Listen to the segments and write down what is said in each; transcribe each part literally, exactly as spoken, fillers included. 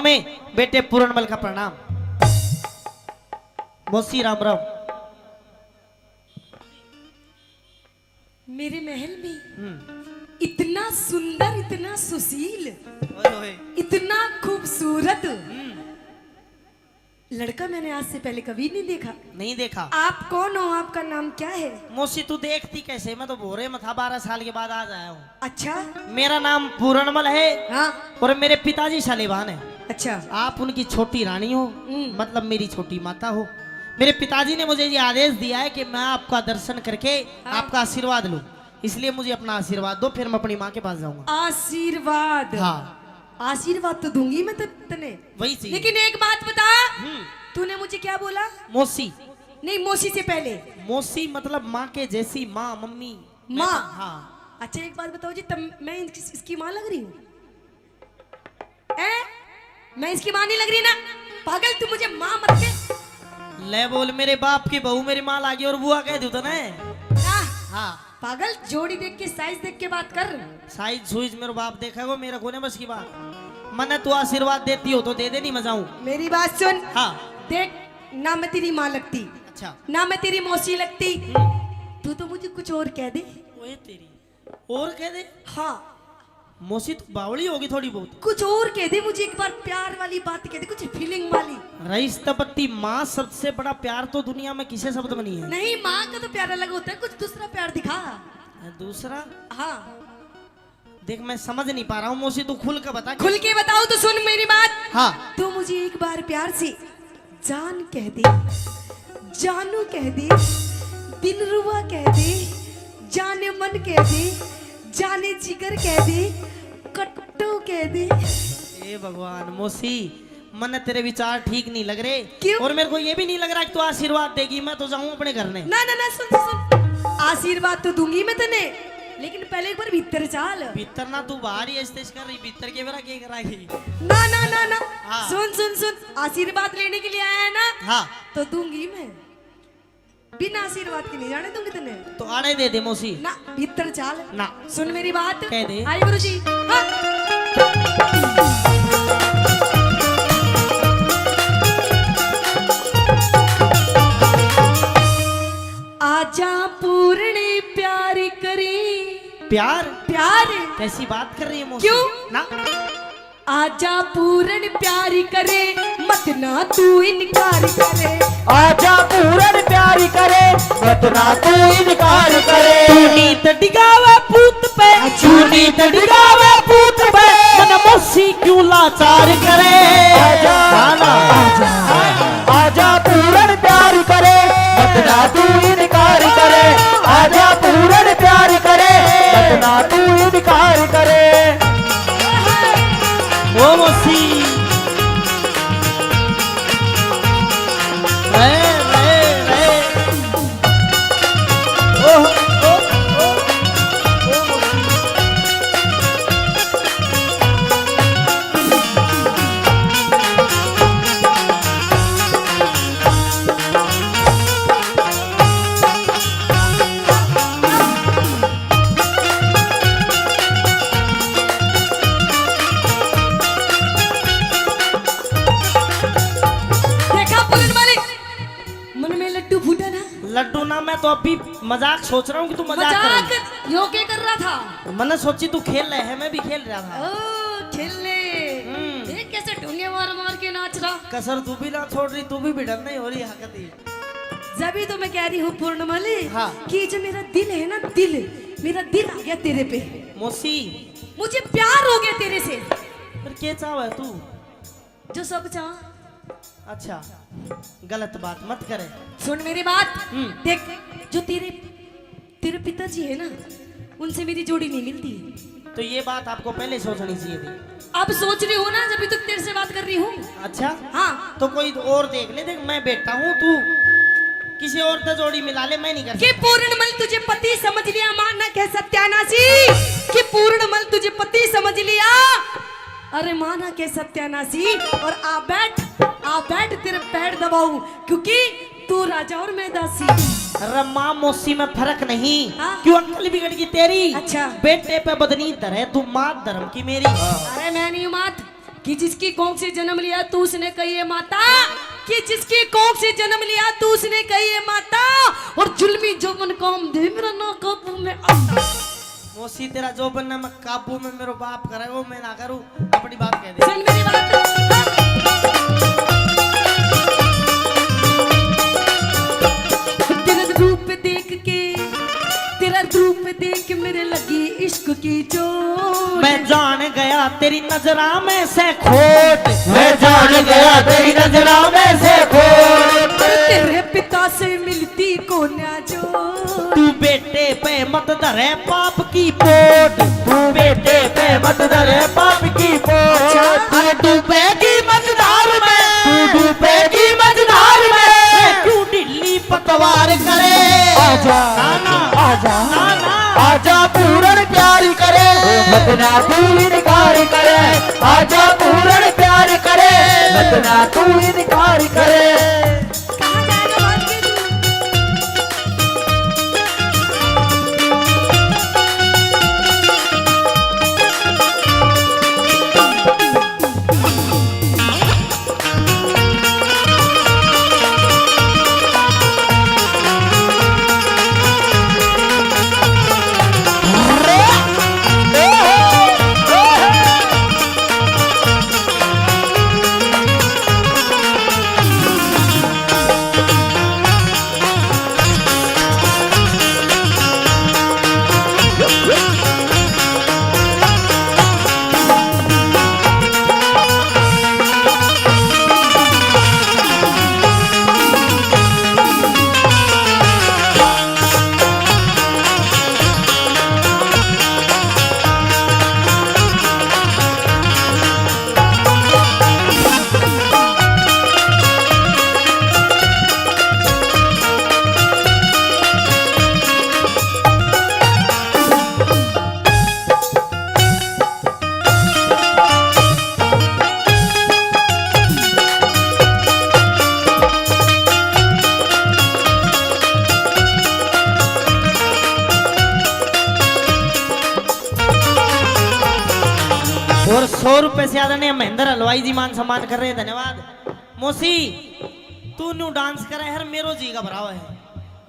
में बेटे पूरणमल का प्रणाम। मौसी राम राम। मेरे महल में हम्म। इतना सुंदर, इतना सुशील, ओए, ओए। इतना खूबसूरत हम्म। लड़का मैंने आज से पहले कभी नहीं देखा। नहीं देखा। आप कौन हो, आपका नाम क्या है? मौसी, तू देखती कैसे? मैं तो भोरे में था, बारह साल के बाद आज आया हूँ। अच्छा। मेरा नाम पूरणमल है। हाँ। और मेरे पिताजी सालेबान है। अच्छा। आप उनकी छोटी रानी हो, हम्म। मतलब मेरी छोटी माता हो। मेरे पिताजी ने मुझे ये आदेश दिया है कि मैं आपका दर्शन करके हाँ। आपका आशीर्वाद लूं, इसलिए मुझे अपना आशीर्वाद दो, फिर मैं अपनी माँ के पास जाऊंगा। आशीर्वाद? हाँ। आशीर्वाद तो दूंगी मैं त-, तने। वही चीज। लेकिन एक बात बता, हम्म। तूने मुझे क्या बोला? मौसी। नहीं, मौसी से पहले। मौसी मतलब माँ के जैसी माँ, मम्मी। मैं माँ? तो, हाँ। अच्छा, एक बात बताओ जी, तब मैं इस-, इसकी माँ लग रही हूँ? हैं? मैं इसकी माँ नहीं लग रही ना? पागल, तू मुझे माँ मत कह। ले बोल, मेरे बाप की बहू मेरी माँ लागी और बुआ कह दूँ तने? हाँ। हाँ। पागल, जोड़ी देख के, साइज देख के बात कर। साइज सुइज मेरे बाप देखेगो, मेरे कोने बस की बात। मने तू आशीर्वाद देती हो तो दे दे, नहीं मैं जाऊं। मेरी बात सुन। हाँ। देख, ना मैं तेरी माँ लगती, अच्छा। ना मैं तेरी मौसी लगती। हम्म। तू तो मुझे कुछ और कह दे। ओए तेरी, और कह दे। हाँ। मौसी, तू बावली होगी थोड़ी बहुत। कुछ और कह दे मुझे, एक बार प्यार वाली बात कह दे, कुछ फीलिंग वाली। रईस तपत्ती माँ, सबसे बड़ा प्यार तो दुनिया में किसे शब्द में नहीं है। नहीं, माँ का तो प्यार अलग होता है, कुछ दूसरा प्यार दिखा। दूसरा? हाँ। देख, मैं समझ नहीं पा रहा हूँ मौसी, तू खुल के बता। खुल के बताओ तो सुन मेरी बात। हाँ। तू मुझे एक बार प्यार से जान कह दे, जानू कह दे, दिलरुबा कह दे, जाने मन कह दे, जाने जिगर कह दे, कट्टू कह दे। ए भगवान, मौसी, मन्ने तेरे विचार ठीक नहीं लग रहे। क्यों? और मेरे को ये भी नहीं लग रहा कि तू आशीर्वाद देगी, मैं तो जाऊं अपने घर ने। ना, ना, ना, सुन, सुन, सुन। आशीर्वाद तो दूंगी मैं तने, लेकिन पहले एक बार भीतर चाल। भीतर ना, तू बाहर ही ऐसे कर रही, भीतर के बेरा के कराएगी? ना, ना, ना, ना। हाँ। सुन, सुन, सुन, आशीर्वाद लेने के लिए आया है ना? हाँ। तो दूंगी मैं। बिना आशीर्वाद के नहीं जाने दूंगी तने। तो आड़े दे दे मौसी। ना, भीतर चाल। ना। सुन मेरी बात। कह दे। आई गुरु जी। हाँ। आजा पूर्ण प्यार करी। प्यार? प्यार। कैसी बात कर रही है मौसी? क्यों? ना। आजा पूरण प्यारी करे, मत ना तू इनकार करे। आजा पूरण प्यारी करे, मत ना तू इनकार करे। तू नीत डिगावे पूत पे, तू नीत डिगावे पूत पे, मन मौसी क्यों लाचार करे। आजा, ना, ना। आजा, आजा पूरण प्यारी करे, मत ना तू इनकार करे। आजा पूरण प्यारी करे, मत ना तू इनकार करे। ओ मौसी। रे, रे, रे। ओ, ओ, ओ, ओ मौसी। देखा पूरण मलिक, मन में लड्डू फूटा ना? लड्डू ना, मैं तो अभी मजाक सोच रहा हूँ कि तू मजाक कर रही है। मजाक यो के कर रहा था? मैंने सोची तू खेल रहे है, मैं भी खेल रहा था। ओ, खेलने। हम्म। देख कैसे ढूंगे मार मार के नाच रहा। कसर तू भी ना छोड़ रही, तू भी भिड़न नहीं हो रही हकती। जब ही तो मैं कह रही हूँ पूर्णमली हाँ। कि जो मेरा दिल है ना, दिल, मेरा दिल आ गया तेरे पे। मौसी। मुझे प्यार हो गया तेरे से। फिर क्या चाहवा है तू? जो सब चाह। अच्छा, गलत बात मत करे। सुन मेरी बात। हम्म। देख, जो तेरे, तेरे पिताजी है ना, उनसे मेरी जोड़ी नहीं मिलती। तो ये बात आपको पहले सोचनी चाहिए थी। अब सोच रही हूँ ना, जब भी तो तेरे से बात कर रही हूँ। अच्छा? हाँ। तो कोई और देख ले, देख मैं बेटा हूँ, तू किसी और से जोड़ी मिला ले, मैं नहीं कर कि सकता। पूर्णमल तुझे पति समझ लिया, मानक है सत्यानाशी, कि पूर्णमल तुझे पति समझ लिया। अरे मानक है सत्यानाशी, और आ बैठ, आ बैठ, तेरे पैर दबाऊं, क्योंकि तू राजा और मैं दासी। अरे माँ मौसी में फर्क नहीं। हाँ। क्यों अक्ल बिगड़ गई तेरी? अच्छा। बेटे पे बदनी धरे तू, मात धर्म की मेरी। अरे मैं नहीं हूँ मात, कि जिसकी कोख से जन्म लिया तू उसने कही है माता, कि जिसकी कोख से जन्म लिया तू उसने कही है माता, और जुल्मी जोबन काम दे मेरा ना काबू में आता। मौसी, तेरा जोबन ना मैं काबू में मेरो बाप करे, वो मैं ना करूँ, अपनी बात कह दे। सुन मेरी बात। तेरा रूप देख के, तेरा रूप देख मेरे लगी इश्क की चोट। मैं जान गया तेरी नजरा में से खोट। मैं जान गया तेरी नजरा में से खोट। तेरे पिता से मिलती कोन्या जो। तू बेटे पे मत धरे पाप की पोट। तू बेटे पे मत धरे पाप की पोट। अच्छा। अरे डूबेगी मझधार में, तू डूबेगी मझधार में। मैं क्यों ढीली पतवार करे। आजा, ना, ना। आजा, ना, ना। आजा पूरण प्यार करे, मत ना तू इनकार करे। आजा पूरण प्यार करे, मत ना तू इनकार करे। कहाँ जाएगा बात की तू? और सौ रुपए से ज्यादा नहीं, महेंद्र हलवाई जी मान सम्मान कर रहे हैं, धन्यवाद। मौसी, तू न्यू डांस करे हर मेरो जी घबरावे है।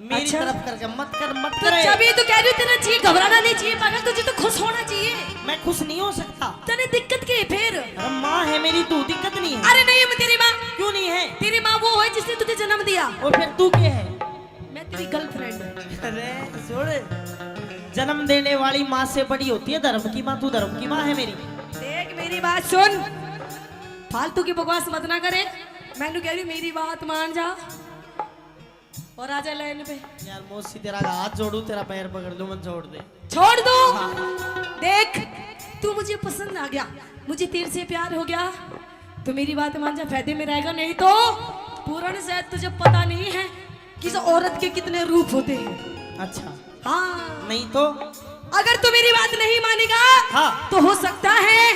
मेरी अच्छा। तरफ करके मत कर, मत तो करे। जब ये तो कह रही हूँ, तेरा जी घबराना नहीं चाहिए पागल, तुझे तो खुश होना चाहिए। मैं खुश नहीं हो सकता। तने दिक्कत के फिर? अरे माँ है मेरी, तू दिक्कत नहीं है। अरे नहीं, मैं तेरी माँ। क्यों नहीं है? तेरी माँ वो है जिसने तुझे जन्म दिया। और फिर तू क्या है? मैं तेरी गर्लफ्रेंड। अरे सुन, जन्म देने वाली माँ से बड़ी होती है धर्म की माँ। तू धर्म की माँ है मेरी। देख मेरी बात सुन, फालतू की बकवास मत ना करे। मैंने कह रही मेरी बात मान जा। और आजा लाइन पे। यार मौसी, तेरा हाथ जोड़ू, तेरा पैर पकड़ लूं, मत छोड़ दे। छोड़ दो। हाँ। देख, तू मुझे पसंद आ गया, मुझे तेरे से प्यार हो गया, तो मेरी बात मान जा, फायदे में रहेगा। नहीं तो पूरण, शायद तुझे पता नहीं है कि इस औरत के कितने रूप होते हैं। अच्छा। हाँ। नहीं तो? अगर तू मेरी बात नहीं मानेगा, हाँ। तो हो सकता है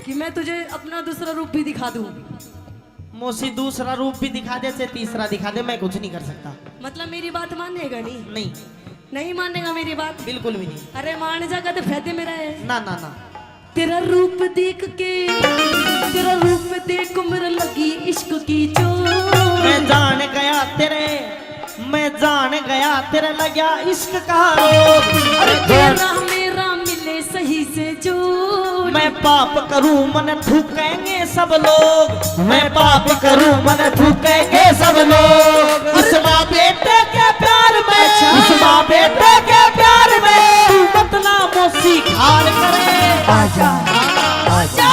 कि मैं तुझे अपना दूसरा रूप भी दिखा दूं। मौसी, दूसरा रूप भी दिखा दे, चाहे तीसरा दिखा दे, मैं कुछ नहीं कर सकता। मतलब मेरी बात मानेगा नहीं? नहीं। नहीं मानेगा मेरी बात? बिल्कुल भी नहीं। अरे मान जा, कद फायदे में रहे। ना, ना, ना। तेरा रूप देख के, तेरा रूप देख मेरे लगी इश्क की चोट। मैं जान गया तेरे, मैं जान गया तेरे लग्या इश्क का रोग। अरे तेरा मेरा मिले सही से जोड़। मैं पाप करूं मन थूकेंगे सब लोग, मैं पाप करूं मन थूकेंगे सब लोग। इस माँ बेटे के प्यार में, अच्छा। इस माँ बेटे के प्यार में तू मत ना मौसी खार करे। आजा, आजा,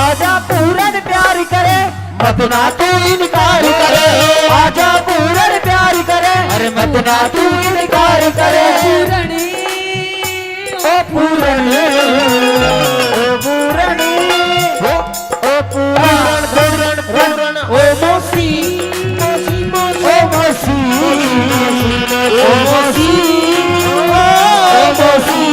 आजा पूरण प्यार करे, मत ना तू इनकार करे। आजा पूरण प्यार करे, अरे मत ना तू इनकार करे। पूरण। ओ पूरण, ओ पूरण, ओ, ओ पूरण, पूरण, पूरण, ओ मौसी, मौसी, मौसी, ओ मौसी, मौसी, मौसी, ओ मौसी।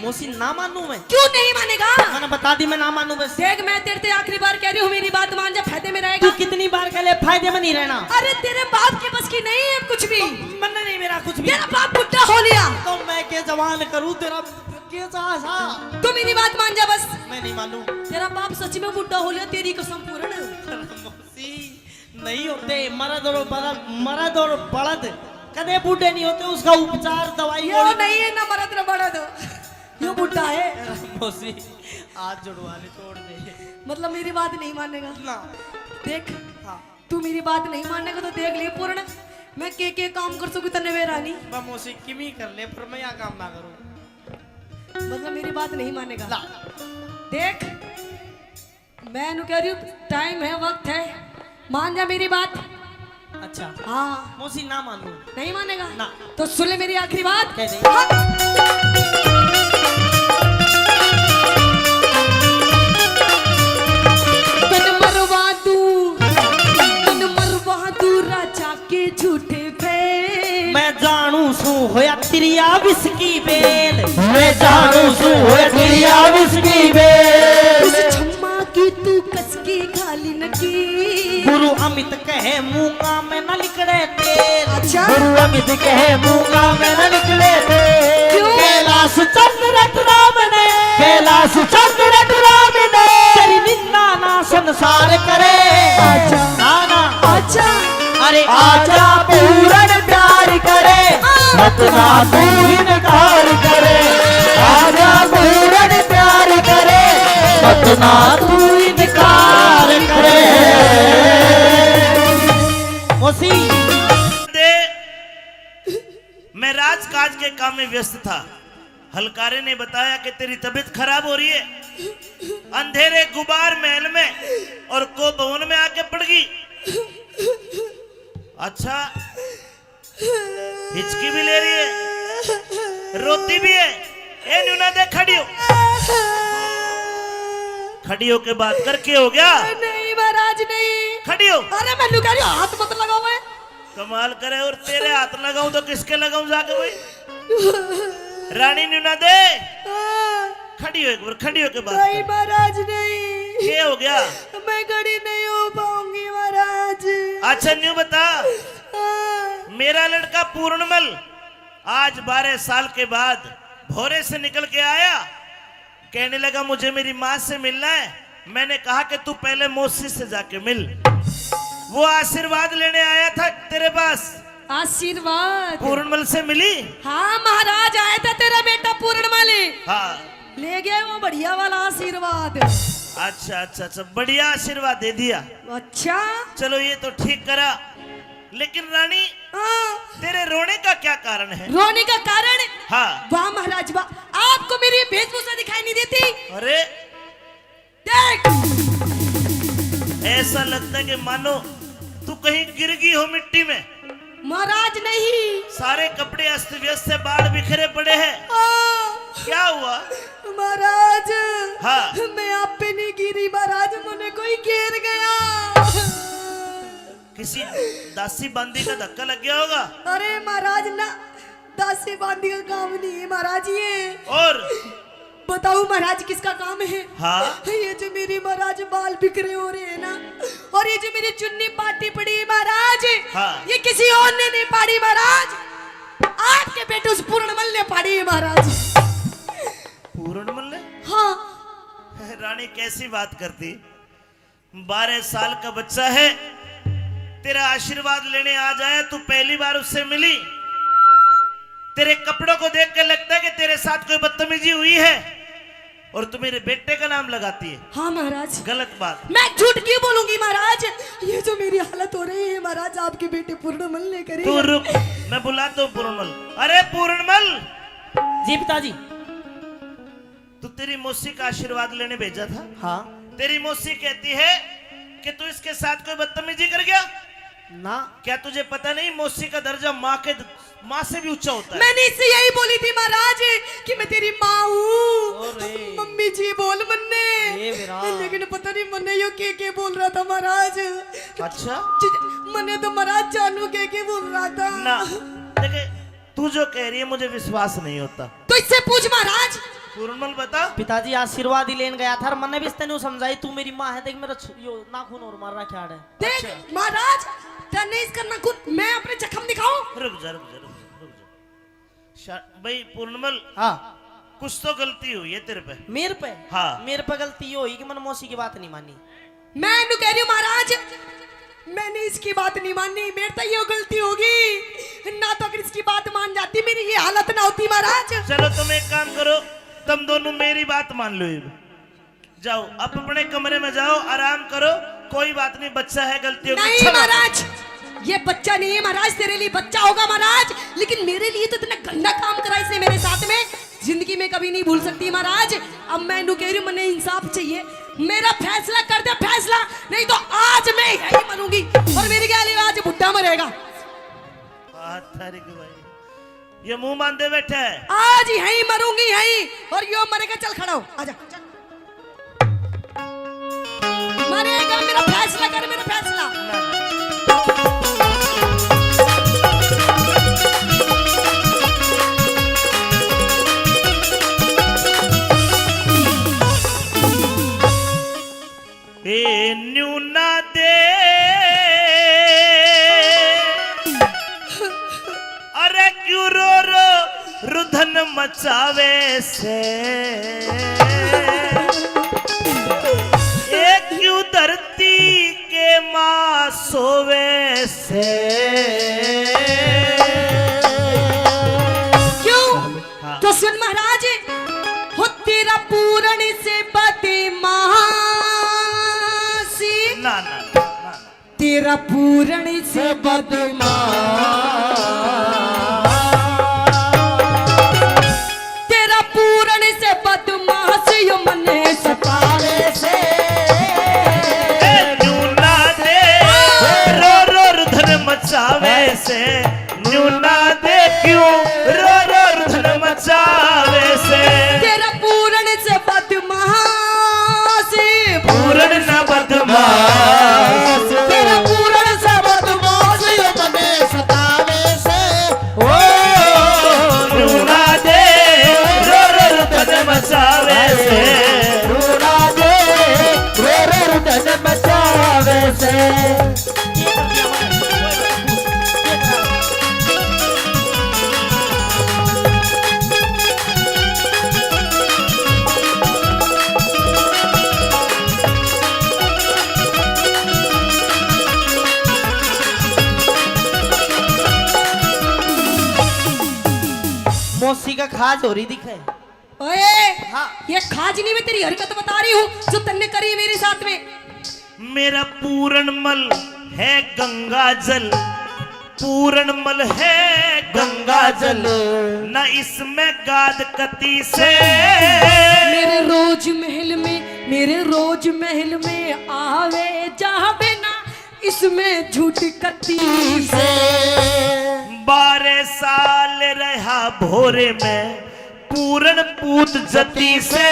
मौसी, ना मानू मैं। क्यों नहीं मानेगा? मैंने बता दी, मैं ना मानू बस। देख, मैं तेरे से आखिरी बार कह रही हूँ, मेरी बात मान जा, फायदे में रहेगा। तू कितनी बार कह ले, फायदे में नहीं रहना। अरे, तेरे बाप के बस की नहीं है कुछ भी। तो मन्ने नहीं मेरा कुछ भी। तेरा बाप बुढ़ा हो लिया। तो मैं के जवान करूँ, तेरा के सा, सा। तू मेरी बात मान जा बस। मैं नहीं मानू। तेरा बाप सच में बुढ़ा हो लिया, तेरी कसम पूर्ण। मौसी, नहीं होते, मर्द और बलद, मर्द और बलद कदे बूढ़े नहीं होते, उसका उपचार, दवाई, यो गोली। नहीं है ना मर्द ना बलद, यो बुढ़ा है। मौसी, हाथ जुड़वा ले, छोड़ दे। मतलब मेरी बात नहीं मानेगा? ना। देख, हाँ। तू मेरी बात नहीं मानेगा तो देख ले पूर्ण, मैं के के काम कर सकूँ तन्ने वे रानी। बा मौसी, किमी कर ले, पर मैं यहाँ काम ना करूँ। मतलब मेरी बात नहीं मानेगा? ना। देख, मैं नु कह रही हूँ, टाइम है, वक्त है, मान जा मेरी बात। अच्छा। हाँ। मौसी, ना मानू। नहीं मानेगा? ना। तो सुन ले मेरी आखिरी बात। कह दे। हाँ। तन मरवा दूँ, तन मरवा दूँ राजा के झूठे फेल। मैं जानू सू होया तिरिया विस्की बेल। मैं जानू सू होया तिरिया विस्की बेल। उस छम्मा की तू कसकी घाली नकी। गुरु अमित कहे मूंगा में न लिकड़े तेल। अच्छा। गुरु अमित कहे मूंगा में न लिकड़े तेल। क्यों? कैलाश चंद्र रटराम ने, कैलाश चंद्र रटराम ने तेरी निंदा ना संसार करे। अच्छा। ना, ना। अच्छा। अरे आजा पूरण प्यार करे, मत ना तू इनकार करे। आजा पूरण प्यार करे, मत ना तू इनकार करे। मौसी। दे, मैं राजकाज के काम में व्यस्त था। हलकारे ने बताया कि तेरी तबीयत खराब हो रही है, अंधेरे गुबार महल में और को भवन में आके पड़ गई। अच्छा, हिचकी भी ले रही है, रोती भी है। ए न्यू ना दे, खड़ी हो। खड़ी होके बात कर, के हो गया? नहीं महाराज, नहीं। खड़ी हो। अरे मैं न्यू कह रही हूँ, हाथ मत लगाओ। मैं कमाल करे, और तेरे हाथ लगाऊं तो किसके लगाऊं जाके भाई? रानी न्यू ना दे। हाँ। खड़ी हो एक बार, खड़ी होके बात नहीं कर। महाराज, नहीं। के हो गया? मैं खड़ी नहीं हो पाऊंगी महाराज। अच्छा न्यू बता, हाँ। मेरा लड़का पूर्णमल आज बारह साल के बाद भोरे से निकल के आया, कहने लगा, मुझे मेरी माँ से मिलना है। मैंने कहा कि तू पहले मौसी से जाके मिल। वो आशीर्वाद लेने आया था तेरे पास। आशीर्वाद? पूर्णमल से मिली? हाँ महाराज, आया था तेरा बेटा पूर्णमल। हाँ। ले गया वो बढ़िया वाला आशीर्वाद। अच्छा, अच्छा, अच्छा, बढ़िया आशीर्वाद दे दिया। अच्छा। चलो, ये तो ठीक करा। लेकिन रानी, हाँ। तेरे रोने का क्या कारण है? रोने का कारण? हाँ। वाह महाराज वाह, आपको मेरी वेशभूषा दिखाई नहीं देती? अरे। देख। ऐसा लगता है कि मानो तू कहीं गिर गई हो मिट्टी में। महाराज नहीं। सारे कपड़े अस्त व्यस्त है, बाल बिखरे पड़े हैं। हाँ। क्या हुआ? महाराज। हाँ। मैं आप पे नहीं गिरी महाराज, मुझे कोई घेर गया। किसी दासी बांदी का धक्का लग गया होगा। अरे महाराज ना, दासी बांदी का काम नहीं है महाराज ये। और? बताओ महाराज किसका काम है? हाँ। ये जो मेरे महाराज बाल बिखरे हो रहे हैं ना, और ये जो मेरी चुन्नी पाटी पड़ी है महाराज, हाँ। ये किसी और ने नहीं पाड़ी महाराज, आपके बेटे उस पूर्णमल ने पाड़ी है महाराज। पूर्णमल ने? हाँ। रानी कैसी बात करती, बारह साल का बच्चा है, तेरा आशीर्वाद लेने आ जाए, तू पहली बार उससे मिली, तेरे कपड़ों को देख के लगता है कि तेरे साथ कोई बदतमीजी हुई है और तू मेरे बेटे का नाम लगाती है। हाँ महाराज। गलत बात। मैं झूठ क्यों बोलूंगी महाराज? ये जो मेरी हालत हो रही है महाराज, आपके बेटे पूर्णमल ने करी तू है। रुक, मैं बुलाता हूँ पूर्णमल। अरे पूर्णमल। जी पिताजी। तू तेरी मौसी का आशीर्वाद लेने भेजा था। हाँ। तेरी मौसी कहती है कि तू इसके साथ कोई बदतमीजी कर गया। ना। क्या तुझे पता नहीं मौसी का दर्जा माँ के, माँ से भी ऊंचा होता है? मैंने इससे यही बोली थी महाराज कि मैं तेरी माँ हूँ। अरे। मम्मी जी बोल मन्ने। ए बेरा। लेकिन पता नहीं मन्ने यो के के बोल रहा था महाराज। अच्छा। जी, मन्ने तो महाराज जानू के के बोल रहा था। ना। देखे, तू जो कह रही है मुझे विश्वास नहीं होता। तो इससे पूछ महाराज, पूर्णमल बता। पिताजी, आशीर्वाद ही लेन गया था और मन्ने भी इसने न्यू समझाई, तू मेरी माँ है, देख मेरा छु-, यो नाखून और मार रहा क्या है। देख अच्छा। महाराज, तन्ने इसका नाखून, मैं अपने जख्म दिखाऊं? रुक जा, रुक जा, रुक जा, रुक जा। शा-, भाई पूर्णमल, हाँ। कुछ तो गलती हुई है तेरे पे। मेरे पे? हाँ। मेरे पे गलती ये हुई कि मैंने मौसी की बात नहीं मानी। मैं इन्हें कह रही हूँ महाराज, मैंने इसकी बात नहीं मानी, मेरे तो ये गलती होगी, ना तो अगर इसकी बात मान जाती मेरी ये हालत ना होती महाराज। चलो तुम एक काम करो, तुम दोनों मेरी बात मान लो। अब जाओ, आप अपने कमरे में जाओ, आराम करो, कोई बात नहीं, बच्चा है, गलती होगी। नहीं अच्छा बात है। महाराज, ये बच्चा नहीं है महाराज, तेरे लिए बच्चा होगा महाराज, लेकिन मेरे लिए तो इतना गंदा काम करा इसने मेरे साथ में, जिंदगी में कभी नहीं भूल सकती महाराज। अब मैं इन्हें कह रही हूँ, मैंने इंसाफ चाहिए, मेरा फैसला कर दे फैसला, नहीं तो आज मैं यही मरूंगी और मेरी गैल आज बुड्ढा मरेगा। बात तारीख भाई, ये मुंह बांधे बैठा है। आज यहीं मरूंगी, यहीं। और यो मरेगा, चल खड़ा हो, आजा। मरेगा, मेरा फैसला कर, मेरा फैसला। ए न्यू ना दे, अरे क्यों रो रो रुधन मचावे से, ए क्यों धरती के माँ सोवे से। क्यों? हाँ। तो सुन महाराज, हो तेरा पूरण से बदमाशी। ना, ना, ना, ना, ना। तेरा पूरण से बदमाश, तेरा पूरण से बदमाश यो मने सतावे से। ए, न्यू ना दे, रो रो रुधन मचावे से। न्यू ना दे क्यों रो रो रुधन मचावे से। तेरा पूरण से बदमाश, पूरण ना बदमाश। तेरा पूरण से बदमाश यो मने सतावे से। ओ न्यू ना दे रो रो रुधन मचावे से। न्यू ना दे रो रो रुधन मचावे से। मौसी का खाज हो रही दिखे। ओए, हाँ। ये खाज नहीं, मैं तेरी हरकत बता रही हूँ जो तन्ने करी मेरे साथ में। मेरा पूरण मल है गंगा जल, पूरण मल है गंगा जल, ना इसमें गाद कती से। मेरे रोज महल में, मेरे रोज महल में आवे जावे ना इसमें झूठ कती से। बारह साल रहा भोरे में पूरण पूत जती से।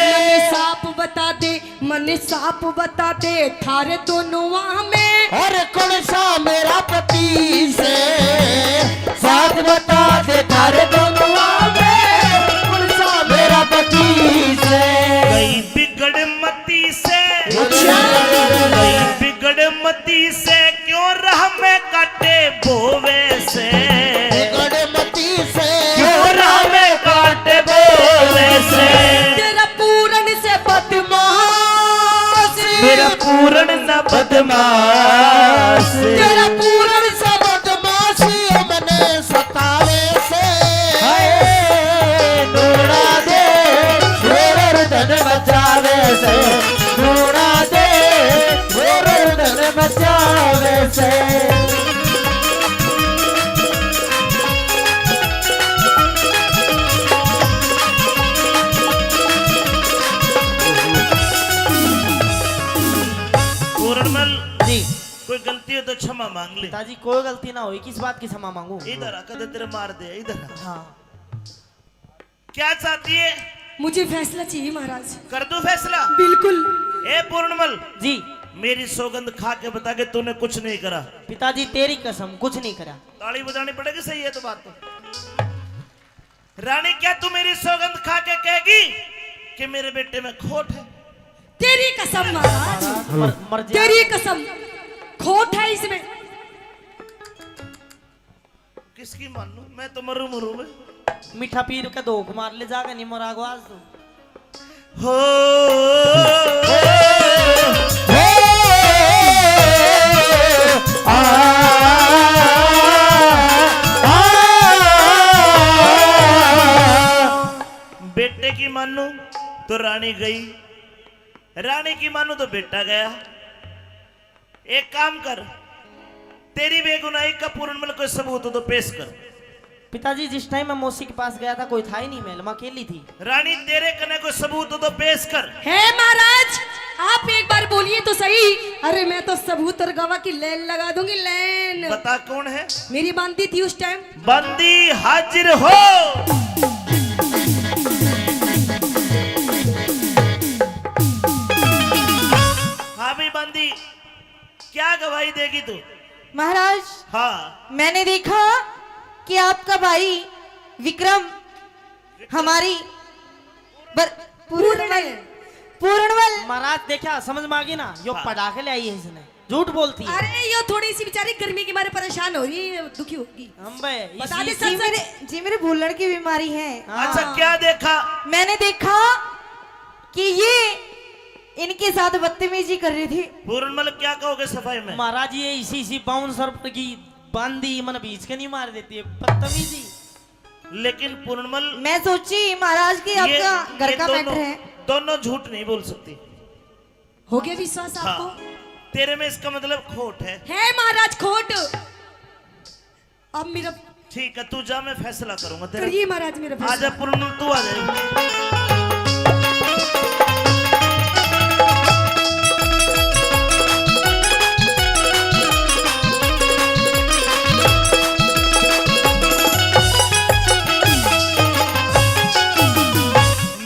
मने साफ बता दे, मने साफ बता दे, थारे दोनों में। अरे कौन सा मेरा पति से? साफ बता दे, थारे दोनों में। कौन सा मेरा पति से? गई बिगड़ मती से। अच्छा। गई बिगड़ मती से, क्यों राह में काटे बोवे से। बिगड़ मती से। क्यों राह में काटे बोवे से। तेरा पूरण से बदमाश। मेरा पूरण ना बदमाश। तेरा पूरण से बदमाश, यो मने सतावे से। हाय, नूना दे, रो रो रुदन मचावे से। नूना दे, रो रो रुदन मचावे से। पूरणमल, जी। कोई गलती हो तो क्षमा मांग ले। पिताजी, कोई गलती ना हुई, किस बात की क्षमा मांगू? इधर आ, कदे तेरे मार दे, इधर आ। हाँ। क्या चाहती है? मुझे फैसला चाहिए महाराज। कर दूं फैसला? बिल्कुल। ए पूर्णमल, जी। मेरी सौगंध खा के बता के तूने कुछ नहीं करा। पिताजी, तेरी कसम, कुछ नहीं करा। ताली बजानी पड़ेगी, सही है तो बात तो। रानी, क्या तू मेरी सौगंध खा के कहेगी कि मेरे बेटे में खोट है? तेरी कसम महाराज, मर, मर जा। तेरी कसम, खोट है इसमें। किसकी मानूं मैं, तो मरू मरू में। मीठा पीर के धोख मार ले जाके, नहीं मरागो आज तू। हो। बेटे की मानूं तो रानी गई, रानी की मानूं तो बेटा गया। एक काम कर, तेरी बेगुनाही का पूर्णमल कोई सबूत हो तो पेश कर। पिताजी, जिस टाइम मैं मौसी के पास गया था, कोई था ही नहीं महल में, अकेली थी। रानी, तेरे कने कोई सबूत हो तो पेश कर। हे महाराज, आप एक बार बोलिए तो सही। अरे, मैं तो सबूत और गवाह की लाइन लगा दूंगी, लाइन। बता, कौन है? मेरी बांदी थी उस टाइम। बांदी, हाजिर हो। हाँ भी बांदी, क्या गवाही देगी तू? महाराज, हाँ। मैंने देखा कि आपका भाई विक्रम हमारी बर-, पूर्णवल, पूर्णवल। महाराज, देखा, समझ में आ गई ना, यो हाँ। पढ़ा के ले आई है इसने, झूठ बोलती है। अरे, यो थोड़ी सी बेचारी गर्मी के मारे परेशान हो रही है, दुखी होगी। हम बे, बता इसी दे, सच, जी सच। मेरे, जी मेरे भूलण की बीमारी है। हाँ। अच्छा, क्या देखा? मैंने देखा कि ये इनके साथ बदतमीजी कर रही थी। पूर्णमल, क्या कहोगे सफाई में? महाराज, ये इसी इसी बाउंसर पर की बांदी मन बीच के नहीं मार देती है, बदतमीजी। लेकिन पूर्णमल, मैं सोची महाराज कि ये, आपका घर ये का दोनों, मैटर है। दोनों झूठ नहीं बोल सकती। हो गया विश्वास हाँ। आपको? तेरे में इसका मतलब खोट है। है महाराज खोट। अब मेरा ठीक है, तू जा, मैं फैसला करूंगा तेरा। करिए महाराज मेरा फैसला। आजा पूर्णमल, तू आ जा।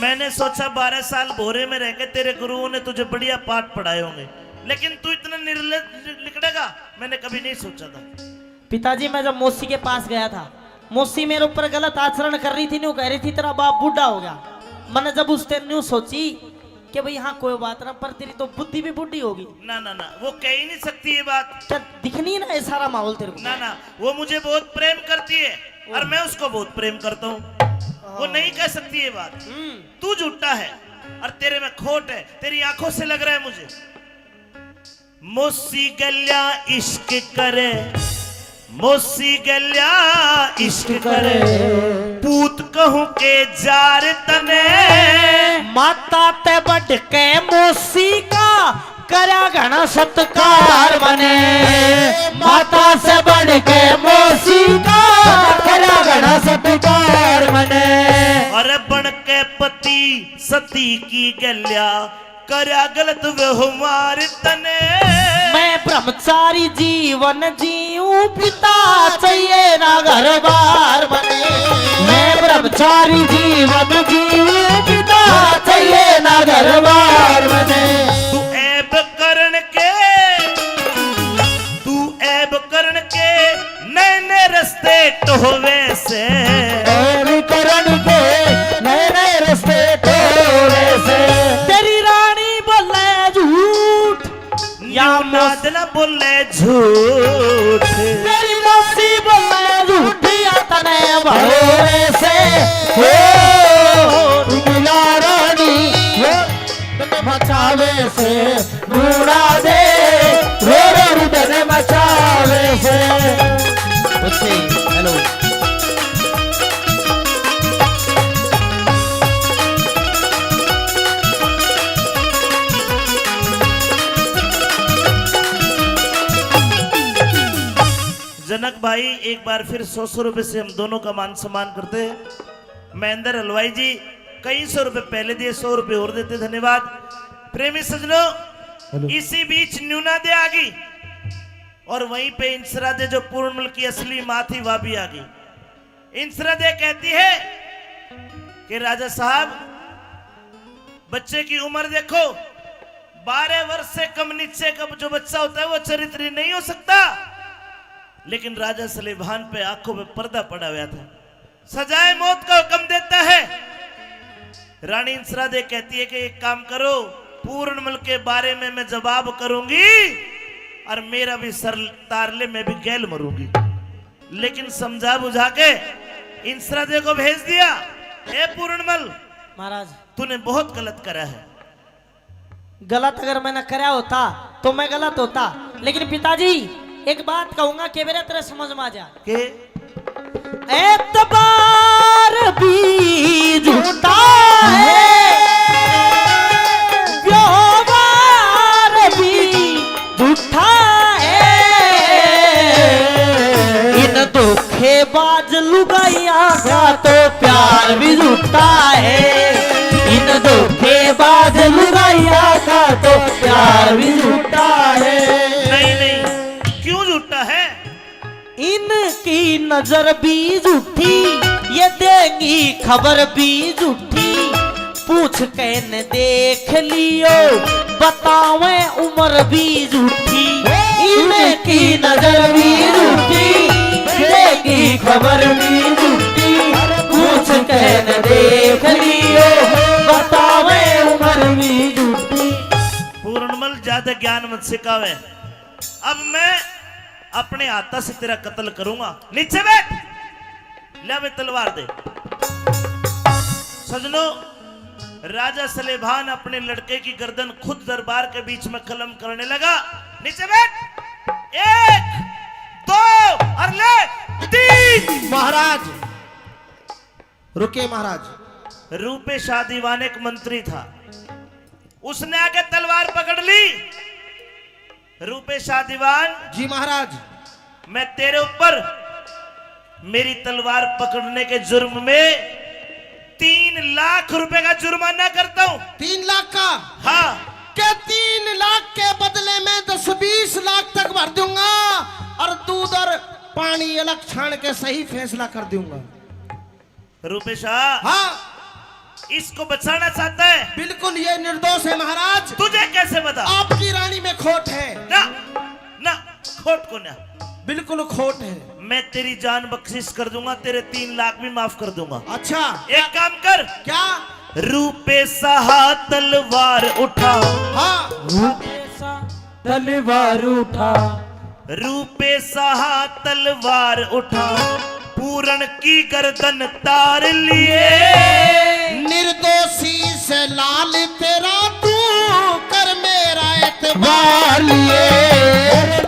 मैंने सोचा बारह साल भोरे में रह के तेरे गुरुओं ने तुझे बढ़िया पाठ पढ़ाए होंगे, लेकिन तू इतना निर्लज निकलेगा, मैंने कभी नहीं सोचा था। पिताजी, मैं जब मौसी के पास गया था, मौसी मेरे ऊपर गलत आचरण कर रही थी, न्यू कह रही थी, "तेरा बाप बूढ़ा हो गया।" मैंने जब उस टाइम न्यू सोची कि भाई, हाँ, कोई बात ना, पर तेरी तो बुद्धि भी बूढ़ी होगी। ना, ना, ना, वो कह ही नहीं सकती ये बात। क्या दिखनी ना ये सारा माहौल तेरे को? ना, ना, वो मुझे बहुत प्रेम करती है और मैं उसको बहुत प्रेम करता हूँ। वो नहीं कह सकती ये बात। हम्म। तू झूठा है और तेरे में खोट है, तेरी आंखों से लग रहा है मुझे। मौसी गल्या इश्क करे, मौसी गल्या इश्क करे, पूत कहूं के जार तने। माता ते बढ़ के मौसी का करया घणा सत्कार मने, माता से बढ़ के मौसी का करया घणा सत्कार मने। अरे बन के पति सती की गल्या करया गलत व्यवहार तने। मैं ब्रह्मचारी जीवन जीऊं, पिता चाहिए ना घर बार मने। मैं ब्रह्मचारी जीवन जीऊं, पिता चाहिए ना घर बार मने। तू ऐब करण के, तू ऐब करण के नए नए रस्ते टोहवे से। ऐब करण के नए नए रस्ते टोहवे से। तेरी रानी बोले झूठ, या न्यू नाद ना बोले झूठ। तेरी मौसी बोले झूठ, या तने भरोसे से। हो, मिला रानी, हो, तने बचावे से। रूड़ा दे, रो रो रुदन मचावे से। अच्छे, हेलो। जनक भाई, एक बार फिर सौ सौ रुपए से हम दोनों का मान सम्मान करते हैं। महेंद्र हलवाई जी कई सौ रुपए पहले दिए, सौ रुपए और देते, धन्यवाद। प्रेमी सजनों, हेलो। इसी बीच न्यूना दे आ गई और वहीं पे इंसरा दे जो पूर्णमल की असली माँ थी, वह भी आ गई। इंसरा दे कहती है कि राजा साहब, बच्चे की उम्र देखो, बारह वर्ष से कम नीचे का जो बच्चा होता है वो चरित्री नहीं हो सकता, लेकिन राजा सलेबान पे आंखों पे पर्दा पड़ा हुआ था। सजाए मौत का हुक्म देता है। रानी इंसरा दे कहती है कि एक काम करो, पूर्णमल के बारे में मैं जवाब करूंगी और मेरा भी सर तार ले, मैं भी गैल मरूंगी। लेकिन समझा बुझा के इंसरा दे को भेज दिया, ए पूर्णमल, महाराज। तूने बहुत गलत करा है। गलत अगर मैंने करया होता तो मैं गलत होता, लेकिन पिताजी, एक बात कहूंगा, के बेरा तेरे समझ में आ जा। के? एतबार भी झूठा है, व्यवहार भी झूठा है। इन धोखेबाज लुगाइयां का तो प्यार भी झूठा है। इन धोखेबाज लुगाइयां का तो प्यार भी झूठा है। नहीं, नहीं, क्यों झूठा है? इनकी नजर भी झूठी, ये देंगी खबर भी झूठी। पूछ के न देख लियो, बतावे उम्र भी झूठी। इनकी नजर भी झूठी, देगी खबर भी झूठी। पूछ के न देख लियो, बतावे उम्र भी झूठी। पूर्णमल, ज्यादा ज्ञान मत सिखावे। अब मैं अपने हाथा से तेरा कत्ल करूंगा। नीचे बैठ। ले बे तलवार दे। सजनो, राजा सलेभान अपने लड़के की गर्दन खुद दरबार के बीच में कलम करने लगा। नीचे बैठ। एक, दो और ले तीन। महाराज, रुके महाराज। रूपेशा दीवान एक मंत्री था, उसने आके तलवार पकड़ ली। रूपेशा दीवान, जी महाराज। मैं तेरे ऊपर मेरी तलवार पकड़ने के जुर्म में तीन लाख रुपए का जुर्माना करता हूँ। तीन लाख का? हाँ। के तीन लाख के बदले में दस बीस लाख तक भर दूंगा और दूध और पानी अलग छान के सही फैसला कर दूंगा। रूपेशा, हाँ। इसको बचाना चाहता है? बिल्कुल, ये निर्दोष है महाराज। तुझे कैसे पता? आपकी रानी में खोट है। ना, ना, खोट को ना। बिल्कुल खोट है। मैं तेरी जान बख्शिश कर दूंगा, तेरे तीन लाख भी माफ कर दूंगा। अच्छा। एक काम कर। क्या? रूपेशा, तलवार उठा। हाँ। रूपेशा, तलवार उठा। रूपेशा, तलवार उठा, पूरण की गर्दन तार लिए। निर्दोषी से लाल तेरा तू कर मेरा एतबार लिए।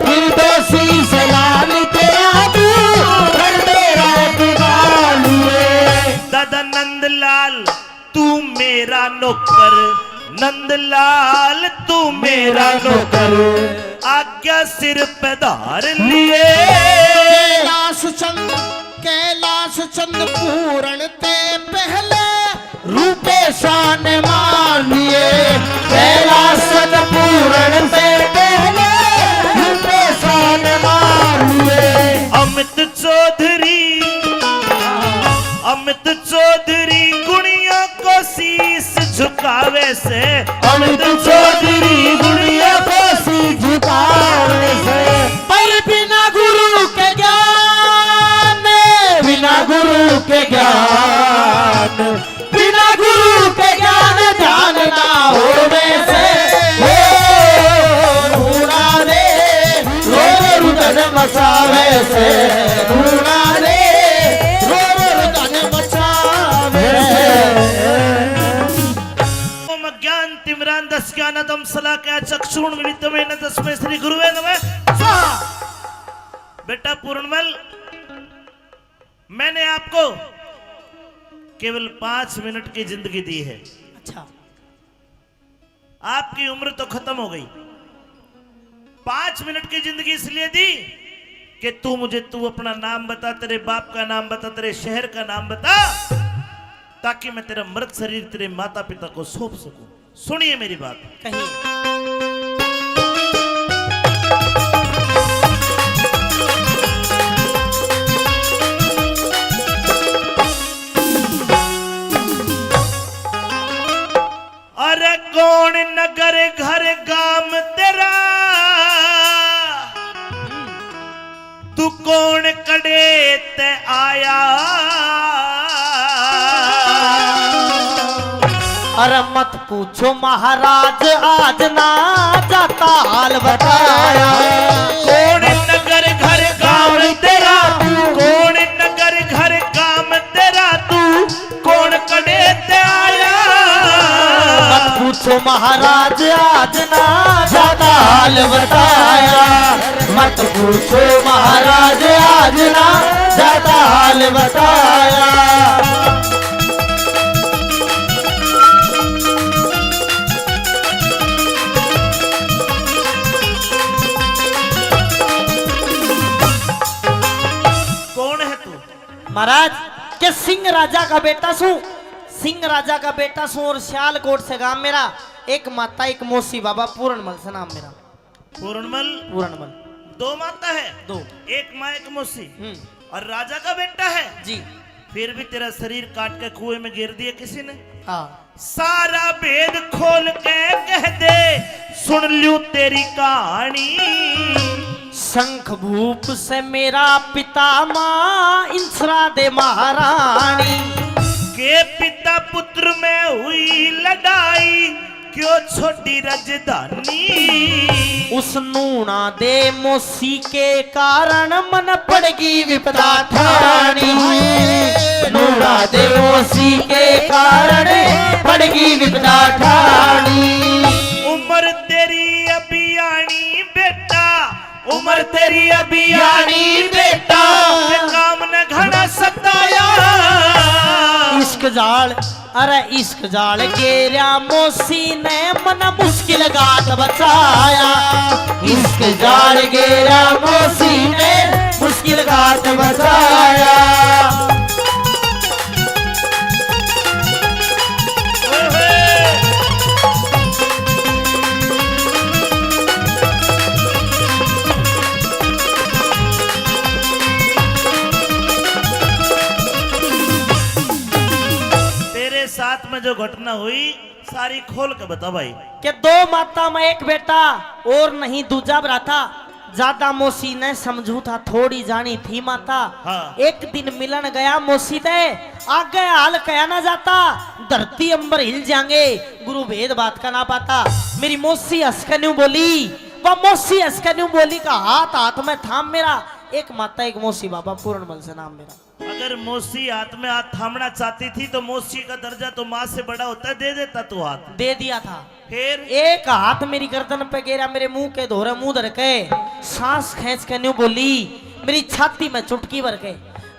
निर्दोषी से लाल तेरा तू कर मेरा एतबार लिए। दादा नंदलाल, तू मेरा नौकर, नंदलाल तू मेरा नौकर, आज्ञा सिर पे धार लिए। कैलाश चंद, कैलाश चंद पूरण ते पहले रूपेशा ने मान लिए। कैलाश चंद पूरण से पहले रूपेशा ने मान लिए। अमित चौधरी, अमित चौधरी गुणिया को शीश झुकावे से। अमित चौधरी गुणिया को शीश झुकावे से। पर बिना गुरु के ज्ञान, बिना गुरु के ज्ञान, बिना गुरु के ज्ञान ध्यान ना होवे से। ओ रूणा रे, रो रो रुदन मचावे से। रूणा रे, रो रो रुदन मचावे से। ओम अज्ञान तिमिरांधस्य ज्ञानांजन शलाकया चक्षुरुन्मीलितं येन तस्मै श्री गुरुवे नमः स्वाहा। बेटा पूर्णमल, मैंने आपको केवल पांच मिनट की जिंदगी दी है। अच्छा। आपकी उम्र तो खत्म हो गई। पांच मिनट की जिंदगी इसलिए दी कि तू मुझे, तू अपना नाम बता, तेरे बाप का नाम बता, तेरे शहर का नाम बता, ताकि मैं तेरा मृत शरीर तेरे माता पिता को सौंप सकूं। सुनिए मेरी बात। कहिए। अरे कौन नगर घर गाम तेरा, तू कौन कड़े ते आया? अरे मत पूछो महाराज, आज ना जाता हाल बताया। कौन नगर घर गांव तेरा, कौन नगर घर गांव तेरा, तू कौन कड़े ते आया? मत पूछो महाराज, आज ना जाता हाल बताया। मत पूछो महाराज, आज ना जाता हाल बताया। कौन है तू? महाराज, के सिंह राजा का बेटा सूं, सिंह राजा का बेटा सूं और सियालकोट से गांव मेरा। एक माता, एक मौसी, बाबा पूरणमल से नाम मेरा। पूरणमल? पूरणमल। दो माता है? दो। एक माँ, एक मौसी। हम्म। और राजा का बेटा है? जी। फिर भी तेरा शरीर काट के कुएं में गिर दिए किसी ने। हाँ। सारा भेद खोल के कह दे, सुन ल्यूं तेरी कहानी। शंखभूप से मेरा पिता, माँ इंसरा दे महारानी। के पिता पुत्र में हुई लड़ाई, क्यों छोड़ी राजधानी। उस नूणा दे मौसी के कारण मन पड़गी विपदा ठाणी। नूणा दे मौसी के कारण पड़गी विपदा ठाणी। उम्र तेरी अभी आनी बेटा, उम्र तेरी अभी आनी बेटा, ये काम ने घना सताया। इश्क जाल, अरे इश्क जाल गेरा मौसी ने मन मुश्किल घात बचाया। इश्क जाल गेरा मौसी ने मुश्किल घात बचाया। तेरे साथ में जो घटना हुई, सारी खोल के बता भाई। के दो माता में एक बेटा और नहीं दूजा भ्राता। ज्यादा मौसी ने समझू था, थोड़ी जानी थी माता। हाँ। एक दिन मिलन गया मौसी ते, आगे हाल कहा ना जाता। धरती अंबर हिल जाएंगे, गुरु भेद बात का ना पाता। मेरी मौसी हंस के न्यू बोली, वह मौसी हंस के न्यू बोली का हाथ हाथ में थाम मेरा। एक माता, एक मौसी, बाबा पूरणमल से नाम मेरा। अगर मौसी हाथ में हाथ थामना चाहती थी तो मौसी का दर्जा तो माँ से बड़ा होता है, दे देता तू हाथ। दे दिया था। फिर? एक हाथ मेरी गर्दन पे गेरा, मेरे मुंह के धोरे मुंह धर के सांस खींच के न्यू बोली, मेरी छाती में चुटकी भर के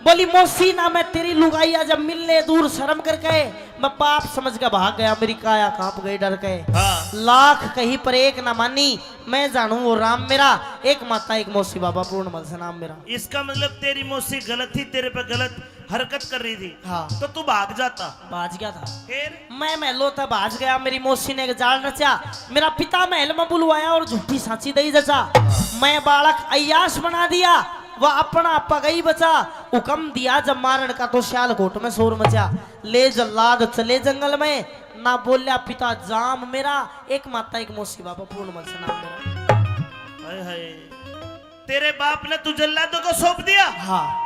बोली, मौसी ना मैं तेरी लुगाई, आ जब मिलने दूर शर्म करके। मैं पाप समझ के भाग गया, मेरी काया कांप गई डर के। हाँ। लाख कही पर एक ना मानी, मैं जानू वो राम मेरा। एक माता, एक मौसी, बाबा पूरणमल से नाम मेरा। इसका मतलब तेरी मौसी गलत थी, तेरे पे गलत हरकत कर रही थी। हाँ। तो तू भाग जाता। भाज गया था। फिर? मैं महलों तक भाज गया, मेरी मौसी ने एक जाल रचा। मेरा पिता महल में बुलवाया और झूठी सांची दई जचा। मैं बालक अय्याश बना दिया, वह अपना पगई बचा। हुक्म दिया जब मारण का तो सियालकोट में शोर मचा। ले जल्लाद चले जंगल में, ना बोल्या पिता जाम मेरा। एक माता, एक मौसी, बाबा पूरणमल से नाम मेरा। हाय हाय। तेरे बाप ने तू जल्लादों को सौंप दिया? हाँ।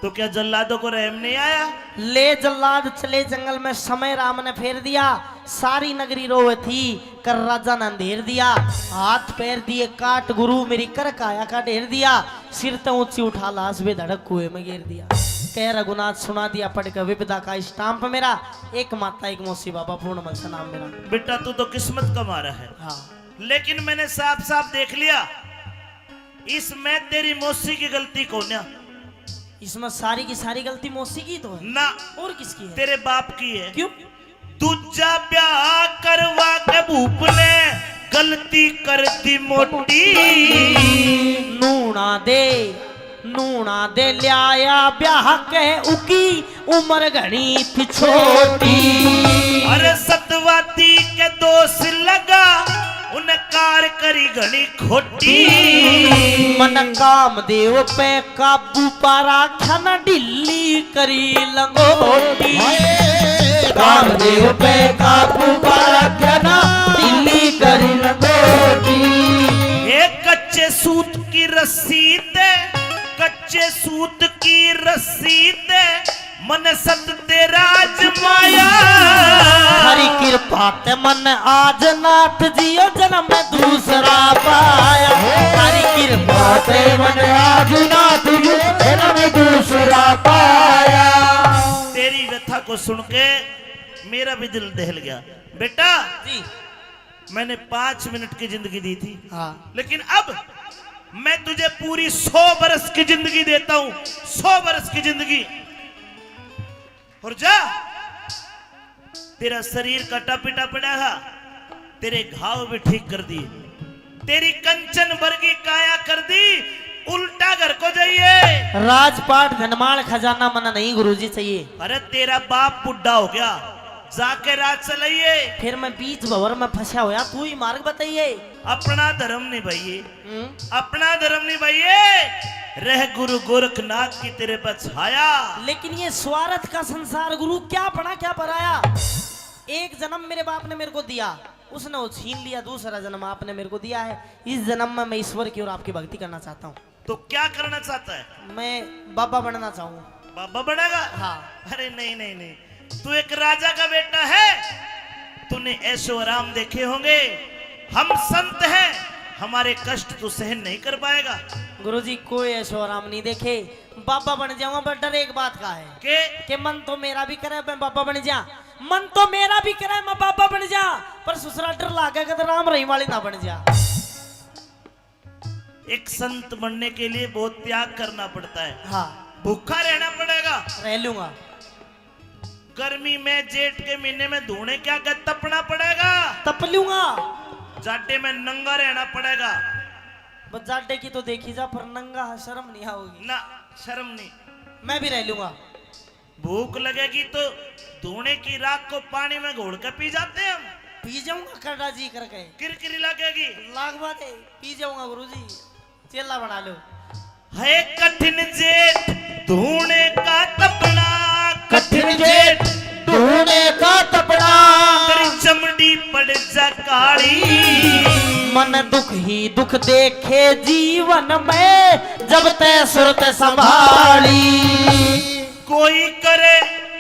तो क्या जल्लादों को रहम नहीं आया? ले जल्लाद चले जंगल में, समय राम ने फेर दिया। सारी नगरी रोवे थी, कर राजा ने अंधेर दिया। हाथ पैर दिए काट गुरु, मेरी कर काया का ढेर दिया। सिर ते ऊंची उठा लाश बेधड़क कुएं में गिर दिया। कह रघुनाथ सुना दिया पढ़ के विपदा का स्टाम्प मेरा। एक माता, एक मौसी, बाबा पूरणमल से नाम मेरा। बेटा, तू तो किस्मत का मारा है। हाँ। लेकिन मैंने साफ साफ देख लिया, इसमें तेरी मौसी की गलती कोन्या। इसमें सारी की सारी गलती मौसी की तो है। ना। और किसकी है? तेरे बाप की है। क्यों? दूजा ब्याह करवा के भूप ने गलती कर दी मोटी। नूणा दे, नूणा दे ल्याया ब्याह के, उकी उम्र घणी थी छोटी। अरे सतवादी के दोष लगा, उन्हें कार करी घणी खोटी। मन कामदेव पे काबू पा राख्या ना, ढीली करी लंगोटी। कामदेव पे काबू पा राख्या ना, ढीली करी लंगोटी। एक कच्चे सूत की रस्सी ते, कच्चे सूत की रस्सी ते मन सत तेरा आजमाया। थारी कृपा ते मन आज नाथ जियो जन्म दूसरा पाया। थारी कृपा ते मन आज नाथ जियो जन्म दूसरा पाया। तेरी व्यथा को सुन के मेरा भी दिल दहल गया। बेटा, जी। मैंने पाँच मिनट की जिंदगी दी थी, हाँ। लेकिन अब मैं तुझे पूरी सौ बरस की जिंदगी देता हूँ, सौ बरस की जिंदगी। और जा, तेरा शरीर कटा पिटा पड़ा है, तेरे घाव भी ठीक कर दिए, तेरी कंचन वर्गी काया कर दी, उल्टा घर को जाइए। राजपाट धनमाल खजाना मना नहीं गुरुजी चाहिए। अरे, तेरा बाप बुढ़ा हो गया, जाके राज चलाइए। फिर मैं बीच भंवर में फंसा होया, तू ही मार्ग बताइए। अपना धर्म निभाइए, हम्म। अपना धर्म निभाइए। रह गुरु गोरखनाथ की तेरे पर छाया। लेकिन ये स्वार्थ का संसार गुरु, क्या बना क्या पराया। एक जन्म मेरे बाप ने मेरे को दिया, उसने वो छीन लिया, दूसरा जन्म आपने मेरे को दिया है। इस जन्म में मैं ईश्वर की और आपकी भक्ति करना चाहता हूँ। तो क्या करना चाहता है? मैं बाबा बनना चाहूँ। बाबा बनेगा? हाँ। अरे नहीं, नहीं, नहीं, तू एक राजा का बेटा है, तूने ऐशो आराम देखे होंगे, हम संत हैं, हमारे कष्ट तू सहन नहीं कर पाएगा। गुरुजी, कोई ऐशो आराम नहीं देखे, बाबा बन जाऊंगा, पर डर एक बात का है। के? के मन तो मेरा भी करे मैं बाबा बन जा, मन तो मेरा भी करे मैं बाबा बन जा, पर ससुरा डर लागे कि राम रहीम वाली ना बन जा। एक संत बनने के लिए बहुत त्याग करना पड़ता है। हाँ। भूखा रहना पड़ेगा। रह लूंगा। गर्मी में जेठ के महीने में धूने क्या गए, तपना पड़ेगा। तप लूंगा। जाडे में नंगा रहना पड़ेगा। बस जाडे की तो देखी जा, पर नंगा शर्म नहीं आओगी। ना, शर्म नहीं। मैं भी रह लूंगा। भूख लगेगी तो धूने की राख को पानी में घोल के पी जाते हैं हम। पी जाऊंगा करड़ा जी करके। किरकिरी लगेगी। लागवा दे, पी जाऊंगा गुरुजी। चेला बना लो। है कठिन जेठ धूने का तपना, कठिन जेठ धूने का तपना। तेरी चमड़ी पड़ जा काली। मन दुख ही दुख देखे जीवन में, जब तै सुरत संभाली। कोई करे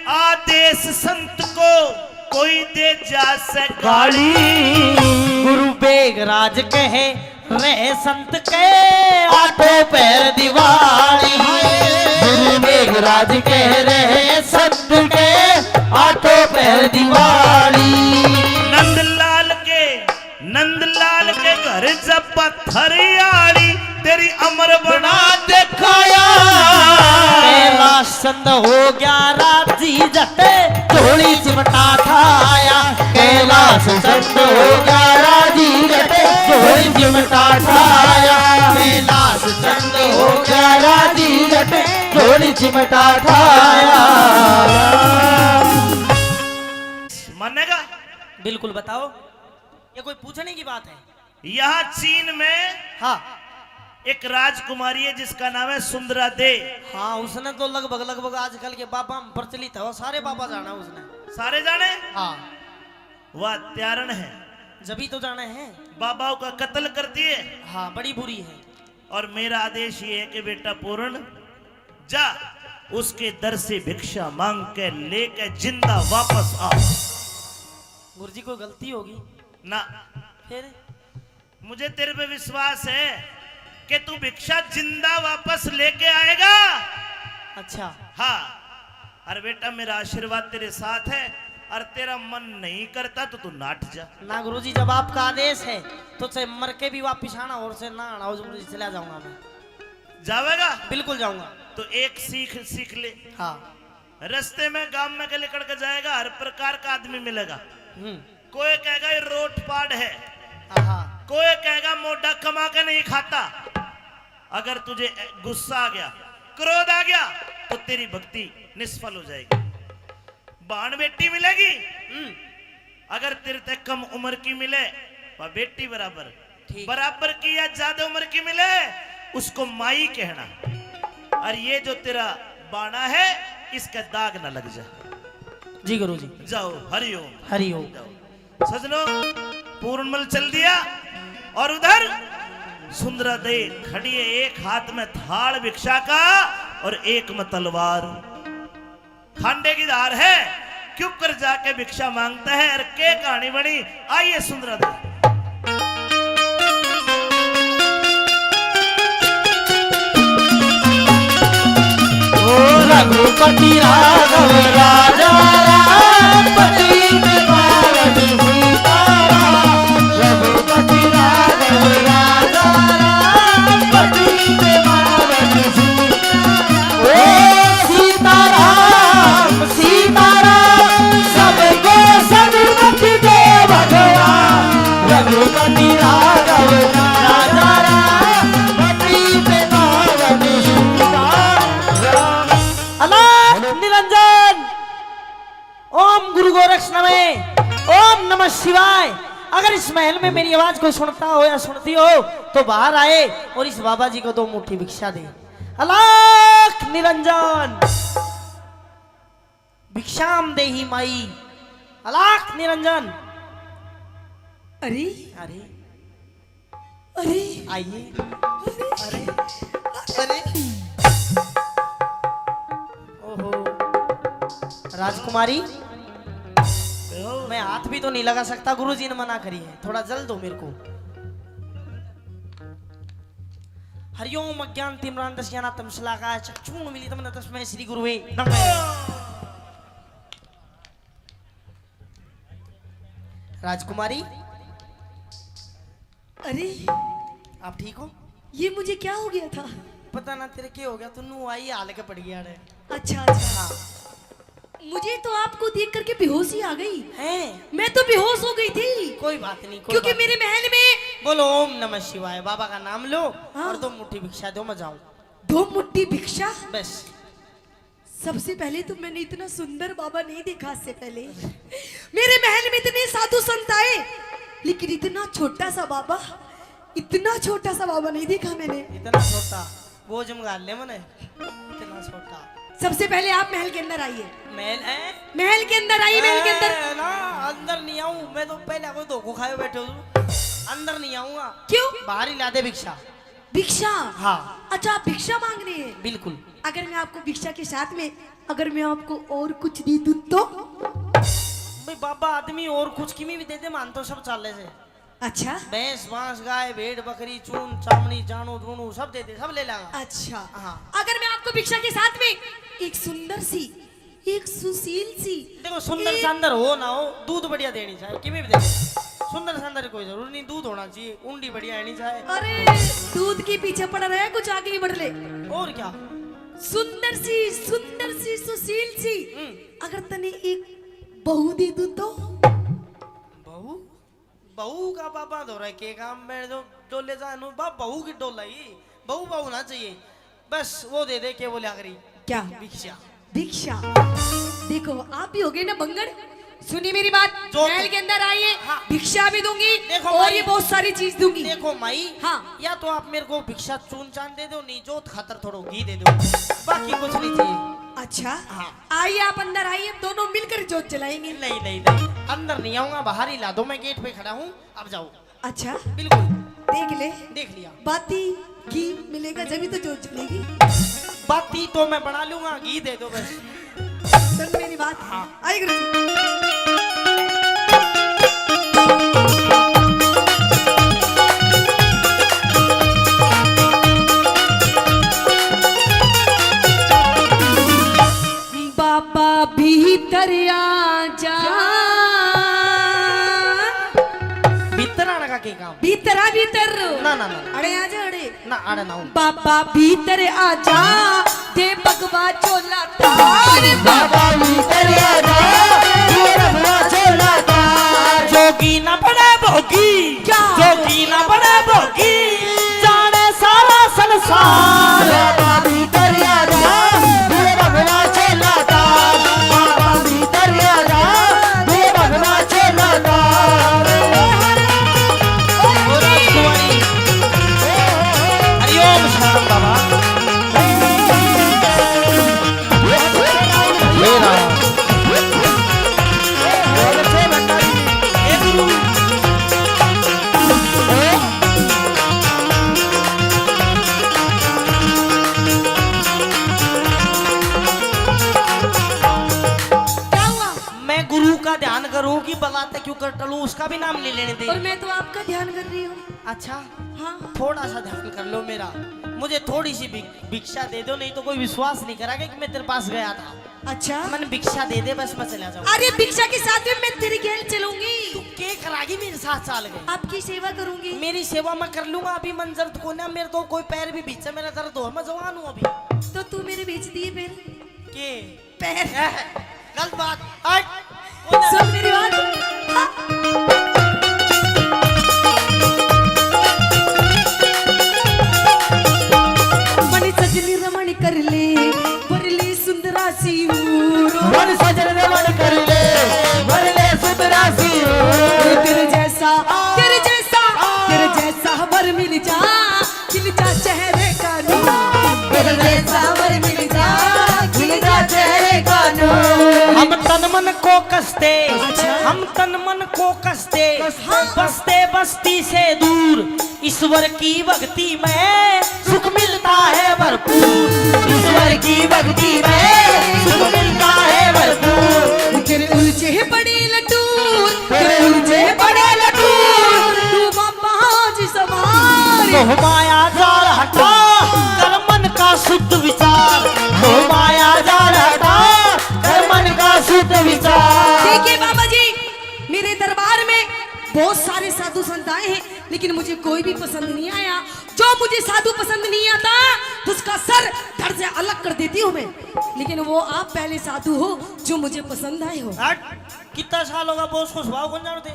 आदेश संत को, कोई दे जा से गाली। गुरु बेगराज कहे रहे संत के, आठों पहर दिवाली। गुरु मेघराज कह रहे संत के, आठों पहर दिवाली। नंदलाल के, नंदलाल के घर जब पत्थर आली, तेरी अमर बना दिखाया। कैलाश चंद हो गया राजी जट, झोली चिमटा ठाया। कैलाश चंद हो गया राजी जट, झोली चिमटा ठाया। कैलाश चंद हो गया राजी जट, झोली चिमटा ठाया। मानेगा? बिल्कुल बताओ, ये कोई पूछने की बात है? यहाँ चीन में हाँ। एक राजकुमारी है जिसका नाम है सुंदरा दे। हाँ, उसने तो लगभग, लगभग आजकल के बाबा में प्रचलित है, वो सारे बाबा जाना उसने। सारे जाने? हाँ। वह त्यारण है। जब ही तो जाने हैं। बाबाओं का कत्ल कर दिए। हाँ, बड़ी बुरी है। और मेरा आदेश ये है कि बेटा पूर्ण, जा, उसके दर से भिक्षा मांग के लेके जिंदा वापस आ। गुरुजी, कोई गलती होगी? ना। फिर? मुझे तेरे पे विश्वास है कि तू भिक्षा जिंदा वापस लेके आएगा। अच्छा। हाँ। अरे बेटा, मेरा आशीर्वाद तेरे साथ है, और तेरा मन नहीं करता तो तू नाट जा। ना गुरुजी, जब आपका आदेश है तो चाहे मर के भी वापिस आना और से ना आना हो, गुरुजी, चला जाऊंगा मैं। जावेगा? बिल्कुल जाऊंगा। तो एक सीख सीख ले। हाँ। रास्ते में गांव में के लिकड़ के जाएगा, हर प्रकार का आदमी मिलेगा। हम्म। कोई कहेगा ये रोट पाड़ है, आहा। कोई कहेगा मोटा कमा के नहीं खाता। अगर तुझे गुस्सा आ गया, क्रोध आ गया, तो तेरी भक्ति निष्फल हो जाएगी। बाण बेटी मिलेगी, हम्म। अगर तेरे ते कम उम्र की मिले, वह बेटी बराबर, ठीक। बराबर की या ज्यादा उम्र की मिले, उसको माई कहना। और ये जो तेरा बाणा है, इसका दाग ना लग जाए। जी गुरु जी। जाओ, हरिओम। हरिओम। जाओ। सजनों, पूर्णमल चल दिया और उधर सुंदरा दे खड़ी है, एक हाथ में थाल भिक्षा का और एक में तलवार। खांडे की धार है, क्यों कर जाके भिक्षा मांगता है, और के कहानी बनी, आइए सुन रहा था। ओ रघुपति राघव राजा राम, पतित पावन सीताराम। रघुपति राघव राजा राम, पतित पावन सीताराम। ओ सीताराम, सीताराम, सबको सदगति दे भगवान। रघुपति राघव राजा राम, पतित पावन सीताराम। अलख निरंजन। ओम गुरु गोरक्ष नमः, ओम नमः शिवाय। अगर इस महल में मेरी आवाज कोई सुनता हो या सुनती हो तो बाहर आए और इस बाबा जी को दो मुट्ठी भिक्षा दे। अलख निरंजन, भिक्षाम देहि माई। अलख निरंजन। अरे, अरे, अरे, आइए। अरे, अरे। ओहो। राजकुमारी, मैं हाथ भी तो नहीं लगा सकता, गुरुजी ने मना करी है। थोड़ा जल दो मेरे को। हरिओम अज्ञान तिमिरांधस्य ज्ञानानात्मशलाकया चक्षुर्मीलितं येन तस्मै श्री गुरुवे नमः। राजकुमारी, अरे, आप ठीक हो? ये मुझे क्या हो गया था? पता ना तेरे क्या हो गया, तू नू आई हाल के पड़ गया रे। अच्छा, अच्छा। हाँ। मुझे तो आपको देख करके बेहोशी आ गई। हैं? मैं तो बेहोश हो गई थी। कोई बात नहीं, कोई क्योंकि बात मेरे नहीं। महल में बोलो ओम नमः शिवाय, बाबा का नाम लो हाँ। और दो मुट्ठी भिक्षा दो, मैं जाऊं। दो मुट्ठी भिक्षा? बस। सबसे पहले तो मैंने इतना सुंदर बाबा नहीं देखा आज से पहले। मेरे महल में इतने साधु संत आए, लेकिन इतना छोटा सा बाबा, इतना छोटा सा बाबा नहीं देखा मैंने। इतना छोटा? वो जमगा ले मने, इतना छोटा। सबसे पहले आप महल के अंदर आइए। महल है? महल के अंदर आइए, महल के अंदर। ए, ना, अंदर नहीं आऊं मैं तो। पहले कोई धोखो खाए बैठे हो, अंदर नहीं आऊंगा। क्यों? बाहर ही ला दे भिक्षा। भिक्षा? हाँ। अच्छा, आप भिक्षा मांग रहे हैं? बिल्कुल। अगर मैं आपको भिक्षा के साथ में, अगर मैं आपको और कुछ दे दूं तो? भाई बाबा, आदमी और कुछ किमी भी दे दे, मान तो सब चाले से। अच्छा। भैंस, बांस, गाय, भेड़, बकरी, चून, चामड़ी, चाणू, रूणू, सब दे दे, सब ले लांगा। अच्छा। हाँ। अगर मैं आपको भिक्षा के साथ में एक सुंदर सी, एक सुशील सी, देखो, सुंदर एक सांदर हो ना हो, दूध बढ़िया देनी चाहिए, किमी भी दे दे। सुंदर सांदर कोई जरूरी नहीं, दूध होना चाहिए, उंडी बढ़िया आनी चाहिए। अरे, दूध के पीछे पड़ा रहे, कुछ आगे ही बढ़ ले। और क्या? सुंदर सी, सुंदर सी, सुशील सी, हम्म। अगर तने एक बहू दे दूं तो? बहू? बहू का बाबा धोरे के काम में जो डोले जा नु बा, बहू की डोलाई, बहू बहू ना चाहिए, बस वो दे दे, के बोले आखिरी? क्या? भिक्षा। भिक्षा। देखो, आप भी हो गए ना बंगड़। सुनिए मेरी बात, जो महल के अंदर आइए, हाँ। भिक्षा भी दूंगी देखो और माई, ये बहुत सारी चीज दूंगी। देखो माई, हाँ। या तो आप मेरे को भिक्षा चून चान दे दो, नहीं जोत खातर थोड़ो घी दे दो, बाकी कुछ नहीं चाहिए। अच्छा, हाँ। आइए आप अंदर आइए, दोनों मिलकर जोत जलाएंगे। नहीं, नहीं, नहीं, अंदर नहीं आऊंगा, बाहर ही ला दो, मैं गेट पे खड़ा हूँ, आप जाओ। अच्छा, बिल्कुल। देख ले। देख लिया। बाती घी मिलेगा जब ही तो जोत जलेगी। बाती तो मैं बना लूंगा, घी दे दो बस। सुन मेरी बात। हाँ। आई गुरु जी। बाबा भीतर आ जा। भीतर आने का के काम? भीतर आ, भीतर। ना, ना, ना। अड़े आ जा, अड़े। ना, अड़े ना हूँ। बाबा भीतर आ जा, दे भगवा झोला तार। बाबा भीतर आ जा, दे भगवा झोला तार। जोगी ना बड़ा भोगी। क्या? जोगी ना बड़ा भोगी, जाने सारा संसार। बाबा भीतर आ जा, दे भगवा झोला तार। बाबा भीतर आ जा, दे भगवा झोला तार। ओ राजकुमारी, हरिओम शाम बाबा। हे राम। बलाते क्यों कर टलूं, उसका भी नाम नहीं लेने दे। और मैं तो आपका ध्यान कर रही हूँ। अच्छा, हाँ। थोड़ा सा ध्यान कर लो मेरा, मुझे थोड़ी सी भि-, भिक्षा दे दो, नहीं तो कोई विश्वास नहीं करेगा कि मैं तेरे पास गया था। अच्छा। मन भिक्षा दे दे, बस मैं चला जाऊँ। अरे, भिक्षा के साथ में मैं तेरे गैल चलूंगी। तू के करागी मेरे साथ चाल के? आपकी सेवा करूंगी। मेरी सेवा मैं कर लूंगा, अभी मन दर्द को ना, मेरे तो कोई पैर भी भींचे, मेरा दर्द हो, मैं जवान हूँ अभी। तो तू मेरे भींच दिए फिर? के? पैर। ए, गलत बात। हट। सुन मेरी बात। हाँ। मणि सजनी रमण कर ले, वर ले सुंदरा सी हूर। मणि सजनी रमण कर ले, वर ले सुंदरा सी हूर। तेरे जैसा, तेरे जैसा, तेरे जैसा वर मिल जा, खिल जा चेहरे का नूर। तेरे जैसा वर मिल जा, खिल जा चेहरे का नूर। हम तन मन को कसते, अच्छा। हम तन मन को कसते, कसते। बसते बस्ती से दूर। ईश्वर की भक्ति में सुख मिलता है भरपूर। ईश्वर की भक्ति में सुख मिलता है भरपूर। तेरे उलझे पड़े लटूर, तेरे उलझे पड़े लटूर। तू बाबा जी सवार। मोह माया जाल हटा, कर मन का शुद्ध विचार। मोह माया जाल हटा, कर मन का शुद्ध विचार। देखिए बाबा जी, मेरे दरबार में बहुत सारे साधु संत आए हैं, लेकिन मुझे कोई भी पसंद नहीं आया। जो मुझे साधु पसंद नहीं आता, उसका सर धड़ से अलग कर देती हूँ मैं। लेकिन वो आप पहले साधु हो जो मुझे पसंद आए हो। हट, कितना साल होगा, बॉस को स्वभाव कौन जानते?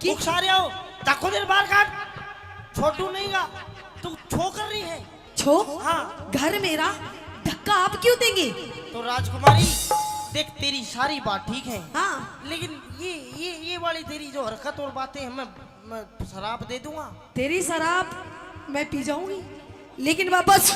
की? उकसा रहे हो, धक्को दे बाहर काट। छोटू नहीं गा, तू छो कर रही है। छो? हाँ। घर मेरा, धक्का आप क्यों देंगे? तो राजकुमारी, देख, तेरी सारी बात ठीक है। हाँ। लेकिन ये, ये, ये वाली तेरी जो हरकत और बातें हैं, मैं, मैं शराप दे दूंगा। तेरी शराब मैं पी जाऊंगी, लेकिन वापस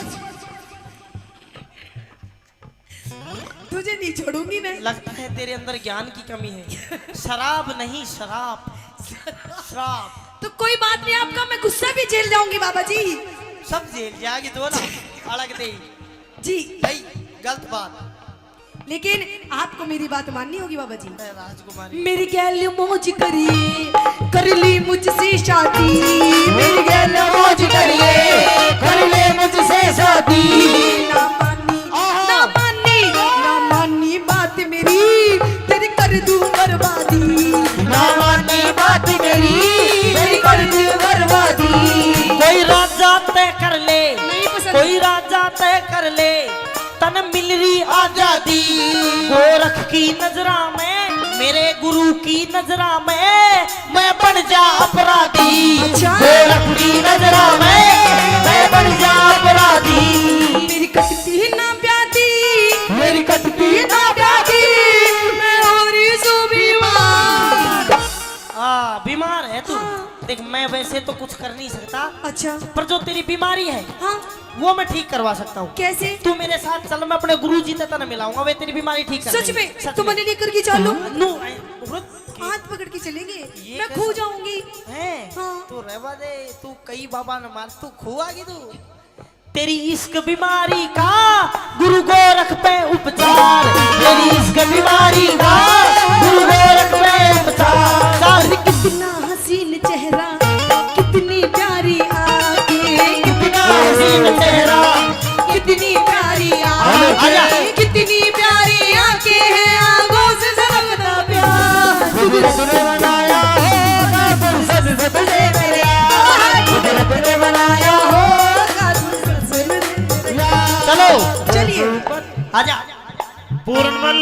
तुझे नहीं छोड़ूंगी मैं। लगता है तेरे अंदर ज्ञान की कमी है। शराब नहीं, शराब। शराब। तो कोई बात नहीं, आपका मैं गुस्सा भी झेल जाऊंगी बाबा जी। सब झेल जाएगी, दो ना अलग दे। जी। भाई, गलत बात। लेकिन आपको मेरी बात माननी होगी बाबा जी। ए, राजकुमारी। मेरी गैल मौज करिए, कर ली मुझसे शादी। मेरी गैल मौज करिए, कर ले मुझसे शादी। ना मानी, आहा। ना मानी, ना मानी बात मेरी, तेरी कर दूं बर्बादी। ना मानी बात मेरी, तेरी कर दूं बर्बादी। कोई राजा तय कर ले, नहीं पसंद। कोई राजा तय कर ले, तन मिल रही आजादी। गोरख की नजरा में, मेरे गुरु की नजरा में, मैं बन जा अपराधी। अच्छा। गोरख की नजरा में, मैं बन जा अपराधी। मेरी कटती ना ब्यादी, मेरी कटती ना ब्यादी, मैं हो रही सू बीमार। हाँ, बीमार है तू। हाँ। देख, मैं वैसे तो कुछ कर नहीं सकता। अच्छा। पर जो तेरी बीमारी है, हाँ। वो मैं ठीक करवा सकता हूँ। कैसे? तू मेरे साथ चल, मैं अपने गुरुजी से तने मिलाऊंगा, वे तेरी बीमारी ठीक कर सच देंगे। में? सच तो में। मने लेकर के चलो। हाँ। नू, ए, रुक। हाथ पकड़ के चलेंगे, ये मैं कैसे? खो जाऊंगी। हैं? हाँ। तू रहवा दे, तू कई बाबा न मार, तू खोआगी तू। तेरी इश्क बीमारी का गुरु गोरख पे उपचार, तेरी इश्क बीमारी का गुरु गोरख पे उपचार। अरे कितना हसीन चेहरा, कितनी प्यारी आंखें, कितना हसीन चेहरा, कितनी प्यारी आंखें, आजा। कितनी प्यारी आंखें हैं, आंखों से झलकता प्यार। कुदरत ने बनाया होगा फुर्सत से तुझे मेरे यार, कुदरत ने बनाया होगा फुर्सत से मेरे यार। चलो। चलिए। आजा। पूर्णमल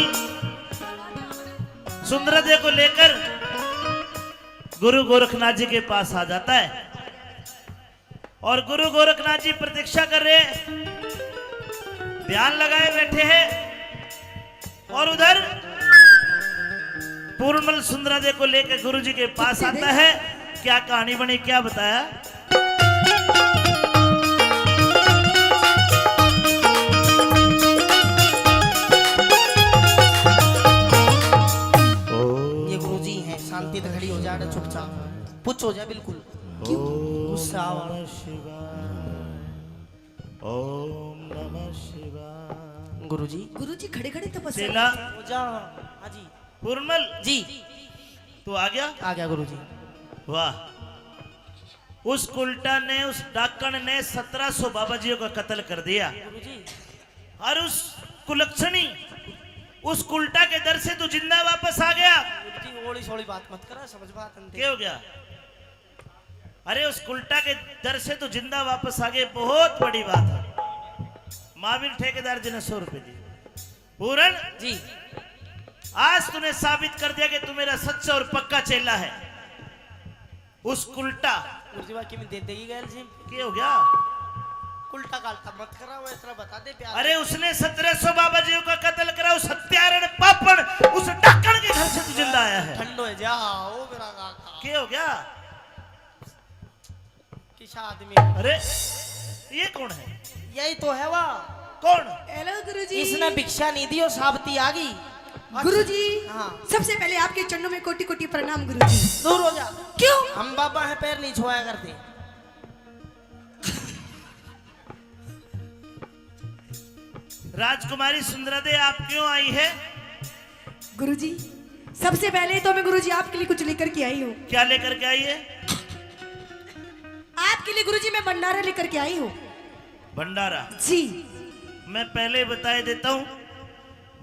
सुंदरा दे को लेकर गुरु गोरखनाथ जी के पास आ जाता है और गुरु गोरखनाथ जी प्रतीक्षा कर रहे हैं, ध्यान लगाए बैठे हैं। और उधर पूर्णमल सुंदरा दे को लेकर गुरु जी के पास आता है। क्या कहानी बनी, क्या बताया? ये गुरु जी हैं, शांति से खड़ी हो जा, चुपचाप, पुच हो जा बिल्कुल। क्यों? गुस्सा आ रहा। ओम नमः शिवाय। गुरुजी। गुरुजी खड़े खड़े तपस्या चेला। हो जा। हाँ जी। पूर्णमल। जी। तू आ गया? आ गया गुरुजी। वाह। उस कुलटा ने, उस डाकण ने सत्रह सौ बाबा जियों का कत्ल कर दिया। गुरुजी। और उस कुलक्षणी, उस कुलटा के दर से तू जिंदा वापस आ गया। गुरुजी, ओली सोली बात मत करा, समझ बात नहीं। क्या हो गया? अरे, उस कुलटा के दर से तू जिंदा वापस आ गए, बहुत बड़ी बात है। महावीर ठेकेदार जी ने सौ रुपए दिए। पूरन जी। आज तूने साबित कर दिया कि तू मेरा सच्चा और पक्का चेला है। उस कुलटा गुरुजी, बाकी में दे देगी गैल जी। क्या हो गया? कुलटा कालटा मत करा, वो इतना बता दे प्यार। अरे, उसने सत्रह सौ बाबा जियों का कत्ल करा, उस हत्यारण पापण, उस डाकण के घर से तू जिंदा आया है। ठंडो है जा, ओ मेरा काका। क्या हो गया? किसा आदमी। अरे, ये कौन है? यही तो है वा। कौन? हेलो गुरुजी। इसने भिक्षा नहीं दी, वो साबती आ गई। गुरुजी, हाँ। सबसे पहले आपके चरणों में कोटि कोटि प्रणाम गुरुजी। दूर हो जा। क्यों? हम बाबा हैं, पैर नहीं छुआया करते। राजकुमारी सुंदरा दे, आप क्यों आई है? गुरुजी, सबसे पहले तो मैं गुरुजी आपके लिए कुछ लेकर के आई हूँ। क्या लेकर के आई है? आपके लिए गुरुजी मैं भंडारा लेकर के आई हूँ। भंडारा? जी। मैं पहले ही बताए देता हूँ,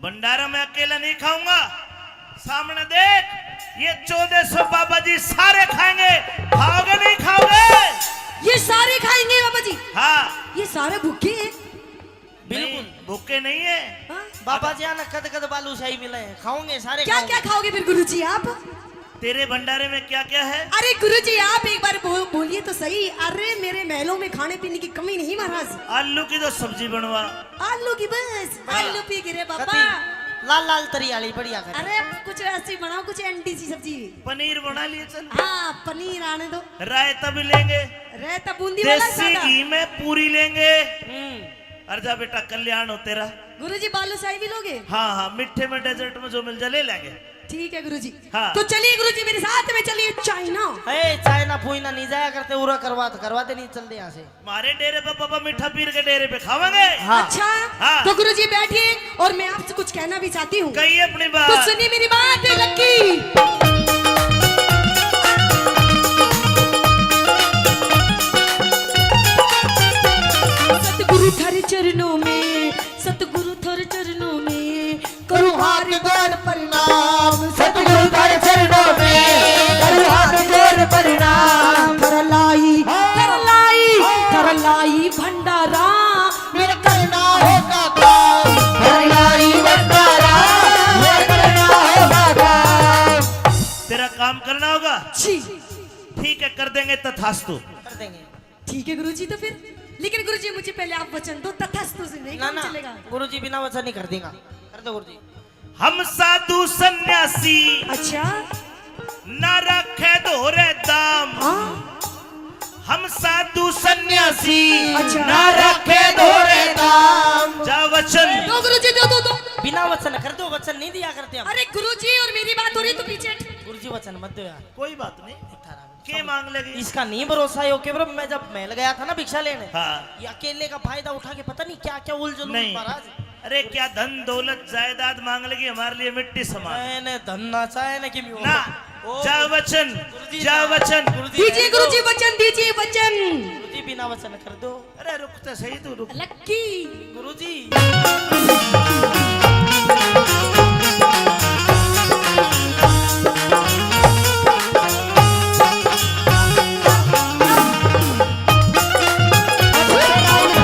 भंडारा मैं अकेला नहीं खाऊंगा। सामने देख, ये चौदह सौ बाबा जी सारे खाएंगे। खाओगे नहीं खाओगे? ये सारे खाएंगे बाबा जी। हाँ। ये सारे भूखे हैं। बिल्कुल। नहीं, भूखे नहीं है। हाँ? बाबा जी, आना कद कद बालूशाही मिले हैं, खाओगे सारे, क्या खाओगे। क्या खाओगे फिर गुरुजी आप? तेरे भंडारे में क्या क्या है? अरे गुरुजी, आप एक बार बो-, बोलिए तो सही। अरे, मेरे महलों में खाने पीने की कमी नहीं महाराज। आलू की तो सब्जी बनवा। आलू की बस, हाँ। आलू पी गिरे बाबा। कति लाल लाल तरी आली बढ़िया कर। अरे, कुछ ऐसी बनाओ, कुछ एंटी सी सब्जी। पनीर बना लिए चल। हाँ, पनीर आने दो। रायता भी लेंगे। रायता बूंदी वाला देसी सादा। घी में पूरी लेंगे। हम्म। और जा बेटा, कल्याण हो तेरा। गुरुजी, बालूशाही भी लोगे? हाँ, हाँ, मीठे में, डेजर्ट में जो मिल जाए, ले लेंगे। ठीक है गुरुजी। हाँ। तो चलिए गुरुजी, मेरे साथ में चलिए चाइना। ए, चाइना फुइना नहीं जाया करते, उरा करवा तो करवा दे, नहीं चलते यहाँ से। हमारे डेरे पे बाबा मीठा पीर के डेरे पे खावांगे। हाँ। अच्छा, हाँ। तो गुरुजी बैठिए और मैं आपसे कुछ कहना भी चाहती हूँ। कहिए अपनी बात। तो सुनिए मेरी बात, लक्की। सतगुरु थारे चरणों में, सतगुरु थारे चरणों में करूँ हाथ जोड़ प्रणाम। सतगुरु थारे चरणों में करूँ हाथ जोड़ प्रणाम। थारा लाई, थारा लाई, थारा लाई भंडारा मेरा करना होगा काम। थारा लाई भंडारा मेरा करना होगा काम। तेरा काम करना होगा? जी। ठीक है, कर देंगे, तथास्तु। कर देंगे। ठीक है गुरुजी, तो फिर, लेकिन गुरुजी, मुझे पहले आप वचन दो, तथास्तु से नहीं ना, काम ना, चलेगा। गुरुजी, बिना वचन नहीं कर देगा। कर दो गुरुजी। हम साधु सन्यासी, अच्छा। ना रखे धोरे दाम। हाँ। हम साधु सन्यासी, अच्छा। ना रखे धोरे दाम। जा वचन। दो गुरुजी, दो, दो, दो। बिना वचन कर दो, वचन नहीं दिया करते हम। अरे गुरुजी, और मेरी बात हो रही तो पीछे। गुरुजी, वचन मत दो यार। कोई बात नहीं। थारा के मांग लेगी? इसका नहीं भरोसा है, ओके ब्रो, मैं जब महल गया था ना भिक्षा लेने, हाँ। ये अकेले का फायदा उठा के पता नहीं क्या क्या उलझुल नहीं। महाराज। अरे क्या धन दौलत जायदाद मांग लेगी, हमारे लिए मिट्टी समान। मैंने धन ना चाहे ना कि ना। ओ, जा वचन, गुरुजी जा ना, वचन। गुरुजी दीजिए गुरुजी वचन, दीजिए वचन। गुरुजी बिना वचन कर दो। अरे रुक तो सही तू, रुक। लक्की। गुरुजी।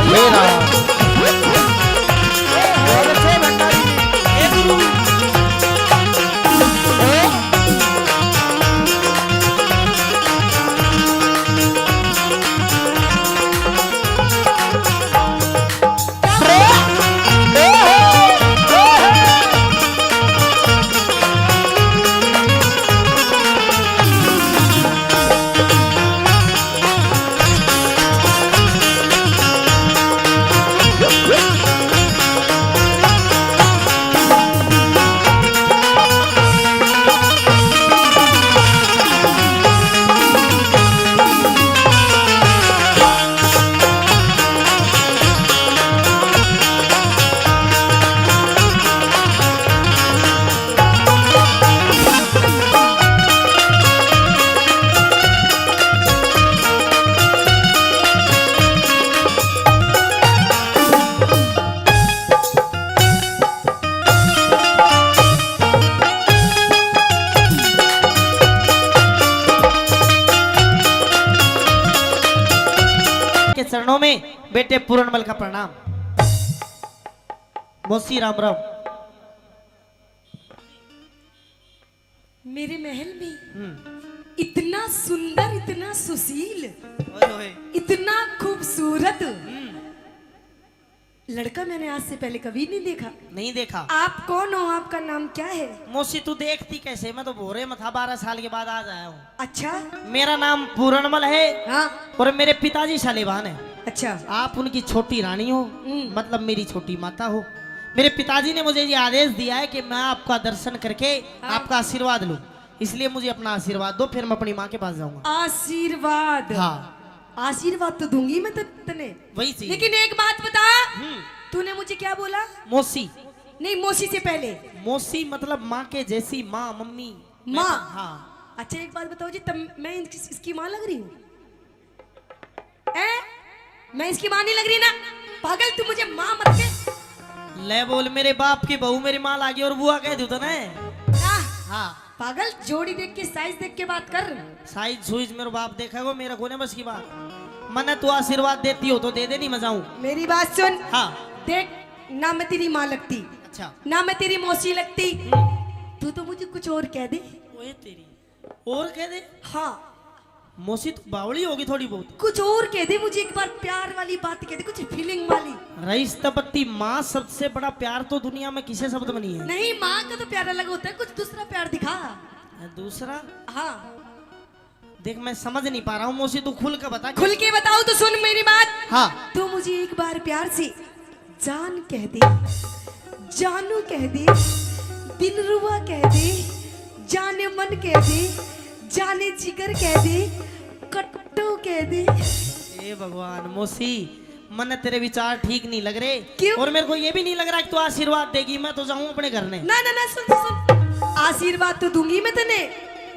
हे राम। में बेटे पूरणमल का प्रणाम। मौसी राम राम। मेरे महल में हम्म। इतना सुंदर, इतना सुशील, ओए, ओए। इतना खूबसूरत हम्म। लड़का मैंने आज से पहले कभी नहीं देखा। नहीं देखा। आप कौन हो, आपका नाम क्या है? मौसी, तू देखती कैसे? मैं तो भोरे में था, बारह साल के बाद आज आया हूँ। अच्छा। मेरा नाम पूरणमल है। हाँ। और मेरे पिताजी सालेबान है। अच्छा। आप उनकी छोटी रानी हो, हम्म। मतलब मेरी छोटी माता हो। मेरे पिताजी ने मुझे ये आदेश दिया है कि मैं आपका दर्शन करके हाँ। आपका आशीर्वाद लूं, इसलिए मुझे अपना आशीर्वाद दो, फिर मैं अपनी माँ के पास जाऊंगा। आशीर्वाद? हाँ। आशीर्वाद तो दूंगी मैं त-, तने। वही चीज। लेकिन एक बात बता, हम्म। तूने मुझे क्या बोला? मौसी। नहीं, मौसी से पहले। मौसी मतलब माँ के जैसी माँ, मम्मी। मैं माँ? तो, हाँ। अच्छा, एक बात बताओ जी, तब मैं इस-, इसकी माँ लग रही हूँ? हैं? मैं इसकी माँ नहीं लग रही ना? पागल, तू मुझे माँ मत कह। ले बोल, मेरे बाप की बहू मेरी माँ लागी और बुआ कह दूँ तो ना? ना। हाँ। पागल, जोड़ी देख के, साइज देख के बात कर। साइज सुइज मेरे बाप देखेगो, मेरा कोने बस की बात। मने तू आशीर्वाद देती हो तो दे दे, नहीं मैं जाऊं। मेरी बात सुन। हाँ। देख, ना मैं तेरी माँ लगती, अच्छा। ना मैं तेरी मौसी लगती। हम्म। तू तो मुझे कुछ और कह दे। ओए तेरी, और कह दे। हाँ। मौसी, तू बावली होगी थोड़ी बहुत। कुछ और कह दे मुझे, एक बार प्यार वाली बात कह दे, कुछ फीलिंग वाली। रईस तपत्ती माँ, सबसे बड़ा प्यार तो दुनिया में किसे शब्द में नहीं है। नहीं, माँ का तो प्यार अलग होता है, कुछ दूसरा प्यार दिखा। दूसरा? हाँ। देख, मैं समझ नहीं पा रहा हूँ मौसी, तू खुल के बता। खुल के बताओ तो सुन मेरी बात। हाँ। तू मुझे एक बार प्यार से जान कह दे, जानू कह दे, दिलरुबा कह दे, जाने मन कह दे, जाने जिगर कह दे, कट्टू कह दे। ए भगवान, मौसी, मन्ने तेरे विचार ठीक नहीं लग रहे। क्यों? और मेरे को ये भी नहीं लग रहा कि तू आशीर्वाद देगी, मैं तो जाऊं अपने घर ने। ना, ना, ना, सुन, सुन, सुन। आशीर्वाद तो दूंगी मैं तने,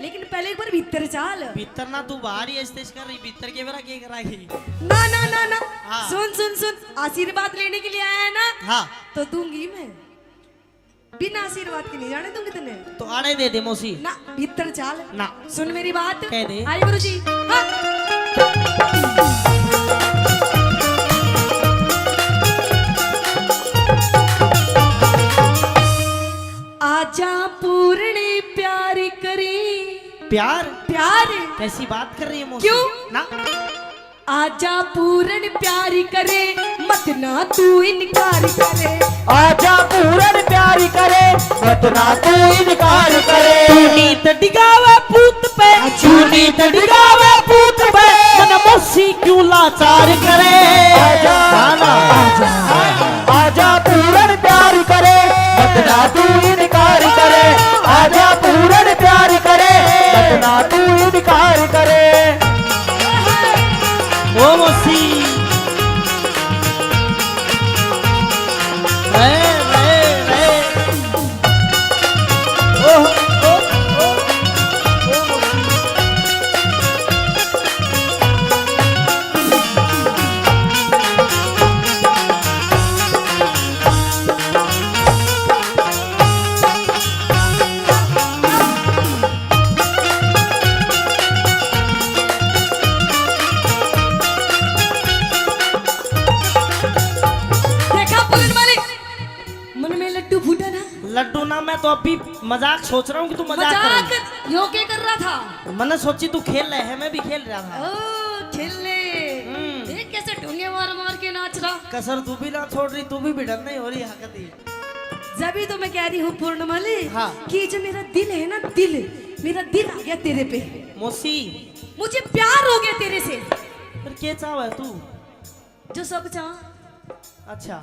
लेकिन पहले एक बार भीतर चाल। भीतर ना, तू बाहर ही ऐसे कर रही, भीतर के बेरा के कराएगी? ना, ना, ना, ना। हाँ। सुन, सुन, सुन, आशीर्वाद लेने के लिए आया है ना? हाँ। तो दूंगी मैं। बिना आशीर्वाद के नहीं जाने दूंगी तने। तो आने दे दे मौसी। ना, भीतर चाल। ना। सुन मेरी बात। कह दे। आई गुरु जी। हाँ। आजा पूरणी प्यारी करी। प्यार? प्यार। कैसी बात कर रही है मौसी? क्यों? ना। आजा पूरन प्यारी करे, मत ना तू इनकार करे। आजा पूरन प्यारी करे, मत ना तू इनकार करे। तू नीत डिगावे पूत पे, तू नीत डिगावे पूत पे, मन मौसी क्यों लाचार करे। आजा, हाँ ना। आजा, आजा पूरन प्यारी करे, मत ना तू इनकार करे। आजा पूरन प्यारी करे, मत ना तू इनकार करे। ओ मौसी। रे, रे, रे। ओ, ओ, ओ, ओ मौसी। देखा पूरन वाली, मन में लड्डू फूटा ना? लड्डू ना, मैं तो अभी मजाक सोच रहा हूँ कि तू मजाक कर रही है। मजाक? यो के कर रहा था? मैंने सोची तू खेल रहे है, मैं भी खेल रहा था। ओ, खेलने। हम्म। देख कैसे ढोंगे मार मार के नाच रहा। कसर तू भी ना छोड़ रही, तू भी भिड़न नहीं हो रही हकती। जब ही तो मैं कह रही हूँ पूर्णमली हाँ। कि जो मेरा दिल है ना, दिल, मेरा दिल आ गया तेरे पे। मौसी। मुझे प्यार हो गया तेरे से। फिर क्या चाहवा है तू? जो सब चाह। अच्छा,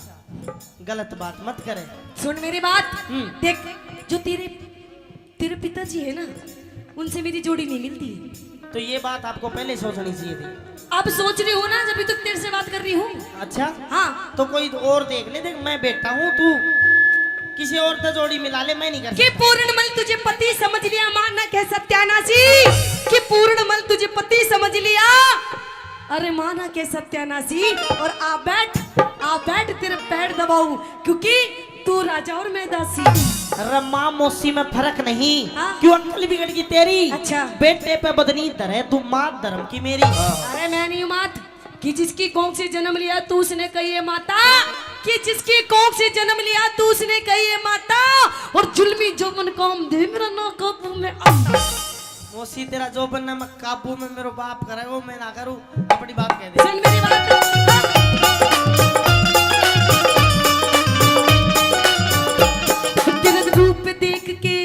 गलत बात मत करे। सुन मेरी बात। हम्म। देख, जो तेरे, तेरे पिताजी है ना, उनसे मेरी जोड़ी नहीं मिलती। तो ये बात आपको पहले सोचनी चाहिए थी। अब सोच रही हूँ ना, जब तक तेरे से बात कर रही हूँ। अच्छा? हाँ। तो कोई और देख ले, देख मैं बेटा हूँ, तू किसी और से जोड़ी मिला ले, मैं नहीं कर कि सकता। पूर्णमल तुझे पति समझ लिया, माँ ना कह सत्यानाशी, कि पूर्णमल तुझे पति समझ लिया। अरे माँ ना कह सत्यानाशी, और आ बैठ, आ बैठ, तेरे पैर दबाऊं, क्योंकि तू राजा और मैं दासी। अरे माँ मौसी में फर्क नहीं, हाँ। क्यों अक्ल बिगड़ गई तेरी? अच्छा। बेटे पे बदनी धरे तू, मात धर्म की मेरी। अरे मैं नहीं हूँ मात, कि जिसकी कोख से जन्म लिया तू उसने कही है माता, कि जिसकी कोख से जन्म लिया तू उसने कही है माता, और जुल्मी जोबन काम दे मेरा ना काबू में आ। मौसी, तेरा जोबन ना मैं काबू में मेरो बाप करे, वो मैं ना करूँ, अपनी बात कह दे। सुन मेरी बात। तेरा रूप देख के,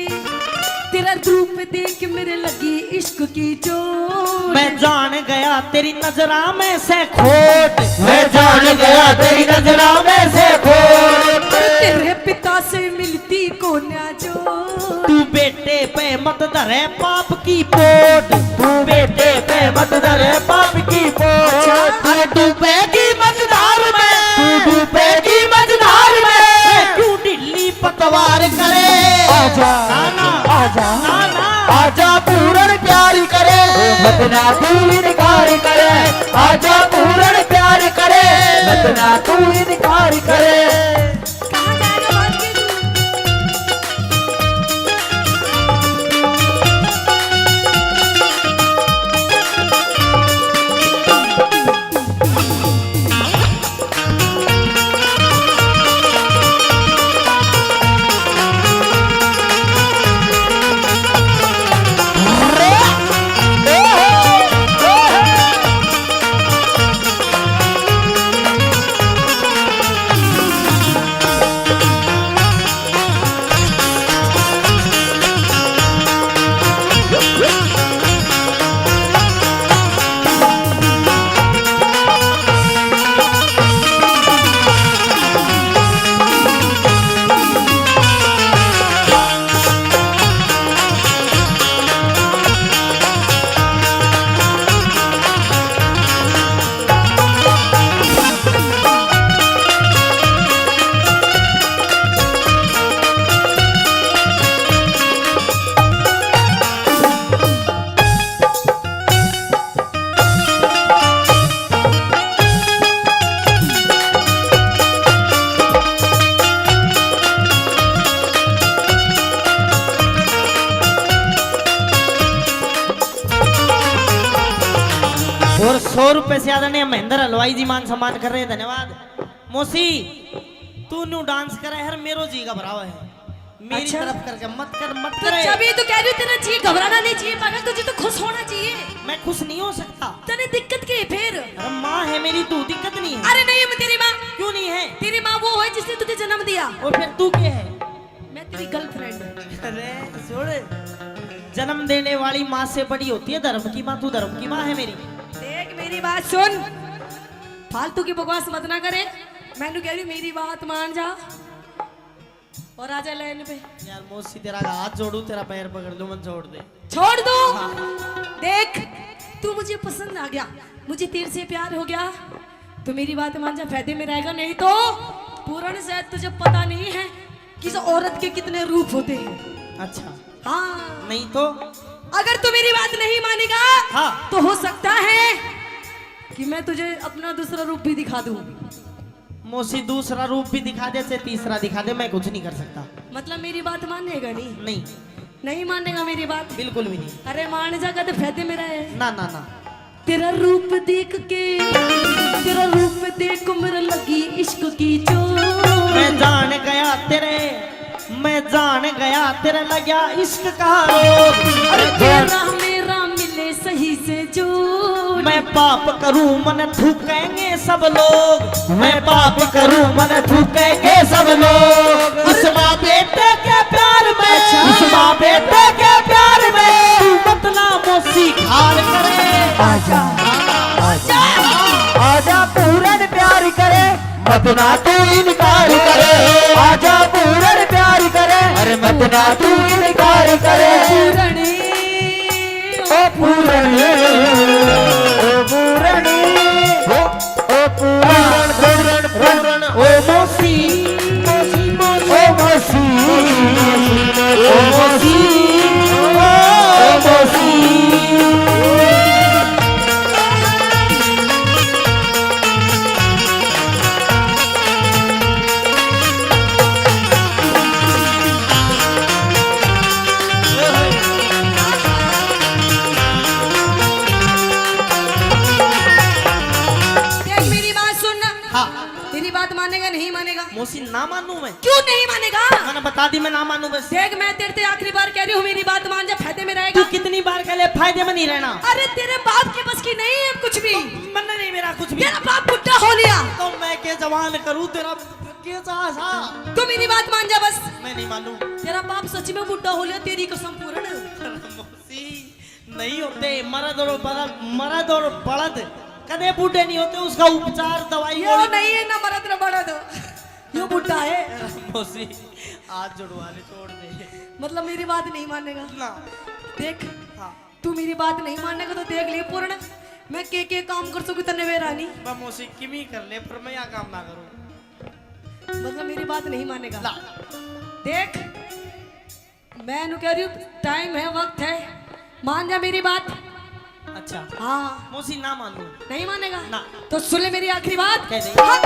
तेरा रूप देख मेरे लगी इश्क की चोट। मैं जान गया तेरी नजरा में से खोट। मैं जान गया तेरी नजरा में से खोट। और तेरे पिता से मिलती कोन्या जो। तू बेटे पे मत धरे पाप की पोट। तू बेटे पे मत धरे पाप की पोट। अरे डूबेगी मझधार में, तू डूबेगी मझधार में। मैं क्यों ढीली पतवार करे। आजा, ना, ना। आजा, ना, ना। आजा पूरण प्यार करे, मत ना तू इनकार करे। आजा पूरण प्यार करे, मत ना तू इनकार करे। कहाँ जाएगा भाग के तू? और सौ रुपए से ज्यादा नहीं, महेंद्र हलवाई जी मान सम्मान कर रहे हैं, धन्यवाद। मौसी, तू न्यू डांस करे हर मेरो जी घबरावे है। मेरी अच्छा। तरफ करके मत कर, मत तो करे। जब ये तो कह रही हूँ, तेरा जी घबराना नहीं चाहिए पागल, तुझे तो खुश होना चाहिए। मैं खुश नहीं हो सकता। तने दिक्कत के है फिर? अरे माँ है मेरी, तू दिक्कत नहीं है। अरे नहीं, मैं तेरी माँ। क्यों नहीं है? तेरी माँ वो है जिसने तुझे जन्म दिया। और फिर तू क्या है? मैं तेरी गर्लफ्रेंड। अरे सुन, जन्म देने वाली माँ से बड़ी होती है धर्म की माँ। तू धर्म की माँ है मेरी। देख मेरी बात सुन, फालतू की बकवास मत ना करे। मैंने कह रही हूँ, मेरी बात मान जा। और आजा लाइन पे। यार मौसी, तेरा हाथ जोड़ू, तेरा पैर पकड़ लूं, मत छोड़ दे। छोड़ दो। हाँ। देख, तू मुझे पसंद आ गया, मुझे तेरे से प्यार हो गया, तो मेरी बात मान जा, फायदे में रहेगा। नहीं तो पूरण, शायद तुझे पता नहीं है कि इस औरत के कितने रूप होते हैं। अच्छा। हाँ। नहीं तो? अगर तू मेरी बात नहीं मानेगा, हाँ। तो हो सकता है कि मैं तुझे अपना दूसरा रूप भी दिखा दूं। मौसी, दूसरा रूप भी दिखा दे, चाहे तीसरा दिखा दे, मैं कुछ नहीं कर सकता। मतलब मेरी बात मानेगा नहीं? नहीं। नहीं मानेगा मेरी बात? बिल्कुल भी नहीं। अरे मान जा, कद फायदे में रहे। ना, ना, ना। तेरा रूप देख के, तेरा रूप देख मेरे लगी इश्क की चोट। मैं जान गया तेरे, मैं जान गया तेरे लग्या इश्क का रोग। अरे तेरा मेरा मिले सही से जोड़। मैं पाप करूं मन थूकेंगे सब लोग, मैं पाप करूं मन थूकेंगे सब लोग। इस माँ बेटे के प्यार में, अच्छा। इस माँ बेटे के प्यार में तू मत ना मौसी खार करे। आजा, आजा, आजा पूरन प्यार करे, मत ना तू इनकार करे। आजा पूरन प्यार करे, अरे मत ना तू इनकार करे। पूरन। ओ पूरन, ओ पूरन, ओ, ओ पूरन, पूरन, पूरन, ओ मौसी, मौसी, मौसी, ओ मौसी, ओ मौसी, ओ मौसी। मानू मैं। क्यों नहीं मानेगा? मैंने बता दी, मैं ना मानू बस। देख, मैं तेरे से आखिरी बार कह रही हूँ, मेरी बात मान जा, फायदे में रहेगा। तू कितनी बार कह ले, फायदे में नहीं रहना। अरे, तेरे बाप के बस की नहीं है कुछ भी। तो मन्ने नहीं मेरा कुछ भी। तेरा बाप बुढ़ा हो लिया। तो मैं के जवान करूँ, तेरा के सा, सा। तू मेरी बात मान जा बस। मैं नहीं मानू। तेरा बाप सच में बुढ़ा हो लिया, तेरी कसम पूर्ण। मौसी, नहीं होते मर्द और बलद, मर्द और बलद कदे बूढ़े नहीं होते। उसका उपचार, दवाई यो गोली नहीं है ना मर्द ना बलद, यो बुढ़ा है। मौसी, हाथ जुड़वा ले, छोड़ दे। मतलब मेरी बात नहीं मानेगा? ना। देख, हाँ। तू मेरी बात नहीं मानेगा तो देख ले पूर्ण, मैं के के काम कर सकूँ तन्ने बेरा नहीं। बा मौसी, किमी कर ले, पर मैं यहाँ काम ना करूँ। मतलब मेरी बात नहीं मानेगा? ला। देख, मैं नु कह रही हूँ, टाइम है, वक्त है, मान जा मेरी बात। अच्छा। हाँ। मौसी, ना मानू। नहीं मानेगा? ना। तो सुन ले मेरी आखिरी बात। कह दे। हाँ।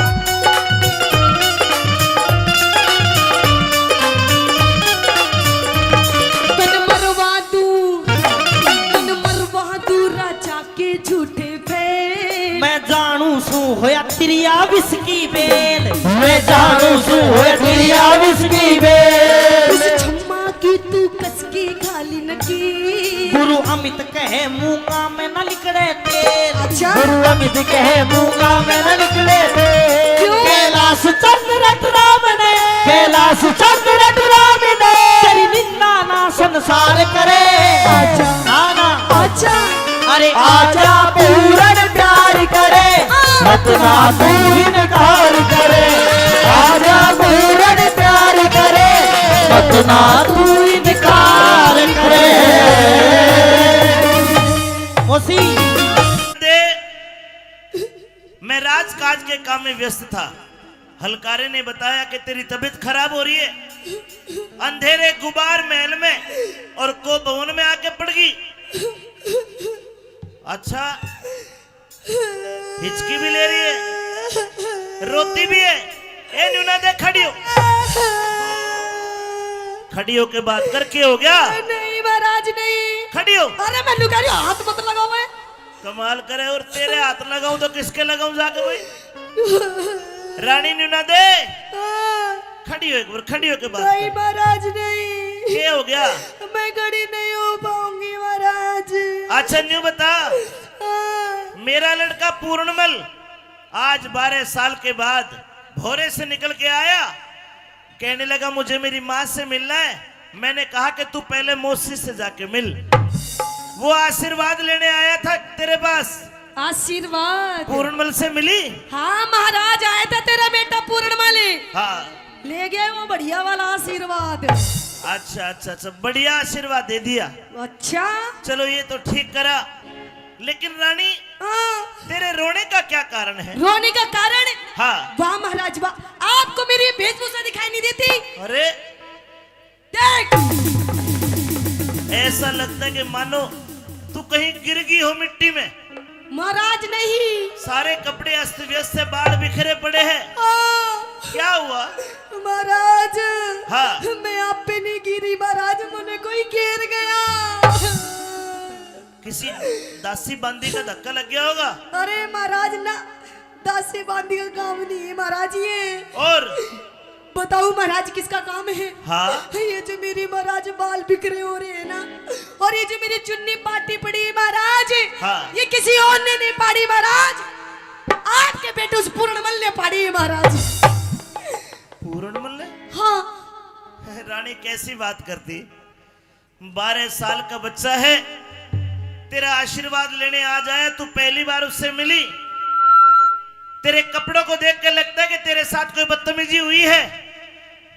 तन मरवा दूँ, तन मरवा दूँ राजा के झूठे फेल। मैं जानू सूं होया तिरिया विस्की बेल। मैं जानू सूं होया तिरिया विस्की बेल। इस छम्मा की तू कसके घाली नकी। गुरु अमित कहे मूंगा में न निकले तेल। अच्छा। गुरु अमित कहे मूंगा में न निकले तेल। क्यों? कैलाश चंद्र राम ने, कैलाश चंद्र राम ने तेरी निंदा ना संसार करे। अच्छा। ना, ना। अच्छा। अरे आजा पूरण प्यार करे, मत ना तू इनकार करे। आजा पूरण प्यार करे, मत ना तू इनकार करे। मौसी। दे, मैं राजकाज के काम में व्यस्त था। हलकारे ने बताया कि तेरी तबीयत खराब हो रही है, अंधेरे गुबार महल में और को भवन में आके पड़ गई। अच्छा, हिचकी भी ले रही है, रोती भी है। ए न्यू ना दे, खड़ी हो, खड़ी होके बात कर, के हो गया? नहीं महाराज, नहीं। खड़ी हो। अरे मैं न्यू कह रही हूँ, हाथ मत लगाओ। मैं कमाल करे, और तेरे हाथ लगाऊं तो किसके लगाऊं जाके भाई? रानी न्यू ना दे। हाँ। खड़ी हो एक बार, खड़ी होके बात नहीं कर। महाराज, नहीं। क्या हो गया? मैं खड़ी नहीं हो पाऊंगी महाराज। अच्छा न्यू बता, हाँ। मेरा लड़का पूर्णमल आज बारह साल के बाद भोरे से निकल के आया, कहने लगा, मुझे मेरी माँ से मिलना है। मैंने कहा कि तू पहले मौसी से जाके मिल। वो आशीर्वाद लेने आया था तेरे पास। आशीर्वाद? पूरणमल से मिली? हाँ महाराज, आया था तेरा बेटा पूरणमल। हाँ। ले गया वो बढ़िया वाला आशीर्वाद। अच्छा, अच्छा, अच्छा, बढ़िया आशीर्वाद दे दिया। अच्छा। चलो, ये तो ठीक करा। लेकिन रानी, हाँ। तेरे रोने का क्या कारण है? रोने का कारण? हाँ। वाह महाराज वाह, आपको मेरी वेशभूषा दिखाई नहीं देती? अरे, देख, ऐसा लगता है कि मानो तू कहीं गिर गई हो मिट्टी में। महाराज नहीं। सारे कपड़े अस्त व्यस्त है, बाल बिखरे पड़े हैं। हाँ। क्या हुआ? महाराज, हाँ। मैं आप पे नहीं गिरी महाराज, मुझे कोई घेर गया। किसी दासी बांदी का धक्का लग गया होगा। अरे महाराज ना, दासी बांदी का काम नहीं है महाराज ये। और? बताओ महाराज, किसका काम है? हाँ। ये जो मेरे महाराज बाल बिखरे हो रहे हैं ना, और ये जो मेरी चुन्नी पाटी पड़ी है महाराज, हाँ। ये किसी और ने नहीं पाड़ी महाराज, आपके बेटे उस पूरणमल ने पाड़ी है महाराज। पूरणमल ने? हाँ। रानी कैसी बात करती, बारह साल का बच्चा है, तेरा आशीर्वाद लेने आ जाए, तू पहली बार उससे मिली, तेरे कपड़ों को देख के लगता है कि तेरे साथ कोई बदतमीजी हुई है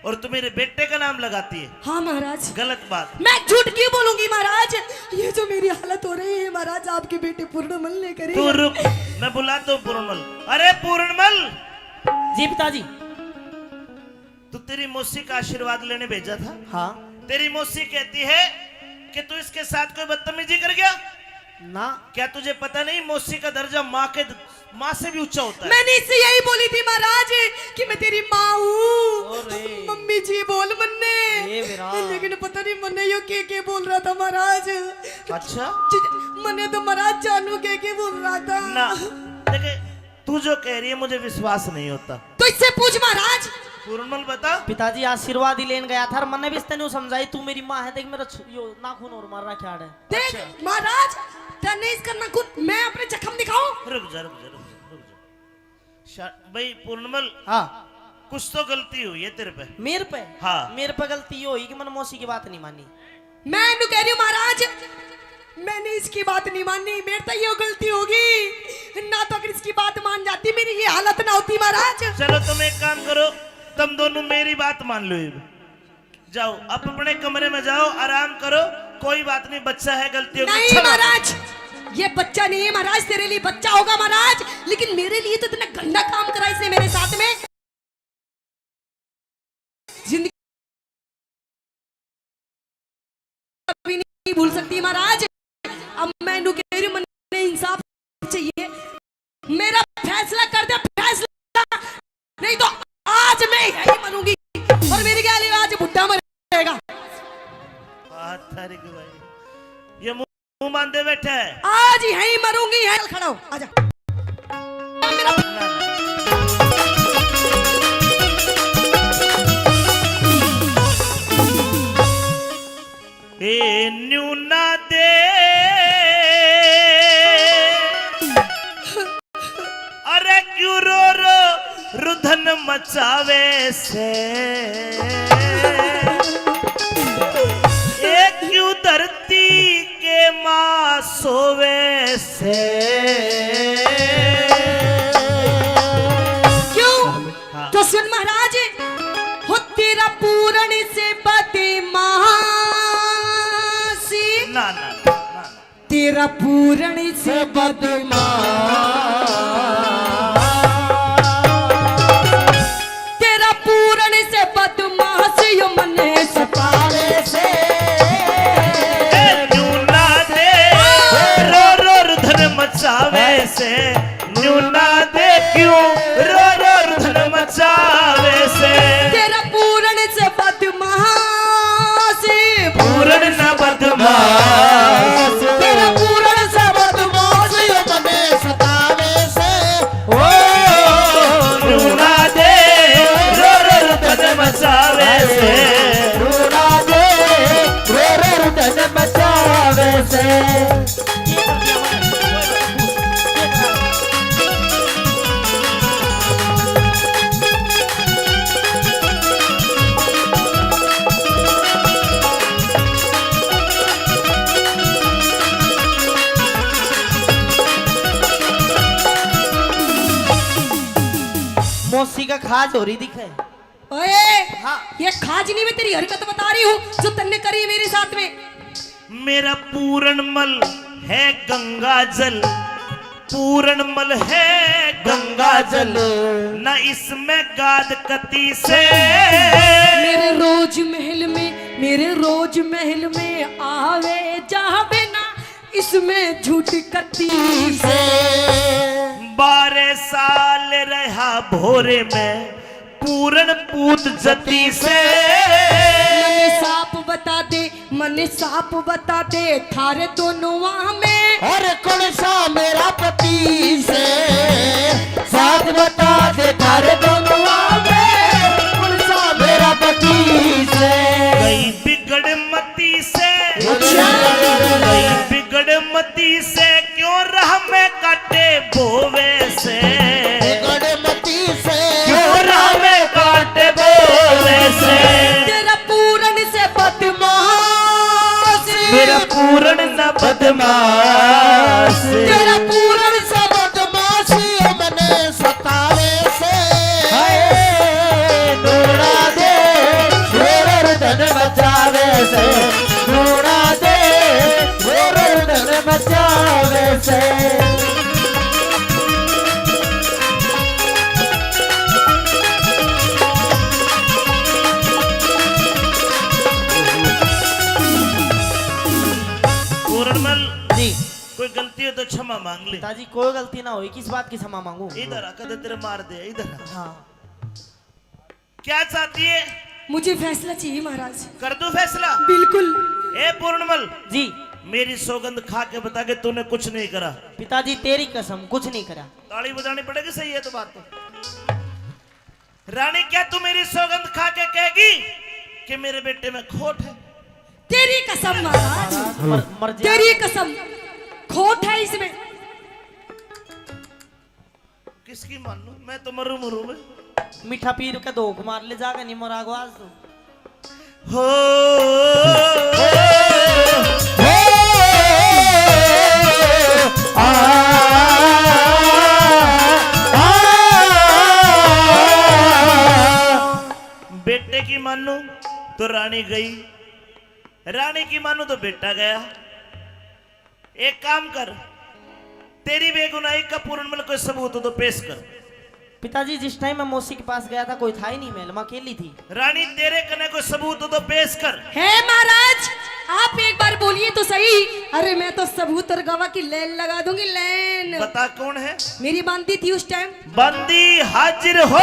और तू मेरे बेटे का नाम लगाती है। हाँ महाराज। गलत बात। मैं झूठ क्यों बोलूंगी महाराज, ये जो मेरी हालत हो रही है महाराज, आपके बेटे पूर्णमल ने करी तू है। रुक, मैं बुलाता हूँ पूर्णमल। अरे पूर्णमल। जी पिताजी। तू तेरी मौसी का आशीर्वाद लेने भेजा था। हाँ। तेरी मौसी कहती है कि तू इसके साथ कोई बदतमीजी कर गया। ना। क्या तुझे पता नहीं मौसी का दर्जा माँ के, माँ से भी ऊंचा होता है? मैंने इससे यही बोली थी महाराज कि मैं तेरी माँ हूँ। अरे। मम्मी जी बोल मन्ने। ए बेरा। लेकिन पता नहीं मन्ने यो के के बोल रहा था महाराज। अच्छा। ज-, मन्ने तो महाराज जानू के के बोल रहा था। ना। देखे, तू जो कह रही है मुझे विश्वास नहीं होता। तो इससे पूछ महाराज। पूर्णमल बता। पिताजी, आशीर्वाद ही लेन गया था और मन्ने भी इसने न्यू समझाई, तू मेरी माँ है, देख मेरा छु-, यो नाखून और मार रखा है। देख अच्छा। महाराज, तन्ने इसका नाखून, मैं अपने जख्म दिखाऊं? रुक जा, रुक जा, रुक जा, रुक जा। शा-, भाई पूर्णमल, हाँ। कुछ तो गलती हुई है तेरे पे। मेरे पे? हाँ। मेरे पे गलती ये हुई कि मैंने मौसी की बात नहीं मानी। मैं इन्हू कह रही हूँ महाराज, मैंने इसकी बात नहीं मानी, मेरे तो ये गलती होगी, ना तो अगर इसकी बात मान जाती मेरी ये हालत ना होती महाराज। चलो तुम एक काम करो, तुम दोनों मेरी बात मान लो। अब जाओ, आप अपने कमरे में जाओ, आराम करो, कोई बात नहीं, बच्चा है, गलती होगी, नहीं क्षमा। महाराज, ये बच्चा नहीं है महाराज, तेरे लिए बच्चा होगा महाराज, लेकिन मेरे लिए तो इतना गंदा काम करा इसने मेरे साथ में। जिंदगी कभी नहीं भूल सकती महाराज। अब मैं इन्हू कह रही हूँ, मन्ने इंसाफ चाहिए, मेरा फैसला कर दे, फैसला, नहीं तो आज मैं यही मरूंगी और मेरी गैल आज बुड्ढा मरेगा। बात थारी की भाई, ये मुंह बांधे बैठे है। आज यहीं मरूंगी, है। चल, खड़ा हो, आजा। मेरा ए न्यू ना दे, अरे क्यों रो रो रुधन मचावे से, ए क्यों धरती के माँ सोवे से। क्यों? हाँ। तो सुन महाराज, हो तेरा पूरण से बदमाशी। ना, ना, ना, ना। तेरा पूरण से बदमाश, तेरा पूरण से बदमाश यो मने सतावे से। ए, न्यू ना दे, रो रो रुधन मचावे से, न्यू ना दे क्यों रो रो रुधन मचावे से। तेरा पूरण से बदमाश, पूरण ना बदमाश। तेरा पूरण से बदमाश यो मने सतावे से। ओ, न्यू ना दे, रो रो रुधन मचावे से। न्यू ना दे, रो रो रुधन मचावे से। मौसी का खाज हो रही दिखे। ओए, हाँ। ये खाज नहीं, मैं तेरी हरकत बता रही हूँ जो तन्ने करी मेरे साथ में। मेरा पूरणमल है गंगा जल, पूरणमल है गंगा जल, न इसमें गाद कती से। मेरे रोज महल में, मेरे रोज महल में आवे जावे ना इसमें झूठ कती से। बारह साल रहा भोरे में पूरण पूत जती से। मने साफ बता दे, मने साफ बता दे, थारे दोनों में। अरे कौन सा मेरा पति से? साफ बता दे, थारे दोनों में। कौन सा मेरा पति से? गई बिगड़ मती से। अच्छा। गई बिगड़ मती से। क्यों राह में काटे बोवे से? बिगड़ मती से। क्यों राह में काटे बोवे से? तेरा पूरण से बदमाश। मेरा पूरण ना बदमाश। तेरा पूरण से बदमाश मने सतावे से। हाय, दौड़ा दे, रो रो रुदन मचावे से। दौड़ा दे, रो रो रुदन मचावे से। पूरणमल जी। कोई गलती हो तो क्षमा मांग ले। पिताजी, कोई गलती ना हुई, किस बात की क्षमा मांगू? इधर आ, कदे तेरे मार दे, इधर आ। हाँ। क्या चाहती है? मुझे फैसला चाहिए महाराज। कर दूं फैसला? बिल्कुल। ए पूर्णमल। जी। मेरी सौगंध खा के बता के तूने कुछ नहीं करा। पिताजी, तेरी कसम, कुछ नहीं करा। ताली बजानी पड़ेगी, सही है तो बात तो। रानी, क्या तू मेरी सौगंध खा के कहेगी कि मेरे बेटे में खोट है? तेरी कसम महाराज, मर, मर जा। तेरी कसम, खोट है इसमें। किसकी मानूं मैं, तो मरू मरू में। मीठा पीर के धोख मार ले जाके, नहीं मरागो आज तू। हो, हो, आ, आ, आ। बेटे की मानूं तो रानी गई, रानी की मानूं तो बेटा गया। एक काम कर, तेरी बेगुनाही का पूर्णमल कोई सबूत हो तो पेश कर। पिताजी, जिस टाइम मैं मौसी के पास गया था, कोई था ही नहीं महल में, अकेली थी। रानी, तेरे कने कोई सबूत हो तो पेश कर। हे महाराज, आप एक बार बोलिए तो सही। अरे, मैं तो सबूत और गवाह की लाइन लगा दूंगी, लाइन। बता, कौन है? मेरी बांदी थी उस टाइम। बांदी, हाजिर हो।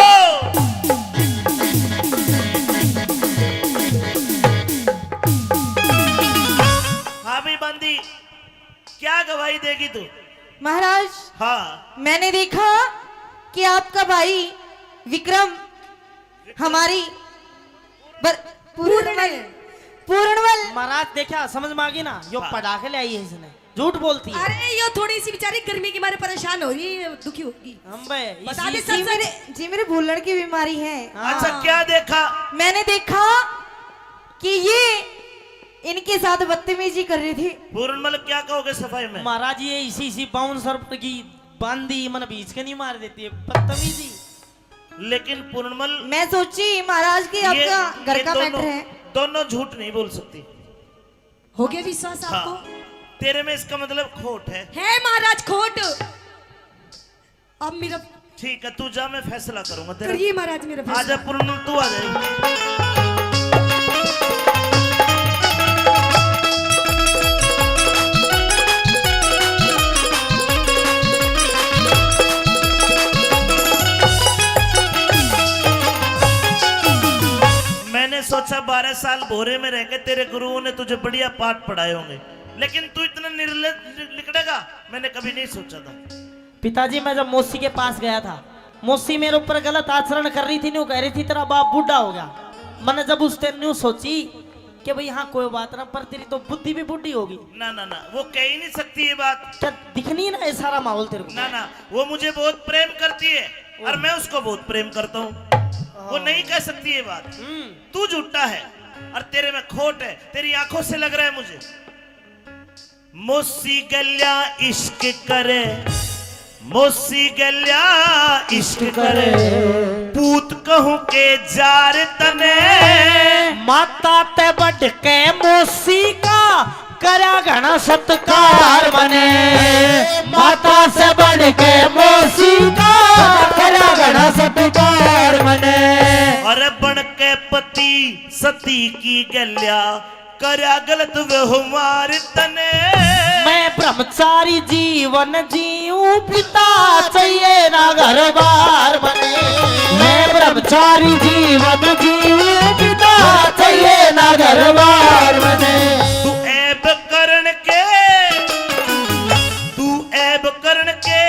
हाँ भी बांदी, क्या गवाही देगी तू? महाराज, हाँ। मैंने देखा कि आपका भाई विक्रम हमारी बर-, पूर्णवल, पूर्णवल। महाराज, देखा, समझ में आ गई ना, यो हाँ। पढ़ा के ले आई है इसने, झूठ बोलती है। अरे, यो थोड़ी सी बेचारी गर्मी के मारे परेशान हो रही है, दुखी होगी। हम बे, बता इसी दे जी सच सच। मेरे, जी मेरे भूलण की बीमारी है। हाँ। अच्छा, क्या देखा? मैंने देखा कि ये इनके साथ बदतमीजी कर रही थी। पूर्णमल, क्या कहोगे सफाई में? महाराज, ये इसी इसी बाउंसर पर की बांदी मन बीच के नहीं मार देती है, बदतमीजी। लेकिन पूर्णमल, मैं सोची महाराज कि ये, आपका घर ये का दोनों, मैटर है। दोनों झूठ नहीं बोल सकती। हो गया विश्वास हाँ। आपको? तेरे में इसका मतलब खोट है। है महाराज खोट। अब मेरा ठीक है, तू जा, मैं फैसला करूंगा तेरा। करिए महाराज मेरा फैसला। आजा पूर्णमल, तू आ जा। मैंने सोचा बारह साल भोरे में रह के तेरे गुरुओं ने तुझे बढ़िया पाठ पढ़ाए होंगे, लेकिन तू इतना निर्लज निकलेगा, मैंने कभी नहीं सोचा था। पिताजी, मैं जब मौसी के पास गया था, मौसी मेरे ऊपर गलत आचरण कर रही थी, न्यू कह रही थी, "तेरा बाप बूढ़ा हो गया।" मैंने जब उस टाइम न्यू सोची कि भाई, हाँ, कोई बात ना, पर तेरी तो बुद्धि भी बूढ़ी होगी। ना, ना, ना, वो कह ही नहीं सकती ये बात। क्या दिखनी ना ये सारा माहौल तेरे को? ना, ना, वो मुझे बहुत प्रेम करती है और मैं उसको बहुत प्रेम करता हूँ। वो नहीं कह सकती ये बात। हम्म। तू झूठा है और तेरे में खोट है, तेरी आंखों से लग रहा है मुझे। मौसी गल्या इश्क करे, मौसी गल्या इश्क करे, पूत कहूं के जार तने। माता ते बढ़ के मौसी का करया घणा सत्कार मने, माता से बढ़ के मौसी का करया घणा सत्कार मने। अरे बन के पति सती की गल्या करया गलत व्यवहार तने। मैं ब्रह्मचारी जीवन जीऊं, पिता चाहिए ना घर बार मने। मैं ब्रह्मचारी जीवन जीऊं, पिता चाहिए ना घर बार मने। तू ऐब करण के, तू ऐब करण के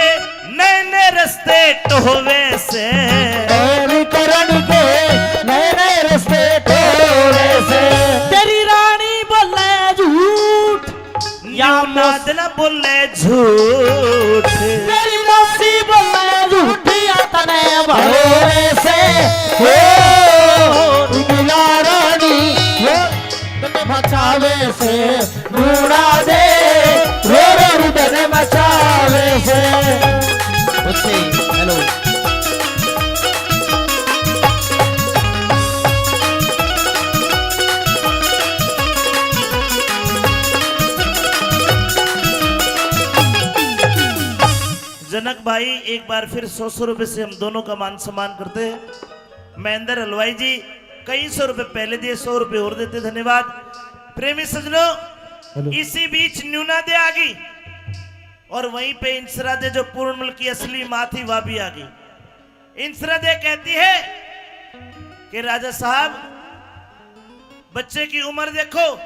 नए नए रस्ते टोहवे से। ऐब करण के नए नए रस्ते टोहवे से। तेरी रानी बोले झूठ, या नाद ना बोले झूठ। तेरी मौसी बोले झूठ, या तने भरोरे से। हो, मिला रानी, हो, तने बचावे से। रूड़ा दे, रो रो रुदन मचावे से। अच्छे, हेलो। जनक भाई, एक बार फिर सौ सौ रुपए से हम दोनों का मान सम्मान करते हैं। महेंद्र हलवाई जी कई सौ रुपए पहले दिए, सौ रुपए और देते, धन्यवाद। प्रेमी सजनों, हेलो। इसी बीच न्यूना दे आ गई और वहीं पे इंसरा दे, जो पूर्णमल की असली माँ थी, वह भी आ गई। इंसरा दे कहती है कि राजा साहब, बच्चे की उम्र देखो,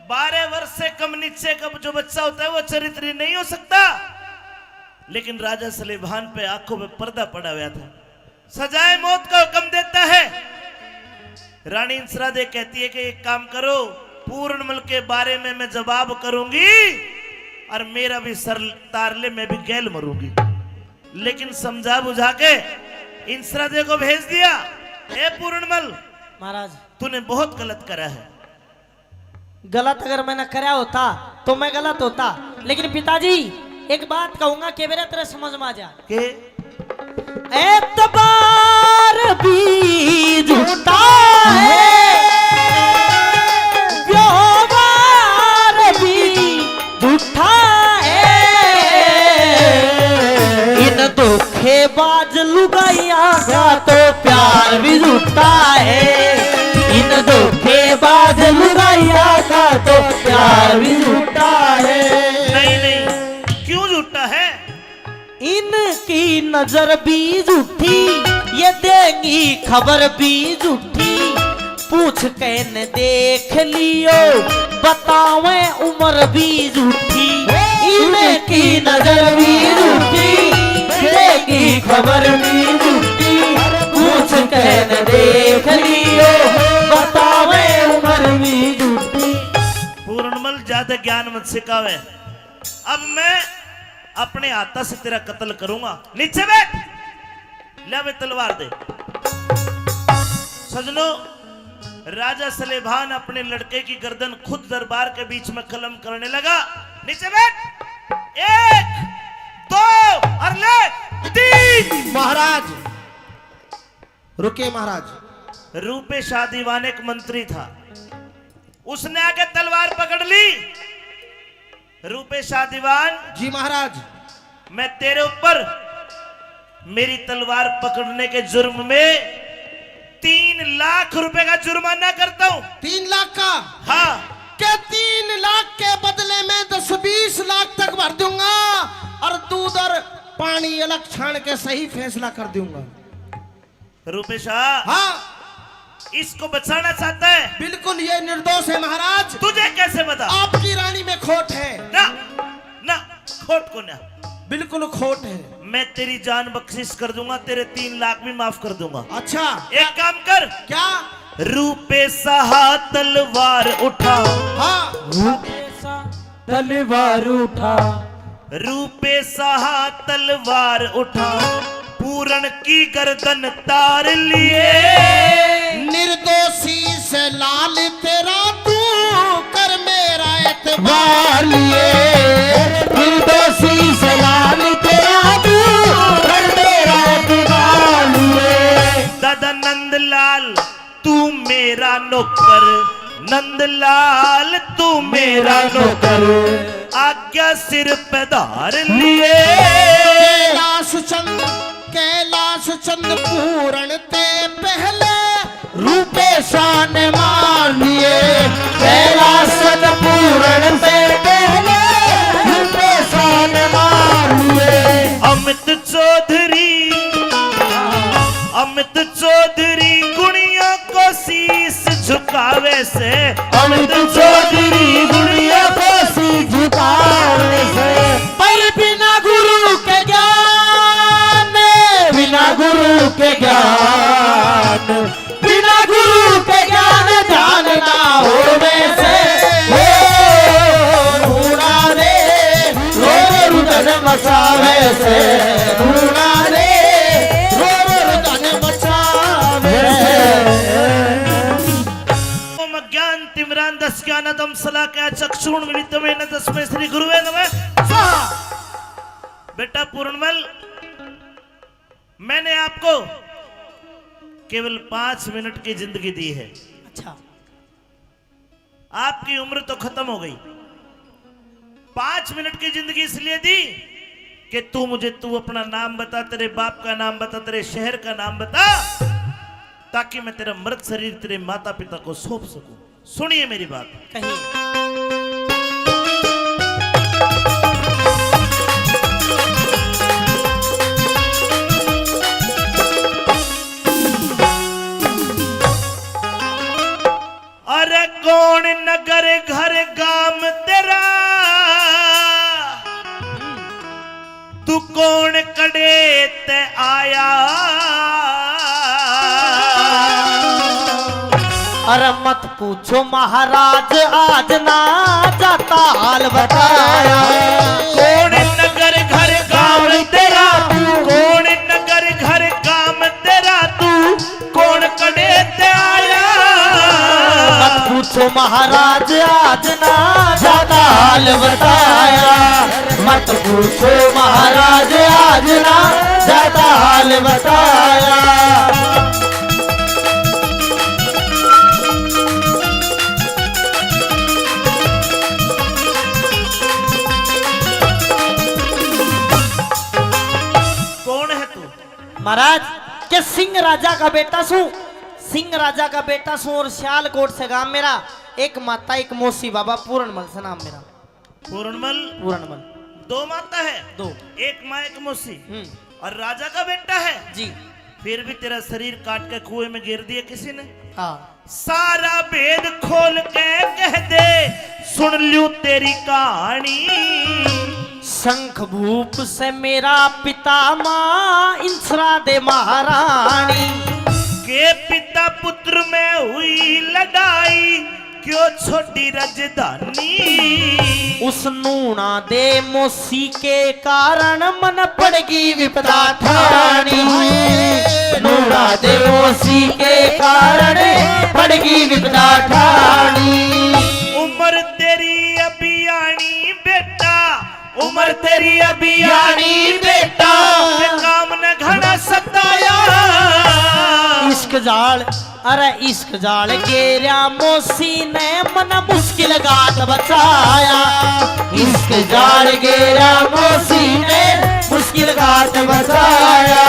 बारह वर्ष से कम नीचे का जो बच्चा होता है, वो चरित्री नहीं हो सकता। लेकिन राजा सलेमान पे आंखों पे पर्दा पड़ा हुआ था। सजाए मौत का हुक्म देता है। रानी इंसरा दे कहती है कि एक काम करो, पूर्णमल के बारे में मैं जवाब करूंगी और मेरा भी सर तार ले, मैं भी गैल मरूंगी। लेकिन समझा बुझा के इंसरा दे को भेज दिया, ए पूर्णमल, महाराज। तूने बहुत गलत करा है। गलत अगर मैंने करया होता तो मैं गलत होता, लेकिन पिताजी, एक बात कहूंगा, के बेरा तेरे समझ में आ जा। के? एतबार भी झूठा है, व्यवहार भी झूठा है। इन धोखेबाज लुगाइयां का तो प्यार भी झूठा है। इन धोखेबाज लुगाइयां का तो प्यार भी झूठा है। नहीं, नहीं, क्यों झूठा है? इनकी नजर भी झूठी, ये देंगी खबर भी झूठी। पूछ के न देख लियो, बतावे उम्र भी झूठी। इनकी नजर भी झूठी, देगी खबर भी झूठी। पूछ के न देख लियो, बतावे उम्र भी झूठी। पूर्णमल, ज्यादा ज्ञान मत सिखावे। अब मैं अपने हाथा से तेरा कत्ल करूंगा। नीचे बैठ। ले बे तलवार दे। सजनो, राजा सलेभान अपने लड़के की गर्दन खुद दरबार के बीच में कलम करने लगा। नीचे बैठ। एक, दो और ले तीन। महाराज, रुके महाराज। रूपेशा दीवान एक मंत्री था, उसने आके तलवार पकड़ ली। रूपेशा दीवान, जी महाराज। मैं तेरे ऊपर मेरी तलवार पकड़ने के जुर्म में तीन लाख रुपए का जुर्माना करता हूँ। तीन लाख का? हाँ। के तीन लाख के बदले में दस बीस लाख तक भर दूंगा और दूध और पानी अलग छान के सही फैसला कर दूंगा। रूपेशा, हाँ। इसको बचाना चाहता है? बिल्कुल, ये निर्दोष है महाराज। तुझे कैसे पता? आपकी रानी में खोट है। ना, ना, खोट को ना। बिल्कुल खोट है। मैं तेरी जान बख्शिश कर दूंगा, तेरे तीन लाख भी माफ कर दूंगा। अच्छा। एक काम कर। क्या? रूपेशा तलवार उठा। हाँ। रूपेशा तलवार उठा। रूपेशा तलवार उठा, पूरण की गर्दन तार लिए। निर्दोषी से लाल तेरा तू कर मेरा एतबार लिए। निर्दोषी से लाल तेरा तू कर मेरा एतबार लिए। दादा नंदलाल, तू मेरा नौकर, नंदलाल तू मेरा नौकर, आज्ञा सिर पे धार लिए। कैलाश चंद, कैलाश चंद पूरण ते पहले रूपेशा ने मार लिए। कैलाश चंद पूरण से पहले रूपेशा ने मार लिए। अमित चौधरी, अमित चौधरी गुणिया को शीश झुकावे से। अमित चौधरी गुणिया को शीश झुकावे से। पर बिना गुरु के ज्ञान, बिना गुरु के ज्ञान, बिना गुरु के ज्ञान ध्यान ना होवे से। ओ, रूणा रे, रो रो रुदन मचावे से। रूणा रे, रो रो रुदन मचावे से। ओम अज्ञान तिमिरांधस्य ज्ञानांजन शलाकया चक्षुरुन्मीलितं येन तस्मै श्री गुरुवे नमः स्वाहा। बेटा पूर्णमल, मैंने आपको केवल पांच मिनट की जिंदगी दी है। अच्छा। आपकी उम्र तो खत्म हो गई। पांच मिनट की जिंदगी इसलिए दी कि तू मुझे, तू अपना नाम बता, तेरे बाप का नाम बता, तेरे शहर का नाम बता, ताकि मैं तेरा मृत शरीर तेरे माता पिता को सौंप सकूं। सुनिए मेरी बात। कहिए। अरे कौन नगर घर गाम तेरा, तू कौन कड़े ते आया? अरे मत पूछो महाराज, आज ना जाता हाल बताया। कौन नगर घर गांव तेरा, कौन नगर घर गांव तेरा, तू कौन कड़े ते आया? मत पूछो महाराज, आज ना जाता हाल बताया। मत पूछो महाराज, आज ना जाता हाल बताया। कौन है तू? महाराज, के सिंह राजा का बेटा सूं, सिंह राजा का बेटा सूं और सियालकोट से गांव मेरा। एक माता, एक मौसी, बाबा पूरणमल से नाम मेरा। पूरणमल? पूरणमल। दो माता है? दो। एक माँ, एक मौसी। हम्म। और राजा का बेटा है? जी। फिर भी तेरा शरीर काट के कुएं में गिर दिया किसी ने? हाँ। सारा भेद खोल के कह दे, सुन ल्यूं तेरी कहानी। शंख भूप से मेरा पिता माँ, इंसरा दे महारानी। के पिता पुत्र में हुई लड़ाई, क्यों छोड़ी राजधानी? उस नूणा दे मौसी के कारण मन पड़गी विपदा ठाणी। नूणा दे मौसी के कारण पड़गी विपदा ठाणी। उम्र तेरी अभी आनी बेटा, उम्र तेरी अभी आनी बेटा, ते काम ने घणा सताया। इश्क जाल, अरे इश्क जाल गेरया मौसी ने, मन मुश्किल घात बचाया। इश्क जाल गेरया मौसी ने, मुश्किल घात बचाया।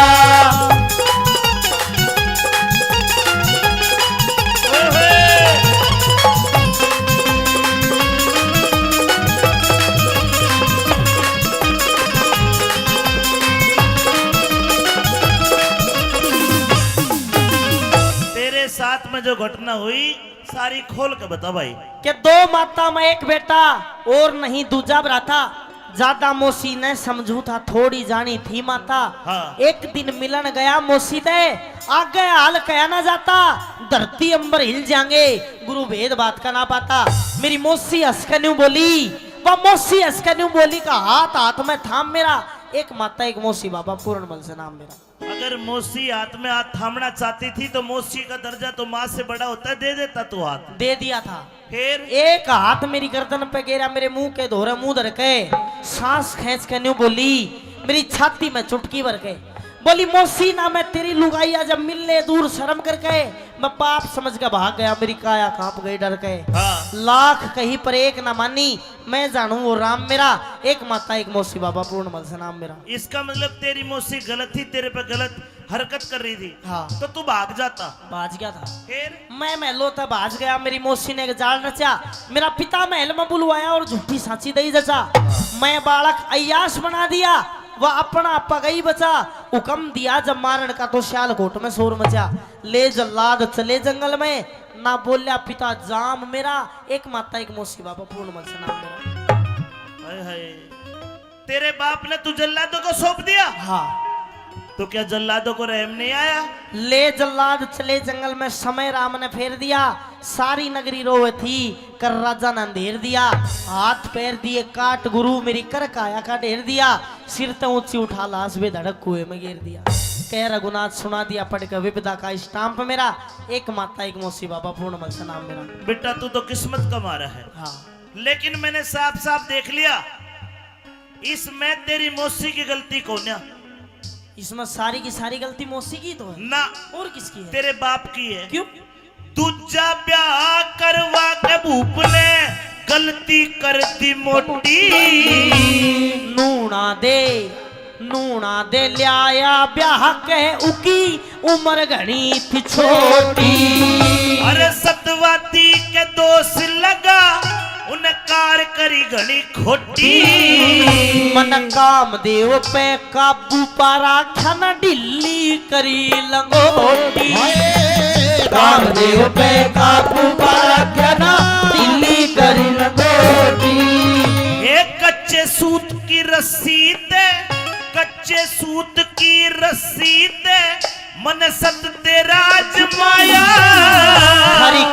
तेरे साथ में जो घटना हुई, सारी खोल के बता भाई। के दो माता में एक बेटा और नहीं दूजा भ्राता। ज्यादा मौसी ने समझू था, थोड़ी जानी थी माता। हाँ। एक दिन मिलन गया मौसी ते, आगे हाल कहा ना जाता, धरती अंबर हिल जाएंगे, गुरु भेद बात का ना पाता। मेरी मौसी हंस के न्यू बोली, वह मौसी हंस के न्यू बोली का हाथ हाथ में थाम मेरा, एक माता एक मौसी, बाबा पूरणमल से नाम मेरा। अगर मौसी हाथ में हाथ थामना चाहती थी तो मौसी का दर्जा तो माँ से बड़ा होता है, दे देता तू हाथ। दे दिया था। फिर? एक हाथ मेरी गर्दन पे गेरा, मेरे मुंह के धोरे मुंह धर के सांस खींच के न्यू बोली, मेरी छाती में चुटकी भर के बोली, मौसी ना मैं तेरी लुगाई, आ जब मिलने दूर शर्म करके। मैं पाप समझ के भाग गया, मेरी काया कांप गई डर के। हाँ। लाख कही पर एक ना मानी, मैं जानू वो राम मेरा, एक माता एक मौसी, बाबा पूर्णमल से नाम मेरा। इसका मतलब तेरी मौसी गलत थी, तेरे पे गलत हरकत कर रही थी। हाँ। तो तू भाग जाता। भाज गया था। फिर? मैं महलों तक भाज गया, मेरी मौसी ने एक जाल रचा, मेरा पिता महल में बुलवाया और झूठी सांची दई जचा। मैं बालक अय्याश बना दिया, वह अपना पगई बचा। हुक्म दिया जब मारण का तो सियालकोट में शोर मचा। ले जल्लाद चले जंगल में, ना बोल्या पिता जाम मेरा, एक माता एक मौसी, बाबा पूर्णमल से नाम मेरा। हाय हाय। तेरे बाप ने तू जल्लादों को सौंप दिया? हाँ। तो क्या जल्लादों को रहम नहीं आया? ले जल्लाद चले जंगल में, समय राम ने फेर दिया। सारी नगरी रोवे थी, कर राजा ने अंधेर दिया। हाथ पैर दिए काट गुरु, मेरी कर काया का ढेर दिया। सिर ते ऊंची उठा लाश बेधड़क कुएं में गिर दिया। कह रघुनाथ सुना दिया पढ़ के विपदा का स्टाम्प मेरा, एक माता एक मौसी, बाबा पूर्णमल से नाम मेरा। बेटा, तू तो किस्मत का मारा है। हाँ। लेकिन मैंने साफ साफ देख लिया, इसमें तेरी मौसी की गलती कोन्या। इसमें सारी की सारी गलती मौसी की तो है ना। और किसकी है? तेरे बाप की है। क्यों? दूजा ब्याह करवा के भूप ने गलती कर दी मोटी। नूना दे, नूना दे ल्याया ब्याह के, उकी उम्र घणी थी छोटी। अरे सतवादी के दोष लगा, उन्हें कार करी घणी खोटी। मन कामदेव पे काबू पा राख्या ना, ढीली करी लंगोटी। कामदेव पे काबू पा राख्या ना, ढीली करी लंगोटी। एक कच्चे सूत की रस्सी ते, कच्चे सूत की रस्सी ते मन सत तेरा आजमाया। थारी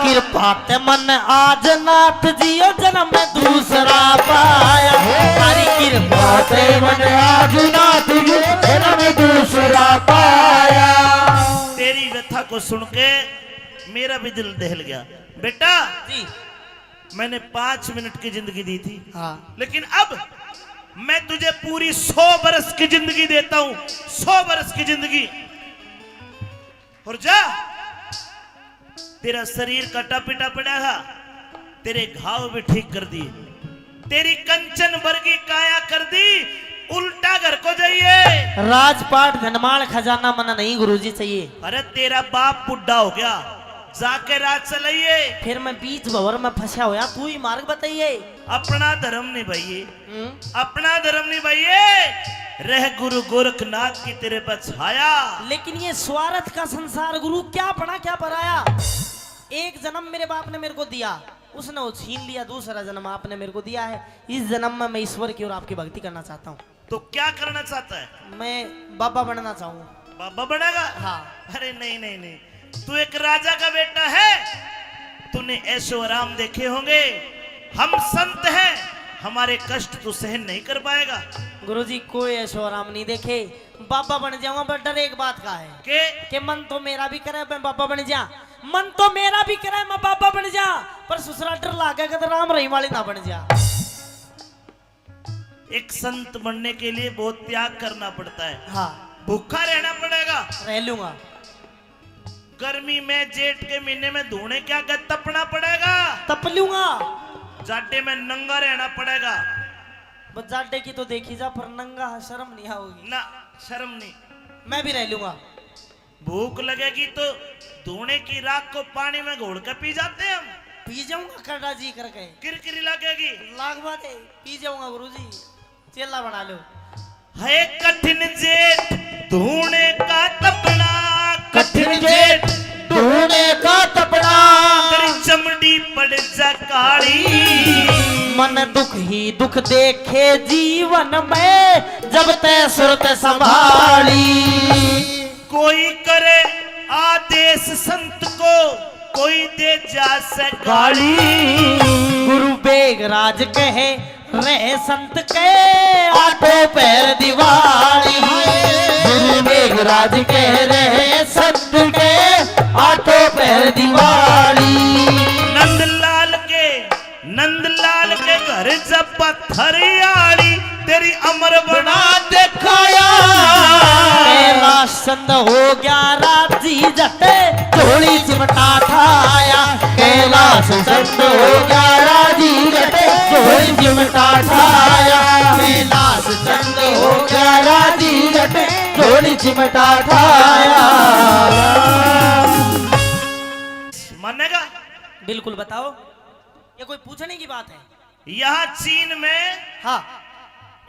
आते मन आज नाथ जियो जन्म दूसरा पाया। तारी कृपा ते मन आज नाथ जियो जन्म दूसरा पाया। तेरी व्यथा को सुन के मेरा भी दिल दहल गया। बेटा, जी। मैंने पाँच मिनट की जिंदगी दी थी, हाँ। लेकिन अब मैं तुझे पूरी सौ बरस की जिंदगी देता हूं, सौ बरस की जिंदगी। और जा, तेरा शरीर कटा पिटा पड़ा था, तेरे घाव भी ठीक कर दिए, तेरी कंचन वर्गी काया कर दी, उल्टा घर को जाइए। राजपाट धनमाल खजाना मना नहीं गुरुजी चाहिए। अरे, तेरा बाप बुढ़ा हो गया, जाके राज चलाइए। फिर मैं बीच भंवर में फंसा होया, तू ही मार्ग बताइए। अपना धर्म निभाइए, हम्म। अपना धर्म निभाइए। रह गुरु गोरखनाथ की तेरे पर छाया। लेकिन ये स्वार्थ का संसार गुरु, क्या बना क्या पराया। एक जन्म मेरे बाप ने मेरे को दिया, उसने वो छीन लिया, दूसरा जन्म आपने मेरे को दिया है। इस जन्म में मैं ईश्वर की और आपकी भक्ति करना चाहता हूँ। तो क्या करना चाहता है? मैं बाबा बनना चाहूँ। बाबा बनेगा? हाँ। अरे नहीं, नहीं, नहीं, तू एक राजा का बेटा है, तूने ऐशो आराम देखे होंगे। हम संत हैं, हमारे कष्ट तू सहन नहीं कर पाएगा। गुरुजी, कोई ऐशो आराम नहीं देखे, बाबा बन जाऊंगा, पर डर एक बात का है के? कि मन तो मेरा भी करे मैं बाबा बन जा, मन तो मेरा भी करे मैं बाबा बन जा, पर ससुरा डर लागे कि तो राम रहीम वाली ना बन जा। एक संत बनने के लिए बहुत त्याग करना पड़ता है। हाँ। भूखा रहना पड़ेगा। रह लूंगा। गर्मी में जेठ के महीने में धूने के आगे तपना पड़ेगा। तप लूंगा। जाडे में नंगा रहना पड़ेगा। बस जाडे की तो देखी जा, पर नंगा शर्म नहीं आओगी। ना, शर्म नहीं। मैं भी रह लूंगा। भूख लगेगी तो धूने की राख को पानी में घोल के पी जाते हैं हम। पी जाऊंगा करड़ा जी करके। किरकिरी लगेगी। लागवा दे, पी जाऊंगा गुरुजी, चेला बना लो। है कठिन जेठ धूने का तपना, कठिन जेठ धूने का तपना। तेरी चमड़ी पड़ जा काली। मन दुख ही दुख देखे जीवन में, जब तै सुरत संभाली। कोई करे आदेश संत को, कोई दे जा से गाली। गुरु बेगराज कहे रहे संत के, आठों पहर दिवाली। गुरु बेगराज कह रहे संत के, आठों पहर दिवाली। नंदलाल के, नंदलाल के घर जब पत्थर आली, तेरी अमर बना दिखाया। कैलाश चंद हो गया राजी जट, झोली चिमटा ठाया। कैलाश चंद हो गया राजी जट, झोली चिमटा ठाया। कैलाश चंद हो गया राजी जट, झोली चिमटा ठाया। मानेगा? बिल्कुल, बताओ, ये कोई पूछने की बात है? यहाँ चीन में, हाँ।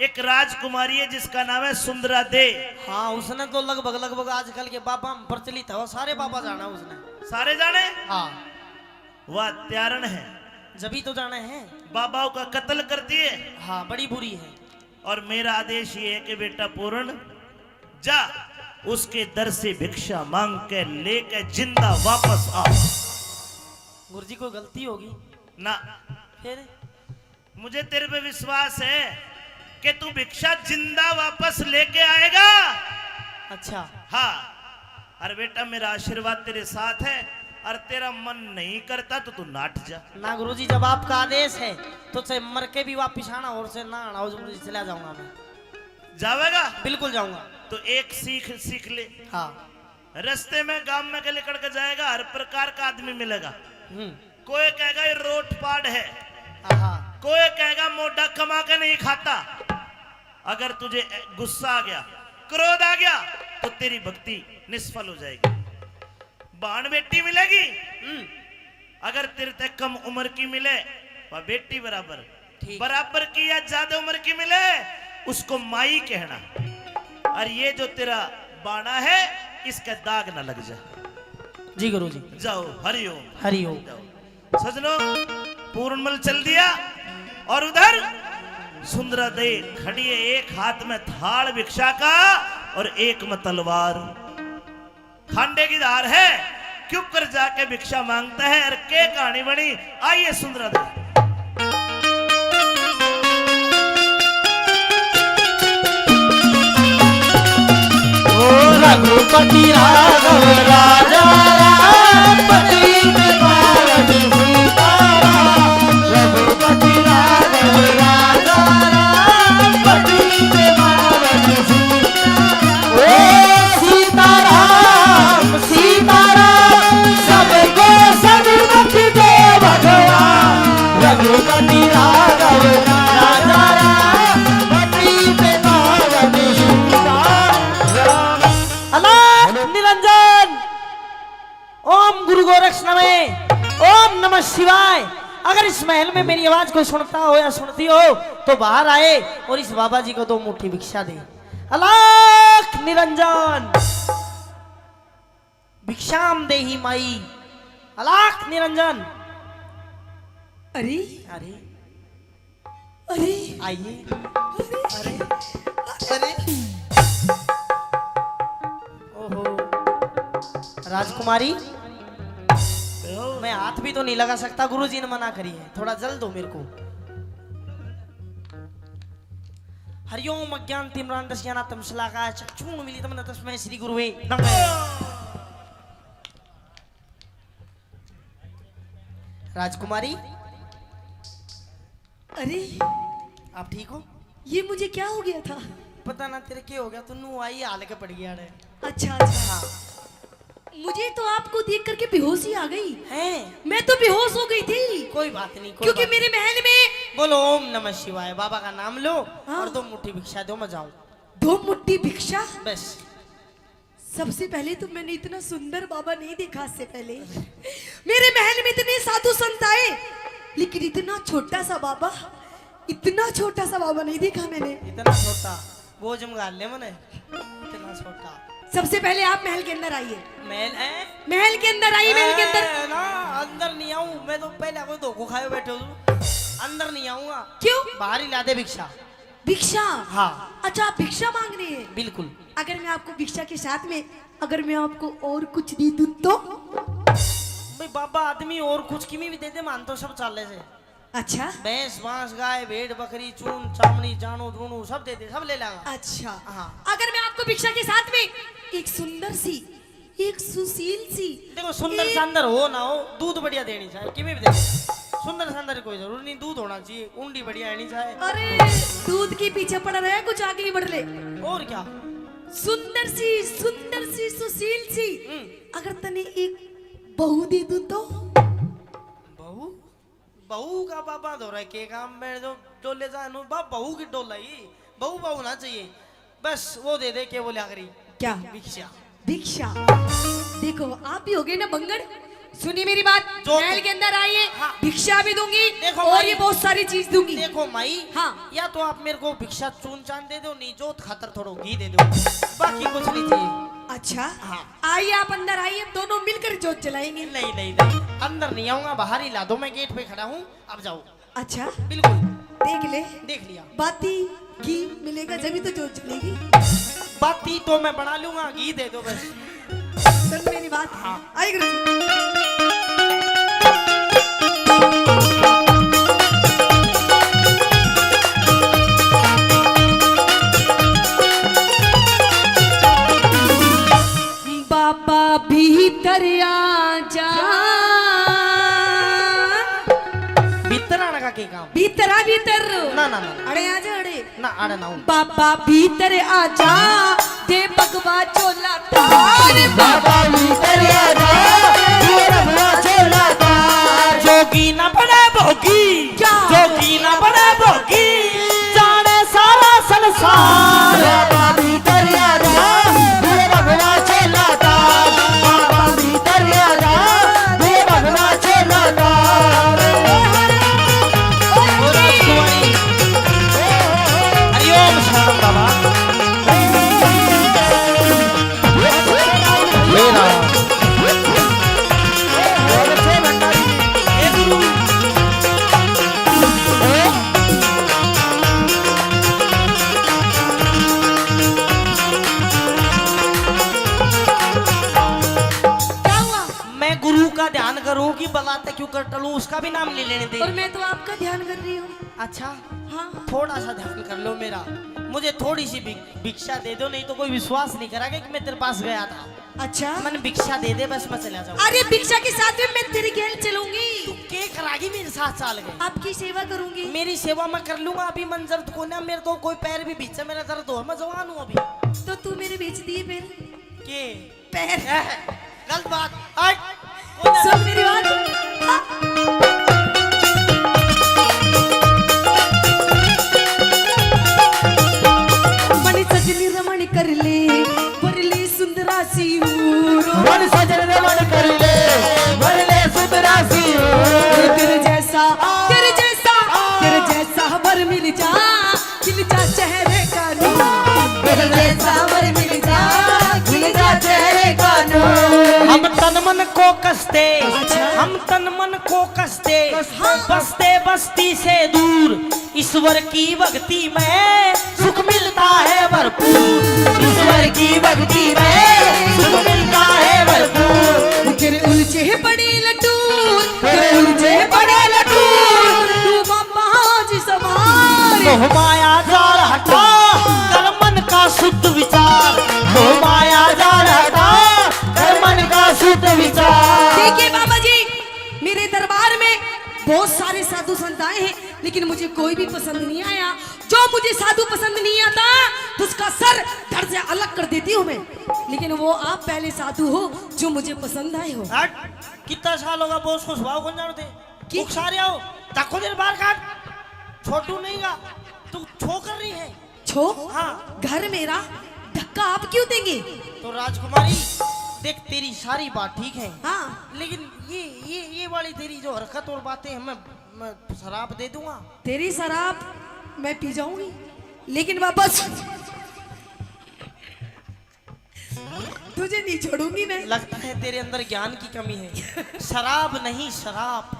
एक राजकुमारी है जिसका नाम है सुंदरा दे। हाँ, उसने तो लगभग, लगभग आजकल के बाबा में प्रचलित है, वो सारे बाबा जाना उसने। सारे जाने? हाँ। वह त्यारण है। जब ही तो जाने हैं। बाबाओं का कत्ल कर दिए। हाँ, बड़ी बुरी है। और मेरा आदेश ये है कि बेटा पूर्ण, जा, उसके दर से भिक्षा मांग के लेके जिंदा वापस आ। गुरुजी, कोई गलती होगी? ना। फिर? मुझे तेरे पे विश्वास है कि तू भिक्षा जिंदा वापस लेके आएगा। अच्छा। हाँ। अरे बेटा, मेरा आशीर्वाद तेरे साथ है, और तेरा मन नहीं करता तो तू नाट जा। ना गुरुजी, जब आपका आदेश है तो चाहे मर के भी वापिस आना और से ना आना हो, गुरुजी, चला जाऊंगा मैं। जावेगा? बिल्कुल जाऊंगा। तो एक सीख सीख ले। हाँ। रास्ते में गांव में के निकल के जाएगा, हर प्रकार का आदमी मिलेगा। हम्म। कोई कहेगा ये रोट पाड़ है, आहा। कोई कहेगा मोटा कमा के नहीं खाता। अगर तुझे गुस्सा आ गया, क्रोध आ गया, तो तेरी भक्ति निष्फल हो जाएगी। बाण बेटी मिलेगी, हम्म। अगर तेरे ते कम उम्र की मिले, वह बेटी बराबर, ठीक। बराबर की या ज्यादा उम्र की मिले, उसको माई कहना। और ये जो तेरा बाणा है, इसका दाग ना लग जाए। जी गुरु जी। जाओ, हरिओम। हरिओम। जाओ। सजनों, पूर्णमल चल दिया और उधर सुंदरा दे खड़ी है, एक हाथ में थाल भिक्षा का और एक में तलवार। खांडे की धार है, क्यों कर जाके भिक्षा मांगता है और के कहानी बनी, आइए सुंदरा दा। ओ रघुपति राघव राजा राम, पतित पावन सीताराम। रघुपति राघव राजा राम, पतित पावन सीताराम। ओ सीताराम, सीताराम, सबको सन्मुख दे भगवान। रघुपति राघव राजा राम, पतित पावन सीताराम। अलख निरंजन, ओम गुरु गोरक्ष नमः, ओम नमः शिवाय। अगर इस महल में मेरी आवाज कोई सुनता हो या सुनती हो, तो बाहर आए और इस बाबा जी को दो मुट्ठी भिक्षा दे। अलख निरंजन। भिक्षाम देहि माई। अलख निरंजन। अरे, अरे, अरे, आइए। अरे, अरे, अरे। ओहो, राजकुमारी, मैं हाथ भी तो नहीं लगा सकता, गुरुजी ने मना करी है। थोड़ा जल दो मेरे को। हरिओम अज्ञान तिमिरांधस्य ज्ञानानां तमसा लाका चक्षुण मिलितम न तस्मै श्री गुरुवे नमः। राजकुमारी, अरे, आप ठीक हो? ये मुझे क्या हो गया था? पता ना तेरे के हो गया, तू नू आई हाल के पड़ गया रे। अच्छा, अच्छा। हाँ। मुझे तो आपको देख करके बेहोशी आ गई। हैं? मैं तो बेहोश हो गई थी। कोई बात नहीं, कोई क्योंकि बात मेरे महल में बोलो ओम नमः शिवाय, बाबा का नाम लो हाँ। और दो मुट्ठी भिक्षा दो, मैं जाऊं। दो मुट्ठी भिक्षा? बस। सबसे पहले तो मैंने इतना सुंदर बाबा नहीं देखा इससे पहले। मेरे महल में इतने साधु संत आए, लेकिन इतना छोटा सा बाबा, इतना छोटा सा बाबा नहीं देखा मैंने। इतना छोटा? वो जमगा ले मने, इतना छोटा। सबसे पहले आप महल के अंदर आइए। महल है? महल के अंदर आइए, महल के अंदर। ए, ना, अंदर नहीं आऊं मैं, तो पहले कोई धोखो खाए बैठे हो तुम। अंदर नहीं आऊंगा। क्यों? बाहर ही ला दे भिक्षा। भिक्षा? हाँ। अच्छा, आप भिक्षा मांग रहे हैं? बिल्कुल। अगर मैं आपको भिक्षा के साथ में, अगर मैं आपको और कुछ दे दूं तो? भाई बाबा, आदमी और कुछ किमी भी दे दे, मान तो सब चाले से। अच्छा। भैंस, बांस, गाय, भेड़, बकरी, चून, चामड़ी, जानो, जूनो, सब दे दे, सब ले लेगा। अच्छा। हाँ। अगर मैं आपको भिक्षा के साथ में एक सुंदर सी, एक सुशील सी, देखो, सुंदर एक सांदर हो ना हो, दूध बढ़िया देनी चाहिए, किमें भी दे दे। सुंदर सांदर कोई जरूरी नहीं, दूध होना चाहिए, उंडी बढ़िया आनी चाहिए। अरे, दूध के पीछे पड़ा रहे, कुछ आगे ही बढ़ ले। और क्या? सुंदर सी, सुंदर सी, सुशील सी, हम्म। अगर तने एक बहू दे दूं तो? बहू? बहू का बाबा धोरा के काम में जो डोले जा नु बा, बहू की डोलाई, बहू बहू ना चाहिए। बस वो दे दे, के बोले आखिरी? क्या? भिक्षा। भिक्षा। देखो, आप भी हो गए ना बंगड़। सुनिए मेरी बात, जो महल के अंदर आइए, हाँ। भिक्षा भी दूंगी देखो और भाई, ये बहुत सारी चीज दूंगी। देखो माई, हाँ। या तो आप मेरे को भिक्षा चून चान दे दो, नहीं जोत खातर थोड़ो घी दे दो, बाकी कुछ नहीं चाहिए। अच्छा, हाँ। आइए, आप अंदर आइए, दोनों मिलकर जोत जलाएंगे। नहीं, नहीं, नहीं, अंदर नहीं आऊंगा, बाहर ही ला दो, मैं गेट पे खड़ा हूँ, अब जाओ। अच्छा, बिल्कुल। देख ले, देख लिया। बाती घी मिलेगा जब ही तो जोत जलेगी। बाती तो मैं बना लूंगा, घी दे दो बस। सुन मेरी बात। हाँ। आई गुरु जी। बाबा भीतर आ जा। भीतर आने का के काम? भीतर आ, भीतर। ना, ना, ना, ना। अड़े आ जा, अड़े। ना, अड़े ना हूँ। बाबा भीतर आ जा, दे भगवा झोला तार। बाबा भीतर आ जा, दे भगवा झोला तार। जोगी ना बने भोगी, क्या? जोगी ना बने भोगी, जाने सारा संसार। बाबा भीतर आ जा, दे भगवा झोला तार। बाबा भीतर आ जा, दे भगवा झोला तार। हरिओम शरणम बाबा। हे राम। लो, उसका भी नाम ले लेने दे। और मैं तो आपका ध्यान कर रही हूँ। अच्छा, हाँ। थोड़ा सा ध्यान कर लो मेरा, मुझे थोड़ी सी भि-, भिक्षा दे दो, नहीं तो कोई विश्वास नहीं करेगा कि मैं तेरे पास गया था। अच्छा। मन भिक्षा दे दे, बस मैं चला जाऊँ। अरे, भिक्षा के साथ में मैं तेरे गैल चलूंगी। तू के करागी मेरे साथ चाल के? आपकी सेवा करूंगी। मेरी सेवा मैं कर लूंगा, अभी मन जर्द को ना, मेरे तो कोई पैर भी भींचे, मेरा दर्द हो, मैं जवान हूँ अभी। तो तू मेरे भींच दिए फिर? के? पैर। ए, गलत बात। हट। सुन मेरी बात। हाँ। मणि सजनी रमण कर ले, वरली सुंदरा सी हूर। मन सजन रमण कर ले, वरले सुंदरा सी हूर। तेरे जैसा, तेरे जैसा, तेरे जैसा वर मिल जा, खिल जा चेहरे का नूर। तेरे जैसा वर मिल जा, खिल जा चेहरे का नूर। हम तन मन को कसते, अच्छा। हम तन मन को कसते, कसते। बसते बस्ती से दूर। ईश्वर की भक्ति में सुख मिलता है भरपूर। ईश्वर की भक्ति में सुख मिलता है भरपूर। तेरे उलझे पड़े लटूर, तेरे उलझे पड़े लटूर, तू बाबा जी संभाल। मोह माया जाल हटा, कर मन का शुद्ध विचार। मोह माया जाल हटा, कर मन का शुद्ध विचार। देखिए बाबा जी, मेरे दरबार में बहुत सारे साधु संत आए हैं, लेकिन मुझे कोई भी पसंद नहीं आया। जो मुझे साधु पसंद नहीं आता, तो उसका सर धड़ से अलग कर देती हूँ मैं। लेकिन वो आप पहले साधु हो, जो मुझे पसंद आए हो। हट, कितना साल होगा बॉस को सुभाव कौन जानते? की? उकसा रहे हो, धक्को दे बाहर काट। छोटू नहीं गा, तू छो कर रही है। छो? हाँ। घर मेरा, धक्का आप क्यों देंगे? तो राजकुमारी, देख, तेरी सारी बात ठीक है। हाँ। लेकिन ये, ये, ये वाली तेरी जो हरकत और बातें हैं, मैं, मैं शराब दे दूंगा। तेरी शराब मैं पी जाऊंगी, लेकिन वापस तुझे नहीं छोड़ूंगी मैं। लगता है तेरे अंदर ज्ञान की कमी है। शराब नहीं, शराब।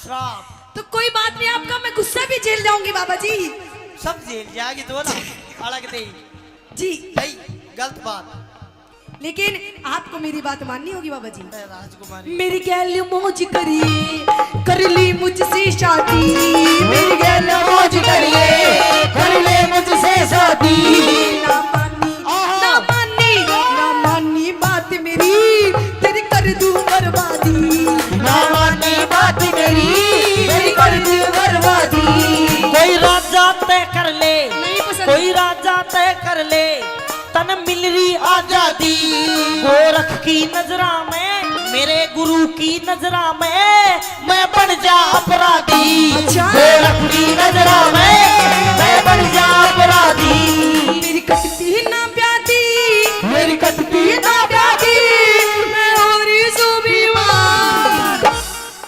शराब। तो कोई बात नहीं, आपका मैं गुस्सा भी झेल जाऊंगी बाबा जी। सब झेल जाएगी तो ना, अलग दे। जी। नहीं, गलत बात। लेकिन आपको मेरी बात माननी होगी बाबा जी। ए, राजकुमारी। मेरी गैल मौज करिए, कर ली मुझसे शादी। मेरी गैल मौज करिए, कर ले मुझसे शादी। ना मानी, आहा। ना मानी, ना मानी बात मेरी, तेरी कर दूं बर्बादी। ना मानी बात मेरी, तेरी कर दूं बर्बादी। कोई राजा तय कर ले, नहीं पसंद। कोई राजा तय कर ले, तन मिल रही आजादी। गोरख की नजरा में, मेरे गुरु की नजरा में, मैं बन जा अपराधी। अच्छा। गोरख की नजरा में, मैं बन जा अपराधी। मेरी कटती ना प्यादी, मेरी कटती ना प्यादी, मैं हो रही सू बीमार।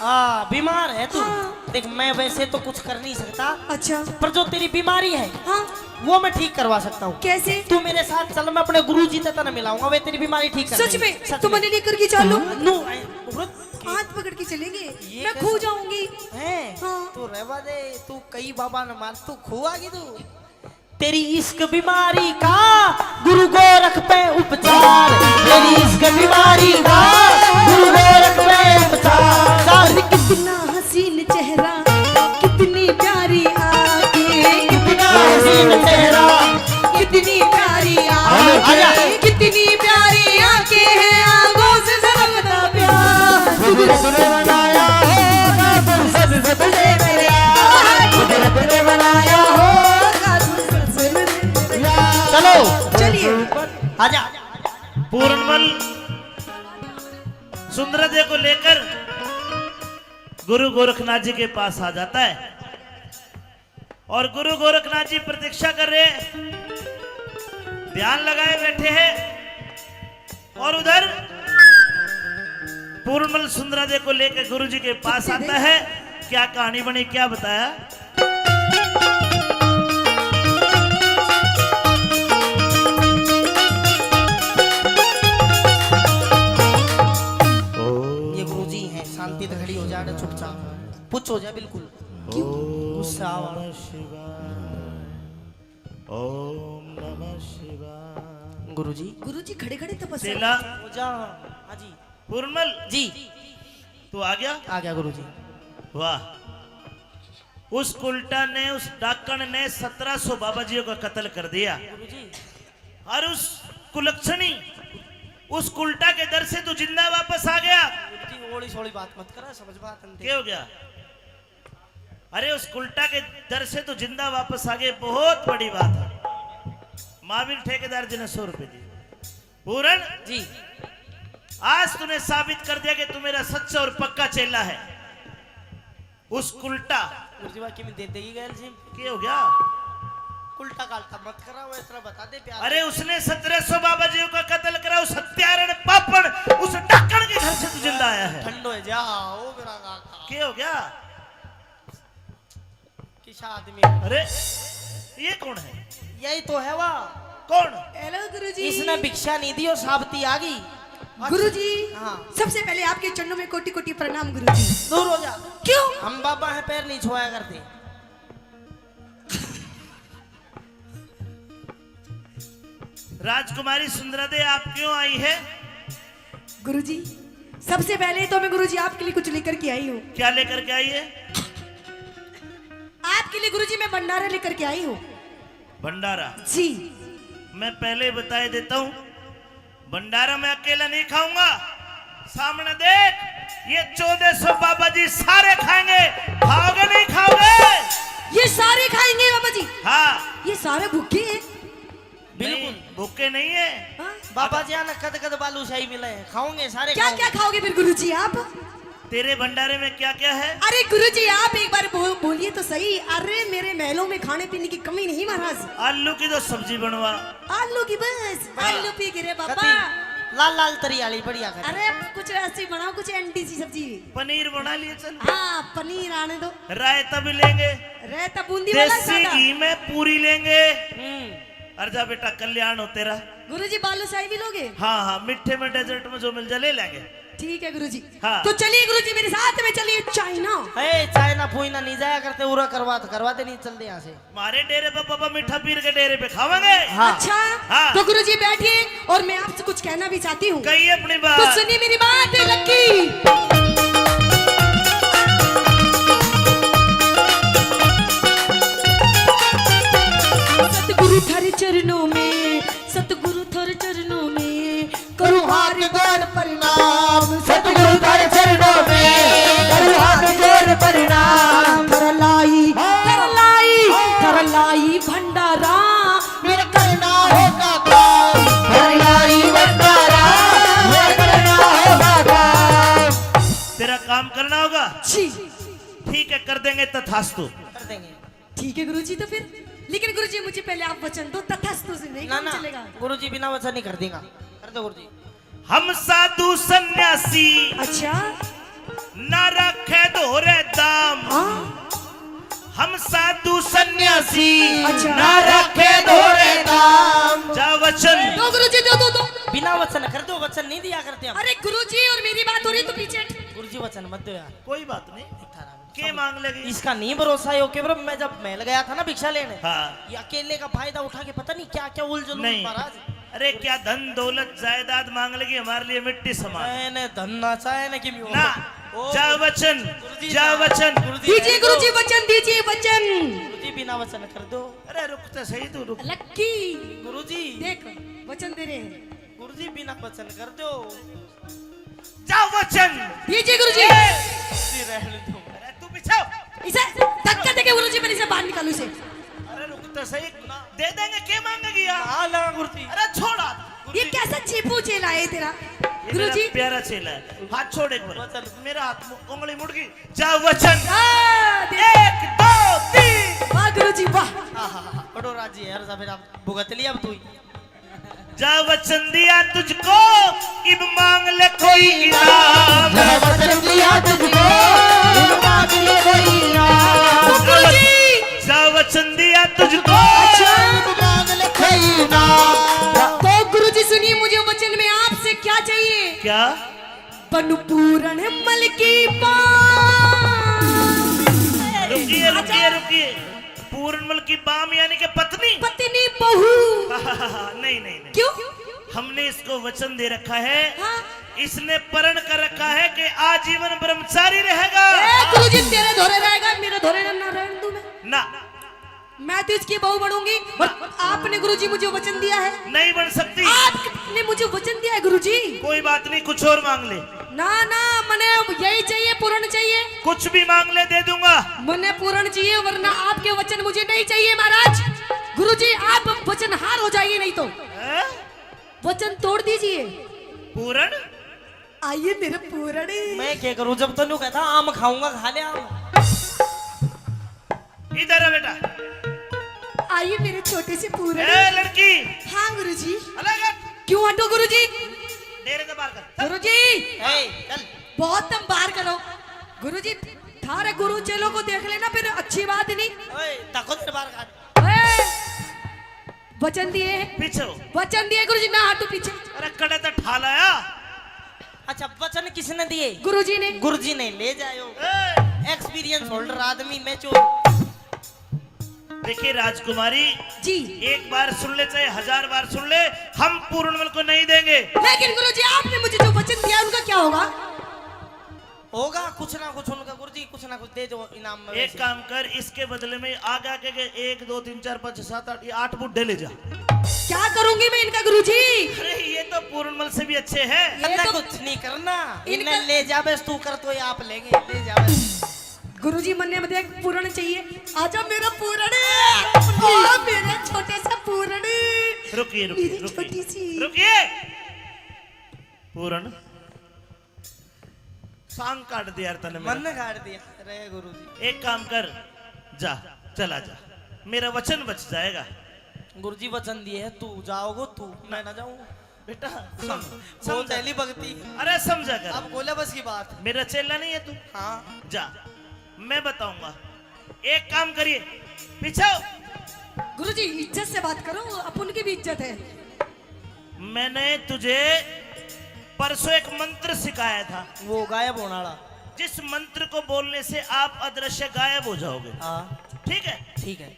हाँ, बीमार है तू। हाँ। देख, मैं वैसे तो कुछ कर नहीं सकता। अच्छा। पर जो तेरी बीमारी है, हाँ। वो मैं ठीक करवा सकता हूँ। कैसे? तू मेरे साथ चल, मैं अपने गुरुजी तै तने मिलाऊंगा, वे तेरी बीमारी ठीक कर सच देंगे। में? सच तो में। मने लेकर के चलो। नु, ए, रुक। हाथ पकड़ के चलेंगे। ये मैं कैसे? खो जाऊंगी। हैं? हाँ। तू रहवा दे, तू कई बाबा न मार, तू खोआगी तू। तेरी इश्क बीमारी का गुरु गोरख पे उपचार, तेरी इश्क बीमारी का गुरु गोरख पे उपचार। अरे कितना हसीन चेहरा, कितनी प्यारी आंखें, कितना हसीन चेहरा, कितनी प्यारी आंखें, अरे, कितनी प्यारी आंखें हैं, आंखों से झलकता प्यार। तुझे रब ने बनाया होगा फुर्सत से तुझे मेरे यार, तुझे रब ने बनाया होगा फुर्सत से मेरे यार। चलो। चलिए। आजा। पूरनमल सुंदरा दे को लेकर गुरु गोरखनाथ जी के पास आ जाता है और गुरु गोरखनाथ जी प्रतीक्षा कर रहे, ध्यान लगाए बैठे हैं। और उधर पूरनमल सुंदरा दे को लेकर गुरु जी के पास आता है। क्या कहानी बनी, क्या बताया? ये गुरुजी हैं, शांति से खड़ी हो जा, चुपचाप, पुच हो जा बिल्कुल। क्यों? गुस्सा आ रहा। ओम नमः शिवाय। गुरुजी। गुरुजी खड़े खड़े तपस्या। चेला। हो जा। हाँ जी। पूरनमल। जी। तो आ गया। आ गया गुरुजी। वाह, उस कुलटा ने, उस डाकण ने सत्रह सौ बाबा जियों का कत्ल कर दिया। गुरुजी। और उस कुलक्षणी, उस कुलटा के दर से तू जिंदा वापस आ गया। गुरुजी, ओली सोली बात मत करा, समझ बात नहीं। क्या हो गया? अरे, उस कुलटा के दर से तू जिंदा वापस आ गया, बहुत बड़ी बात है। महावीर ठेकेदार जी ने सौ रुपए दिए। पूरन जी। आज तूने साबित कर दिया कि तू मेरा सच्चा और पक्का चेला है। उस कुलटा गुरुजी, बाकी में दे देगी गैल जी। क्या हो गया? कुलटा कालटा मत करा, वो इतना बता दे प्यार। अरे, उसने सत्रह सौ बाबा जियों का कत्ल करा, उस हत्यारण पापण, उस डाकण के घर से तू जिंदा आया है। ठंडो है जा, ओ मेरा काका। क्या हो गया? किसा आदमी। अरे, ये कौन है? यही तो है वा। कौन? हेलो गुरुजी। इसने भिक्षा नहीं दी, वो साबती आ गई। गुरुजी, हाँ। सबसे पहले आपके चरणों में कोटि कोटि प्रणाम गुरुजी। दूर हो जा। क्यों? हम बाबा हैं, पैर नहीं छुआया करते। राजकुमारी सुंदरा दे, आप क्यों आई है? गुरुजी, सबसे पहले तो मैं गुरुजी आपके लिए कुछ लेकर के आई हूँ। क्या लेकर के आई है? आपके लिए गुरुजी मैं भंडारा लेकर के आई हूँ। भंडारा? जी। मैं पहले ही बताए देता हूँ, भंडारा मैं अकेला नहीं खाऊंगा। सामने देख, ये चौदह सौ बाबा जी सारे खाएंगे। खाओगे नहीं खाओगे? ये सारे खाएंगे बाबा जी। हाँ। ये सारे भूखे हैं। बिल्कुल। नहीं, भूखे नहीं है। हाँ? बाबा जी, आना कद कद बालूशाही मिले, खाओगे सारे, क्या खाओगे। क्या खाओगे फिर गुरुजी आप? तेरे भंडारे में क्या क्या है? अरे गुरुजी, आप एक बार बोल, बोलिए तो सही। अरे, मेरे महलों में खाने पीने की कमी नहीं महाराज। आलू की तो सब्जी बनवा। आलू की बस, हाँ। आलू पी गिरे बाबा। कति लाल लाल तरी आली बढ़िया कर। अरे, कुछ ऐसी बनाओ, कुछ एंडी सी सब्जी। पनीर बना लिए चल। हाँ, पनीर आने दो। रायता भी लेंगे। रायता बूंदी वाला देसी ज्यादा। घी में पूरी लेंगे। हम्म। और जा बेटा, कल्याण हो तेरा। गुरुजी, बालूशाही भी लोगे? हाँ, हाँ, मीठे में, डेजर्ट में जो मिल जाए, ले लेंगे। ठीक है गुरुजी। हाँ। तो चलिए गुरुजी, मेरे साथ में चलिए चाइना। ए, चाइना फुइना नहीं जाया करते, उरा करवा तो करवा दे, नहीं चलते यहाँ से। हमारे डेरे पे बाबा मीठा पीर के डेरे पे खावांगे। हाँ। अच्छा, हाँ। तो गुरुजी बैठिए, और मैं आपसे कुछ कहना भी चाहती हूँ। कहिए अपनी बात। तो सुनिए मेरी बात, लक्की। सतगुरु थारे चरणों में, सतगुरु थारे चरणों में करूँ हाथ जोड़ प्रणाम। सतगुरु थारे चरणों में करूँ हाथ जोड़ प्रणाम। थारा लाई, थारा लाई, थारा लाई भंडारा, मेरा करना होगा काम। थारा लाई भंडारा, मेरा करना होगा काम। तेरा काम करना होगा? जी। ठीक है, कर देंगे तथास्तु। कर देंगे। ठीक है गुरुजी, तो फिर, लेकिन गुरुजी, मुझे पहले आप वचन दो, तथास्तु से नहीं ना, काम ना, चलेगा। गुरुजी, बिना वचन नहीं कर देगा। कर दो गुरुजी। हम साधु सन्यासी, अच्छा। ना रखे धोरे दाम। हाँ। हम साधु सन्यासी, अच्छा। ना रखे धोरे दाम। जा वचन। दो गुरुजी, दो, दो, दो। बिना वचन कर दो, वचन नहीं दिया करते हम। अरे गुरुजी, और मेरी बात हो रही तो पीछे। गुरुजी, वचन मत दो यार। कोई बात नहीं। थारा के मांग लेगी? इसका नहीं भरोसा है, ओके ब्रो, मैं जब महल गया था ना भिक्षा लेने, हाँ। ये अकेले का फायदा उठा के पता नहीं क्या क्या उलझन नहीं। महाराज। अरे क्या धन दौलत जायदाद मांग लेगी, हमारे लिए मिट्टी समान। मैंने धन ना चाहे ना कि ना। ओ, जा वचन, गुरुजी जा ना, वचन। गुरुजी दीजिए रहने दो। गुरुजी वचन दीजिए, वचन। गुरुजी बिना वचन कर दो। अरे रुक तो सही तू, रुक। लक्की। गुरुजी। देख, वचन दे रहे हैं। गुरुजी बिना वचन कर दो। जा वचन। दीजिए गुरुजी। ए, गुरुजी रहने दो। अरे तू पीछे हो। इसे धक्का देके गुरुजी, मैं इसे बाहर निकालूं इसे। अरे रुक तो सही, दे देंगे, के मांगेगी यार? हाँ, ला गुरुजी। अरे छोड़ हाथ। ये गुरुजी। कैसा चीपू चेला है तेरा? ये मेरा गुरुजी। प्यारा चेला है। हाथ छोड़ एक बार। वचन। मेरा हाथ मु-, उंगली मुड़ गई। जा वचन। हाँ, दे। एक, दो, तीन। वाह गुरुजी, वाह। हाँ, हाँ, हाँ, बड़ो राजी है यार, जा फिर आप भुगत लिया अब तू ही। जा वचन दिया तुझको, इब मांग ले कोई इनाम। जा वचन दिया तुझको, इब मांग ले कोई इनाम। जा वचन दिया तुझको। अच्छा। इब मांग ले कोई इनाम। तो गुरुजी सुनिए, मुझे वचन में आपसे क्या चाहिए? क्या? बन पूरण मल की बाम। रुकिए, रुकिए, रुकिए। पूरण मल की बाम यानी कि पत्नी? पत्नी, बहू। नहीं, नहीं, नहीं। क्यों? हमने इसको वचन दे रखा है। हाँ। इसने प्रण कर रखा है कि आजीवन ब्रह्मचारी रहेगा। ए, गुरुजी, तेरे धोरे रहेगा, मेरे धोरे ना, ना रहने दूं मैं। ना। मैं तो इसकी बहू बनूंगी। और आपने गुरुजी मुझे वचन दिया है। नहीं बन सकती। आपने मुझे वचन दिया है गुरुजी। कोई बात नहीं, कुछ और मांग ले। ना, ना, मने यही चाहिए, पूर्ण चाहिए। कुछ भी मांग ले, दे दूंगा। मने पूर्ण चाहिए, वरना आपके वचन मुझे नहीं चाहिए महाराज। गुरुजी, आप वचनहार हो जाइए नहीं तो। हैं? वचन तोड़ दीजिए। पूरण? आइए मेरे पूरण। मैं क्या करूं, जब तो न्यू कहता आम खाऊंगा, खा ले आम। इधर आ बेटा। आइए मेरे छोटे से पूरण। ए लड़की। हाँ गुरुजी। अलग हट। क्यों हटो गुरुजी? डेरे से बाहर कर। गुरुजी। ए, चल। बहुत तुम बाहर करो। गुरुजी, थारे गुरु चेलों को देख लेना, फिर अच्छी बात नहीं। ओए, तको तेरे बाहर कर। ओए, वचन दिए। पीछे हो। वचन दिए गुरुजी, ना हटू पीछे। अरे कड़े तो ठा लाया। अच्छा, वचन किसने दिए? गुरुजी ने। गुरुजी ने, ले जायो। ए! एक्सपीरियंस होल्डर आदमी, मैच्योर। देखिए राजकुमारी जी। एक बार सुन ले चाहे हजार बार सुन ले, हम पूर्णमल को नहीं देंगे। लेकिन गुरुजी, आपने मुझे जो वचन दिया, उनका क्या होगा? होगा कुछ ना कुछ उनका गुरुजी, कुछ ना कुछ दे दो इनाम में एक वैसे। काम कर, इसके बदले में आगे आके के एक, दो, तीन, चार, पाँच, छह, सात, आठ, ये आठ बुड्ढे ले जा। क्या करूंगी मैं इनका गुरुजी? अरे ये तो पूर्णमल से भी अच्छे हैं। ये अन्ना तो कुछ नहीं करना, इनका इन्हें ले जा बस, तू कर तो ये आप लेंगे, ले जा बस। गुरुजी मन्ने में देख पूरण चाहिए। आजा मेरा पूरण, आ मेरा छोटा सा पूरण। रुकिए, रुकिए, मेरी रुकिए। छोटी सी। रुकिए। पूरण। सांग काट दिया यार तने मेरा। मन काट दिया। रे गुरुजी। एक काम कर, जा, चला जा, मेरा वचन बच जाएगा। गुरुजी वचन दिए है, तू जाओगो तू, मैं ना जाऊं। बेटा, सम-, बहुत समझा। पहली भक्ति। अरे समझा कर। अब बोला बस की बात। मेरा चेला नहीं है तू? हाँ। जा, मैं बताऊंगा। एक काम करिए, पीछे आओ। गुरुजी, इज्जत से बात करो, अपन की भी इज्जत है। मैंने तुझे परसों एक मंत्र सिखाया था। वो गायब होने वाला। जिस मंत्र को बोलने से आप अदृश्य गायब हो जाओगे। हाँ। ठीक है? ठीक है।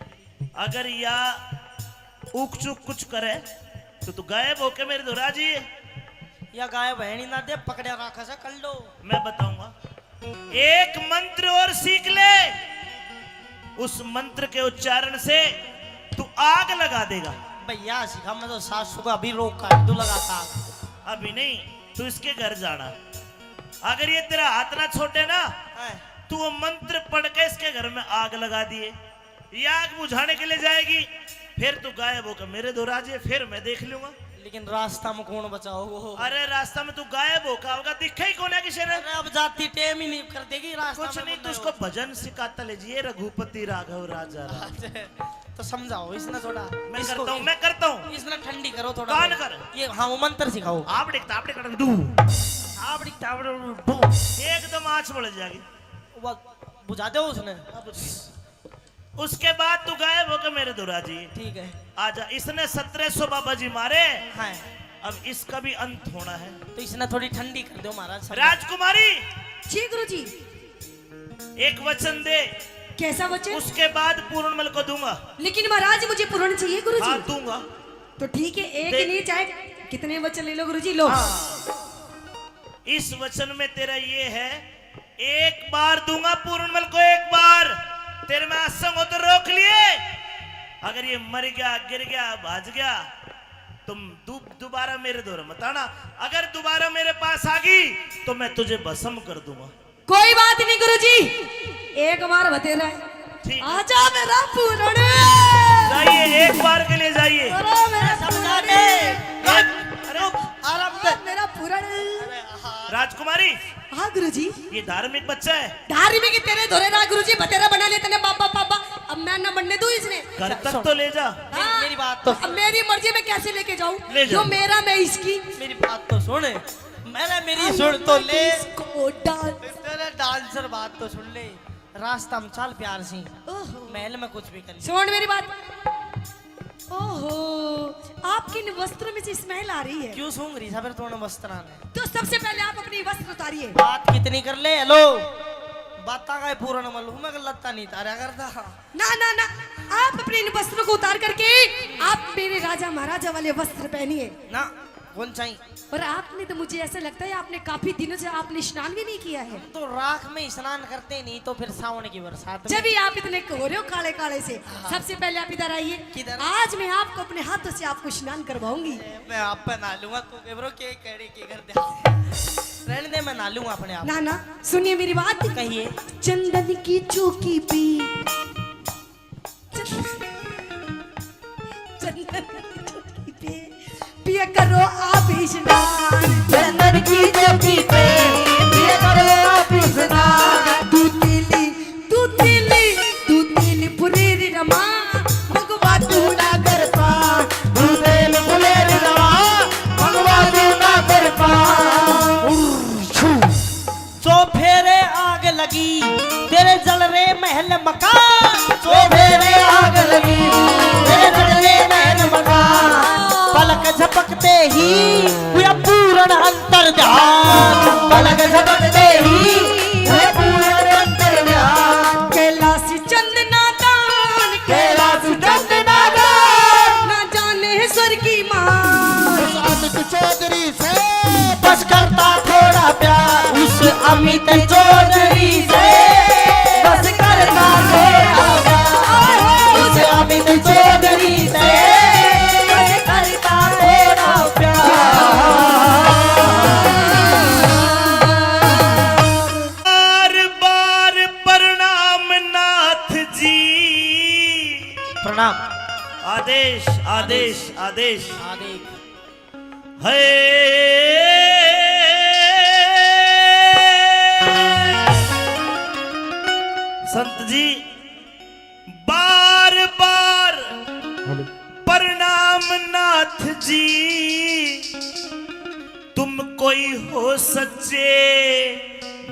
अगर या ऊक चूक कुछ करे तो तू गायब होके मेरे धोरे आ जाइए। या गायब है नहीं ना दे, पकड़े रखा से कर लो। मैं बताऊंगा। एक मंत्र और सीख ले, उस मंत्र के उच्चारण से तू आग लगा देगा। भैया सिखा, मैं तो सासू का अभी रोक काट दूं लगातार। अभी नहीं, तू इसके घर जाना। अगर ये तेरा हाथ ना छोड़े ना, हैं। तू वो मंत्र पढ़ के इसके घर में आग लगा दिए, ये आग बुझाने के लिए जाएगी, फिर तू गायब होकर मेरे धोरे आ जाए, फिर मैं देख लूंगा। लेकिन रास्ता में कौन बचाओ? अरे रास्ता में तू गायब होकर आओगा, दिखे ही कौन है किसी ने। अरे अब जाती टेम ही नहीं कर देगी रास्ता कुछ में नहीं, बंदा तू उसको हो। भजन सिखाता ले जाइए, रघुपति राघव राजा राम। अच्छा, तो समझाओ इसने थोड़ा। मैं इसको करता हूँ, मैं करता हूँ। इसने ठंडी करो थोड़ा। कान कर। ये हाँ, वो मंत्र सिखाओ। आप दिखता, आप दिखता, डू। आप दिखता, डू। एकदम आँच बढ़ जाएगी। वो बुझा दो उसने। उसके बाद तू गायब होकर मेरे धोरे आ जाइए। ठीक है। आजा, इसने सत्रह सौ बाबा जी मारे। हाँ। अब इसका भी अंत होना है। तो इसने थोड़ी ठंडी कर दो महाराज, समझा। राजकुमारी। जी गुरुजी। एक वचन दे। कैसा वचन? उसके बाद पूर्णमल को दूंगा। लेकिन महाराज मुझे पूर्ण चाहिए गुरुजी। हाँ, दूंगा। तो ठीक है, एक दे। नहीं चाहे कितने वचन ले लो गुरुजी, लो। हाँ। इस वचन में तेरा ये है, एक बार दूंगा पूर्णमल को, एक बार। तेरे में आसंग हो तो रोक लिए। अगर ये मर गया, गिर गया, भाज गया, तुम दु-, दोबारा मेरे धोरे मत आना। अगर दोबारा मेरे पास आ गई तो मैं तुझे भस्म कर दूंगा। कोई बात नहीं गुरुजी, एक बार बतेरा है। ठीक। आजा मेरा पूरण। जाइए, एक बार के लिए जाइए। अरे मेरा समझा पूरण। दे। अरे, अरे, आराम से। मेरा पूरण। राजकुमारी। हाँ गुरुजी। ये धार्मिक बच्चा है। धार्मिक ही तेरे धोरे रहा गुरुजी, बतेरा बना ले तने बाबा, बाबा। अब मैं ना बनने दूं इसने। घर तक तो ले जा। हाँ। मेरी, मेरी बात तो अब मेरी मर्जी, मैं कैसे लेके जाऊं? ले जाओ। जो मेरा, मैं इसकी। मेरी बात तो सुन। मैंने मेरी आई सुन तो ले। इसको डांस। तेरे डांसर बात तो सुन ले। रास्ता में चाल प्यार सी। ओहो। महल में कुछ भी कर ले। सुन मेरी बात। ओहो, आपके इन वस्त्रों में से स्मेल आ रही है। क्यों सूंघ रही था फिर तूने वस्त्रां ने? तो सबसे पहले आप अपनी वस्त्र उतारिए। बात कितनी कर ले, हेलो। बाता का पूरा न मालूम है, लत्ता नहीं तारा करता। ना, ना, ना, आप अपने इन वस्त्रों को उतार करके आप मेरे राजा महाराजा वाले वस्त्र पहनिए। ना। कौन चाहिए? और आपने तो, मुझे ऐसा लगता है, आपने काफी दिनों से आपने स्नान भी नहीं किया है। हम तो राख में ही स्नान करते हैं, नहीं तो फिर सावन की बरसात में। जब भी आप इतने हो रहे हो काले काले से, हाँ। सबसे पहले आप इधर आइए। किधर? आज मैं आपको अपने हाथों से आपको स्नान करवाऊंगी। मैं आप पे नहा लूंगा, तू के ब्रो के कह रही की कर दे। रहने दे, मैं नहा लूंगा अपने आप। ना ना, सुनिए मेरी बात। कहिए। चंदन की चौकी पे, चंदन की चौकी पे पिया करो आप स्नान। चंदन की चौकी पे पिया करो आप स्नान। दूध तेली, दूध तेली, दूध तेली फुलेरी रमा, मंगवा तू ना कर पा। दूध तेली फुलेरी रमा, मंगवा तू ना कर पा। चौफेरे आग लगी, तेरे जल रे महल मकान। चौफेरे आग लगी, तेरे जल रे महल मकान। पलक झपकते ही हुआ पूर्ण अंतर ध्यान। पलक झपकते ही हुआ पूर्ण अंतर ध्यान। कैलाश चंद नादान, कैलाश चंद नादान। ना जाने स्वर्गी मान। उस अमित चौधरी से बस करता थोड़ा प्यार। उस अमित चौधरी से बस करता थोड़ा प्यार। उस अमित चौधरी से बस करता थोड़ा प्यार। बार बार प्रणाम नाथ जी। प्रणाम। आदेश, आदेश, आदेश। आदेश। है संत जी, बार बार प्रणाम नाथ जी, तुम कोई हो सच्चे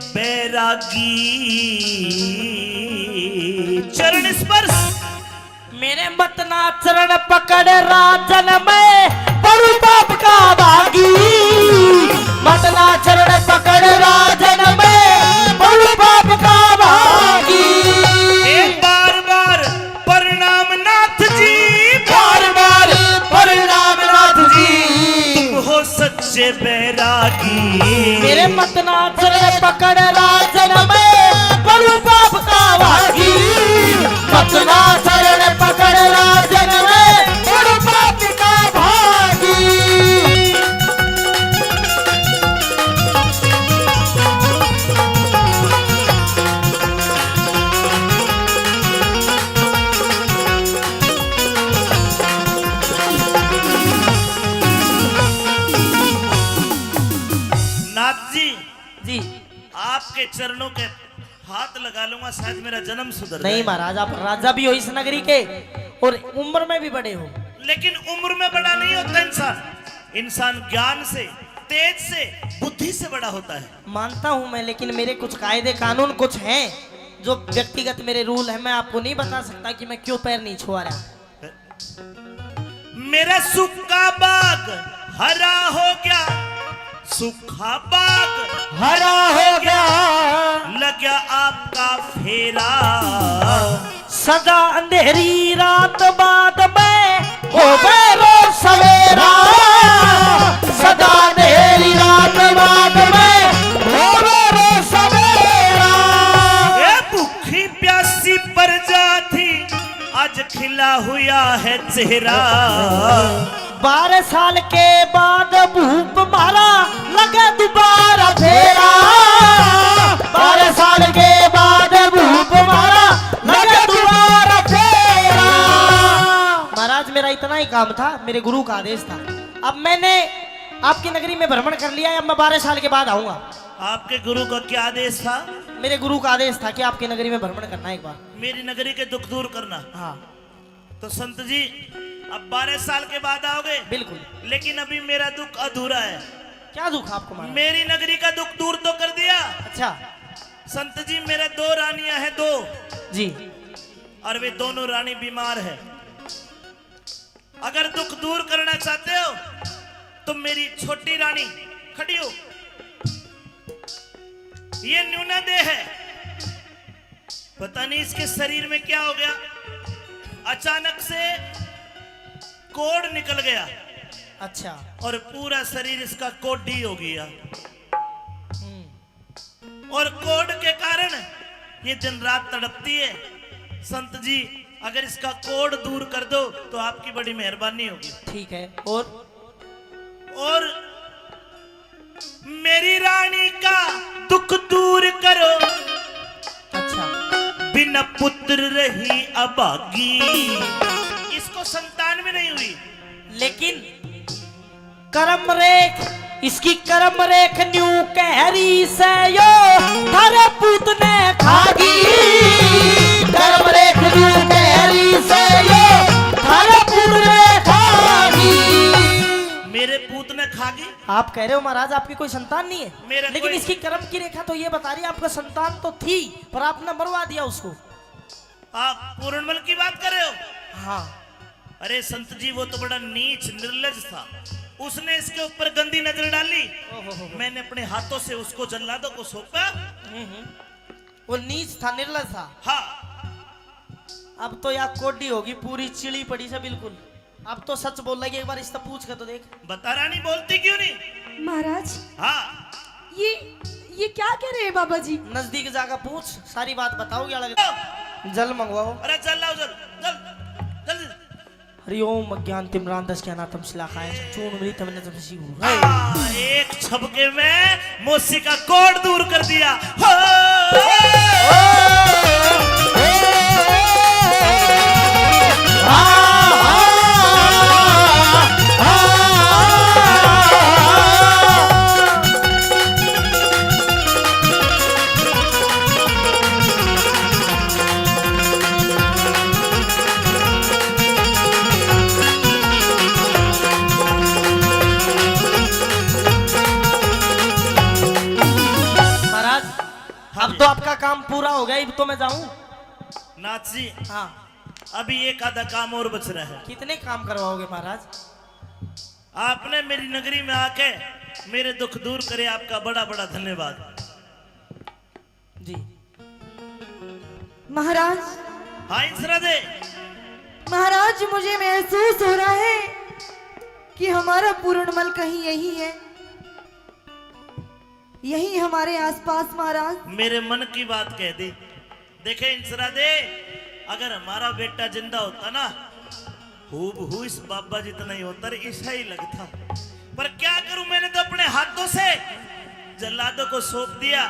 बैरागी। चरण स्पर्श। मेरे मत ना चरण पकड़ राजन में पड़ू पाप का भागी। मत ना चरण पकड़ राजन में पड़ू पाप का भागी। ए बार बार प्रणाम नाथ जी, बार बार प्रणाम नाथ जी। तुम हो सच्चे बैरागी। मेरे मत ना चरण पकड़ राजन में पड़ू पाप का भागी। मत ना चरण पकड़ राजन में पड़ू पाप का भागी। नाथ जी, जी। आपके चरणों के हाथ लगा लूंगा, शायद मेरा जन्म सुधर नहीं जाए। महाराज, आप राजा भी हो इस नगरी के और उम्र में भी बड़े हो। लेकिन उम्र में बड़ा नहीं होता इंसान, इंसान ज्ञान से, तेज से, बुद्धि से बड़ा होता है। मानता हूं मैं, लेकिन मेरे कुछ कायदे कानून कुछ हैं जो व्यक्तिगत मेरे रूल हैं, मैं आपको नहीं बता सकता कि मैं क्यों पैर नहीं छुआ रहा। मेरा सूखा बाग हरा हो गया, सूखा बाग हरा हो गया, लग गया आपका फेरा। सदा अंधेरी रात बाद में होवे रो सवेरा, सदा अंधेरी रात बाद में होवे रो सवेरा। ए भूखी प्यासी प्रजा थी, आज खिला हुआ है चेहरा। बारह साल के बाद भूप मारा, लगे दोबारा फेरा। बारह साल के बाद भूप मारा, लगे दोबारा फेरा। महाराज, मेरा इतना ही काम था, मेरे गुरु का आदेश था। अब मैंने आपकी नगरी में भ्रमण कर लिया है, अब मैं बारह साल के बाद आऊंगा। आपके गुरु का क्या आदेश था? मेरे गुरु का आदेश था कि आपकी नगरी में भ्रमण करना है एक बार। मेरी नगरी के दुख दूर करना। हाँ। तो संत जी, अब बारह साल के बाद आओगे? बिल्कुल। लेकिन अभी मेरा दुख अधूरा है। क्या दुख आपको महाराज? मेरी नगरी का दुख दूर तो कर दिया। अच्छा। संत जी, मेरे दो रानियां हैं, दो। जी। और वे दोनों रानी बीमार है। अगर दुख दूर करना चाहते हो तो मेरी छोटी रानी, खड़ी हो, ये न्यूना देह है, पता नहीं इसके शरीर में क्या हो गया, अचानक से कोढ़ निकल गया। अच्छा। और पूरा शरीर इसका कोढ़ी हो गया। हम्म। और कोढ़ के कारण ये दिन रात तड़पती है। संत जी, अगर इसका कोढ़ दूर कर दो तो आपकी बड़ी मेहरबानी होगी। ठीक है। और? और मेरी रानी का दुख दूर करो। अच्छा। बिना पुत्र रही अभागी। इसको संतान भी नहीं हुई। लेकिन करम रेख, इसकी करम रेख न्यू कह रही से यो, थारे पूत ने खागी। करम रेख न्यू कह रही से यो, थारे पूत ने खागी। मेरे पूत ने खागी? आप कह रहे हो महाराज, आपकी कोई संतान नहीं है, मेरा लेकिन कोई इसकी करम की रेखा तो ये बता रही है, आपका संतान तो थी, पर आपने मरवा दिया उसको। आप पूरणमल की बात कर रहे हो? हाँ। अरे संत जी, वो तो बड़ा नीच निर्लज था, उसने इसके ऊपर गंदी नजर डाली। ओहो हो हो। मैंने अपने हाथों से उसको जल्लादों को सौंपा। हम्म, हम्म। वो नीच था, निर्लज था। हाँ। अब तो यार कोडी होगी, पूरी चिली पड़ी से बिल्कुल। अब तो सच बोलेगी, एक बार इससे पूछ के तो देख। बता रानी, बोलती क्यों नहीं? महाराज। हाँ। ये, ये क्या कह रहे हैं बाबा जी? नजदीक जाकर पूछ, सारी बात बताओगे अलग। जल मंगवाओ। अरे जल लाओ, जल, जल, जल्दी। हरि ओम अज्ञान तिमिरांधस्य ज्ञानानाम शालाकया चक्षुरुन्मीलितं येन तस्मै श्री गुरवे। हाँ, एक झपके में मौसी का कोढ़ दूर कर दिया। हो! महाराज, हाँ अब जी। तो आपका काम पूरा हो गया, अब तो मैं जाऊं? नाथ जी, हाँ। अभी एक आधा काम और बच रहा है। कितने काम करवाओगे महाराज? आपने मेरी नगरी में आके मेरे दुख दूर करे, आपका बड़ा बड़ा धन्यवाद। जी। महाराज। हाँ इंसरा दे। महाराज, मुझे महसूस हो रहा है कि हमारा पूरणमल कहीं यही है, यही हमारे आसपास महाराज। मेरे मन की बात कह दे। देखे इंसरा दे, अगर हमारा बेटा जिंदा होता ना, हूबहू इस बाबा जितना ही होता, ईसा ही लगता। पर क्या करूं, मैंने तो अपने हाथों से जल्लादों को सौंप दिया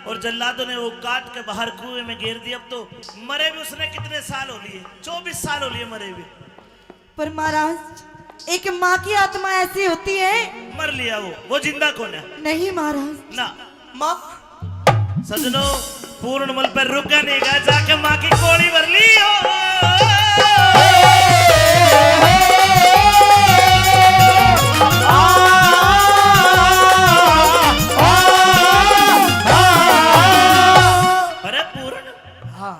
और जल्लादों ने वो काट के बाहर कुएं में गिर दिया। अब तो मरे भी उसने कितने साल हो लिए, चौबीस साल हो लिए मरे भी। पर महाराज, एक माँ की आत्मा ऐसी होती है। मर लिया वो, वो जिंदा कौन है? नहीं महाराज। ना। माँ। सजनो, पूरणमल पर रुका नहीं गया, जाके माँ की कोड़ी भर ली। ओ, अरे पूरण। हाँ।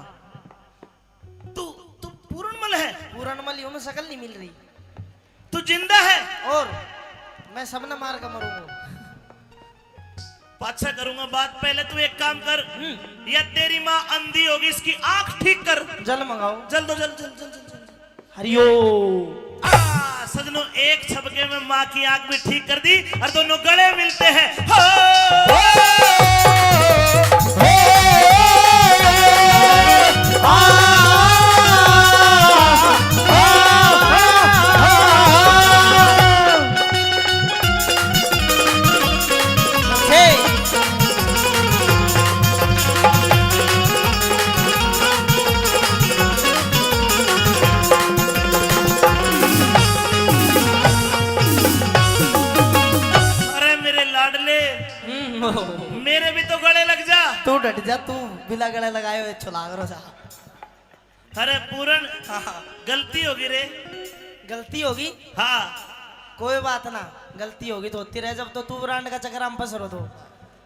तू, तू पूरणमल है? पूरणमल ही हूँ, मैं शकल नहीं मिल रही। तू जिंदा है? और मैं सबने मार के मरूंगा। पाछा करूंगा बात, पहले तू एक काम कर। हम्म। या तेरी माँ अंधी होगी, इसकी आंख ठीक कर। जल मंगाओ। जल दो, जल, जल, जल, जल, जल। हरिओम। आ, सजनों, एक झपके में माँ की आंख भी ठीक कर दी और दोनों गले मिलते हैं। हो! अरे मेरे लाडले, हम्म। मेरे भी तो गले लग जा। तू डट जा, तू बिना गले लगाए हुए छलांग रो जा। अरे पूरण, हाँ, हाँ। गलती होगी रे। गलती होगी? हाँ। कोई बात ना, गलती होगी तो होती रहे। जब तो तू ब्रांड का चक्कर हम फंस रो तो।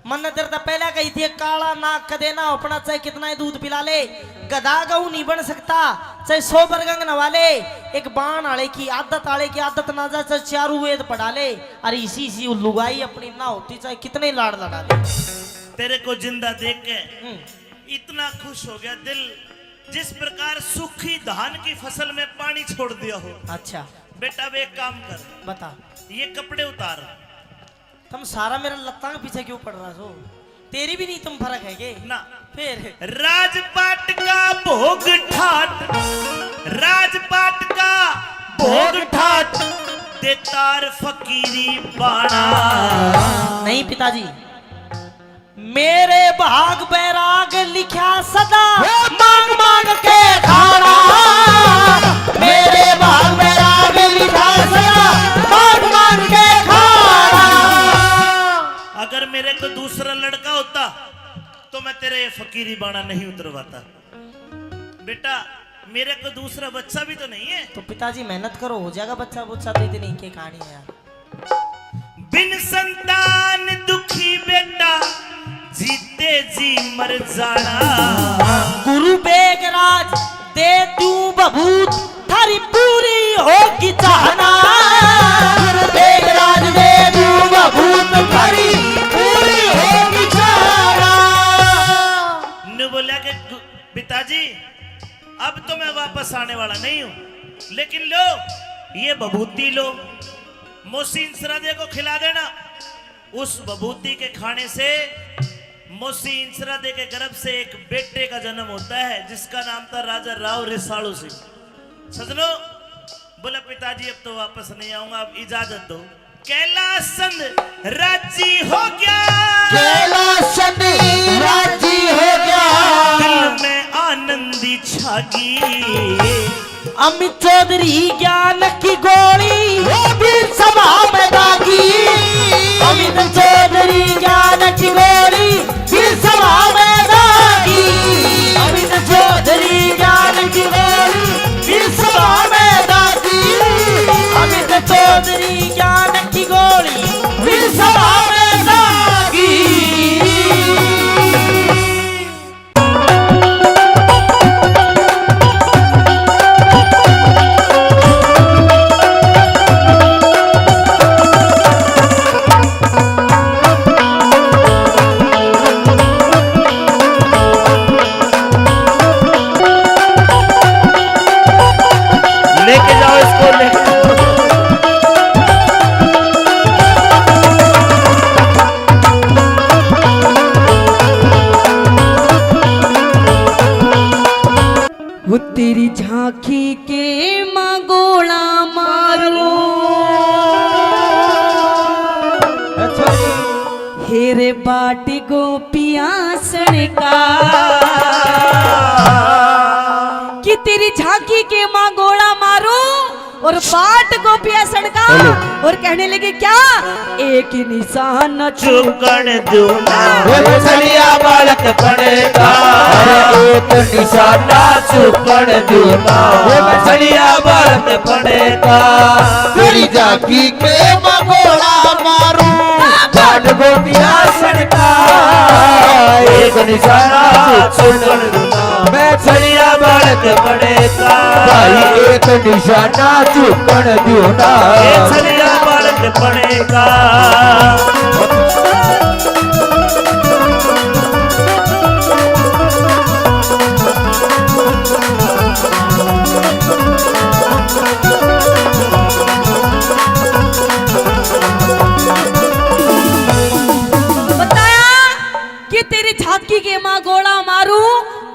मन्ने तेरे तै पहले कही थी, काला नाग कदे ना अपना, चाहे कितना ही दूध पिला ले, गधा गऊ नहीं बन सकता। चाहे सौ बरगंग नवा ले, एक बाण आले की आदत, आले की आदत ना जाए, चाहे चारू वेद पढ़ा ले, अरे इसी इसी लुगाई अपनी ना होती, चाहे कितने लाड़ लड़ा ले। तेरे को जिंदा देख के हम्म। इतना खुश हो गया दिल, जिस प्रकार सूखी धान की फसल में पानी छोड़ दिया हो। अच्छा। बेटा, अब एक काम कर, बता। ये कपड़े उतार। तुम सारा मेरा लत्ता के पीछे क्यों पड़ रहा हो? तेरी भी नहीं तुम फर्क है के? ना। फिर? राजपाट का भोग ठाट, राजपाट का भोग ठाट, दे तार फकीरी बाणा। नहीं पिताजी, मेरे भाग बैराग लिखा सदा, मांग मांग के खाना। मेरे भाग बैराग लिखा सदा, मांग मांग के खाना। अगर मेरे को दूसरा लड़का होता तो मैं तेरे ये फकीरी बाणा नहीं उतरवाता। बेटा, मेरे को दूसरा बच्चा भी तो नहीं है। तो पिताजी मेहनत करो, हो जाएगा बच्चा बुच्चा। तो इतनी के कहानी है यार। बिन संतान दुखी बेटा, जीते जी मर जाना। गुरु बेगराज दे दूं बभूत, थारी पूरी होगी चाहना। गुरु बेगराज दे दूं बभूत, थारी पूरी होगी चाहना। न्यू बोला कि गु-, पिताजी, अब तो मैं वापस आने वाला नहीं हूं, लेकिन लो, ये भभूति लो, मौसी इंसरादे को खिला देना। उस भभूति के खाने से मौसी इंसरादे के गर्भ से एक बेटे का जन्म होता है, जिसका नाम था राजा राव रिसालू सिंह। सजनो, बोला, पिताजी, अब तो वापस नहीं आऊंगा, अब इजाजत दो। कैलाश चंद राजी हो गया, कैलाश चंद राजी हो गया। दिल में आनंदी छागी। अमित चौधरी ज्ञान की गोली, वो भी सभा में दागी। अमित चौधरी ज्ञान की गोली, फिर सभा में दागी। अमित चौधरी ज्ञान की गोली, फिर सभा में दागी। अमित चौधरी ज्ञान की गोली, फिर सभा में दागी। लेके जाओ इसको, लेके। वो तेरी झांकी के माँ गोला मारो। अच्छा। हेरे बाट गोपियां सणका। कि तेरी झांकी के माँ गोला मारो और बाट गोपियां सणका। हेलो। और कहने लगे क्या? एक निशान चूकण दूना। वो छलिया बालक पड़ेगा। अरे एक निशाना चूकण दूना। वो छलिया बालक पड़ेगा। तेरी झांकी के माँ गोला मारू, बाट गोपियां सणका। एक निशाना चूकण दूना। मैं छलिया बालक पड़ेगा। भाई एक निशाना चूकण दूना। ये छलिया बालक पड़ेगा। बताया कि तेरी झांकी के माँ गोला मारू,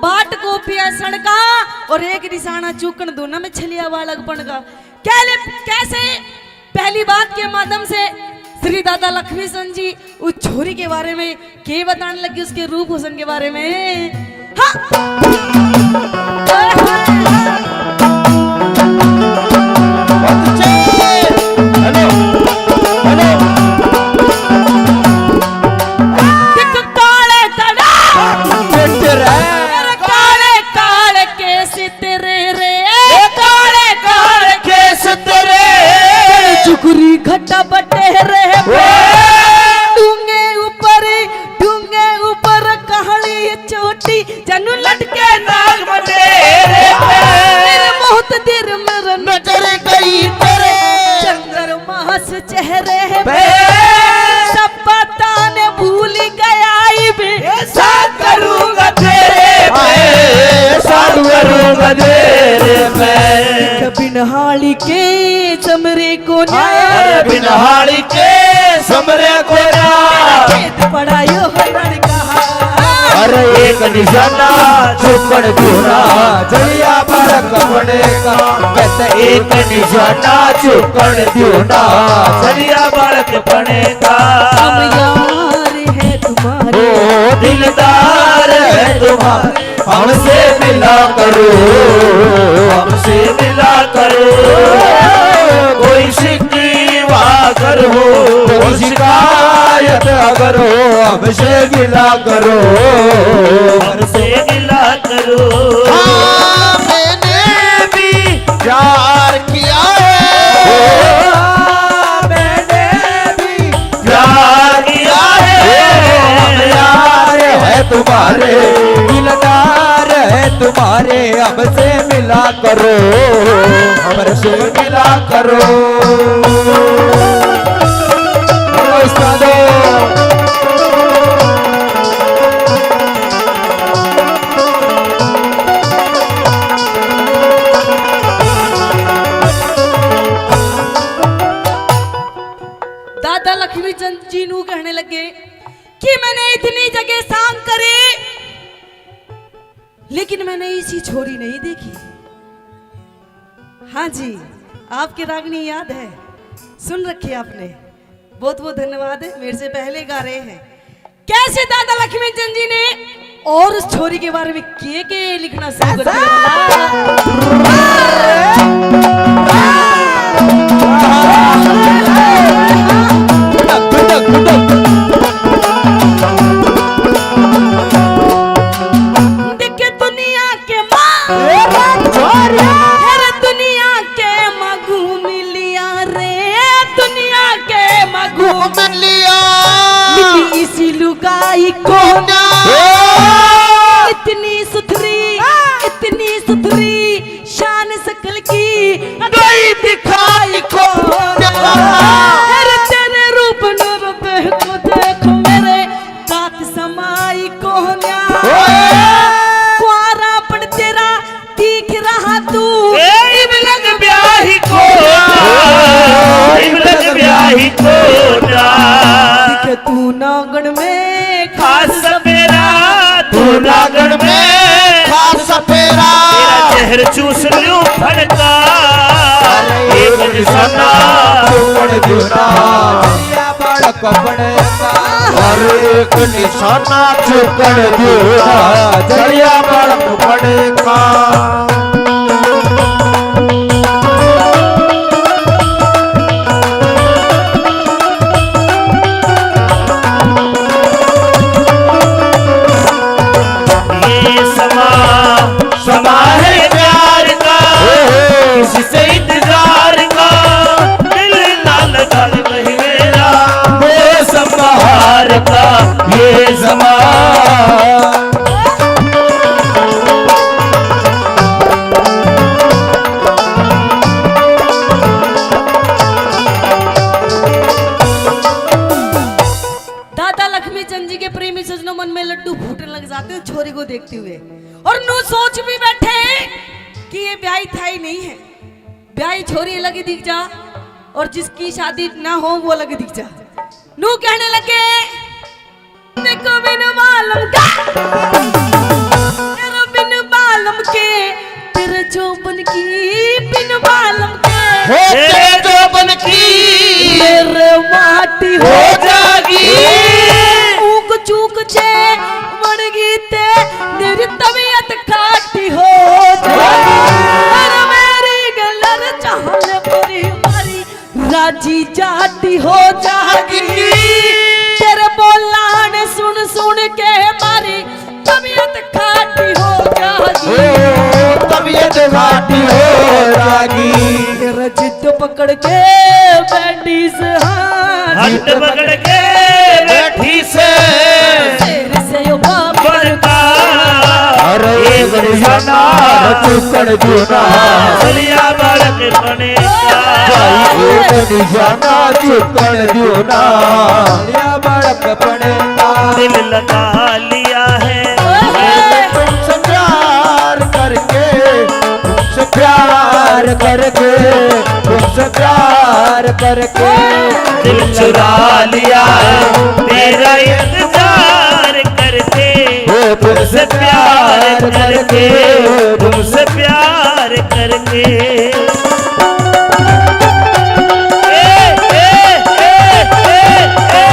बाट गोपियां सणका और एक निशाना चूकण दूना। मैं छलिया बालक पड़ेगा। क्या ले, कैसे? पहली बात के माध्यम से श्री दादा लक्ष्मी चंद जी उस छोरी के बारे में के बताने लगे, उसके रूप हुसन के बारे में। हाँ। Hello, hello. एक काले तड़ा। तेरे काले काले केस तेरे रे, ए काले काले केस तेरे। चुकरी घटा बटेरे पे। डूंगे ऊपर, डूंगे ऊपर काली चोटी, जनु लटके नाग बटेरे पे। तेरे मौत दिर मेरे नजर गई तेरे। चंद्रमा मास चेहरे पे। सब पता ने भूल गया इब। ऐसा करूंगा तेरे पे, ऐसा करूंगा तेरे पे। बिन हाली के समरे को ना। अरे बिन हाली के समरे को ना। खेत पड़ा यो हरण कहा। अरे एक निशाना चुकण दियो ना, जलिया बालक पड़े का। कहते एक निशाना चुकण दियो ना, जलिया बालक पड़े का। हम यार है तुम्हारे। ओ दिलदार है तुम्हारे। हमसे मिला करो, हमसे मिला करो। कोई शिकवा अगर हो, कोई शिकायत अगर हो, हमसे मिला करो। हमसे मिला करो। हाँ, मैंने भी प्यार किया है। हाँ, मैंने भी प्यार किया है। हम यार है तुम्हारे, दिलदार है तुम्हारे, हमसे मिला करो, हमसे मिला करो। उस्तादो। दादा लक्ष्मी चंद जी नू कहने लगे कि मैंने इतनी जगह सांग करे, लेकिन मैंने ऐसी छोरी नहीं देखी। हाँ जी, आपके रागनी याद है, सुन रखी आपने। बहुत बहुत धन्यवाद है, मेरे से पहले गा रहे हैं। कैसे दादा लक्ष्मी चंद जी ने और उस छोरी के बारे में के के लिखना शुरू कर दिया? देखे दुनिया के माँ, ए रे छोरिया। फिर दुनिया के माँ घूम लिया रे, दुनिया के माँ घूम लिया। मिली इसी लुगाई को ना। इतनी सुथरी, इतनी सुथरी, शान शकल की गई दिखाई को ना। अरे तेरे रूप नूर पे को देख मेरे कात समाई को ना। ओए। कुआरा पण तेरा दिख रहा तू। ए, इब लग ब्याही को ना, इब लग ब्याही को ना। दिखे तू नागण में खास मेरा, तू नागण में खास मेरा। तेरा जहर चूस लूं फड़का। एक निशाना चुकण दियो ना, बालक बने का। हर एक निशाना चुकण दियो ना, जलिया बालक बने का। ये समा, समा है प्यार का, इससे इंतजार का, दिल ना लगा नहीं मेरा, मौसम बहार का ये समा। दादा लक्ष्मी चंद जी के प्रेमी सजनों, मन में लड्डू फूटने लग जाते हो छोरी को देखते हुए, और नू सोच भी बैठे कि ये ब्याही थाई नहीं है, ब्याही छोरी अलग ही दिख जा और जिसकी शादी ना हो वो अलग ही दिख जा। नू कहने लगे, देखो बिन मालूम का, तेरा बिन मालूम के, तेरे जोबन की बिन मालूम के, हो तेरे जोबन की मेरे माटी हो हो जागी। ऊक चूक जे बन गई ते मेरी तबीयत खाटी हो जागी। अरे मेरी गलर चाहने पूरी मारी राजी जाटी हो जागी। तेरे बोलान सुन सुन के मारी तबीयत खाटी हो जागी। ओ, तबीयत खाटी हो जागी। तेरा जिद पकड़ के बैठी से, हाँ, हट पकड़ के बैठी से। शेर से यो बाप बड़का। अरे एक निशाना चुकण दियो ना। बलिया बालक बने का। भाई एक निशाना चुकण दियो ना। बलिया बालक बने का। दिल लगा लिया है मैंने तुमसे प्यार करके, तुमसे प्यार करके, तुमसे प्यार करके दिल चुरा लिया है, तेरा इंतजार करके। ओ तुमसे प्यार करके, तुमसे प्यार करके। ए, ए, ए, ए, ए।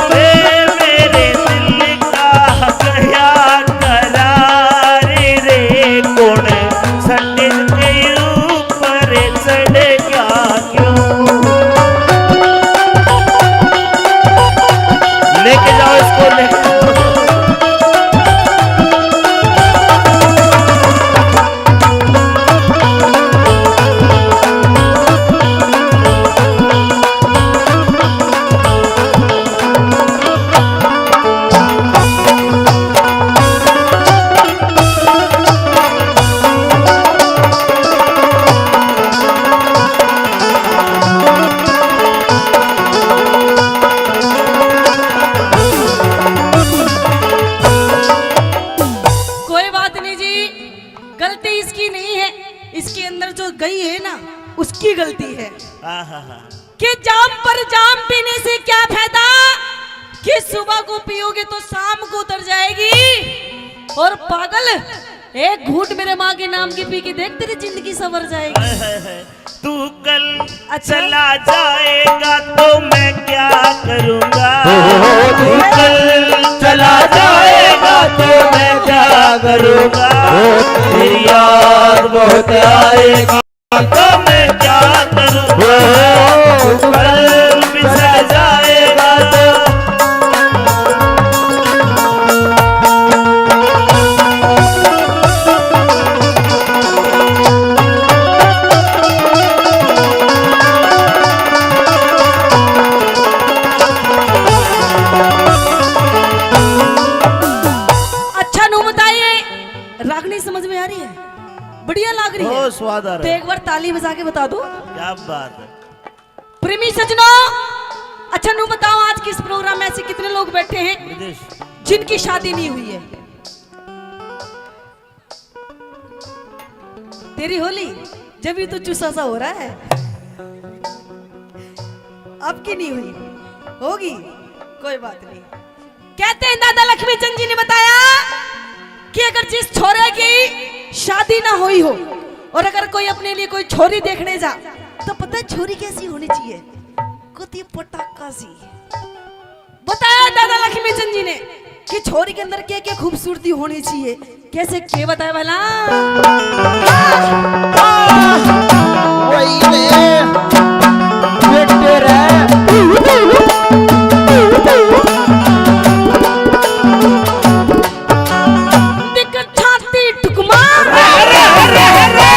ए मेरे दिल का गया करार रे, कौन सटे के ऊपर चढ़ गया क्यों? लेके जाओ इसको, लेके जाओ। कोई बात नहीं जी, गलती इसकी नहीं है, इसके अंदर जो गई है ना, उसकी गलती है। आहा हा। कि जाम पर जाम पीने से क्या फायदा, कि सुबह को पियोगे तो शाम को उतर जाएगी। और पागल, एक घूंट मेरे माँ के नाम की पी के देख, तेरी जिंदगी संवर जाएगी। हाय, हाय, हाय। तू कल अच्छा। चला जाएगा तो मैं क्या करूँगा? हो, हो, हो, तू कल चला जाएगा तो मैं क्या करूँगा? हो, तेरी याद बहुत आएगा तो मैं क्या करूँगा? हो, तू कल चला जाएगा तो अच्छा नू बताइए, रागनी समझ में आ रही है? बढ़िया लाग रही है। ओ, स्वाद आ रहा तो है। एक बार ताली बजा के बता दो। क्या बात है। प्रेमी सजनों, अच्छा नू बताओ, आज किस प्रोग्राम में ऐसे कितने लोग बैठे हैं विदेश। जिनकी शादी नहीं हुई है? तेरी होली, जब ये तो चूसा सा हो रहा है। आपकी नहीं हुई, होगी, कोई बात नहीं। कहते हैं दादा लक्ष्मी चंद जी ने बताया कि अगर जिस छोरे की शादी ना हुई हो और अगर कोई अपने लिए कोई छोरी देखने जा, तो पता है छोरी कैसी होनी चाहिए? कुत्ती पटाखा सी। बताया दादा लक्ष्मी चंद जी ने कि छोरी के अंदर क्या क्या खूबसूरती होनी चाहिए, कैसे के बताया भला? वही रे, बेटे रे। देख छाती टुकमा। अरे, अरे, अरे, अरे।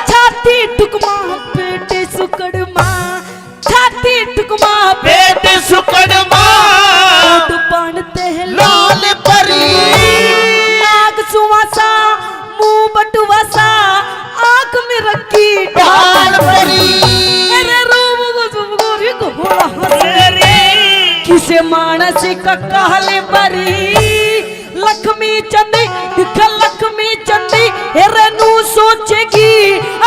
छाती टुकमा, पेट सुकड़मा। छाती टुकमा, पेट सुकड़मा। ओठ पान ते लाल परी। नाक सुवासा, मुंह बटुवासा, आंख में रखी ढाल परी। अरे रूप गोरी घोड़ा हंसे रे। किसे मानस का काल परी। लक्ष्मी चंद, दिख लक्ष्मी चंद, हेरे नू सोचेगी,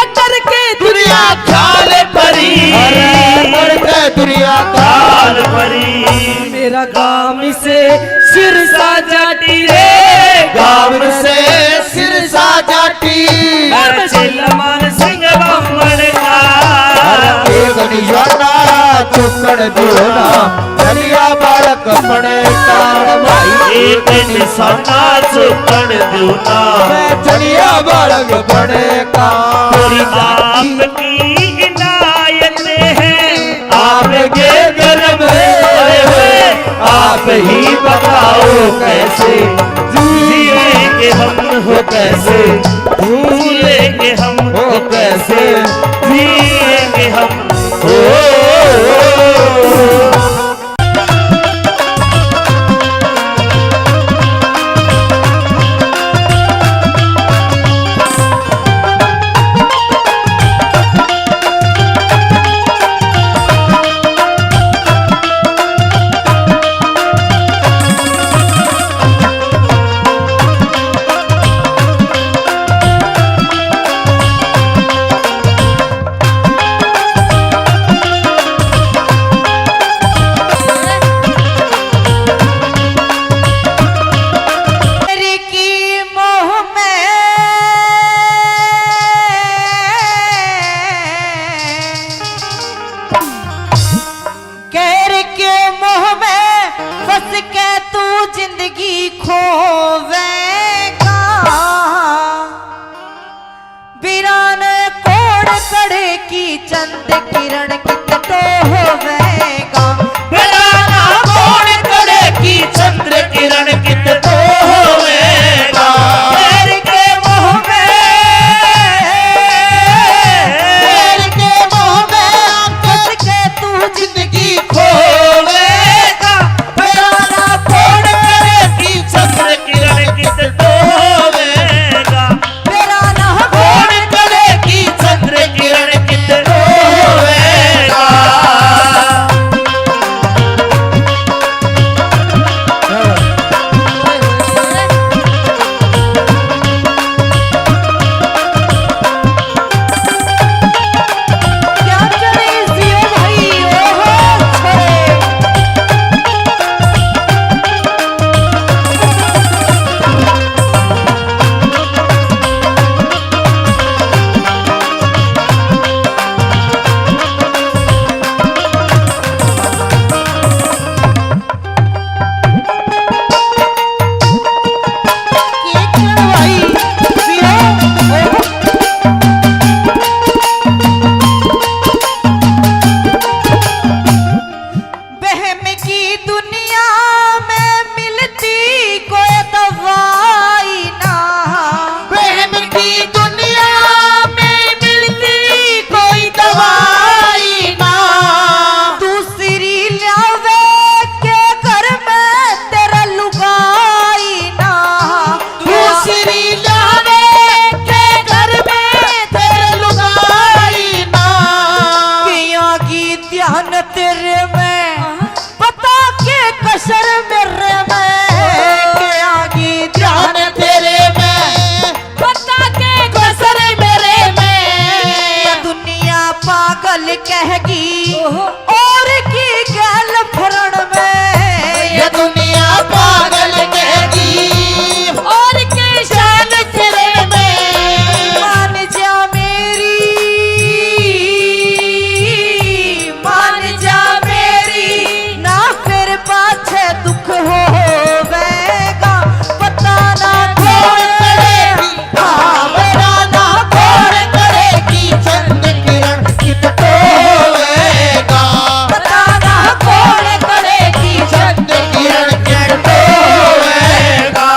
अटर के दुनिया ख्याल परी। अरे, अटर के दुनिया ख्याल परी। मेरा गाम से सिरसा जाटी रे। गाम से सिरसा जाटी। अरे, चिल्लमान सिंह बामण का। अरे, एक निशाना चुकड़ दियो ना। चलिया बालक बने कार भाई। एक निशाना चुकन दूना। मैं चलिया बालक बने कार। पूरी आपकी इनायत है। आपके करम है। आप ही बताओ कैसे जिएंगे हम, हो कैसे भूलेंगे हम, हो कैसे जिएंगे हम, हो। की चंद किरण कित तो होवेगा। बेरा ना कौन करे की चंद्र किरण कित तो होवेगा। बैर के मोह में, बैर के मोह में आकस के तू जिंदगी खोवेगा। बेरा ना कौन करे की चंद्र किरण कित तो होवेगा। बेरा ना कौन करे की चंद्र किरण कित होवेगा। क्या करे जियो भाई, ओहो छोरे। बहम की दुनिया में मिलती कोई दवाई ना। बहम की दुनिया में मिलती कोई दवाई ना। दूसरी ल्यावे के घर में तेरा लुगाई ना। दूसरी ल्यावे के घर में तेरा लुगाई ना। किया की ध्यान तेरे में पता के कसर मेरे में। किया की ध्यान तेरे में पता के कसर मेरे में। ये दुनिया पागल कहेगी और की गैल फरण में। ये दुनिया पागल कहेगी और के शान फरण में। मान जा मेरी, मान जा मेरी, ना फिर पाछे दुख होवेगा। पता ना कौन करेगी, हाँ, पता ना कौन करेगी चंद किरण कित होवेगा। पता ना कौन करेगी चंद किरण कित होवेगा।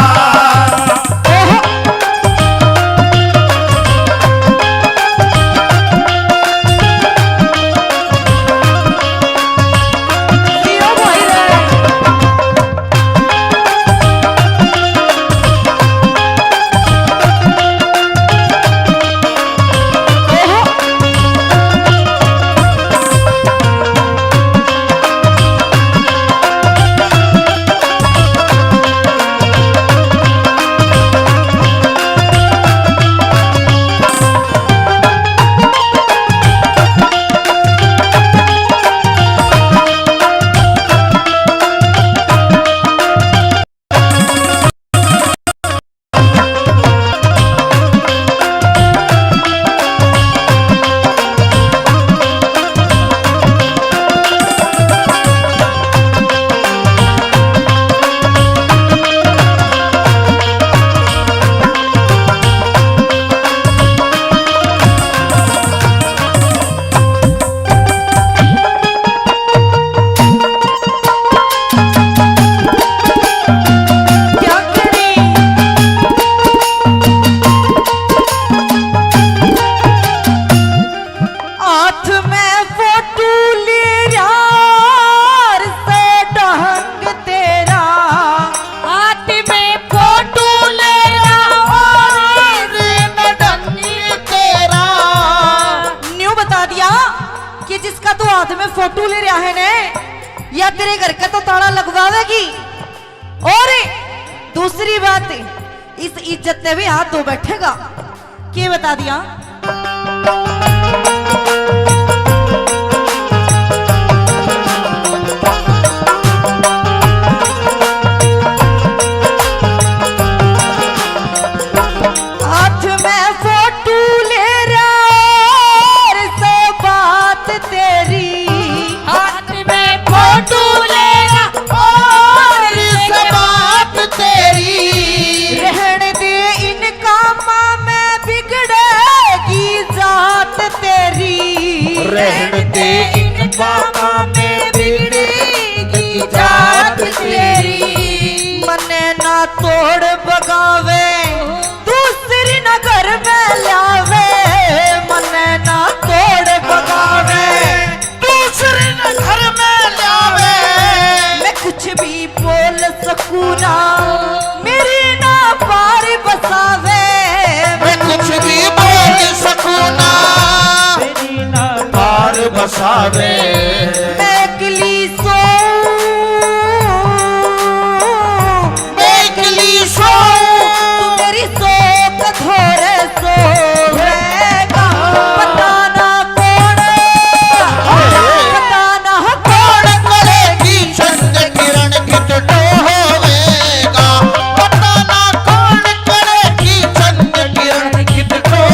हाथ में फोटू ले यार से ढंग तेरा। हाथ में फोटू ले यार से ढंग तेरा। न्यू बता दिया कि जिसका तू हाथ में फोटू ले रहा है ने, या तेरे घर का तो ताला लगवावेगी। और दूसरी बात, इस इज्जत ने भी हाथ धो बैठेगा। के बता दिया? हाथ में फोटू ले रहा और सो बात तेरी। हाथ में फोटू ले रहा और सो बात तेरी। रहने दे इन कामां में बिगड़े सावे। मैं एकली सो, मैं एकली सो, तू मेरी सो कठोर सोवेगा। पता ना कौन, पता ना कौन करेगी चंद किरण कित टोवेगा। पता ना कौन करेगी चंद किरण कित टोवेगा।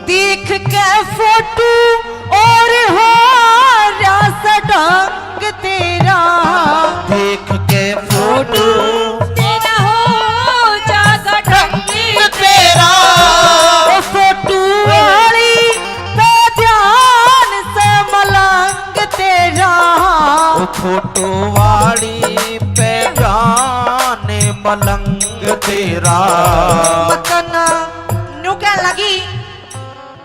देख के फोटो और हो रास ढंग तेरा, देख के फोटो तेरा हो जागा ढंग तेरा। ओ फोटो वाली पे ध्यान से मलंग तेरा। ओ फोटो वाली पे ध्यान मलंग तेरा। मतना न्यू कह लगी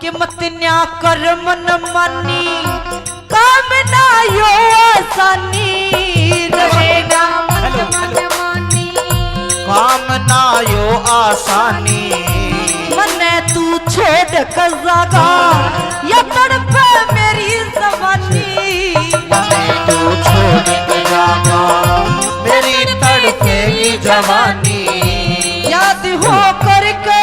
कि मत न्या कर मन मानी, काम ना यो आसानी रहेगा। मत मन मानी, काम ना यो आसानी। मन्ने तू छोड़ के जागा, या तड़पे मेरी जवानी। मन्ने तू छोड़ के जागा, मेरी तड़पेगी जवानी। याद हो करके,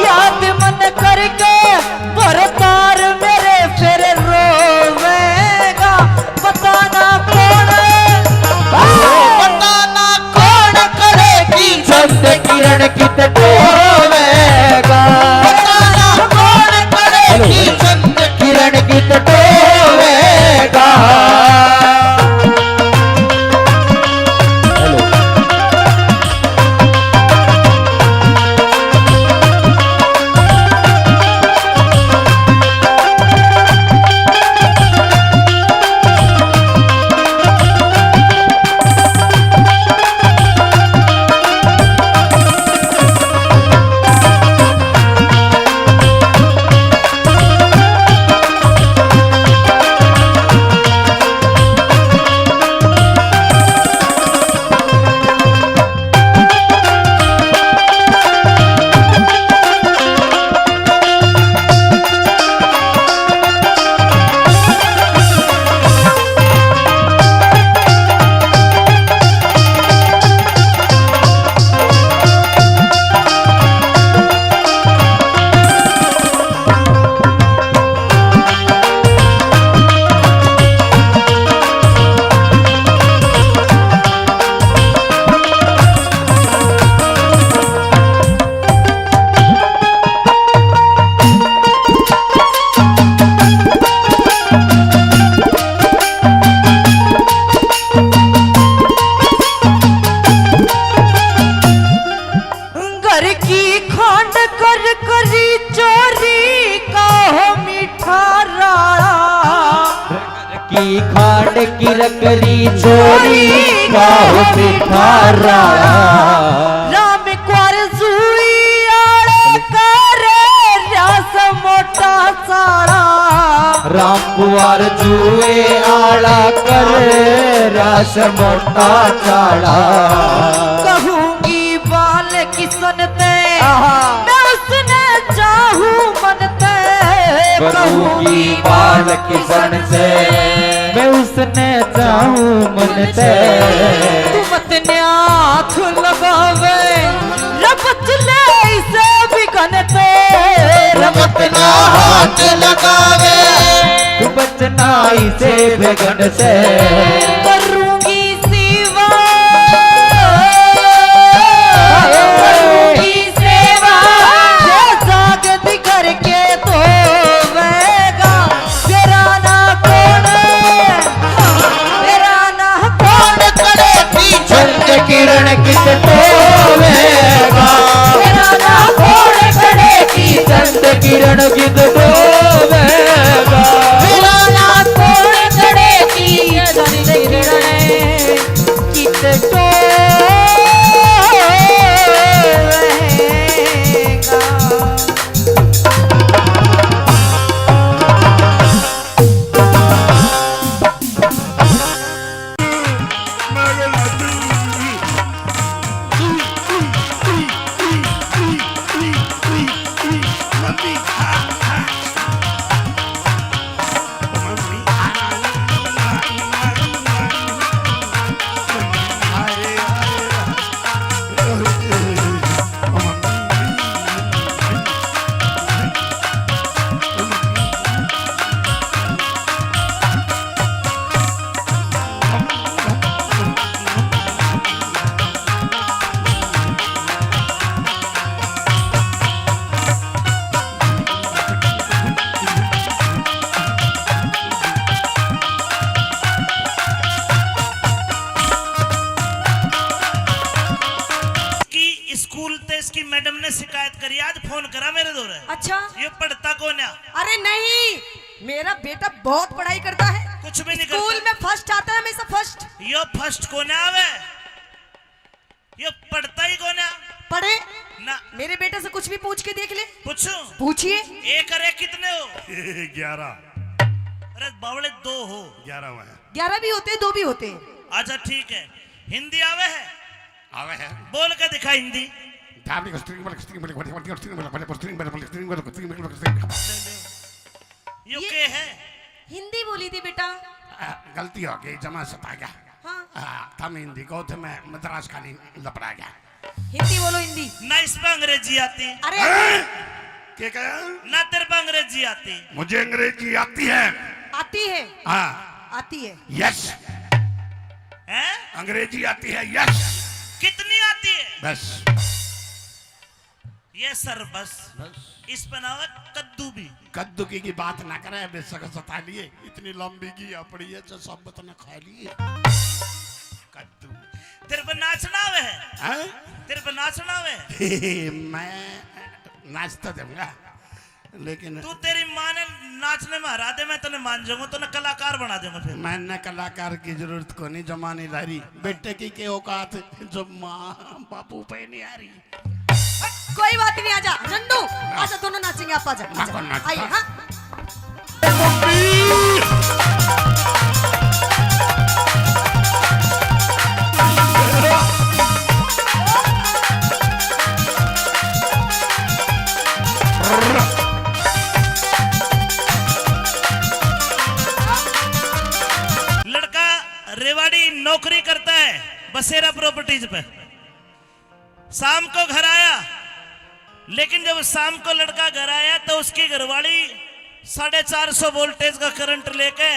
याद मन करके, भरतार मेरे फिर रोवेगा। पता ना कौन, पता ना कौन करेगी चंद किरण कित टोवेगा। पता ना कौन करेगी चंद किरण कित टोवेगा। घर की खांड कर करी चोरी का हो मीठा राया। घर की खांड की रकरी चोरी का हो मीठा राया। राम कुंवर जूई आले करे रास मोटा साला। राम कुंवर जुए आला कर रस मोटा चाला। कहूंगी बाल किसन ते, आहा। मैं उसने चाहूं मन ते। कहूंगी बाल किसन से, मैं उसने चाहूं मन ते। तू मत न्याथ लगावे, रपच ले इसे बिघन ते। रमत ना हाथ लगावे। तू बचना इसे बिघन से। करूंगी सेवा, करूंगी सेवा। ये जागती करके धोवेगा, तेरा ना कौन, तेरा ना कौन करे की चंद किरण कित टोवेगा। तेरा ना कौन करे की चंद किरण कित टोवेगा। तेरा ना कौन करे की चंद किरण कित टोवेगा। कि स्कूल ते इसकी मैडम ने शिकायत करी, आज फोन करा मेरे धोरे। अच्छा। ये पढ़ता कौन है? अरे नहीं, मेरा बेटा बहुत पढ़ाई करता है। कुछ भी नहीं स्कूल करता। में फर्स्ट आता है, हमेशा फर्स्ट। यो फर्स्ट कौन आवे? यो पढ़ता ही कौन है? पढ़े? ना। मेरे बेटे से कुछ भी पूछ के देख ले। पूछूं? पूछिए। एक और एक कितने हो? ग्यारह। अरे बावले, दो हो। ग्यारह हुआ है। ग्यारह भी होते हैं, दो भी होते हैं। अच्छा ठीक है। हिंदी आवे है? आवे है। बोल के दिखा हिंदी। यो ये के है? हिंदी बोली थी बेटा। आ, गलती हो गई, जमा सता गया। हाँ। आ, तम हिंदी को थे, मैं मद्रास खाली लपड़ा गया। हिंदी बोलो, हिंदी। ना इस पे अंग्रेजी आती। अरे हैं? के कहा? ना तेरे पे अंग्रेजी आती। मुझे अंग्रेजी आती है। आती है? हाँ। आती है। यस। हैं? अंग्रेजी आती है, यस। कितनी आती है? बस। ये सर बस। बस। इस पे ना हो कद्दू भी। कद्दू की, की बात ना करे, बेशक सता लिए, इतनी लंबी की अपनी है जो सब ने खा लिए। कद्दू। तेरे पे नाचना आवे है? हैं? तेरे पे नाचना आवे है? मैं नाच तो दूंगा, लेकिन तू, तेरी माँ ने नाचने में हरा दे, मैं तने मान जाऊंगा, तने कलाकार बना दूंगा फिर। मैंने कलाकार की जरूरत को नहीं, जमा नहीं ला रही। बेटे की के औकात जो माँ बापू पे नहीं आ रही। कोई बात नहीं, आजा झंडू, आजा, दोनों नाचेंगे, आप आजा, आजा। कौन नाचता? आइए, हाँ। लड़का रेवाड़ी नौकरी करता है बसेरा प्रॉपर्टीज पे। शाम को घर आया, लेकिन जब शाम को लड़का घर आया तो उसकी घरवाली साढ़े चार सौ वोल्टेज का करंट लेके,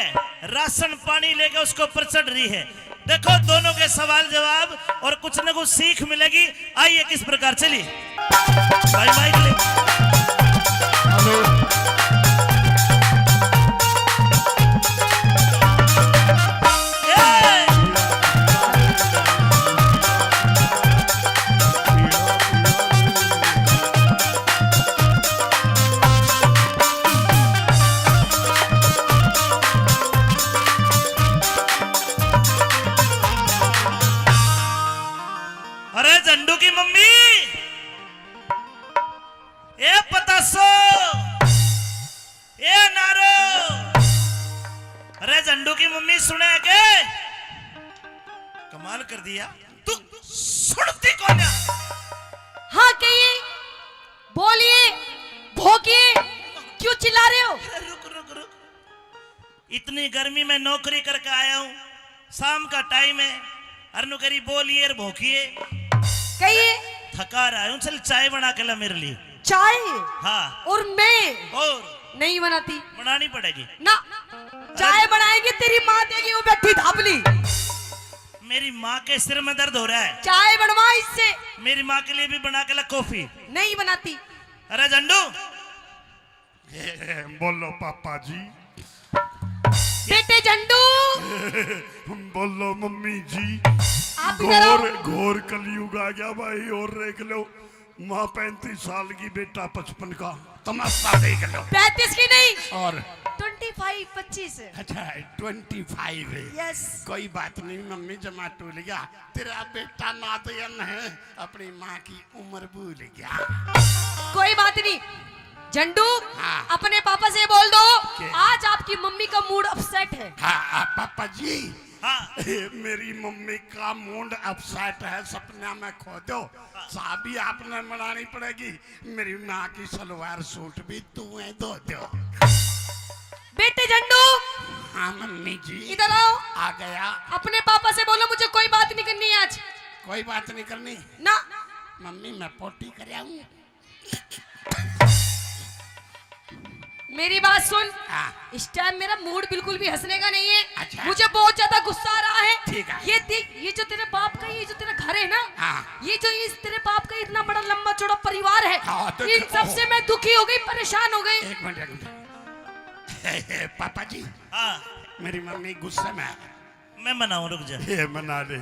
राशन पानी लेके उसके ऊपर चढ़ रही है। देखो दोनों के सवाल जवाब और कुछ न कुछ सीख मिलेगी। आइए किस प्रकार, चलिए भाई माइक ले। हेलो। अरे झंडू की मम्मी, अरे झंडू की मम्मी सुने के? कमाल कर दिया, तू सुनती कौन है? हाँ कहिए, बोलिए, भोंकिए, क्यों चिल्ला रहे हो? अरे रुक रुक रुक, इतनी गर्मी में नौकरी करके आया हूँ, शाम का टाइम है, अर नु करी बोलिए और भोंकिए। कहिए। थका रहा हूँ, चल चाय बना के ला मेरे लिए। चाय? हाँ। और मैं और? नहीं बनाती। बनानी पड़ेगी। ना, चाय बनाएगी तेरी माँ देगी, वो बैठी धाबली। मेरी माँ के सिर में दर्द हो रहा है। चाय बनवा इससे। मेरी माँ के लिए भी बना के ला कॉफी। नहीं बनाती। अरे झंडू, बोलो पापा जी। बेटे झंडू। बोलो मम्मी जी। आप इधर आओ। घोर, घोर कलयुग आ गया भाई, और देख लो, माँ पैंतीस साल की, बेटा पचपन का, तमाशा देख लो। पैंतीस की नहीं। और? ट्वेंटी फ़ाइव, पच्चीस। अच्छा, ट्वेंटी फ़ाइव है। यस। कोई बात नहीं मम्मी, जमा टूल गया, तेरा बेटा नादयन है, अपनी माँ की उम्र भूल गया। कोई बात नहीं झंडू, हाँ। अपने पापा से बोल दो, के? आज आपकी मम्मी का मूड अपसेट है। हाँ, हाँ, पापा जी। हाँ। मेरी मम्मी का मूड अपसेट है, सपना में खो दो, चाबी आपने मनानी पड़ेगी। मेरी माँ की सलवार सूट भी तू ही धो दो। बेटे झंडू। हाँ मम्मी जी। इधर आओ। आ गया। अपने पापा से बोलो मुझे कोई बात नहीं करनी है आज। कोई बात नहीं करनी? ना। मम्मी मैं पोटी कर आऊं। मेरी बात सुन। हाँ। इस टाइम मेरा मूड बिल्कुल भी हंसने का नहीं है। अच्छा। मुझे बहुत ज्यादा गुस्सा आ रहा है। ठीक है। ये देख, ये जो तेरे बाप का, ये जो तेरा घर है ना, हाँ। ये जो इस तेरे बाप का इतना बड़ा लंबा चौड़ा परिवार है, हाँ, तो इन सबसे मैं दुखी हो गई, परेशान हो गई। एक मिनट, एक मिनट। पापा जी। हाँ। मेरी मम्मी गुस्से में है। मैं मनाऊं, रुक जा। ये मना ले।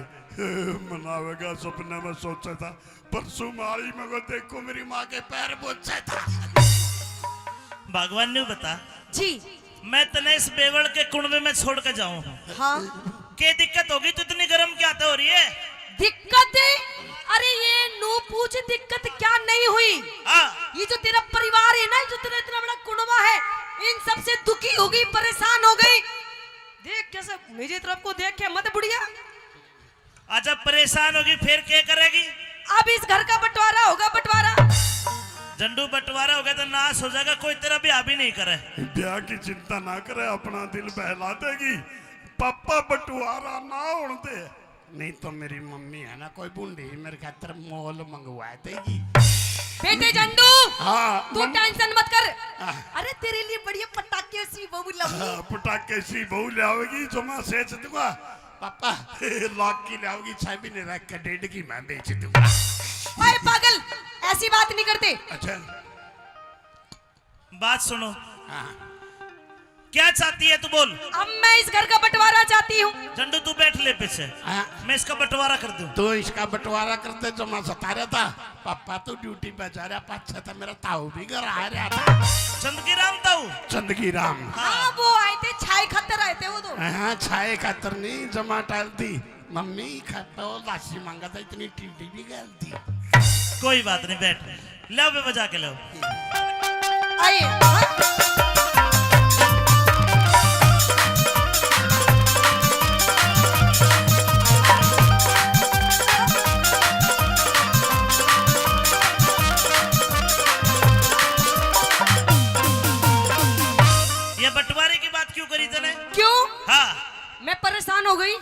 मनावेगा, सपने में सोचा था, परसों मारी मगर देखो मेरी माँ के पैर पोछे था। भगवान ने बता। जी। मैं तने इस बेवड़ के कुणबे में छोड़ के जाऊं हूँ। हाँ। के दिक्कत होगी, तू इतनी गर्म क्या तो हो रही है? दिक्कत? अरे ये नू पूछ दिक्कत क्या नहीं हुई? हाँ। ये जो तेरा परिवार है ना, जो तेरा इतना बड़ा कुणबा है, इन सबसे दुखी हो गई, परेशान हो गई। देख कैसे मेरी तरफ को देख के मत बुढ़िया। अच्छा परेशान होगी फिर क्या करेगी? अब इस घर का बंटवारा होगा, बंटवारा। झंडू बंटवारा होगा तो नाश हो जाएगा, कोई तेरा ब्याह भी नहीं करे। ब्याह की चिंता ना करे, अपना दिल बहला देगी। पापा बंटवारा ना होने दे। नहीं तो मेरी मम्मी है ना, कोई बूढ़ी मेरे खातर मॉल मंगवा देगी। बेटे झंडू, हाँ, तू मम- टेंशन मत कर। हाँ। अरे तेरे लिए बढ़िया पटाखे सी बहू लाऊंगी। हाँ, पटाखे सी बहू लाओगी जो मैं सेच दूंगा। पापा, लाख की लाओगी, छह महीने रख के डेढ़ की मैं बेच दूंगा। ओए पागल, ऐसी बात नहीं करते। अच्छा। बात सुनो। हाँ। क्या चाहती है तू बोल। अब मैं इस घर का बंटवारा चाहती हूँ। झंडू तू बैठ ले पीछे। हाँ। मैं इसका बंटवारा कर दूँ। तू इसका बंटवारा करते जो मैं सता रहा था। पापा तू ड्यूटी पे जा रहा, पाछे तो मेरा ताऊ भी घर आ रहा था। चंदगी राम ताऊ? चंदगी राम। हाँ, वो आए थे, छाए खातर आए थे वो तो। हाँ, छाए खातर नहीं, जमा टाल दी। मम्मी खाते हो लासी मांगा था, इतनी टीडी भी गलती। कोई बात नहीं, बैठ, लो बे बजा के लो। आइए। ये बंटवारे की बात क्यों करी तने? क्यों? हाँ। मैं परेशान हो गई।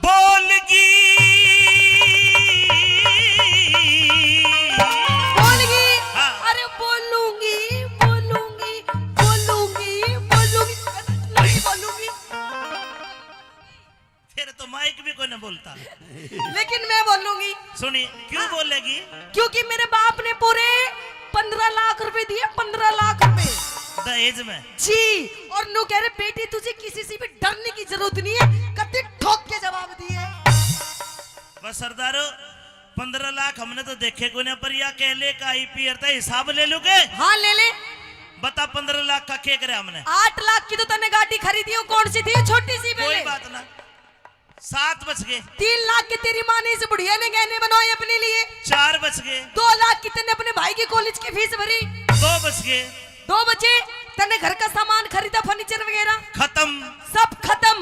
बोलगी। बोलगी। हाँ। अरे बोलूंगी, बोलूंगी, बोलूंगी, बोलूंगी। नहीं बोलूंगी। फिर तो माइक भी कोई ना बोलता। लेकिन मैं बोलूंगी। सुनी, क्यों बोलेगी? क्योंकि मेरे बाप ने पूरे पन्द्रह लाख रुपए दिए, पन्द्रह लाख रुपए। दहेज में? जी। और नू कह रहे, बेटी तुझे किसी से भी डरने की जरूरत नहीं है, कत्ती ठोक के जवाब दिए। बस सरदारो, पन्द्रह लाख हमने तो देखे कोई ना, पर या कह ले का आईपीआर था, हिसाब ले लूं के? हाँ, ले ले। बता, पन्द्रह लाख का के करे हमने? आठ लाख की तो तन्ने गाड़ी खरीदी हो, कौन सी थी? छोटी सी कोई पहले। बात ना। सात बच गए। तीन लाख की तेरी माँ ने इस बुढ़िया ने गहने बनवाए अपने लिए। चार बच गए। दो लाख की तन्ने अपने भाई की कॉलेज की फीस भरी। दो बच गए। दो बचे। तन्ने घर का सामान खरीदा, फर्नीचर वगैरह। खत्म। सब खत्म।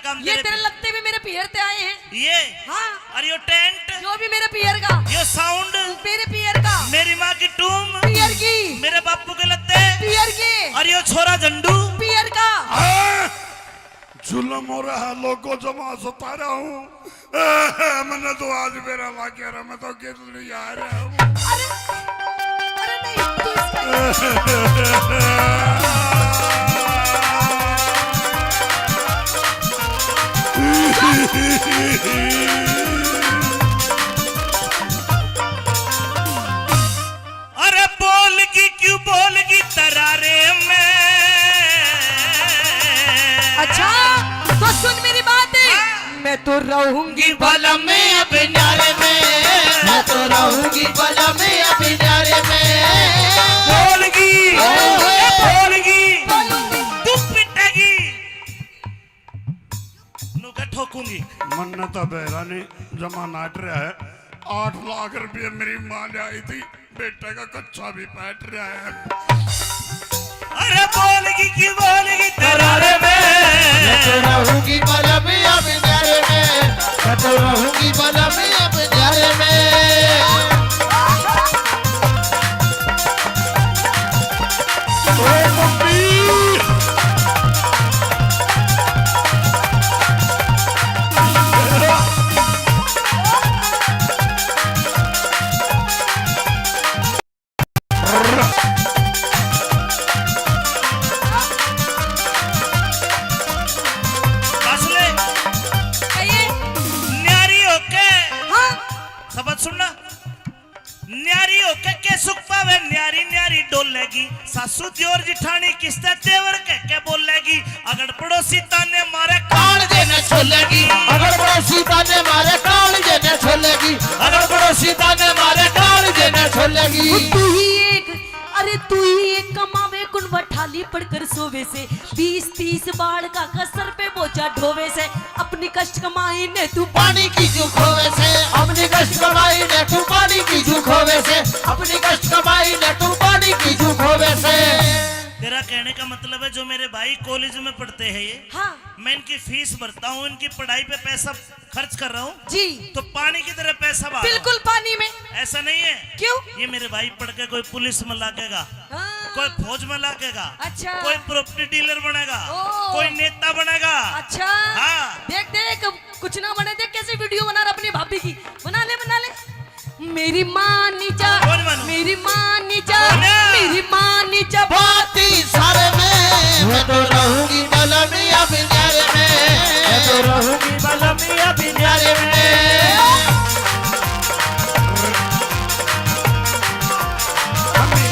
ये तेरे लत्ते भी मेरे पीहर ते आए हैं। ये? हाँ। और यो टेंट? यो भी मेरे पीहर का। यो साउंड? मेरे पीहर का। मेरी माँ की टूम? पीहर की। मेरे बापू के लत्ते? पीहर के। और यो छोरा झंडू? पीहर का। हाँ, जुल्म हो रहा है, लोगों, जमा सता रहा हूँ। मैंने तो आज बेरा ला के रहा, मैं तो गिर नहीं आ रहा हूँ। अरे, अरे नहीं, तू इसका अरे बोलगी क्यों बोलगी तरारे में। अच्छा, तो सुन मेरी बात। हाँ। मैं तो रहूंगी बलम में अब न्यारे में, मैं तो रहूंगी बलम में अब न्यारे में। बोलगी, ओए, ओए। बोलगी, बोलूंगी। तू पिटेगी। नुका ठोकूंगी। मन्ने तो बेरा नहीं, जमा नाट रहा है। आठ लाख रुपये मेरी माँ ले आई थी, बेटे का कच्चा भी बैठ रहा है। अरे बोलगी की बोलगी तरारे में। मैं तो रहूंगी बलम अब न्यारे में, मैं तो रहूंगी बलम अब न्यारे में। ओए मम्मी। बस ले। आइए। न्यारी होके। हाँ। शब्द सुनना। न्यारी होके के सुख पावे, न्यारी न्यारी डोलेगी। सासू दियोर जिठानी किसते तेवर कह के बोलेगी। अगर पड़ोसी ताने मारे कान जे न छोलेगी। अगर पड़ोसी ताने मारे कान जे न छोलेगी। अगर पड़ोसी ताने मारे कान जे न छोलेगी। तू ही एक, अरे तू ही एक कमावे, कुण बठाली पड़कर सोवे से। बीस तीस बालका का सर पे बोझा ढोवे से। अपनी कष्ट कमाई ने तू पानी की जू खोवे से। अपनी कष्ट कमाई ने तू पानी की जू खोवे से। अपनी कष्ट कमाई ने तू पानी की जू खोवे से। तेरा कहने का मतलब है, जो मेरे भाई कॉलेज में पढ़ते हैं ये, हाँ। मैं इनकी फीस भरता हूँ, इनकी पढ़ाई पे पैसा खर्च कर रहा हूँ, जी। तो पानी की तरह पैसा बहा रहा हूँ। बिल्कुल पानी में। ऐसा नहीं है। क्यों? ये मेरे भाई पढ़ के कोई पुलिस में लागेगा, हाँ। कोई फौज में लागेगा, अच्छा। कोई प्रॉपर्टी डीलर बनेगा, ओ। कोई नेता बनेगा। अच्छा। हाँ। देख, देख, कुछ ना बने, देख कैसे वीडियो बना रहा अपनी भाभी की। बना ले, बना ले। मेरी माँ नी जा, कौन मानू? मेरी माँ नी जा, कौन है? मेरी माँ नी जा, बाती सारे में। मैं तो रहूंगी बलम अब न्यारे में, मैं तो रहूंगी बलम अब न्यारे में।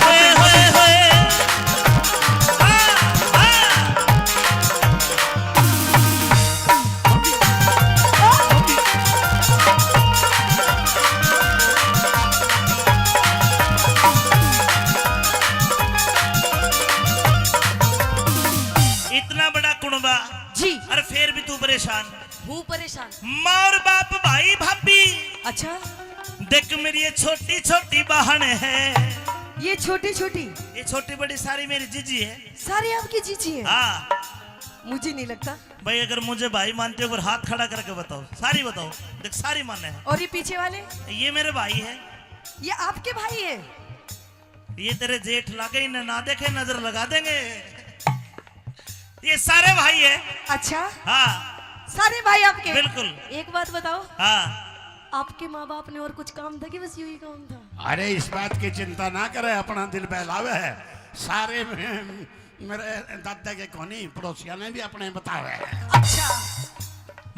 होए, होए, होए। हाँ, हाँ। इतना बड़ा कुणबा, जी। अरे फिर भी तू परेशान। हूँ परेशान। माँ और बाप, भाई भाभी। अच्छा। देख मेरी ये छोटी छोटी बहन है। ये छोटी छोटी? ये छोटी बड़ी सारी मेरी जीजी है। सारी आपकी जीजी है? हाँ। मुझे नहीं लगता। भाई, अगर मुझे भाई मानते हो, फिर हाथ खड़ा करके बताओ, सारी बताओ। देख, सारी माने हैं। और ये पीछे वाले? ये मेरे भाई हैं। ये आपके भाई हैं? ये तेरे जेठ लागे, इन्हें ना देखे, नजर लगा देंगे। ये सारे भाई हैं। अच्छा? हाँ। सारे भाई आपके? बिल्कुल। एक बात बताओ। हाँ। आपके माँ बाप ने और कुछ काम था कि बस यही काम था? अरे, इस बात की चिंता ना करे, अपना दिल बहलावे है। सारे में मेरे दादा के कोनी, पड़ोसिया ने भी अपने बतावे। अच्छा।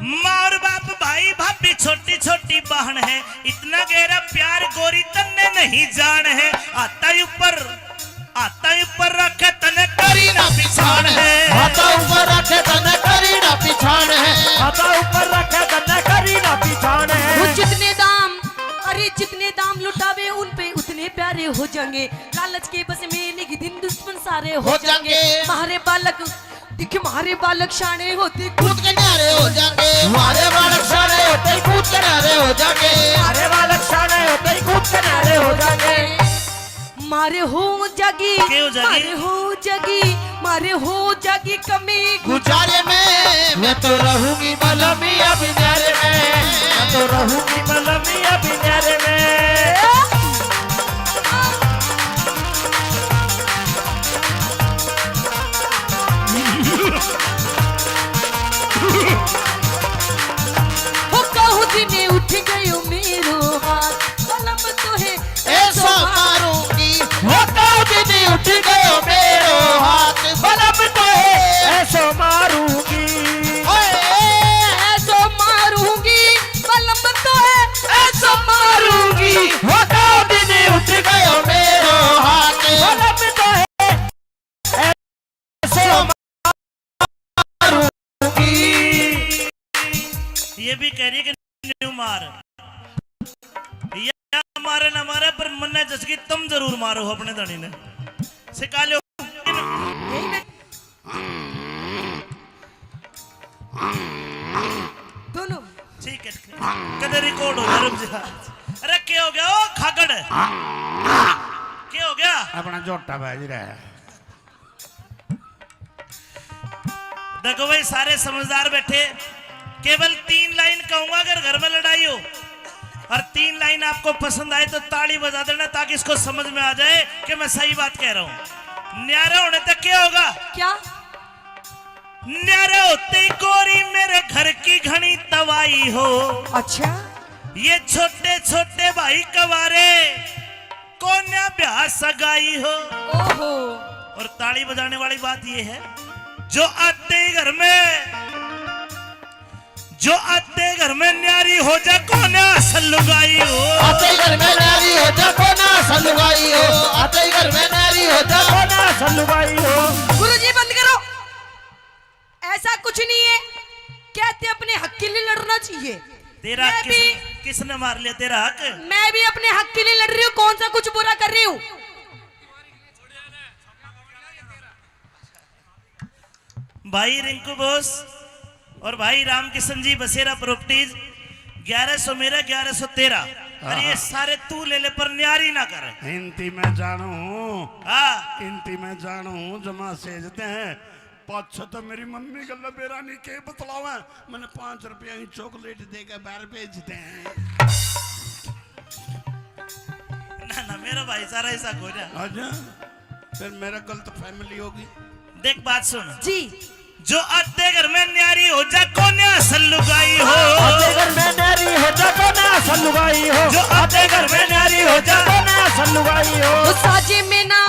माँ और बाप, भाई भाभी, छोटी छोटी बहन है, इतना गहरा प्यार गोरी तन्ने नहीं जान है। आता ही ऊपर, आता ही ऊपर रखे तने करी ना पिछाण है। आता ऊपर रखे तने करी ना पिछाण है। आता ऊपर रखे तने करी ना पिछाण है। वो जितने दाम, अरे जितने दाम लुटावे उन पे उतने प्यारे हो जाएंगे। लालच के बस में एक दिन दुश्मन सारे हो हो जाएंगे। जाएंगे। म्हारे बालक, देख म्हारे बालक शाणे होते कूद के न्यारे हो जाएंगे। म्हारे बालक शाणे होते कूद के न्यारे हो जाएंगे। म्हारे बालक शाणे होते कूद के न्यारे हो जाएंगे। म्हारे हो जागी, के हो जागी? म्हारे हो जागी, मारे हो जागी कमी गुजारे में। मैं तो रहूंगी बलमिया बिनारे में, मैं तो रहूंगी बलमिया बिनारे में। हो कहूँ दिने उठ गयो मेरो हाथ, बलम तो है ऐसो मारूंगी। हो कहूँ दिने उठ गयो मेरो हाथ, बलम तो है ऐसो मारूंगी। ओए, ऐसो मारूंगी, बलम तो है ऐसो मारूंगी। हो कहूँ दिने उठ गयो मेरो हाथ, बलम तो है ऐसो मारूंगी। ये भी कह रही है कि न्यू मार, या मारे ना मारे, पर मन्ने जसकी तुम जरूर मारो अपने धनी ने। सिखा लो। दोनों। ठीक है, कदे रिकॉर्ड हो जा, रुक जा। अरे, क्या हो गया? ओ, खागड़, क्या हो गया? अपना झोटा बाज रहा है। देखो भाई, सारे समझदार बैठे, केवल तीन लाइन कहूंगा, अगर घर में लड़ाई हो और तीन लाइन आपको पसंद आए तो ताली बजा देना, ताकि इसको समझ में आ जाए कि मैं सही बात कह रहा हूं। न्यारे होने तक क्या होगा? क्या? न्यारे होते ही गोरी मेरे घर की घनी तबाही हो। अच्छा। ये छोटे छोटे भाई कवारे, कोन्या ब्याह सगाई हो। ओहो। और ताली बजाने वाली बात ये है, जो आते ही घर में, जो आते ही घर में न्यारी हो जा, कोन्या असल लुगाई हो। आते ही घर में न्यारी हो जा, कोन्या असल लुगाई हो। आते ही घर में न्यारी हो जा, कोन्या असल लुगाई हो। गुरुजी, बंद करो। ऐसा कुछ नहीं है, कहते अपने हक के लिए लड़ना चाहिए। तेरा मैं किस, भी, किसने मार लिया तेरा हक? मैं भी अपने हक के लिए लड़ रही हूँ, कौन सा कुछ बुरा कर रही हूँ? भाई रिंकू बोस और भाई रामकिशन जी, बसेरा प्रॉपर्टीज, ग्यारह सौ मेरा, ग्यारह सौ तेरा। और ये हाँ। सारे तू ले ले, पर न्यारी ना कर। इनती मैं जानू हूँ। हाँ। इनती मैं जानू हूँ, जमा सेजते हैं। पाछे तो मेरी मम्मी गल्ला बेरा नहीं के बतलावे, मैंने पाँच रुपया ही चॉकलेट दे के बाहर भेज दे। ना, ना, मेरा भाई सारा ऐसा को ना। अच्छा, फिर मेरा गलत फैमिली होगी। देख, बात सुन। जी। जो आते घर में न्यारी हो जा, कोन्या असल लुगाई हो। आते घर में न्यारी हो जा, कोन्या असल लुगाई हो। जो आते घर में न्यारी हो जा, कोन्या असल लुगाई हो। तो साजे में ना,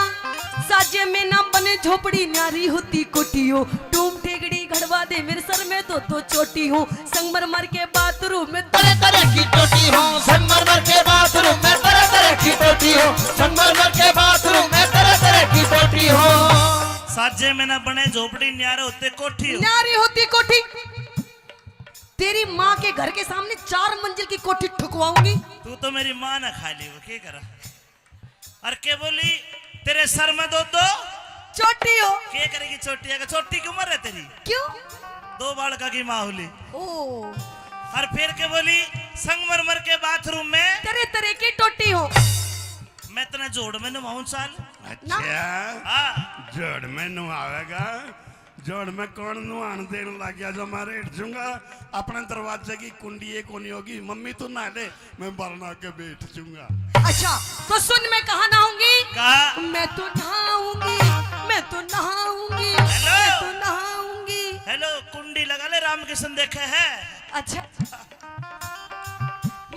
साजे में ना बने झोपड़ी, न्यारी होती कोठी हो। टूम ठेगड़ी घड़वा दे मेरे सर में दो दो चोटी हो। संगमरमर के बाथरूम में तरह तरह की टोटी हो। संगमरमर के बाथरूम में तरह तरह की टोटी हो। संगमरमर के बाथरूम में तरह तरह की टोटी हो। साजे में ना बने झोपड़ी, न्यारे होते कोठी हो। न्यारी होती कोठी। तेरी माँ के घर के सामने चार मंजिल की कोठी ठुकवाऊंगी। तू तो मेरी माँ ना खा ली, वो क्या करा? और के बोली, तेरे सर में दो दो चोटी हो। के करेगी चोटी? अगर चोटी की उम्र है तेरी। क्यों? दो बालका की माँ होली। ओ। और फिर के बोली, संगमरमर के बाथरूम में तरह तरह की टोटी हो। मैं इतना जोड़ में नवाऊं साल। अच्छा। हाँ। जोड़ में नवावेगा। जोड़ में कौन नुहान देन लग गया जो मैं रेट जूंगा? अपने दरवाजे की कुंडी ये कोनी होगी। मम्मी तू नहा ले, मैं बरना के बैठ जूंगा। अच्छा, तो सुन, मैं कहाँ नहाऊंगी? कहाँ? मैं तो नहाऊंगी, मैं तो नहाऊंगी, हेलो। मैं तो नहाऊंगी। हेलो, कुंडी लगा ले, रामकिशन देखे है। अच्छा।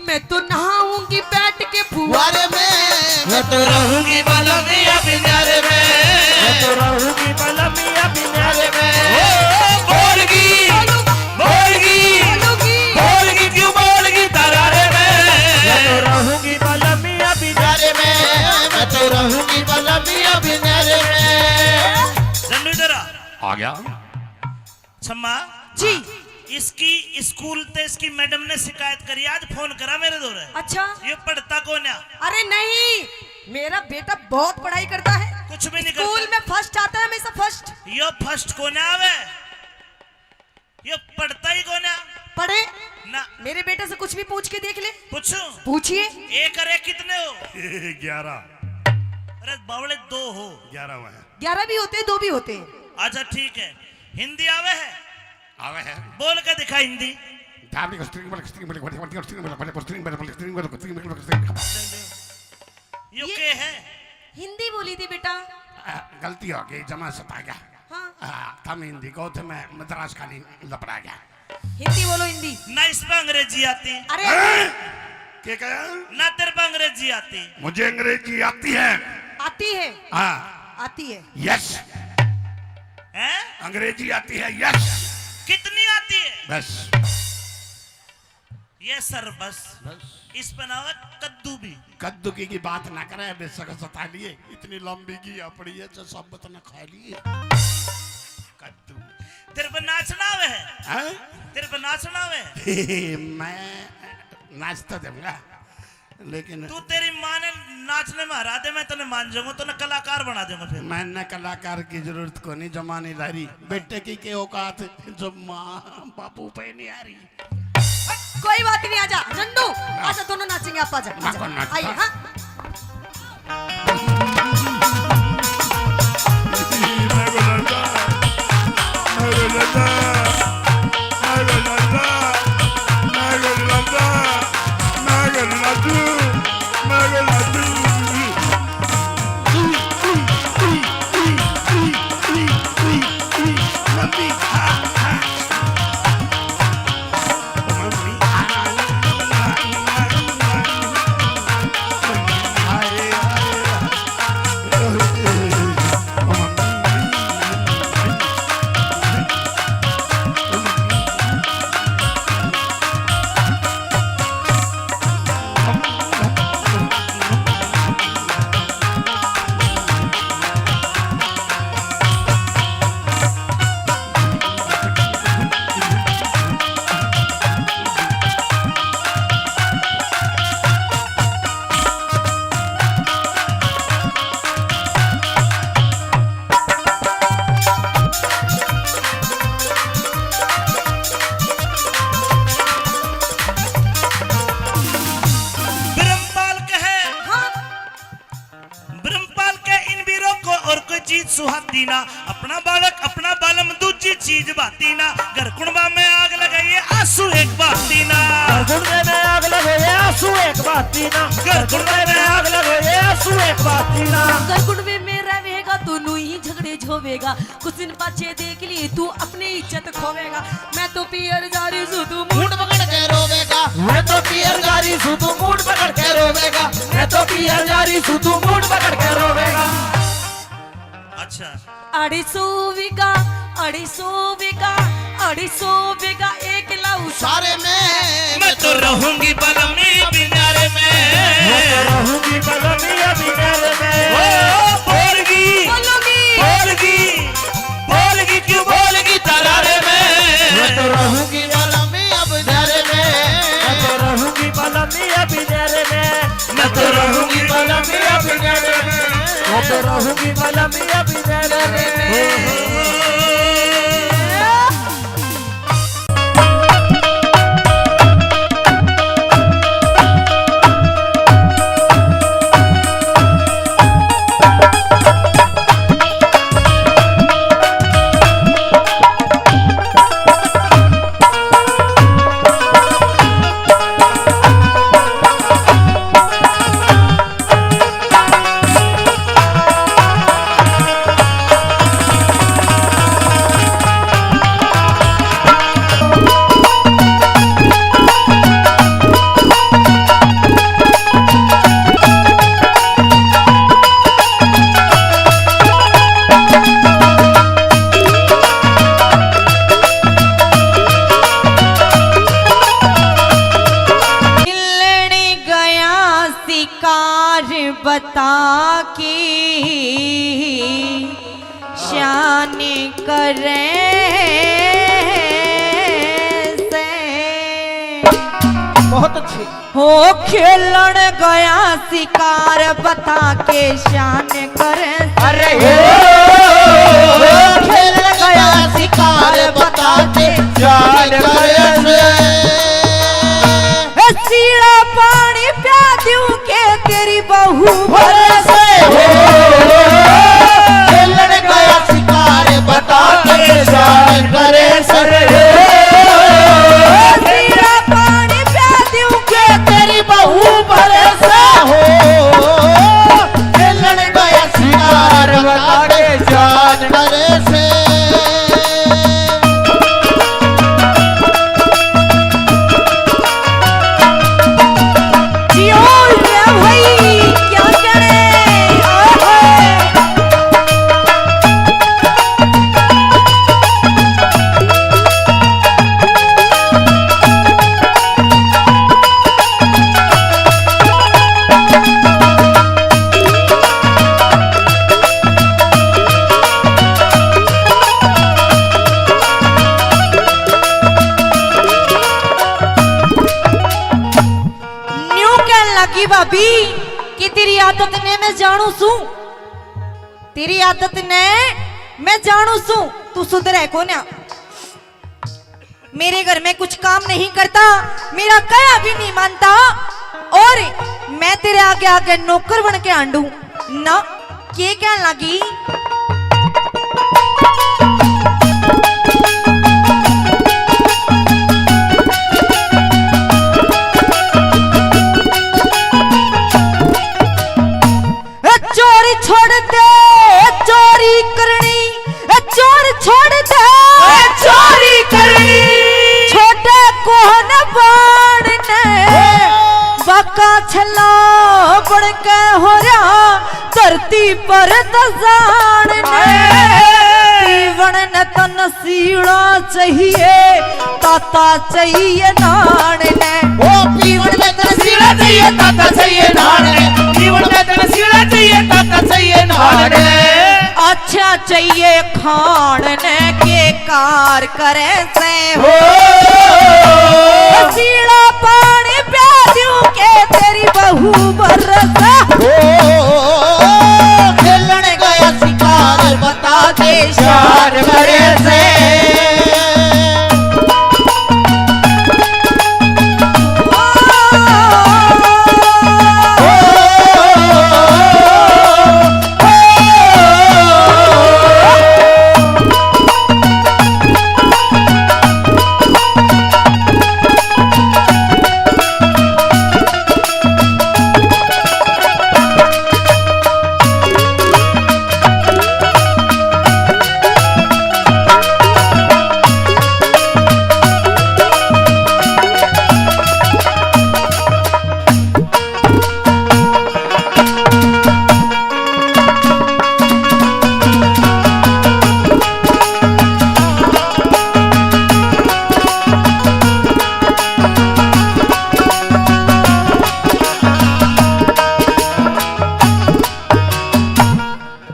मैं तो नहाऊंगी बैठ के फुहारे में। मैं तो रहूंगी बलमिया बिनारे में। मैं तो रहूंगी बलमिया बिनारे में। ओ, बोलगी, बोलगी, बोलगी, क्यों बोलगी तरारे में? मैं तो रहूंगी बलमिया बिनारे में। मैं तो रहूंगी बलमिया बिनारे में। झंडू इधर आ। आ गया। छम्मा जी। इसकी स्कूल ते इसकी मैडम ने शिकायत करी, आज फोन करा मेरे धोरे। अच्छा। ये पढ़ता कोन्या। अरे नहीं, मेरा बेटा बहुत पढ़ाई करता है। कुछ भी नहीं करता। स्कूल में फर्स्ट आता है हमेशा, फर्स्ट। यो फर्स्ट कोन्या आवे, यो पढ़ता ही कोन्या। पढ़े? ना। मेरे बेटे से कुछ भी पूछ के देख ले। पूछूं? पूछिए। एक और एक कितने हो? ग्यारह। अरे बावले, दो हो। ग्यारह हुआ है। ग्यारह भी होते हैं, दो भी होते हैं। अच्छा, ठीक है, हिंदी आवे है? आवे है। बोल के दिखा हिंदी। धार्मिक स्त्रीलिंग बल, स्त्रीलिंग बल, स्त्रीलिंग बल, स्त्रीलिंग बल, स्त्रीलिंग बल, स्त्रीलिंग बल, स्त्रीलिंग बल। यो ये के है? हिंदी बोली थी बेटा। आ, गलती हो गई, जमा सता गया। हाँ। आ, थम हिंदी को थे, मैं मद्रास खाली लपड़ा गया। हिंदी बोलो, हिंदी। ना इस पे अंग्रेजी आती। अरे हैं? क्या कहा? ना तेरे पे अंग्रेजी आती। मुझे अंग्रेजी आती है। आती है? हाँ। आती है। यस। हैं? अंग्रेजी आती है, यस। कितनी आती है? बस। ये सर बस। बस। इस पे ना आवे कद्दू भी। कद्दू की, की बात ना करे, बेशक सता लिए, इतनी लंबी की अपनी है, जो सब बतना खा लिए। कद्दू। तेरे पे नाचना आवे है? हैं? तेरे पे नाचना आवे है? मैं नाचता जाऊंगा, लेकिन तू, तेरी माँ ने नाचने में हरा दे, मैं तने मान जाऊंगा, तने कलाकार बना दूंगा फिर। मैंने कलाकार की जरूरत को नहीं, जमा नहीं ला रही। बेटे की के औकात जो माँ बापू पे नहीं आ रही। कोई बात नहीं, आजा झंडू, आजा, दोनों नाचेंगे, आप आजा, आजा। कौन नाचता? आइए, हाँ। ब्रह्मपाल कहे, हाँ। ब्रह्मपाल के इन वीरों को और कोई चीज सुहाती ना, अपना बालक, अपना बालम दूजी चीज भाती ना। घर कुणबा में आग लगाइए, आंसू एक बहाती ना। घर कुणबे में आग लगाइए, आंसू एक बहाती ना। घर कुणबे में आग लगाइए, आंसू एक बहाती ना। घर कुणबे में रहेगा तो नू ही झगड़े झोवेगा। कुछ दिन पाछे देख लिए तू अपनी इज्जत खोवेगा। मैं तो पियर जा रही सू, तू मूड पकड़ के रोवेगा। मैं तो पियर जा रही सू, तू मूड पकड़ के रोवेगा। मैं तो पियर जा रही सू, तू मूड पकड़ के रोवेगा। अच्छा। अढ़ी सौ बीघा, अढ़ी सौ बीघा, अढ़ी सौ बीघा एक लाऊ सारे में। मैं तो रहूंगी बलमी बिनारे में। मैं तो रहूंगी बलमी बिनारे में। ओ, बोलगी। बोलूंगी। बोलगी। बोलगी क्यों बोलगी तरारे में। मैं तो रहूंगी बलमी अब न्यारे में। मैं तो रहूंगी बलमी अब न्यारे में। मैं तो रहूंगी बलमी अब न्यारे में। मैं तो रहूंगी बलमी अब न्यारे में। मिलने गया शिकार बता के शान करे से। बहुत अच्छे। हो खेलन गया शिकार बता के शान करे। अरे हो खेलन गया शिकार बता के शान करे। ए सीला पानी प्या दूं के तेरी बहू भर से। हो खेलन गया शिकार बता मैं जानू सूं, तेरी आदत ने मैं जानू सूं, तू सुधरे कोन्या। मेरे घर में कुछ काम नहीं करता, मेरा कहा भी नहीं मानता, और मैं तेरे आगे आगे नौकर बन के हांडू ना। के कहन लगी? ए चोरी छोड़ दे, चोरी करनी, ए चोर छोड़ दे, ए चोरी करनी। छोटे कोहन बाण ने, बाका छला बन के हो रहा धरती पर दजाण ने। पीवण ने तन सीला चाहिए, ताता चाहिए नाण ने। ओ पीवण में तन सीला चाहिए, ताता चाहिए नाण ने। पीवण में तन सीला चाहिए, ताता चाहिए नाण ने। अच्छा चाहिए खाण ने, के कार करे से हो। सीला पानी प्या दूं के तेरी बहू बरस हो। खेलण गया शिकार बता के शार भरे से।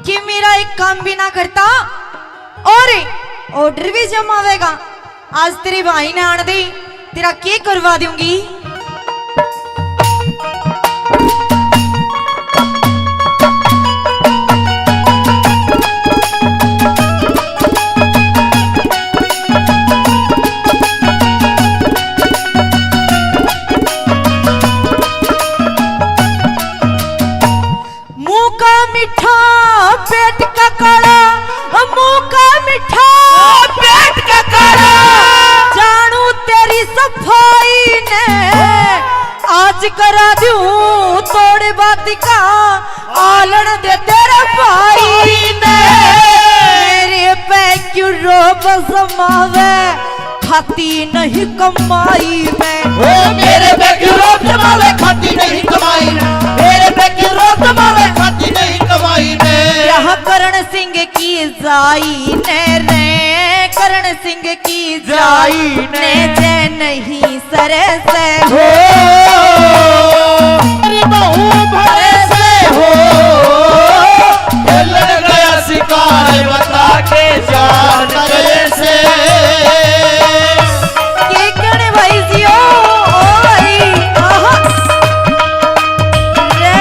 कि मेरा एक काम भी ना करता और ऑर्डर भी जमावेगा। आज तेरे भाई ने आण दे, तेरा के करवा दूंगी। मुंह का मीठा, पेट का काला, मुंह का मीठा, पेट का काला। जानू तेरी सफाई ने, आज करा दूं तोड़ बात का, आलण दे तेरे भाई ने। मेरे पे क्यों रोब जमावे, खाती नहीं कमाई में। ओ मेरे पे क्यों रोब जमावे, खाती नहीं कमाई में। मेरे पे क्यों रोब जमावे, खाती नहीं कमाई में। ब्याह करण सिंह की जाई ने रे, करण सिंह की जाई ने, जय नहीं सरे से हो। तेरी बहू भरे से हो। खेलण गया शिकार बता के जान गए से। के कहने भाई जी, ओ, ओ भाई, आहा। रे।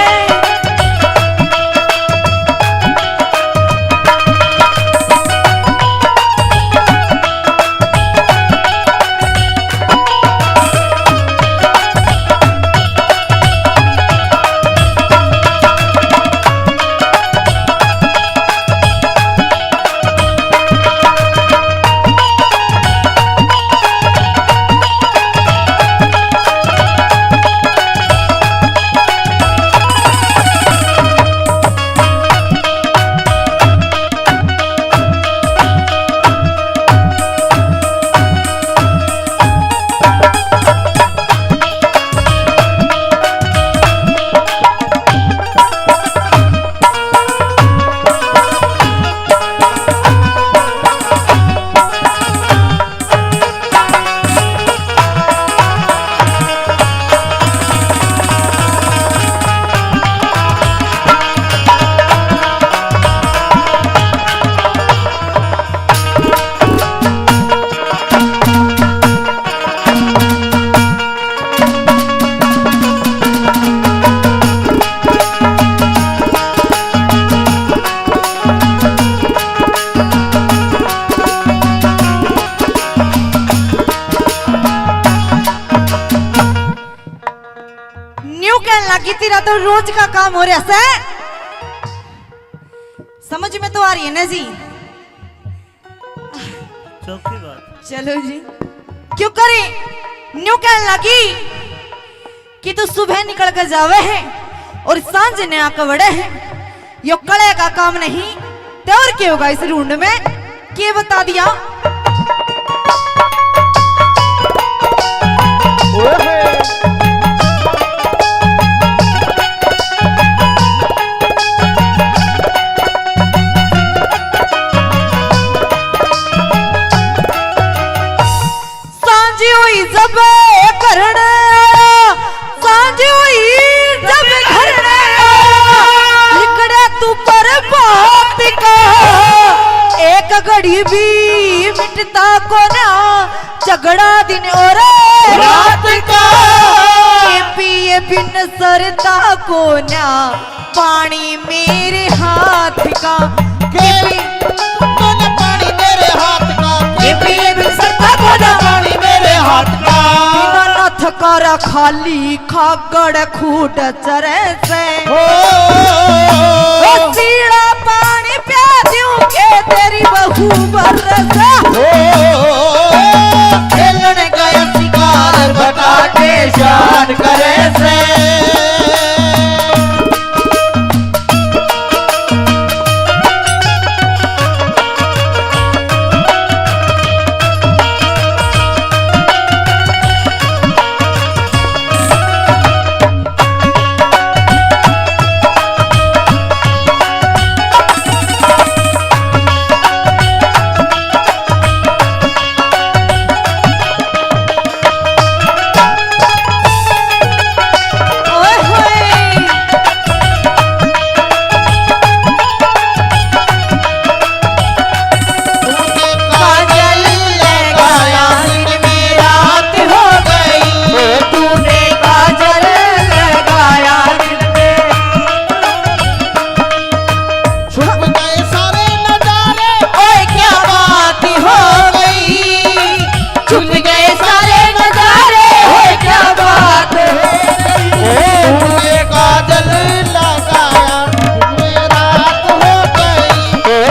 बेटा तो रोज का काम हो रहा से। समझ में तो आ रही है ना जी? चौकी बात। चलो जी, क्यों करे? न्यू कहने लगी कि तू सुबह निकल के जावे है और सांझ ने आके वड़े है। यो कले का काम नहीं, ते और के होगा इस रूंड में? के बता दिया? ओए होए। सांझ हुई जब घर ने आया, सांझ हुई जब घर ने आया, लिकड़े तू पर बात का, एक घड़ी भी मिटता कोना, झगड़ा दिन और रात का। के पिए बिन सरता कोना, पानी मेरे हाथ का। के पी-, तूने पानी मेरे हाथ का। के पिए बिन सरता कोना, पानी मेरे हाथ का। बिना नथ का खाली खागड़ खूट चरे से। ओ, ओ, सीला पानी प्या दूं के तेरी बहू बरसे। ओ, खेलन गया शिकार बता के शान करे से। छुप गए सारे नजारे, ओए क्या बात हो गई। छुप गए सारे नजारे, ओए क्या बात हो गई। तूने काजल लगाया, दिन में रात हो गई।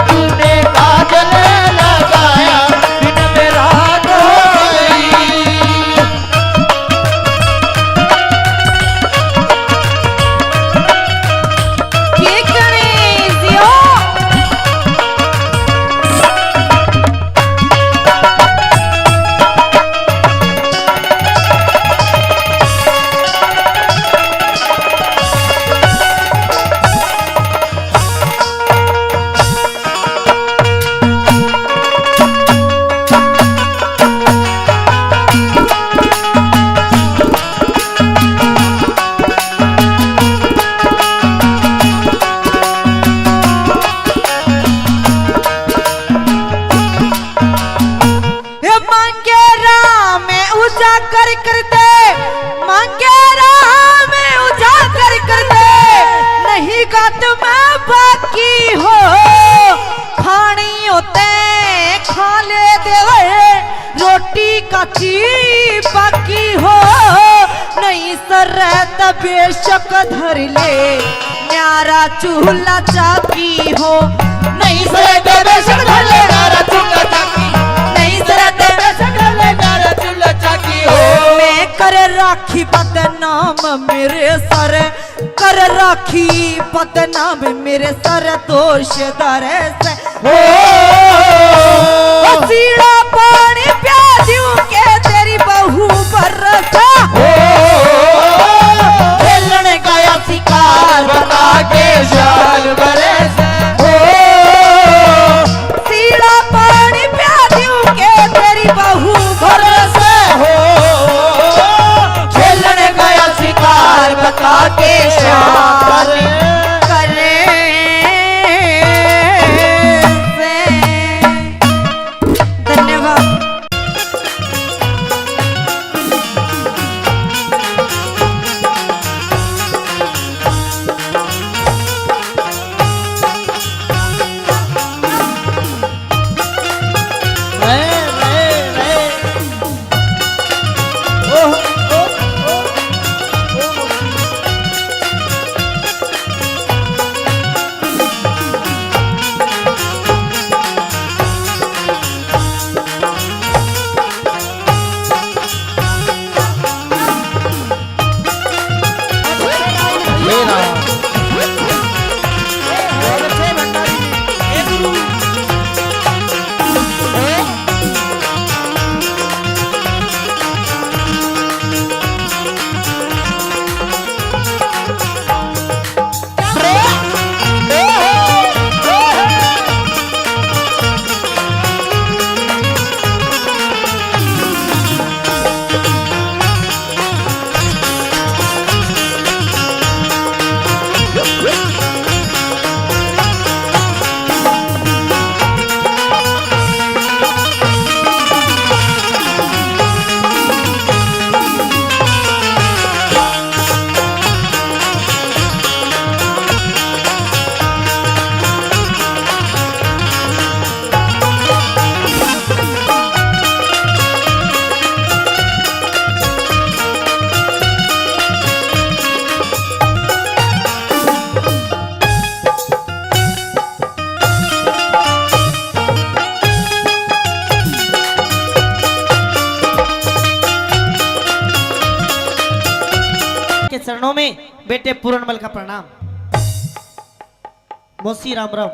तूने काजल लगाया, दिन में रात हो गई। के करे जियो। ए मांगे राम उजागर कर दे, मांगे राम उजागर कर दे, नहीं गात में बाकी हो, खानी होते खा ले देवे, रोटी काची बाकी हो, नहीं सरे त बेशक धर ले, न्यारा चूल्हा चाकी हो। नहीं सरे त बेशक धर ले, न्यारा चूल्हा चाकी। नहीं सरे त बेशक धर ले, न्यारा चूल्हा चाकी हो। मैं कर राखी बदनाम मेरे सर, कर राखी बदनाम मेरे सर दोष दर से। ओ, ओ, सीला पानी प्या दूं के तेरी बहू बरसे। ओ, खेलन गया शिकार बता के शाल बरसे। ओ, सीला पानी प्या दूं के तेरी बहू बरसे। ओ, खेलन गया शिकार बता के शाल करे से। धन्यवाद। में बेटे पूरणमल का प्रणाम। मौसी राम राम।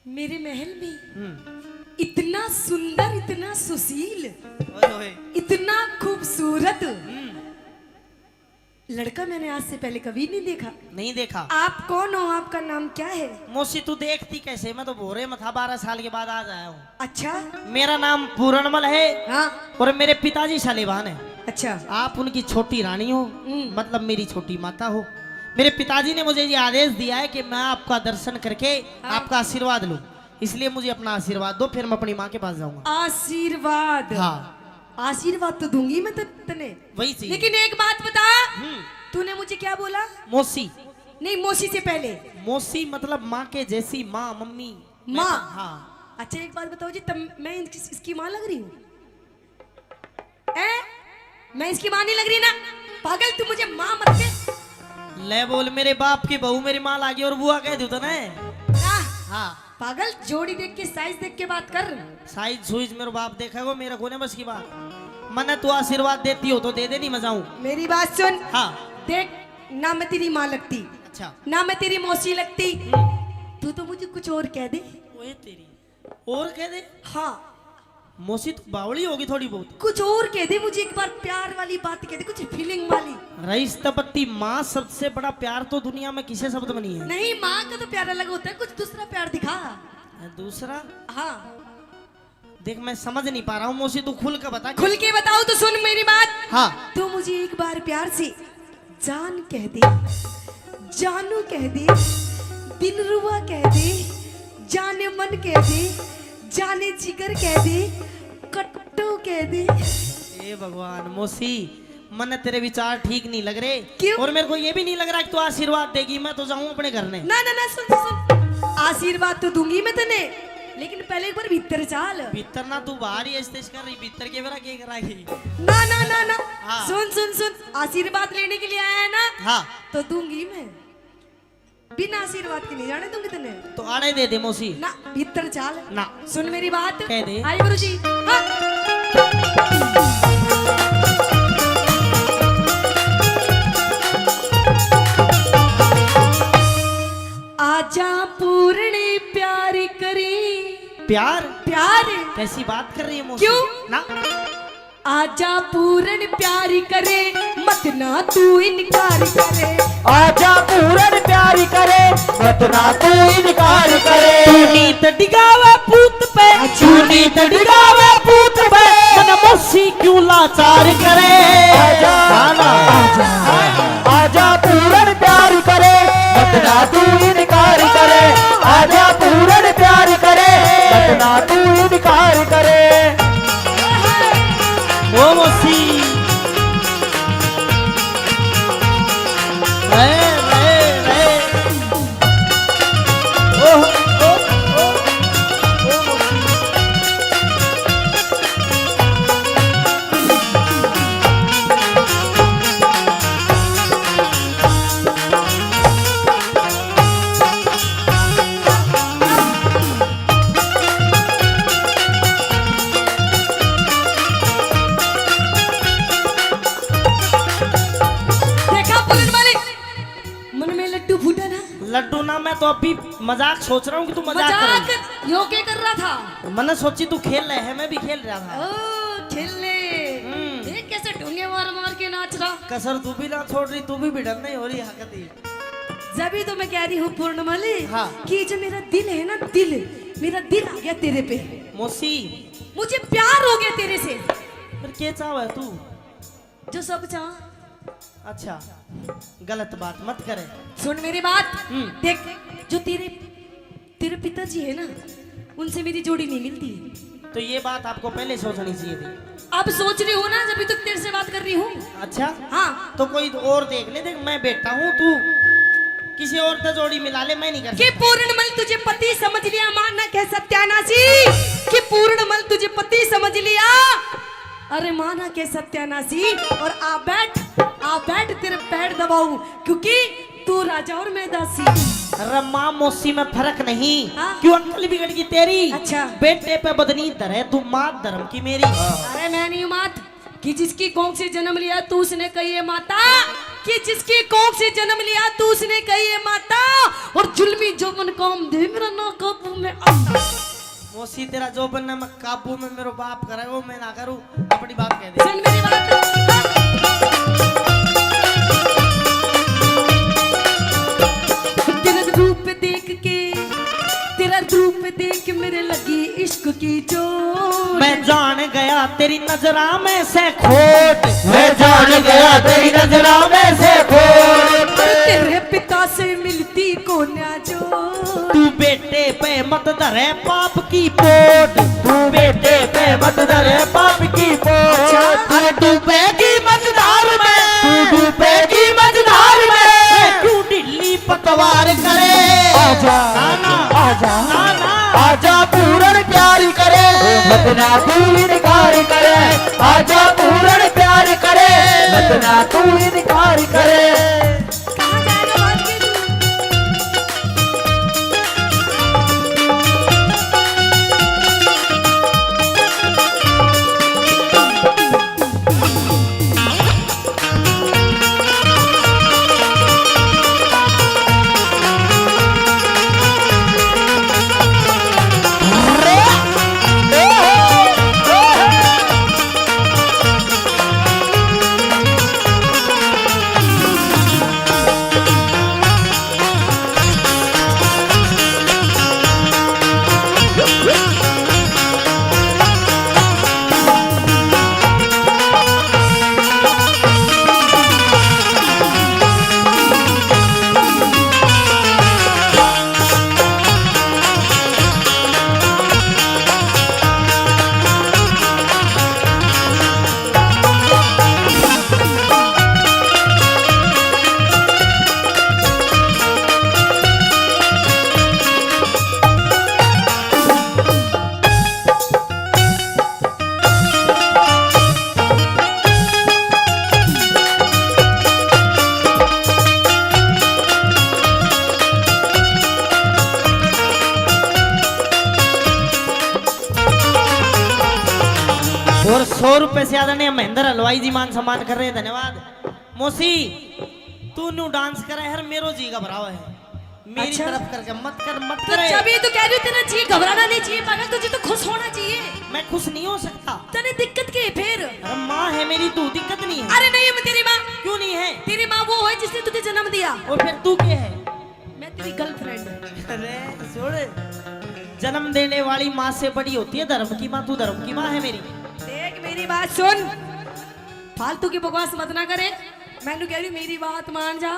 मेरे महल में हम्म। इतना सुंदर, इतना सुशील, ओए, ओए। इतना खूबसूरत हम्म। लड़का मैंने आज से पहले कभी नहीं देखा। नहीं देखा। आप कौन हो, आपका नाम क्या है? मौसी, तू देखती कैसे? मैं तो भोरे में था, बारह साल के बाद आज आया हूँ। अच्छा। मेरा नाम पूरणमल है। हाँ। और मेरे पिताजी शालिवान है। अच्छा। आप उनकी छोटी रानी हो, हम्म। मतलब मेरी छोटी माता हो। मेरे पिताजी ने मुझे ये आदेश दिया है कि मैं आपका दर्शन करके हाँ। आपका आशीर्वाद लूं, इसलिए मुझे अपना आशीर्वाद दो, फिर मैं अपनी माँ के पास जाऊंगा। आशीर्वाद? हाँ। आशीर्वाद तो दूंगी मैं त-, तने। वही चीज। लेकिन एक बात बता, हम्म। तूने मुझे क्या बोला? मौसी। नहीं, मौसी से पहले। मौसी मतलब माँ के जैसी माँ, मम्मी। मैं माँ? तो, हाँ। अच्छा, एक बात बताओ जी, तब मैं इनकी, इसकी माँ लग रही हूँ? हैं? मैं इसकी माँ नहीं लग रही ना? पागल, तू मुझे माँ मत कह। ले बोल, मेरे बाप की बहू मेरी माँ लागी और बुआ कह दूँ तने? आह, हाँ। पागल, जोड़ी देख के, साइज देख के बात कर। साइज सुइज मेरे बाप देखेगो, मेरे कोने बस की बात। मने तू आशीर्वाद देती हो तो दे दे, नहीं मैं जाऊं। मेरी बात सुन। हाँ। देख, ना मैं तेरी माँ लगती, अच्छा। ना मैं तेरी मौसी लगती। हम्म। तू तो मुझे कुछ और कह दे। ओए तेरी, और कह दे। हाँ। मौसी, तू बावली होगी थोड़ी बहुत। कुछ और कह दे मुझे, एक बार प्यार वाली बात कह दे, कुछ फीलिंग वाली। रईस तपत्ती माँ, सबसे बड़ा प्यार तो दुनिया में किसे शब्द में नहीं है। नहीं, माँ का तो प्यार अलग होता है, कुछ दूसरा प्यार दिखा। दूसरा? हाँ। देख, मैं समझ नहीं पा रहा हूँ मौसी, तू खुल के बता। खुल के बताओ तो सुन मेरी बात। हाँ। तू मुझे एक बार प्यार से जान कह दे, जानू कह दे, दिलरुबा कह दे, जाने मन कह दे, जाने जिगर कह दे, कट्टू कह दे। हे भगवान, मौसी, मन्ने तेरे विचार ठीक नहीं लग रहे। क्यों? और मेरे को ये भी नहीं लग रहा कि तू आशीर्वाद देगी, मैं तो जाऊं अपने घर ने। ना, ना, ना, सुन, सुन, सुन। आशीर्वाद तो दूंगी मैं तने, लेकिन पहले एक बार भीतर चाल। भीतर ना, तू बाहर ही ऐसे कर रही, भीतर के बेरा के कराएगी? ना, ना, ना, ना। हाँ। सुन, सुन, सुन, आशीर्वाद लेने के लिए आया है ना? हाँ। तो दूंगी मैं। बिना आशीर्वाद के नहीं जाने दूंगी तने। तो आड़े दे दे मौसी। ना, भीतर चाल। ना। सुन मेरी बात। कह दे। आई गुरु जी। हाँ। आजा पूर्ण प्यार करी। प्यार? प्यार। कैसी बात कर रही है मौसी? क्यों? ना। आजा पूरण प्यार करे, मत ना तू इनकार करे। आजा पूरण प्यार करे, मत ना तू इनकार करे। तू नीत डिगावे पूत पे, तू नीत डिगावे पूत पे, मन मौसी क्यों लाचार करे। आजा, ना, ना। आजा, आजा पूरण प्यार करे, मत ना तू इनकार करे। आजा पूरण प्यार करे, मत ना तू इनकार करे। ओ मौसी। रे, रे, रे। ओ, ओ, ओ, ओ मौसी। देखा पूरन मालिक, मन में लड्डू फूटा ना? लड्डू ना, मैं तो अभी मजाक सोच रहा हूँ कि तू मजाक कर रही है। मजाक यो के कर रहा था? मैंने सोची तू खेल रहे है, मैं भी खेल रहा था। ओ, खेलने। हम्म। देख कैसे ढूंगे मार मार के नाच रहा। कसर तू भी ना छोड़ रही, तू भी भिड़न नहीं हो रही हकती। जब ही तो मैं कह रही हूँ पूर्णमली हाँ। कि जो मेरा दिल है ना, दिल, मेरा दिल आ गया तेरे पे। मौसी। मुझे प्यार हो गया तेरे से। फिर क्या चाहवा है तू? जो सब चाह। अच्छा, गलत बात मत करे। सुन मेरी बात। हम्म। देख, जो तेरे, तेरे पिताजी है ना, उनसे मेरी जोड़ी नहीं मिलती। तो ये बात आपको पहले सोचनी चाहिए थी। अब सोच रही हूँ ना, जब भी तो तेरे से बात कर रही हूँ। अच्छा? हाँ। तो कोई और देख ले, देख मैं बेटा हूँ, तू किसी और से जोड़ी मिला ले, मैं नहीं कर कि सकता। पूर्णमल तुझे पति समझ लिया, मानक है सत्यानाशी, कि पूर्णमल तुझे पति समझ लिया। अरे मानक है सत्यानाशी, और आ बैठ, आ बैठ, तेरे पैर दबाऊं, क्योंकि तू राजा और मैं दासी। अरे माँ मौसी में फर्क नहीं। हाँ। क्यों अक्ल बिगड़ गई तेरी? अच्छा। बेटे पे बदनी धरे तू, मात धर्म की मेरी। अरे मैं नहीं हूँ मात, कि जिसकी कोख से जन्म लिया तू उसने कही है माता, कि जिसकी कोख से जन्म लिया तू उसने कही है माता, और जुल्मी जोबन काम दे मेरा ना काबू में आता। मौसी, तेरा जोबन ना मैं काबू में मेरो बाप करे, वो मैं ना करूँ, अपनी बात कह दे। सुन मेरी बात। तेरा रूप देख के, तेरा रूप देख मेरे लगी इश्क की चोट। मैं जान गया तेरी नजरा में से खोट। मैं जान गया तेरी नजरा में से खोट। तेरे पिता से मिलती कोन्या जो। तू बेटे पे मत धरे पाप की पोट। तू बेटे पे मत धरे पाप की पोट। अच्छा। अरे डूबेगी मझधार में, तू डूबेगी मझधार में। मैं क्यों ढीली पतवार करे। आजा, ना, ना। आजा, ना, ना। आजा पूरण प्यार करे, मत ना तू इनकार करे। आजा पूरण प्यार करे, मत ना तू इनकार करे। कहाँ जाएगा बात की तू? और सौ रुपए से ज्यादा नहीं, महेंद्र हलवाई जी मान सम्मान कर रहे हैं, धन्यवाद। मौसी, तू न्यू डांस करे हर मेरो जी घबरावे है। मेरी अच्छा। तरफ करके मत कर, मत तो करे। जब ये तो कह रही हूँ, तेरा जी घबराना नहीं चाहिए पागल, तुझे तो खुश होना चाहिए। मैं खुश नहीं हो सकता। तने दिक्कत के फिर? अरे माँ है मेरी, तू दिक्कत नहीं है। अरे नहीं, मैं तेरी माँ। क्यों नहीं है? तेरी माँ वो है जिसने तुझे जन्म दिया। और फिर तू क्या है? मैं तेरी गर्लफ्रेंड। अरे सुन, जन्म देने वाली माँ से बड़ी होती है धर्म की माँ। तू धर्म की माँ है मेरी। देख मेरी बात सुन, फालतू की बकवास मत ना करे। मैंने कह रही मेरी बात मान जा।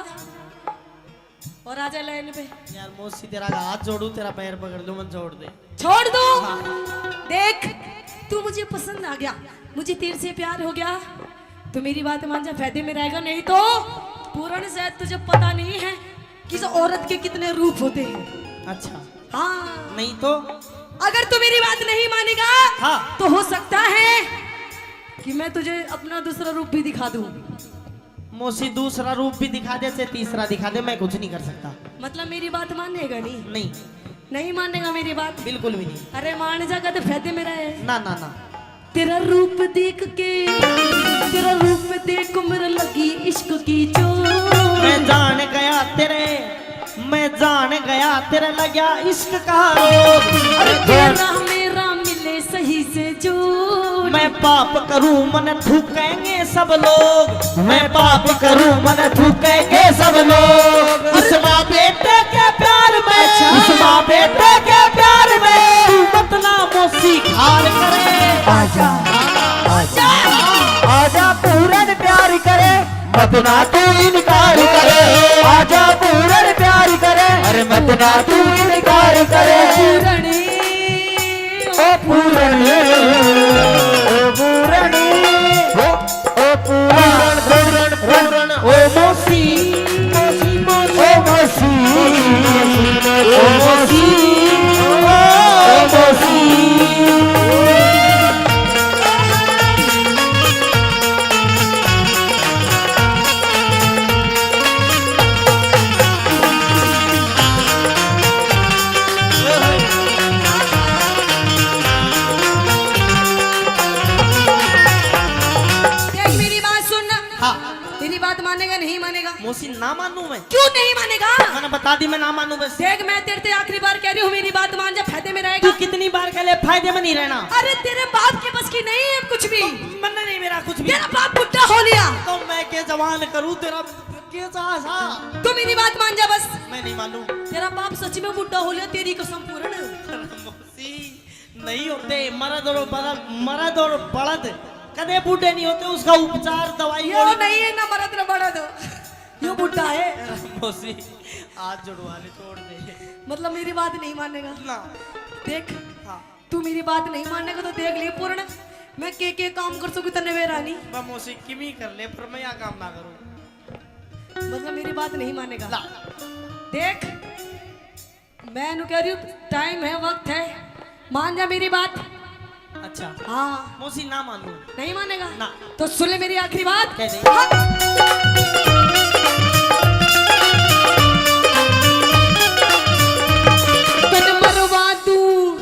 और आजा लाइन पे। यार मौसी, तेरा हाथ जोड़ू, तेरा पैर पकड़ लूं, मत छोड़ दे। छोड़ दो। हाँ। देख, तू मुझे पसंद आ गया, मुझे तेरे से प्यार हो गया, तो मेरी बात मान जा, फायदे में रहेगा। नहीं तो पूरण, शायद तुझे पता नहीं है कि इस औरत के कितने रूप होते हैं। अच्छा। हाँ। नहीं तो? अगर तू मेरी बात नहीं मानेगा, हाँ। तो हो सकता है कि मैं तुझे अपना दूसरा रूप भी दिखा दूं। मौसी, दूसरा रूप भी दिखा दे, चाहे तीसरा दिखा दे, मैं कुछ नहीं कर सकता। मतलब मेरी बात मानेगा नहीं? नहीं। नहीं मानेगा मेरी बात? बिल्कुल भी नहीं। अरे मान जा, कद फायदे में रहे। ना, ना, ना। तेरा रूप देख के, तेरा रूप देख मेरे लगी इश्क की चोट। मैं जान गया तेरे, मैं जान गया तेरे लग्या इश्क का रोग। अरे तेरा मेरा मिले सही से जोड़। मैं पाप करूं मन थूकेंगे सब लोग, मैं पाप करूं मन थूकेंगे सब लोग। इस माँ बेटे के प्यार में, अच्छा। इस माँ बेटे के प्यार में तू मत ना मौसी खार करे। आजा, आजा, आजा पूरण प्यार करे, मत ना तू इनकार करे। आजा पूरण प्यार करे, अरे मत ना तू इनकार करे। पूरण। ओ पूरण, ओ पूरण, ओ, ओ पूरण, पूरण, पूरण, ओ मौसी, मौसी, मौसी, ओ मौसी, मौसी, मौसी, ओ मौसी, ओ मौसी। क्यों नहीं मानेगा? मैंने बता दी, मैं ना मानू बस। देख, मैं तेरे से आखिरी बार कह रही हूँ, मेरी बात मान जा, फायदे में रहेगा। तू कितनी बार कह ले, फायदे में नहीं रहना। अरे, तेरे बाप के बस की नहीं है कुछ भी। तो मैंने नहीं मेरा कुछ भी। तेरा बाप बुढ़ा हो लिया। तो मैं के जवान करूँ, तेरा के सा, सा। तू मेरी बात मान जा बस। मैं नहीं मानू। तेरा बाप सच में बुढ़ा हो लिया, तेरी कसम पूर्ण। मौसी, नहीं होते मर्द और बलद, मर्द और बलद कदे बूढ़े नहीं होते। उसका उपचार, दवाई यो गोली नहीं है ना मर्द ना बलद, यो बुढ़ा है। मौसी, हाथ जुड़वा ले, छोड़ दे। मतलब मेरी बात नहीं मानेगा? ना। देख, हाँ। तू मेरी बात नहीं मानेगा तो देख ले पूर्ण, मैं के के काम कर सकूँ तन्ने बेरा नहीं। बा मौसी, किमी कर ले, पर मैं यह काम ना करूँ। मतलब मेरी बात नहीं मानेगा? ना। देख, मैं नु कह रही हूँ, टाइम है, वक्त है, मान जा मेरी बात। अच्छा। हाँ। मौसी, ना मानू। नहीं मानेगा? ना। तो सुन ले मेरी आखिरी बात। कह दे। हाँ। तन मरवा दूं,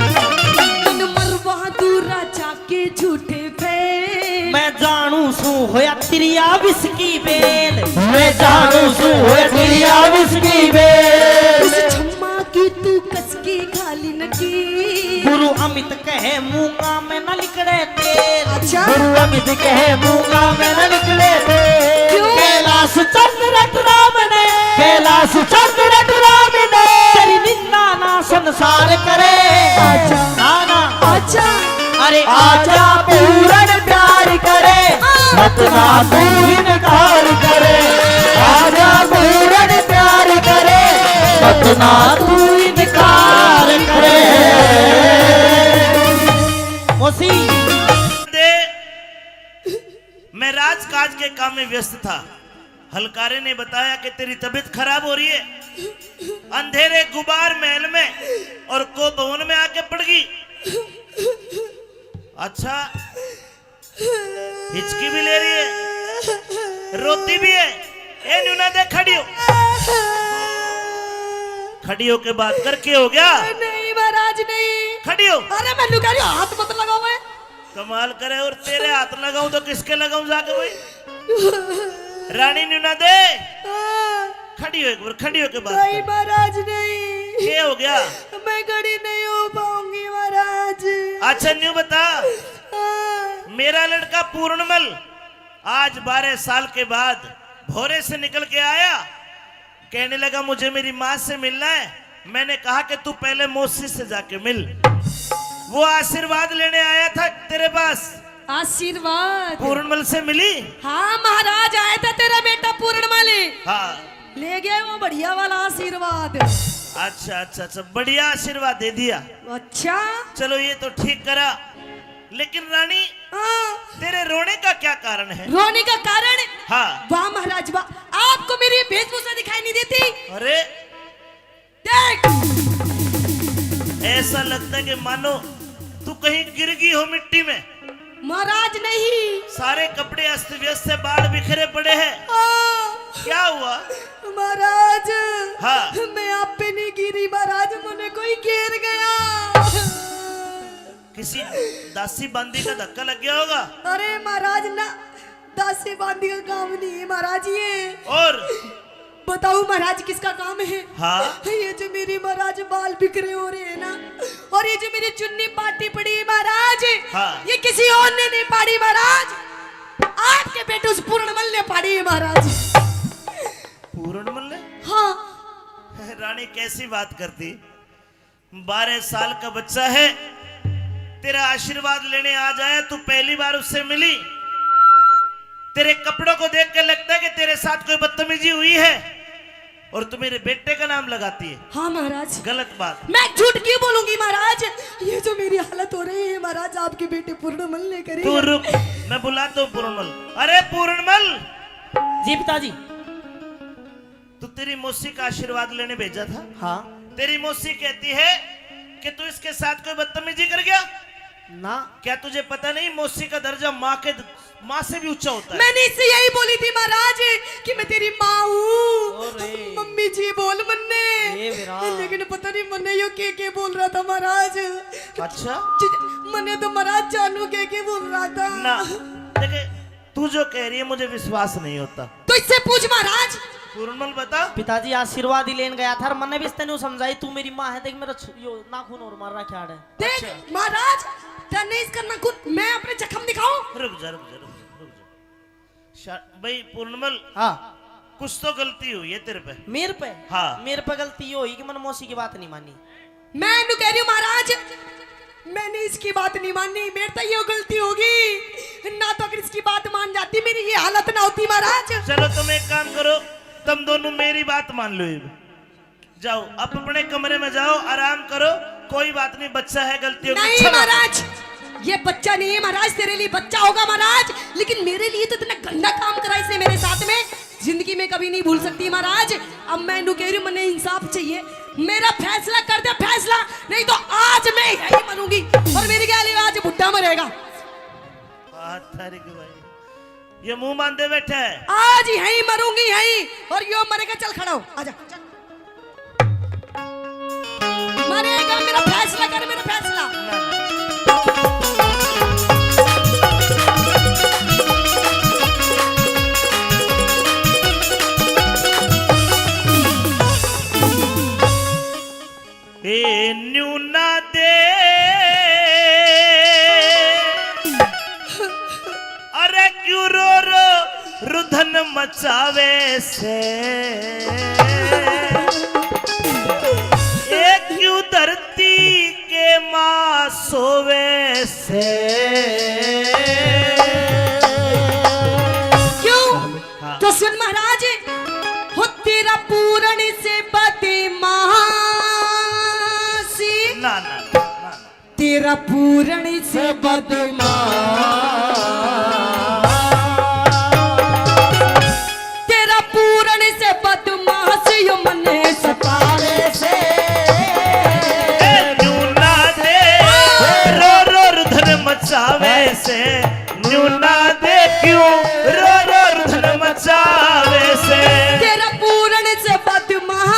तन मरवा दूं राजा के झूठे फेल। मैं जानू सू होया तिरिया विस्की बेल। मैं जानू सू होया तिरिया विस्की बेल। उस छम्मा की तू कसकी घाली नकी। गुरु अमित कहे मूंगा में न लिकड़े तेल। अच्छा। गुरु अमित कहे मूंगा में न लिकड़े तेल। क्यों? कैलाश चंद्र राम ने, कैलाश चंद्र राम ने तेरी निंदा ना संसार करे। अच्छा। ना, ना। अच्छा। अरे आजा पूरन प्यार करे, मत ना तू इनकार करे। आजा पूरन प्यार करे, मत ना तू इनकार करे। मौसी। दे, मैं राजकाज के काम में व्यस्त था। हलकारे ने बताया कि तेरी तबीयत खराब हो रही है, अंधेरे गुबार महल में और को भवन में आके पड़ गई। अच्छा, हिचकी भी ले रही है, रोती भी है। ए न्यू ना दे, खड़ी हो। खड़ी होके बात कर, के हो गया? नहीं महाराज, नहीं। खड़ी हो। अरे मैं न्यू कह रही हूँ, हाथ मत लगाओ। मैं कमाल करे, और तेरे हाथ लगाऊं तो किसके लगाऊं जाके भाई? रानी न्यू ना दे। हाँ। खड़ी हो एक बार, खड़ी होके बात नहीं कर। महाराज, नहीं। के हो गया? मैं खड़ी नहीं हो पाऊंगी महाराज। अच्छा न्यू बता, हाँ। मेरा लड़का पूर्णमल आज बारह साल के बाद भोरे से निकल के आया, कहने लगा, मुझे मेरी माँ से मिलना है। मैंने कहा कि तू पहले मौसी से जाके मिल। वो आशीर्वाद लेने आया था तेरे पास। आशीर्वाद? पूर्णमल से मिली? हाँ महाराज, आया था तेरा बेटा पूर्णमल। हाँ। ले गया वो बढ़िया वाला आशीर्वाद। अच्छा, अच्छा, अच्छा, बढ़िया आशीर्वाद दे दिया। अच्छा। चलो, ये तो ठीक करा। लेकिन रानी, हाँ। तेरे रोने का क्या कारण है? रोने का कारण? हाँ। वाह महाराज वाह, आपको मेरी वेशभूषा दिखाई नहीं देती? अरे, देख, ऐसा लगता है कि मानो तू कहीं गिर गई हो मिट्टी में। महाराज नहीं। सारे कपड़े अस्त व्यस्त है, बाल बिखरे पड़े हैं। हाँ। क्या हुआ? महाराज, हाँ। मैं आप पे नहीं गिरी महाराज, मुझे कोई घेर गया। किसी दासी बांदी का धक्का लग गया होगा। अरे महाराज ना, दासी बांदी का काम नहीं है महाराज ये। और? बताओ महाराज किसका काम है? हाँ। ये जो मेरी महाराज बाल बिखरे हो रहे हैं ना, और ये जो मेरी चुन्नी पाटी पड़ी है महाराज, हाँ। ये किसी और ने नहीं पाड़ी महाराज, आपके बेटे उस पूर्णमल ने पाड़ी है महाराज। पूर्णमल ने? हाँ। रानी कैसी बात करती, बारह साल का बच्चा है, तेरा आशीर्वाद लेने आ जाए, तू पहली बार उससे मिली, तेरे कपड़ों को देख के लगता है कि तेरे साथ कोई बदतमीजी हुई है और तू मेरे बेटे का नाम लगाती है। हाँ महाराज। गलत बात। मैं झूठ क्यों बोलूंगी महाराज, ये जो मेरी हालत हो रही है महाराज, आपके बेटे पूर्णमल ने करी तू है। रुक, मैं बुलाता हूँ पूर्णमल। अरे पूर्णमल। जी पिताजी। तो तेरी मौसी का आशीर्वाद लेने भेजा था। हाँ। तेरी मौसी कहती है कि तू इसके साथ कोई बदतमीजी कर गया। ना। क्या तुझे पता नहीं मौसी का दर्जा माँ के, माँ से भी ऊंचा होता है? मैंने इससे यही बोली थी महाराज कि मैं तेरी माँ हूँ। अरे। मम्मी जी बोल मन्ने। ए बेरा। लेकिन पता नहीं मन्ने यो के के बोल रहा था महाराज। अच्छा। जी, मन्ने तो महाराज जानू के के बोल रहा था। ना। देखे, तू जो कह रही है मुझे विश्वास नहीं होता। तो इससे पूछ महाराज। पूर्णमल बता। पिताजी, आशीर्वाद ही लेन गया था और मन्ने भी इसने न्यू समझाई, तू मेरी माँ है, देख मेरा छु-, यो नाखून और मार रहा क्या है। देख अच्छा। महाराज, तन्ने इसका नाखून, मैं अपने जख्म दिखाऊं? रुक जा, रुक जा, रुक जा, रुक जा। शा-, भाई पूर्णमल, हाँ। कुछ तो गलती हुई है तेरे पे। मेरे पे? हाँ। मेरे पे गलती ये हुई कि मैंने मौसी की बात नहीं मानी। मैं इन्हें कह रही हूँ महाराज, मैंने इसकी बात नहीं मानी, मेरे तो ये गलती होगी, ना तो अगर इसकी बात मान जाती मेरी ये हालत ना होती महाराज। चलो तुम एक काम करो, तुम दोनों मेरी बात मान लो। अब जाओ, आप अपने कमरे में जाओ, आराम करो, कोई बात नहीं, बच्चा है, गलती होगी। नहीं अच्छा बात है। महाराज, ये बच्चा नहीं है महाराज, तेरे लिए बच्चा होगा महाराज, लेकिन मेरे लिए तो इतना गंदा काम करा इसने मेरे साथ में, जिंदगी में कभी नहीं भूल सकती महाराज। अब मैं इन्हें कह रही हूँ, मैंने इंसाफ चाहिए, मेरा फैसला कर दे फैसला, नहीं तो आज मैं यही मरूंगी और मेरी गैल आज बुड्ढा मरेगा। बात तारीख भाई, ये मुंह बांधे बैठा है। आज यहीं मरूंगी, यहीं। और यो मरेगा, चल खड़ा हो, आजा। मरेगा, मेरा फैसला कर, मेरा फैसला। ए न्यू ना दे, अरे क्यों रो रो रुधन मचावे से, ए क्यों धरती के माँ सोवे से। क्यों? हाँ। तो सुन महाराज, हो तेरा पूरण से बदमाशी। ना, ना, ना, ना, ना। तेरा पूरण से बदमाश, तेरा पूरण से बदमाश यो मने सतावे से। ए, न्यू ना दे, रो रो रुधन मचावे से। न्यू ना दे क्यों रो रो रुधन मचावे से। तेरा पूरण से बदमाश,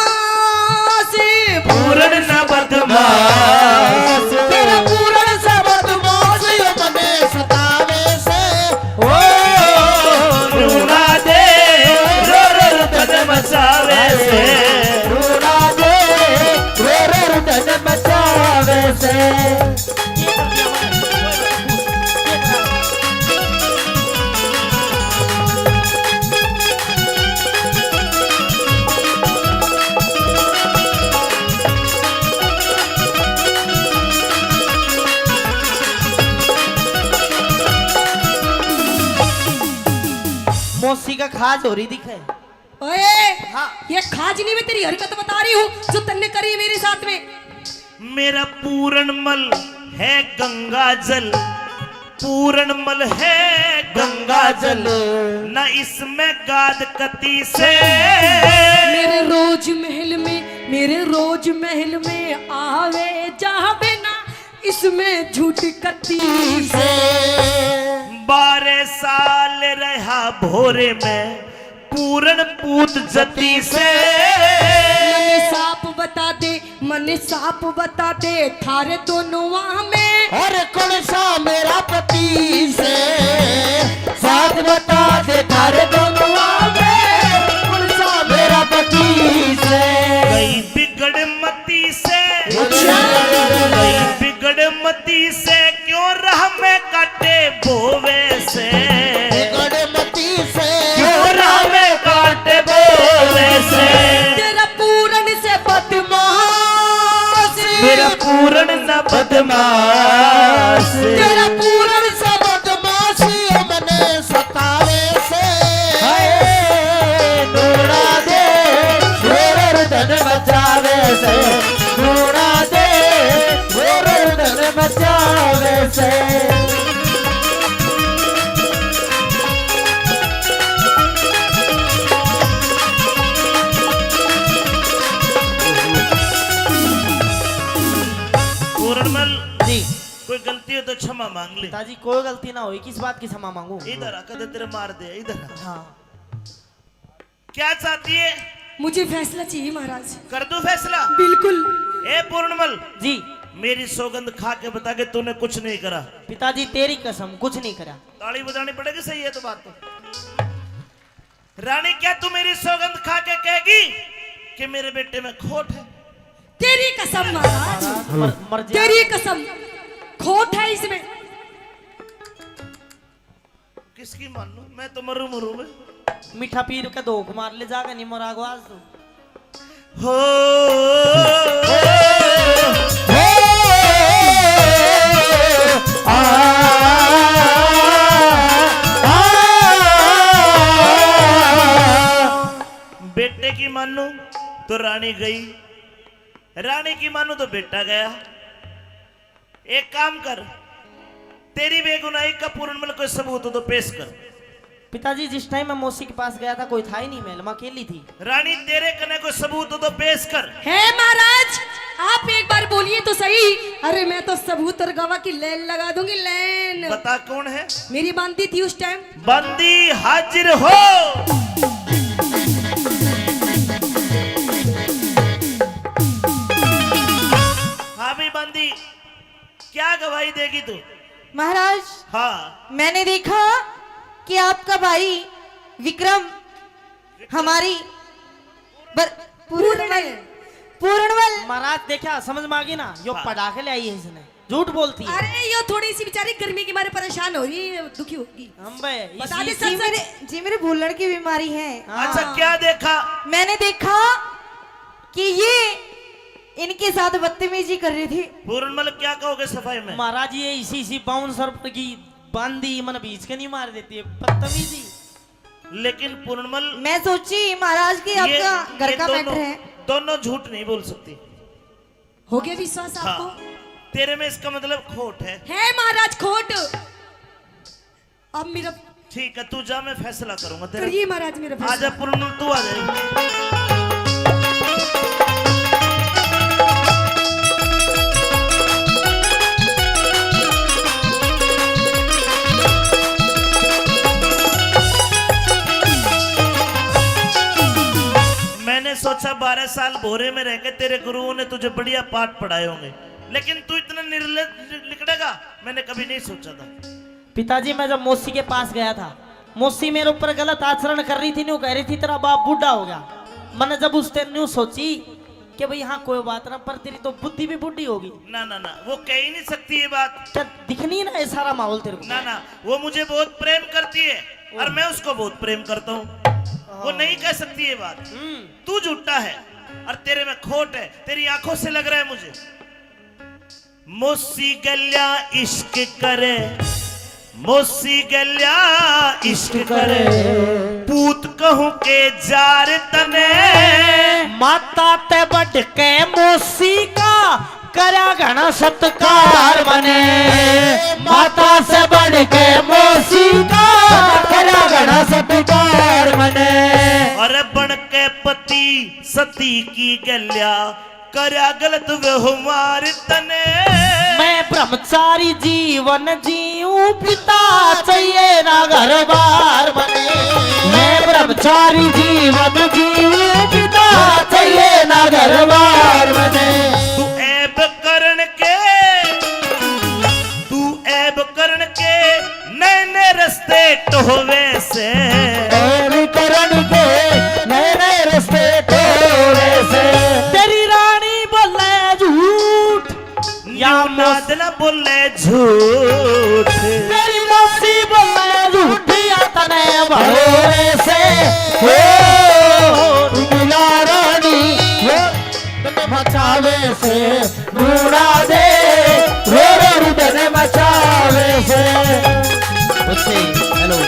पूरण ना बदमाश। तेरा पूरण से बदमाश यो मने सतावे से। ओ न्यू ना दे रो रो रुधन मचावे से। न्यू ना दे रो रो रुधन मचावे से। मौसी का खाज हो रही दिखे। ओए, हाँ। ये खाज नहीं, मैं तेरी हरकत बता रही हूँ जो तन्ने करी मेरे साथ में। मेरा पूरण मल है गंगा जल, पूरण मल है गंगा जल, न इसमें गाद कती से। मेरे रोज महल में, मेरे रोज महल में आवे जावे ना इसमें झूठ कती से। बारह साल रहा भोरे में पूरण पूत जती से। मने साफ बता दे, मने साफ बता दे, थारे दोनों में। अरे कौन सा मेरा पति से? साफ बता दे, थारे दोनों में। कौन सा मेरा पति से? गई बिगड़ मती से। अच्छा। गई बिगड़ मती से, क्यों राह में काटे बोवे से। बिगड़ मती से। क्यों राह में काटे बोवे से। तेरा पूरण से बदमाश। मेरा पूरण ना बदमाश। तेरा पूरण से बदमाश, यो मने सतावे से। हाय, नूना दे, रो रो रुदन मचावे से। नूना दे, रो रो रुदन मचावे से। पूरणमल जी। कोई गलती हो तो क्षमा मांग ले। पिताजी, कोई गलती ना हुई, किस बात की क्षमा मांगू? इधर आ, कदे तेरे मार दे, इधर आ। हाँ। क्या चाहती है? मुझे फैसला चाहिए महाराज। कर दूं फैसला? बिल्कुल। ए पूर्णमल जी। मेरी सौगंध खा के बता के तूने कुछ नहीं करा। पिताजी, तेरी कसम, कुछ नहीं करा। ताली बजानी पड़ेगी, सही है तो बात तो। रानी, क्या तू मेरी सौगंध खा के कहेगी कि मेरे बेटे में खोट है? तेरी कसम महाराज, मर, मर जा। तेरी कसम, खोट है इसमें। किसकी मानू? मैं तो मरू मरू में। मीठा पीर के धोख मार ले जाके, नहीं मरागो आज तू। हो। बेटे की मानू तो रानी गई, रानी की मानू तो बेटा गया। एक काम कर, तेरी बेगुनाही का पूर्णमल कोई सबूत हो तो पेश कर। पिताजी, जिस टाइम मैं मौसी के पास गया था, कोई था ही नहीं महल में, अकेली थी। रानी, तेरे कने कोई सबूत हो तो पेश कर। है महाराज, आप एक बार बोलिए तो सही। अरे, मैं तो सबूत और गवाह की लाइन लगा दूंगी, लाइन। बता, कौन है? मेरी बांदी थी उस टाइम। बांदी, हाजिर हो। हाँ भी बांदी, क्या गवाही देगी तू? महाराज, हाँ। मैंने देखा कि आपका भाई विक्रम हमारी बर-, पूर्णवल, पूर्णवल। महाराज, देखा, समझ में आ गई ना, यो हाँ। पढ़ा के ले आई है इसने, झूठ बोलती है। अरे, यो थोड़ी सी बेचारी गर्मी के मारे परेशान हो रही है, दुखी होगी। हम बे, बता दे इसी, सच जी सच। मेरे, जी मेरे भूलण की बीमारी है। हाँ। अच्छा, क्या देखा? मैंने देखा कि ये इनके साथ बदतमीजी कर रही थी। पूर्णमल, क्या कहोगे सफाई में? महाराज, ये इसी इसी बाउंसर पर की बांदी मन बीच के नहीं मार देती है, बदतमीजी। लेकिन पूर्णमल, मैं सोची महाराज कि ये, आपका घर ये का दोनों, मैटर है। दोनों झूठ नहीं बोल सकती। हो गया विश्वास हाँ, आपको? तेरे में इसका मतलब खोट है। है महाराज खोट। अब मेरा ठीक है, तू जा, मैं फैसला करूंगा तेरा। करिए महाराज मेरा आजा फैसला। पूर्णमल, तू आ जा। मैंने सोचा बारह साल भोरे में रह के तेरे गुरुओं ने तुझे बढ़िया पाठ पढ़ाए होंगे, लेकिन तू इतना निर्लज निकलेगा, मैंने कभी नहीं सोचा था। पिताजी, मैं जब मौसी के पास गया था, मौसी मेरे ऊपर गलत आचरण कर रही थी, न्यू कह रही थी, "तेरा बाप बूढ़ा हो गया।" मैंने जब उस टाइम न्यू सोची कि भाई, हाँ, कोई बात ना, पर तेरी तो बुद्धि भी बूढ़ी होगी। ना ना ना, वो कह ही नहीं सकती ये बात। क्या दिखनी ना ये सारा माहौल तेरे को? ना ना, वो मुझे बहुत प्रेम करती है और मैं उसको बहुत प्रेम करता हूँ। वो नहीं कह सकती ये बात। हम्म। तू झूठा है और तेरे में खोट है, तेरी आंखों से लग रहा है मुझे। मौसी गल्या इश्क करे, मौसी गल्या इश्क करे, पूत कहूँ के जार तने। माता ते बढ़ के मौसी का करया घणा सत्कार मने, माता से बढ़ के मौसी का करया घणा सत्कार मने। अरे बन के पति सती की गल्या करया गलत व्यवहार तने। मैं ब्रह्मचारी जीवन जीऊं, पिता चाहिए ना घर बार मने। मैं ब्रह्मचारी जीवन जीऊं, पिता चाहिए ना घर बार मने। तू ऐब करण के, तू ऐब करण के नए नए रस्ते टोहवे से। ऐब करण के नए नए रस्ते टोहवे से। तेरी रानी बोले झूठ, या नाद ना बोले झूठ। तेरी मौसी बोले झूठ, या तने भरोसे। हो दुनिया रानी, हो तने मचावे से, रूड़ा दे, रो रो रुदन मचावे से। हेलो।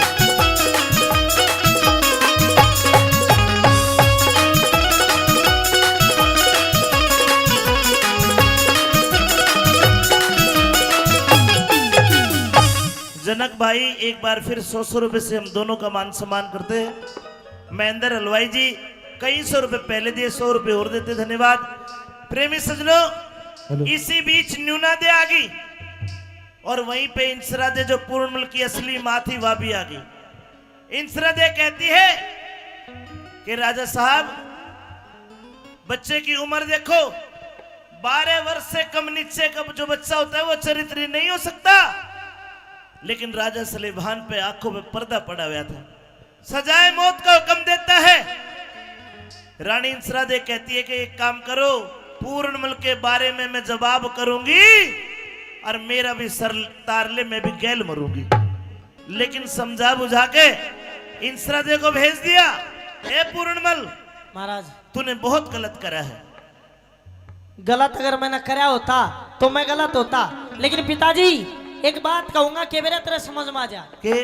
जनक भाई, एक बार फिर सौ सौ रुपए से हम दोनों का मान सम्मान करते हैं। महेंद्र हलवाई जी कई सौ रुपए पहले दिए, सौ रुपए और देते, धन्यवाद। प्रेमी सजनों, इसी बीच न्यूना दे आ गई और वहीं पे इंसरा दे, जो पूर्णमल की असली माँ थी, वह भी आ गई। इंसरा दे कहती है कि राजा साहब, बच्चे की उम्र देखो, बारह वर्ष से कम नीचे का जो बच्चा होता है वो चरित्री नहीं हो सकता। लेकिन राजा सलेभान पे आंखों पे पर्दा पड़ा हुआ था। सजाए मौत का हुक्म देता है। रानी इंसरा दे कहती है कि एक काम करो, पूर्णमल के बारे में मैं जवाब करूंगी और मेरा भी सर तार ले, मैं भी गैल मरूंगी। लेकिन समझा बुझा के इंसरा दे को भेज दिया, ए पूर्णमल, महाराज। तूने बहुत गलत करा है। गलत अगर मैंने करया होता तो मैं गलत होता, लेकिन पिताजी, एक बात कहूंगा, के बेरा तेरे समझ में आ जा। के?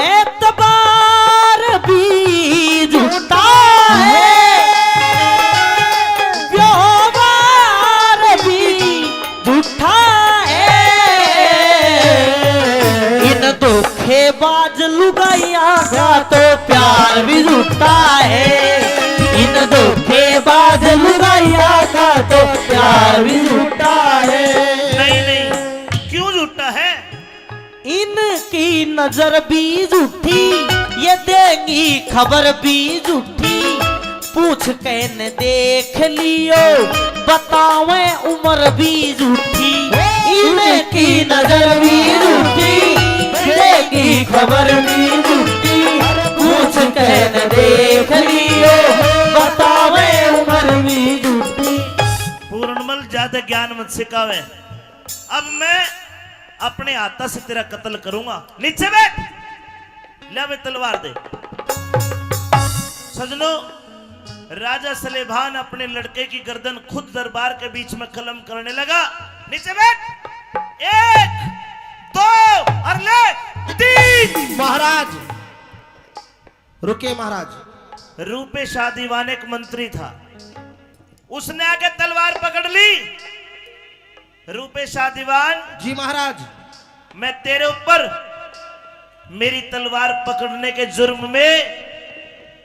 एतबार भी झूठा है, व्यवहार भी झूठा है। इन धोखेबाज लुगाइयां का तो प्यार भी झूठा है। इन धोखेबाज लुगाइयां का तो प्यार भी झूठा है। नहीं, नहीं, क्यों झूठा है? इनकी नजर भी झूठी, ये देंगी खबर भी झूठी। पूछ के न देख लियो, बतावे उम्र भी झूठी। इनकी नजर भी झूठी, देगी खबर भी झूठी। पूछ के न देख लियो, बतावे उम्र भी झूठी। पूर्णमल, ज्यादा ज्ञान मत सिखावे। अब मैं अपने हाथा से तेरा कत्ल करूंगा। नीचे बैठ। ले बे तलवार दे। सजनो, राजा सलेभान अपने लड़के की गर्दन खुद दरबार के बीच में कलम करने लगा। नीचे बैठ। एक, दो और ले तीन। महाराज, रुकिए महाराज। रूपेश शाह दीवान एक मंत्री था, उसने आके तलवार पकड़ ली। रूपेश शाह दीवान, जी महाराज। मैं तेरे ऊपर मेरी तलवार पकड़ने के जुर्म में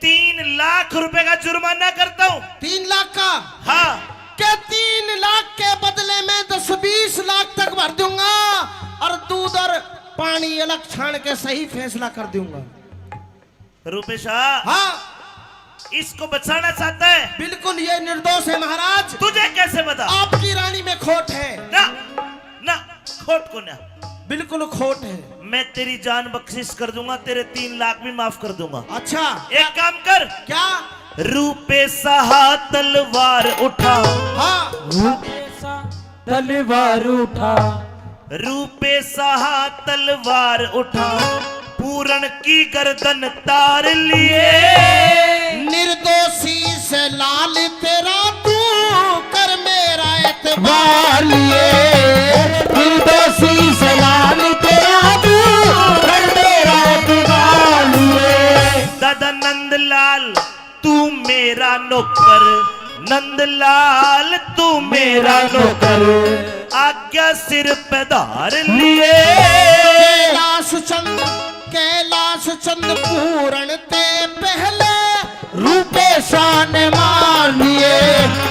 तीन लाख रुपए का जुर्माना करता हूँ। तीन लाख का? हाँ। के तीन लाख के बदले में दस बीस लाख तक भर दूंगा और दूध और पानी अलग छान के सही फैसला कर दूंगा। रूपेशा, हाँ। इसको बचाना चाहता है? बिल्कुल, ये निर्दोष है महाराज। तुझे कैसे पता? आपकी रानी में खोट है। ना, ना, खोट को ना। बिल्कुल खोट है। मैं तेरी जान बख्शिश कर दूंगा, तेरे तीन लाख भी माफ कर दूंगा। अच्छा। एक काम कर। क्या? रूपेशा, तलवार उठा। हाँ। रूपेशा, तलवार उठा। रूपेशा, तलवार उठा, पूरण की गर्दन तार लिए। निर्दोषी से लाल तेरा तू कर मेरा एतबार लिए। निर्दोषी से लाल तेरा तू कर मेरा एतबार लिए। दादा नंदलाल, तू मेरा नौकर, नंदलाल तू मेरा नौकर, आज्ञा सिर पे धार लिए। कैलाश चंद, कैलाश चंद पूरण ते पहले रूपेशा ने मार लिए।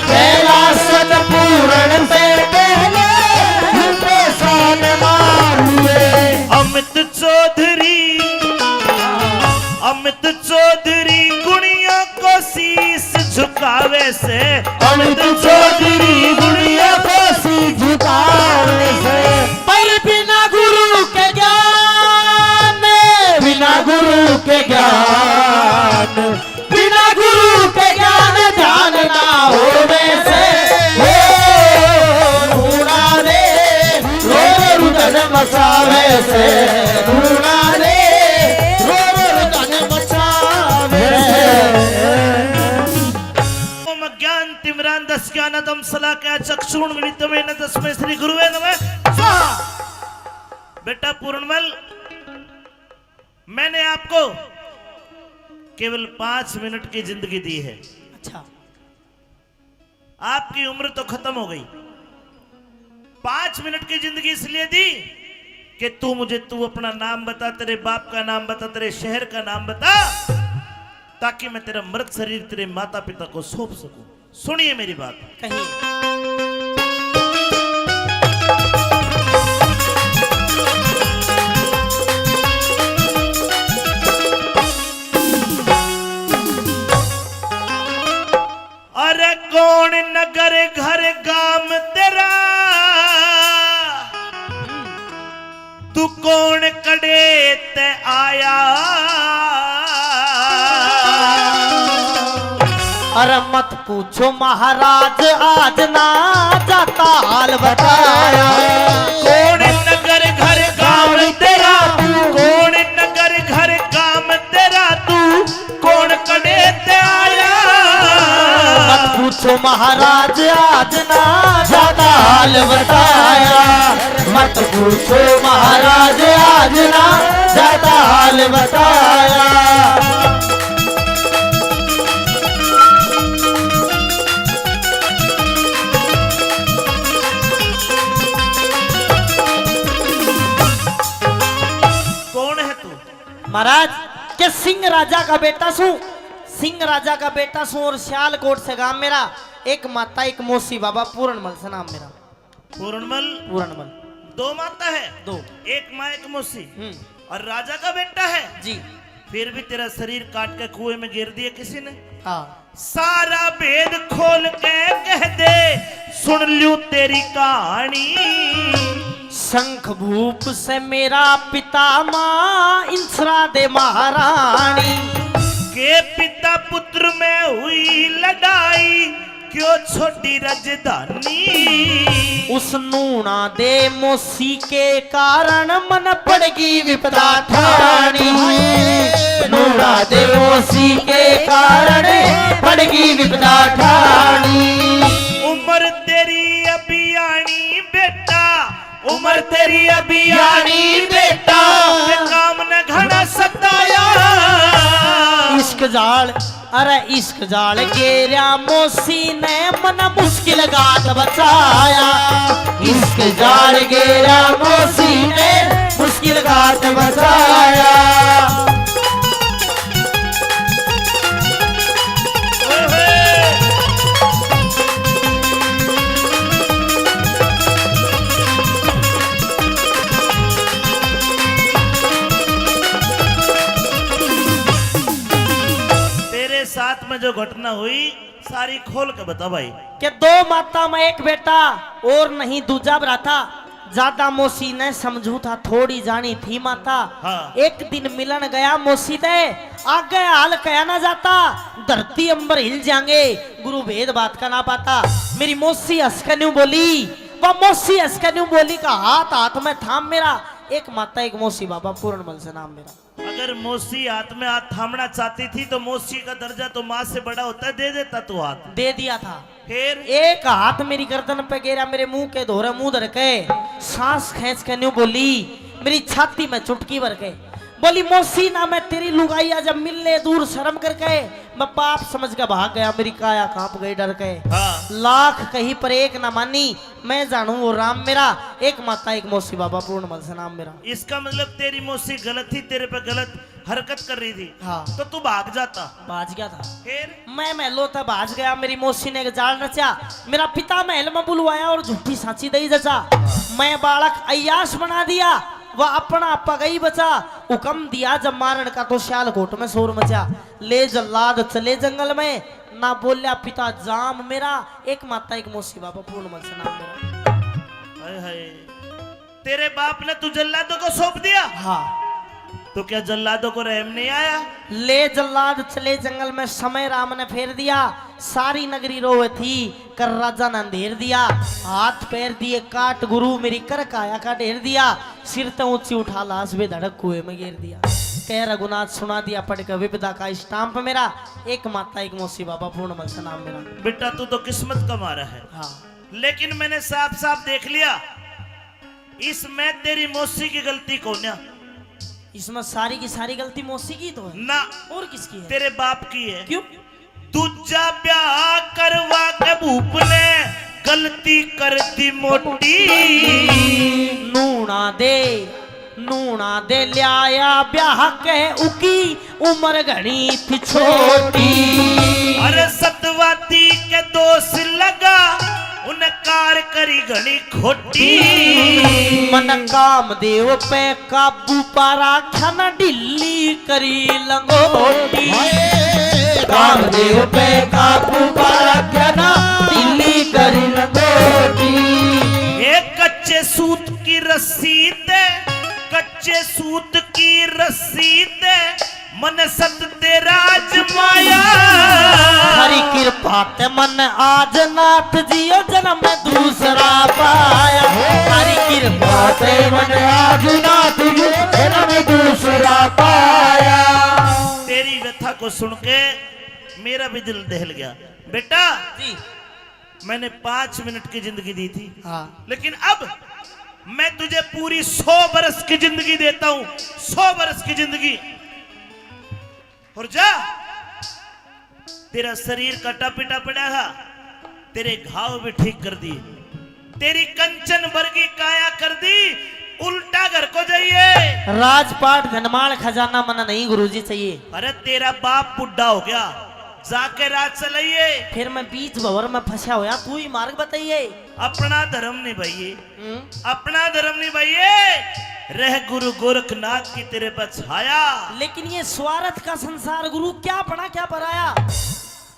कैलाश चंद पूरण से पहले रूपेशा ने मार लिए। अमित चौधरी, अमित चौधरी गुणिया को शीश झुकावे से। अमित चौधरी गुणिया को शीश झुकावे से। पर बिना गुरु के ज्ञान, बिना गुरु के ज्ञान, बिना गुरु के ज्ञान ध्यान ना होवे से। ओ, रूणा रे, रो रो रुदन मचावे से। रूणा रे, रो रो रुदन मचावे से। ओम अज्ञान तिमिरांधस्य ज्ञानांजन शलाकया चक्षुरुन्मीलितं येन तस्मै श्री गुरुवे नमः स्वाहा। बेटा पूर्णमल, मैंने आपको केवल पांच मिनट की जिंदगी दी है। अच्छा। आपकी उम्र तो खत्म हो गई। पांच मिनट की जिंदगी इसलिए दी कि तू मुझे, तू अपना नाम बता, तेरे बाप का नाम बता, तेरे शहर का नाम बता, ताकि मैं तेरा मृत शरीर तेरे माता पिता को सौंप सकूं। सुनिए मेरी बात। कहिए। अरे कौन नगर घर गाम तेरा, तू कौन कड़े ते आया? अरे मत पूछो महाराज, आज ना जाता हाल बताया। कौन नगर घर गांव तेरा, कौन नगर घर गांव तेरा, तू कौन कड़े ते आया? मत पूछो महाराज, आज ना जाता हाल बताया। मत पूछो महाराज, आज ना जाता हाल बताया। कौन है तू? महाराज, के सिंह राजा का बेटा सूं, सिंह राजा का बेटा सूं और सियालकोट से गांव मेरा। एक माता, एक मौसी, बाबा पूरणमल से नाम मेरा। पूरणमल? पूरणमल। दो माता है? दो। एक माँ, एक मौसी। हम्म। और राजा का बेटा है? जी। फिर भी तेरा शरीर काट के कुएं में गिर दिए किसी ने? हाँ। सारा भेद खोल के कह दे, सुन ल्यूं तेरी कहानी। शंख भूप से मेरा पिता, माँ इंसरा दे महारानी। के पिता पुत्र में हुई लड़ाई, क्यों छोड़ी राजधानी? उस नूणा दे मौसी के कारण मन पड़गी विपदा ठाणी। नूणा दे मौसी के कारण पड़गी विपदा ठाणी। उम्र तेरी अभी आनी बेटा, उम्र तेरी अभी आनी बेटा, के काम ने घणा सताया। इश्क जाल, अरे इश्क जाल गेरा मौसी ने मन मुश्किल घात बचाया। इश्क जाल गेरा मौसी ने मुश्किल घात बचाया। तेरे साथ में जो घटना हुई, सारी खोल के बता भाई। के दो माता में एक बेटा और नहीं दूजा भरा था। ज्यादा मौसी ने समझू था, थोड़ी जानी थी माता। हाँ। एक दिन मिलन गया मौसी ते, आगे हाल कहा ना जाता, धरती अंबर हिल जाएंगे, गुरु भेद बात का ना पाता। मेरी मौसी हंस के न्यू बोली, वह मौसी हंस के न्यू बोली का हाथ हाथ में थाम मेरा, एक माता एक मौसी, बाबा पूरणमल से नाम मेरा। अगर मौसी हाथ में हाथ थामना चाहती थी तो मौसी का दर्जा तो माँ से बड़ा होता है, दे देता तू हाथ। दे दिया था। फिर? एक हाथ मेरी गर्दन पे गेरा, मेरे मुंह के धोरे मुंह धर के सांस खींच के न्यू बोली, मेरी छाती में चुटकी भर के बोली, मौसी ना मैं तेरी लुगाई, आ जब मिलने दूर शर्म करके। मैं पाप समझ के भाग गया, मेरी काया कांप गई डर के। हाँ। लाख कही पर एक ना मानी, मैं जानू वो राम मेरा, एक माता एक मौसी, बाबा पूरणमल से नाम मेरा। इसका मतलब तेरी मौसी गलत थी, तेरे पे गलत हरकत कर रही थी। हाँ। तो तू भाग जाता। भाज गया था। फिर? मैं महलों तक भाज गया, मेरी मौसी ने एक जाल रचा, मेरा पिता महल में बुलवाया और झूठी सांची दई जचा। मैं बालक अय्यास बना दिया, वह अपना पगई बचा। हुक्म दिया जब मारण का तो सियालकोट में शोर मचा। ले जल्लाद चले जंगल में, ना बोल्या पिता जाम मेरा, एक माता एक मौसी, बाबा पूरणमल से नाम मेरा। हाय हाय। तेरे बाप ने तू जल्लादों को सौंप दिया? हाँ। तो क्या जल्लादों को रहम नहीं आया? ले जल्लाद चले जंगल में, समय राम ने फेर दिया। सारी नगरी रोवे थी, कर राजा ने अंधेर दिया। हाथ पैर दिए काट गुरु, मेरी कर काया का ढेर दिया। सिर ते ऊंची उठा लाश बेधड़क कुएं में गिर दिया। कह रघुनाथ सुना दिया पढ़ के विपदा का स्टाम्प मेरा, एक माता एक मौसी, बाबा पूरणमल से नाम मेरा। बेटा तू तो किस्मत का मारा है। हाँ। लेकिन मैंने साफ साफ देख लिया, इसमें तेरी मौसी की गलती कोन्या। इसमें सारी की सारी गलती मौसी की तो है ना। और किसकी है? तेरे बाप की है। क्यों? दूजा ब्याह करवा के भूप ने गलती कर दी मोटी। नूणा दे, नूणा दे ल्याया ब्याह के, उकी उम्र घणी थी छोटी। अरे सतवादी के दोष लगा, उन्हें कार करी घणी खोटी। मन कामदेव पे काबू पा राख्या ना, ढीली करी लंगोटी। कामदेव पे काबू पा राख्या ना, ढीली करी लंगोटी। एक कच्चे सूत की रस्सी ते, कच्चे सूत की रस्सी ते मन सत तेरा आजमाया। थारी मन आज नाथ जियो जन्म दूसरा पाया, तारी कृपा से मन आज नाथ जी जन्म दूसरा पाया। तेरी व्यथा को सुन के मेरा भी दिल दहल गया। बेटा, जी। मैंने पाँच मिनट की जिंदगी दी थी, हाँ। लेकिन अब मैं तुझे पूरी सौ बरस की जिंदगी देता हूँ, सौ बरस की जिंदगी। और जा, तेरा शरीर कटा पिटा पड़ा था, तेरे घाव भी ठीक कर दिए, तेरी कंचन वर्गी काया कर दी, उल्टा घर को जाइए। राजपाट धनमाल खजाना मना नहीं गुरुजी चाहिए। अरे, तेरा बाप बुढ़ा हो गया, जाके राज चलाइए। फिर मैं बीच भंवर में फंसा होया, तू ही मार्ग बताइए। अपना धर्म निभाइए, हम्म। अपना धर्म निभाइए। रह गुरु गोरखनाथ की तेरे पर छाया। लेकिन ये स्वार्थ का संसार गुरु, क्या बना क्या पराया।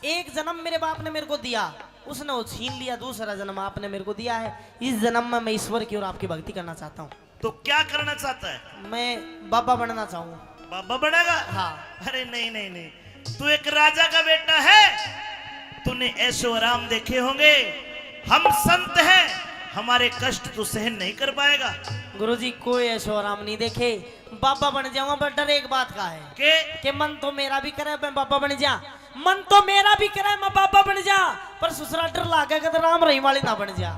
एक जन्म मेरे बाप ने मेरे को दिया, उसने वो छीन लिया। दूसरा जन्म आपने मेरे को दिया है, इस जन्म में मैं ईश्वर की और आपकी भक्ति करना चाहता हूँ। तो क्या करना चाहता है? मैं बाबा बनना चाहूँ। बाबा बनेगा? हाँ। अरे नहीं, नहीं, नहीं, तू एक राजा का बेटा है, तूने ऐशो आराम देखे होंगे। हम संत हैं, हमारे कष्ट तू सहन नहीं कर पाएगा। गुरुजी, कोई ऐशो आराम नहीं देखे, बाबा बन जाऊंगा, पर डर एक बात का है। के? के मन तो मेरा भी करे मैं बाबा बन जा, मन तो मेरा भी करे मैं बाबा बन जा, पर ससुरा डर लागे कि तो राम रहीम वाली ना बन जा।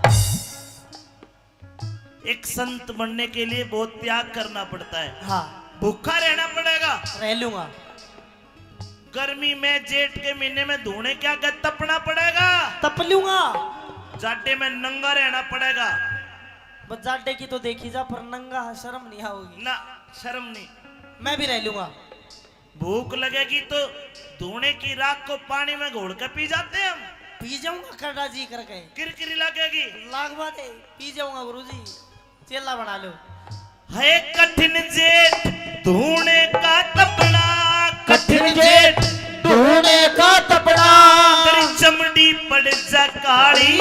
एक संत बनने के लिए बहुत त्याग करना पड़ता है। हाँ। भूखा रहना पड़ेगा। रह लूंगा। गर्मी में जेठ के महीने में धूने क्या गए, तपना पड़ेगा। तप लूंगा। जाडे में नंगा रहना पड़ेगा। बस जाडे की तो देखी जा, पर नंगा शर्म नहीं आओगी ना। शर्म नहीं। मैं भी रह लूंगा। भूख लगेगी तो धूने की राख को पानी में घोल के पी जाते हैं हम। पी जाऊंगा करड़ा जी करके। किरकिरी लगेगी। लागवा दे, पी जाऊंगा गुरुजी, चेला बना लो। है कठिन जेठ धूने का तपना, कठिन जेठ धूने का तपना। तेरी चमड़ी पड़ जा काली।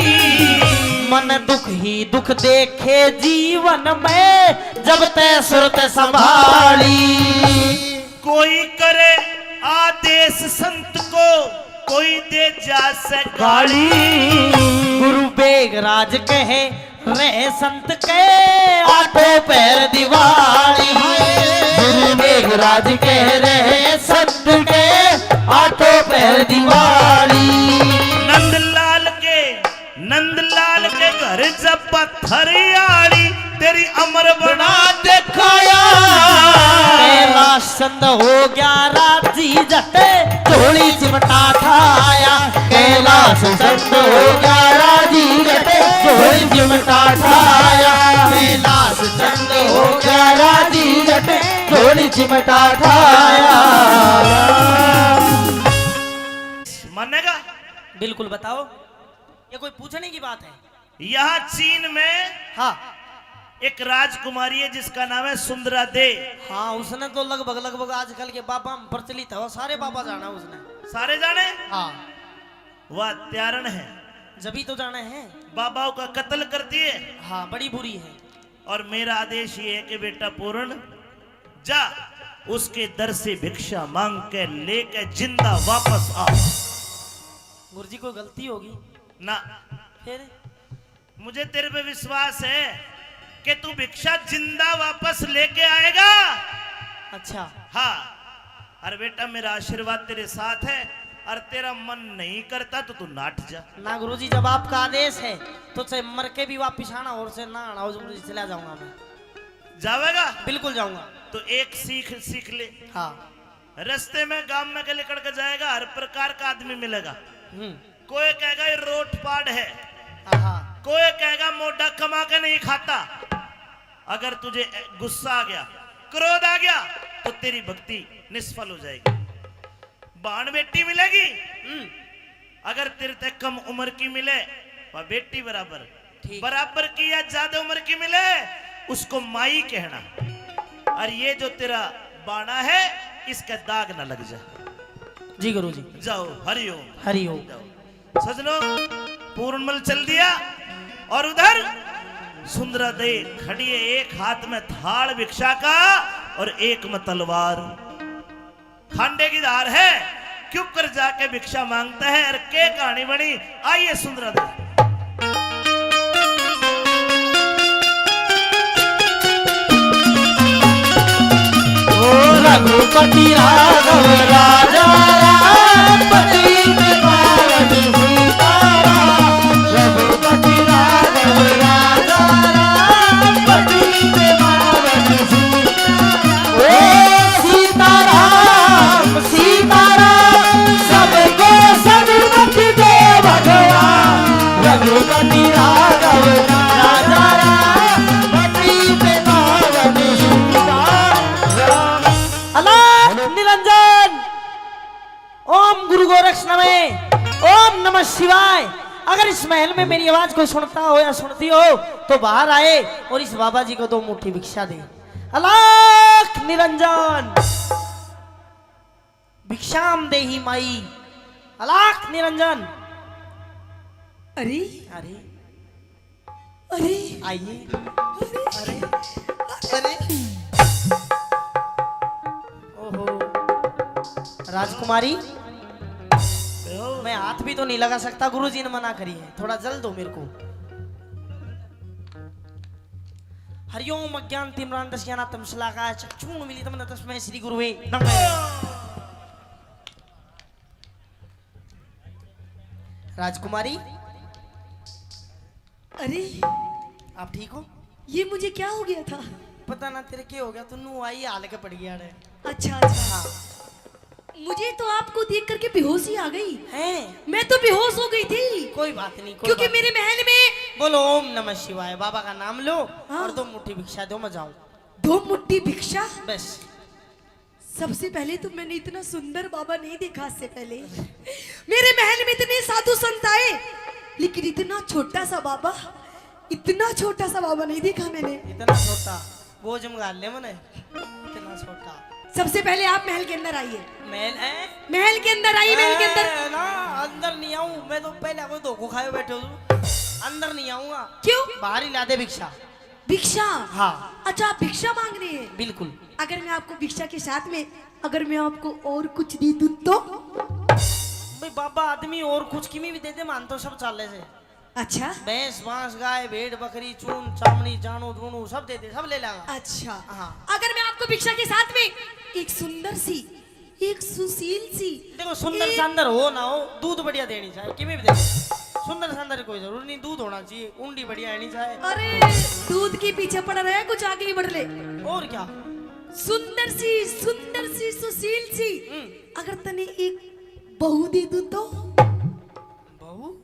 मन दुख ही दुख देखे जीवन में, जब तै सुरत संभाली। कोई करे आदेश संत को, कोई दे जा से गाली। गुरु बेगराज कहे रहे संत के, आठों पहर दिवाली। गुरु बेगराज कह रहे संत के, आठों पहर दिवाली। नंदलाल के, नंदलाल के घर जब पत्थर आली, तेरी अमर बना दिखाया। कैलाश चंद हो गया राजी जट, झोली चिमटा ठाया। कैलाश चंद हो गया राजी जट, झोली चिमटा ठाया। कैलाश चंद हो गया राजी जट, झोली चिमटा ठाया। मानेगा? बिल्कुल बताओ, ये कोई पूछने की बात है? यहाँ चीन में हाँ। एक राजकुमारी है जिसका नाम है सुंदरा दे। हाँ, उसने तो लगभग, लगभग आजकल के बाबा में प्रचलित है, वो सारे बाबा जाना उसने। सारे जाने? हाँ। वह त्यारण है। जब ही तो जाने हैं। बाबाओं का कत्ल कर दिए। हाँ, बड़ी बुरी है। और मेरा आदेश ये है कि बेटा पूर्ण, जा, उसके दर से भिक्षा मांग के लेके जिंदा वापस आ। गुरुजी, कोई गलती होगी? ना। फिर? मुझे तेरे पे विश्वास है कि तू भिक्षा जिंदा वापस लेके आएगा। अच्छा। हाँ। अरे बेटा, मेरा आशीर्वाद तेरे साथ है, और तेरा मन नहीं करता तो तू नाट जा। ना गुरुजी, जब आपका आदेश है तो चाहे मर के भी वापिस आना और से ना आना हो, गुरुजी, चला जाऊंगा मैं। जावेगा? बिल्कुल जाऊंगा। तो एक सीख सीख ले। हाँ। रास्ते में गांव में के लिकड़ के जाएगा, हर प्रकार का आदमी मिलेगा। हम्म। कोई कहेगा ये रोट पाड़ है, आहा। कोई कहेगा मोटा कमा के नहीं खाता। अगर तुझे गुस्सा आ गया, क्रोध आ गया, तो तेरी भक्ति निष्फल हो जाएगी। बाण बेटी मिलेगी, हम्म। अगर तेरे ते कम उम्र की मिले, वह बेटी बराबर, ठीक। बराबर की या ज्यादा उम्र की मिले, उसको माई कहना। और ये जो तेरा बाणा है, इसका दाग ना लग जा। जी गुरु जी। जाओ, हरिओम। हरिओम। जाओ। सजनों, पूर्णमल चल दिया और उधर सुंदरा दे खड़ी है, एक हाथ में थाल भिक्षा का और एक में तलवार। खांडे की धार है, क्यों कर जाके भिक्षा मांगता है और के कहानी बनी, आइए सुंदरा दे। ओ रघुपति राघव राजा राम, पतित पावन सीताराम। रघुपति राघव राजा राम, पतित पावन सीताराम। ओ सीताराम, सीताराम, सबको सदगति दे भगवान। रघुपति राघव राजा राम, पतित पावन सीताराम। अलख निरंजन, ओम गुरु गोरक्ष नमः, ओम नमः शिवाय। अगर इस महल में मेरी आवाज कोई सुनता हो या सुनती हो, तो बाहर आए और इस बाबा जी को दो मुट्ठी भिक्षा दे। अलख निरंजन, भिक्षाम देहि माई। अलख निरंजन। अरे, अरे, अरे, आइए। अरे, अरे, ओहो, राजकुमारी, मैं हाथ भी तो नहीं लगा सकता, गुरुजी ने मना करी है। थोड़ा जल दो मेरे को। हरिओम अज्ञान तिमिरांधस्य ज्ञानानाम दशम शलाकया चक्षुरुन्मीलितं येन तस्मै श्री गुरुवे नमः। राजकुमारी, अरे, आप ठीक हो? ये मुझे क्या हो गया था? पता ना तेरे क्या हो गया, तू नू आई हाल के पड़ गया रे। अच्छा, अच्छा। हाँ। मुझे तो आपको देख करके बेहोशी आ गई। हैं? मैं तो बेहोश हो गई थी। कोई बात नहीं, कोई क्योंकि बात मेरे महल में बोलो ओम नमः शिवाय, बाबा का नाम लो हाँ। और दो मुट्ठी भिक्षा दो, मैं जाऊं। दो मुट्ठी भिक्षा? बस। सबसे पहले तो मैंने इतना सुंदर बाबा नहीं देखा इससे पहले। मेरे महल में इतने साधु संत आए, लेकिन इतना छोटा सा बाबा, इतना छोटा सा बाबा नहीं देखा मैंने। इतना छोटा? गोज में घाल ले मने, इतना छोटा। सबसे पहले आप महल के अंदर आइए। महल है? महल के अंदर आइए, महल के अंदर। ए, ना, अंदर नहीं आऊं मैं, तो पहले कोई धोखो खाए बैठे हो तुम। अंदर नहीं आऊंगा। क्यों? बाहर ही ला दे भिक्षा। भिक्षा? हाँ। अच्छा, आप भिक्षा मांग रहे हैं? बिल्कुल। अगर मैं आपको भिक्षा के साथ में, अगर मैं आपको और कुछ दे दूं तो? भाई बाबा, आदमी और कुछ किमी भी दे दे, मान तो सब चाले से। अच्छा। भैंस, बांस, गाय, भेड़, बकरी, चून, चामड़ी, चाणू, दूणू, सब दे दे, सब ले लेगा। अच्छा। हाँ। अगर मैं आपको भिक्षा के साथ में एक सुंदर सी, एक सुशील सी, देखो, सुंदर एक सांदर हो ना हो, दूध बढ़िया देनी चाहिए, किमें भी दे दे। सुंदर सांदर कोई जरूर नहीं, दूध होना चाहिए, उंडी बढ़िया आनी चाहिए। अरे, दूध के पीछे पड़ रहे हैं, कुछ आगे ही बढ़ ले। और क्या? सुंदर सी, सुंदर सी, सुशील सी, हम्म। अगर तने एक बहू दे दूं तो? बहू?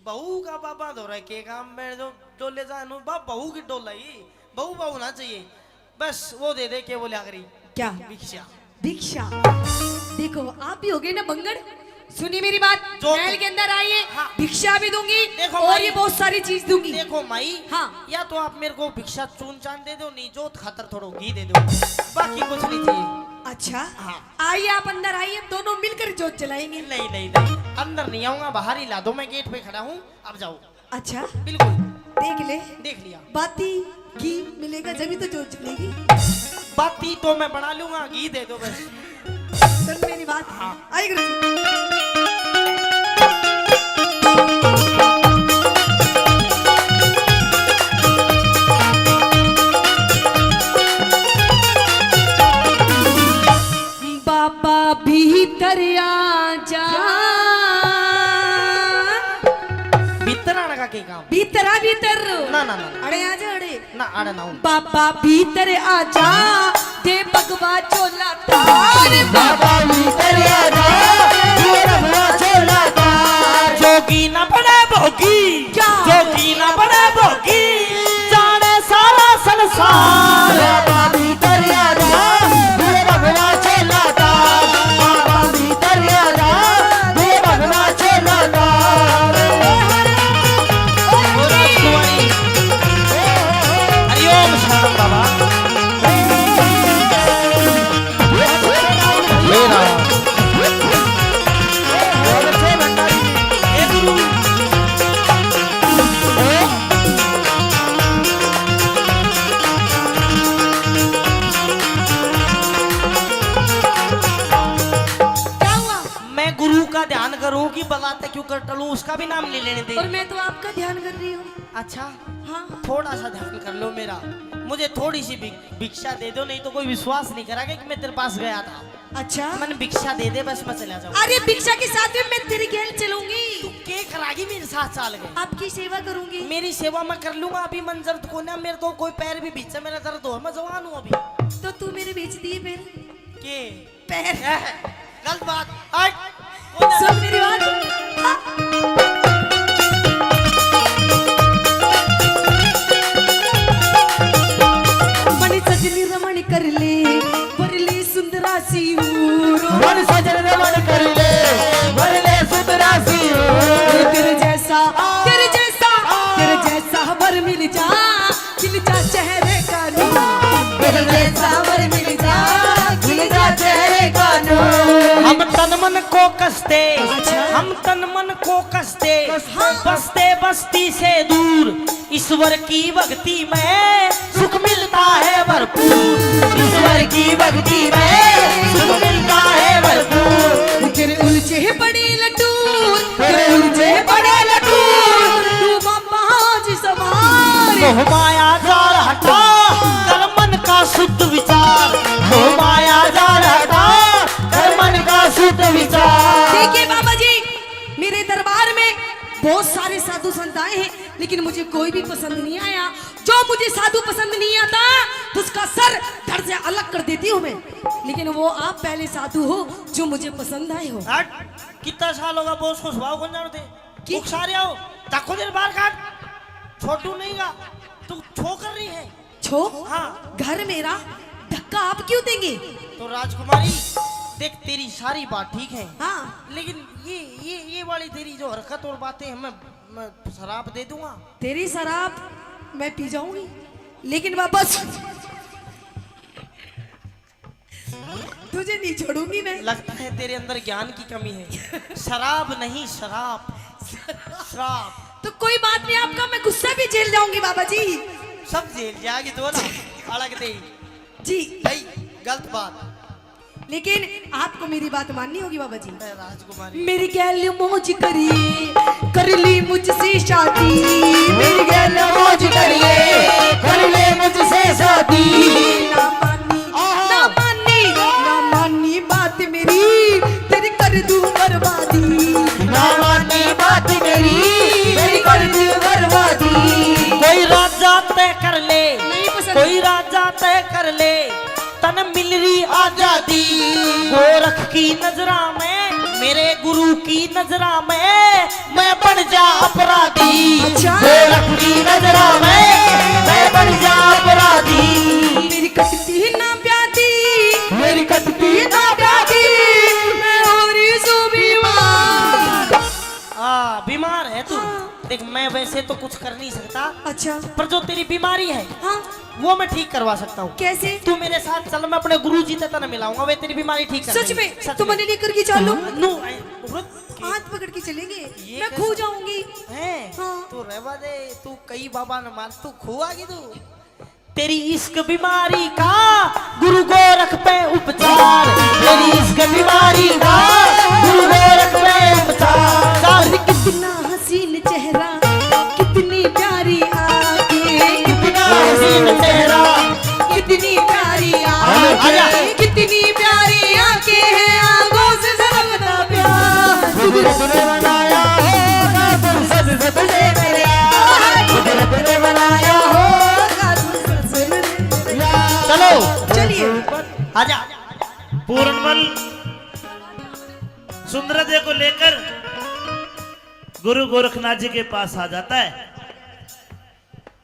बहू का बाबा धोरे के काम में जो डोले जा नु बा, बहू की डोलाई, बहू बहू ना चाहिए, बस वो दे दे, के बोले आखिरी क्या? भिक्षा। भिक्षा। देखो, आप भी हो गए ना बंगड़। सुनिए मेरी बात, जो महल के अंदर आइए, हाँ। भिक्षा भी दूंगी देखो और भाई, ये बहुत सारी चीज दूंगी। देखो माई, हाँ। या तो आप मेरे को भिक्षा चून चान दे दो, नहीं जोत खातर थोड़ा घी दे दो, बाकी कुछ नहीं चाहिए। अच्छा, हाँ। आइए, आप अंदर आइए, दोनों मिलकर जोत जलाएंगे। नहीं, नहीं, नहीं, अंदर नहीं आऊंगा, बाहर ही ला दो, मैं गेट पे खड़ा हूँ, अब जाओ। अच्छा, बिल्कुल। देख ले, देख लिया। बाती घी मिलेगा जब ही तो जोत जलेगी। बाती तो मैं बना लूंगा, घी दे दो बस। सुन मेरी बात। हाँ। आई गुरु जी। बाबा भीतर आ जा। भीतर आने का के काम? भीतर आ, भीतर। ना, ना, ना। अड़े आ जा, अड़े। ना, अड़े ना हूँ। बाबा भीतर आ जा, दे भगवा झोला तार। बाबा भीतर आ जा, दे भगवा झोला तार। जोगी ना बड़ा भोगी। क्या? जोगी ना बड़ा भोगी, जाने सारा संसार। बाबा भीतर आ जा, मेरे भगवा चला जा। बाबा भीतर आ जा, मेरे भगवा चला जा। हरिओम शाम बाबा। हे राम। हे गुरु। कर टलूं, उसका भी नाम नहीं लेने दे। और मैं तो आपका ध्यान कर रही हूँ। अच्छा, हाँ। थोड़ा सा ध्यान कर लो मेरा, मुझे थोड़ी सी भि-, भिक्षा दे दो, नहीं तो कोई विश्वास नहीं करेगा कि मैं तेरे पास गया था। अच्छा। मन भिक्षा दे दे, बस मैं चला जाऊँ। अरे, भिक्षा के साथ भी मैं तेरे गैल चलूंगी। तू के करागी मेरे साथ चाल के? आपकी सेवा करूंगी। मेरी सेवा मैं कर लूंगा, अभी मन दर्द को ना, मेरे तो कोई पैर भी भींचे, मेरा दर्द हो, मैं जवान हूँ अभी। तो तू मेरे भींच दिए फिर? के? पैर। ए, गलत बात। हट। सुन मेरी बात। हाँ। मणि सजनी रमण कर ले, वरली सुंदरा सी हूर। मणि सजनी रमण कर ले, वरली सुंदरा सी हूर। तेरे जैसा, तेरे जैसा, तेरे जैसा वर मिल जा, खिल जा चेहरे का नूर। खिल जा सावर, मिल जा, खिल जा चेहरे का नूर। हम तन मन को कसते, अच्छा। हम तन मन को कसते, हाँ। बसते बस्ती से दूर। ईश्वर की भक्ति में सुख मिलता है भरपूर। ईश्वर की भक्ति में सुख मिलता है भरपूर। तेरे उलझे पड़े लटूर, तेरे उलझे पड़े लटूर। तू बाबा जी सवार। मोह माया जाल हटा, कर मन का शुद्ध विचार। मोह माया जाल हटा, कर मन का शुद्ध विचार। देखिए बाबा जी, मेरे दरबार में बहुत सारे साधु संत आए हैं, लेकिन मुझे कोई भी पसंद नहीं आया। जो मुझे साधु पसंद नहीं आता, तो उसका सर धड़ से अलग कर देती हूँ मैं। लेकिन वो आप पहले साधु हो, जो मुझे पसंद आए हो। हट, कितना साल होगा, बॉस को स्वभाव कौन जानते? की? उकसा रहे हो, धक्को दे बाहर काट। छोटू नहीं गा, तू छो कर रही है। छो? हाँ। घर मेरा, धक्का आप क्यों देंगे? तो राजकुमारी, देख, तेरी सारी बात ठीक है। हाँ। लेकिन ये, ये, ये वाली तेरी जो हरकत और बातें हैं, मैं, मैं शराब दे दूंगा। तेरी शराब मैं पी जाऊंगी, लेकिन वापस तुझे नहीं छोड़ूंगी मैं। लगता है तेरे अंदर ज्ञान की कमी है। शराब नहीं, शराब। शराब। तो कोई बात नहीं, आपका मैं गुस्सा भी झेल जाऊंगी बाबा जी। सब झेल जाएगी तो ना, अलग दे। जी। भाई, गलत बात। लेकिन आपको मेरी बात माननी होगी बाबा जी। मैं राजकुमारी। मेरी गैल मौज करिए, कर ली मुझसे शादी। मेरी गैल मौज करिए, कर ले मुझसे शादी। ना मानी, आहा। ना मानी, ना मानी बात मेरी, तेरी कर दूं बर्बादी। ना मानी बात मेरी, तेरी कर दूं बर्बादी। कोई राजा तय कर ले, नहीं पसंद। कोई राजा तय कर ले, तन मिल रही आजादी। गोरख की नजरा में, मेरे गुरु की नजरा में, मैं बन जा अपराधी। अच्छा। गोरख की नजरा में, मैं बन जा अपराधी। मेरी कटती ना प्यादी, मेरी कटती ना प्यादी, मैं हो रही सू बीमार। हाँ, बीमार है तू। हाँ। देख, मैं वैसे तो कुछ कर नहीं सकता। अच्छा। पर जो तेरी बीमारी है, हाँ। वो मैं ठीक करवा सकता हूँ। कैसे? तू मेरे साथ चल, मैं अपने गुरुजी से तने मिलाऊंगा, वे तेरी बीमारी ठीक कर सच देंगे। में? सच तो में। मने लेकर के चलो। हाँ, नो, ए, रुक। हाथ पकड़ के चलेंगे। ये मैं कैसे? खो जाऊंगी। हैं? हाँ। तू रहवा दे, तू कई बाबा न मार, तू खो आगी तू। तेरी इश्क बीमारी का गुरु गोरख पे उपचार, तेरी इश्क बीमारी का गुरु गोरख पे उपचार। अरे कितना हसीन चेहरा, कितनी प्यारी आंखें। कितना हसीन चेहरा, कितनी प्यारी आंखें। आजा। कितनी प्यारी आंखें हैं, आंखों से झलकता प्यार। कुदरत ने बनाया होगा फुर्सत से तुझे मेरे यार। कुदरत ने बनाया होगा फुर्सत से मेरे यार। चलो। चलिए। आजा। पूर्णमल सुंदरा दे को लेकर गुरु गोरखनाथ जी के पास आ जाता है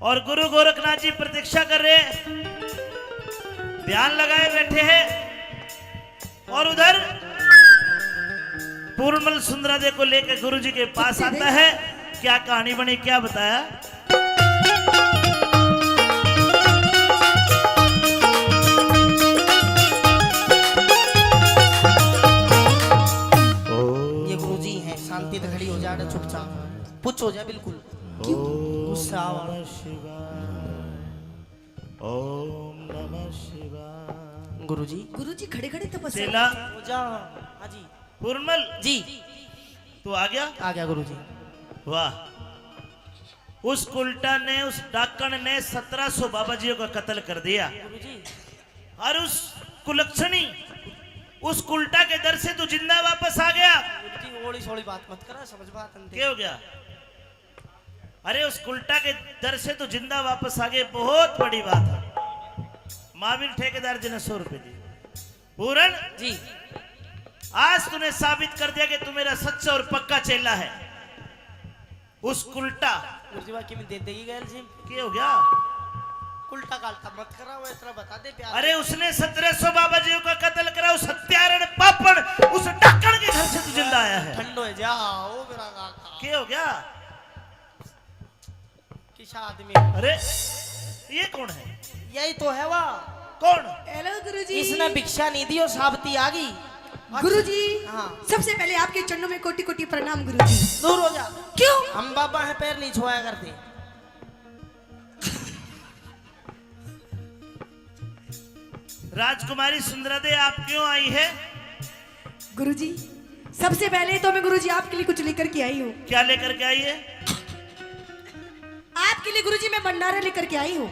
और गुरु गोरखनाथ जी प्रतीक्षा कर रहे, ध्यान लगाए बैठे हैं। और उधर पूर्णमल सुंदरा दे को लेकर गुरु जी के पास आता है। क्या कहानी बनी, क्या बताया? ये गुरु जी हैं, शांति से खड़ी हो जा, चुपचाप। पुच्छ हो जा बिल्कुल। क्यों? गुस्सा आवा। ओम नमः शिवाय। गुरुजी। गुरुजी खड़े खड़े तपस्या चेला। हो जा। हाँ जी। पूर्णमल। जी। तू आ गया? आ गया गुरुजी। वाह। उस कुलटा ने, उस डाकण ने सत्रह सौ बाबा जियों का कत्ल कर दिया। गुरुजी। और उस कुलक्षणी, उस कुलटा के दर से तू जिंदा वापस आ गया। गुरुजी, ओली सोली बात मत करा, समझ बात नहीं। क्या हो गया? अरे, उस कुलटा के दर से तू जिंदा वापस आ गए, बहुत बड़ी बात है। महावीर ठेकेदार जी ने सौ रुपए दिए। पूरन जी। आज तूने साबित कर दिया कि तू मेरा सच्चा और पक्का चेला है। उस कुलटा गुरुजी, बाकी में दे देगी गैल जी। क्या हो गया? कुलटा कालटा मत करा, वो इतना बता दे प्यार। अरे, उसने सत्रह सौ बाबा जी का कत्ल करा, उस हत्यारण पापण, उस डाकण के घर से तू जिंदा आया है। ठंडो है जा, ओ मेरा काका। क्या हो गया? किसा आदमी। अरे, ये कौन है? यही तो है वा। कौन? हेलो गुरुजी। इसने भिक्षा नहीं दी और साबती आ गई। गुरुजी, हाँ। सबसे पहले आपके चरणों में कोटि कोटि प्रणाम गुरुजी। दूर हो जा। क्यों? हम बाबा हैं, पैर नहीं छुआया करते। राजकुमारी सुंदरा दे, आप क्यों आई है? गुरुजी, सबसे पहले तो मैं गुरुजी आपके लिए कुछ लेकर के आई हूँ। क्या लेकर के आई है? आपके लिए गुरुजी मैं भंडारा लेकर के आई हूँ।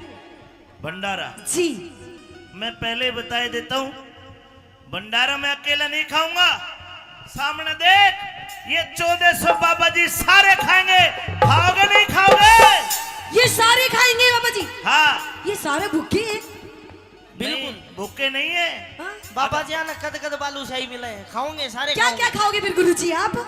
भंडारा? जी। मैं पहले ही बताए देता हूँ, भंडारा मैं अकेला नहीं खाऊंगा। सामने देख, ये चौदह सौ बाबा जी सारे खाएंगे। खाओगे नहीं खाओगे? ये सारे खाएंगे बाबा जी। हाँ। ये सारे भूखे हैं। बिल्कुल। नहीं, भूखे नहीं है। हाँ? बाबा जी ने कद कद बालूशाही मिले हैं, खाओगे सारे, क्या खाओगे। क्या खाओगे फिर गुरुजी आप?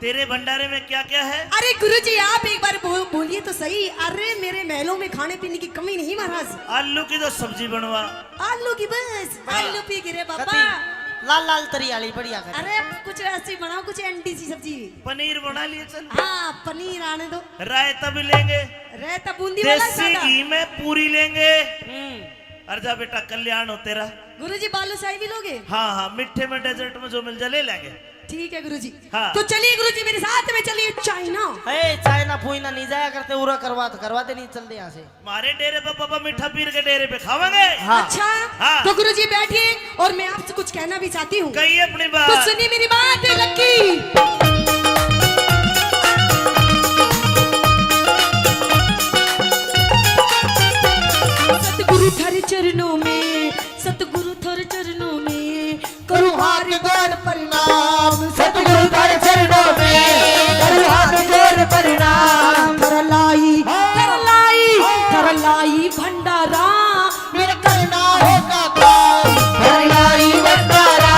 तेरे भंडारे में क्या क्या है? अरे गुरुजी, आप एक बार बोल, बोलिए तो सही। अरे, मेरे महलों में खाने पीने की कमी नहीं महाराज। आलू की तो सब्जी बनवा। आलू की बस, हाँ। आलू पी गिरे बाबा। कति लाल लाल तरी आली बढ़िया कर। अरे, कुछ ऐसी बनाओ, कुछ एंडी सी सब्जी। पनीर बना लिए चल। हाँ, पनीर आने दो। रायता भी लेंगे। रायता बूंदी वाला देसी ज्यादा। घी में पूरी लेंगे। हम्म। अरे जा बेटा, कल्याण हो तेरा। गुरुजी, बालूशाही भी लोगे? हाँ, हाँ, मीठे में, डेजर्ट में जो मिल जाए, ले लेंगे। ठीक है गुरुजी। हाँ। तो चलिए गुरुजी, मेरे साथ में चलिए चाइना। ए, चाइना फुइना नहीं जाया करते, उरा करवा तो करवा दे, नहीं चलते यहाँ से। हमारे डेरे पे बाबा मीठा पीर के डेरे पे खावांगे। हाँ। अच्छा, हाँ। तो गुरुजी बैठिए और मैं आपसे कुछ कहना भी चाहती हूँ। कहिए अपनी बात। तो सुनिए मेरी बात, लक्की। सतगुरु थारे चरणों में, सतगुरु थारे चरणों में करूँ हाथ जोड़ प्रणाम। सतगुरु थारे चरणों में करूँ हाथ जोड़ प्रणाम। थारा लाई, थारा लाई, थारा लाई भंडारा मेरा करना होगा काम। थारा लाई भंडारा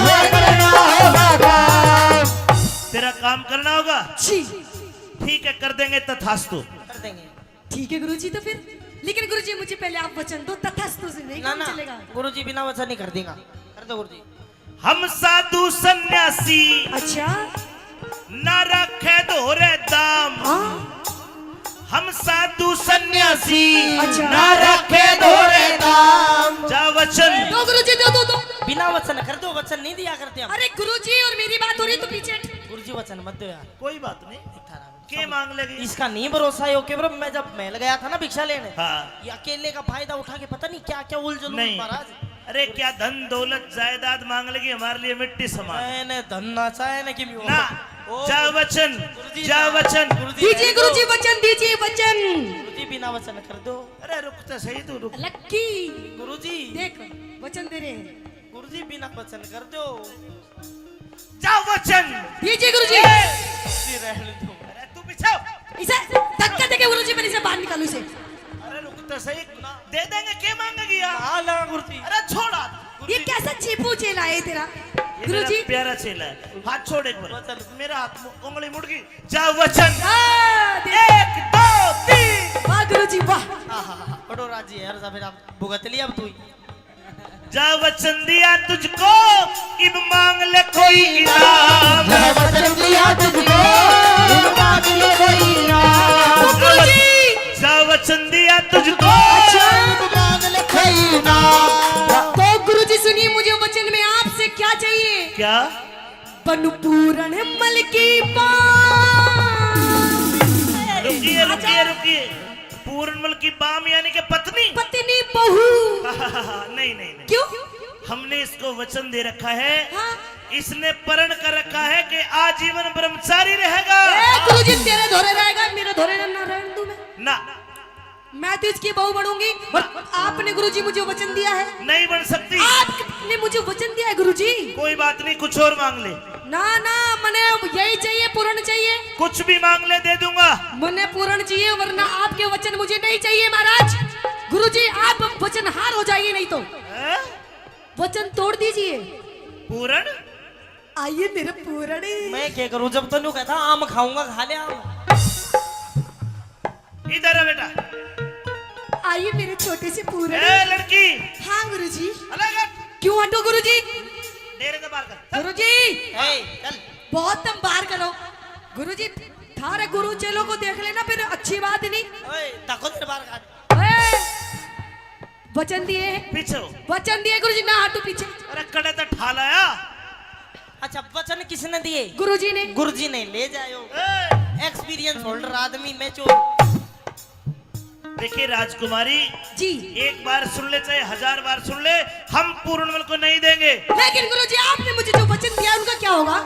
मेरा करना होगा काम। तेरा काम करना होगा? जी। ठीक है, कर देंगे, तथास्तु। कर देंगे। ठीक है गुरुजी, तो फिर, लेकिन गुरुजी, मुझे पहले आप वचन दो, तथास्तु से नहीं ना, काम ना, चलेगा। गुरुजी, बिना वचन नहीं कर देगा। कर दो गुरुजी। हम साधु सन्यासी, अच्छा। ना रखे धोरे दाम। हाँ। हम साधु सन्यासी, अच्छा। ना रखे धोरे दाम। जा वचन। दो गुरुजी, दो, दो, दो। बिना वचन कर दो, वचन नहीं दिया करते हम। अरे गुरुजी, और मेरी बात हो रही तो पीछे। गुरुजी, वचन मत दो यार। कोई बात नहीं। थारा के मांग लेगी? इसका नहीं भरोसा है, ओके ब्रो, मैं जब महल गया था ना भिक्षा लेने, हाँ। ये अकेले का फायदा उठा के पता नहीं क्या क्या उलझन हुई नहीं। महाराज। अरे क्या धन दौलत जायदाद मांग लेगी, हमारे लिए मिट्टी समान। मैंने धन ना चाहे ना कि ना। ओ, जा वचन, गुरुजी जा ना, वचन। गुरुजी दीजिए रहने दो। गुरुजी वचन, दीजिए वचन। गुरुजी बिना वचन कर दो। अरे रुक तो सही तू, रुक। लक्की। गुरुजी। देख, वचन दे रहे हैं। गुरुजी बिना वचन कर दो। जा वचन। दीजिए गुरुजी। ए, गुरुजी रहने दो। अरे तू पीछे हो। इसे धक्का देके गुरुजी, मैं इसे बाहर निकालूं इसे। अरे रुक तो सही, दे देंगे, के मांगेगी यार? हाँ, ला गुरुजी। अरे छोड़ हाथ। ये गुरुजी। कैसा चीपू चेला है तेरा? ये मेरा गुरुजी। प्यारा चेला है। हाथ छोड़ एक बार। वचन। मेरा हाथ मु-, उंगली मुड़ गई। जा वचन। हाँ, दे। एक, दो, तीन। वाह गुरुजी, वाह। हाँ, हाँ, हाँ, बड़ो राजी है यार, जा फिर आप भुगत लिया अब तू ही। जा वचन दिया तुझको, इब मांग ले कोई इनाम। जा वचन दिया तुझको, इब मांग ले कोई इनाम। तो गुरुजी। जा वचन दिया तुझको। अच्छा। इब मांग ले कोई इनाम। तो गुरुजी सुनिए, मुझे वचन में आपसे क्या चाहिए? क्या? बन पूरण मल की बाम। रुकिए, रुकिए, रुकिए। पूरणमल की बाम यानी कि पत्नी? पत्नी, बहू। नहीं, नहीं, नहीं। क्यों? हमने इसको वचन दे रखा है, हाँ। इसने प्रण कर रखा है कि आजीवन ब्रह्मचारी रहेगा। ए, गुरुजी, तेरे धोरे रहेगा, मेरे धोरे ना, ना रहने दूं मैं। ना। मैं तो इसकी बहू बनूंगी। और आपने गुरुजी मुझे वचन दिया है। नहीं बन सकती। आपने मुझे वचन दिया है गुरुजी। कोई बात नहीं, कुछ और मांग ले। ना, ना, मने यही चाहिए, पूर्ण चाहिए। कुछ भी मांग ले, दे दूंगा। मने पूर्ण चाहिए, वरना आपके वचन मुझे नहीं चाहिए महाराज। गुरुजी, आप वचनहार हो जाइए नहीं तो। हैं? वचन तोड़ दीजिए। पूरण? आइए मेरे पूरण। मैं क्या करूं, जब तो न्यू कहता आम खाऊंगा, खा ले आम। इधर आ बेटा। आइए मेरे छोटे से पूरण। ए लड़की। हाँ गुरुजी। अलग हट। क्यों हटो गुरुजी? डेरे से बाहर कर। गुरुजी। ए, चल। बहुत तुम बाहर करो। गुरुजी, थारे गुरु चेलों को देख लेना फिर अच्छी बात नहीं। ओए, ताको तेरे बाहर काट। ओए, वचन दिए। पीछे हो। वचन दिए गुरुजी, ना हटू पीछे। अरे कड़े तो ठा लाया। अच्छा, वचन किसने दिए? गुरुजी ने। गुरुजी ने, ले जायो। ए! एक्सपीरियंस होल्डर आदमी, मैच्योर। देखिए राजकुमारी जी। एक बार सुन ले चाहे हजार बार सुन ले, हम पूर्णमल को नहीं देंगे। लेकिन गुरुजी, आपने मुझे जो वचन दिया उनका क्या होगा?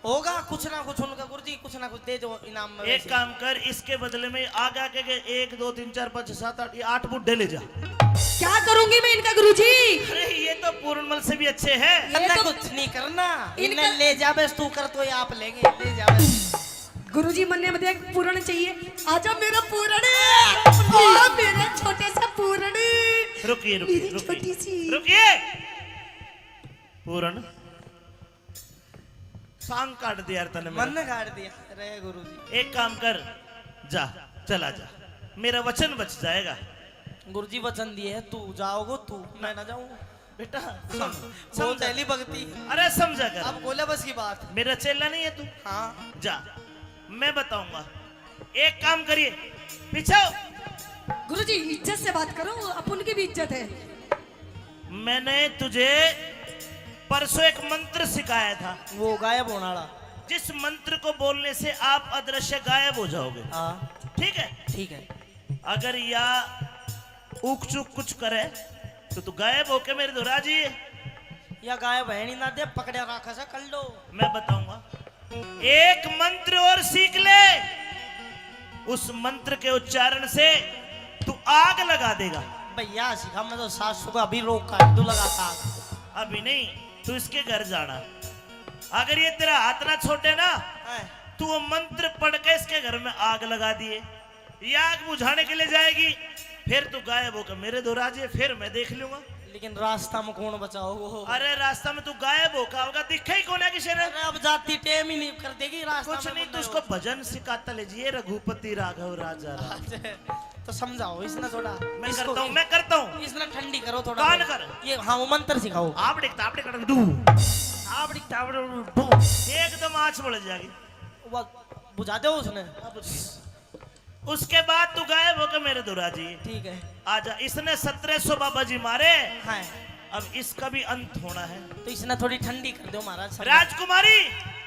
होगा कुछ ना कुछ उनका गुरुजी, कुछ ना कुछ दे दो इनाम में। एक काम कर, इसके बदले में आगे आके के एक, दो, तीन, चार, पाँच, छह, सात, आठ, ये आठ बुड्ढे ले जा। क्या करूंगी मैं इनका गुरुजी? अरे ये तो पूर्णमल से भी अच्छे हैं। ये करना तो कुछ नहीं करना, इनका इन्हें ले जा बस, तू कर तो ये आप लेंगे, ले जा बस। गुरुजी, मन्ने में देख पूरण चाहिए। आजा मेरा पूरण, आ मेरा छोटे सा पूरण। रुकिए, रुकिए, मेरी रुकिए, छोटी सी। रुकिए। पूरण, सांग काट दिया यार तने मेरा। मन काट दिया। रे गुरुजी। एक काम कर, जा, चला जा, मेरा वचन बच जाएगा। गुरुजी वचन दिए है, तू जाओगो तू, मैं ना जाऊं। बेटा, सम-, वो समझा। पहली भक्ति। अरे समझा कर। अब बोला बस की बात। मेरा चेला नहीं है तू? हाँ। जा, मैं बताऊंगा। एक काम करिए, पीछे हो। गुरुजी, इज्जत से बात करो, अपन की भी इज्जत है। मैंने तुझे परसों एक मंत्र सिखाया था। वो गायब होने वाला। जिस मंत्र को बोलने से आप अदृश्य गायब हो जाओगे। हाँ। ठीक है? ठीक है। अगर या ऊक चूक कुछ करे तो तू गायब होके मेरे धोरे आ जाइए। या गायब है नहीं ना दे, पकड़े रखा सा कर लो। मैं बताऊंगा, एक मंत्र और सीख ले, उस मंत्र के उच्चारण से तू आग लगा देगा। भैया सिखा, मैं तो सासू का अभी रोग काट दूं लगातार। अभी नहीं, तू इसके घर जाना, अगर ये तेरा हाथ ना छोड़े ना, हाँ। तू वो मंत्र पढ़ के इसके घर में आग लगा दिए, ये आग बुझाने के लिए जाएगी, फिर तू गायब होकर मेरे धोरे आ जाए, फिर मैं देख लूंगा। लेकिन रास्ता में कौन बचाओ वो? अरे रास्ता में तू गायब होकर आओगा, दिखे ही कौन है किसी ने। अरे अब जाती टेम ही नहीं कर देगी रास्ता कुछ में नहीं, तू उसको भजन सिखाता ले जाइए, रघुपति राघव राजा राम। अच्छा, तो समझाओ इसने थोड़ा। मैं इसको करता हूँ, मैं करता हूँ। इसने ठंडी करो थोड़ा। कान कर। ये हाँ, वो मंत्र सिखाओ। आप दिखता, आप दिखता, डू। आप दिखता, डू। एकदम आँच बोल जाएगी। वो बुझा दो उसने। उसके बाद तू गायब होकर मेरे धोरे आ जाइए। ठीक है। आजा, इसने सत्रह सौ बाबा जी मारे। हाँ। अब इसका भी अंत होना है। तो इसने थोड़ी ठंडी कर दो महाराज, समझा। राजकुमारी।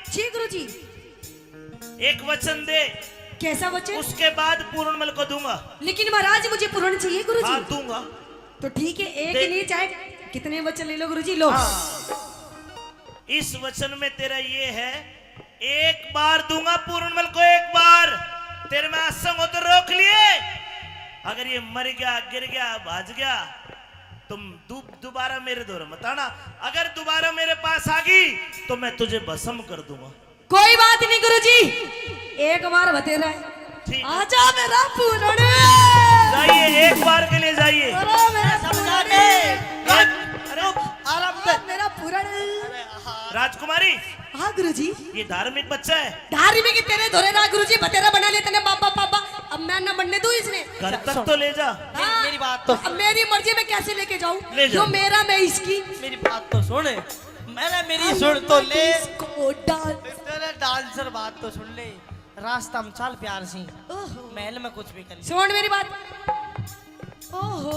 जी गुरुजी। एक वचन दे। कैसा वचन? उसके बाद पूर्णमल को दूंगा। लेकिन महाराज मुझे पूर्ण चाहिए गुरुजी। हाँ, दूंगा। तो ठीक है, एक दे। नहीं चाहे कितने वचन ले लो गुरुजी, लो। हाँ। इस वचन में तेरा ये है, एक बार दूंगा पूर्णमल को, एक बार। तेरे में आसंग हो तो रोक लिए, अगर ये मर गया, गिर गया, भाज गया, तुम दु-, दोबारा मेरे धोरे मत आना। अगर दोबारा मेरे पास आ गई तो मैं तुझे भस्म कर दूंगा। कोई बात नहीं गुरुजी, एक बार बतेरा है। ठीक है। आजा मेरा पूरण। जाइए, एक बार के लिए जाइए। अरे मेरा समझा पूरण। दे। अरे, आराम से। मेरा पूरण। राजकुमारी। हाँ गुरुजी। ये धार्मिक बच्चा है। धार्मिक ही तेरे धोरे ना गुरुजी, बतेरा बना लिया तने बाबा, बाबा। अब मैं ना बनने दूं इसने। घर तक तो ले जा। हाँ। मेरी बात तो अब मेरी मर्जी में कैसे लेके जाऊं? ले जा। जो मेरा मैं इसकी। मेरी बात तो सुन। मैंने मेरी सुन तो ले। इसको डांस। तेरे डांसर बात तो सुन ले। रास्ता में चल प्यार सी। ओहो। महल में कुछ भी कर ले। सुन मेरी बात। ओहो,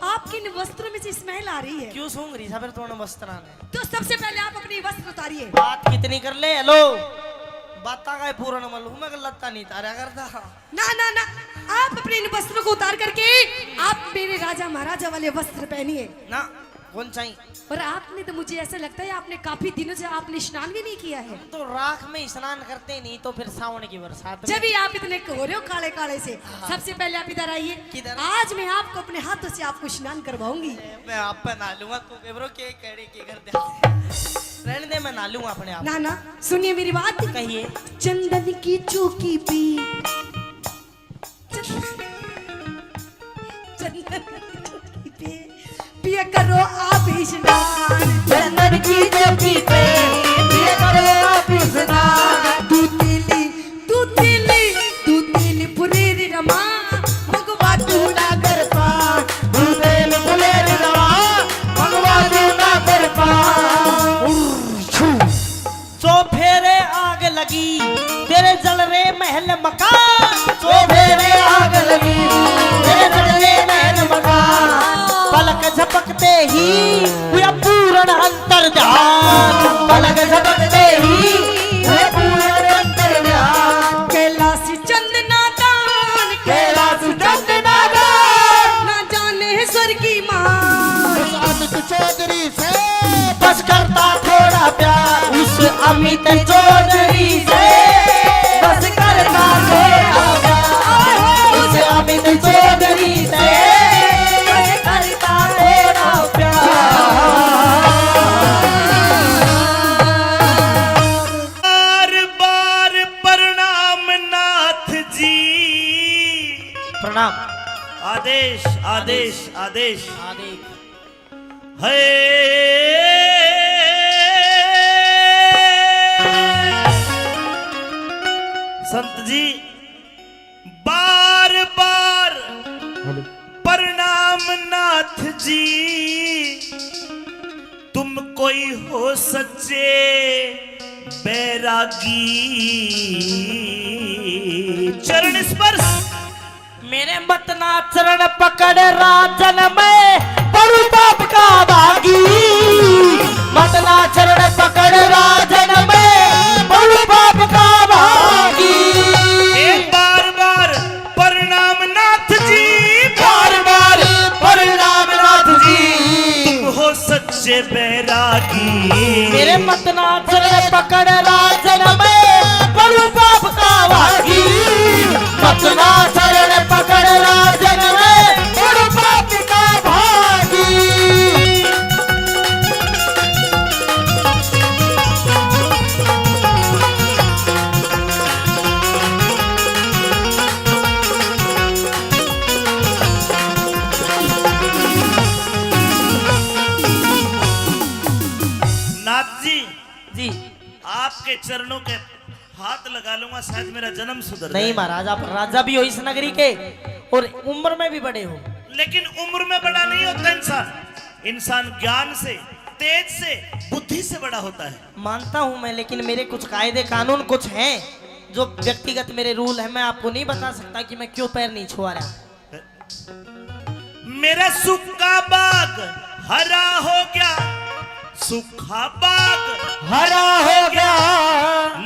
आपके इन वस्त्रों में से smell आ रही है। क्यों सूंघ रही सा फिर तूने वस्त्रां ने? तो सबसे पहले आप अपनी वस्त्र उतारिए। बात कितनी कर ले, हेलो। बातां का ही पूर्ण मल हूं मैं, लत्ता नहीं तारा करता। ना, ना, ना, आप अपने इन वस्त्रों को उतार करके आप मेरे राजा महाराजा वाले वस्त्र पहनिए। ना। कौन चाहिए? और आपने तो, मुझे ऐसा लगता है, आपने काफी दिनों से आपने स्नान भी नहीं किया है। हम तो राख में ही स्नान करते नहीं, तो फिर सावन की बरसात में। जब ही आप इतने हो रहे हो काले काले से, हाँ। सबसे पहले आप इधर आइए। किधर? आज मैं आपको अपने हाथों से आपको स्नान करवाऊंगी। मैं आप पे नहा लूंगा, तू के ब्रो के कड़ी के कर दे। रहने दे, मैं नहा लूंगा अपने आप। ना ना, सुनिए मेरी बात। कहिए। चंदन की चौकी पे, चंदन की चौकी पे पिया करो आप स्नान। चंदन की चौकी पे पिया करो आप स्नान। तू तेली, तू तेली, तू तेली पुरेरी रमा, भगवा तू ना कर पा। तू तेली पुरेरी रमा, भगवा तू ना कर पा। चौफेरे आग लगी, तेरे जल रे महल मकान। चौफेरे आग लगी, तेरे जल रे महल मकान। पलक झपकते ही हुआ पूर्ण अंतर ध्यान। पलक झपकते ही हुआ पूर्ण अंतर ध्यान। कैलाश चंदना दान, कैलाश चंदना दान। ना जाने स्वर्गी मान। अमित चौधरी से बस करता थोड़ा प्यार। उस अमित चौधरी से बस करता थोड़ा प्यार। उस अमित चौधरी से बस करता थोड़ा प्यार। बार बार प्रणाम नाथ जी। प्रणाम। आदेश, आदेश, आदेश। आदेश। है संत जी, बार बार प्रणाम नाथ जी। तुम कोई हो सच्चे बैरागी। चरण स्पर्श। मेरे मत ना चरण पकड़ राजन में पड़ू पाप का भागी। मत ना चरण पकड़ राजन में पड़ू पाप का भागी। एक बार बार प्रणाम नाथ जी, बार बार प्रणाम नाथ जी। तुम हो सच्चे बैरागी। मेरे मत ना चरण पकड़ राजन में पड़ू पाप का भागी। मत ना चरण पकड़ राजन में पड़ू पाप का भागी। नाथ जी, जी। आपके चरणों के हाथ लगा लूंगा, शायद मेरा जन्म सुधर नहीं जाए। महाराज, आप राजा भी हो इस नगरी के और उम्र में भी बड़े हो। लेकिन उम्र में बड़ा नहीं होता इंसान, इंसान ज्ञान से, तेज से, बुद्धि से बड़ा होता है। मानता हूं मैं, लेकिन मेरे कुछ कायदे कानून कुछ हैं जो व्यक्तिगत मेरे रूल हैं, मैं आपको नहीं बता सकता कि मैं क्यों पैर नहीं छुआ रहा। मेरा सूखा बाग हरा हो गया, सूखा बाग हरा हो गया,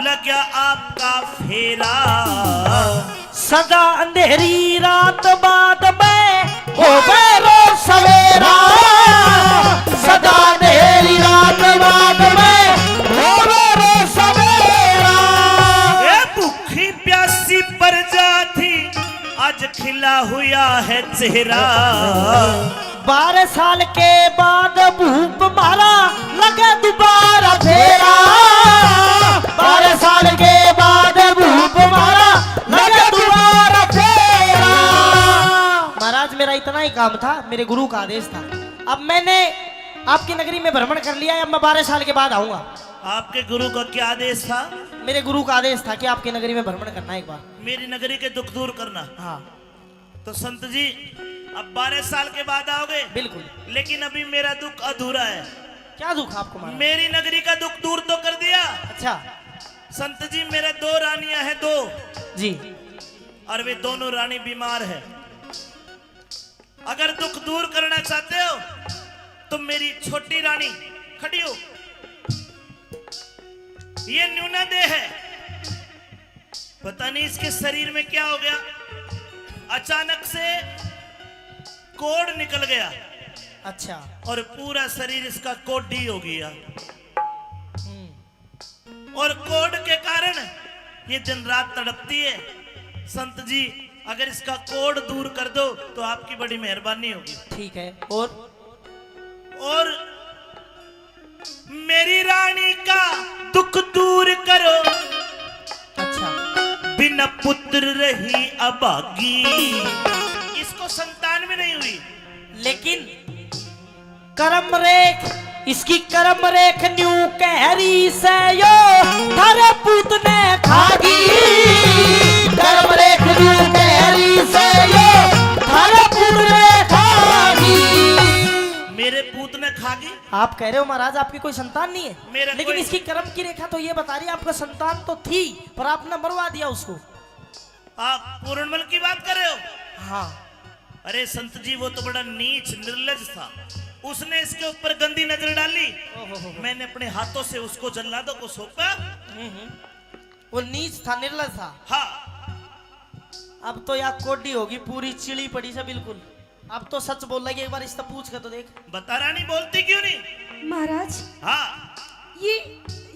लग गया आपका फेरा। सदा अंधेरी रात बाद में होवे रोज सवेरा। सदा अंधेरी रात बाद में होवे रोज सवेरा। ए भूखी प्यासी प्रजा थी, आज खिला हुआ है चेहरा। बारह साल के बाद भूप मारा, लगे दोबारा फेरा। बारह साल के बाद भूप मारा, लगे दोबारा फेरा। महाराज, मेरा इतना ही काम था, मेरे गुरु का आदेश था। अब मैंने आपकी नगरी में भ्रमण कर लिया है, अब मैं बारह साल के बाद आऊंगा। आपके गुरु का क्या आदेश था? मेरे गुरु का आदेश था कि आपकी नगरी में भ्रमण करना है एक बार। मेरी नगरी के दुख दूर करना। हाँ। तो संत जी, अब बारह साल के बाद आओगे? बिल्कुल। लेकिन अभी मेरा दुख अधूरा है। क्या दुख आपको महाराज? मेरी नगरी का दुख दूर तो कर दिया। अच्छा। संत जी, मेरे दो रानियां हैं, दो। जी। और वे दोनों रानी बीमार है। अगर दुख दूर करना चाहते हो तो मेरी छोटी रानी, खड़ी हो, ये न्यूना देह है, पता नहीं इसके शरीर में क्या हो गया, अचानक से कोढ़ निकल गया। अच्छा। और पूरा शरीर इसका कोढ़ी हो गया। हम्म। और कोढ़ के कारण ये दिन रात तड़पती है। संत जी, अगर इसका कोढ़ दूर कर दो तो आपकी बड़ी मेहरबानी होगी। ठीक है। और? और मेरी रानी का दुख दूर करो। अच्छा। बिना पुत्र रही अभागी। इसको संतान भी नहीं हुई। लेकिन कर्म रेख, इसकी कर्म रेख न्यू कह रही से यो, थारे पूत ने खागी। कर्म रेख न्यू कह रही से यो, थारे पूत ने खागी। मेरे पूत ने खागी। आप कह रहे हो महाराज, आपकी कोई संतान नहीं है, मेरा लेकिन कोई इसकी कर्म की रेखा तो ये बता रही है, आपका संतान तो थी, पर आपने मरवा दिया उसको। आप पूरणमल की बात कर रहे हो? हाँ। अरे संत जी, वो तो बड़ा नीच निर्लज था, उसने इसके ऊपर गंदी नजर डाली। ओहो हो हो। मैंने अपने हाथों से उसको जल्लादों को सौंपा। हम्म, हम्म। वो नीच था, निर्लज था। हाँ। अब तो या कोडी होगी, पूरी चिली पड़ी से बिल्कुल। अब तो सच बोलेगी, एक बार इससे पूछ के तो देख। बता रानी, बोलती क्यों नहीं? महाराज, हाँ। ये,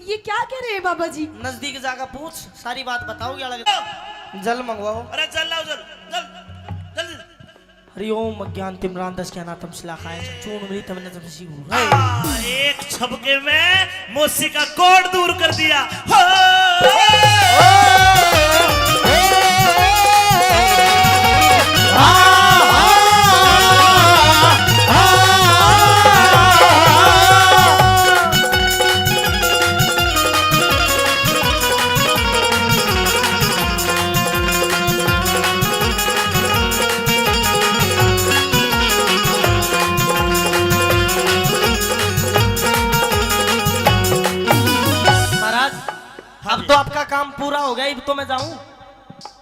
ये क्या कह रहे हैं बाबा जी? नजदीक जाकर पूछ, सारी बात बताओगे अलग। जल मंगवाओ। अरे जल लाओ, जल, जल, जल्दी। हरि ओम अज्ञान तिमिरांधस्य ज्ञानानाम शालाकया चक्षुरुन्मीलितं येन तस्मै श्री गुरवे। हाँ, एक झपके में मौसी का कोढ़ दूर कर दिया। हो! महाराज, हाँ अब जी। तो आपका काम पूरा हो गया, अब तो मैं जाऊं?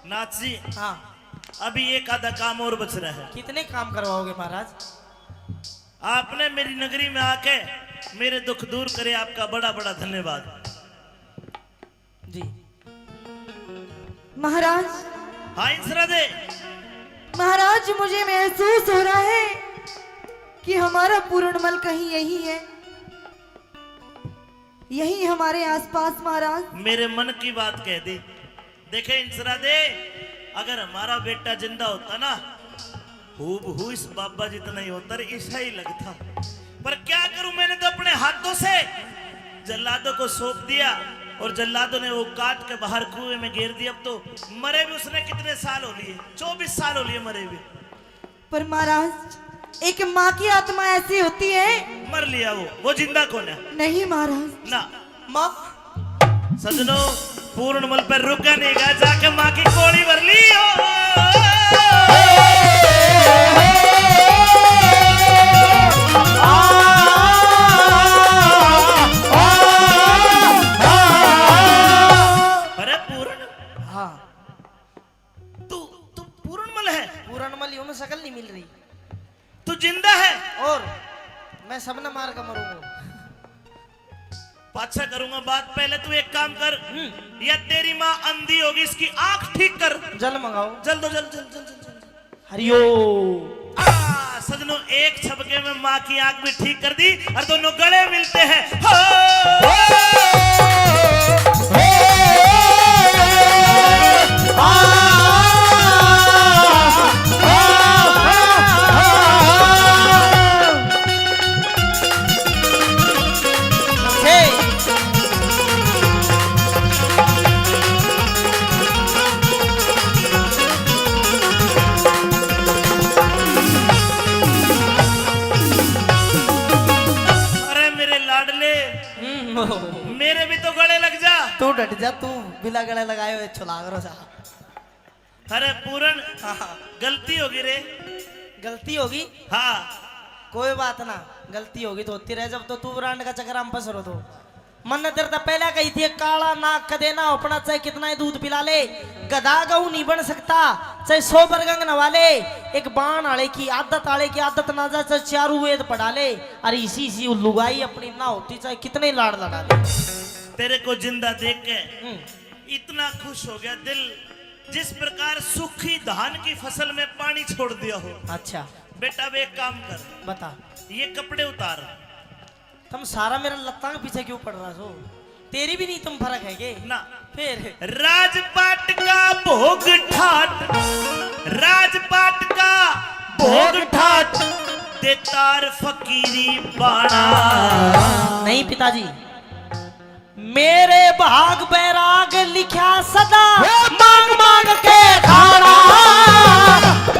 नाथ जी, हाँ। अभी एक आधा काम और बच रहा है। कितने काम करवाओगे महाराज? आपने मेरी नगरी में आके मेरे दुख दूर करे, आपका बड़ा बड़ा धन्यवाद। जी। महाराज। हाँ इंसरा दे। महाराज, मुझे महसूस हो रहा है कि हमारा पूरणमल कहीं यही है, यही हमारे आसपास महाराज। मेरे मन की बात कह दी। देखे इंसरा दे, अगर हमारा बेटा जिंदा होता ना, हूबहू इस बाबा जितना ही होता, ईसा ही लगता। पर क्या करूं, मैंने तो अपने हाथों से जल्लादों को सौंप दिया और जल्लादों ने वो काट के बाहर कुएं में गिरा दिया। अब तो मरे भी उसने कितने साल हो लिए, चौबीस साल हो लिए मरे भी। पर महाराज, एक माँ की आत्मा ऐसी होती है। मर लिया वो, वो जिंदा कौन है? नहीं महाराज। ना। माँ। सजनो, पूरणमल पर रुका नहीं गया, जाके माँ की कोड़ी भर ली हो। अरे पूरण। हाँ। तू, तू पूरणमल है? पूरणमल ही हूँ, मैं शकल नहीं मिल रही। तू जिंदा है? और मैं सबने मार के मरूंगा। पाछा करूंगा बात, पहले तू एक काम कर। हम्म। या तेरी माँ अंधी होगी, इसकी आंख ठीक कर। जल मंगाओ। जल दो, जल, जल, जल, जल, जल। हरिओम। आ, सजनों, एक झपके में माँ की आंख भी ठीक कर दी और दोनों गले मिलते हैं। हो! अरे मेरे लाडले, हम्म। मेरे भी तो गले लग जा। तू डट जा, तू बिना गले लगाए हुए छुलाग रो जा। अरे पूरण, हाँ, हाँ। गलती होगी रे। गलती होगी? हाँ। कोई बात ना, गलती होगी तो होती रहे, जब तो तू ब्रांड का चक्कर हम फंस रो तो। मन ने तेरे तो पहले कही थी, काला नाग कदे ना अपना, चाहे कितना ही दूध पिला ले, गधा गऊ नहीं बन सकता, चाहे सौ बरगंग नवा ले, एक बाण आले की आदत, आले की आदत ना जा, चाहे चारू वेद पढ़ा ले, अरे इसी इसी लुगाई अपनी ना होती, चाहे कितने लाड़ लड़ा ले। तेरे को जिंदा देख के हम्म। इतना खुश हो गया दिल, जिस प्रकार सूखी धान की फसल में पानी छोड़ दिया हो। अच्छा। बेटा, अब एक काम कर। बता। ये कपड़े उतार। तुम सारा मेरा लत्ता के पीछे क्यों पड़ रहा हो? तेरी भी नहीं तुम फर्क है के? ना। फिर? राजपाट का भोग ठाट, राजपाट का भोग ठाट, देतार फकीरी बाणा। नहीं पिताजी, मेरे भाग बैराग लिखा सदा, मांग मांग के खाना।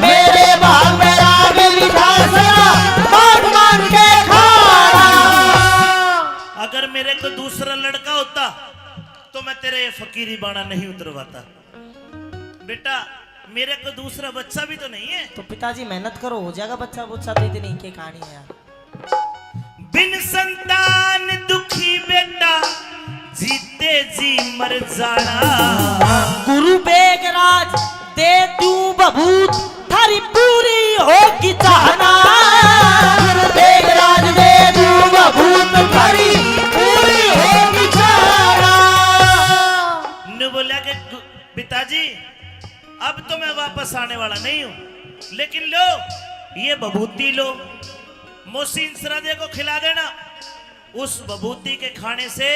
मेरे भाग बैराग लिखा सदा, मांग मांग के खाना। अगर मेरे को दूसरा लड़का होता तो मैं तेरे ये फकीरी बाणा नहीं उतरवाता। बेटा, मेरे को दूसरा बच्चा भी तो नहीं है। तो पिताजी मेहनत करो, हो जाएगा बच्चा बुच्चा। तो इतनी के कहानी है यार। बिन संतान दुखी बेटा, जीते जी मर जाना। गुरु बेगराज दे दूं बभूत, थारी पूरी होगी चाहना। गुरु बेगराज दे दूं बभूत, थारी पूरी होगी चाहना। नु बोला के गु-, पिताजी, अब तो मैं वापस आने वाला नहीं हूं, लेकिन लो, ये भभूति लो, मौसी इंसरादे को खिला देना। उस भभूति के खाने से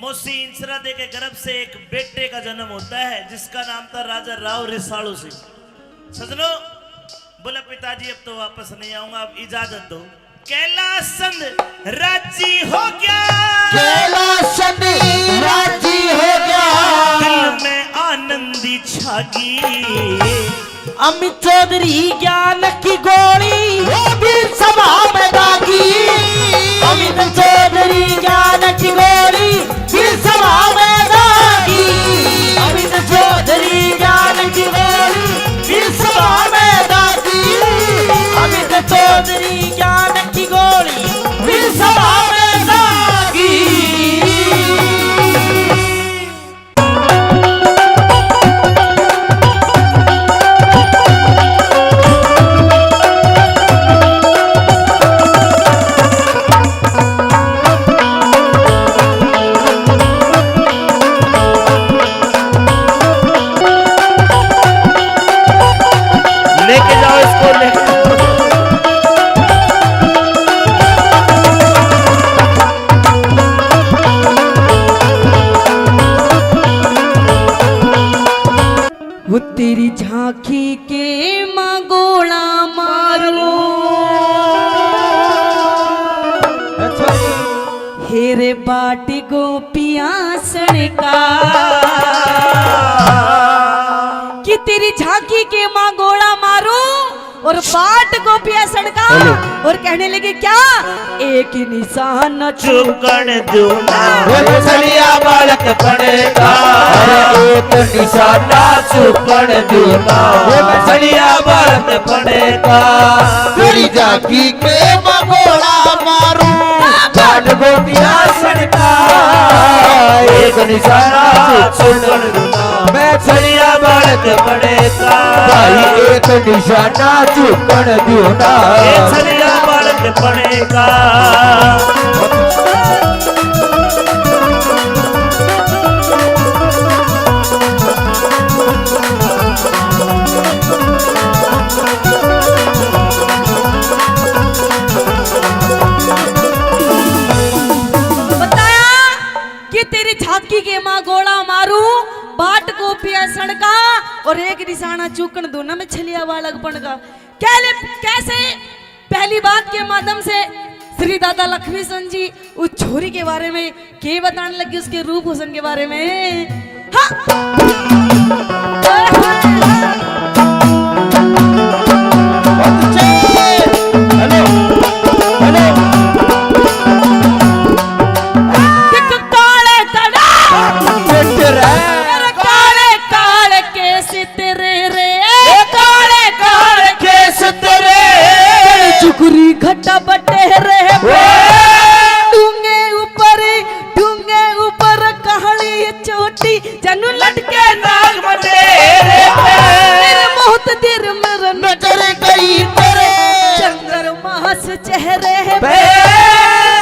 मौसी इंसरादे के गर्भ से एक बेटे का जन्म होता है, जिसका नाम था राजा राव रिसालू सिंह। सजनो, बोला, पिताजी, अब तो वापस नहीं आऊंगा, अब इजाजत दो। कैलाश चंद राजी हो गया। कैलाश चंद राजी हो गया। दिल में आनंदी छागी। अमित चौधरी ज्ञान की गोली, वो भी सभा में दागी। अमित चौधरी ज्ञान की गोली, फिर सभा में दागी। अमित चौधरी ज्ञान की गोली, फिर सभा में दागी। अमित चौधरी ज्ञान की गोली, फिर सभा में दागी। लेके जाओ इसको, लेके जाओ। वो तेरी झांकी के माँ गोला मारो। अच्छा। हेरे बाट गोपियां सणका। कि तेरी झांकी के माँ गोला मारो। और बाट गोपियां सणका। हेलो। और कहने लगे क्या? एक निशान चूकण दूं ना। वो मछलिया बालक पड़ेगा। अरे एक निशाना चूकण दूं ना। वो मछलिया बालक पड़ेगा। तेरी झांकी के माँ गोला मारूं। बाट गोपियां सणका। एक निशाना चूकण दूं ना। मैं छड़िया बालक पड़ेगा। भाई एक निशाना चूकण दूं ना। ये छड़िया बालक पड़ेगा। बताया कि तेरी झांकी के माँ गोला मारूं, बाट गोपियां सणका और एक निशाना चूकण दूं ना मैं छलिया बालकपण का। कह ले, कैसे? पहली बात के माध्यम से श्री दादा लक्ष्मी चंद जी उस छोरी के बारे में के बताने लगे, उसके रूप हुसन के बारे में। हाँ। Hello, hello. एक काले तड़ा। तेरे काले काले केस तेरे रे। ए काले काले केस तेरे। चुकरी घटा बटे रे। ओ। डूंगे ऊपर, डूंगे ऊपर काली चोटी। जनु लटके नाग बटेरे पे। मेरे मौत दिर मेरे नजर गई तेरे। चंद्रमास चेहरे पे।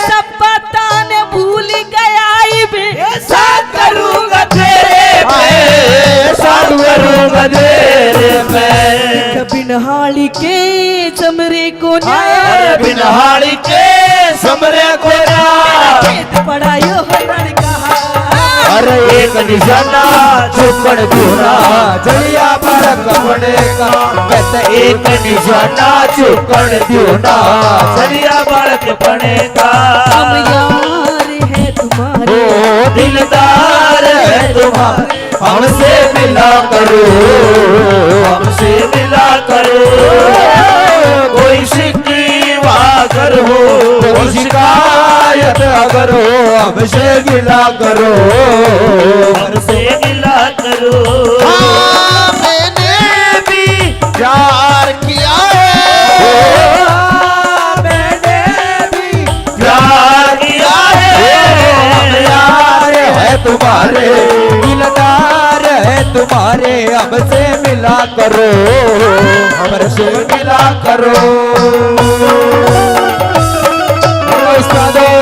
सब पता ने भूल गया इब। ऐसा करूंगा तेरे पे, ऐसा करूंगा तेरे पे। बिन हाली के जम अरे बिन हाड़ी के समरे कोरा। खेत पड़ायो हो लड़का। अरे एक निशाना चुकण दूना, जलिया बालक बने का। मैं तो एक निशाना चुकण दूना, जलिया बालक बने का। हम यार है तुम्हारे। ओ दिलदार है तुम्हारे। हमसे मिला करो, हमसे मिला करो। कोई शिकवा अगर हो, कोई शिकायत अगर हो, हमसे मिला करो, हमसे मिला करो। हाँ, मैंने भी प्यार किया है। हाँ, मैंने भी प्यार किया है। हम यार है तुम्हारे, दिलदार है तुम्हारे, हमसे मिला करो, हमसे मिला करो। उस्तादों।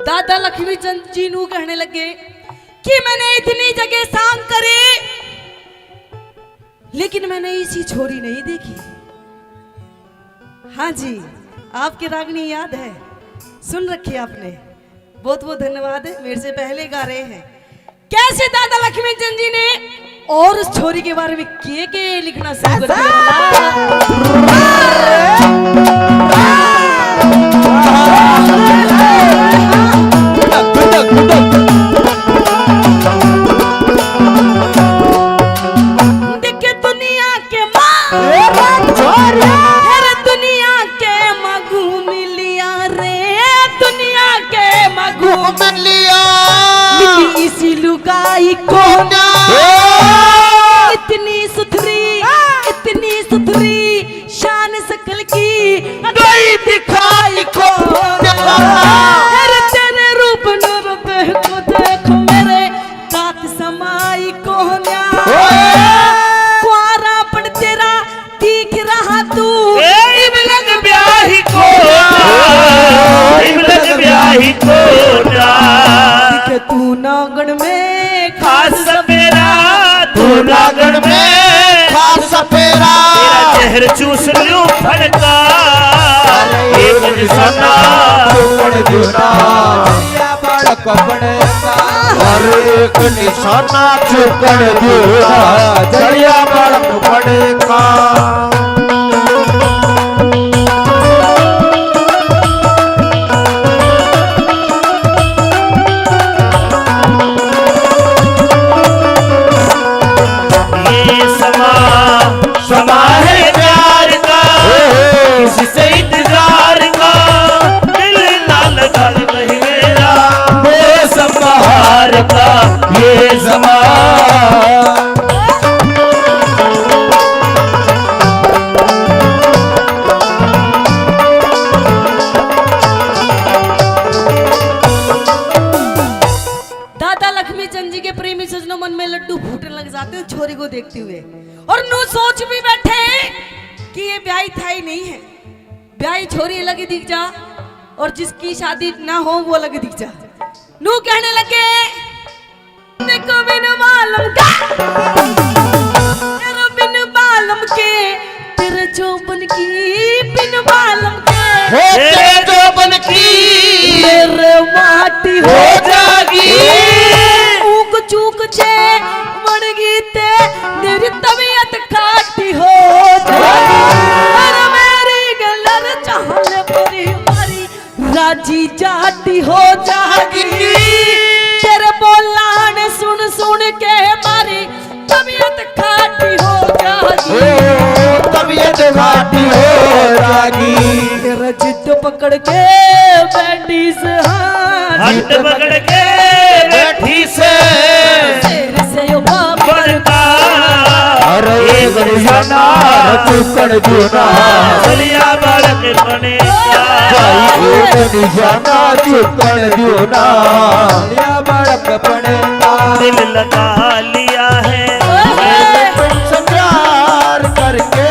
दादा लक्ष्मी चंद जी नू कहने लगे कि मैंने इतनी जगह सांग करे, लेकिन मैंने ऐसी छोरी नहीं देखी। हाँ जी, आपके रागनी याद है, सुन रखी आपने। बहुत बहुत धन्यवाद है, मेरे से पहले गा रहे हैं। कैसे दादा लक्ष्मी चंद जी ने और उस छोरी के बारे में के के लिखना शुरू कर दिया? देखे दुनिया के माँ, ए रे छोरा। अरे दुनिया के माँ घूम लिया रे, दुनिया के माँ घूम लिया। मिली इसी लुगाई को ना। ए। इतनी सुथरी, इतनी सुथरी, शान शकल की गई दिखाई को ना। अरे तेरे रूप नूर देख को देख मेरे कात समाई कोन्या। ओए! कुआरा पण तेरा दिख रहा तू। ए, इब लग ब्याही कोन्या, इब लग ब्याही कोन्या। दिखे तू नागण में खास सपेरा, तू नागण में खास सपेरा। तेरा जहर चूस लूं फड़का, एक निशाना तू पड़ देना। बालक बने का। हर एक निशाना चुकन दिया, जलिया बालक बने का। ये समा, समा है प्यार का, किसी से इंतजार का, दिल ना लगा मेरा मौसम बहार का ये समा। दादा लक्ष्मी चंद जी के प्रेमी सजनों, मन में लड्डू फूटने लग जाते हैं छोरी को देखते हुए, और नू सोच भी बैठे हैं कि ये ब्याही थाई नहीं है। ब्याही छोरी अलग ही दिख जा और जिसकी शादी ना हो वो अलग ही दिख जा। नू कहने लगे, देखो बिन मालूम का, तेरा बिन मालूम के, तेरे जोबन की बिन मालूम के, हे तेरे जोबन की मेरे माटी हो जागी। ऊक चूक जे बन गई ते मेरी तबीयत खाटी हो जागी। अरे मेरी गलर चाहने परी मारी राजी जाती हो जागी। तेरे बोलान सुन सुन के मारी तबीयत खाटी हो जागी। ओ, तबीयत खाटी हो जागी। तेरा जिद पकड़ के बैठी से, हाँ, हट पकड़ के बैठी से। शेर से यो बाबर का। अरे एक निशाना चुकन दियो ना। जलिया बालक बने का। भाई एक निशाना चुकन दियो ना। जलिया बालक बने का। दिल लगा लिया है। ओए। तुमसे प्यार करके,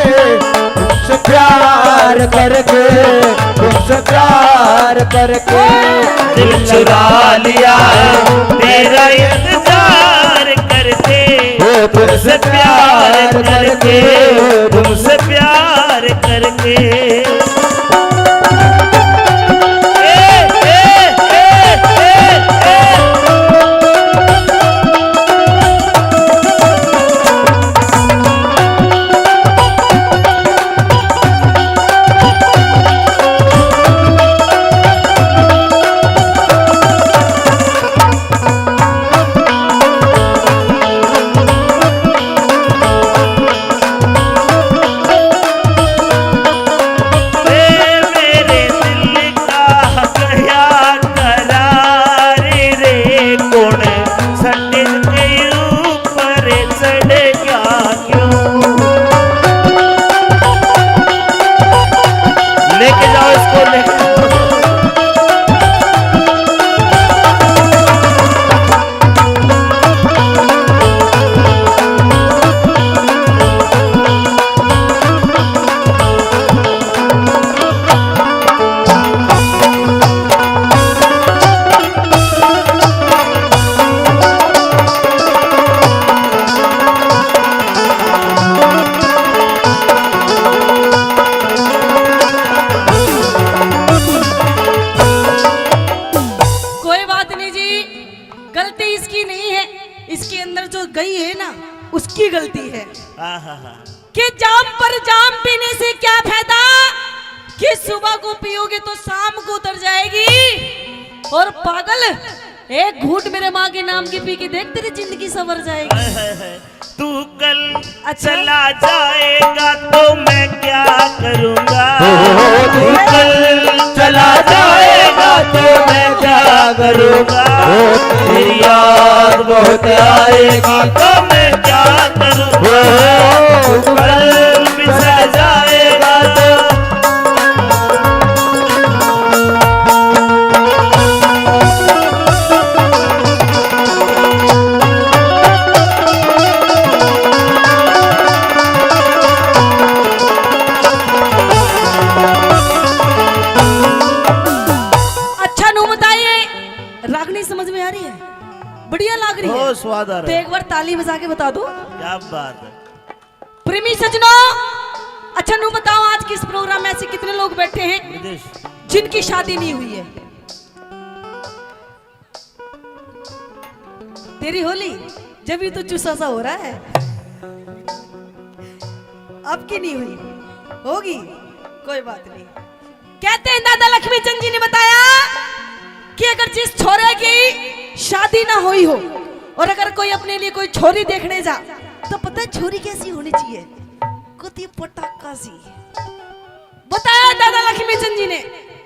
तुमसे प्यार करके, तुमसे प्यार करके। दिल चुरा लिया है तेरा इंतजार करके। ओ तुमसे प्यार करके, तुमसे प्यार करके। ए, ए, ए, ए, ए। ए मेरे दिल का गया करार रे, कौन सटन के ऊपर चढ़ गया क्यों? लेके जाओ इसको, लेके जाओ। कोई बात नहीं जी, गलती इसकी नहीं है, इसके अंदर जो गई है ना, उसकी गलती है। आहा। कि जाम पर जाम पीने से क्या फायदा, कि सुबह को पियोगे तो शाम को उतर जाएगी। और पागल, एक घूंट मेरे माँ के नाम की पी के देख, तेरी जिंदगी संवर जाएगी। हाय, हाय, हाय। तू कल अच्छा। चला जाएगा तो मैं क्या करूँगा? हो, हो, हो, तू कल चला जाएगा तो मैं क्या करूँगा? हो, तेरी याद बहुत आएगी तो मैं क्या करूँगा? हो, तू कल बिछड़ जाएगा तो अच्छा, नू बताइए, रागनी समझ में आ रही है? बढ़िया लाग रही है। बहुत स्वाद आ रहा है। तो एक बार ताली बजा के बता दो। क्या बात है। प्रेमी सजनों, अच्छा, नू बताओ, आज के इस प्रोग्राम में ऐसे कितने लोग बैठे हैं विदेश। जिनकी शादी नहीं हुई है? तेरी होली, जब भी तो चूसा सा हो रहा है। आपकी नहीं हुई, होगी, कोई बात नहीं। कहते हैं, दादा लक्ष्मी चंद जी ने बताया कि अगर जिस छोरे की शादी ना हुई हो और अगर कोई अपने लिए कोई छोरी देखने जा, तो पता है छोरी कैसी होनी चाहिए? कुत्ती पटाखा सी। बताया दादा लक्ष्मी चंद जी ने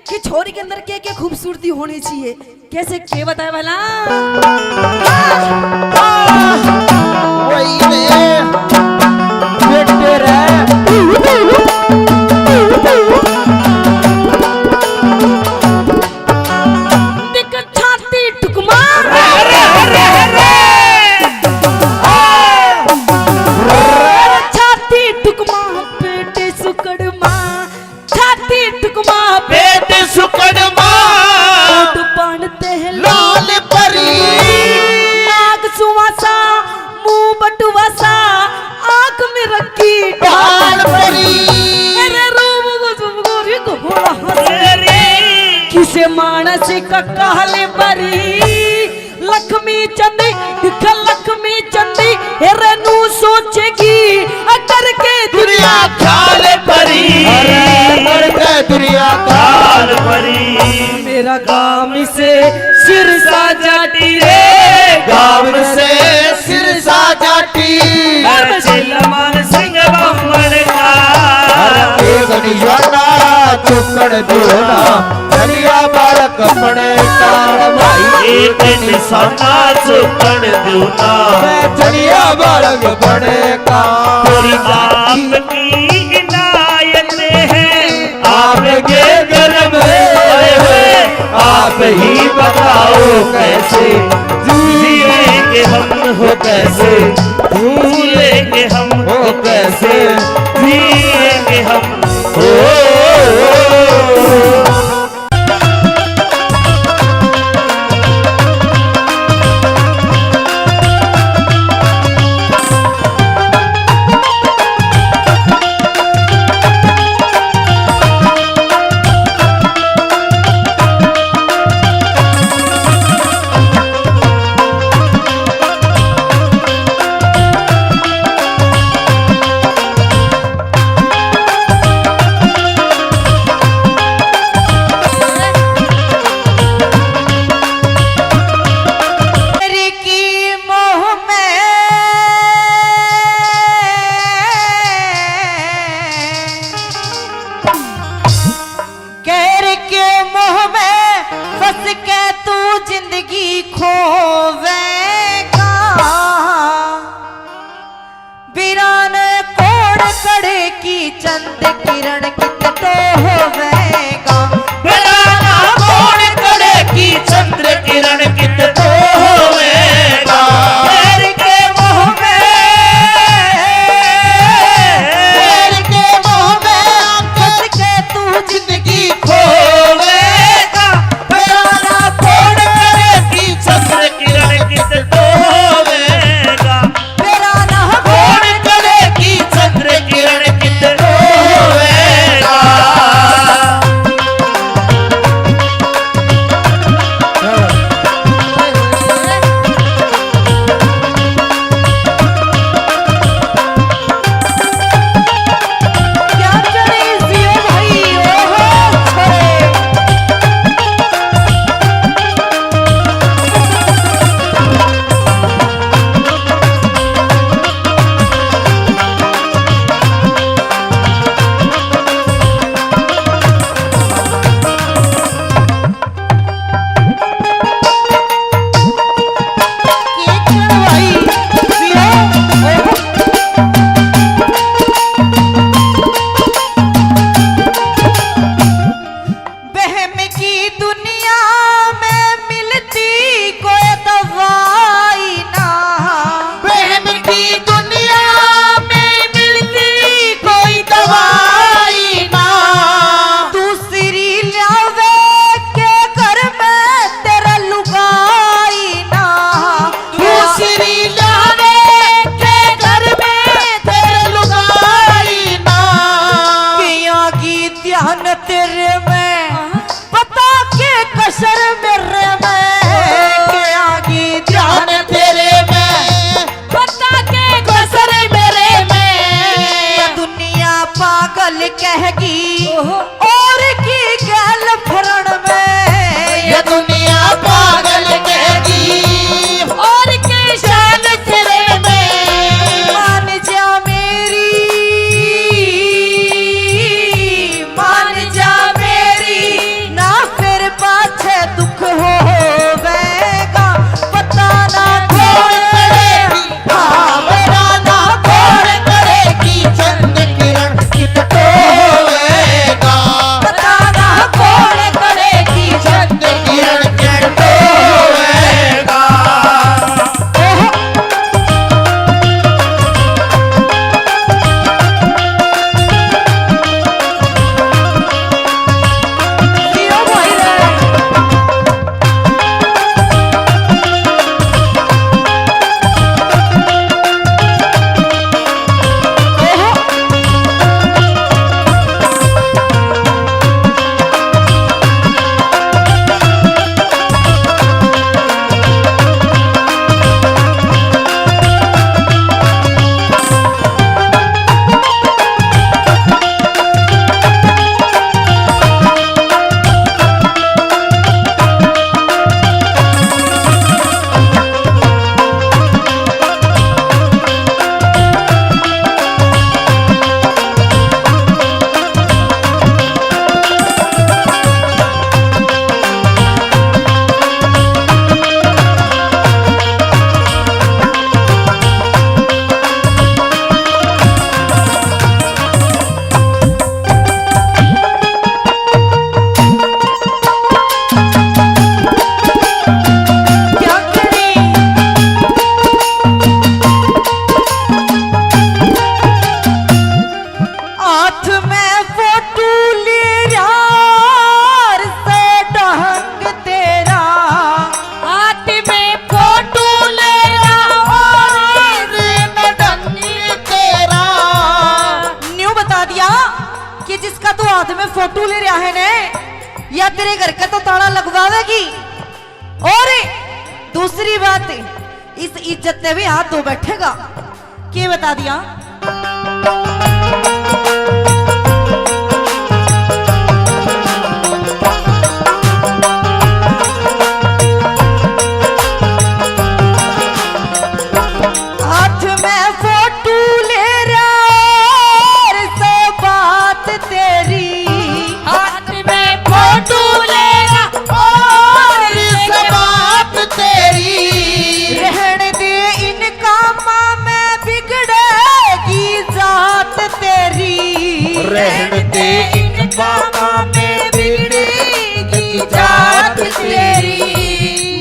कि छोरी के अंदर क्या क्या खूबसूरती होनी चाहिए, कैसे के बताया भला? वही रे, बेटे रे। देख छाती टुकमा। अरे, अरे, अरे, अरे। छाती टुकमा, पेट सुकड़मा। छाती टुकमा, पेट सुकड़मा। ओठ पान तह लाल परी। नाक सुवासा, मुंह बटुवासा, आंख में रखी ढाल परी। अरे रूप को तुम गोरी को घोड़ा हंस। अरे। किसे मानस का काल परी। लक्ष्मी चंदी, दिख लक्ष्मी चंदी, हेरे नू सोचेगी, अ करके दुनिया ख्याल परी। अरे, करके दुनिया ख्याल परी। मेरा गाम से सिरसा जाटी रे। गाम से सिरसा जाटी। अरे, चिलमान सिंह बामण का। अरे, एक निशाना चुकन दो ना। चलिया बालक बने का भाई। एक निशाना चुकन दो ना। मैं चलिया बालक बने का। पूरी आपकी इनायत है। आपके करम है, आप ही बताओ कैसे जिएंगे हम, हो कैसे भूलेंगे हम, हो कैसे जिएंगे हम। ओ, चंद किरण कित टोहवेगा। बेरा ना कौन करे कि चंद्र किरण कित टोहवेगा। बैर के मोह में, बैर के मोह में फंस के तू जिंदगी खोवेगा। बेरा ना कौन करे कि चंद्र किरण कित टोहवेगा। बेरा ना कौन करे कि चंद्र किरण कित टोहवेगा। क्या करे जियो भाई, ओहो, छोरे। बहम की दुनिया में मिलती कोई दवाई ना। बहम की दुनिया में मिलती कोई दवाई ना। दूसरी ल्यावे के घर में तेरा लुगाई ना। दूसरी ल्यावे के घर में तेरा लुगाई ना। किया की ध्यान तेरे में, पता के कसर मेरे में। के आगी ध्यान तेरे में, पता के कसर मेरे में। ये दुनिया पागल कहेगी, ओहो। और की गैल फरण में। ये दुनिया पागल कहेगी, और के शान तेरे में। मान जा मेरी, मान जा मेरी, ना फिर पाछे दुख होवेगा। पता ना कौन करेगी, हाँ, पता ना कौन करेगी चंद किरण कित टोहवेगा। पता ना कौन करेगी चंद किरण कित टोहवेगा। ओहो। हाथ में फोटू ले यार से ढंग तेरा। हाथ में फोटू ले यार से ढंग तेरा। न्यू बता दिया कि जिसका तू हाथ में फोटू ले रहा है ने, या तेरे घर का तो ताला लगवावेगी। और दूसरी बात, इस इज्जत ने भी हाथ धो बैठेगा। के बता दिया? हाथ में फोटू ले रहा और सो बात तेरी। हाथ में फोटू ले रहा और सो बात तेरी। रहने दे इन कामां में बिगड़े रहन दे इन बातां में बिगड़ेगी जात तेरी।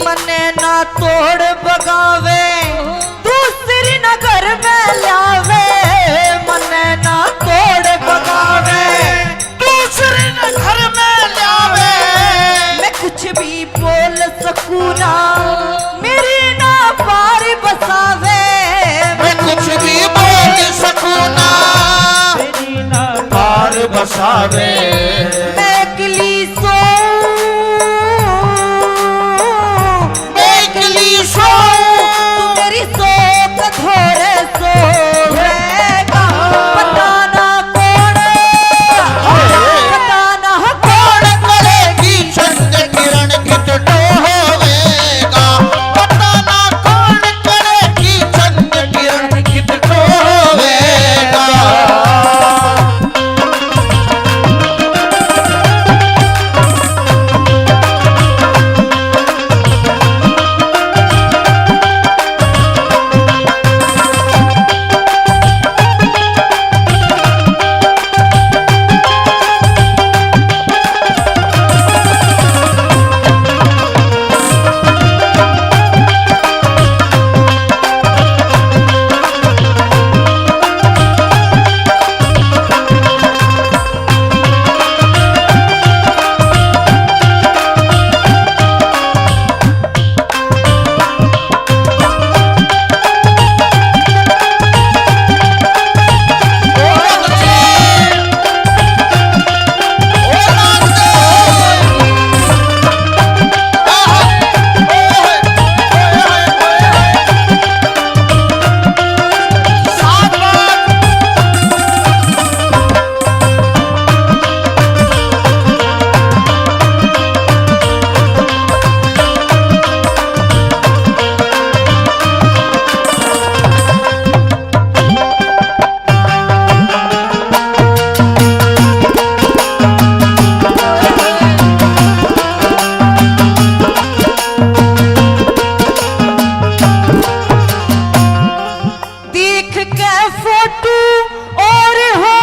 मन्ने ना तोड़ बगावे दूसरी ना घर में ल्यावे, मन्ने ना तोड़ बगावे दूसरी ना घर में ल्यावे। मैं कुछ भी बोल सकूं ना, मेरी ना पार बसावे। मैं कुछ भी बोल सकूं ना, मेरी ना पार बसावे। मैं एकली सो, मैं एकली सो, तू मेरी सो कठोर सोवेगा। पता ना कौन, पता ना कौन करेगी चंद किरण कित टोवेगा। पता ना कौन करेगी चंद किरण कित टोवेगा। देख के फोटो और हो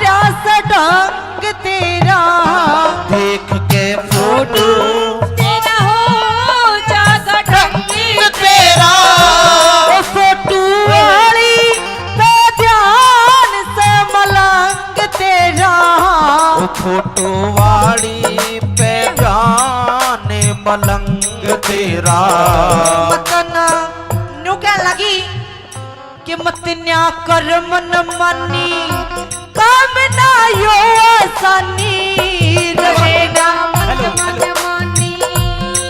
रहा ढंग तेरा, देख के फोटो तेरा हो जागा ढंग तेरा। ओ फोटो वाली पे ध्यान से मलंग तेरा, ओ फोटो वाली पे ध्यान मलंग तेरा। मतना न्यू कह लगी कि मत न्या कर मन मानी, काम ना यो आसानी रहेगा। मन मानी,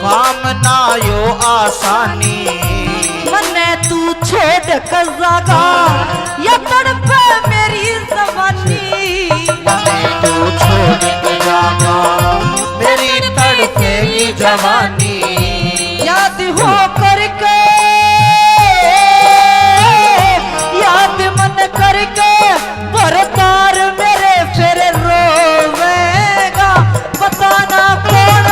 काम ना यो आसानी। मन्ने तू छोड़ के जागा, या तड़पे मेरी जवानी। मन्ने तू छोड़ के जागा, मेरी तड़पेगी जवानी। याद हो करके, याद मन करके, भरतार मेरे फिर रोवेगा। पता ना कौन,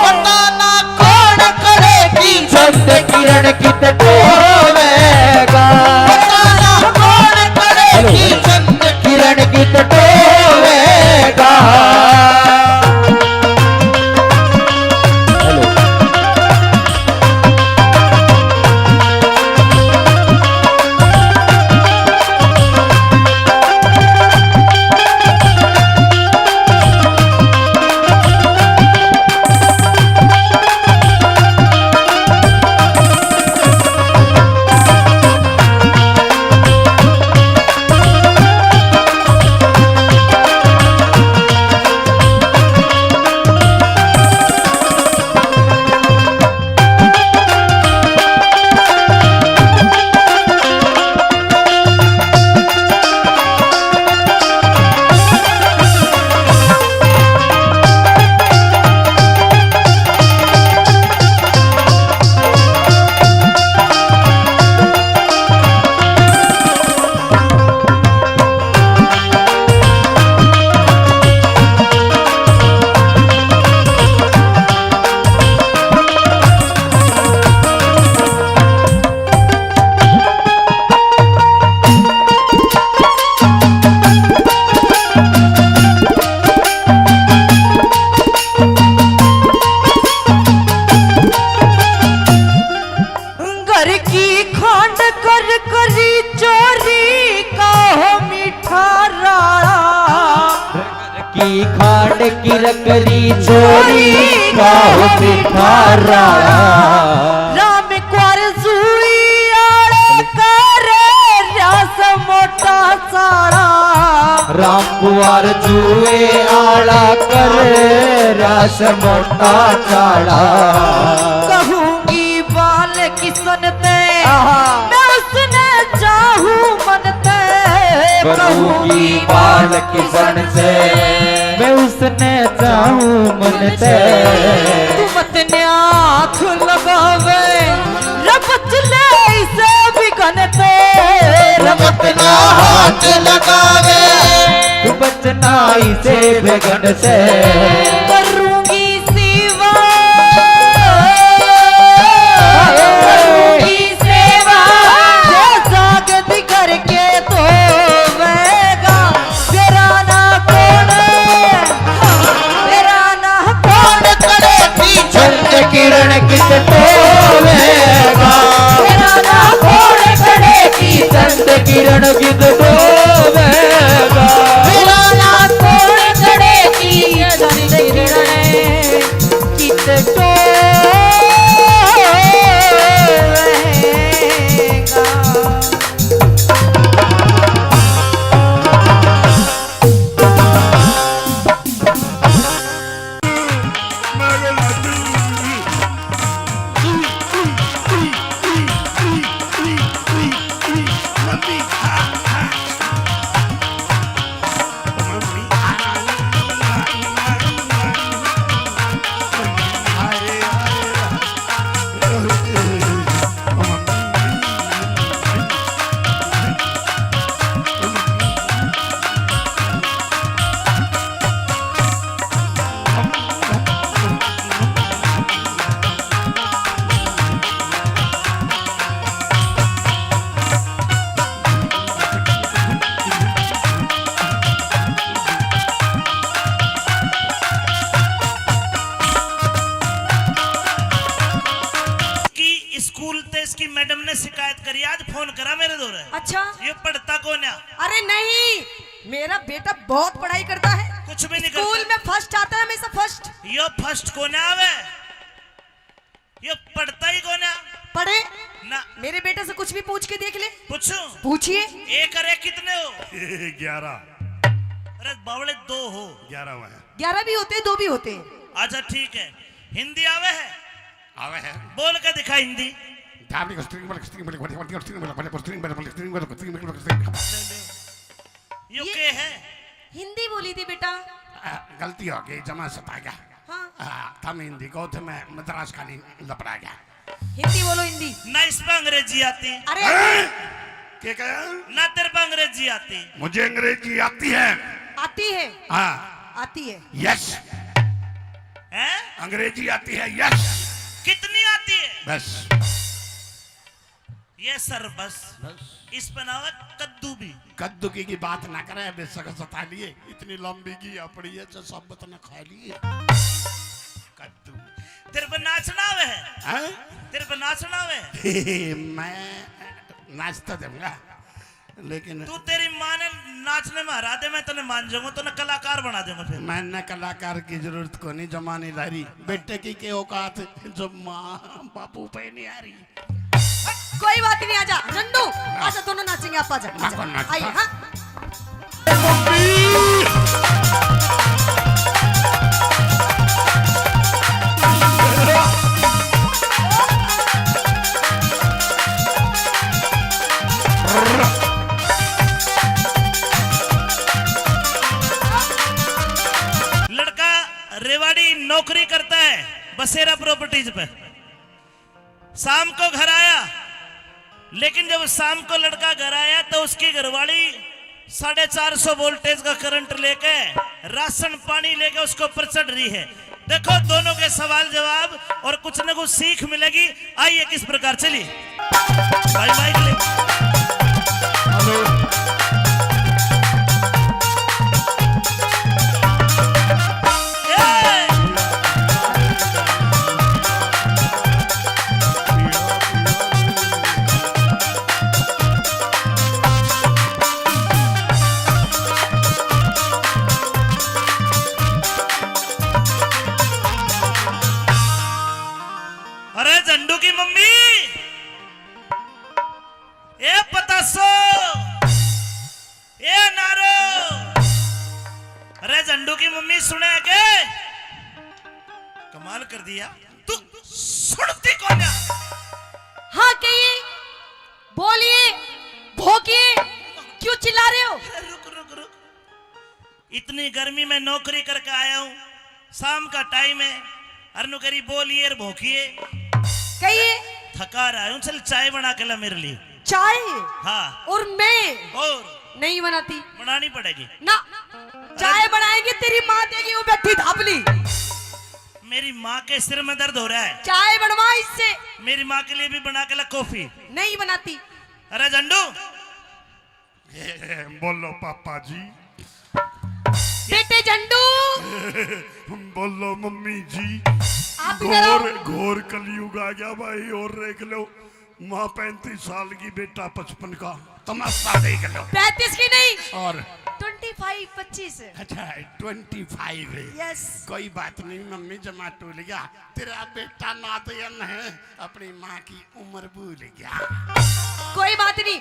पता ना कौन करेगी चंद किरण कित टोवेगा। पता ना कौन करेगी चंद किरण कित टोवेगा। खांड की रकरी छोरी का हो भिखारा। राम कुंवर जुए आले करे रास मोटा चाला। राम कुंवर जुए आला करे रास मोटा चाला। कहूंगी बाल किशन ते, आहा। मैं उसने चाहूं मन ते। कहूंगी बाल किशन से, मैं उसने चाहूं मन से। तू मत न्याथ लगावे, रब चले इसे बिघन ते। रब मत ना हाथ लगावे। तू बचना इसे बिघन से। करूंगी सेवा, करूंगी सेवा, जो जागती करके धोवेगा। तेरा ना कौन, तेरा ना कौन करे की चंद किरण कित धोवेगा। तेरा ना कौन करे की चंद किरण कित धोवेगा। तेरा ना कौन करे की चंद किरण कित टोवेगा। इसकी स्कूल ते इसकी मैडम ने शिकायत करी, आज फोन करा मेरे धोरे। अच्छा। ये पढ़ता कोन्या। अरे नहीं, मेरा बेटा बहुत पढ़ाई करता है। कुछ भी नहीं करता। स्कूल में फर्स्ट आता है हमेशा, फर्स्ट। यो फर्स्ट कोन्या आवे, यो पढ़ता ही कोन्या। पढ़े? ना। मेरे बेटे से कुछ भी पूछ के देख ले। पूछूं? पूछिए। एक और एक कितने हो? ग्यारह। अरे बावले, दो हो। ग्यारह हुआ है। ग्यारह भी होते हैं, दो भी होते हैं। अच्छा ठीक है, हिंदी आवे है? आवे है। बोल के दिखा हिंदी। धामनी को स्त्रीलिंग बोले, स्त्रीलिंग बोले, बोले, बोले, स्त्रीलिंग बोले, बोले, स्त्रीलिंग बोले, बोले, स्त्रीलिंग बोले, स्त्रीलिंग बोले, स्त्रीलिंग बोले। यो ये के है? हिंदी बोली थी बेटा। आ, गलती हो गई, जमा सता गया। हाँ। आ, तुम हिंदी को थे, मैं मद्रास खाली लपड़ा गया। हिंदी बोलो, हिंदी। ना इस पे अंग्रेजी आती। अरे हैं? क्या कहा? ना तेरे पे अंग्रेजी आती। मुझे अंग्रेजी आती है। आती है? हाँ। आती है। यस। हैं? अंग्रेजी आती है, यस। कितनी आती है? बस। ये सर बस। बस। इस पे ना हो कद्दू भी। कद्दू की, की बात ना करे, बेशक सता लिए। इतनी लंबी की अपनी है, जो सब तो ना खा लिए। कद्दू। तेरे पे नाचना आवे है? हैं? तेरे पे नाचना आवे है? मैं नाचता जाऊंगा, लेकिन तू, तेरी माँ ने नाचने में हरा दे, मैं तने मान जाऊंगा, तने कलाकार बना दूंगा फिर। मैंने कलाकार की जरूरत को नहीं, जमा नहीं ला रही। बेटे की के औकात, जो माँ बापू पे नहीं आ रही। कोई बात नहीं, आजा झंडू, आजा, दोनों नाचेंगे, आप आजा, आजा। कौन नाचता? आइए, हाँ। लड़का रेवाड़ी नौकरी करता है बसेरा प्रॉपर्टीज पे। शाम को घर आया, लेकिन जब शाम को लड़का घर आया तो उसकी घरवाली साढ़े चार सौ वोल्टेज का करंट लेके राशन पानी लेके उसके ऊपर चढ़ रही है। देखो दोनों के सवाल जवाब और कुछ न कुछ सीख मिलेगी। आइए किस प्रकार, चलिए भाई माइक ले। हेलो। झंडू की मम्मी सुने के कमाल कर दिया, तू सुनती कौन है? हाँ कहिए, बोलिए, भोंकिए, क्यों चिल्ला रहे हो? रुक, रुक, रुक। इतनी गर्मी में नौकरी करके आया हूँ, शाम का टाइम है, अर नु करी बोलिए अर भोंकिए। कहिए। थका रहा हूँ, चल चाय बना के ला मेरे लिए। चाय? हाँ। और मैं और? नहीं बनाती। बनानी पड़ेगी। ना, चाय बनाएगी तेरी माँ देगी, वो बैठी धापली। मेरी माँ के सिर में दर्द हो रहा है। चाय बनवा इससे। मेरी माँ के लिए भी बना के ला कॉफी। नहीं बनाती। अरे झंडू। बोलो पापा जी। बेटे झंडू। बोलो मम्मी जी। आप इधर आओ। घोर, घोर कलयुग आ गया भाई, और देख लो, माँ पैंतीस साल की, बेटा पचपन का, तमाशा देख लो। पैंतीस की नहीं। और? ट्वेंटी फ़ाइव, पच्चीस। अच्छा, ट्वेंटी फ़ाइव है। यस। कोई बात नहीं मम्मी, जमा टूल गया, तेरा बेटा नादयन है, अपनी माँ की उम्र भूल गया। कोई बात नहीं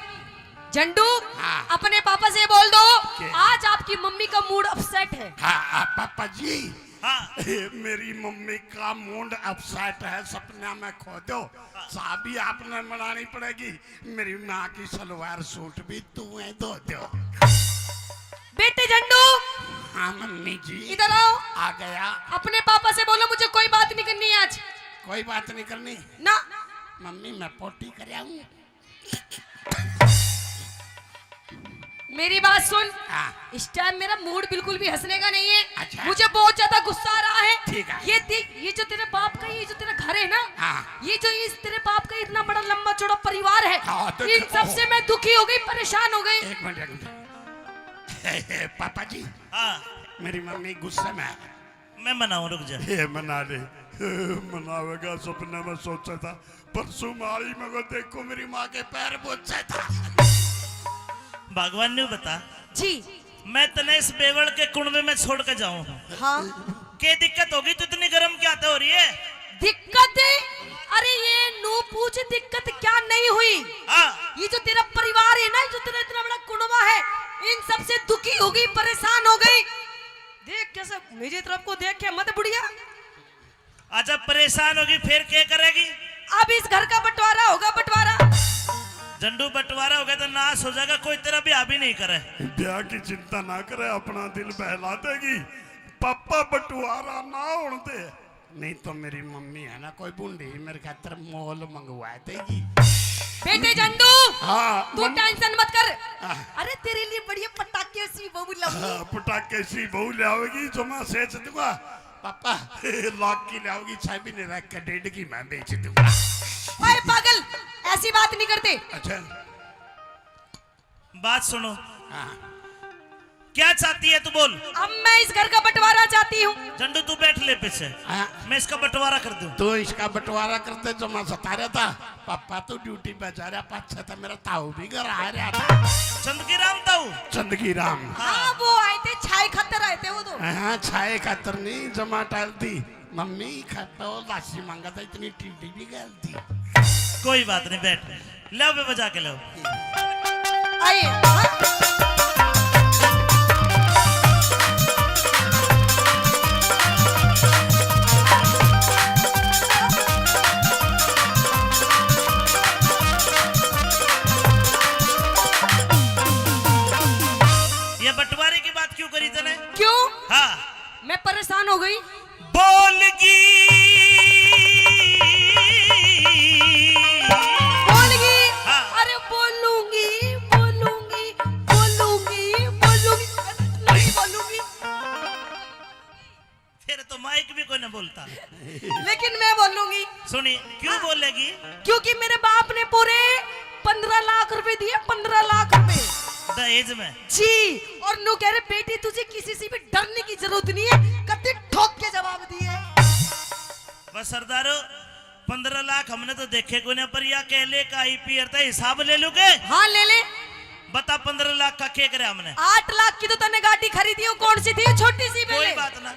झंडू, हाँ। अपने पापा से बोल दो, के? आज आपकी मम्मी का मूड अपसेट है। हाँ, आ, पापा जी, हाँ। मेरी मम्मी का मूड अपसेट है, सपना में खो दो, हाँ। चाबी आपने बनानी पड़ेगी, मेरी माँ की सलवार सूट भी तू ही धो दो। बेटे झंडू। हाँ मम्मी जी। इधर आओ। आ गया। अपने पापा से बोलो मुझे कोई बात नहीं करनी है आज। कोई बात नहीं करनी? ना। मम्मी मैं पोटी कर आऊँ। मेरी बात सुन। हाँ। इस टाइम मेरा मूड बिल्कुल भी हंसने का नहीं है। अच्छा। मुझे बहुत ज्यादा गुस्सा आ रहा है। ठीक है। ये देख, ये जो तेरे बाप का, ये जो तेरा घर है ना, हाँ। ये जो इस तेरे बाप का इतना बड़ा लंबा चौड़ा परिवार है, हाँ, तो इन सबसे मैं दुखी हो गई, परेशान हो गई। एक मिनट, एक मिनट। पापा जी, हाँ। मेरी मम्मी गुस्से में है। मैं मनाऊं, रुक जा। ये मना ले। मनावेगा, सपने में सोचा था, परसों मारी में को देखो मेरी माँ के पैर पोछे था। भगवान ने बता। जी। मैं तने इस बेवड़ के कुणबे में छोड़ के जाऊं हूँ। हाँ। के दिक्कत होगी, तू इतनी गर्म क्या तो हो रही है? दिक्कत? अरे ये नू पूछ दिक्कत क्या नहीं हुई? हाँ। ये जो तेरा परिवार है ना, जो तेरा इतना बड़ा कुणबा है, इन सबसे दुखी हो गई, परेशान हो गई। देख कैसे मेरी तरफ को देख के मत बुढ़िया। अच्छा परेशान होगी फिर क्या करेगी? अब इस घर का बंटवारा होगा, बंटवारा। झंडू बंटवारा होगा तो नाश हो जाएगा, कोई तेरा ब्याह भी नहीं करे। ब्याह की चिंता ना करे, अपना दिल बहला देगी। पापा बंटवारा ना होने दे, नहीं तो मेरी मम्मी है ना कोई बूढ़ी मेरे खातर मॉल मंगवा देगी। बेटे झंडू, हाँ, तू मम- टेंशन मत कर। हाँ। अरे तेरे लिए बढ़िया पटाखे सी बहू लाऊंगी। हाँ, पटाखे सी बहू लाओगी, जमा सेच दूंगा। पापा, लाख की लाओगी, छह महीने रख के डेढ़ की मैं बेच दूंगा। ओए पागल, ऐसी बात नहीं करते। अच्छा। बात सुनो। हाँ। क्या चाहती है तू बोल। अब मैं इस घर का बंटवारा चाहती हूँ। झंडू तू बैठ ले पीछे। हाँ। मैं इसका बंटवारा कर दूं। तू इसका बंटवारा करते जो मैं सता रहा था। पापा तू ड्यूटी पे जा रहा, पाछे तो मेरा ताऊ भी घर आ रहा था। चंदगी राम ताऊ। चंदगी राम। हाँ, वो आए थे, छाए खातर आए थे वो तो। हाँ, छाए खातर नहीं, जमा टाल दी। मम्मी खापे वो लासी मांगा था, इतनी टीडी भी गल दी। कोई बात नहीं, बैठ। लो बे, बजा के लो। आइए। ये बंटवारे की बात क्यों करी तने? क्यों? हाँ। मैं परेशान हो गई। बोलगी। बोलगी। हाँ। अरे बोलूंगी, बोलूंगी, बोलूंगी, बोलूंगी, नहीं बोलूंगी। फिर तो माइक भी कोई ना बोलता। लेकिन मैं बोलूंगी। सुनी, क्यों हाँ। बोलेगी? क्योंकि मेरे बाप ने पूरे पन्द्रह लाख रुपए दिए, पन्द्रह लाख रुपए। दहेज में? जी, और नू कह रहे, "बेटी, तुझे किसी से भी डरने की जरूरत नहीं है, कत्ती ठोक के जवाब दिए।" बस सरदारो, पन्द्रह लाख हमने तो देखे कोने, पर या कह ले का आईपीआर था, हिसाब ले लूं के? हाँ, ले ले। बता, पन्द्रह लाख का के करे हमने? आठ लाख की तो तन्ने गाड़ी खरीदी, वो कौन सी थी? छोटी सी कोई पहले। बात ना।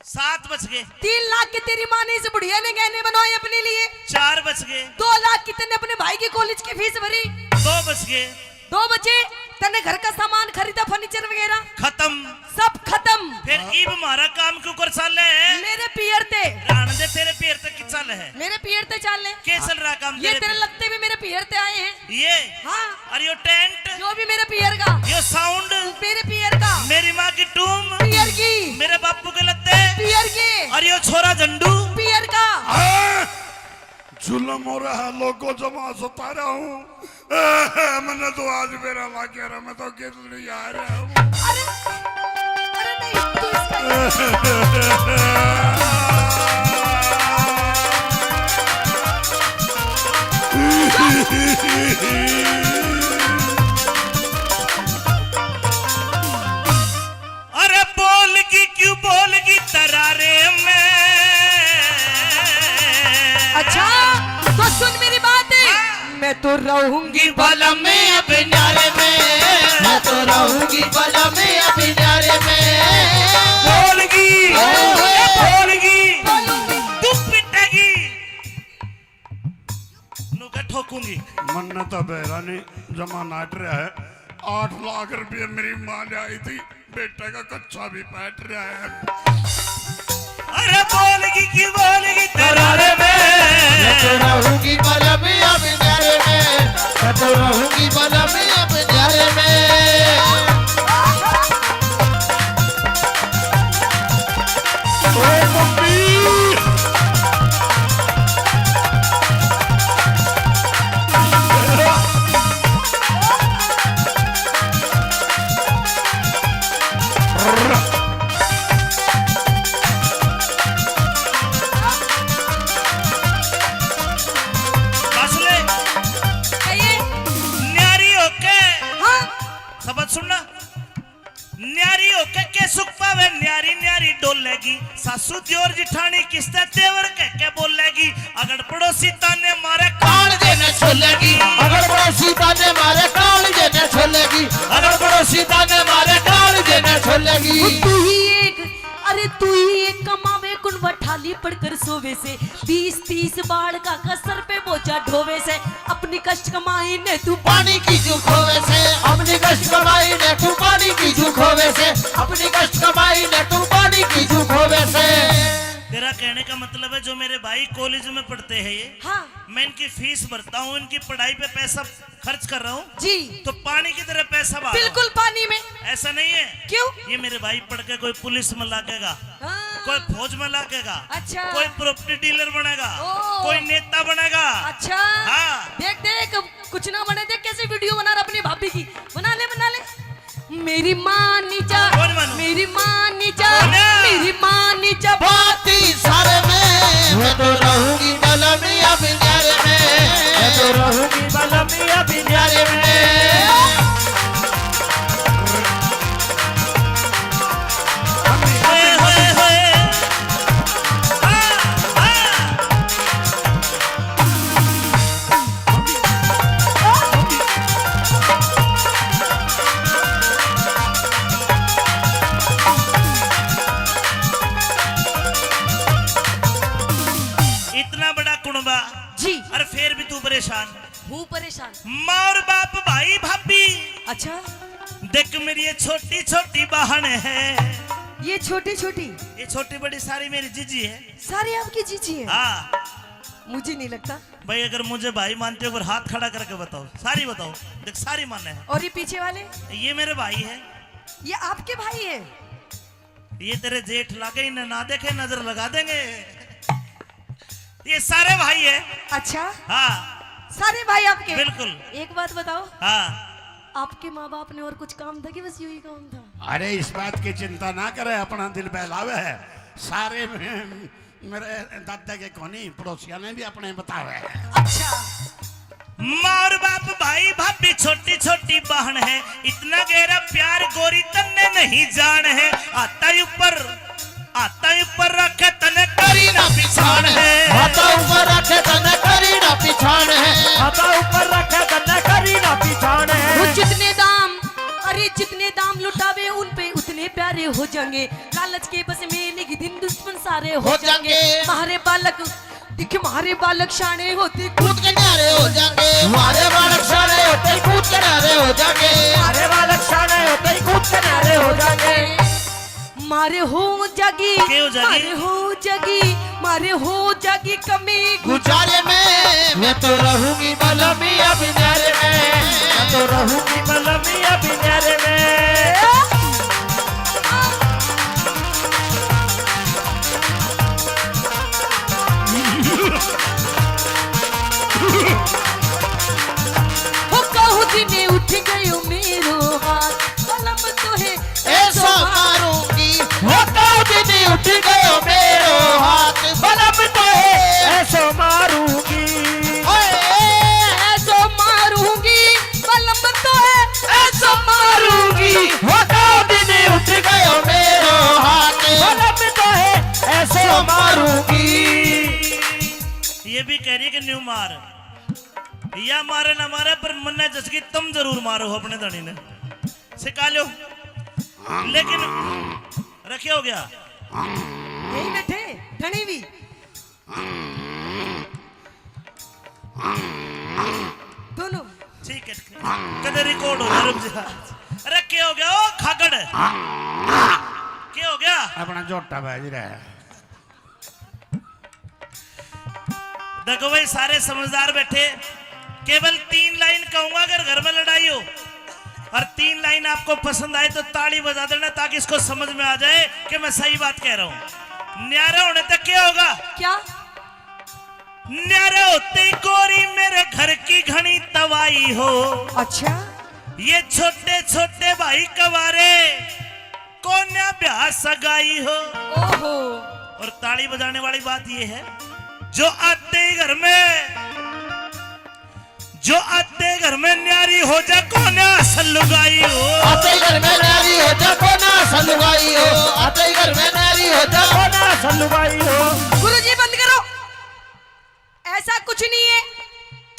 सात बच गए। तीन लाख की तेरी माँ ने इस बुढ़िया ने गहने बनवाए अपने लिए। चार बच गए। दो लाख की तन्ने अपने भाई की कॉलेज की फीस भरी। दो बच गए। दो बचे, तन्ने घर का सामान खरीदा, फर्नीचर वगैरह। खत्म। सब खत्म। चल है। मेरे पियर ते। राण दे, तेरे पियर ते की चल है? मेरे पियर ते चल है। के चल रहा काम ये तेरे तेरे पे? लगते भी मेरे पियर ते आए हैं। ये? हाँ। और यो टेंट? यो भी मेरे पियर का। यो साउंड? मेरे पियर का। मेरी माँ की टूम? पियर की। मेरे बापू के लत्ते? पियर की। और यो छोरा झंडू? पियर का। हाँ। जुल्म हो रहा है लोगों, जमा सता रहा हूँ। मैंने तो आज बेरा ला के रहा, मैं तो गिर नहीं आ रहा हूँ। अरे, अरे नहीं, तू इसका अरे बोलगी क्यों बोलगी तरारे में। अच्छा, तो सुन मेरी बात। हाँ। मैं तो रहूंगी बलम में अब न्यारे में। मैं तो रहूंगी बलम में अब न्यारे में। बोलगी, ओए, ओए, बोलगी। बोलूंगी। तू पिटेगी। नुका ठोकूंगी। मन्ने तो बेरा नहीं, जमा नाट रहा है। आठ लाख रुपये मेरी माँ ले आई थी, बेटे का कच्चा भी बैठ रहा है। अरे बोलगी की बोलगी तरारे में। मैं तो रहूंगी बलम अब न्यारे में। मैं तो रहूंगी बलम अब न्यारे में। ओ मम्मी। बस ले। कहिए। न्यारी होके। हाँ। शब्द सुनना। न्यारी होके के सुख पावे, न्यारी न्यारी डोलेगी। सासू दियोर जिठानी किसते देवर कह के बोलेगी। अगर पड़ोसी ताने मारे काल देने छोलेगी। अगर पड़ोसी ताने मारे काल देने छोलेगी। अगर पड़ोसी ताने मारे काल देने छोलेगी। तू ही एक, अरे तू ही एक कमावे, कुण बठाली पड़कर सोवे से। बीस तीस बालका का सर पे बोझा ढोवे से। अपनी कष्ट कमाई ने तू पानी की जू खोवे से। अपनी कष्ट कमाई ने तू पानी की जू खोवे से। अपनी कष्ट कमाई ने तू पानी की जू खोवे से। तेरा कहने का मतलब है जो मेरे भाई कॉलेज में पढ़ते हैं ये, हाँ। मैं इनकी फीस भरता हूँ, इनकी पढ़ाई पे पैसा खर्च कर रहा हूँ जी। तो पानी की तरह पैसा बहा रहा हूँ। बिल्कुल पानी में। ऐसा नहीं है। क्यों? ये मेरे भाई पढ़ के कोई पुलिस में लागेगा, हाँ। कोई फौज में लागेगा, अच्छा। कोई प्रॉपर्टी डीलर बनेगा, ओ। कोई नेता बनेगा। अच्छा। हाँ। देख देख, कुछ ना बने, देख कैसे वीडियो बना रहा अपनी भाभी की। बना ले, बना ले। मेरी माँ नी जा, कौन मानू? मेरी माँ नी जा, कौन है? मेरी माँ नी जा। बाती सारे में। मैं तो रहूंगी बलम अब न्यारे में। मैं तो रहूंगी बलम अब न्यारे में। होए, होए, होए। हाँ, हाँ। इतना बड़ा कुणबा जी। और फिर भी तू परेशान। हूँ परेशान। माँ और बाप, भाई भाभी। अच्छा। देख मेरी ये छोटी छोटी बहन है। ये छोटी छोटी? ये छोटी बड़ी सारी मेरी जीजी है। सारी आपकी जीजी है? हाँ। मुझे नहीं लगता। भाई अगर मुझे भाई मानते हो, अगर हाथ खड़ा करके बताओ, सारी बताओ। देख सारी माने हैं। और ये पीछे वाले? ये मेरे भाई है। ये आपके भाई है? ये तेरे जेठ लागे, इन्हें ना देखे, नजर लगा देंगे। ये सारे भाई है। अच्छा? हाँ। सारे भाई आपके? बिल्कुल। एक बात बताओ। हाँ। आपके माँ बाप ने और कुछ काम था कि बस यही काम था? अरे इस बात की चिंता ना करे, अपना दिल बहलावे है। सारे में मेरे दादा के कोनी, पड़ोसिया ने भी अपने बतावे हैं। अच्छा। माँ और बाप, भाई भाभी, छोटी छोटी बहन है, इतना गहरा प्यार गोरी तन्ने नहीं जान है। आता ही ऊपर, आता ही ऊपर रखे तने करी ना पिछाण है। आता ऊपर रखे तने करी ना पिछाण है। आता ऊपर रखे तने करी ना पिछाण है। वो जितने दाम, अरे जितने दाम लुटावे उन पे उतने प्यारे हो जाएंगे। लालच के बस में निक दिन दुश्मन सारे हो हो जाएंगे। जाएंगे। मारे बालक दिख मारे बालक शाणे होते कूद के न्यारे हो जाएंगे। मारे बालक शाणे होते कूद के न्यारे हो जाएंगे। मारे बालक शाणे होते कूद के न्यारे हो जाएंगे। मारे हो जागी, के हो जागी? मारे हो जागी, मारे हो जागी कमी गुजारे में। मैं तो रहूंगी बलम अभी न्यारे में, मैं तो रहूंगी बलम अभी न्यारे में। हो कहूँ दिने उठ गयो मेरो हाथ, बलम तो है ऐसा मारूंगी। हो कहूँ दिने उठ गयो मेरो हाथ, बलम तो है ऐसा मारूंगी। ओए, ऐसा मारूंगी, बलम तो है ऐसा मारूंगी। हो कहूँ दिने उठ गयो मेरो हाथ, बलम तो है ऐसा मारूंगी। ये भी कह रही है कि न्यू मार, या मारे ना मारे, पर मन्ने जस की तुम जरूर मारो अपने धनी ने, सिखा लो। लेकिन रखे हो गया। यही बैठे धनी भी दोनों। ठीक है, कदे रिकॉर्ड हो जा, रुक जा। अरे के हो गया ओ खागड़, के हो गया? अपना झोटा बाज रहा है। देखो भाई, सारे समझदार बैठे, केवल तीन लाइन कहूंगा, अगर घर में लड़ाई हो और तीन लाइन आपको पसंद आए तो ताली बजा देना, ताकि इसको समझ में आ जाए कि मैं सही बात कह रहा हूँ। न्यारे होने तक क्या होगा? क्या? न्यारे होते ही गोरी मेरे घर की घनी तबाही हो। अच्छा। ये छोटे छोटे भाई कवारे कोन्या ब्याह सगाई हो। ओहो। और ताली बजाने वाली बात ये है, जो आते ही घर में, जो आते घर में न्यारी हो जा कोन्या असल लुगाई हो। आते घर में न्यारी हो जा कोन्या असल लुगाई हो। आते घर में न्यारी हो जा कोन्या असल लुगाई हो। गुरुजी बंद करो, ऐसा कुछ नहीं है।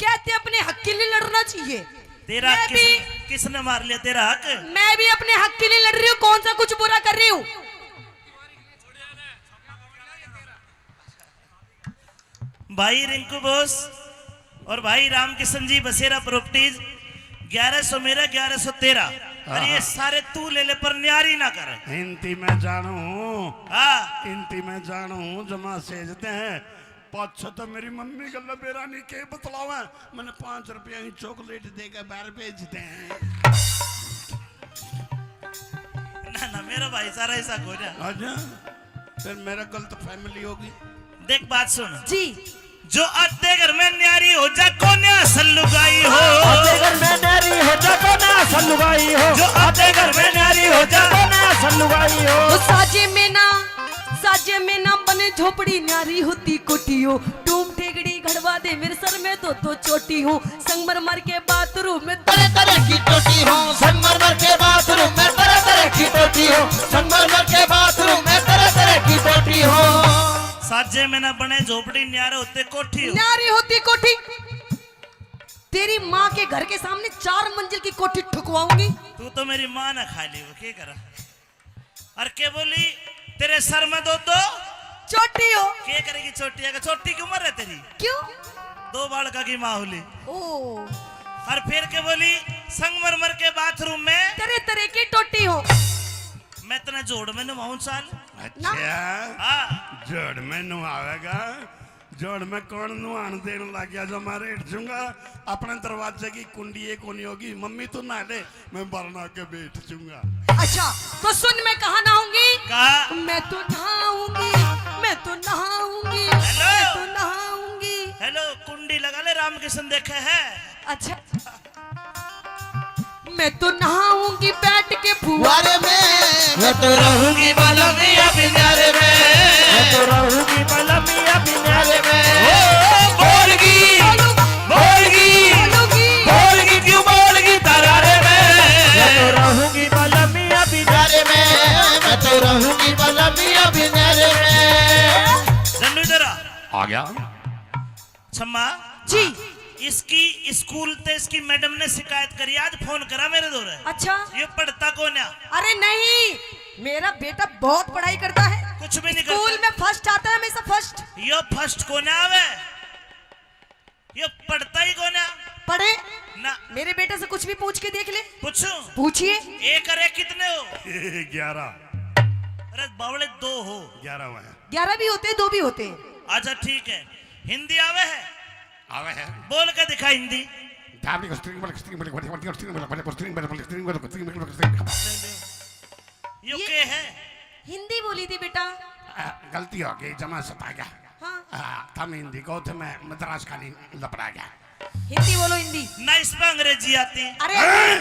कहते अपने हक के लिए लड़ना चाहिए। तेरा मैं किस, भी किसने मार लिया तेरा हक? मैं भी अपने हक के लिए लड़ रही हूँ, कौन सा कुछ बुरा कर रही हूँ? भाई रिंकू बोस और भाई रामकिशन जी बसेरा प्रॉपर्टीज, ग्यारह सौ मेरा, ग्यारह सौ तेरा। और ये हाँ। सारे तू ले ले, पर न्यारी ना कर। इनती मैं जानू हूँ। हाँ। इनती मैं जानू हूँ, जमा सेजते हैं। पाछे तो मेरी मम्मी गल्ला बेरा नहीं के बतलावे, मैंने पाँच रुपया ही चॉकलेट देके बाहर भेजते हैं। ना, ना, मेरा भाई सारा ऐसा कोई ना। अच्छा, फिर मेरा गलत फैमिली होगी। देख, बात सुन। जी। जो आते घर में न्यारी हो जा, कोन्या असल लुगाई हो। आते घर में न्यारी हो जा, कोन्या असल लुगाई हो। जो आते घर में न्यारी हो जा, कोन्या असल लुगाई हो। वो साजे में ना, साजे में ना बने झोपड़ी, न्यारी होती कोठी हो। टूम ठेगड़ी घड़वा दे, मेरे सर में दो दो चोटी हो। संगमरमर के बाथरूम में तरह तरह की टोटी हो। संगमरमर के बाथरूम में तरह तरह की टोटी हो। संगमरमर के बाथरूम में तरह तरह की टोटी हो। साजे में ना बने झोपड़ी, न्यारे होते कोठी हो। न्यारी होती कोठी। तेरी माँ के घर के सामने चार मंजिल की कोठी ठुकवाऊंगी। तू तो मेरी माँ ना खा ली, वो क्या करा? और के बोली, तेरे सर में दो दो चोटी हो। के करेगी चोटी? अगर चोटी की उम्र है तेरी। क्यों? दो बालका की माँ होली। ओ। और फिर के बोली, संगमरमर के बाथरूम में तरह तरह की टोटी हो। मैं इतना जोड़ में नहाऊं साल। अच्छा। हाँ। जोड़ में नहावेगा? जोड़ में कौन नुहान देने लग गया? जो मैं बैठ जाऊंगा, अपने दरवाजे की कुंडी ये कोनी होगी, मम्मी तू नहा ले, मैं बरना के बैठ जाऊंगा। अच्छा, तो सुन, मैं कहाँ नहाऊंगी? कहाँ? मैं तो नहाऊंगी, मैं तो नहाऊंगी, हेलो। मैं तो नहाऊंगी। हेलो, कुंडी लगा ले, रामकिशन देखे है। अच्छा। मैं तो नहाऊंगी बैठ के फुहारे में। मैं तो रहूंगी बलमिया बिनारे में। मैं तो रहूंगी बलमिया बिनारे में। ओ, बोलगी, बोलगी, बोलगी, क्यों बोलगी तरारे में? मैं तो रहूंगी बलमिया बिनारे में। मैं तो रहूंगी बलमिया बिनारे में। झंडू इधर आ। आ गया। छम्मा जी। इसकी स्कूल ते इसकी मैडम ने शिकायत करी, आज फोन करा मेरे धोरे। अच्छा। ये पढ़ता कोन्या। अरे नहीं, मेरा बेटा बहुत पढ़ाई करता है। कुछ भी नहीं करता। स्कूल में फर्स्ट आता है हमेशा, फर्स्ट। यो फर्स्ट कोन्या आवे, यो पढ़ता ही कोन्या। पढ़े? ना। मेरे बेटे से कुछ भी पूछ के देख ले। पूछूं? पूछिए। एक और एक कितने हो? ग्यारह। अरे बावले दो हो। ग्यारह हुआ है। ग्यारह भी होते हैं, दो भी होते हैं। अच्छा ठीक है, हिंदी आवे है? आवे है। बोल के दिखा हिंदी। धामनी को स्त्रिंग बल, स्त्रिंग बल, स्त्रिंग बल, स्त्रिंग बल, स्त्रिंग बल। यो ये के है? हिंदी बोली थी बेटा। आ, गलती हो गई, जमा सता गया। हाँ। आ, तुम हिंदी को थे, मैं मद्रास खानी लपड़ा गया। हिंदी बोलो, हिंदी। ना इस पे अंग्रेजी आती। अरे हैं?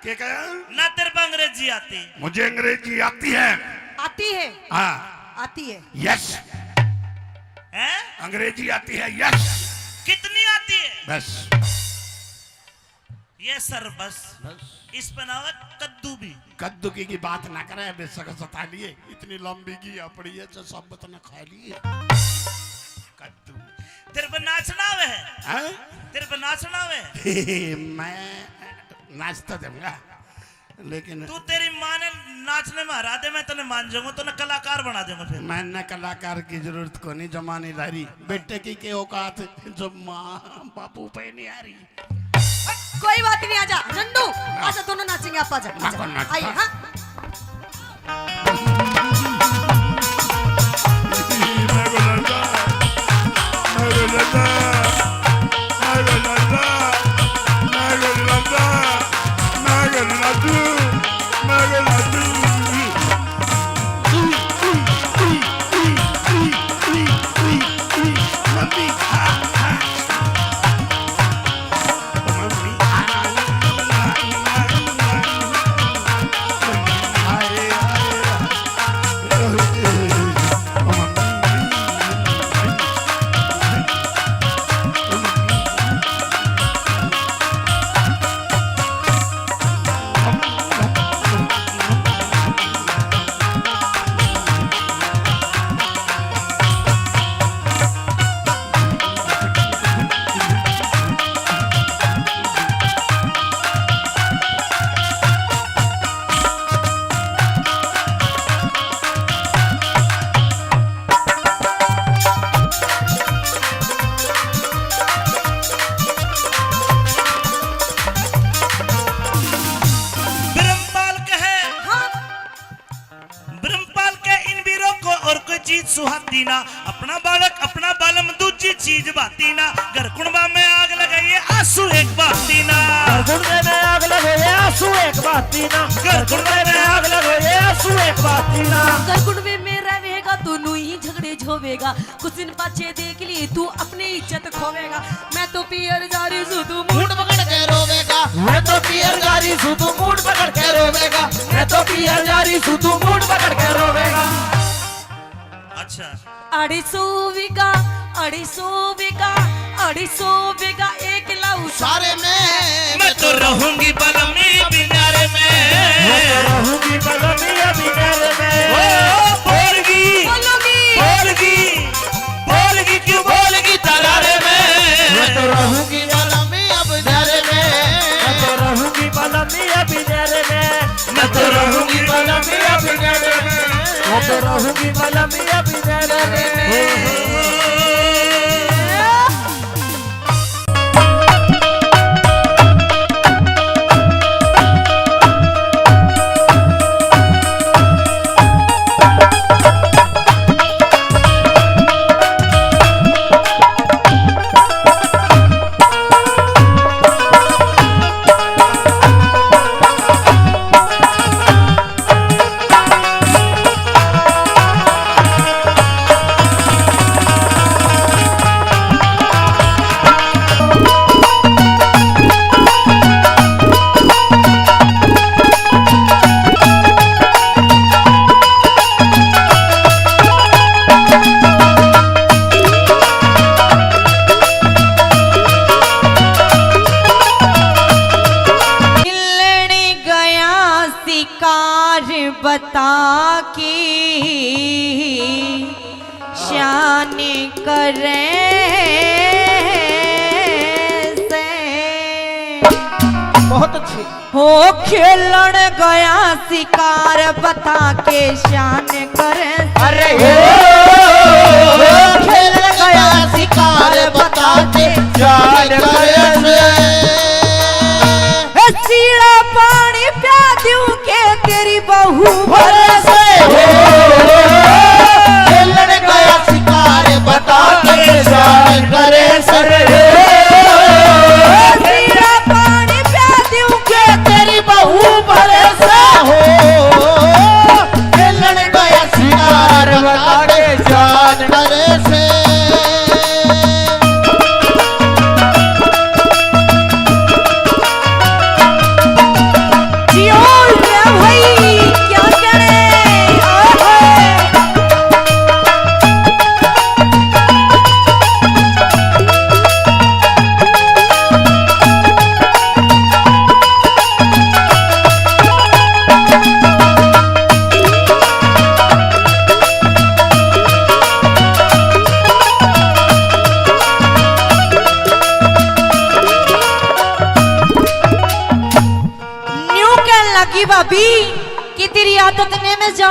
क्या कहा? ना तेरे पे अंग्रेजी आती। मुझे अंग्रेजी आती है। आती है? हाँ। आती है। यस। हैं? अंग्रेजी आती है, यस। कितनी आती है? बस। ये सर बस। बस। इस पे ना हो कद्दू भी। कद्दू की, की बात ना करे, बेशक सता लिए, इतनी लंबी की पड़ी है, जो सब बतना खा लिए। कद्दू। तेरे पे नाचना आवे है? हैं? तेरे पे नाचना आवे है? मैं नाचता जाऊंगा, लेकिन तू, तेरी माँ ने नाचने में हरा दे, मैं तने मान जाऊंगा, तने कलाकार बना दूंगा फिर। मैंने कलाकार की जरूरत को नहीं, जमा नहीं ला रही। बेटे की के औकात जो माँ बापू पे नहीं आ रही। कोई बात नहीं, आजा झंडू, आजा, दोनों नाचेंगे, आप आजा, आजा। नाचो, नाचो। आइए, हाँ। ब्रह्मपाल कहे, हाँ। ब्रह्मपाल के इन वीरों को और कोई चीज सुहाती ना, अपना बालक, अपना बालम, दूजी चीज बाती ना। घर कुणबा में आग लगाइए, आंसू एक बाती ना। घर कुणबे में आग लगाइए, आंसू एक बाती ना। घर कुणबे में आग लगाइए, आंसू एक बाती ना। घर कुणबे में रहेगा तो नू ही झगड़े झोवेगा। कुछ दिन पाछे देख लिए तू अपनी इज्जत खोवेगा। मैं तो पियर जा रही सू, तू मूड पकड़ के रोवेगा। मैं तो पियर जा रही सू, तू मूड पकड़ के रोवेगा। मैं तो पियर जा रही सू, तू मूड पकड़ के रोवेगा। अच्छा। अढ़ी सौ बीघा, अढ़ी सौ बीघा, अढ़ी सौ बीघा एक लाऊ सारे में। मैं तो रहूंगी बलमी बिनारे में। मैं तो रहूंगी बलमी बिनारे में। ओ, बोलगी, बोलगी। बोलगी, बोलगी, क्यों बोलगी तरारे में? मैं तो रहूंगी बलमी अब न्यारे में। मैं तो रहूंगी बलमी अब न्यारे में। मैं तो रहूंगी बलमी अब न्यारे में। मैं तो रहूंगी बलमी अब न्यारे में। मिलने गया शिकार बता के शान करे से। बहुत अच्छी। हो खेलन गया शिकार बता के शान करे। अरे हो, हो खेलन गया शिकार बता के शान करे से। ए, सीला पानी प्या दूं के तेरी बहू भर से। हो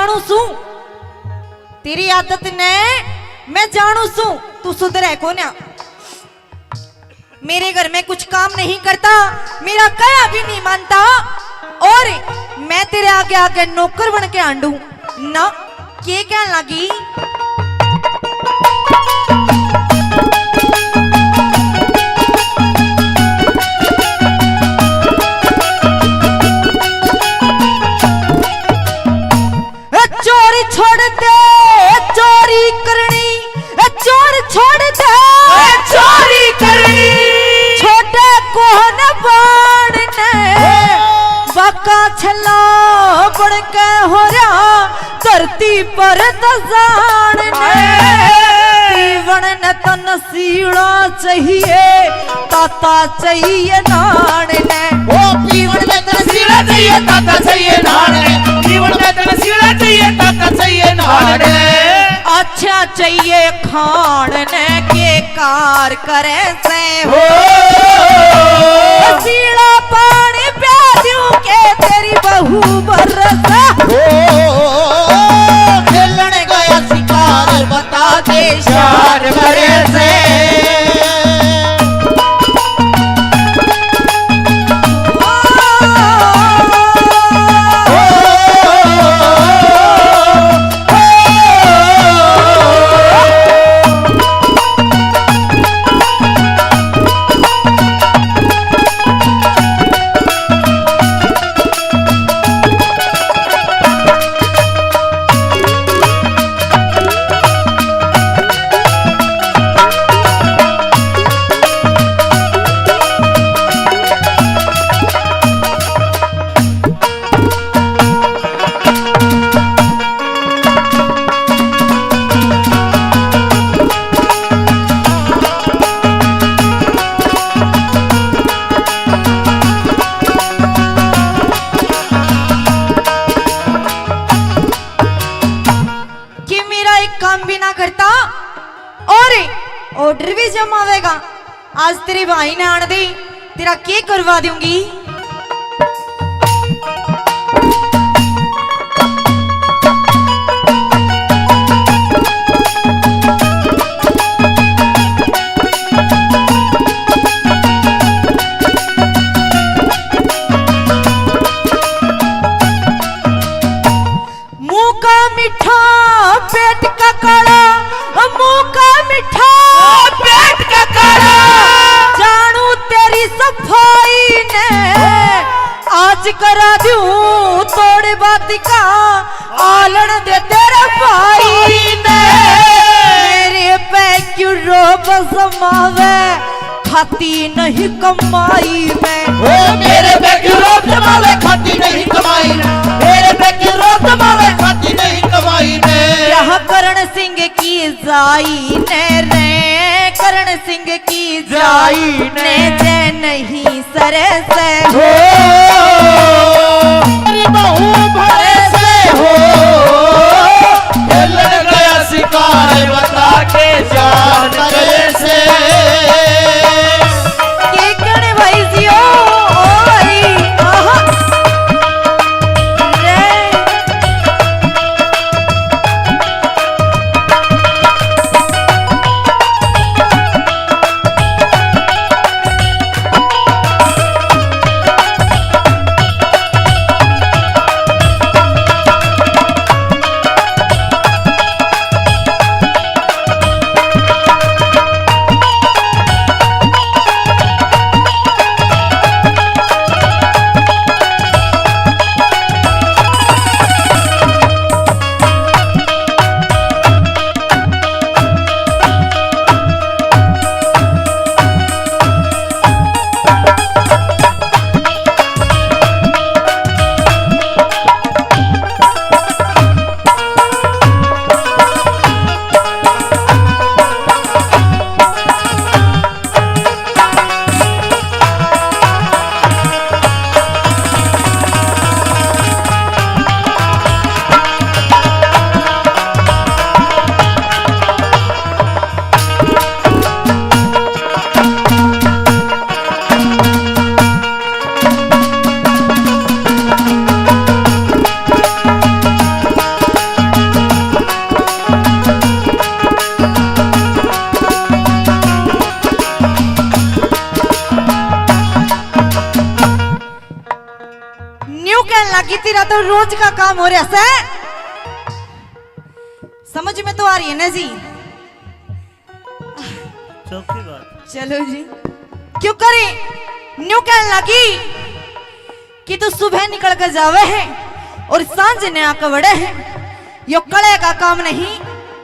जानू सूं, तेरी आदत ने मैं जानू सूं, तू सुधरे कोन्या। मेरे घर में कुछ काम नहीं करता, मेरा कहा भी नहीं मानता, और मैं तेरे आगे आगे नौकर बन के हांडू ना। के कहन लगी? ए चोरी छोड़ दे, ए चोरी करनी, ए चोर छोड़ दे, ए चोरी करनी। छोटे कोहन बाण ने, बाका छला बन के हो रहा धरती पर दजाण ने। हाय। पीवण ने तन सीला चाहिए, ताता चाहिए नाण ने। ओ पीवण में तन सीला चाहिए, ताता चाहिए नाण ने। पीवण में तन सीला चाहिए, ताता चाहिए नाण ने। अच्छा चाहिए खाण ने, के कार करे से हो। ओ सीला पानी प्या दूं के तेरी बहू बरस। ओ खेलन गया शिकार बता दे शार करे से। कि मेरा एक काम भी ना करता और ऑर्डर भी जमावेगा। आज तेरे भाई ने आण दे, तेरा के करवा दूंगी। मुंह का मीठा, पेट का काला, मुंह का मीठा, पेट का काला। जानू तेरी सफाई ने आज करा दूं तोड़ बात का आलण दे तेरे भाई ने। मेरे पे क्यों रोब जमावे, खाती नहीं कमाई में। ओ मेरे पे क्यों रोब जमावे, खाती नहीं कमाई में। मेरे पे क्यों रोब जमावे, खाती नहीं कमाई में। यह करण सिंह की जाई ने रे, करण सिंह की जाई ने। जय नहीं सरे से हो, तेरी बहू भरे से हो। खेलन गया शिकार बता के जान करे से। के कहने भाई जी, ओ, ओ भाई, आहा। रे। मेरा तो रोज का काम हो रहा है। समझ में तो आ रही है ना जी? चौकी बात। चलो जी, क्यों करे? न्यू कहने लगी कि तू सुबह निकल कर जावे है और सांझ ने आके वड़े है। यो कले का काम नहीं,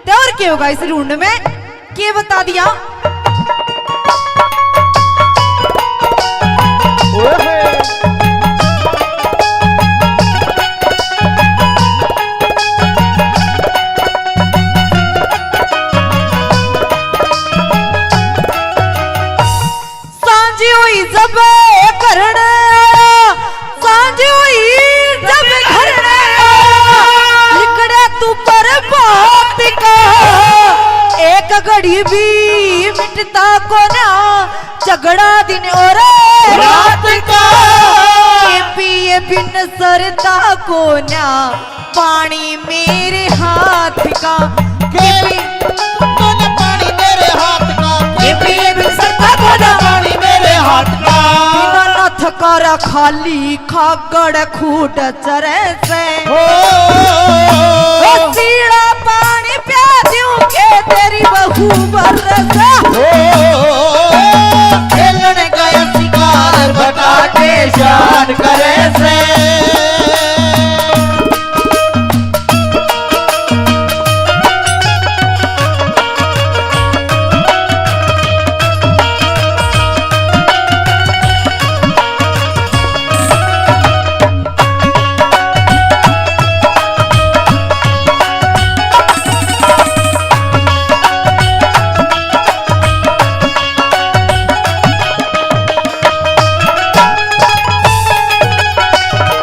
ते और के होगा इस ढूंढ में? के बता दिया? ओए होए। सांझ हुई जब घर ने आया, सांझ हुई जब घर ने आया, लिकड़े तू पर बात का, एक घड़ी भी मिटता कोना, झगड़ा दिन और रात का। के पिए बिन सरता कोना, पानी मेरे हाथ का। के पी-, तूने पानी मेरे हाथ का। के पिए बिन सरता कोना, पानी मेरे हाथ का। बिना नथ का खाली खागड़ खूट चरे से। ओ, ओ, सीला पानी प्या दूं के तेरी बहू बरसे। ओ, खेलन गया शिकार बता के शान करे से।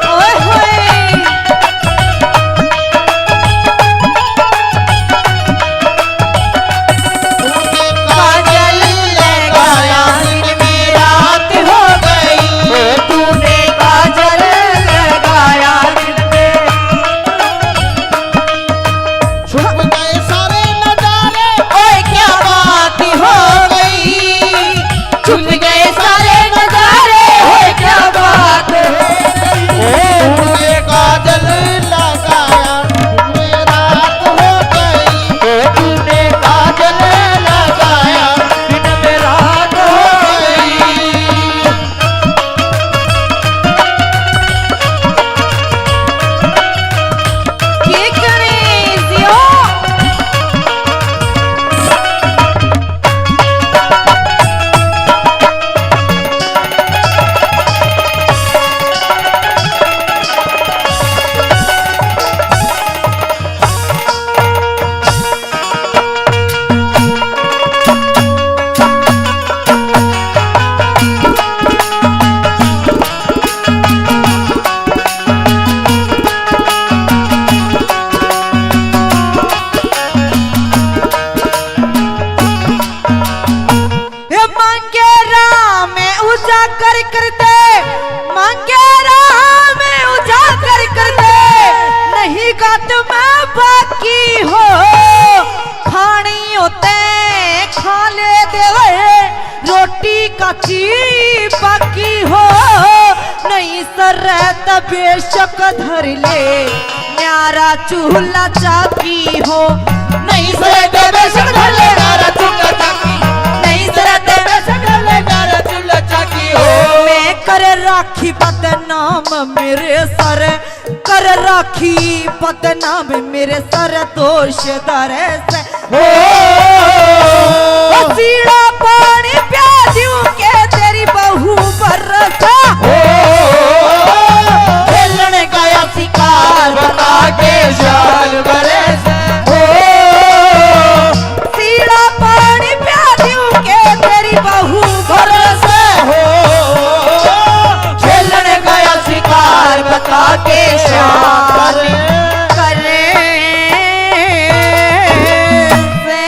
ओए होए। तूने काजल लगाया दिन में रात हो गई। तूने काजल लगाया दिन में। छुप गए सारे नजारे, ओए क्या बात हो गई। छुप गए सारे नजारे, ओए क्या बात हो गई। तूने काजल लगाया, दिन में रात हो गई। तूने काजल लगाया, दिन में रात हो गई। के करे जियो। ए मांगे राम उजागर कर दे, मांगे राम उजागर कर दे, नहीं गात में बाकी हो, खानी होते खा ले देवे, रोटी काची बाकी हो, नहीं सरे त बेशक धर ले, न्यारा चूल्हा चाकी हो। नहीं सरे त बेशक धर ले, न्यारा चूल्हा चाकी। नहीं सरे त बेशक धर ले, न्यारा चूल्हा चाकी हो। मैं कर राखी बदनाम मेरे सर, कर राखी बदनाम मेरे सर दोष दर से। ओ, ओ, सीला पानी प्या दूं के तेरी बहू बरसा। ओ, खेलन गया शिकार बता के शान बरसा। ओ, सीला पानी प्या दूं के तेरी बहू बरसा। ओ, खेलन गया शिकार बता के शान करे से।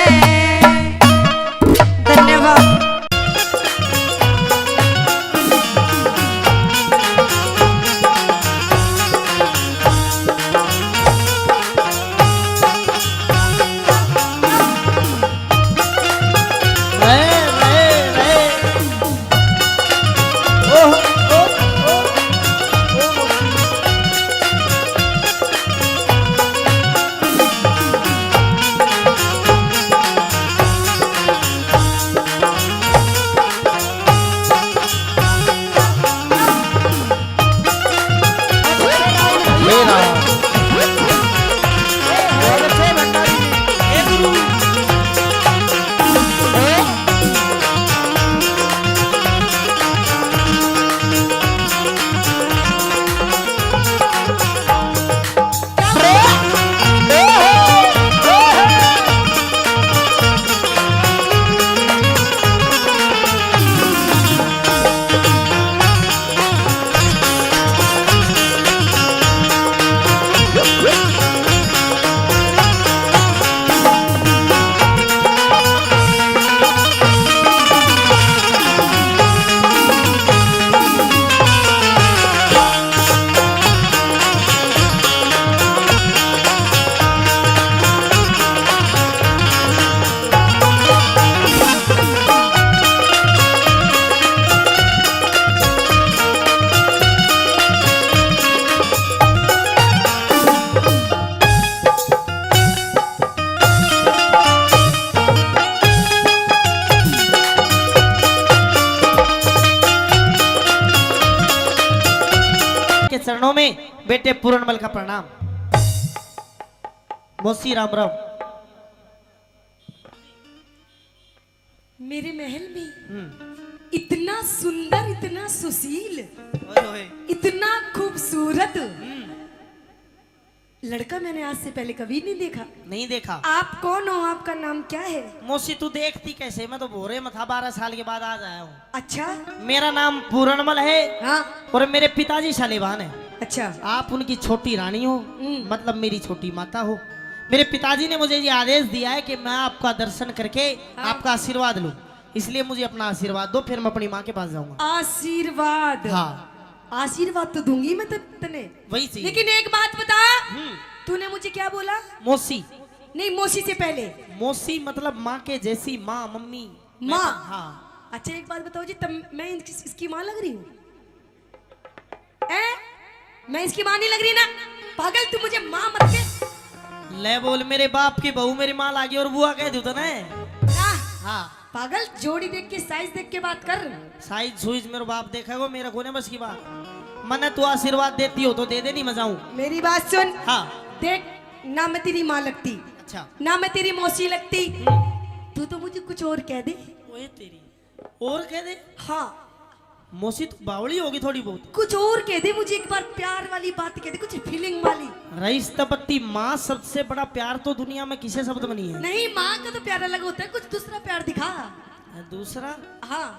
धन्यवाद। में बेटे पूरणमल का प्रणाम। मौसी राम राम। मेरे महल में हम्म। इतना सुंदर, इतना सुशील, ओए, ओए। इतना खूबसूरत हम्म। लड़का मैंने आज से पहले कभी नहीं देखा। नहीं देखा। आप कौन हो, आपका नाम क्या है? मौसी, तू देखती कैसे? मैं तो भोरे में था, बारह साल के बाद आज आया हूँ। अच्छा। मेरा नाम पूरणमल है। हाँ। और मेरे पिताजी शालिवान है। अच्छा। आप उनकी छोटी रानी हो, हम्म। मतलब मेरी छोटी माता हो। मेरे पिताजी ने मुझे ये आदेश दिया है कि मैं आपका दर्शन करके हाँ। आपका आशीर्वाद लूं, इसलिए मुझे अपना आशीर्वाद दो, फिर मैं अपनी माँ के पास जाऊंगा। आशीर्वाद? हाँ। आशीर्वाद तो दूंगी मैं त-, तने। वही चीज। लेकिन एक बात बता, हम्म। तूने मुझे क्या बोला? मौसी। नहीं, मौसी से पहले। मौसी मतलब माँ के जैसी माँ, मम्मी। मैं माँ? तो, हाँ। अच्छा, एक बात बताओ जी, तब मैं इस-, इसकी माँ लग रही हूँ? हैं? मैं इसकी माँ नहीं लग रही ना? पागल, तू मुझे माँ मत कह। ले बोल, मेरे बाप की बहू मेरी माँ लागी और बुआ कह दूँ तने? ना। हाँ। पागल, जोड़ी देख के, साइज देख के बात कर। साइज सुइज मेरे बाप देखेगो, मेरा कोने बस की बात। मने तू आशीर्वाद देती हो तो दे दे, नहीं मैं जाऊं। मेरी बात सुन। हाँ। देख, ना मैं तेरी माँ लगती, अच्छा। ना मैं तेरी मौसी लगती। हम्म। तू तो मुझे कुछ और कह दे। ओए तेरी, और कह दे। हाँ। मौसी, तू बावली होगी थोड़ी बहुत। कुछ और कह दे मुझे, एक बार प्यार वाली बात कह दे, कुछ फीलिंग वाली। रईस तपत्ती माँ, सबसे बड़ा प्यार तो दुनिया में किसे शब्द में नहीं है। नहीं, माँ का तो प्यार अलग होता है, कुछ दूसरा प्यार दिखा। दूसरा? हाँ।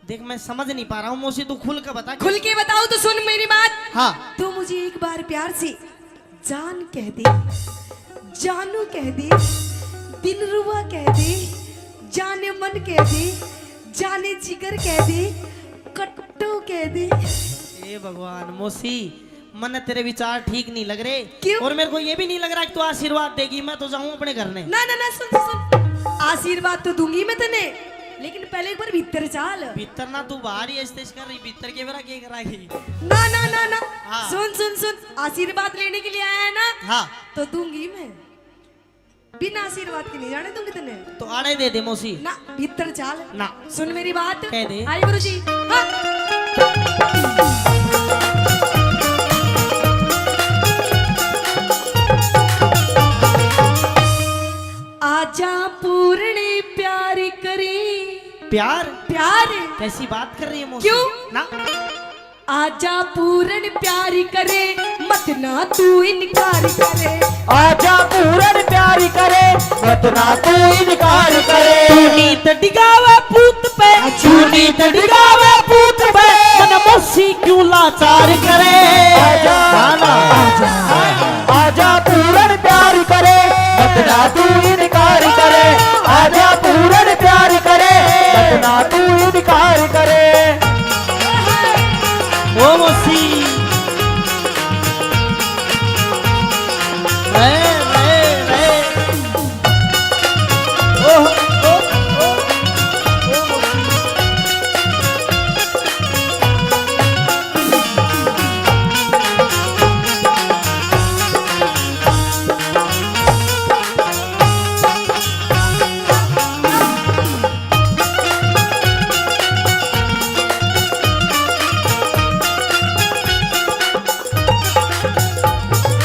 देख, मैं समझ नहीं पा रहा हूँ मौसी, तू खुल के बता। खुल के बताओ तो सुन मेरी बात। हाँ। तू मुझे एक बार प्यार से जान कह दे, जानू कह दे, दिलरुबा कह दे, जाने मन कह दे, जाने जिगर कह दे, कट्टू कह दे। ए भगवान, मौसी, मन्ने तेरे विचार ठीक नहीं लग रहे। क्यों? और मेरे को ये भी नहीं लग रहा कि तू आशीर्वाद देगी, मैं तो जाऊं अपने घर ने। ना, ना, ना, सुन, सुन, सुन। आशीर्वाद तो दूंगी मैं तने, लेकिन पहले एक बार भीतर चाल। भीतर ना, तू बाहर ही ऐसे कर रही, भीतर के बेरा के कराएगी? ना, ना, ना, ना। हाँ। सुन, सुन, सुन, आशीर्वाद लेने के लिए आया है ना? हाँ। तो दूंगी मैं। बिना आशीर्वाद के नहीं जाने दूंगी तने। तो आड़े दे दे मौसी। ना, भीतर चाल। ना। सुन मेरी बात। कह दे। आई गुरु जी। हाँ। आजा पूर्ण प्यार करी। प्यार? प्यार। कैसी बात कर रही है मौसी? क्यों? ना। आजा पूरण प्यार करे, मत ना तू इनकार करे। आजा पूरण प्यार करे, मत ना तू इनकार करे। तू नीत डिगावे पूत पे, तू नीत डिगावे पूत पे, मन मौसी क्यों लाचार करे। आजा, हाँ ना। आजा, आजा पूरण प्यार करे, मत ना तू इनकार करे। आजा पूरण प्यार करे, मत ना तू इनकार करे। ओ मौसी। रे, रे, रे। ओ, ओ, ओ, ओ मौसी।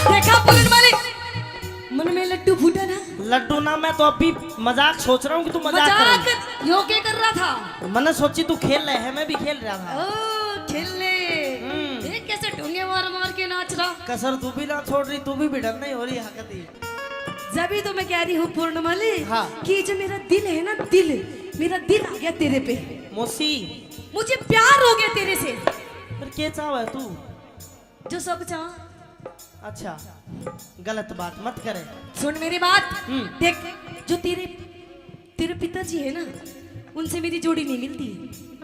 देखा पूरण मल, मन में लड्डू फूटा ना? लड्डू ना, मैं तो अभी मजाक सोच रहा हूँ कि तू मजाक कर रही है। मजाक? यो के कर रहा था? मैंने सोची तू खेल रहे है, मैं भी खेल रहा था। ओ, खेलने। हम्म। देख कैसे ढोंगे मार मार के नाच रहा। कसर तू भी ना छोड़ रही, तू भी भिड़न नहीं हो रही हकती। जब ही तो मैं कह रही हूँ पूर्णमली हाँ। कि जो मेरा दिल है ना, दिल, मेरा दिल आ गया तेरे पे। मौसी। मुझे प्यार हो गया तेरे से। पर के चाहवे तू? जो सब चाह। अच्छा, गलत बात मत करे। सुन मेरी बात। हम्म। देख, जो तेरे, तेरे पिताजी है ना, उनसे मेरी जोड़ी नहीं मिलती।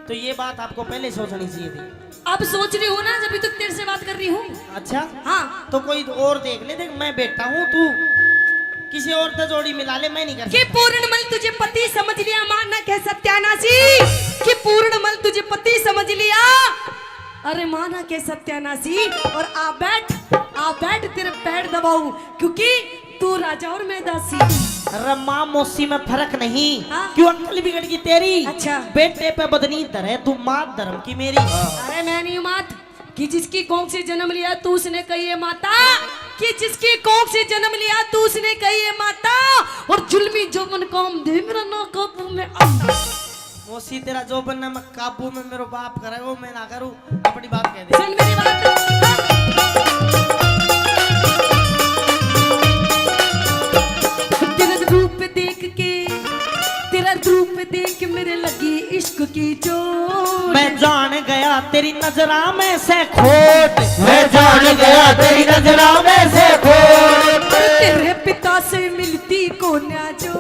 तो ये बात आपको पहले सोचनी चाहिए थी। अब सोच रही हूँ ना, जब तक तेरे से बात कर रही हूँ। अच्छा? हाँ। तो कोई और देख ले, देख मैं बेटा हूँ, तू किसी और से जोड़ी मिला ले, मैं नहीं कर कि सकता। पूर्णमल तुझे पति समझ लिया, माँ ना कह सत्यानाशी, कि पूर्णमल तुझे पति समझ लिया। अरे माना के सत्यानाशी, और आ बैठ, आ बैठ, तेरे पैर दबाऊं, क्योंकि तू राजा और मैं दासी। अरे माँ मौसी में फर्क नहीं। हाँ। क्यों अक्ल बिगड़ गई तेरी? अच्छा। बेटे पे बदनी धरे तू, मात धर्म की मेरी। अरे मैं नहीं हूँ मात, कि जिसकी कोख से जन्म लिया तू उसने कही है माता, कि जिसकी कोख से जन्म लिया तू उसने कही है माता, और जुल्मी जोबन काम दे मेरा ना काबू में आता। मौसी, तेरा जोबन ना मैं काबू में मेरो बाप करे, वो मैं ना करूँ, अपनी बात कह दे। सुन मेरी बात। तेरा रूप देख के, तेरा रूप देख के मेरे लगी इश्क की चोट। मैं जान गया तेरी नजरा में से खोट। मैं जान गया तेरी नजरा में से खोट। तेरे पिता से मिलती कोन्या जो।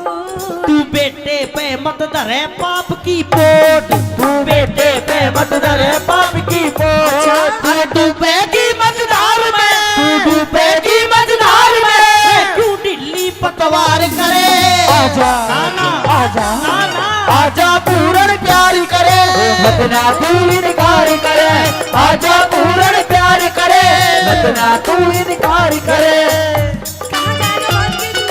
तू बेटे पे मत धरे पाप की पोट। तू बेटे पे मत धरे पाप की पोट। अच्छा। अरे डूबेगी मझधार में, तू डूबेगी मझधार में। मैं क्यों ढीली पतवार करे। आजा, ना, ना। आजा, ना, ना। आजा पूरण प्यार करे, मत ना तू इनकार करे। आजा पूरण प्यार करे, मत ना तू इनकार करे। कहाँ जाएगा भाग के तू?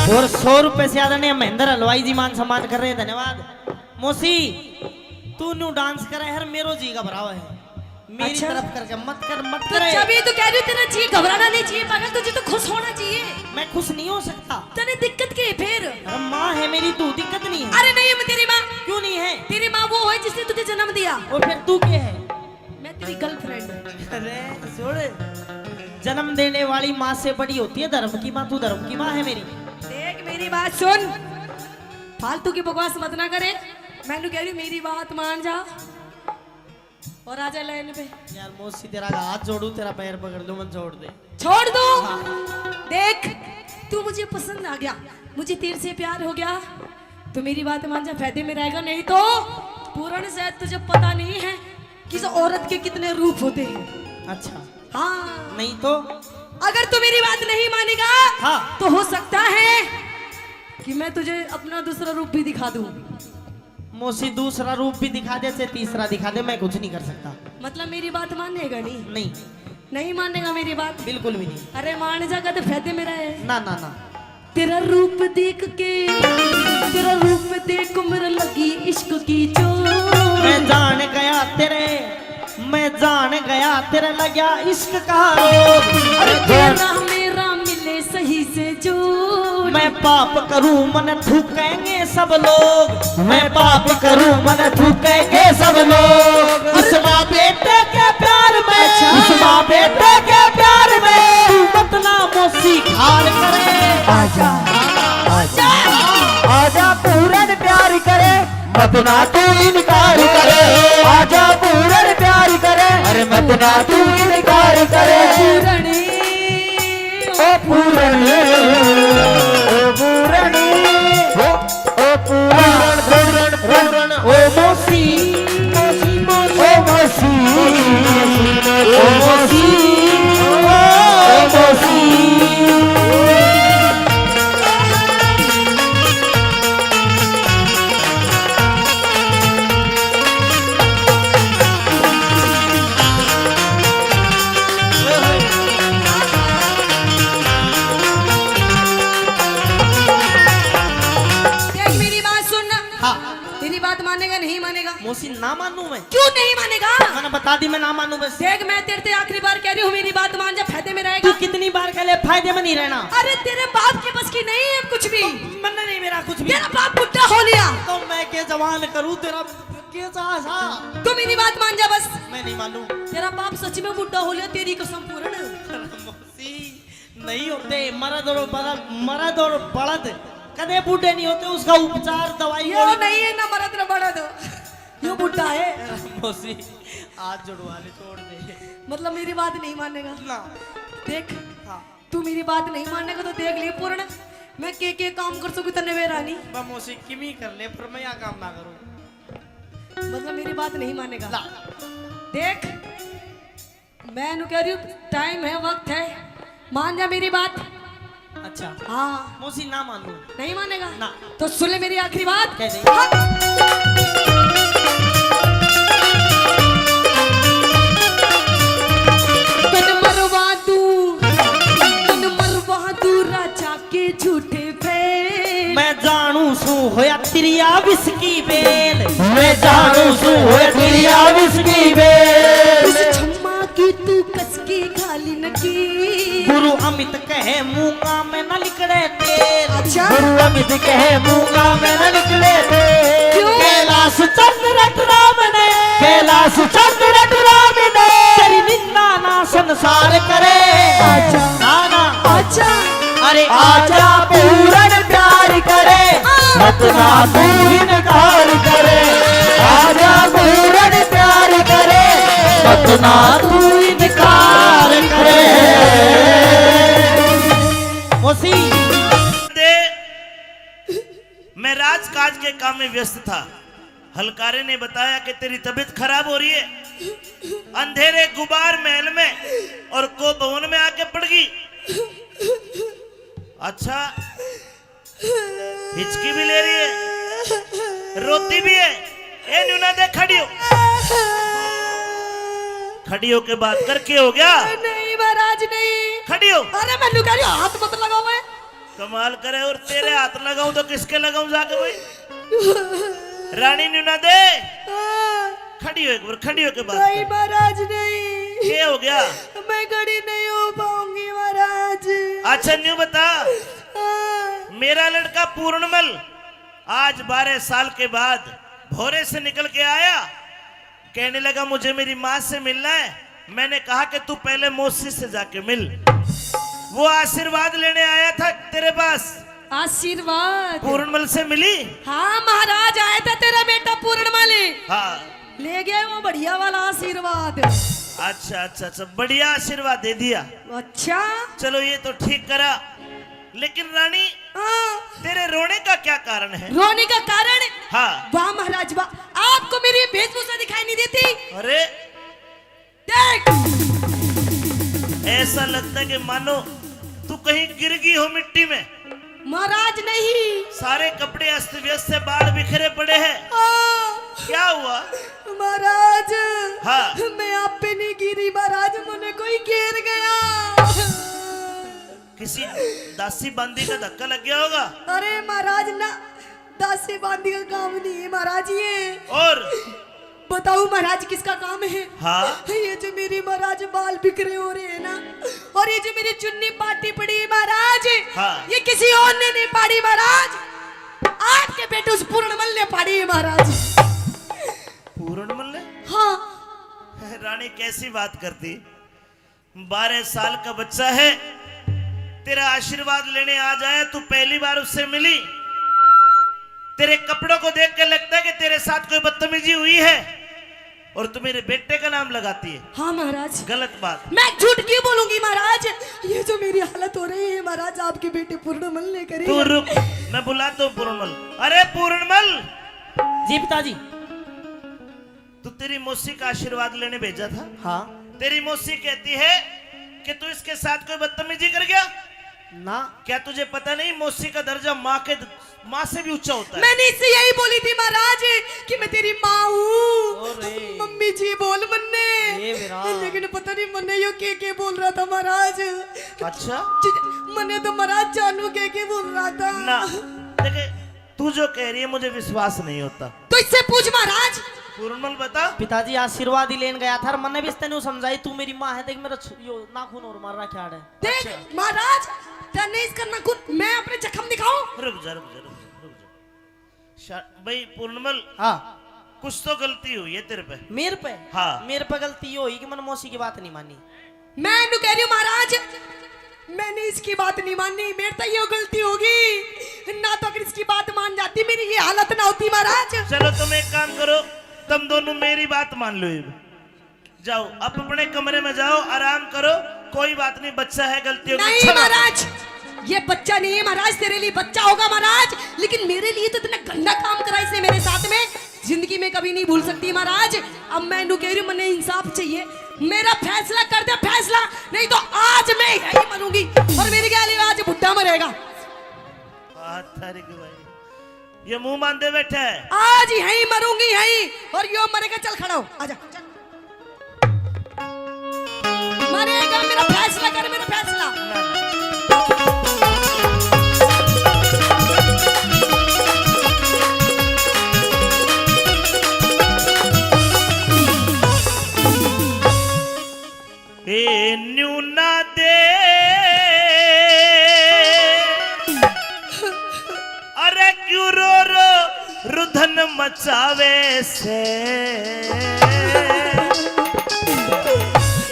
और सौ रुपए से ज्यादा नहीं, महेंद्र हलवाई जी मान सम्मान कर रहे हैं, धन्यवाद। मौसी, तू न्यू डांस करे हर मेरो जी घबरावे है। मेरी अच्छा। तरफ करके मत कर, मत तो करे। जब ये तो कह रही हूँ, तेरा जी घबराना नहीं चाहिए पागल, तुझे तो खुश होना चाहिए। मैं खुश नहीं हो सकता। तने दिक्कत के है फिर? अरे माँ है मेरी तू, दिक्कत नहीं है। अरे नहीं है तेरी माँ। क्यों नहीं है? तेरी माँ वो है जिसने तुझे जन्म दिया। और फिर तू क्या है? मैं तेरी गर्लफ्रेंड। अरे सुन, जन्म देने वाली माँ से बड़ी होती है धर्म की माँ। तू धर्म की माँ है मेरी। देख मेरी बात सुन, फालतू की बकवास मत ना करे। मैं कह रही हूँ मेरी बात मान जा। और आजा लाइन पे। यार मौसी, तेरा हाथ जोड़ू, तेरा पैर पकड़ लूं, मत छोड़ दे। छोड़ दो। हाँ। देख, तू मुझे पसंद आ गया, मुझे तेरे से प्यार हो गया, तो मेरी बात मान जा, फायदे में रहेगा। नहीं तो पूरण, शायद तुझे पता नहीं है किस औरत के कितने रूप होते हैं। अच्छा। हाँ। नहीं तो? अगर तू मेरी बात नहीं मानेगा, हाँ। तो हो सकता है कि मैं तुझे अपना दूसरा रूप भी दिखा दूं। मौसी, दूसरा रूप भी दिखा दे, चाहे तीसरा दिखा दे, मैं कुछ नहीं कर सकता। मतलब मेरी बात मानेगा नहीं? नहीं। नहीं मानेगा मेरी बात? बिल्कुल भी नहीं। अरे मान जा, कद फायदे मेरा है। ना, ना, ना। तेरा रूप देख के, तेरा रूप देख मेरे लगी इश्क की चोट। मैं जान गया तेरे, मैं जान गया तेरे लग्या इश्क का रोग। अरे तेरा मेरा मिले सही से जोड़। मैं पाप करूं मन थूकेंगे सब लोग, मैं पाप करूं मन थूकेंगे सब लोग। इस माँ बेटे के प्यार में, अच्छा। इस माँ बेटे के प्यार में तू मत ना मौसी खार करे। आजा, आजा, आजा पूरण प्यार करे, मत ना तू इनकार करे। आजा पूरण प्यार करे, अरे मत ना तू इनकार करे। पूरण। ओ पूरण, ओ पूरण, ओ, ओ पूरण, पूरण, पूरण, ओ मौसी, मौसी, मौसी, ओ मौसी, ओ मौसी, ओ मौसी। मानू मैं। क्यों नहीं मानेगा? मैंने बता दी, मैं ना मानू बस। देख, मैं तेरे से आखिरी बार कह रही हूँ, मेरी बात मान जा, फायदे में रहेगा। तू कितनी बार कह ले, फायदे में नहीं रहना। अरे, तेरे बाप के बस की नहीं है कुछ भी। तो मैंने नहीं मेरा कुछ भी। तेरा बाप बुढ़ा हो लिया। तो मैं के जवान करूँ, तेरा के सा, सा। तू मेरी बात मान जा बस। मैं नहीं मानू। तेरा बाप सच में बुढ़ा हो लिया, तेरी कसम पूर्ण। मौसी, नहीं होते, मर्द और बलद, मर्द और बलद कदे बूढ़े नहीं होते, उसका उपचार, दवाई, यो गोली। नहीं है ना मर्द ना बलद, यो बुढ़ा है। मौसी, हाथ जुड़वा ले, छोड़ दे। मतलब मेरी बात नहीं मानेगा? ना। देख, हाँ। तू मेरी बात नहीं मानेगा तो देख ले पूर्ण, मैं के के काम कर सकूँ तन्ने बेरा नहीं। बा मौसी, किमी कर ले, पर मैं यह काम ना करूँ। मतलब मेरी बात नहीं मानेगा? ना। देख, मैं नु कह रही हूँ, टाइम है, वक्त है, मान जा मेरी बात। अच्छा। हाँ। मौसी, ना मानू। नहीं मानेगा? ना। तो सुन ले मेरी आखिरी बात। कह दे। हाँ। तन मरवा दूँ, तन मरवा दूँ राजा के झूठे फेल। मैं जानू सू होया तिरिया विस्की बेल। मैं जानू सू होया तिरिया विस्की बेल। उस छम्मा की तू कसकी घाली नकी। गुरु अमित कहे मूंगा में न लिकड़े तेल। अच्छा। गुरु अमित कहे मूंगा में न लिकड़े तेल। क्यों? कैलाश चंद्र राम ने, कैलाश चंद्र राम ने तेरी निंदा ना संसार करे। अच्छा। ना, ना। अच्छा। अरे आजा पूरन प्यार करे, मत ना तू इनकार करे। आजा पूरन प्यार करे, मत ना तू इनकार करे। मौसी। दे, मैं राजकाज के काम में व्यस्त था। हलकारे ने बताया कि तेरी तबीयत खराब हो रही है, अंधेरे गुबार महल में और को भवन में आके पड़ गई। अच्छा, हिचकी भी ले रही है, रोती भी है। ए न्यू ना दे, खड़ी हो, खड़ी होके बात कर, के हो गया? नहीं महाराज, नहीं। खड़ी हो। अरे मैं न्यू कह रही हूँ, हाथ मत लगाओ। मैं कमाल करे, और तेरे हाथ लगाऊं तो किसके लगाऊं जाके भाई? रानी न्यू ना दे। हाँ। खड़ी हो एक बार, खड़ी होके बात नहीं कर। महाराज, नहीं। क्या हो गया? मैं खड़ी नहीं हो पाऊंगी महाराज। अच्छा न्यू बता, हाँ। मेरा लड़का पूर्णमल आज बारह साल के बाद भोरे से निकल के आया, कहने लगा, मुझे मेरी माँ से मिलना है। मैंने कहा कि तू पहले मौसी से जाके मिल। वो आशीर्वाद लेने आया था तेरे पास। आशीर्वाद? पूर्णमल से मिली? हाँ महाराज, आया था तेरा बेटा पूर्णमल। हाँ। ले गया वो बढ़िया वाला आशीर्वाद। अच्छा, अच्छा, अच्छा, बढ़िया आशीर्वाद दे दिया। अच्छा। चलो, ये तो ठीक करा। लेकिन रानी, हाँ। तेरे रोने का क्या कारण है? रोने का कारण? हाँ। वाह महाराज वाह, आपको मेरी वेशभूषा दिखाई नहीं देती? अरे, देख, ऐसा लगता है कि मानो तू कहीं गिर गई हो मिट्टी में। महाराज नहीं। सारे कपड़े अस्त व्यस्त से, बाल बिखरे पड़े हैं। हाँ। क्या हुआ? महाराज, हाँ। मैं आप पे नहीं गिरी महाराज, मुझे कोई घेर गया। किसी दासी बांदी का धक्का लग गया होगा। अरे महाराज ना, दासी बांदी का काम नहीं है महाराज ये। और? बताओ महाराज किसका काम है? हाँ? ये जो मेरी महाराज बाल बिखरे हो रहे हैं ना, और ये जो मेरी चुन्नी पाटी पड़ी है महाराज, हाँ। ये किसी और ने नहीं पाड़ी महाराज, आपके बेटे उस पूर्णमल ने पाड़ी है महाराज। पूर्णमल ने? हाँ। रानी कैसी बात करती, बारह साल का बच्चा है, तेरा आशीर्वाद लेने आ जाए, तू पहली बार उससे मिली, तेरे कपड़ों को देख के लगता है कि तेरे साथ कोई बदतमीजी हुई है और तू मेरे बेटे का नाम लगाती है। हाँ महाराज। गलत बात। मैं झूठ क्यों बोलूंगी महाराज? ये जो मेरी हालत हो रही है महाराज, आपके बेटे पूर्णमल ने करी तू है। रुक, मैं बुलाता हूँ पूर्णमल। अरे पूर्णमल। जी पिताजी। तू तेरी मौसी का आशीर्वाद लेने भेजा था। हाँ। तेरी मौसी कहती है कि तू इसके साथ कोई बदतमीजी कर गया। ना। क्या तुझे पता नहीं मौसी का दर्जा माँ के, माँ से भी ऊंचा होता है? मैंने इससे यही बोली थी महाराज कि मैं तेरी माँ हूँ। अरे। मम्मी जी बोल मन्ने। ये मेरा। लेकिन पता नहीं मन्ने यो के के बोल रहा था महाराज। अच्छा। जी, मन्ने तो महाराज जानू के के बोल रहा था। ना। देखे, तू जो कह रही है मुझे विश्वास नहीं होता। तो इससे पूछ महाराज। पूर्णमल बता। पिताजी, आशीर्वाद ही लेन गया था और मन्ने भी इसने न्यू समझाई, तू मेरी माँ है, देख मेरा छु-, यो नाखून और मार रहा क्या है। देख अच्छा। महाराज, तन्ने इसका नाखून, मैं अपने जख्म दिखाऊं? रुक जा, रुक जा, रुक जा, रुक जा। शा-, भाई पूर्णमल, हाँ। कुछ तो गलती हुई है तेरे पे। मेरे पे? हाँ। मेरे पे गलती ये हुई कि मैंने मौसी की बात नहीं मानी। मैं इन्हें कह रही हूँ महाराज, मैंने इसकी बात नहीं मानी, मेरे तो ये गलती होगी, ना तो अगर इसकी बात मान जाती मेरी ये हालत ना होती महाराज। चलो तुम एक काम करो, तुम दोनों मेरी बात मान लो। ये जाओ, आप अपने कमरे में जाओ, आराम करो, कोई बात नहीं, बच्चा है, गलती होगी, नहीं क्षमा करो। महाराज, ये बच्चा नहीं है महाराज, तेरे लिए बच्चा होगा महाराज, लेकिन मेरे लिए तो इतना गंदा काम करा इसने मेरे साथ में, जिंदगी में कभी नहीं भूल सकती महाराज। अब मैं इन्हें कह रही हूँ, मैंने इंसाफ चाहिए, मेरा फैसला कर दे फैसला, नहीं तो आज मैं यहीं मरूंगी और मेरी गैल आज बुड्ढा मरेगा। बात तारीख भाई, ये मुंह बांधे बैठा है। आज यहीं मरूंगी, यहीं। और यो मरेगा, चल खड़ा हो, आजा। मरेगा, मेरा फैसला कर, मेरा फैसला। ए न्यू ना दे, अरे क्यों रो रो रुधन मचावे से,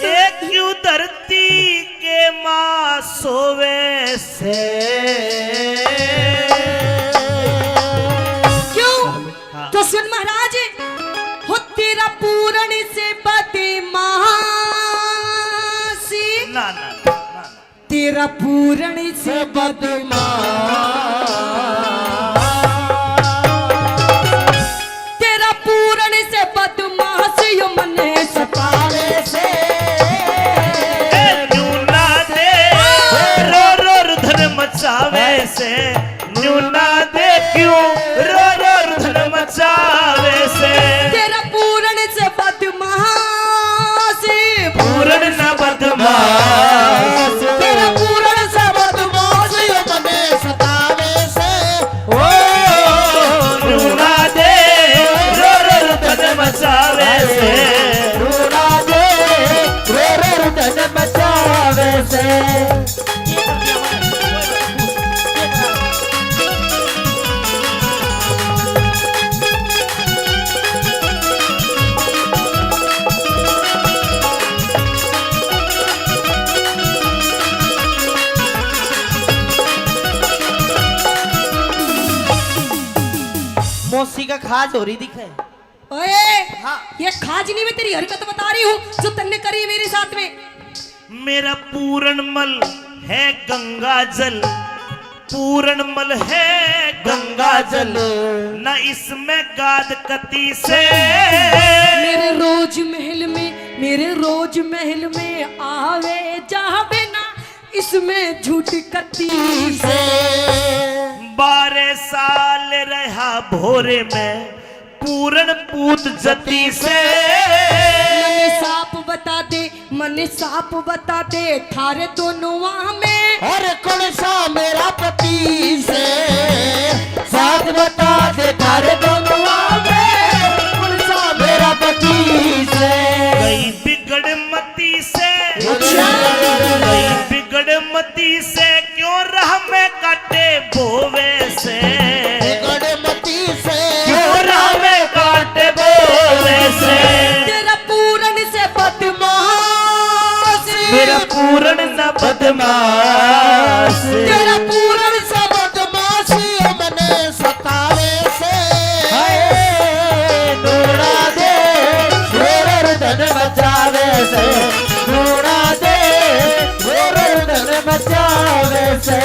ए क्यों धरती के माँ सोवे से। क्यों? हाँ। तो सुन महाराज, हो तेरा पूरण से बदमाशी। ना, ना, ना, ना, ना। तेरा पूरण से बदमाश, तेरा पूरण से बदमाश यो मने सतावे से। ए, क्यों ना दे, रो रो रुधन मचावे से। न्यू ना दे क्यों रो रो रुधन मचावे से। तेरा पूरण से बदमाश, पूरण ना बदमाश। तेरा पूरण से बदमाश यो मने सतावे से। ओ न्यू ना दे रो रो रुधन मचावे से। न्यू ना दे रो रो रुधन मचावे से। मौसी का खाज हो रही दिखे। ओए, हाँ। ये खाज नहीं, मैं तेरी हरकत बता रही हूँ जो तन्ने करी मेरे साथ में। मेरा पूरणमल है गंगा जल, पूरणमल है गंगा जल, न इसमें गाद कती से। मेरे रोज महल में, मेरे रोज महल में आवे जावे ना इसमें झूठ कती से। बारह साल रहा भोरे में पूरण पूत जती से। मने साफ बता दे, मने साफ बता दे, थारे दोनों में। अरे कौन सा मेरा पति से? साफ बता दे, थारे दोनों में। कौन सा मेरा पति से? गई बिगड़ मती से। अच्छा। गई बिगड़ मती से। क्यों राह में काटे बोवे से? बिगड़ मती से। क्यों राह में काटे बोवे से? तेरा पूरण से बदमाश। मेरा पूरण ना बदमाश। तेरा पूरण से बदमाश, मने सतावे से। हाय। दौड़ा दे, मेरा रुदन मचावे से। दौड़ा दे, मेरा रुदन मचावे से।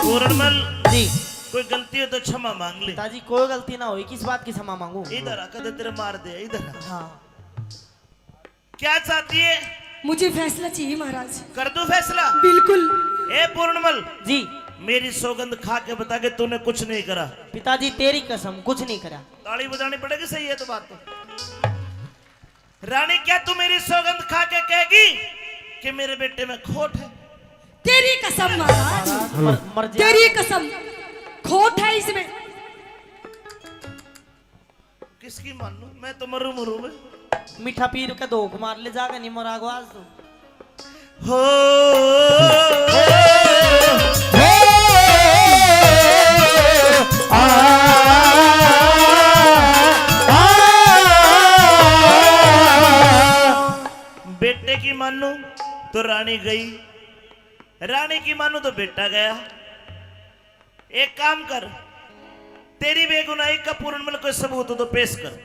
पूरणमल, जी। कोई गलती हो तो क्षमा मांग ले। पिताजी, कोई गलती ना हुई, किस बात की क्षमा मांगू? इधर आ, कदे तेरे मार दे, इधर आ। हाँ। क्या चाहती है? मुझे फैसला चाहिए महाराज। कर दूं फैसला? बिल्कुल। ए पूर्णमल, जी। मेरी सौगंध खा के बता के तूने कुछ नहीं करा। पिताजी, तेरी कसम, कुछ नहीं करा। ताली बजानी पड़ेगी, सही है तो बात तो। रानी, क्या तू मेरी सौगंध खा के कहेगी कि मेरे बेटे में खोट है? तेरी कसम महाराज, मर, मर जा। तेरी कसम, खोट है इसमें। किसकी मानूं मैं, तो मरू मरू में। मीठा पीर के धोख मार ले जाके, नहीं मरागो आज तू। हो, हो, आ, आ, आ। बेटे की मानूं तो रानी गई, रानी की मानूं तो बेटा गया। एक काम कर, तेरी बेगुनाही का पूर्णमल कोई सबूत हो तो पेश कर।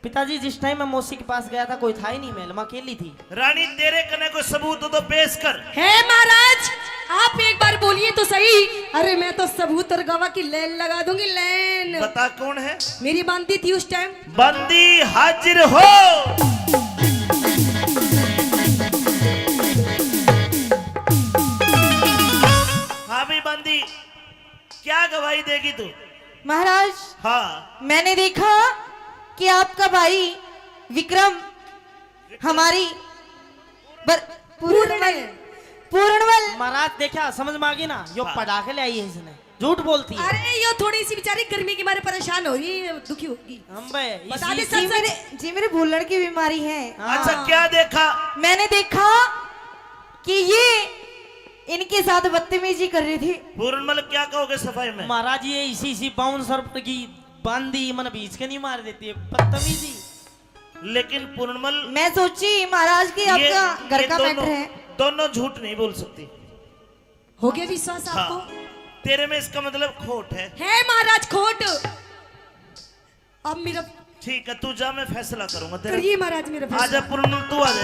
पिताजी, जिस टाइम मैं मौसी के पास गया था, कोई था ही नहीं महल में, अकेली थी। रानी, तेरे कने कोई सबूत हो तो पेश कर। हे महाराज, आप एक बार बोलिए तो सही। अरे, मैं तो सबूत और गवाह की लाइन लगा दूंगी, लाइन। बता, कौन है? मेरी बांदी थी उस टाइम। बांदी हाजिर हो। हाँ भाई बांदी, क्या गवाही देगी तू? महाराज, हाँ। मैंने देखा कि आपका भाई विक्रम हमारी बर-, पूर्णवल, पूर्णवल। महाराज, देखा, समझ में आ गई ना, यो हाँ। पढ़ा के ले आई है इसने, झूठ बोलती है। अरे, यो थोड़ी सी बेचारी गर्मी के मारे परेशान हो रही है, दुखी होगी। हम बे, बता इसी दे सच, जी सच। मेरे, जी मेरे भूलण की बीमारी है। हाँ। अच्छा, क्या देखा? मैंने देखा कि ये इनके साथ बदतमीजी कर रहे थे। पूर्णमल, क्या कहोगे सफाई में? महाराज, ये इसी इसी बाउंसर की बांदी मन बीच के नहीं मार देती है, बदतमीजी। लेकिन पूर्णमल, मैं सोची महाराज कि ये, आपका घर ये का दोनों, मैटर है। दोनों झूठ नहीं बोल सकती। हो गया विश्वास हाँ। आपको? तेरे में इसका मतलब खोट है। है महाराज खोट। अब मेरा ठीक है, तू जा, मैं फैसला करूंगा तेरा। करिए महाराज मेरा फैसला। आजा पूर्णमल, तू आ जा।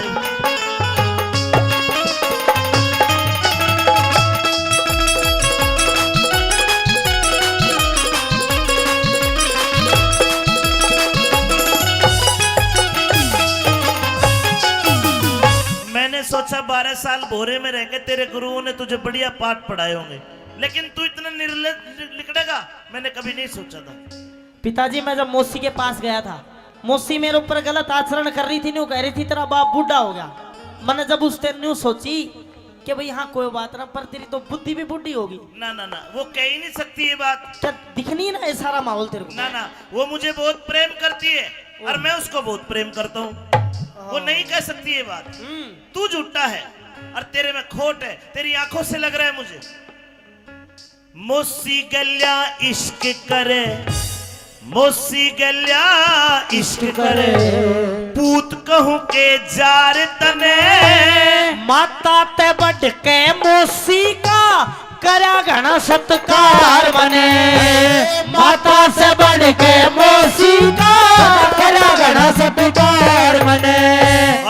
मैंने सोचा बारह साल भोरे में रह के तेरे गुरुओं ने तुझे बढ़िया पाठ पढ़ाए होंगे, लेकिन तू इतना निर्लज लि-, लिकड़ेगा, मैंने कभी नहीं सोचा था। पिताजी, मैं जब मौसी के पास गया था, मौसी मेरे ऊपर गलत आचरण कर रही थी, न्यू कह रही थी, "तेरा बाप बूढ़ा हो गया।" मैंने जब उस टाइम न्यू सोची कि भाई, हाँ, कोई बात ना, पर तेरी तो बुद्धि भी बूढ़ी होगी। ना, ना, ना, वो कह ही नहीं सकती ये बात। क्या दिखनी ना ये सारा माहौल तेरे को? ना, ना, वो मुझे बहुत प्रेम करती है और मैं उसको बहुत प्रेम करता हूँ। वो नहीं कह सकती ये बात। हम्म। तू झूठा है और तेरे में खोट है, तेरी आंखों से लग रहा है मुझे। मौसी गल्या इश्क करे, मौसी गल्या इश्क करे, पूत कहूं के जार तने। माता ते बढ़ के मौसी का करया घणा सत्कार मने, माता से बढ़ के मौसी का करया घणा सत्कार मने।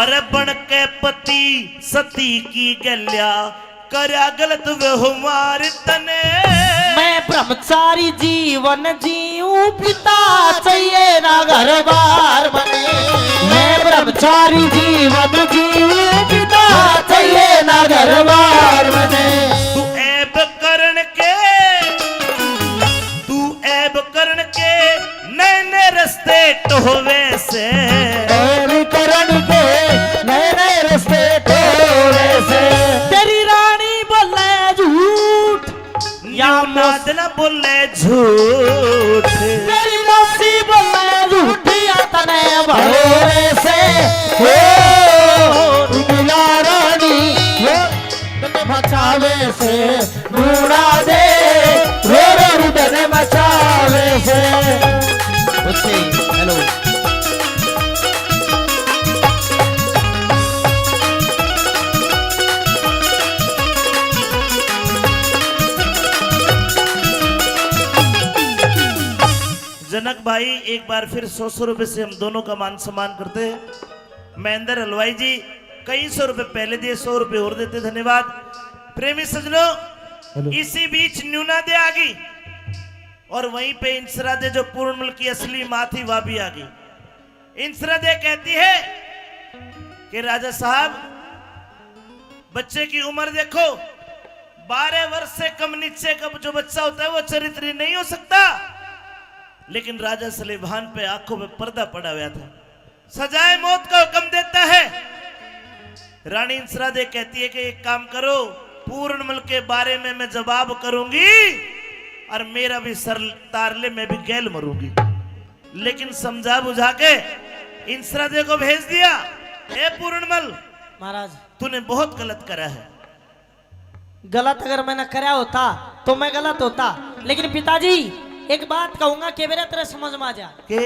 अरे बन के पति सती की गल्या करया गलत व्यवहार तने। मैं ब्रह्मचारी जीवन जीऊं, पिता चाहिए ना घर बार मने। मैं ब्रह्मचारी जीवन जीऊं, पिता चाहिए ना घर बार मने। तू ऐब करण के, तू ऐब करण के नए नए रस्ते टोहवे से। ऐब करण के नए नए रस्ते टोहवे से। तेरी रानी बोले झूठ, या नाद ना बोले झूठ। तेरी मौसी बोले झूठ, या तने भरोसे से। हो, मिला रानी, हो, तने बचावे से। रूड़ा दे, रो रो रुदन मचावे से। अच्छे, हेलो। जनक भाई, एक बार फिर सौ सौ रुपए से हम दोनों का मान सम्मान करते हैं। महेंद्र हलवाई जी कई सौ रुपए पहले दिए, सौ रुपए और देते, धन्यवाद। प्रेमी सजनों, हेलो। इसी बीच न्यूना दे आ गई और वहीं पे इंसरा दे जो पूर्णमल की असली माँ थी, वह भी आ गई। इंसरा दे कहती है कि राजा साहब, बच्चे की उम्र देखो, बारह वर्ष से कम नीचे का जो बच्चा होता है वो चरित्री नहीं हो सकता, लेकिन राजा सलेभान पे आंखों पे पर्दा पड़ा हुआ था। सजाए मौत का हुक्म देता है। रानी इंसरा दे कहती है कि एक काम करो, पूर्णमल के बारे में मैं जवाब करूंगी और मेरा भी सर तार ले, मैं भी गैल मरूंगी। लेकिन समझा बुझा के इंसरा दे को भेज दिया, ए पूर्णमल, महाराज। तूने बहुत गलत करा है। गलत अगर मैंने करया होता तो मैं गलत होता, लेकिन पिताजी, एक बात कहूंगा, के बेरा तेरे समझ में आ जा। के?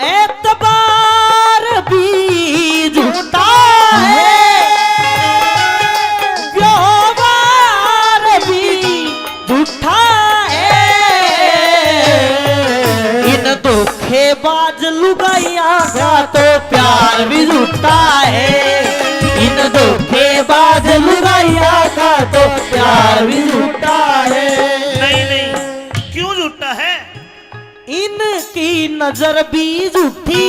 एतबार भी झूठा है, व्यवहार भी झूठा है। इन धोखेबाज लुगाइयां का तो प्यार भी झूठा है। इन धोखेबाज लुगाइयां का तो प्यार भी झूठा है। नहीं, नहीं, क्यों झूठा है? इनकी नजर भी झूठी,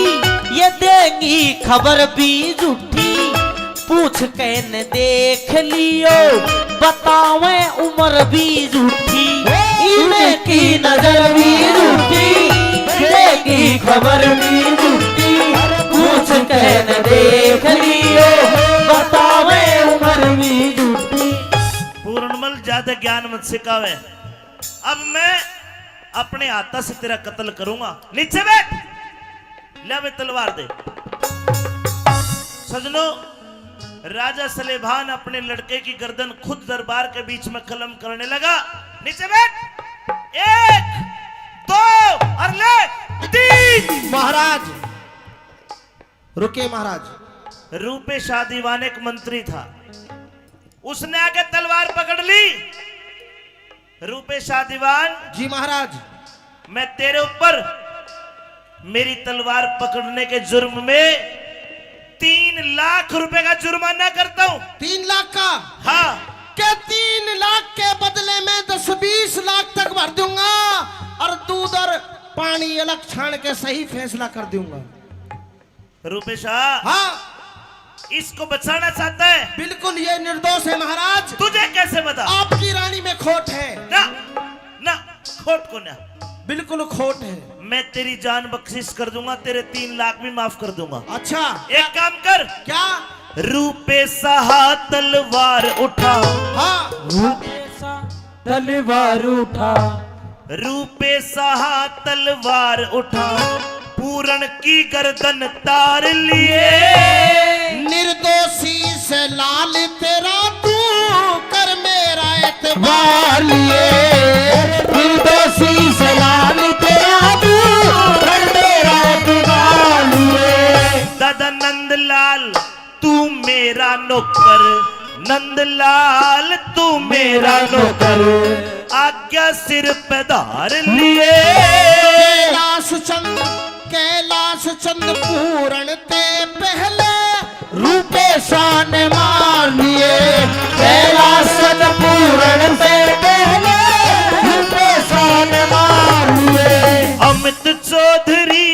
ये देंगी खबर भी झूठी। पूछ के न देख लियो, बतावे उम्र भी झूठी। इनकी नजर भी झूठी, देगी खबर भी झूठी। पूछ के न देख लियो, बतावे उम्र भी झूठी। पूर्णमल, ज्यादा ज्ञान मत सिखावे। अब मैं अपने हाथा से तेरा कत्ल करूंगा। नीचे बैठ। ले बे तलवार दे। सजनो, राजा सलेभान अपने लड़के की गर्दन खुद दरबार के बीच में कलम करने लगा। नीचे बैठ। एक, दो और ले तीन। महाराज, रुके महाराज। रूपेशा दीवान एक मंत्री था, उसने आके तलवार पकड़ ली। रूपेशा दीवान, जी महाराज। मैं तेरे ऊपर मेरी तलवार पकड़ने के जुर्म में तीन लाख रुपए का जुर्माना करता हूँ। तीन लाख का? हाँ। के तीन लाख के बदले में दस बीस लाख तक भर दूंगा और दूध और पानी अलग छान के सही फैसला कर दूंगा। रूपेशा, हाँ। इसको बचाना चाहता है? बिल्कुल, ये निर्दोष है महाराज। तुझे कैसे पता? आपकी रानी में खोट है। ना, ना, खोट को ना। बिल्कुल खोट है। मैं तेरी जान बख्शिश कर दूंगा, तेरे तीन लाख भी माफ कर दूंगा। अच्छा। एक काम कर। क्या? रूपेशा, तलवार उठा। हाँ। रूपेशा, तलवार उठा। रूपेशा, तलवार उठा, पूरण की गर्दन तार लिए। निर्दोषी से लाल तेरा, तू कर मेरा एतबार लिए। निर्दोषी से लाल तेरा, तू कर मेरा एतबार लिए। दादा नंदलाल, तू मेरा नौकर, नंदलाल तू मेरा नौकर, आज्ञा सिर पे धार लिए। कैलाश चंद, कैलाश चंद पूरण ते पहले रूपेशा ने मान लिए। कैलाश चंद पूरण से पहले रूपेशा ने मान लिए। अमित चौधरी,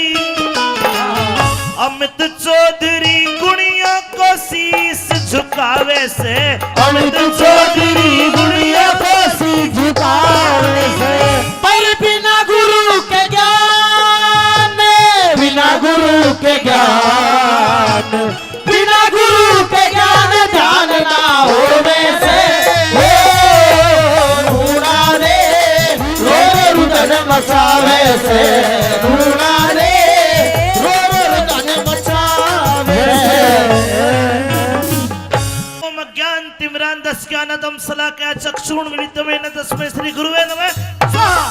अमित चौधरी गुणिया को शीश झुकावे से। अमित चौधरी गुणिया को शीश झुकावे से। पर बिना गुरु के ज्ञान, बिना गुरु के ज्ञान, बिना गुरु के ज्ञान ध्यान ना होवे से। ओ रूणा रे, रो रो रुदन मचावे से। रूणा रे, रो रो रुदन मचावे से। ओम अज्ञान तिमिरांधस्य ज्ञानांजन शलाकया चक्षुरुन्मीलितं येन तस्मै श्री गुरुवे नमः स्वाहा।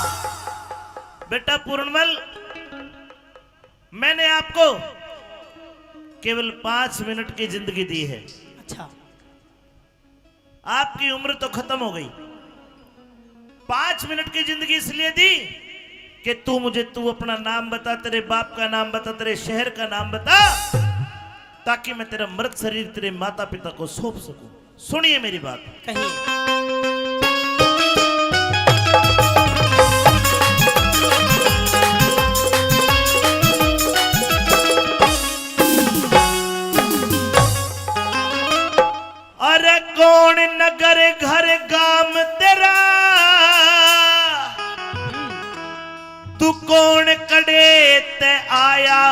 बेटा पूर्णमल, मैंने आपको केवल पांच मिनट की जिंदगी दी है। अच्छा। आपकी उम्र तो खत्म हो गई। पांच मिनट की जिंदगी इसलिए दी कि तू मुझे, तू अपना नाम बता, तेरे बाप का नाम बता, तेरे शहर का नाम बता, ताकि मैं तेरा मृत शरीर तेरे माता पिता को सौंप सकूं। सुनिए मेरी बात। कहिए। अरे कौन नगर घर गाम तेरा, तू कौन कड़े ते आया?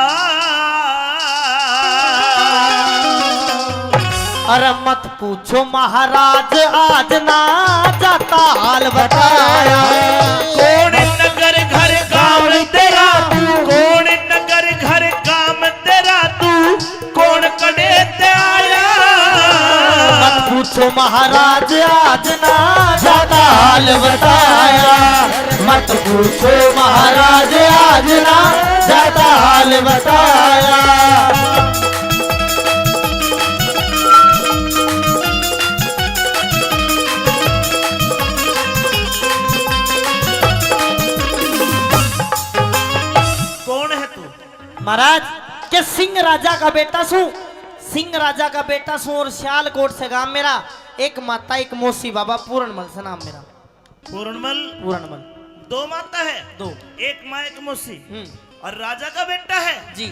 अरे मत पूछो महाराज, आज ना जाता हाल बताया। कौन नगर घर गांव तेरा, कौन नगर घर गांव तेरा, तू कौन कड़े ते आया? मत पूछो महाराज, आज ना जाता हाल बताया। मत पूछो महाराज, आज ना जाता हाल बताया। कौन है तू? महाराज, के सिंह राजा का बेटा सूं, सिंह राजा का बेटा सूं और सियालकोट से गांव मेरा। एक माता, एक मौसी, बाबा पूरणमल से नाम मेरा। पूरणमल? पूरणमल। दो माता है? दो। एक माँ, एक मौसी। हम्म। और राजा का बेटा है? जी।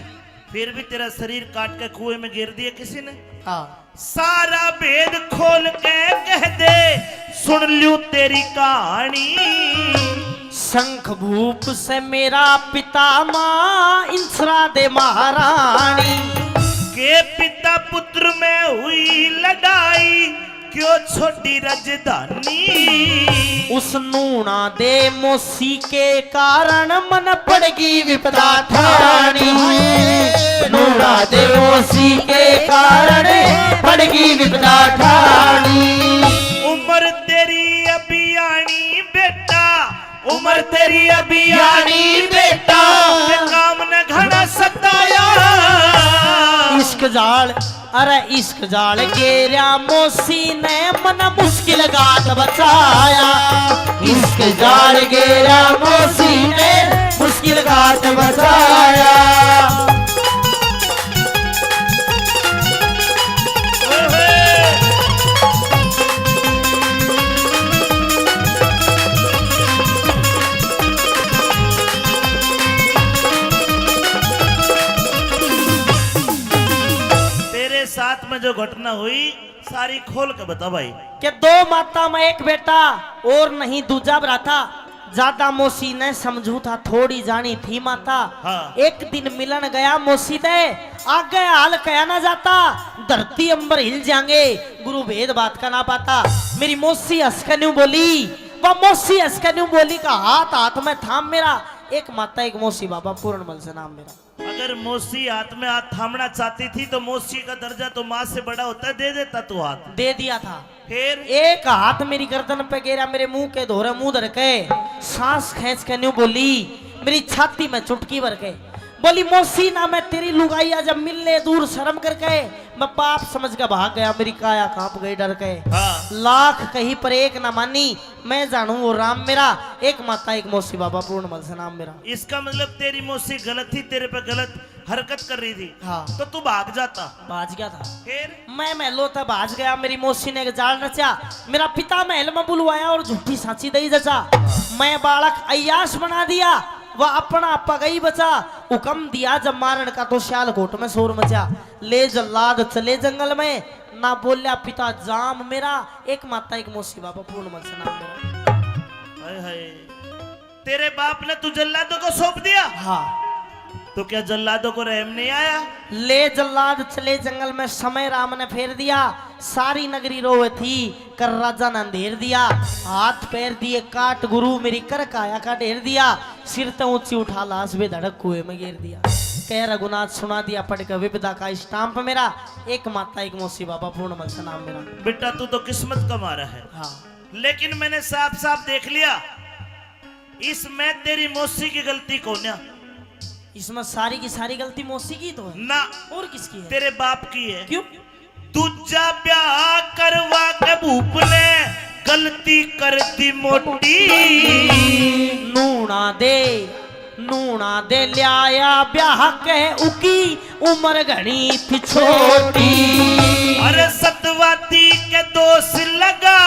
फिर भी तेरा शरीर काट के कुएं में गिर दिया किसी ने? हाँ। सारा भेद खोल के कह दे, सुन ल्यूं तेरी कहानी। शंख भूप से मेरा पिता माँ इंसरा दे महारानी। के पिता पुत्र में हुई लड़ाई, क्यों छोड़ी राजधानी। उस नूणा दे मौसी के कारण मन पड़गी विपदा ठाणी। नूणा दे मौसी के कारण पड़गी विपदा ठाणी। उम्र तेरी अभी आनी बेटा, उम्र तेरी अभी आनी बेटा, के काम ने घना सताया। इश्क जाल, अरे इश्क जाल गेरा मौसी ने मन मुश्किल घात बचाया। इश्क जाल गेरा मौसी ने मुश्किल घात बचाया। तेरे साथ में जो घटना हुई, सारी खोल के बता भाई। के दो माता में एक बेटा और नहीं दूजा भरा था। ज्यादा मौसी ने समझू था, थोड़ी जानी थी माता। हाँ। एक दिन मिलन गया मौसी ते, आगे हाल कहा ना जाता। धरती अंबर हिल जाएंगे, गुरु भेद बात का ना पाता। मेरी मौसी हंस के न्यू बोली, वह मौसी हंस के न्यू बोली का हाथ हाथ में थाम मेरा। एक माता, एक मौसी, बाबा पूरणमल से नाम मेरा। अगर मौसी हाथ में हाथ थामना चाहती थी तो मौसी का दर्जा तो माँ से बड़ा होता है, दे देता तू हाथ। दे दिया था। फिर? एक हाथ मेरी गर्दन पे गेरा, मेरे मुंह के धोरे मुंह धर के सांस खींच के न्यू बोली, मेरी छाती में चुटकी भर के बोली, मौसी ना मैं तेरी लुगाई, आ जब मिलने दूर शर्म करके। मैं बाप समझ के भाग गया, मेरी काया कांप गई डर के। हाँ। लाख कही पर एक ना मानी, मैं जानू वो राम मेरा, एक माता एक मौसी, बाबा पूरणमल से नाम मेरा। इसका मतलब तेरी मौसी गलत थी, तेरे पे गलत हरकत कर रही थी। हाँ। तो तू भाग जाता। भाज गया था। फिर? मैं महलों तक भाज गया, मेरी मौसी ने एक जाल रचा, मेरा पिता महल में बुलवाया और झूठी सांची दई जचा। मैं बालक अय्याश बना दिया, वह अपना पगई बचा। हुक्म दिया जब मारण का तो सियालकोट में शोर मचा। ले जल्लाद चले जंगल में, ना बोल्या पिता जाम मेरा, एक माता एक मौसी, बाबा पूरणमल से नाम मेरा। हाय हाय। तेरे बाप ने तू जल्लादों को सौंप दिया? हाँ। तो क्या जल्लादों को रहम नहीं आया? ले जल्लाद चले जंगल में, समय राम ने फेर दिया। सारी नगरी रोवे थी, कर राजा ने अंधेर दिया। हाथ पैर दिए काट गुरु, मेरी कर काया का ढेर दिया। सिर ते ऊंची उठा लाश बेधड़क कुएं में गिर दिया। कह रघुनाथ सुना दिया पढ़ के विपदा का स्टाम्प मेरा, एक माता एक मौसी, बाबा पूरणमल से नाम मेरा। बेटा, तू तो किस्मत का मारा है। हाँ। लेकिन मैंने साफ साफ देख लिया, इसमें तेरी मौसी की गलती कोन्या। इसमें सारी की सारी गलती मौसी की तो है। ना। और किसकी है? तेरे बाप की है। क्यों? दूजा ब्याह करवा के भूप ने गलती कर दी मोटी। नूणा दे, नूणा दे ल्याया ब्याह के, उकी उम्र घणी थी छोटी। अरे सतवादी के दोष लगा,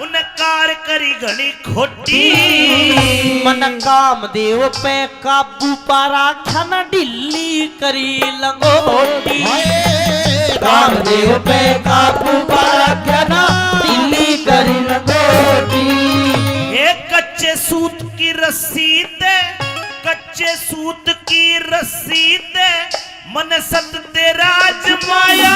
उन्हें कार करी घणी खोटी। मन कामदेव पे काबू पा राख्या ना, ढीली करी लंगोटी। कामदेव पे काबू पा राख्या ना, ढीली करी लंगोटी। एक कच्चे सूत की रस्सी ते, कच्चे सूत की रस्सी ते मन सत तेरा आजमाया।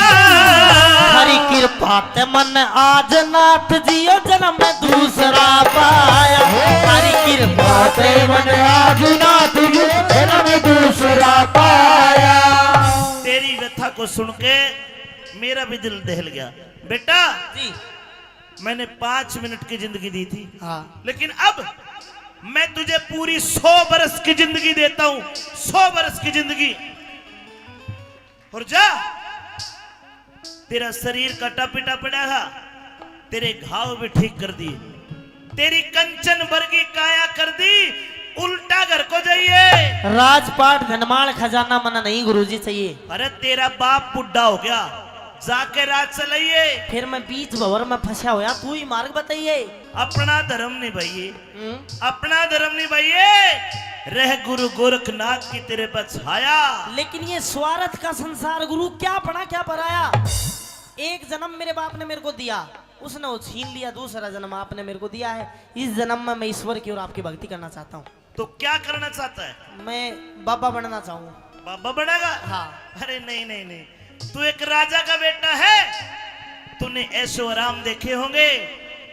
हरी कृपा आते मन आज नाथ जियो जन्म दूसरा पाया। हरी कृपा आते मन आज नाथ जियो जन्म दूसरा पाया। तेरी व्यथा को सुन के मेरा भी दिल दहल गया। बेटा, जी। मैंने पाँच मिनट की जिंदगी दी थी, हाँ। लेकिन अब मैं तुझे पूरी सौ बरस की जिंदगी देता हूं, सौ बरस की जिंदगी। और जा, तेरा शरीर कटा पिटा पड़ा था, तेरे घाव भी ठीक कर दिए, तेरी कंचन वर्गी काया कर दी, उल्टा घर को जाइए। राजपाट धनमाल खजाना मना नहीं गुरुजी चाहिए। अरे, तेरा बाप बुढ़ा हो गया, जाके राज चलाइए। फिर मैं बीच भंवर में फंसा होया, तू ही मार्ग बताइए। अपना धर्म निभाइए, हम्म। अपना धर्म निभाइए। रह गुरु गोरखनाथ की तेरे पर छाया। लेकिन ये स्वार्थ का संसार गुरु, क्या बना क्या पराया। एक जन्म मेरे बाप ने मेरे को दिया, उसने वो छीन लिया। दूसरा जन्म आपने मेरे को दिया है, इस जन्म में मैं ईश्वर की और आपकी भक्ति करना चाहता हूँ। तो क्या करना चाहता है? मैं बाबा बनना चाहूँ। बाबा बनेगा? हाँ। अरे नहीं, नहीं, नहीं, तू एक राजा का बेटा है, तूने ऐशो आराम देखे होंगे।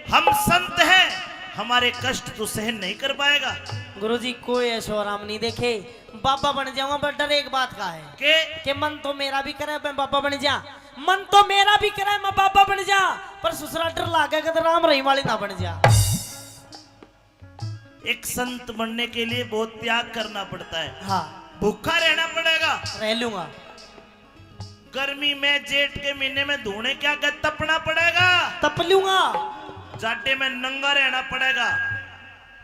हम संत हैं, हमारे कष्ट तू सहन नहीं कर पाएगा। गुरुजी, कोई ऐशो आराम नहीं देखे। बाबा बन जाऊंगा, पर डर एक बात का है। के? कि मन तो मेरा भी करे मैं बाबा बन जा, मन तो मेरा भी करे मैं बाबा बन जा, पर ससुरा डर लागे कि राम रहीम वाली ना बन जा। एक संत बनने के लिए बहुत त्याग करना पड़ता है। हाँ। भूखा रहना पड़ेगा। रह लूंगा। गर्मी में जेठ के महीने में धूने क्या गए, तपना पड़ेगा। तप लूंगा। जाडे में नंगा रहना पड़ेगा।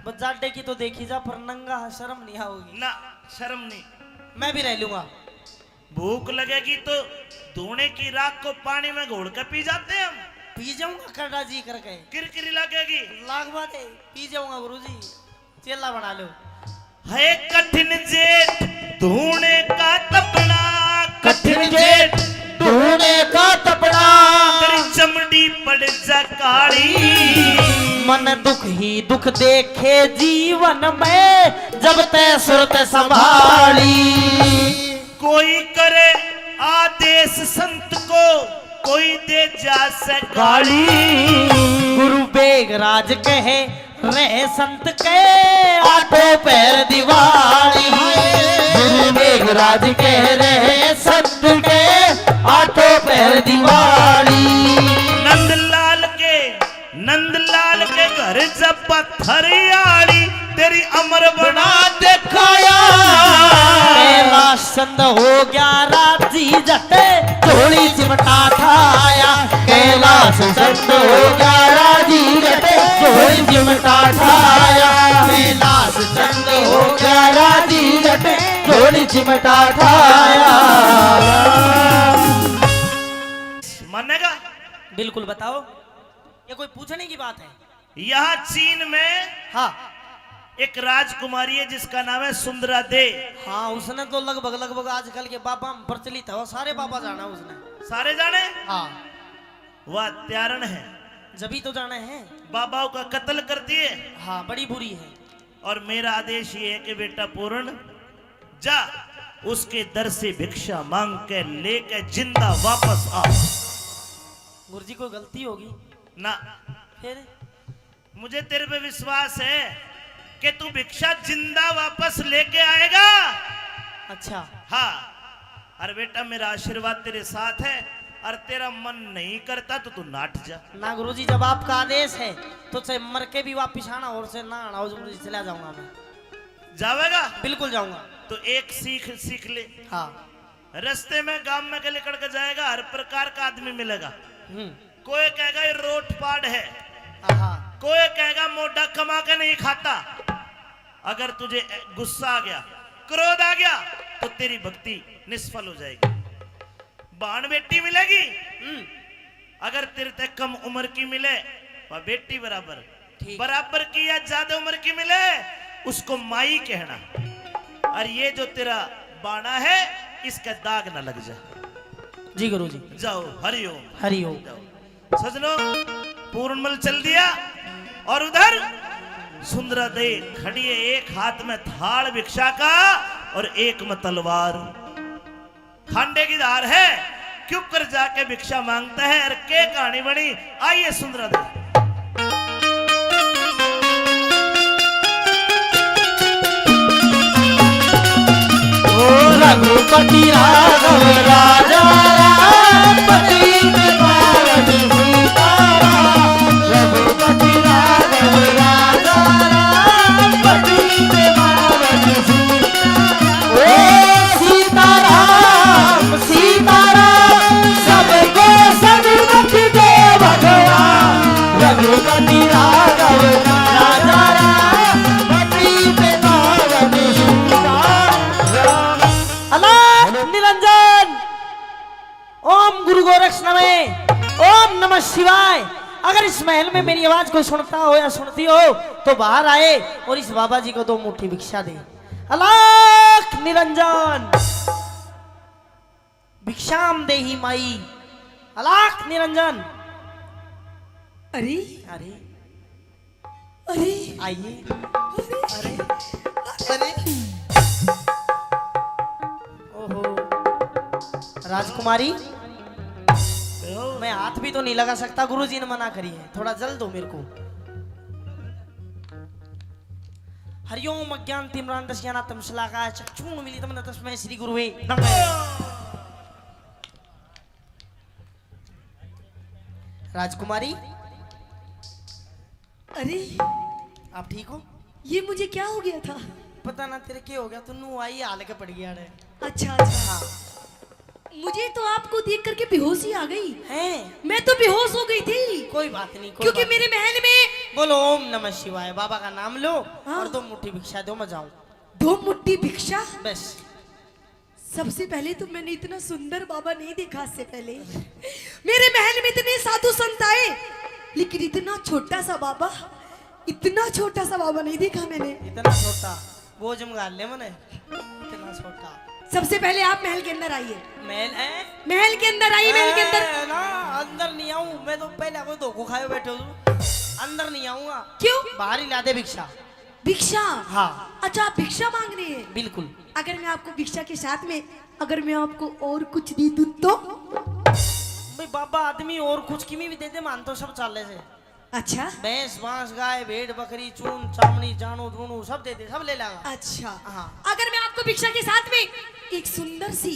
बस जाडे की तो देखी जा, पर नंगा शर्म नहीं आओगी ना। शर्म नहीं। मैं भी रह लूंगा। भूख लगेगी तो धूने की राख को पानी में घोल के पी जाते हैं हम। पी जाऊंगा करड़ा जी करके। किरकिरी लगेगी। लागवा दे, पी जाऊंगा गुरुजी, चेला बना लो। है कठिन जेठ धूने का तपना, कठिन जेठ धूने का तपना। तेरी चमड़ी पड़ जा काली। मन दुख ही दुख देखे जीवन में, जब तै सुरत संभाली। कोई करे आदेश संत को, कोई दे जा से गाली। गुरु बेगराज कहे रहे संत के, आठों पहर दिवाली। गुरु बेगराज कह रहे संत के, आठों पहर दिवाली। नंदलाल के, नंदलाल के घर जब पत्थरियाली, तेरी अमर बना दिखाया। कैलाश चंद हो गया राजी जट, झोली चिमटा ठाया। कैलाश चंद हो गया राजी जट, झोली चिमटा ठाया। कैलाश चंद हो गया राजी जट, झोली चिमटा ठाया। मानेगा? बिल्कुल बताओ। ये कोई पूछने की बात है? यहाँ चीन में हाँ। एक राजकुमारी है जिसका नाम है सुंदरा दे। हाँ, उसने तो लगभग, लगभग आजकल के बाबा में प्रचलित है, वो सारे बाबा जाना उसने। सारे जाने? हाँ। वह त्यारण है। जब ही तो जाना है। बाबाओं का कत्ल कर दिए। हाँ, बड़ी बुरी है। और मेरा आदेश ये है कि बेटा पूर्ण, जा, उसके दर से भिक्षा मांग के लेके जिंदा वापस आ। गुरुजी, कोई गलती होगी? ना। फिर? मुझे तेरे पे विश्वास है कि तू भिक्षा जिंदा वापस लेके आएगा। अच्छा। हाँ। अरे बेटा, मेरा आशीर्वाद तेरे साथ है, और तेरा मन नहीं करता तो तू नाट जा। ना गुरुजी, जब आपका आदेश है तो चाहे मर के भी वापिस आना और से ना आना हो, गुरुजी, चला जाऊंगा मैं। जावेगा? बिल्कुल जाऊंगा। तो एक सीख सीख ले। हाँ। रास्ते में गांव में के लिकड़ के जाएगा, हर प्रकार का आदमी मिलेगा। हम्म। कोई कहेगा ये रोट पाड़ है, आहा। कोई कहेगा मोटा कमा के नहीं खाता। अगर तुझे गुस्सा आ गया, क्रोध आ गया, तो तेरी भक्ति निष्फल हो जाएगी। बाण बेटी मिलेगी, हम्म। अगर तेरे ते कम उम्र की मिले, वह बेटी बराबर, ठीक। बराबर की या ज्यादा उम्र की मिले, उसको माई कहना। और ये जो तेरा बाणा है, इसका दाग ना लग जाए। जी गुरु जी। जाओ, हरिओम। हरिओम। जाओ। सजनों, पूर्णमल चल दिया और उधर सुंदरा दे खड़ी है, एक हाथ में थाल भिक्षा का और एक में तलवार। खांडे की धार है, क्यों कर जाके भिक्षा मांगता है और के कहानी बनी, आइए सुंदरा दे। ओ रघुपति राघव राजा राम, पतित पावन सीताराम। रघुपति राघव राजा राम, पतित पावन सीताराम। ओ सीताराम, सीताराम, सबको सन्मति दे भगवान। रघुपति राघव राजा राम, पतित पावन सीताराम। अलख निरंजन, ओम गुरु गोरक्ष नमः, ओम नमः शिवाय। अगर इस महल में मेरी आवाज कोई सुनता हो या सुनती हो, तो बाहर आए और इस बाबा जी को दो मुट्ठी भिक्षा दे। अलख निरंजन। भिक्षाम देहि माई, अलख निरंजन। अरे, अरे, अरे, आइए। अरे, अरे, अरे। ओहो, राजकुमारी, मैं हाथ भी तो नहीं लगा सकता, गुरुजी ने मना करी है। थोड़ा जल दो मेरे को। हरिओम अज्ञान तिमिरांधस्य ज्ञानानाम दशम शलाका चक्षुण मिलितम तस्मै श्री गुरुवे नमः। राजकुमारी, अरे, आप ठीक हो? ये मुझे क्या हो गया था? पता ना तेरे क्या हो गया, तू नू आई हाल के पड़ गया रे। अच्छा, अच्छा। हाँ। मुझे तो आपको देख करके बेहोशी आ गई। हैं? मैं तो बेहोश हो गई थी। कोई बात नहीं, कोई क्योंकि बात मेरे नहीं। महल में बोलो ओम नमः शिवाय, बाबा का नाम लो हाँ। और दो मुट्ठी भिक्षा दो, मैं जाऊं। दो मुट्ठी भिक्षा? बस। सबसे पहले तो मैंने इतना सुंदर बाबा नहीं देखा आज से पहले। मेरे महल में इतने साधु संत आए, लेकिन इतना छोटा सा बाबा, इतना छोटा सा बाबा नहीं देखा मैंने। इतना छोटा? वो जमगा ले मने, इतना छोटा। सबसे पहले आप महल के अंदर आइए। महल है? महल के अंदर आइए, महल के अंदर। ए, ना, अंदर नहीं आऊं मैं, तो पहले कोई धोखो खाए बैठे हो तुम। अंदर नहीं आऊंगा। क्यों? बाहर ही ला दे भिक्षा। भिक्षा? हाँ। अच्छा, आप भिक्षा मांग रहे हैं? बिल्कुल। अगर मैं आपको भिक्षा के साथ में, अगर मैं आपको और कुछ दे दूं तो? भाई बाबा, आदमी और कुछ किमी भी दे दे, मान तो सब चाले से। अच्छा। भैंस, बांस, गाय, भेड़, बकरी, चून, चामड़ी, जानू, रूणू, सब दे दे, सब ले लागा। अच्छा। हाँ। अगर मैं आपको भिक्षा के साथ में एक सुंदर सी,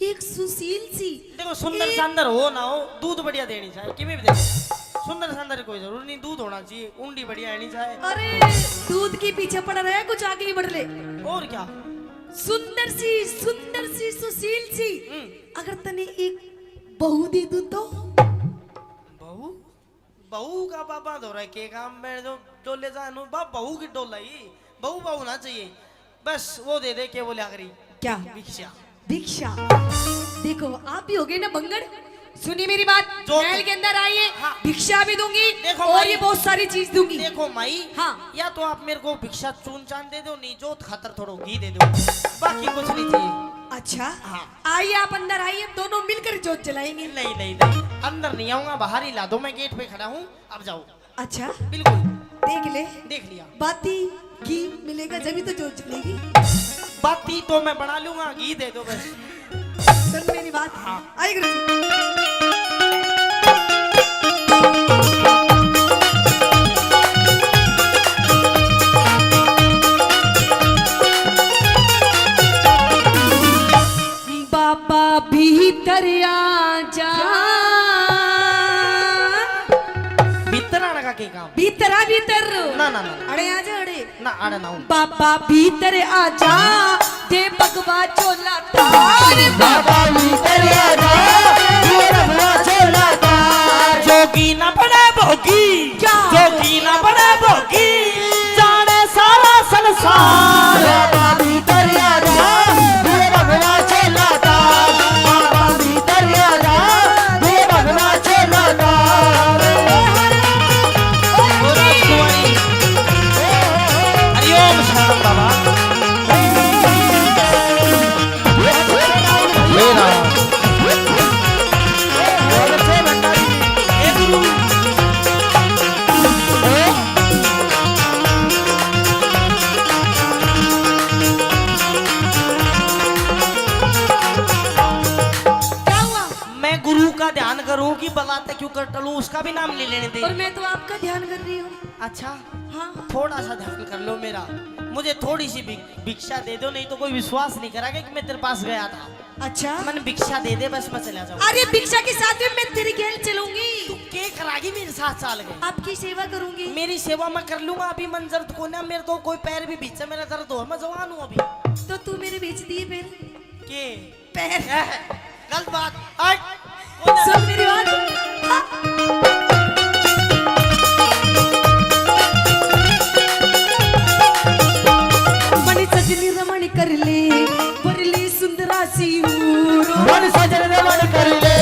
एक सुशील सी, देखो, सुंदर एक सांदर हो ना हो, दूध बढ़िया देनी चाहिए, किमी भी दे दे। सुंदर सांदर कोई जरूरी नहीं, दूध होना चाहिए, उंडी बढ़िया आनी चाहिए। अरे, दूध के पीछे पड़ा रहे, कुछ आगे ही बढ़ ले। और क्या? सुंदर सी, सुंदर सी, सुशील सी, हम्म। अगर तने एक बहू दे दूं तो? बहू? बहू का बाबा धोरे के काम में जो, जो ले जाए नो, बा-, बहू की डोलाई, बहू, बहू ना चाहिए। बस वो दे दे, के बोले आखिरी? क्या? भिक्षा। भिक्षा। देखो, आप भी हो गए ना बंगड़। सुनिए मेरी बात, जो महल के अंदर आइए, हाँ। भिक्षा भी दूंगी देखो और भाई, ये बहुत सारी चीज दूंगी। देखो माई, हाँ। या तो आप मेरे को भिक्षा चून चान दे दो, नहीं जोत खातर थोड़ो घी दे दो, बाकी कुछ नहीं चाहिए। अच्छा, हाँ। आइए, आप अंदर आइए, दोनों मिलकर जोत जलाएंगे। नहीं, नहीं, नहीं, अंदर नहीं आऊंगा, बाहर ही ला दो, मैं गेट पे खड़ा हूँ, अब जाओ। अच्छा, बिल्कुल। देख ले, देख लिया। बाती घी मिलेगा जब ही तो जोत जलेगी। बाती तो मैं बना लूंगा, घी दे दो बस। सुन मेरी बात। हाँ। आई गुरु जी। बाबा भीतर आ जा। भीतर आने का के काम? भीतर आ, भीतर। ना, ना, ना। अड़े आ जा, अड़े। ना, अड़े ना हूँ। बाबा भीतर आ जा, दे भगवा झोला तार। बाबा भीतर आ जा, दे भगवा झोला तार। जोगी ना बड़ा भोगी। क्या? जोगी ना बड़ा भोगी, जाने सारा संसार। बाबा भीतर आ जा, ये भगवा झोला तार। बाबा भीतर आ जा, ये भगवा झोला तार। हरिओम शरण बाबा। हे राम। हे गुरु। कर टलूं, उसका भी नाम नहीं लेने दे। और मैं तो आपका ध्यान कर रही हूँ। अच्छा, हाँ। थोड़ा सा ध्यान कर लो मेरा, मुझे थोड़ी सी भि-, भिक्षा दे दो, नहीं तो कोई विश्वास नहीं करेगा कि मैं तेरे पास गया था। अच्छा। मन भिक्षा दे दे, बस मैं चला जाऊँ। अरे, भिक्षा के साथ भी मैं तेरे गैल चलूंगी। तू के करागी मेरे साथ चाल के? आपकी सेवा करूंगी। मेरी सेवा मैं कर लूंगा, अभी मन दर्द को ना, मेरे तो कोई पैर भी भींचे, मेरा दर्द हो, मैं जवान हूँ अभी। तो तू मेरे भींच दिए फिर? के? पैर। गलत बात। हट। सुन मेरी बात। हाँ। मणि सजनी रमण कर ले, वरली सुंदरा सी हूर। मणि सजनी रमण कर ले,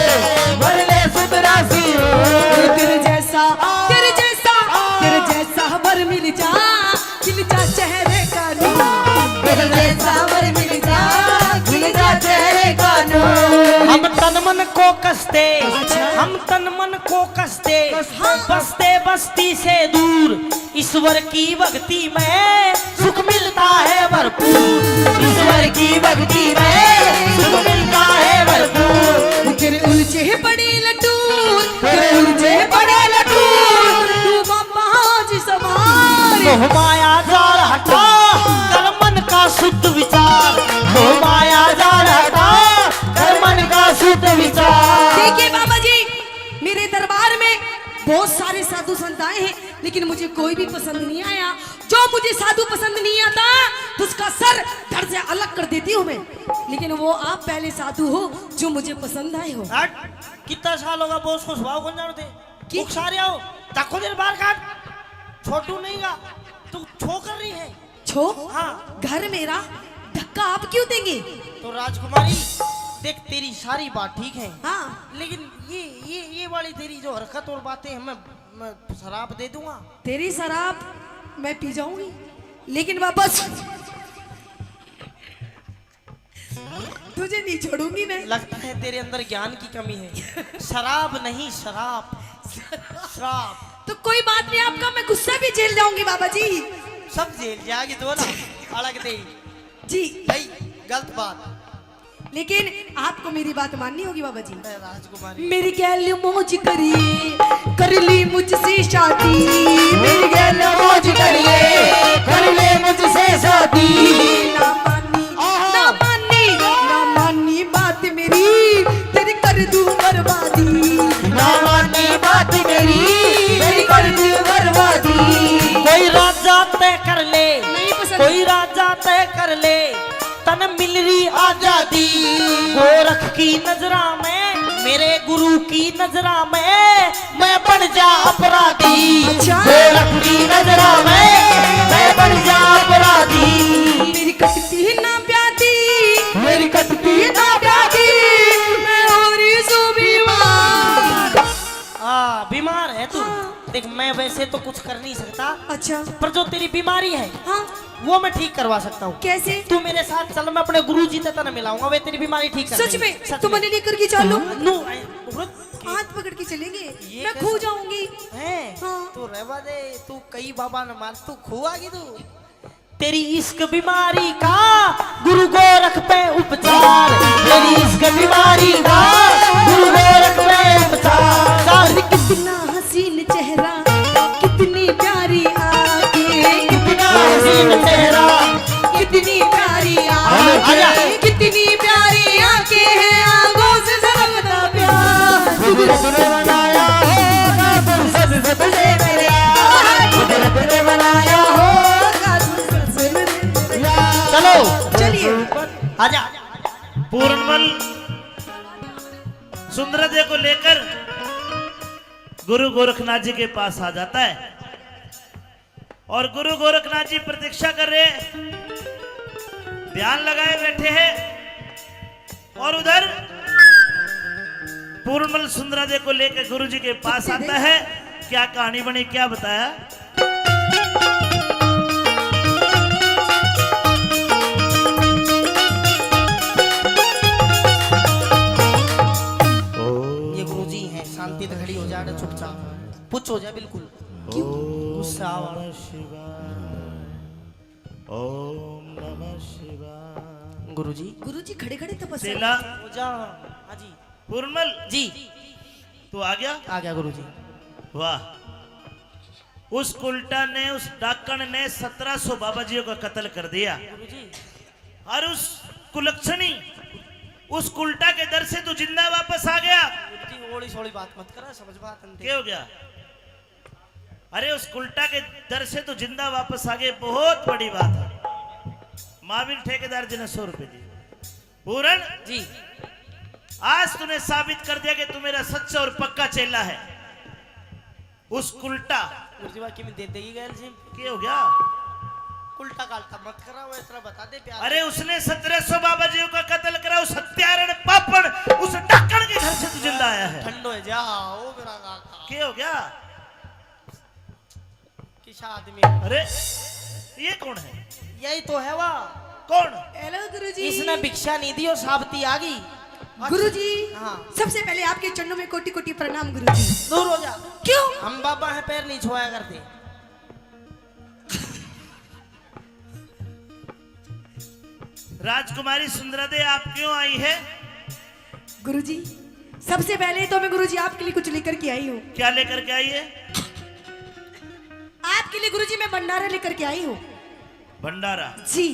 वरली सुंदरा सी हूर। तेरे जैसा, तेरे जैसा, तेरे जैसा वर मिल जा, खिल जा चेहरे का नूर। तेरे जैसा वर मिल जा, खिल जा चेहरे का नूर। हम तन मन को कसते, अच्छा। हम तन मन को कसते, हाँ। बसते बस्ती से दूर। ईश्वर की भक्ति में सुख मिलता है भरपूर। ईश्वर की भक्ति में सुख मिलता है भरपूर। तेरे उलझे पड़े लटूर, तेरे उलझे पड़े लटूर, तू बाबा जी संभाल। मोह माया जाल हटा, कर मन का शुद्ध विचार। मोह माया जाल हटा, कर मन का शुद्ध विचार। देखिए बाबा जी, मेरे दरबार में बहुत सारे साधु संत आए हैं, लेकिन मुझे कोई भी पसंद नहीं आया। जो मुझे साधु पसंद नहीं आता, तो उसका सर धड़ से अलग कर देती हूँ मैं। लेकिन वो आप पहले साधु हो, जो मुझे पसंद आए हो। हट, कितना साल होगा, बॉस को स्वभाव कौन जानते? की? उकसा रहे हो, धक्को दे बाहर काट। छोटू नहीं गा, तू छो कर रही है। छो? हाँ। घर मेरा, धक्का आप क्यों देंगे? तो राजकुमारी, देख, तेरी सारी बात ठीक है। हाँ। लेकिन ये, ये, ये वाली तेरी जो हरकत और बातें हैं, मैं, मैं शराब दे दूंगा। तेरी शराब मैं पी जाऊंगी, लेकिन वापस तुझे नहीं छोड़ूंगी मैं। लगता है तेरे अंदर ज्ञान की कमी है। शराब नहीं, शराब। शराब। तो कोई बात नहीं, आपका मैं गुस्सा भी झेल जाऊंगी बाबा जी। सब झेल जाएगी तो ना, अलग दे। जी। भाई, गलत बात। लेकिन आपको मेरी बात माननी होगी बाबा जी। मैं राजकुमारी। मेरी गैल मौज करिए, कर ली मुझसे शादी। मेरी गैल मौज करिए, कर ले मुझसे शादी। ना मानी, आहा। ना मानी, ना मानी बात मेरी, तेरी कर दूं बर्बादी। ना मानी बात मेरी, तेरी कर दूं बर्बादी। कोई राजा तय कर ले, नहीं पसंद। कोई राजा तय कर ले, तन मिल रही आजादी। गोरख की नजरा में, मेरे गुरु की नजरा में, मैं बन जा अपराधी। अच्छा। गोरख की नजरा में, मैं बन जा अपराधी। मेरी कटती ना प्यादी, मेरी कटती ना प्यादी, मैं हो रही सू बीमार। आ, बीमार है तू। हाँ। देख, मैं वैसे तो कुछ कर नहीं सकता। अच्छा। पर जो तेरी बीमारी है, हाँ। वो मैं ठीक करवा सकता हूँ। कैसे? तू मेरे साथ चल, मैं अपने गुरुजी से तने मिलाऊंगा, वे तेरी बीमारी ठीक कर देंगे। सच में? सच में। तो मैंने लेकर के चलो। हाँ, नो, ए, उरत। हाथ पकड़ के चलेंगे। ये मैं कैसे? खो जाऊंगी। हैं? हाँ। तू रहवा दे, तू कई बाबा न मार, तू खो आगी तू। तेरी इश्क बीमारी का गुरु गोरख पे उपचार, तेरी इश्क बीमारी का गुरु गोरख पे उपचार। अरे कितना हसीन चेहरा, कितनी प्यारी आंखें। कितना हसीन चेहरा, कितनी प्यारी आंखें। आजा। कितनी प्यारी आंखें हैं, आंखों से झलकता प्यार। खुद रब ने बनाया होगा फुर्सत से तुझे मेरे यार। खुद रब ने बनाया होगा फुर्सत से मेरे यार। चलो। चलिए। आजा। पूर्णमल सुंदरा जी को लेकर गुरु गोरखनाथ जी के पास आ जाता है और गुरु गोरखनाथ जी प्रतीक्षा कर रहे हैं, ध्यान लगाए बैठे हैं। और उधर पूर्णमल सुंदरा जी को लेकर गुरु जी के पास आता है। क्या कहानी बनी, क्या बताया? ये गुरु जी हैं, शांति से खड़ी हो जा, चुपचाप, पुच हो जा बिल्कुल। क्यों? गुस्सा आ रहा। ओम नमः शिवाय। गुरुजी। गुरुजी खड़े खड़े तपस्या। चेला। हो जा। हाँ जी। पूर्णमल। जी। तू आ गया? आ गया गुरुजी। वाह। उस कुलटा ने, उस डाकण ने सत्रह सौ बाबा जियों का कत्ल कर दिया। गुरुजी। और उस कुलक्षणी, उस कुलटा के दर से तू जिंदा वापस आ गया। गुरुजी, ओली सोली बात मत करा, समझ बात नहीं। क्या हो गया? अरे, उस कुलटा के दर से तू जिंदा वापस आ गया, बहुत बड़ी बात है। महावीर ठेकेदार जी ने सौ रुपए दिए। पूरन जी। आज तूने साबित कर दिया कि तू मेरा सच्चा और पक्का चेला है। उस कुलटा। गुरुजी, बाकी में दे देगी गैल जी। क्या हो गया? कुलटा कालटा मत करा, वो इतना बता दे प्यार। अरे, उसने सत्रह सौ बाबा जियों का कत्ल करा, उस हत्यारण पापण, उस डाकण के घर से तू जिंदा आया है। ठंडो है जा, ओ मेरा काका। क्या हो गया? किसा आदमी। अरे, ये कौन है? यही तो है वा। कौन? हेलो गुरुजी। इसने भिक्षा नहीं दी और साबती आ गई। गुरुजी, हाँ। सबसे पहले आपके चरणों में कोटि कोटि प्रणाम गुरुजी। दूर हो जा। क्यों? हम बाबा हैं, पैर नहीं छुआया करते। राजकुमारी सुंदरा दे, आप क्यों आई है? गुरुजी, सबसे पहले तो मैं गुरुजी आपके लिए कुछ लेकर के आई हूँ। क्या लेकर के आई है? आपके लिए गुरुजी मैं भंडारा लेकर के आई हूँ। भंडारा? जी।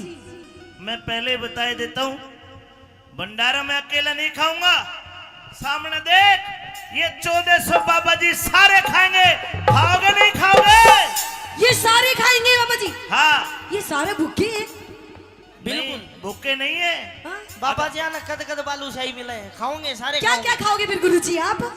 मैं पहले ही बताए देता हूँ, भंडारा मैं अकेला नहीं खाऊंगा। सामने देख, ये चौदह सौ बाबा जी सारे खाएंगे। खाओगे नहीं खाओगे? ये सारे खाएंगे बाबा जी। हाँ। ये सारे भूखे हैं। बिल्कुल। नहीं, भूखे नहीं है। हाँ? बाबा जी आना कद कद बालूशाही मिले हैं, खाओगे सारे क्या खाओगे। क्या खाओगे फिर गुरुजी आप?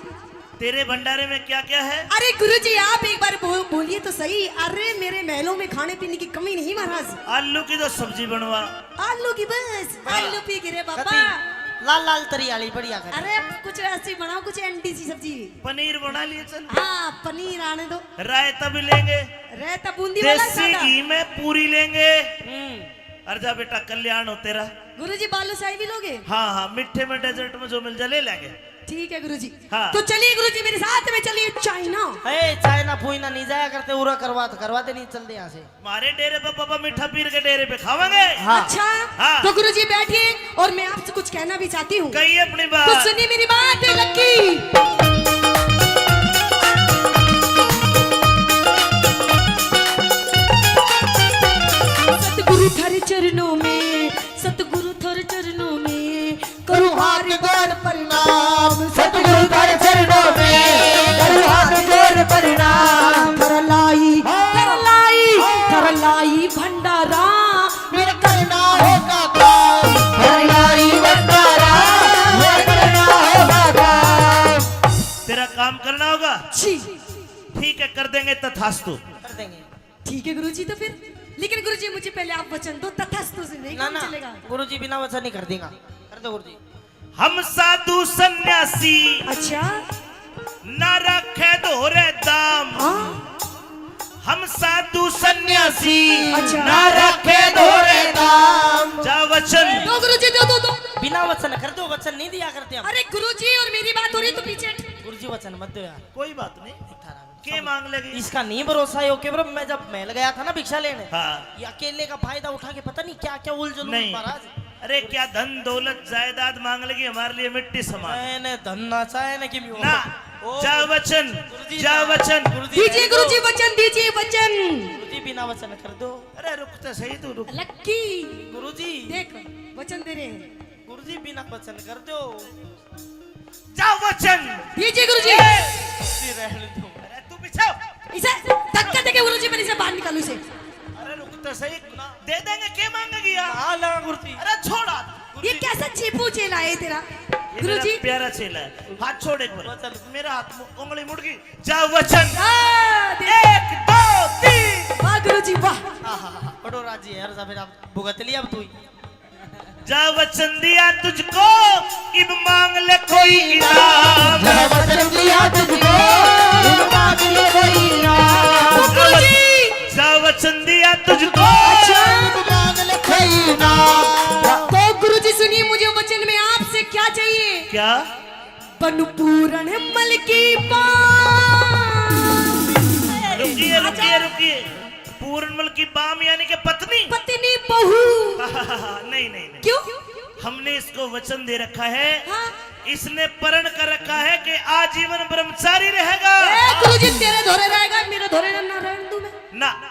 तेरे भंडारे में क्या क्या है? अरे गुरुजी, आप एक बार बो-, बोलिए तो सही। अरे, मेरे महलों में खाने पीने की कमी नहीं महाराज। आलू की तो सब्जी बनवा। आलू की बस, हाँ। आलू पी गिरे बाबा। कति लाल लाल तरी आली बढ़िया कर। अरे, कुछ ऐसी बनाओ, कुछ एंटी सी सब्जी। पनीर बना लिए चल। हाँ, पनीर आने दो। रायता भी लेंगे। रायता बूंदी वाला देसी ज्यादा। घी में पूरी लेंगे। हम्म। अरे जा बेटा, कल्याण हो तेरा। गुरुजी, बालूशाही भी लोगे? हाँ, हाँ, मीठे में डेजर्ट में जो मिल जाए ले लेंगे। ठीक है गुरुजी। हाँ। तो चलिए गुरुजी, मेरे साथ में चलिए चाइना। ए, चाइना फुइना नहीं जाया करते, उरा करवा तो करवा दे, नहीं चलते यहाँ से। हमारे डेरे पे बाबा मीठा पीर के डेरे पे खावांगे। हाँ। अच्छा, हाँ। तो गुरुजी बैठिए और मैं आपसे कुछ कहना भी चाहती हूँ। कहिए अपनी बात। तो सुनिए मेरी बात, लक्की। सतगुरु थारे चरणों में, सतगुरु थारे चरणों में करूँ हाथ जोड़ प्रणाम, सतगुरु थारे चरणों में करूँ हाथ जोड़ प्रणाम। थारा लाई, थारा लाई, थारा लाई भंडारा मेरा करना होगा काम। थारा लाई भंडारा मेरा करना होगा काम। तेरा काम करना होगा? जी। ठीक है, कर देंगे, तथास्तु। कर देंगे। ठीक है गुरुजी, तो फिर, लेकिन गुरुजी, मुझे पहले आप वचन दो, तथास्तु से नहीं ना, काम ना, चलेगा। गुरुजी बिना वचन नहीं कर देगा। कर दो गुरुजी। हम साधु सन्यासी अच्छा। ना रखे धोरे दाम। हाँ। हम साधु सन्यासी अच्छा। ना रखे धोरे दाम। जा वचन। दो गुरुजी, दो, दो, दो। बिना वचन कर दो, वचन नहीं दिया करते हम। अरे गुरुजी, और मेरी बात हो रही तो पीछे। गुरुजी वचन मत दो यार। कोई बात नहीं। थारा के मांग लेगी? इसका नहीं भरोसा है, ओके ब्रो, मैं जब महल गया था ना भिक्षा लेने, हाँ। ये अकेले का फायदा उठा के पता नहीं क्या क्या उलझन हुई नहीं। महाराज। अरे क्या धन दौलत जायदाद मांग लेगी, हमारे लिए मिट्टी समान। मैंने धन ना चाहे ना कि ना। ओ, जा वचन, गुरुजी जा ना, वचन। गुरुजी दीजिए रहने दो। गुरुजी वचन, दीजिए वचन। गुरुजी बिना वचन कर दो। अरे रुक तो सही तू, रुक। लक्की। गुरुजी। देख, वचन दे रहे हैं। गुरुजी बिना वचन कर दो। जा वचन। दीजिए गुरुजी। ए, गुरुजी रहने दो। अरे तू पीछे हो। इसे धक्का देके गुरुजी, मैं इसे बाहर निकालूं इसे। अरे रुक तो सही, दे देंगे, के मांगेगी यार? हाँ, ला गुरुजी। अरे छोड़ हाथ। ये कैसा चीपू चेला है तेरा? ये मेरा गुरुजी। प्यारा चेला है। हाथ छोड़ एक बार। वचन। मेरा हाथ मु-, उंगली मुड़ गई। जा वचन। हाँ, दे। एक, दो, तीन। वाह गुरुजी, वाह। हाँ, हाँ, हाँ, बड़ो राजी है यार, जा फिर आप भुगत लिया अब तू ही। जा वचन दिया तुझको, इब मांग ले कोई इनाम। जा वचन दिया तुझको, इब मांग ले कोई इनाम। तो गुरुजी। जा वचन दिया तुझको। अच्छा। इब मांग ले कोई इनाम। तो गुरुजी सुनिए, मुझे वचन में आपसे क्या चाहिए? क्या? बन पूरण मल की बाम। रुकिए, रुकिए, रुकिए। पूरणमल की बाम यानी कि पत्नी? पत्नी, बहू। नहीं, नहीं, नहीं। क्यों? हमने इसको वचन दे रखा है, हाँ। इसने प्रण कर रखा है कि आजीवन ब्रह्मचारी रहेगा। ए, गुरुजी, तेरे धोरे रहेगा, मेरे धोरे ना, ना रहने दूं मैं। ना।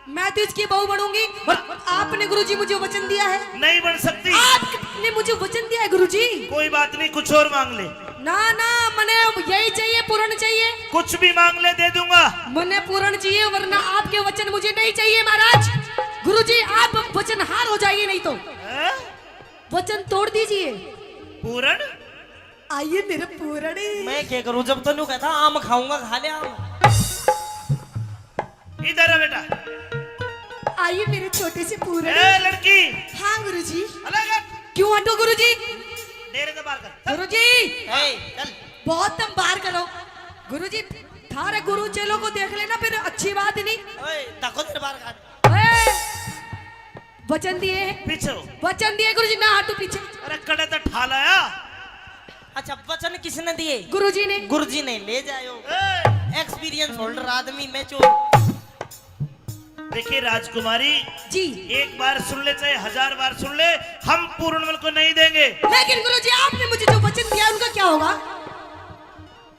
मैं तो इसकी बहू बनूंगी। और आपने गुरुजी मुझे वचन दिया है। नहीं बन सकती। आपने मुझे वचन दिया है गुरुजी। कोई बात नहीं, कुछ और मांग ले। ना, ना, मने यही चाहिए, पूर्ण चाहिए। कुछ भी मांग ले, दे दूंगा। मने पूर्ण चाहिए, वरना आपके वचन मुझे नहीं चाहिए महाराज। गुरुजी, आप वचनहार हो जाइए नहीं तो। हैं? वचन तोड़ दीजिए। पूरण? आइए मेरे पूरण। मैं क्या करूं, जब तो न्यू कहता आम खाऊंगा, खा ले आम। इधर आ बेटा। आइए मेरे छोटे से पूरण। ए लड़की। हाँ गुरुजी। अलग हट। क्यों हटो गुरुजी? डेरे से बाहर कर। गुरुजी। ए, चल। बहुत तुम बाहर करो। गुरुजी, थारे गुरु चेलों को देख लेना फिर अच्छी बात नहीं। ओए, धक्को दे बाहर काट। ओए, वचन दिए। पीछे हो। वचन दिए गुरुजी, ना हटू पीछे। अरे कड़े तो ठा लाया। अच्छा, वचन किसने दिए? गुरुजी ने। गुरुजी ने, ले जाओ। ए! एक्सपीरियंस होल्डर आदमी, मैच्योर। देखिए राजकुमारी जी। एक बार सुन ले चाहे हजार बार सुन ले, हम पूर्णमल को नहीं देंगे। लेकिन गुरुजी, आपने मुझे जो वचन दिया उनका क्या होगा?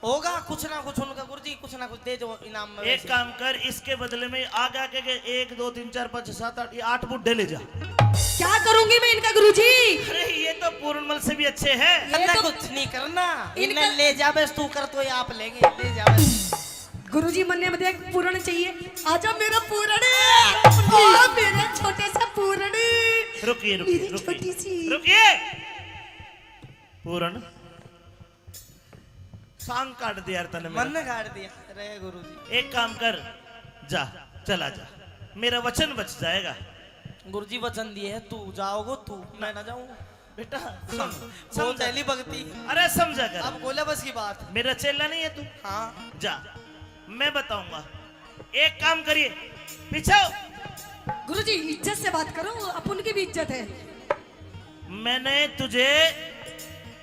होगा कुछ ना कुछ उनका गुरुजी, कुछ ना कुछ दे दो इनाम में। एक काम कर, इसके बदले में आगे आके के एक, दो, तीन, चार, पाँच, छह, सात, आठ, ये आठ बुड्ढे ले जा। क्या करूंगी मैं इनका गुरुजी? अरे ये तो पूर्णमल से भी अच्छे हैं। ये तो कुछ नहीं करना, इनका इन्हें ले जा बस, तू कर तो ये आप लेंगे, ले जा बस। गुरुजी, मन्ने में देख पूरण चाहिए। आजा मेरा पूरण, आ मेरा छोटे सा पूरण। रुकिए, रुकिए, मेरी रुकिए। छोटी सी। रुकिए। पूरण। सांग काट दिया यार तने मेरा। मन काट दिया। रे गुरुजी। एक काम कर, जा, चला जा, मेरा वचन बच जाएगा। गुरुजी वचन दिए है, तू जाओगो तू, मैं ना जाऊं। बेटा, सुन, वो समझा। पहली भक्ति। अरे समझा कर। अब बोला बस की बात। मेरा चेला नहीं है तू? हाँ। जा, मैं बताऊंगा। एक काम करिए, पीछे हो। गुरुजी, इज्जत से बात करो, अपन की भी इज्जत है। मैंने तुझे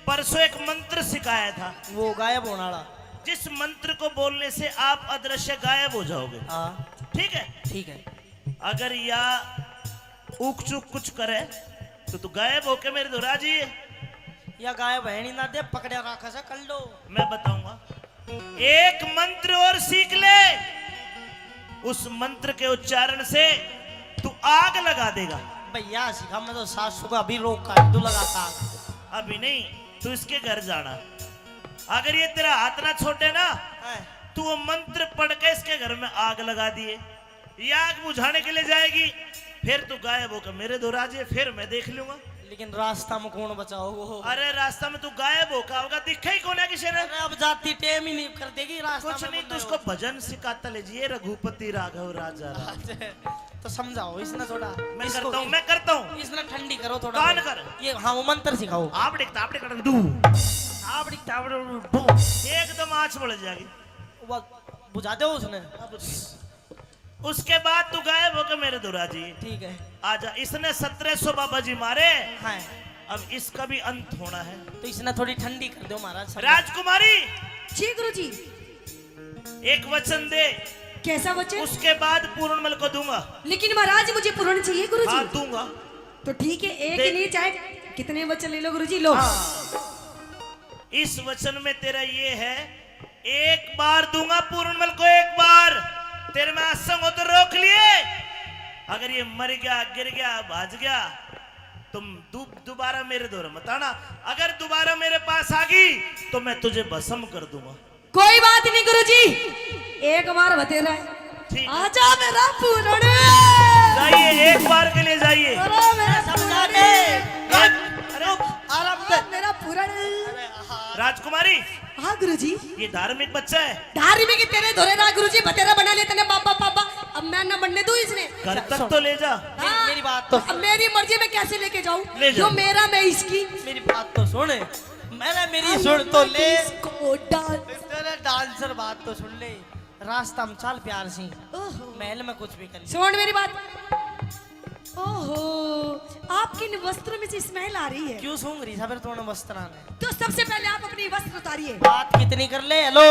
परसों एक मंत्र सिखाया था। वो गायब होने वाला। जिस मंत्र को बोलने से आप अदृश्य गायब हो जाओगे। हाँ। ठीक है? ठीक है। अगर या ऊक चूक कुछ करे तो तू गायब होके मेरे धोरे आ जाइए। या गायब है नहीं ना दे, पकड़े रखा से कर लो। मैं बताऊंगा। एक मंत्र और सीख ले, उस मंत्र के उच्चारण से तू आग लगा देगा। भैया सिखा, मैं तो सासू का अभी रोक काट दूं लगातार। अभी नहीं, तू इसके घर जाना। अगर ये तेरा हाथ ना छोड़े ना, हाँ। तू वो मंत्र पढ़ के इसके घर में आग लगा दिए, ये आग बुझाने के लिए जाएगी, फिर तू गायब होकर मेरे धोरे आ जाए, फिर मैं देख लूंगा। लेकिन रास्ता में कौन बचाओ वो? अरे रास्ता में तू गायब होकर आओगा, दिखे ही कौन है किसी ने। अरे अब जाती टेम ही नहीं कर देगी रास्ता कुछ में नहीं, बंदा तू उसको हो। भजन सिखाता ले जाइए, रघुपति राघव राजा राम। अच्छा, तो समझाओ इसने थोड़ा। मैं इसको करता हूँ, भी, मैं करता हूँ। इसने ठंडी करो थोड़ा कान थोड़ा। कर। ये हाँ, वो मंत्र सिखाओ। आप दिखता, आप दिखता, डू। आप दिखता, डू। एकदम आँच बढ़ जाएगी। वो बुझा दो उसने। उसके बाद तू गायब होकर मेरे धोरे आ जाइए। ठीक है। आजा, इसने सत्रह सौ बाबा जी मारे। हाँ। अब इसका भी अंत होना है। तो इसने थोड़ी ठंडी कर दो महाराज, समझा। राजकुमारी। जी गुरुजी। एक वचन दे। कैसा वचन? उसके बाद पूर्णमल को दूंगा। लेकिन महाराज मुझे पूर्ण चाहिए गुरुजी। हाँ, दूंगा। तो ठीक है, एक दे। ही नहीं, चाहे कितने वचन ले लो गुरुजी, लो। हाँ। इस वचन में तेरा ये है, एक बार दूंगा पूर्णमल को, एक बार। तेरे में आसंग हो तो रोक लिए। अगर ये मर गया, गिर गया, भाज गया, तुम दु-, दोबारा मेरे धोरे मत आना। अगर दोबारा मेरे पास आ गई तो मैं तुझे भस्म कर दूंगा। कोई बात नहीं गुरुजी, एक बार बतेरा है। ठीक है। आजा मेरा पूरण। जाइए, एक बार के लिए जाइए। अरे मेरा समझा पूरण। दे। अरे, आराम से। मेरा पूरण। राजकुमारी। हाँ गुरुजी। ये धार्मिक बच्चा है। धार्मिक ही तेरे धोरे रहा गुरुजी, बतेरा बना ले तने बाबा, बाबा। अब मैं ना बनने दूं इसने। घर तक तो ले जा। हाँ। मेरी बात तो अब मेरी मर्जी, मैं कैसे लेके जाऊं? ले जा। जो मेरा, मैं इसकी। मेरी बात तो सुन। मैंने मेरी सुन तो ले। इसको डांस। तेरे डांसर, बात तो सुन ले। रास्ता में चाल प्यार सी। ओहो। महल में कुछ भी कर ले। सुन मेरी बात। ओहो, आपके इन वस्त्रों में से smell आ रही है। क्यों सूंघ रही सा फिर तूने वस्त्रां ने? तो सबसे पहले आप अपनी वस्त्र उतारिए। बात कितनी कर ले, हेलो।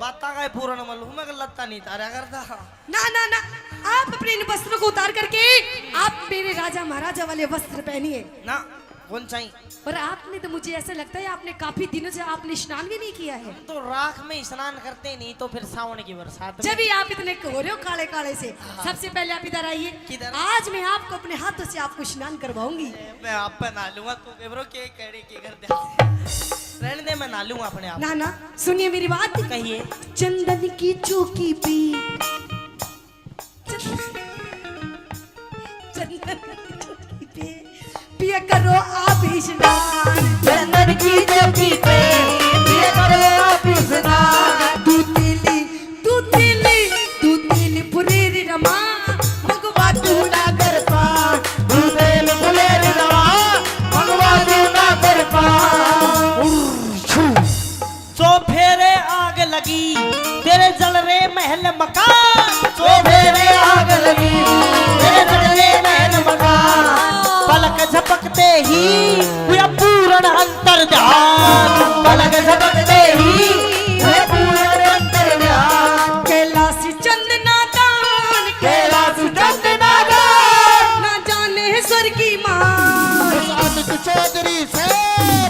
बाता का पूर्ण मल हूं मैं, लत्ता नहीं तारा करता। ना, ना, ना, आप अपने इन वस्त्रों को उतार करके आप मेरे राजा महाराजा वाले वस्त्र पहनिए। ना, कौन चाहिए? पर आपने तो, मुझे ऐसा लगता है, आपने काफी दिनों से आपने स्नान भी नहीं किया है। हम तो राख में स्नान करते नहीं, तो फिर सावन की बरसात में। जब भी आप इतने हो रहे हो काले काले से, हाँ। सबसे पहले आप इधर आइए। किधर? आज मैं आपको अपने हाथों से आपको स्नान करवाऊंगी। ए, मैं आप पे नहा लूंगा। तू के ब्रो के कह रही, के कर दे? रहने दे, मैं नहा लूंगा अपने आप। ना ना, सुनिए मेरी बात। कहिए। चंदन की चौकी पे, चंदन की चौकी पे पिया करो आप स्नान। चंदन की चौकी पे पिया करो आप स्नान। तू तेली, तू तेली, तू तेली फुलेरी रमा, भगवा तू ना कर पा। तू तेली फुलेरी रमा, भगवा तू ना कर पा। चौफेरे आग लगी, तेरे जल रे महल मकान। चौफेरे आग लगी, तेरे जल रे महल मकान। पलक झपकते ही हुआ पूर्ण अंतर ध्यान। पलक झपकते ही हुआ पूर्ण अंतर ध्यान। कैलाश चंद नादान, कैलाश चंद नादान। ना जाने स्वर्गी मान। उस अमित चौधरी से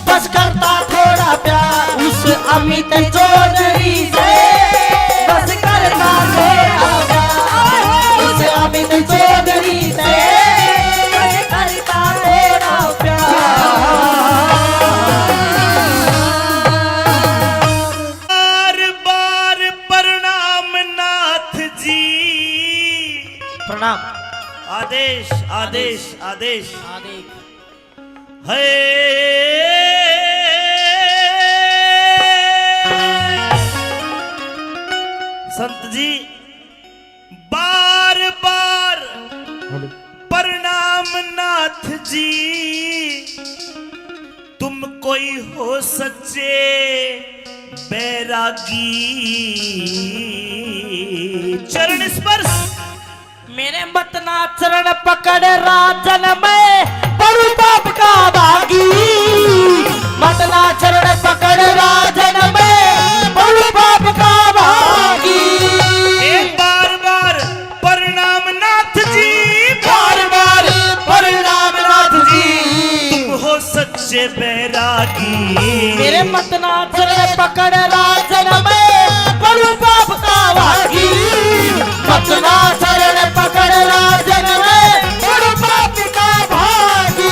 बस करता थोड़ा प्यार। उस अमित चौधरी से बस करता थोड़ा प्यार। उस अमित चौधरी से बस करता थोड़ा प्यार। बार बार प्रणाम नाथ जी। प्रणाम। आदेश, आदेश, आदेश। आदेश। हे संत जी, बार बार प्रणाम नाथ जी। तुम कोई हो सच्चे बैरागी। चरण स्पर्श। मेरे मत ना चरण पकड़ राजन, मैं पड़ू पाप का भागी। मत ना चरण पकड़ राजन, मैं पड़ू पाप का भागी। एक बार बार प्रणाम नाथ जी, बार बार प्रणाम नाथ जी। तुम हो सच्चे बैरागी। मेरे मत ना चरण पकड़ राजन, मैं पड़ू पाप का भागी। मत ना चरण पकड़ राजन, मैं पड़ू पाप का भागी।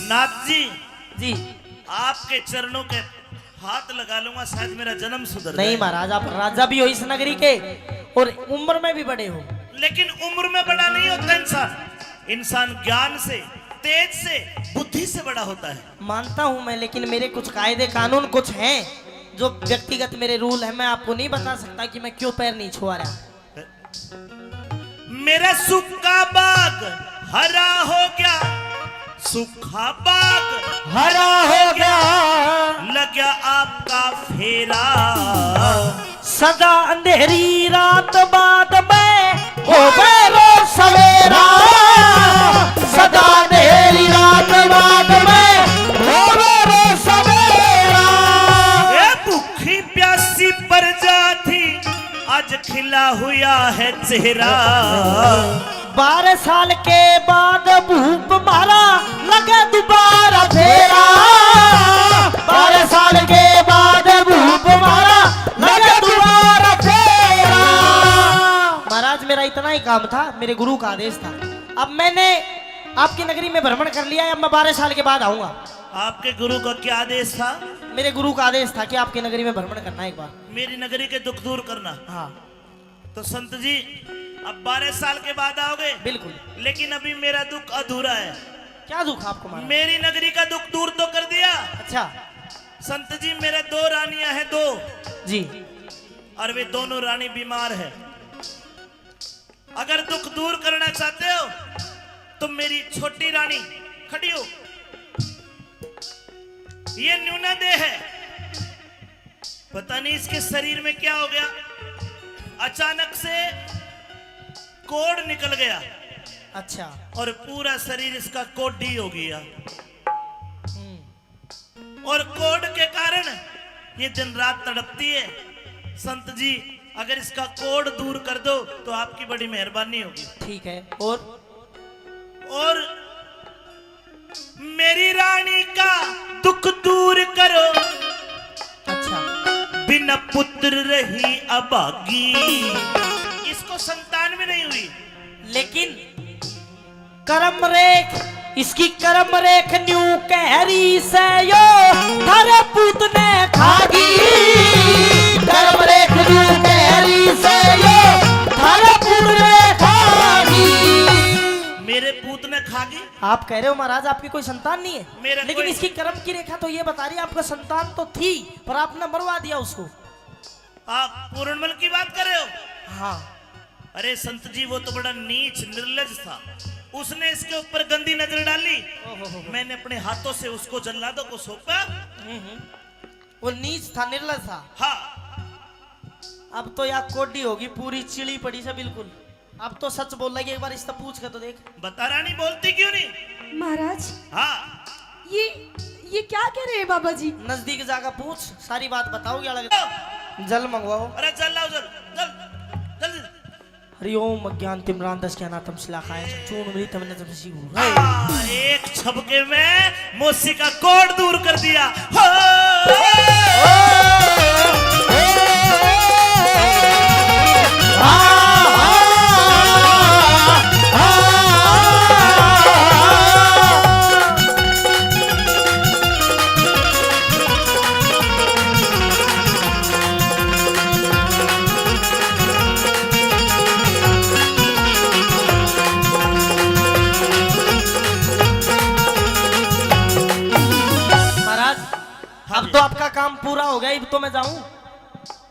नाथ जी, जी। आपके चरणों के हाथ लगा लूंगा, शायद मेरा जन्म सुधर नहीं जाए। महाराज, आप राजा भी हो इस नगरी के और उम्र में भी बड़े हो। लेकिन उम्र में बड़ा नहीं होता इंसान, इंसान ज्ञान से, तेज से, बुद्धि से बड़ा होता है। मानता हूं मैं, लेकिन मेरे कुछ कायदे कानून कुछ हैं जो व्यक्तिगत मेरे रूल हैं, मैं आपको नहीं बता सकता कि मैं क्यों पैर नहीं छुआ रहा। मेरा सूखा बाग हरा हो गया, सूखा बाग हरा हो गया, लग गया आपका फेरा। सदा अंधेरी रात बाद में होवे रो सवेरा, सदा अंधेरी रात बाद में होवे रो सवेरा। ए भूखी प्यासी प्रजा थी, आज खिला हुआ है चेहरा। बारह साल के बाद भूप मारा, लगे दोबारा फेरा। बारह साल के बाद भूप मारा, लगे दोबारा फेरा। महाराज, मेरा इतना ही काम था, मेरे गुरु का आदेश था। अब मैंने आपकी नगरी में भ्रमण कर लिया है, अब मैं बारह साल के बाद आऊंगा। आपके गुरु का क्या आदेश था? मेरे गुरु का आदेश था कि आपकी नगरी में भ्रमण करना है एक बार। मेरी नगरी के दुख दूर करना। हाँ। तो संत जी, अब बारह साल के बाद आओगे? बिल्कुल। लेकिन अभी मेरा दुख अधूरा है। क्या दुख आपको महाराज? मेरी नगरी का दुख दूर तो कर दिया। अच्छा। संत जी, मेरे दो रानियां हैं, दो। जी। और वे दोनों रानी बीमार है। अगर दुख दूर करना चाहते हो तो मेरी छोटी रानी, खड़ी हो, ये न्यूना देह है, पता नहीं इसके शरीर में क्या हो गया, अचानक से कोढ़ निकल गया। अच्छा। और पूरा शरीर इसका कोढ़ी हो गया। हम्म। और कोढ़ के कारण ये दिन रात तड़पती है। संत जी, अगर इसका कोढ़ दूर कर दो तो आपकी बड़ी मेहरबानी होगी। ठीक है। और? और मेरी रानी का दुख दूर करो। अच्छा। बिना पुत्र रही अभागी। इसको संतान भी नहीं हुई। लेकिन करम रेख, इसकी करम रेख न्यू कह रही से यो, थारे पूत ने खागी। करम रेख न्यू कह रही से यो, थारे पूत ने खागी। मेरे पूत ने खागी। आप कह रहे हो महाराज, आपकी कोई संतान नहीं है, मेरा लेकिन कोई इसकी करम की रेखा तो ये बता रही है, आपका संतान तो थी, पर आपने मरवा दिया उसको। आप पूरणमल की बात कर रहे हो? हाँ। अरे संत जी, वो तो बड़ा नीच निर्लज था, उसने इसके ऊपर गंदी नजर डाली। ओहो हो हो। मैंने अपने हाथों से उसको जल्लादों को सौंपा। हम्म, हम्म। वो नीच था, निर्लज था। हाँ। अब तो या कोडी होगी, पूरी चिली पड़ी से बिल्कुल। अब तो सच बोलेगी, एक बार इससे पूछ के तो देख। बता रानी, बोलती क्यों नहीं? महाराज। हाँ। ये, ये क्या कह रहे हैं बाबा जी? नजदीक जाकर पूछ, सारी बात बताओगी अलग। जल मंगवाओ। अरे जल लाओ, जल, जल, जल्दी। हरि ओम अज्ञान तिमिरांधस्य ज्ञानानाम शालाकया चक्षुरुन्मीलितं येन तस्मै श्री गुरवे। हाँ, एक झपके में मौसी का कोढ़ दूर कर दिया। हो! महाराज, हाँ अब जी। तो आपका काम पूरा हो गया, अब तो मैं जाऊं?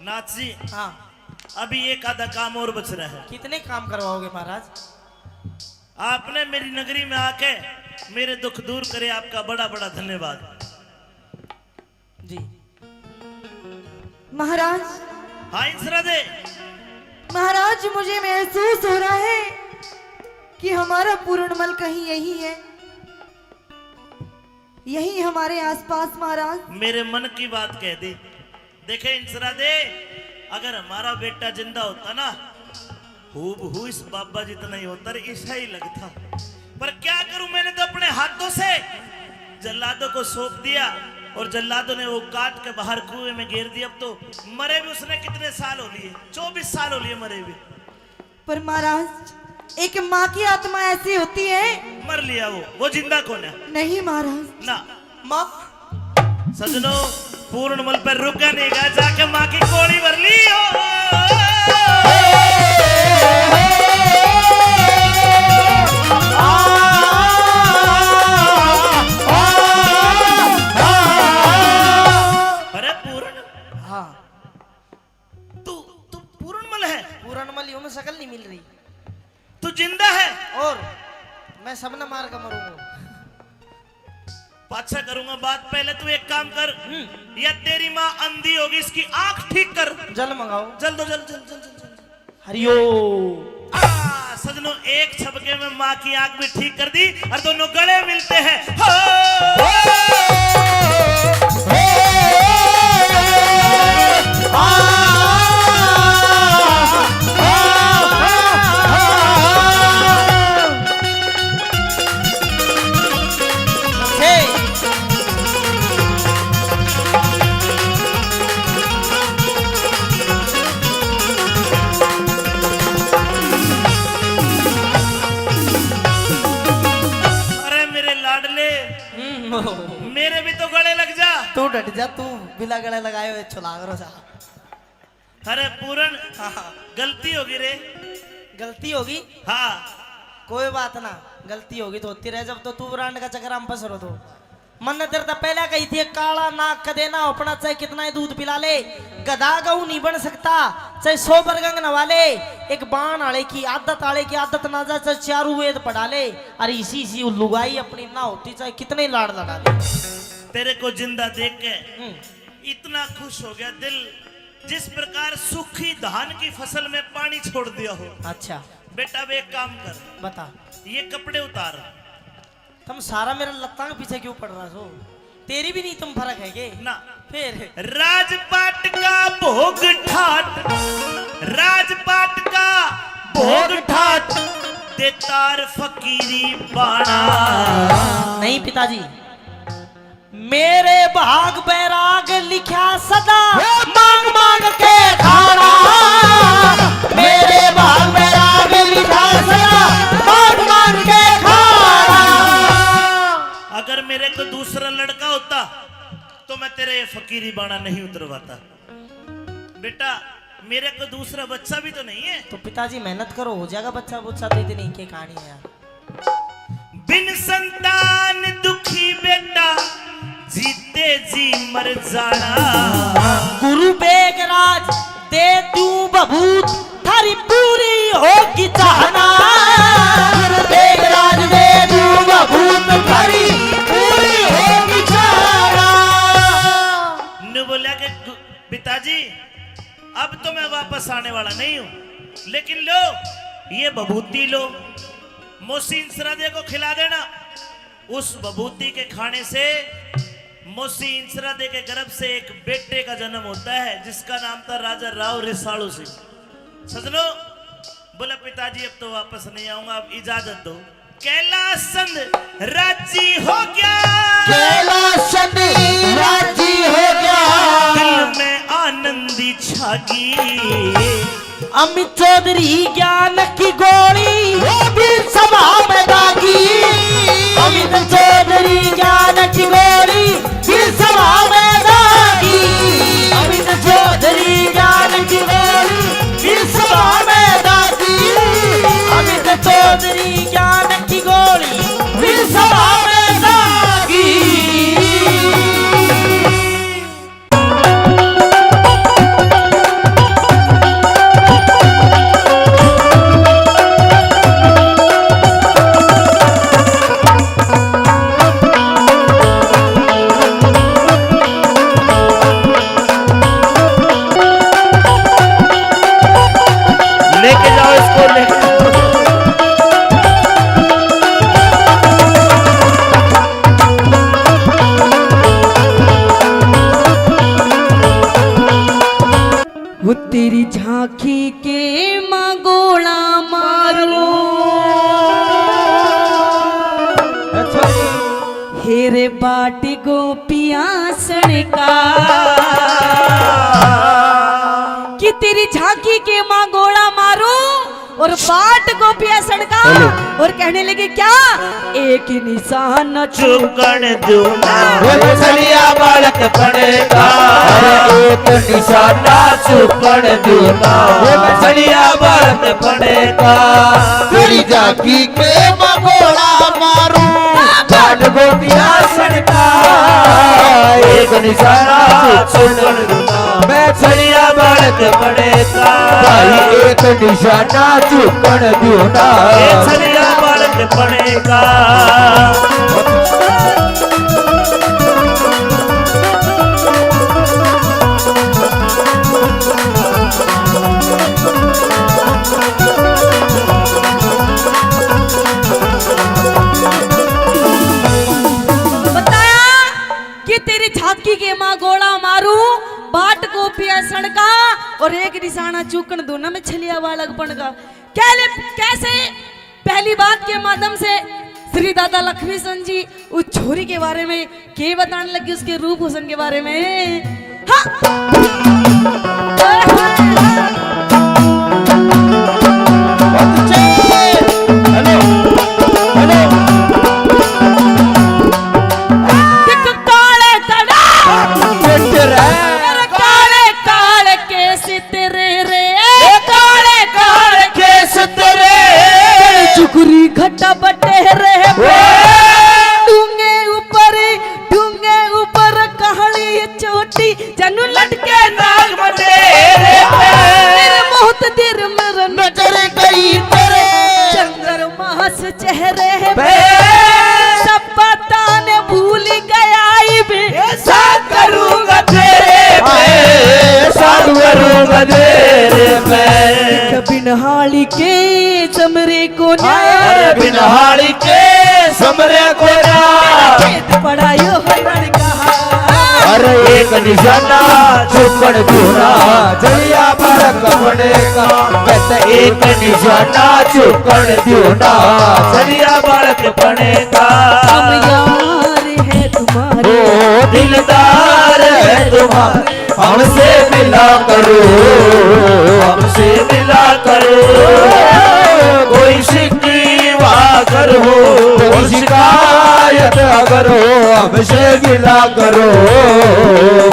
नाथ जी, हाँ। अभी एक आधा काम और बच रहा है। कितने काम करवाओगे महाराज? आपने मेरी नगरी में आके मेरे दुख दूर करे, आपका बड़ा बड़ा धन्यवाद। जी। महाराज। हाँ इंसरा दे। महाराज, मुझे महसूस हो रहा है कि हमारा पूरणमल कहीं यही है, यही हमारे आसपास महाराज। मेरे मन की बात कह दी। देखे इंसरा दे, अगर हमारा बेटा जिंदा होता ना, हूबहू इस बाबा जितना ही होता, इसा ही लगता। पर क्या करूं, मैंने तो अपने हाथों से जल्लादों को सौंप दिया और जल्लादों ने वो काट के बाहर कुएं में गिर दिया। अब तो मरे भी उसने कितने साल हो लिए, चौबीस साल हो लिए मरे भी। पर महाराज, एक माँ की आत्मा ऐसी होती है। मर लिया वो, वो जिंदा कौन है? नहीं महाराज। ना। माँ। सजनो, पूरणमल पर रुका नहीं गया, जाके माँ की कोड़ी भर ली हो। अरे पूरण। हाँ। तू, तू पूरणमल है? पूरणमल ही हूँ मैं, शकल नहीं मिल रही। तू जिंदा है? और मैं सबने मार के मरूंगा। पाछा करूंगा बात, पहले तू एक काम कर। हम्म। या तेरी माँ अंधी होगी, इसकी आंख ठीक कर। जल मंगाओ। जल दो, जल, जल, जल, जल, जल। हरिओम। आ, सजनों, एक झपके में माँ की आंख भी ठीक कर दी और दोनों गले मिलते हैं। हो! अरे मेरे लाडले, हम्म। मेरे भी तो गले लग जा। तू डट जा, तू बिना गले लगाए हुए छुलाग रो जा। अरे पूरण, हाँ, हाँ। गलती होगी रे। गलती होगी? हाँ। कोई बात ना, गलती होगी तो होती रहे। जब तो तू ब्रांड का चक्कर हम फंस रो तो। मन ने तेरे तो पहले कही थी, काला नाक कदे ना अपना, चाहे कितना ही दूध पिला ले, गधा गऊ नहीं बन सकता। चाहे सौ बरगंग नवा ले, एक बाण आले की आदत, आले की आदत ना जा, चाहे चारू वेद पढ़ा ले, अरे इसी इसी लुगाई अपनी ना होती, चाहे कितने लाड़ लड़ा ले। तेरे को जिंदा देख के हम्म। इतना खुश हो गया दिल, जिस प्रकार सूखी धान की फसल में पानी छोड़ दिया हो। अच्छा। बेटा, अब एक काम कर। बता। ये कपड़े उतार। तुम सारा मेरा लत्ता के पीछे क्यों पड़ रहा हो? तेरी भी नहीं तुम फर्क है के? ना। फिर? राजपाट का भोग ठाट, राजपाट का भोग ठाट, देतार फकीरी बाणा। नहीं पिताजी, मेरे भाग बैराग लिखा सदा, मांग मांग के खाना। मेरे भाग बैराग लिखा सदा, मांग मांग के खाना। अगर मेरे को दूसरा लड़का होता तो मैं तेरे ये फकीरी बाणा नहीं उतरवाता। बेटा, मेरे को दूसरा बच्चा भी तो नहीं है। तो पिताजी मेहनत करो, हो जाएगा बच्चा बुच्चा। तो इतनी के कहानी है यार। बिन संतान दुखी बेटा, जीते जी मर जाना। गुरु बेगराज दे दूं बभूत, थारी पूरी होगी चाहना। गुरु बेगराज दे दूं बभूत, थारी पूरी होगी चाहना। न्यू बोला कि गु-, पिताजी, अब तो मैं वापस आने वाला नहीं हूं, लेकिन लो, ये भभूति लो, मौसी इंसरादे को खिला देना। उस भभूति के खाने से मौसी इंसरादे के गर्भ से एक बेटे का जन्म होता है, जिसका नाम था राजा राव रिसालू सिंह। सजनो, बोला, पिताजी, अब तो वापस नहीं आऊंगा, अब इजाजत दो। कैलाश चंद राजी हो गया, कैलाश चंद राजी हो गया। दिल में आनंदी छागी। अमित चौधरी ज्ञान की गोली, वो भी सभा में दागी। अमित चौधरी ज्ञान की गोली, फिर सभा में दागी। अमित चौधरी ज्ञान की गोली, फिर सभा में दागी। अमित चौधरी ज्ञान की गोली, फिर सभा में दागी। लेके जाओ इसको, लेके जाओ। वो तेरी झांकी के माँ गोला मारो। अच्छा। हेरे बाट गोपियां सणका। कि तेरी झांकी के माँ गोला मारो और बाट गोपियां सणका। हेलो। और कहने लगे क्या? एक निशान चूकण दूना। वो छलिया बालक पड़ेगा। अरे एक निशाना चूकण दूना। वो छलिया बालक पड़ेगा। तेरी झांकी के माँ गोला मारो, बाट गोपियां सणका। एक निशाना चूकण दूना। मैं छलिया बालक पड़ेगा। भाई एक निशाना चूकण दूना। ये छलिया बालक पड़ेगा। बताया कि तेरी झांकी के माँ गोला मारू, बाट गोपियां सणका और एक निशाना चूकण दूना। मैं छलिया बालक पड़ेगा। क्या ले, कैसे? पहली बात के माध्यम से श्री दादा लक्ष्मी चंद जी उस छोरी के बारे में के बताने लगे, उसके रूप हुसन के बारे में। हाँ। Hello, hello. देख काले तड़ा। काले काले केस तेरे रे, ए काले काले केस तेरे। चुकरी घटा बटे रे, ओ। डूंगे ऊपर, डूंगे ऊपर काली चोटी, जनु लटके नाग बटेरे पे। तेरे मौत दिर मेरे नजर गई तेरे, चंद्रमा से चेहरे पे। सब पता ने भूल गया इब। ऐसा करूंगा तेरे पे, ऐसा करूंगा तेरे पे। बिनहाली के जम कोन्या। अरे बिनहाली के समरे कोन्या। खेत पड़ायो है लड़का। अरे एक निशाना चुकण दूना, जलिया बालक पड़ेगा। मैं तो एक निशाना चुकण दूना, जलिया बालक पड़ेगा। हम यार है तुम्हारे। ओ दिलदार है तुम्हारे। हमसे मिला करो, हमसे मिला करो, कोई शिकवा अगर हो, कोई शिकायत अगर हो, हमसे मिला करो,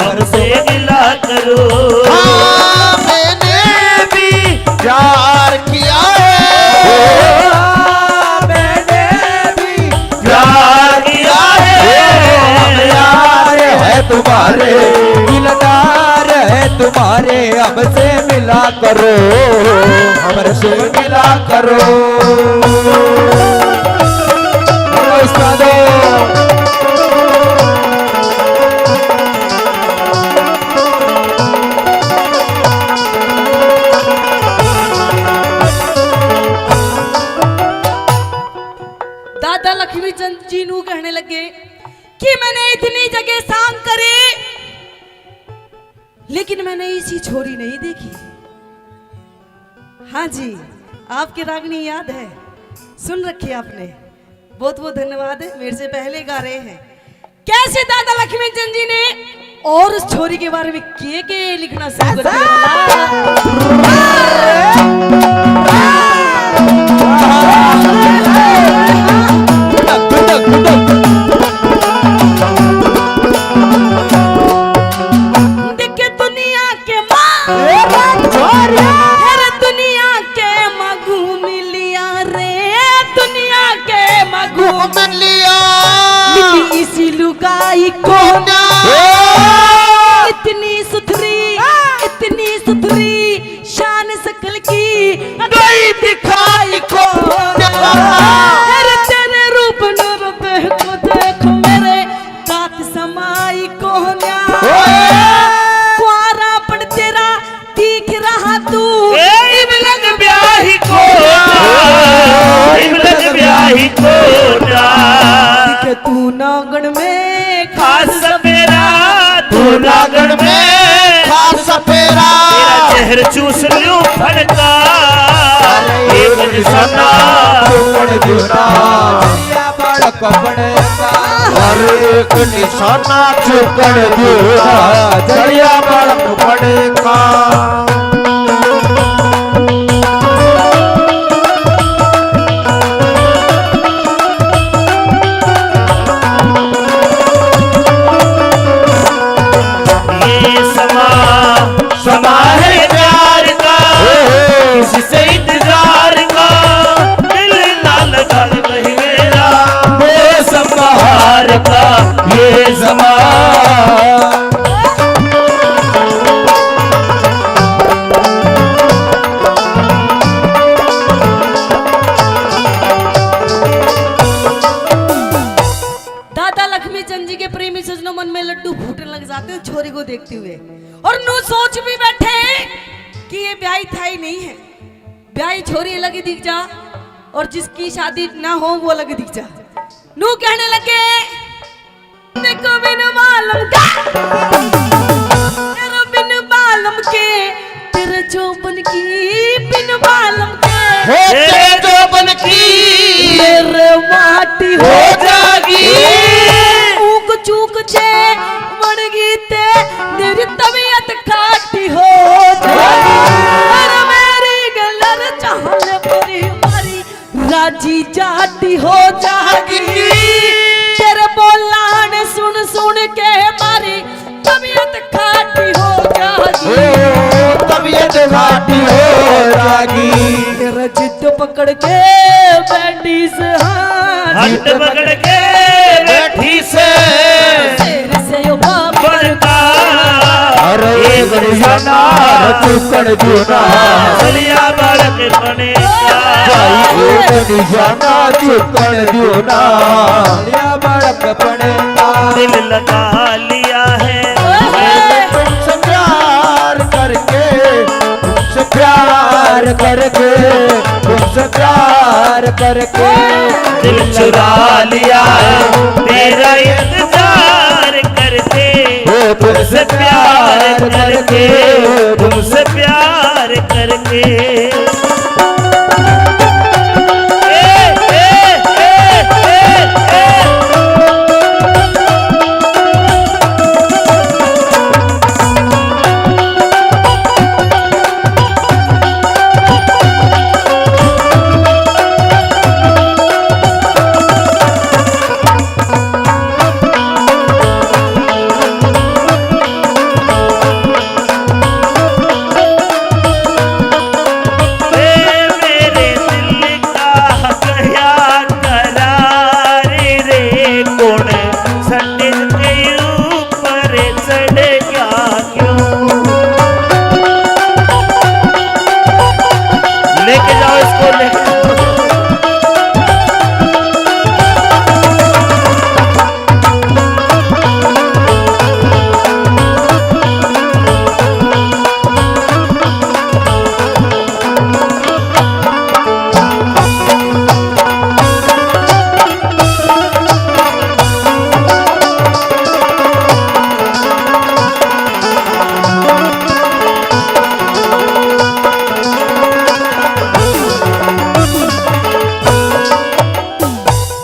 हमसे मिला करो। हाँ, मैंने भी प्यार किया है। हाँ, मैंने भी प्यार किया है। हम यार है तुम्हारे, दिलदार है तुम्हारे, हमसे मिला करो, हमसे मिला करो। उस्तादों। दादा लक्ष्मी चंद जी नू कहने लगे कि मैंने इतनी जगह सांग करे, लेकिन मैंने ऐसी छोरी नहीं देखी। हाँ जी, आपके रागनी याद है, सुन रखी आपने। बहुत बहुत धन्यवाद है, मेरे से पहले गा रहे हैं। कैसे दादा लक्ष्मी चंद जी ने और उस छोरी के बारे में के के लिखना शुरू कर दिया? देखे दुनिया के माँ, ए रे छोरी। अरे दुनिया के माँ घूम लिया रे, दुनिया के माँ घूम लिया। मिली इसी लुगाई को ना। ए। इतनी सुथरी, इतनी सुथरी, शान शकल की गई दिखाई को ना। अरे तेरे रूप नूर देख को देख मेरे कात समाई कोन्या। ओए! कुआरा पण तेरा दिख रहा तू। ए, इब लग ब्याही कोन्या। इब लग ब्याही कोन्या। दिखे तू नागण में खास सपेरा। तू नागण में खास सपेरा। तेरा जहर चूस लूं फड़का। एक निशाना तू पड़ देना। बालक बनेगा। हर एक निशाना चुकण दूना, जलिया बालक बनेगा। ये समा, समा है प्यार का, इससे इंतजार का, दिल ना लगा नहीं मेरा, मौसम बहार का ये समा। दादा लक्ष्मी चंद जी के प्रेमी सजनों, मन में लड्डू फूटने लग जाते हैं छोरी को देखते हुए, और नू सोच भी बैठे हैं कि ये ब्याही थाई नहीं है। ब्याही छोरी अलग ही दिख जा और जिसकी शादी ना हो वो अलग ही दिख जा। नू कहने लगे, देखो बिन मालूम का, तेरा बिन मालूम के, तेरे जोबन की बिन मालूम के, हो तेरे जोबन की मेरे माटी हो जागी। ऊक चूक जे बन गई ते मेरी तबीयत खाटी हो जागी। अरे मेरी गलर चाहने परी मारी राजी जाटी हो जागी। तेरे बोलान सुन सुन के मारी तबीयत खाटी हो जागी। ओ, तबीयत खाटी हो जागी। तेरा जिद पकड़ के बैठी से, हाँ, हट पकड़ के बैठी से। शेर से यो बाबर का। अरे एक निशाना चुकण दियो ना। बलिया बालक बने। भाई एक निशाना चुकण दियो ना। बलिया बालक बने। दिल लगा लिया है। मैंने तुमसे प्यार करके, तुमसे प्यार करके, तुमसे प्यार करके। दिल चुरा लिया है तेरा इंतजार करके। ओ तुमसे प्यार करके, तुमसे प्यार करके। ए, ए, ए, ए, ए। ए मेरे दिल का क्या करार रे, कौन सटे के ऊपर चढ़ गया क्यों? लेके जाओ इसको, लेके जाओ।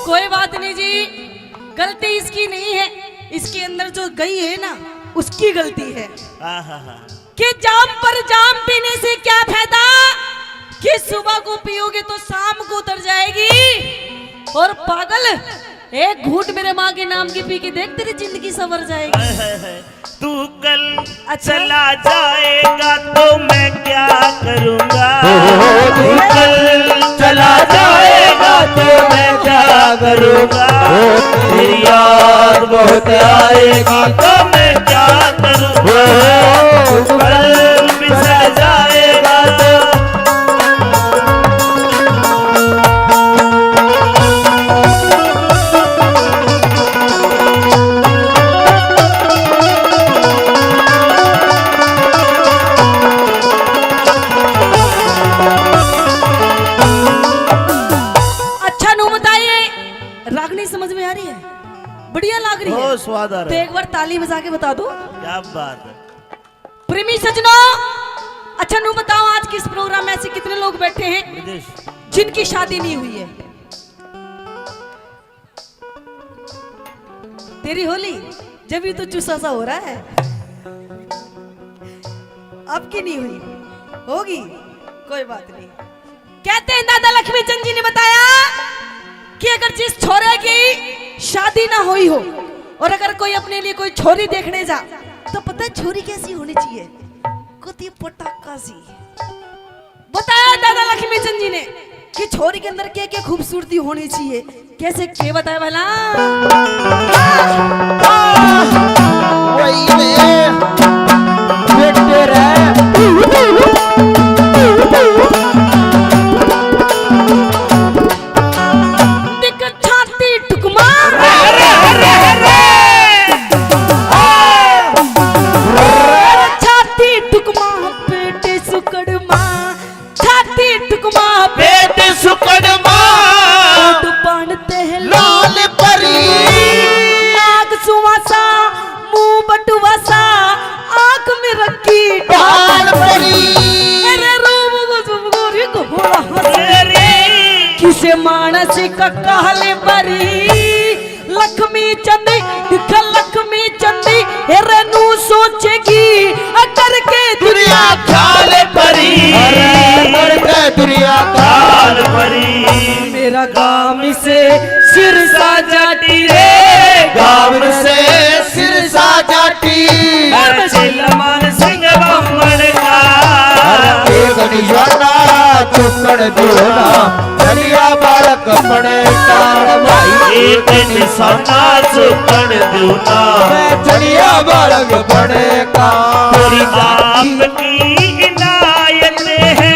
कोई बात नहीं जी, गलती इसकी नहीं है, इसके अंदर जो गई है ना, उसकी गलती है। आहा। कि जाम पर जाम पीने से क्या फायदा, कि सुबह को पियोगे तो शाम को उतर जाएगी। और पागल, एक घूंट मेरे माँ के नाम की पी के देख, तेरी जिंदगी संवर जाएगी। हाय, हाय, हाय। तू कल अच्छा। चला जाएगा तो मैं क्या करूँगा? हो, हो, हो, तू कल चला जाएगा तो मैं क्या करूँगा? हो, तेरी याद बहुत आएगी तो मैं क्या करूँगा? हो, तू कल बिछड़ जाएगा तो अच्छा नू बताइए, रागनी समझ में आ रही है? बढ़िया लाग रही है। बहुत स्वाद आ रहा तो है। एक बार ताली बजा के बता दो। क्या बात है। प्रेमी सजनों, अच्छा नू बताओ, आज किस प्रोग्राम में ऐसे कितने लोग बैठे हैं विदेश। जिनकी शादी नहीं हुई है? तेरी होली जब भी तो चूसा सा हो रहा है। आपकी नहीं हुई, होगी, कोई बात नहीं। कहते हैं दादा लक्ष्मी चंद जी ने बताया कि अगर जिस छोरे की शादी ना हुई हो और अगर कोई अपने लिए कोई छोरी देखने जा, तो पता है छोरी कैसी होनी चाहिए? कुत्ती पटाखा सी। बताया दादा लक्ष्मी चंद जी ने कि छोरी के अंदर क्या क्या खूबसूरती होनी चाहिए, कैसे के बताया भला? वही रे, बेटे रे। देख छाती टुकमा। अरे, अरे, अरे, अरे। छाती टुकमा, पेट सुकड़मा। छाती टुकमा, पेट सुकड़मा। ओठ पान ते लाल परी। नाक सुवासा, मुंह बटुवासा, आंख में रखी ढाल परी। अरे रूप वो जब गोरी घोड़ा हंसे। अरे। किसे मानस का काल परी। लक्ष्मी चंद, दिख लक्ष्मी चंद, हेरे नू सोचेगी, अ करके दुनिया ख्याल परी। अरे, करके दुनिया ख्याल परी। मेरा गाम से सिरसा जाटी रे। गाम से सिरसा जाटी। अरे, चिल्लमान सिंह बामण का। अरे, एक निशाना चुकन दियो ना। चलिया बालक बने का भाई। एक निशाना चुकन दियो ना। मैं चलिया बालक बने का। पूरी आपकी इनायत है।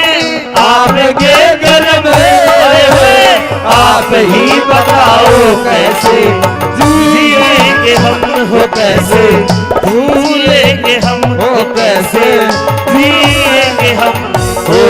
आपके घर में आए हुए, आप ही बताओ कैसे जिएंगे हम, हो कैसे भूलेंगे हम, हो कैसे जिएंगे हम। ओ,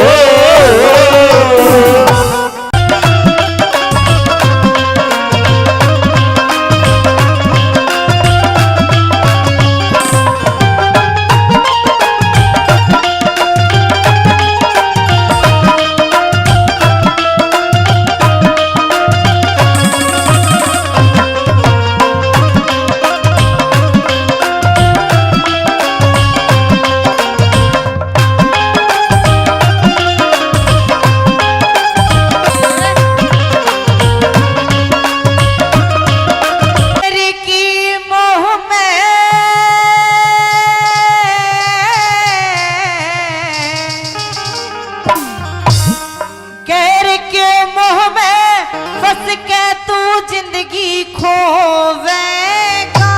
होवेगा।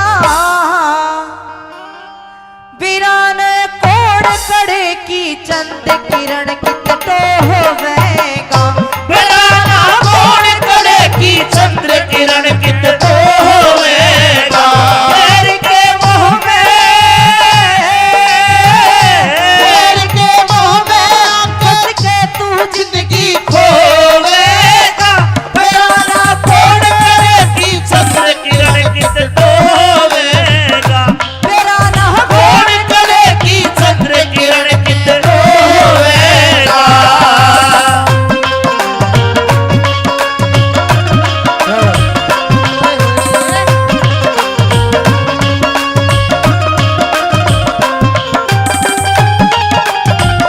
बिरान कोण कड़े की चंद किरण कित होवेगा। बिरान कोण कड़े की चंद्र किरण कित होवेगा। मेर के मुंह में, मेर के मुंह में आंख के तू जिंदगी खोवेगा। बिराना कोण करे की चंद्र किरण कित होवेगा। बिराना कोण करे की चंद्र किरण कित होवेगा।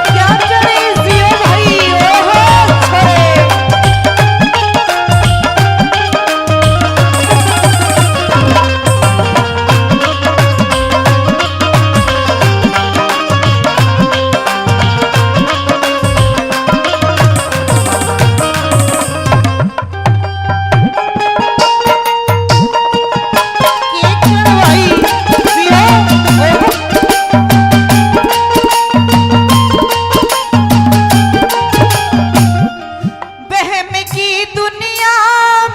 क्या करे जियो भाई, ओहो, छोरे। बहम की दुनिया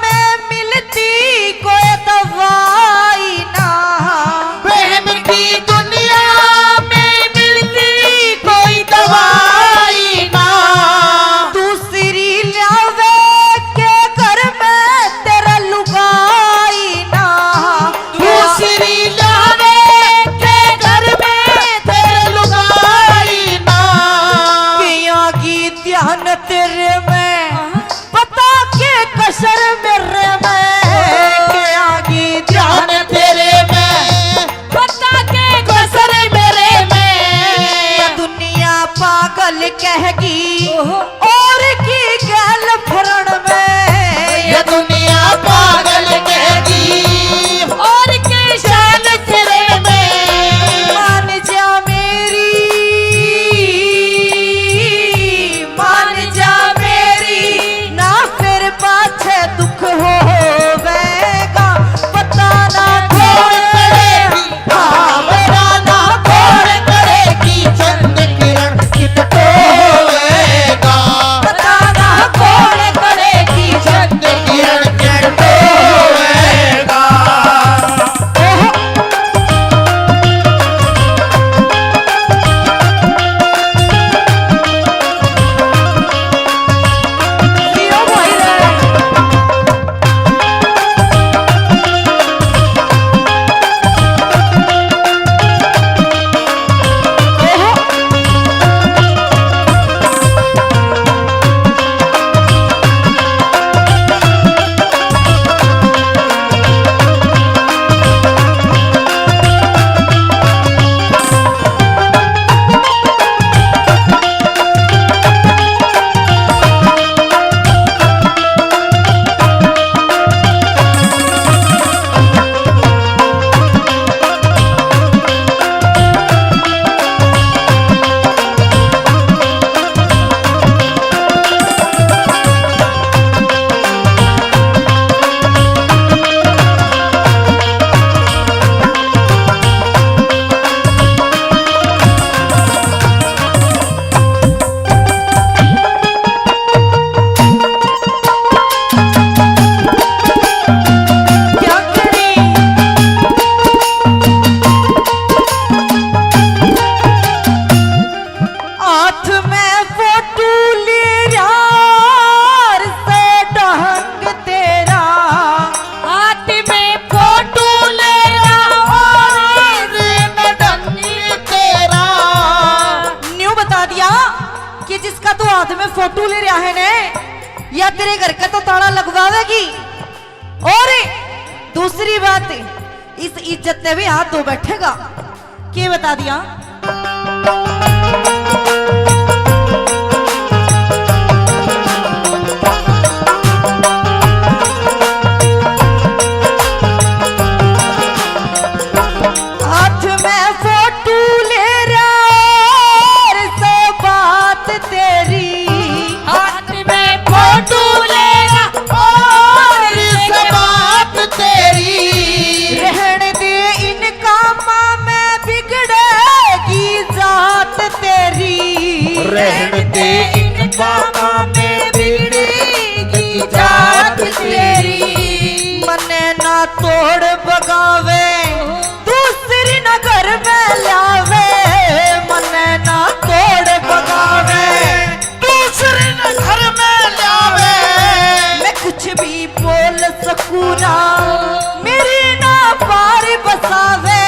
में मिलती कोई दवाई ना। बहम की दुनिया में मिलती कोई दवाई ना। दूसरी ल्यावे के घर में तेरा लुगाई ना। दूसरी ल्यावे के घर में तेरा लुगाई ना। किया की ध्यान तेरे में, पता के कसर मेरे में। किया की ध्यान तेरे में, पता के कसर मेरे में। ये दुनिया पागल कहेगी, ओहो। और की गैल फरण में। ये दुनिया पागल कहेगी, और के शान फिरण में। मान जा मेरी, मान जा मेरी, ना फिर पाछे दुख होवेगा। पता ना कौन करेगी, हाँ, मेरा ना कौन करेगी, चंद किरण कित टोवेगा। पता ना कौन करेगी, चंद किरण कित टोवेगा। ओहो। जियो भाई रे। क्या करें? हाथ में फोटू ले यार से ढंग तेरा। हाथ में फोटू ले यार से ढंग तेरा। न्यू बता दिया कि जिसका तू हाथ में फोटू ले रहा है ने, या तेरे घर का तो ताला लगवावेगी। और दूसरी बात, इस इज्जत ने भी हाथ धो बैठेगा। के बता दिया? हाथ में फोटू ले रहा और सो बात तेरी। हाथ में फोटू ले रहा और सो बात तेरी। रहन दे इन बातां में बिगड़ेगी जात तेरी। मन्ने ना तोड़ बगावे, दूसरी ना घर में ल्यावे। मन्ने ना तोड़ बगावे, दूसरी ना घर में ल्यावे। मैं कुछ भी बोल सकूं ना, मेरी ना पार बसावे।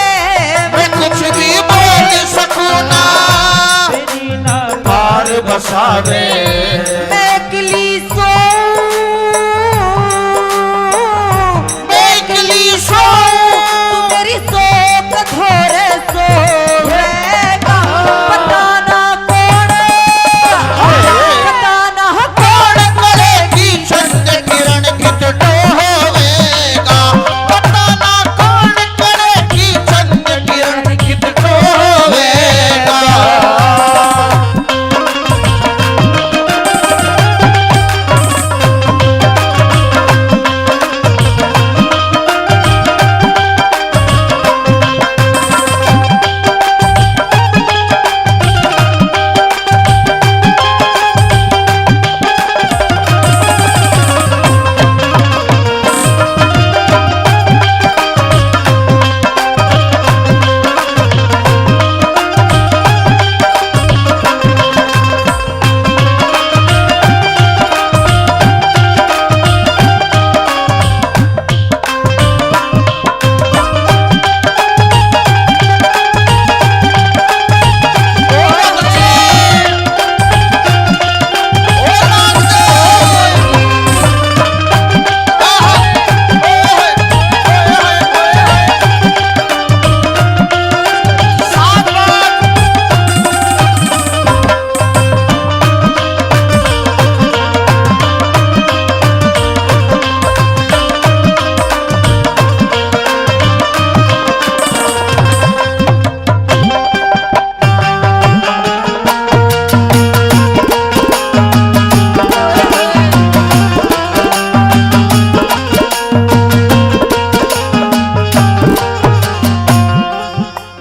मैं कुछ भी बोल सकूं ना, मेरी ना पार बसावे। मैं एकली सो, मैं एकली सो, तू मेरी सो कठोर सोवेगा। पता ना कौन, पता ना कौन करेगी चंद किरण कित टोवेगा। पता ना कौन करेगी चंद किरण कित टोवेगा।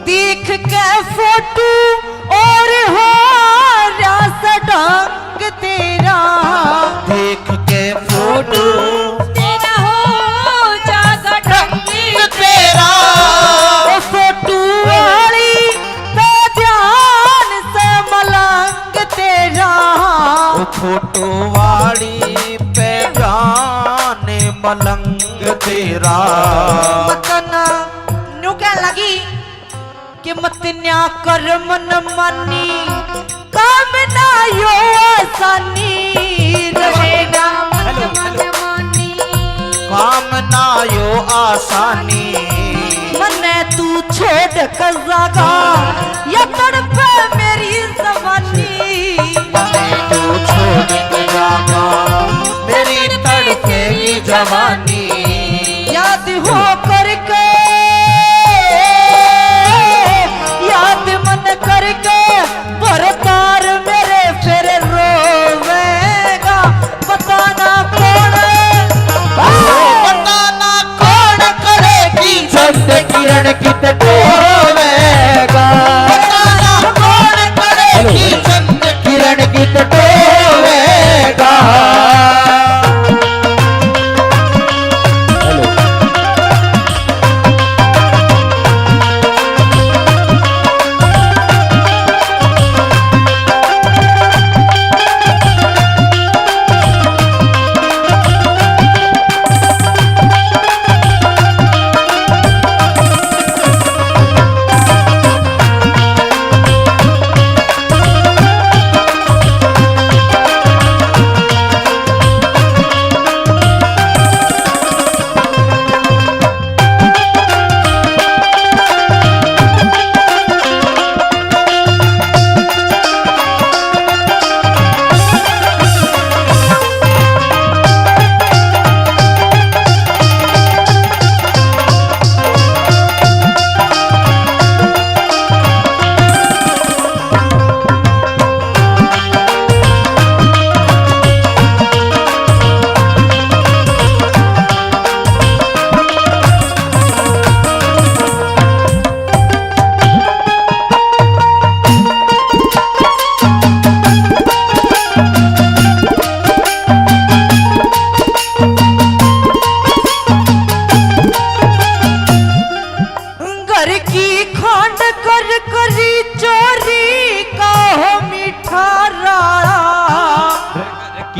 देख के फोटो और हो रहा ढंग तेरा, देख के फोटो तेरा हो जागा ढंग तेरा। ओ फोटो वाली पे ध्यान से मलंग तेरा, ओ फोटो वाली पे ध्यान मलंग तेरा। मतना न्यू कह लगी कि मत न्या कर मन मानी, काम ना यो आसानी रहेगा। मत मन मानी, काम ना यो आसानी। मन्ने तू छोड़ के जागा, या तड़पे मेरी जवानी। मन्ने तू छोड़ के जागा, मेरी तड़पेगी जवानी। याद हो करके, याद मन करके, भरतार मेरे फिर रोवेगा। पता ना कौन, पता ना कौन करेगी चंद किरण कित टोवेगा। पता ना कौन करेगी चंद किरण कित टोवेगा।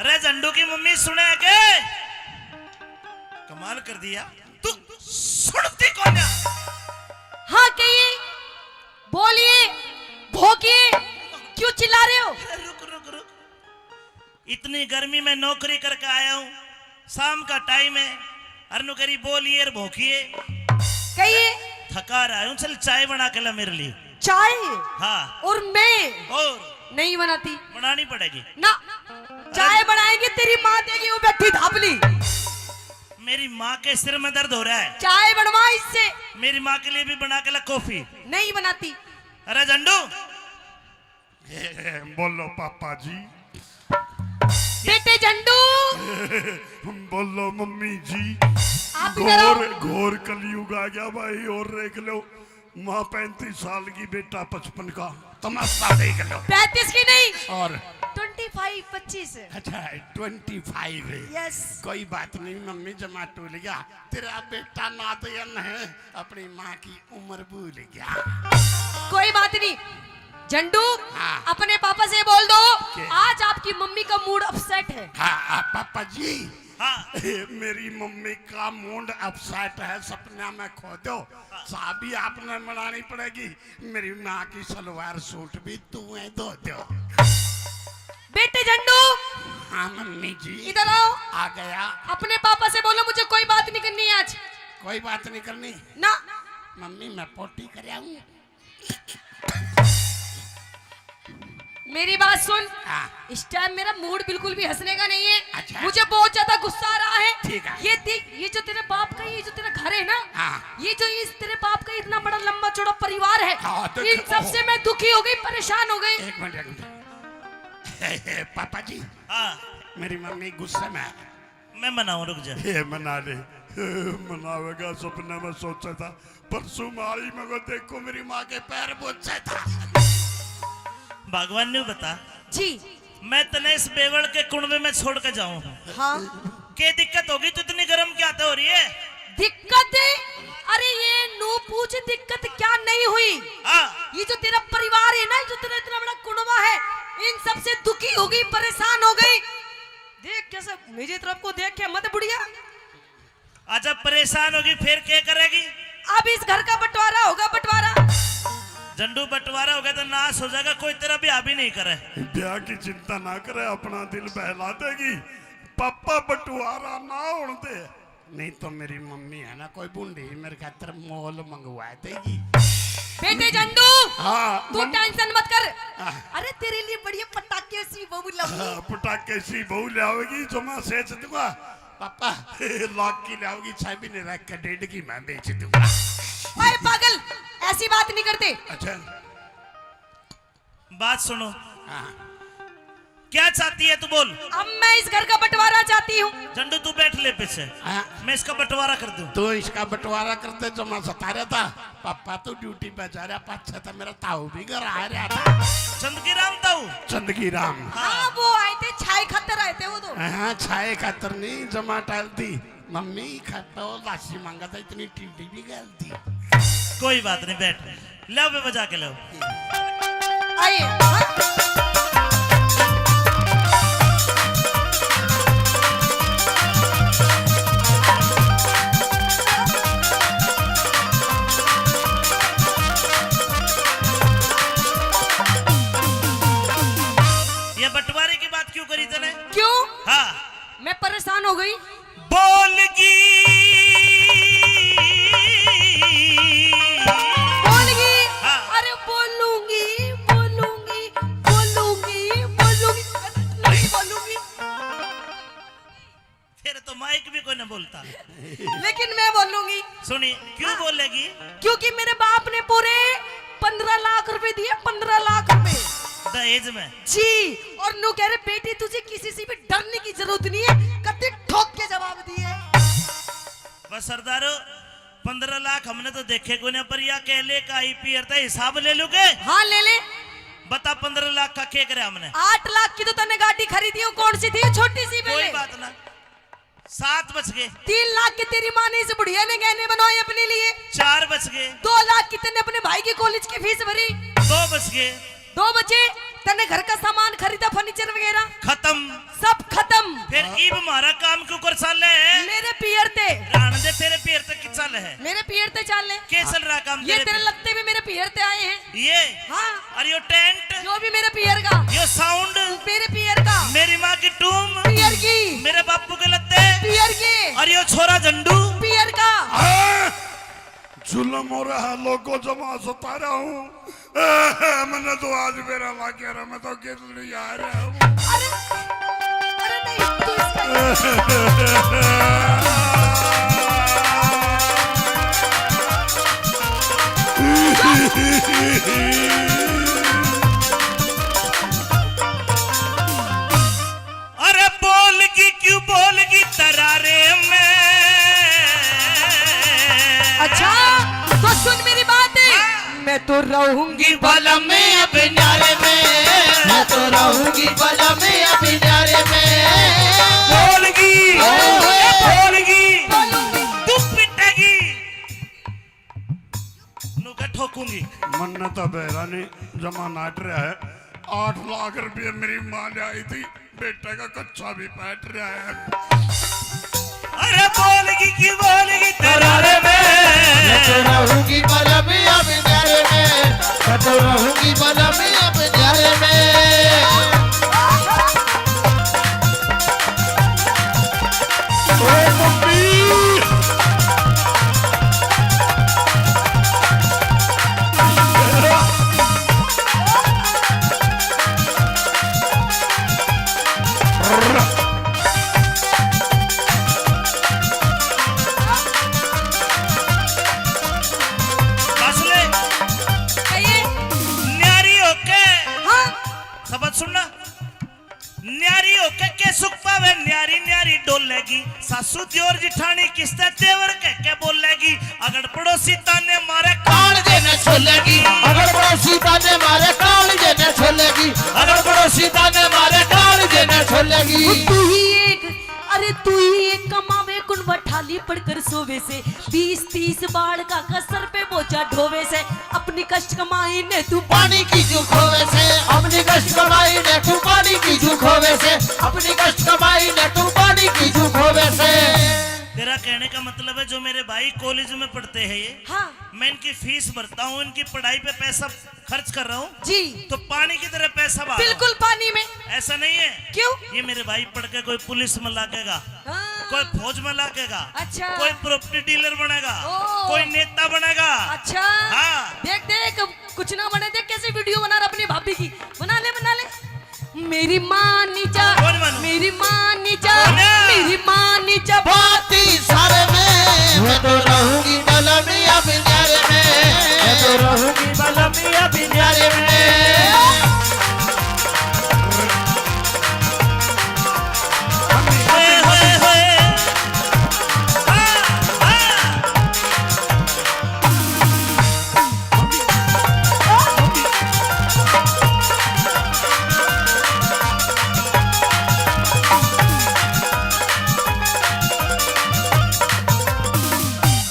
अरे झंडू की मम्मी सुने के? कमाल कर दिया, तू सुनती कौन है? हाँ कहिए, बोलिए, भोंकिए, क्यों चिल्ला रहे हो? अरे रुक रुक रुक, इतनी गर्मी में नौकरी करके आया हूँ, शाम का टाइम है, अर नु करी बोलिए और भोंकिए। कहिए। थका रहा हूँ, चल चाय बना के ला मेरे लिए। चाय? हाँ। और मैं और? नहीं बनाती। बनानी पड़ेगी। ना, चाय बनाएगी तेरी माँ देगी वो बैठी धापली। मेरी माँ के सिर में दर्द हो रहा है। चाय बनवा इससे। मेरी माँ के लिए भी बना के ला कॉफी। नहीं बनाती। अरे झंडू। बोलो पापा जी। बेटे झंडू। बोलो मम्मी जी। आप इधर आओ। घोर, घोर कलयुग आ गया भाई, और देख लो, माँ पैंतीस साल की, बेटा पचपन का, तमाशा देख लो। पैंतीस की नहीं। और? ट्वेंटी फ़ाइव, पच्चीस। अच्छा, ट्वेंटी फ़ाइव है। यस। कोई बात नहीं मम्मी, जमा टूल गया, तेरा बेटा नादयन है, अपनी माँ की उम्र भूल गया। कोई बात नहीं झंडू, हाँ। अपने पापा से बोल दो, के? आज आपकी मम्मी का मूड अपसेट है। हाँ, हाँ, पापा जी। हाँ। मेरी मम्मी का मूड अपसेट है, सपना में खो दो। हाँ। चाबी आपने मनानी पड़ेगी, मेरी माँ की सलवार सूट भी तू ही धो दो। बेटे झंडू। हाँ मम्मी जी। इधर आओ। आ गया। अपने पापा से बोलो मुझे कोई बात नहीं करनी है आज। कोई बात नहीं करनी? ना। मम्मी मैं पोटी कर आऊँ। मेरी बात सुन। हाँ। इस टाइम मेरा मूड बिल्कुल भी हंसने का नहीं है। अच्छा। मुझे बहुत ज्यादा गुस्सा आ रहा है। ठीक है। ये देख, ये जो तेरे बाप का, ये जो तेरा घर है ना, हाँ। ये जो इस तेरे बाप का इतना बड़ा लंबा चौड़ा परिवार है, हाँ, तो इन सबसे मैं दुखी हो गई, परेशान हो गई। एक मिनट, एक मिनट। पापा जी। हाँ। मेरी मम्मी गुस्से में है। मैं मनाऊं, रुक जा। ये मना ले। मनावेगा, सपने में सोचा था, परसों मारी मगर देखो मेरी माँ के पैर पोछे था। भगवान ने बता। जी। मैं तने इस बेवड़ के कुणबे में छोड़ के जाऊं हूँ। हाँ। के दिक्कत होगी, तू इतनी गर्म क्या तो हो रही है? दिक्कत? अरे ये नू पूछ दिक्कत क्या नहीं हुई? हाँ। ये जो तेरा परिवार है ना, जो तेरा इतना बड़ा कुणबा है, इन सबसे दुखी हो गई, परेशान हो गई। देख कैसे मेरी तरफ को देख के मत बुढ़िया। अच्छा परेशान होगी फिर क्या करेगी? अब इस घर का बंटवारा होगा, बंटवारा। झंडू बंटवारा होगा तो नाश हो जाएगा, कोई तेरा ब्याह भी नहीं करे। ब्याह की चिंता ना करे, अपना दिल बहला देगी। पापा बंटवारा ना होने दे, नहीं तो मेरी मम्मी है ना, कोई बूढ़ी मेरे खातर मॉल मंगवा देगी। बेटे झंडू, हाँ, तू मम- टेंशन मत कर। हाँ। अरे तेरे लिए बढ़िया पटाखे सी बहू लाऊंगी। हाँ, पटाखे सी बहू लाओगी जो मैं सेच दूंगा। पापा, लाख की लाओगी, छह महीने रख के डेढ़ की मैं बेच दूंगा। ओए पागल, ऐसी बात नहीं करते। अच्छा। बात सुनो। हाँ। क्या चाहती है तू बोल। अब मैं इस घर का बंटवारा चाहती हूँ। झंडू तू बैठ ले पीछे। हाँ। मैं इसका बंटवारा कर दूँ। तू इसका बंटवारा करते जो मैं सता रहा था। पापा तू ड्यूटी पे जा रहा, पाछे तो मेरा ताऊ भी घर आ रहा था। चंदगी राम ताऊ? चंदगी राम। हाँ, वो आए थे, छाए खातर आए थे वो तो। हाँ, छाए खातर नहीं, जमा टाल दी। मम्मी खापे वो लासी मांगा था, इतनी टीडी भी गल दी। कोई बात नहीं, बैठ। लो बे, बजा के लो। आइए। ये बंटवारे की बात क्यों करी तने? क्यों? हाँ। मैं परेशान हो गई। बोलगी। बोलगी। हाँ। अरे बोलूंगी, बोलूंगी, बोलूंगी, बोलूंगी, नहीं बोलूंगी। फिर तो माइक भी कोई ना बोलता। लेकिन मैं बोलूंगी। सुनी, क्यों हाँ। बोलेगी? क्योंकि मेरे बाप ने पूरे पन्द्रह लाख रुपए दिए, पन्द्रह लाख रुपए। दहेज में? जी, और नू कह रहे, "बेटी, तुझे किसी से भी डरने की जरूरत नहीं है।" कत्ती ठोक के जवाब दिए। बस सरदारो, पन्द्रह लाख हमने तो देखे कोई ना, पर या कह ले का आईपीआर था, हिसाब ले लूं के? हाँ, ले ले। बता, पन्द्रह लाख का के करे हमने? आठ लाख की तो तन्ने गाड़ी खरीदी, वो कौन सी थी? छोटी सी कोई पहले। बात ना। सात बच गए। तीन लाख की तेरी माँ ने इस बुढ़िया ने गहने बनवाए अपने लिए। चार बच गए। दो लाख की तन्ने अपने भाई की कॉलेज की फीस भरी। दो बच गए। दो बचे। तन्ने घर का सामान खरीदा, फर्नीचर वगैरह। खत्म। सब खत्म। फिर हाँ। इब म्हारा काम क्यों कर चाले है? मेरे पीयर ते। राण दे, तेरे पीयर ते की चाले है? मेरे पीयर ते चाले। के चल रहा काम ये तेरे तेरे पीयर? लगते भी मेरे पीयर ते आए हैं। ये? हाँ। और यो टेंट? यो भी मेरे पीयर का। यो साउंड? मेरे पीयर का। मेरी माँ की टूम? पीयर की। मेरे बापू के लत्ते? पीयर की। और यो छोरा झंडू? पीयर का। हाँ। जुल्म हो रहा है, लोगों जमा सता रहा हूँ। मैंने तो आज बेरा ला के रहा, मैं तो गिर लिया रहा हूँ। अरे, अरे नहीं, तू इसका अरे बोलगी क्यों बोलगी तरारे में। अच्छा, तो सुन मेरी बात। हाँ। मैं तो रहूंगी बलम में अब न्यारे में, मैं तो रहूंगी बलम में अब न्यारे में। बोलगी, ओए, ओए। बोलगी, बोलूंगी। तू पिटेगी। नुका ठोकूंगी। मन्ने तो बेरा नहीं, जमा नाट रहा है। आठ लाख रुपये मेरी माँ ले आई थी, बेटे का कच्चा भी बैठ रहा है। अरे बोलगी की बोलगी तरारे में। मैं तो रहूंगी बलम अब न्यारे में, मैं तो रहूंगी बलम अब न्यारे में। ओए मम्मी। बस ले। कहिए। न्यारी होके। हाँ। शब्द सुनना। न्यारी होके के सुख पावे, न्यारी न्यारी डोलेगी। सासू दियोर जिठानी किसते देवर कह के बोलेगी। अगर पड़ोसी ताने मारे काल जे न छोलेगी। अगर पड़ोसी ताने मारे काल जे न छोलेगी। अगर पड़ोसी ताने मारे काल जे न छोलेगी। तू ही एक, अरे तू ही एक कमावे, कुण बठाली पड़कर सोवे से। बीस तीस बालका का सर पे बोझा ढोवे से। अपनी कष्ट कमाई ने तू पानी की जू खोवे से। अपनी कष्ट कमाई ने तू पानी की जू खोवे से। अपनी कष्ट कमाई ने तू पानी की जू खोवे से। तेरा कहने का मतलब है, जो मेरे भाई कॉलेज में पढ़ते हैं ये, हाँ। मैं इनकी फीस भरता हूँ, इनकी पढ़ाई पे पैसा खर्च कर रहा हूँ जी। तो पानी की तरह पैसा बहा रहा हूँ। बिल्कुल पानी में। ऐसा नहीं है। क्यों? ये मेरे भाई पढ़ के कोई पुलिस में लागेगा, हाँ। कोई फौज में लागेगा, अच्छा। कोई प्रॉपर्टी डीलर बनेगा, ओ। कोई नेता बनेगा। अच्छा। हाँ। देख, देख, कुछ ना बने, देख कैसे वीडियो बना रहा अपनी भाभी की। बना ले, बना ले। मेरी माँ नी जा, कौन मानू? मेरी माँ नी जा, कौन है? मेरी माँ नी जा। बाती सारे में मैं तो रहूंगी बलमिया बिंजारे में, मैं तो रहूंगी बलमिया बिंजारे में। होए, होए, होए। हाँ, हाँ।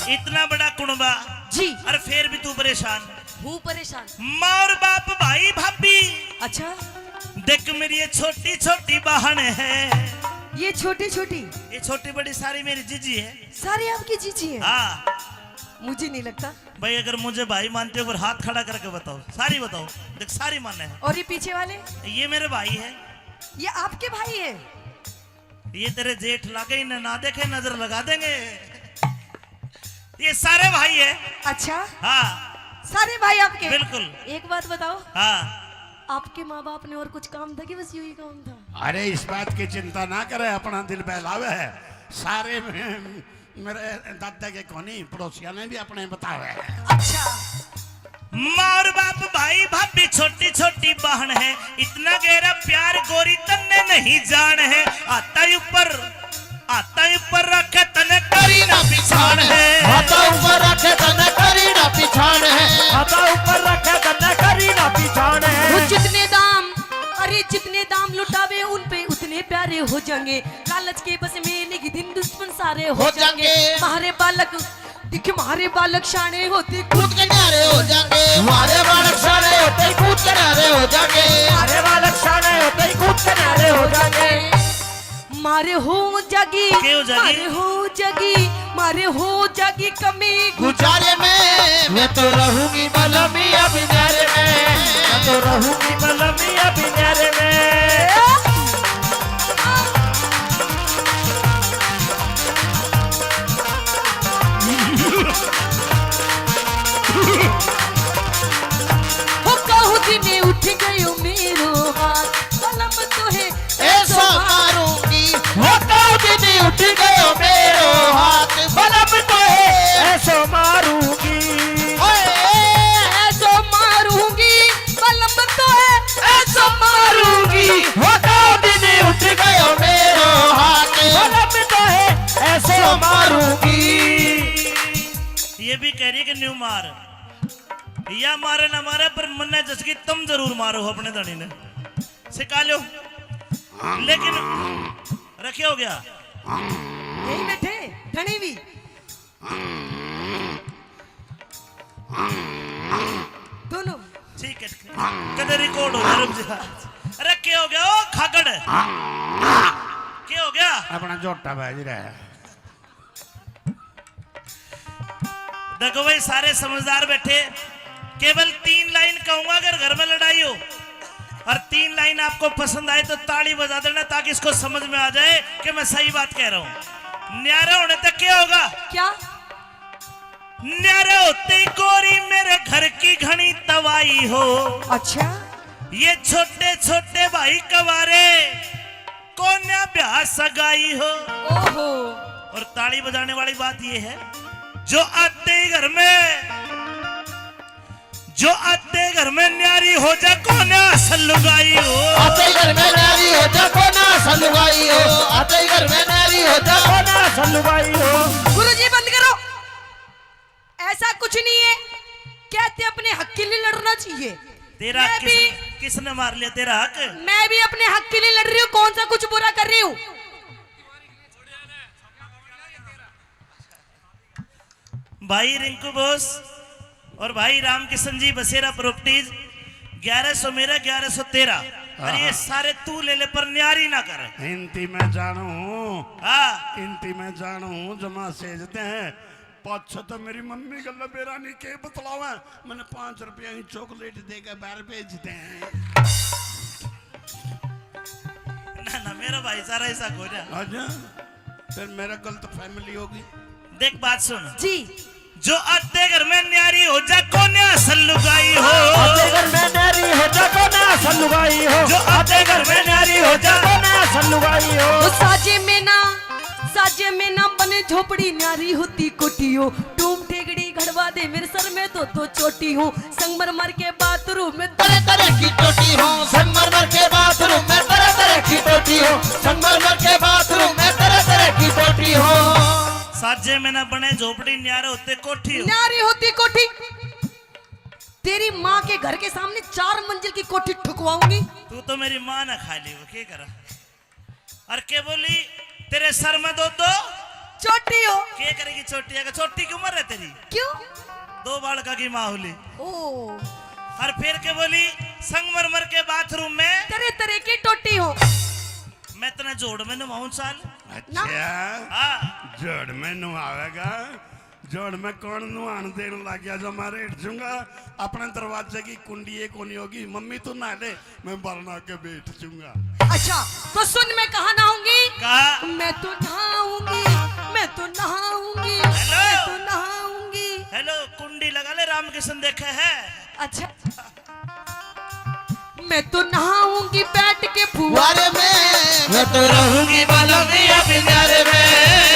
इतना बड़ा कुणबा जी। और फिर भी तू परेशान। हूँ परेशान। माँ और बाप, भाई, भाभी। अच्छा। देख मेरी ये छोटी छोटी बहन है। ये छोटी छोटी? ये छोटी बड़ी सारी मेरी जीजी है। सारी आपकी जीजी है? हाँ। मुझे नहीं लगता। भाई, अगर मुझे भाई मानते हो, फिर हाथ खड़ा करके बताओ, सारी बताओ। देख, सारी माने हैं। और ये पीछे वाले? ये मेरे भाई हैं। ये आपके भाई हैं? ये तेरे जेठ लागे, इन्हें ना देखे, नजर लगा देंगे। ये सारे भाई हैं। अच्छा? हाँ। सारे भाई आपके? बिल्कुल। एक बात बताओ। हाँ। आपके माँ बाप ने और कुछ काम था कि बस यही काम था? अरे, इस बात की चिंता ना करे, अपना दिल बहलावे है। सारे में मेरे दादा के कोनी, पड़ोसिया ने भी अपने बतावे। अच्छा। माँ और बाप, भाई, भाभी, छोटी, छोटी बहन है, इतना गहरा प्यार गोरी तन्ने नहीं जान है। आता ही ऊपर, आता ही ऊपर रखे तने करी ना पिछाण है। आता ऊपर रखे तने करी ना पिछाण है। आता ऊपर रखे तने करी ना पिछाण है। वो जितने दाम, अरे जितने दाम लुटावे उन पे उतने प्यारे हो जाएंगे। लालच के बस में निक दिन दुश्मन सारे हो हो जाएंगे। जाएंगे। म्हारे बालक, दिख म्हारे बालक शाणे होते कूद के न्यारे हो जाएंगे। म्हारे बालक शाणे होते कूद के न्यारे हो जाएंगे। म्हारे बालक शाणे होते कूद के न्यारे हो जाएंगे। मारे हो जागी, के हो जागी? मारे हो जागी, मारे हो जागी कमी गुजारे में। मैं तो रहूंगी बलम अभी न्यारे में, मैं तो रहूंगी बलम अभी न्यारे में। हो कहूँ दिने उठ गयो मेरो हाथ, बलम तो है ऐसो मारूंगी। हो कहूँ दिने उठ गयो मेरो हाथ, बलम तो है ऐसो मारूंगी। ओए, ऐसो मारूंगी, बलम तो है ऐसो मारूंगी। हो कहूँ दिने उठ गयो मेरो हाथ, बलम तो है ऐसो मारूंगी। ये भी कह रही है कि न्यू मार, या मारे ना मारे, पर मन्ने जस की तुम जरूर मारो अपने धनी ने, सिखा लो। लेकिन रखे हो गया। यही बैठे धनी भी दोनों। ठीक है, कदे रिकॉर्ड हो जाए, रुक जा। अरे के हो गया ओ खागड़, के हो गया? अपना झोटा बाज रहा है। देखो भाई, सारे समझदार बैठे, केवल तीन लाइन कहूंगा, अगर घर में लड़ाई हो और तीन लाइन आपको पसंद आए तो ताली बजा देना, ताकि इसको समझ में आ जाए कि मैं सही बात कह रहा हूँ। न्यारे होने तक क्या होगा? क्या? न्यारे होते ही गोरी मेरे घर की घनी तबाही हो। अच्छा। ये छोटे छोटे भाई कवारे कोन्या ब्याह सगाई हो। ओहो। और ताली बजाने वाली बात ये है, जो आते ही घर में, जो आते घर में न्यारी हो जा कोन्या सलुगाई हो। आते घर में न्यारी हो जा कोन्या सलुगाई हो। आते घर में न्यारी हो जा कोन्या सलुगाई हो। गुरुजी बंद करो, ऐसा कुछ नहीं है। कहते अपने हक के लिए लड़ना चाहिए। तेरा मैं किस, भी किसने मार लिया तेरा हक? मैं भी अपने हक के लिए लड़ रही हूँ, कौन सा कुछ बुरा कर रही हूँ? भाई रिंकू बोस और भाई रामकिशन जी बसेरा प्रॉपर्टीज, ग्यारह सौ मेरा, ग्यारह सौ तेरा। और ये हाँ। सारे तू ले ले, पर न्यारी ना कर। इनती मैं जानू हूँ। हाँ। इनती मैं जानू हूँ, जमा सेजते हैं। पाछे तो मेरी मम्मी गल्ला बेरा नहीं के बतलावे, मैंने पाँच रुपया ही चॉकलेट दे के बाहर भेज दे। ना, ना, मेरा भाई सारा ऐसा को ना। अच्छा, फिर मेरा गलत फैमिली होगी। देख बात सुन। जी। जो आते घर में न्यारी हो जा कोन्या सलुगाई हो। आते घर में न्यारी हो जा कोन्या सलुगाई हो। जो आते घर में न्यारी हो जा कोन्या सलुगाई हो। तो साजे में ना, साजे में ना बने झोपड़ी, न्यारी होती कोठी हो। टूम ठेगड़ी घड़वा दे मेरे सर में तो, तो चोटी हो। संगमरमर के बाथरूम में तरह तरह की टोटी हो। संगमरमर के बाथरूम में तरह तरह की टोटी हो। संगमरमर के बाथरूम में तरह तरह की टोटी हो। साजे में ना बने झोपड़ी, न्यारे होते कोठी हो। न्यारी होती कोठी। तेरी माँ के घर के सामने चार मंजिल की कोठी ठुकवाऊंगी। तू तो मेरी माँ ना खा ली, वो के करा? और के बोली, तेरे सर में दो दो चोटी हो। के करेगी चोटी? अगर चोटी की उम्र है तेरी। क्यों? दो बालका की माँ होली। ओ। और फिर के बोली, संगमरमर के बाथरूम में तरह तरह की टोटी हो। मैं इतना जोड़ में नहाऊं साल। अच्छा। हाँ। जोड़ में नहावेगा? जोड़ में कौन नुहान देने लग गया जो मैं बैठ जाऊंगा? अपने दरवाजे की कुंडी ये कोनी होगी, मम्मी तू नहा ले, मैं बरना के बैठ जाऊंगा। अच्छा, तो सुन, मैं कहाँ नहाऊंगी? कहाँ? मैं तो नहाऊंगी, मैं तो नहाऊंगी, हेलो। मैं तो नहाऊंगी। हेलो, कुंडी लगा ले, रामकिशन देखे है। अच्छा। मैं तो नहाऊंगी बैठ के फुहारे में। मैं तो रहूंगी बलमिया बिनारे में।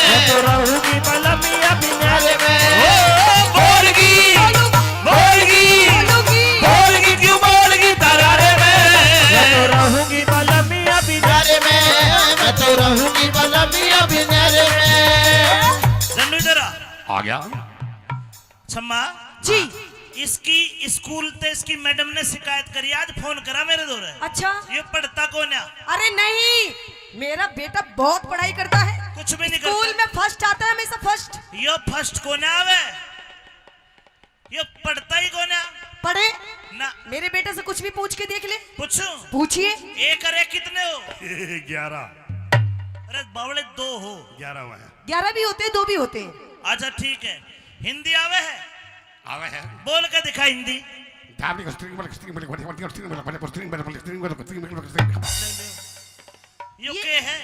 मैं तो रहूंगी बलमिया बिनारे में। ओ, बोलगी, बोलगी, बोलगी, बोलगी क्यों बोलगी तरारे में? मैं तो रहूंगी बलमिया बिनारे में। मैं तो रहूंगी बलमिया बिनारे में। रंडू इधर आ। आ गया। छम्मा जी। इसकी स्कूल ते इसकी मैडम ने शिकायत करी, आज फोन करा मेरे धोरे। अच्छा। ये पढ़ता कोन्या? अरे नहीं, मेरा बेटा बहुत पढ़ाई करता है। कुछ भी नहीं करता। स्कूल में फर्स्ट आता है, हमेशा फर्स्ट। यो फर्स्ट कोन्या आवे, यो पढ़ता ही कोन्या। पढ़े? ना। मेरे बेटे से कुछ भी पूछ के देख ले। पूछूं? पूछिए। एक और एक कितने हो? ग्यारह। बावले दो हो। ग्यारह हुआ है। ग्यारह भी होते हैं, दो भी होते हैं। अच्छा, ठीक है। हिंदी आवे है? आवे है। बोल के दिखा हिंदी। धार्मिक स्त्री बोले, स्त्री बोले, बोले, बोले, स्त्री बोले, बोले, स्त्री बोले, बोले, स्त्री बोले, स्त्री बोले, स्त्री बोले, स्त्री बोले। यो ये के है?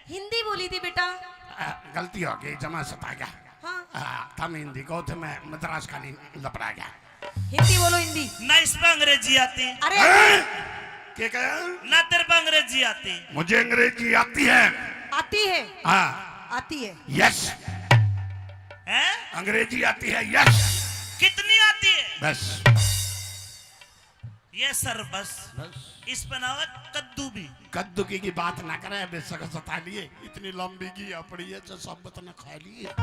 हिंदी बोली थी बेटा। आ, गलती हो गई, जमा सता गया। हाँ। आ, थम हिंदी को थे, मैं मद्रास खानी लपड़ा गया। हिंदी बोलो, हिंदी। ना इस पे अंग्रेजी आती। अरे हैं? क्या कहा? ना तेरे पे अंग्रेजी आती। मुझे अंग्रेजी आती है। आती है? हाँ। आती है। यस। हैं? अंग्रेजी आती है, यस। कितनी आती है? बस। ये सर बस। बस। इस पे ना हो कद्दू भी। कद्दू की, की बात ना करे, बेशक सता लिए, इतनी लंबी की अपनी है जो सब बतना खा लिए।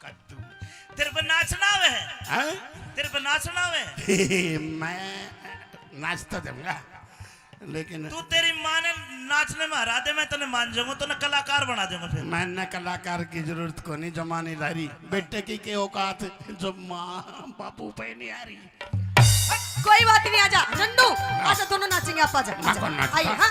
कद्दू। तेरे पे नाचना आवे है? हैं? तेरे पे नाचना आवे है? मैं नाच तो दूंगा, लेकिन तू, तेरी माँ ने नाचने में हरा दे, मैं तने मान जाऊंगा, तने कलाकार बना दूंगा फिर। मैंने कलाकार की जरूरत को नहीं, जमा नहीं ला रही। बेटे की के औकात जो माँ बापू पे नहीं आ रही। कोई बात नहीं, आजा झंडू, आजा, दोनों नाचेंगे, आप आजा, आजा। कौन नाचता? आइए, हाँ।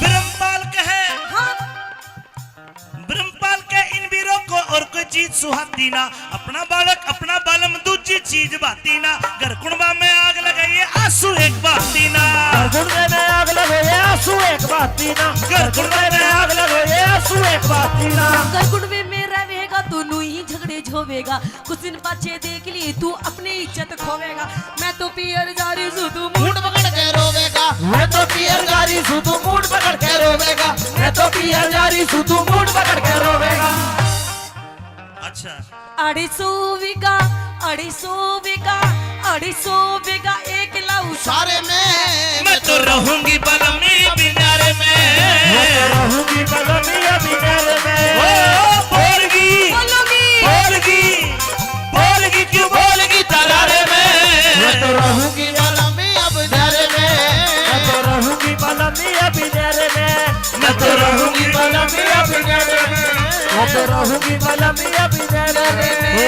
ब्रह्मपाल कहे, हाँ। ब्रह्मपाल के इन वीरों को और कोई चीज सुहाती ना, अपना बालक, अपना बालम, दूजी चीज भाती ना। घर कुणबा में आग लगाइए, आंसू एक बहाती ना। घर कुणबे में आग लगाइए, आंसू एक बहाती ना। घर कुणबे में आग लगाइए, आंसू एक बहाती ना। घर कुणबे में रहेगा तो नू ही झगड़े झोवेगा। कुछ दिन पाछे देख लिए तू अपनी इज्जत खोवेगा। मैं तो पियर जा रही सू, तू मूड पकड़ के रोवेगा। मैं तो पियर जा रही सू, तू मूड पकड़ के रोवेगा। मैं तो पियर जा रही सू, तू मूड पकड़ के रोवेगा। अच्छा। अढ़ी सौ बीघा, अढ़ी सौ बीघा, अढ़ी सौ बीघा एक लाऊ सारे में। मैं तो रहूंगी बलमी बिनारे में। मैं तो रहूंगी बलमी बिनारे में। ओ, बोलगी। बोलगी। बोलगी। बोलगी क्यों बोलगी तरारे में। मैं तो रहूंगी बलमी अब न्यारे में। मैं तो रहूंगी बलमी अब न्यारे में। मैं तो रहूंगी बलमी अब न्यारे में। मैं तो रहूंगी बलमी अब न्यारे में।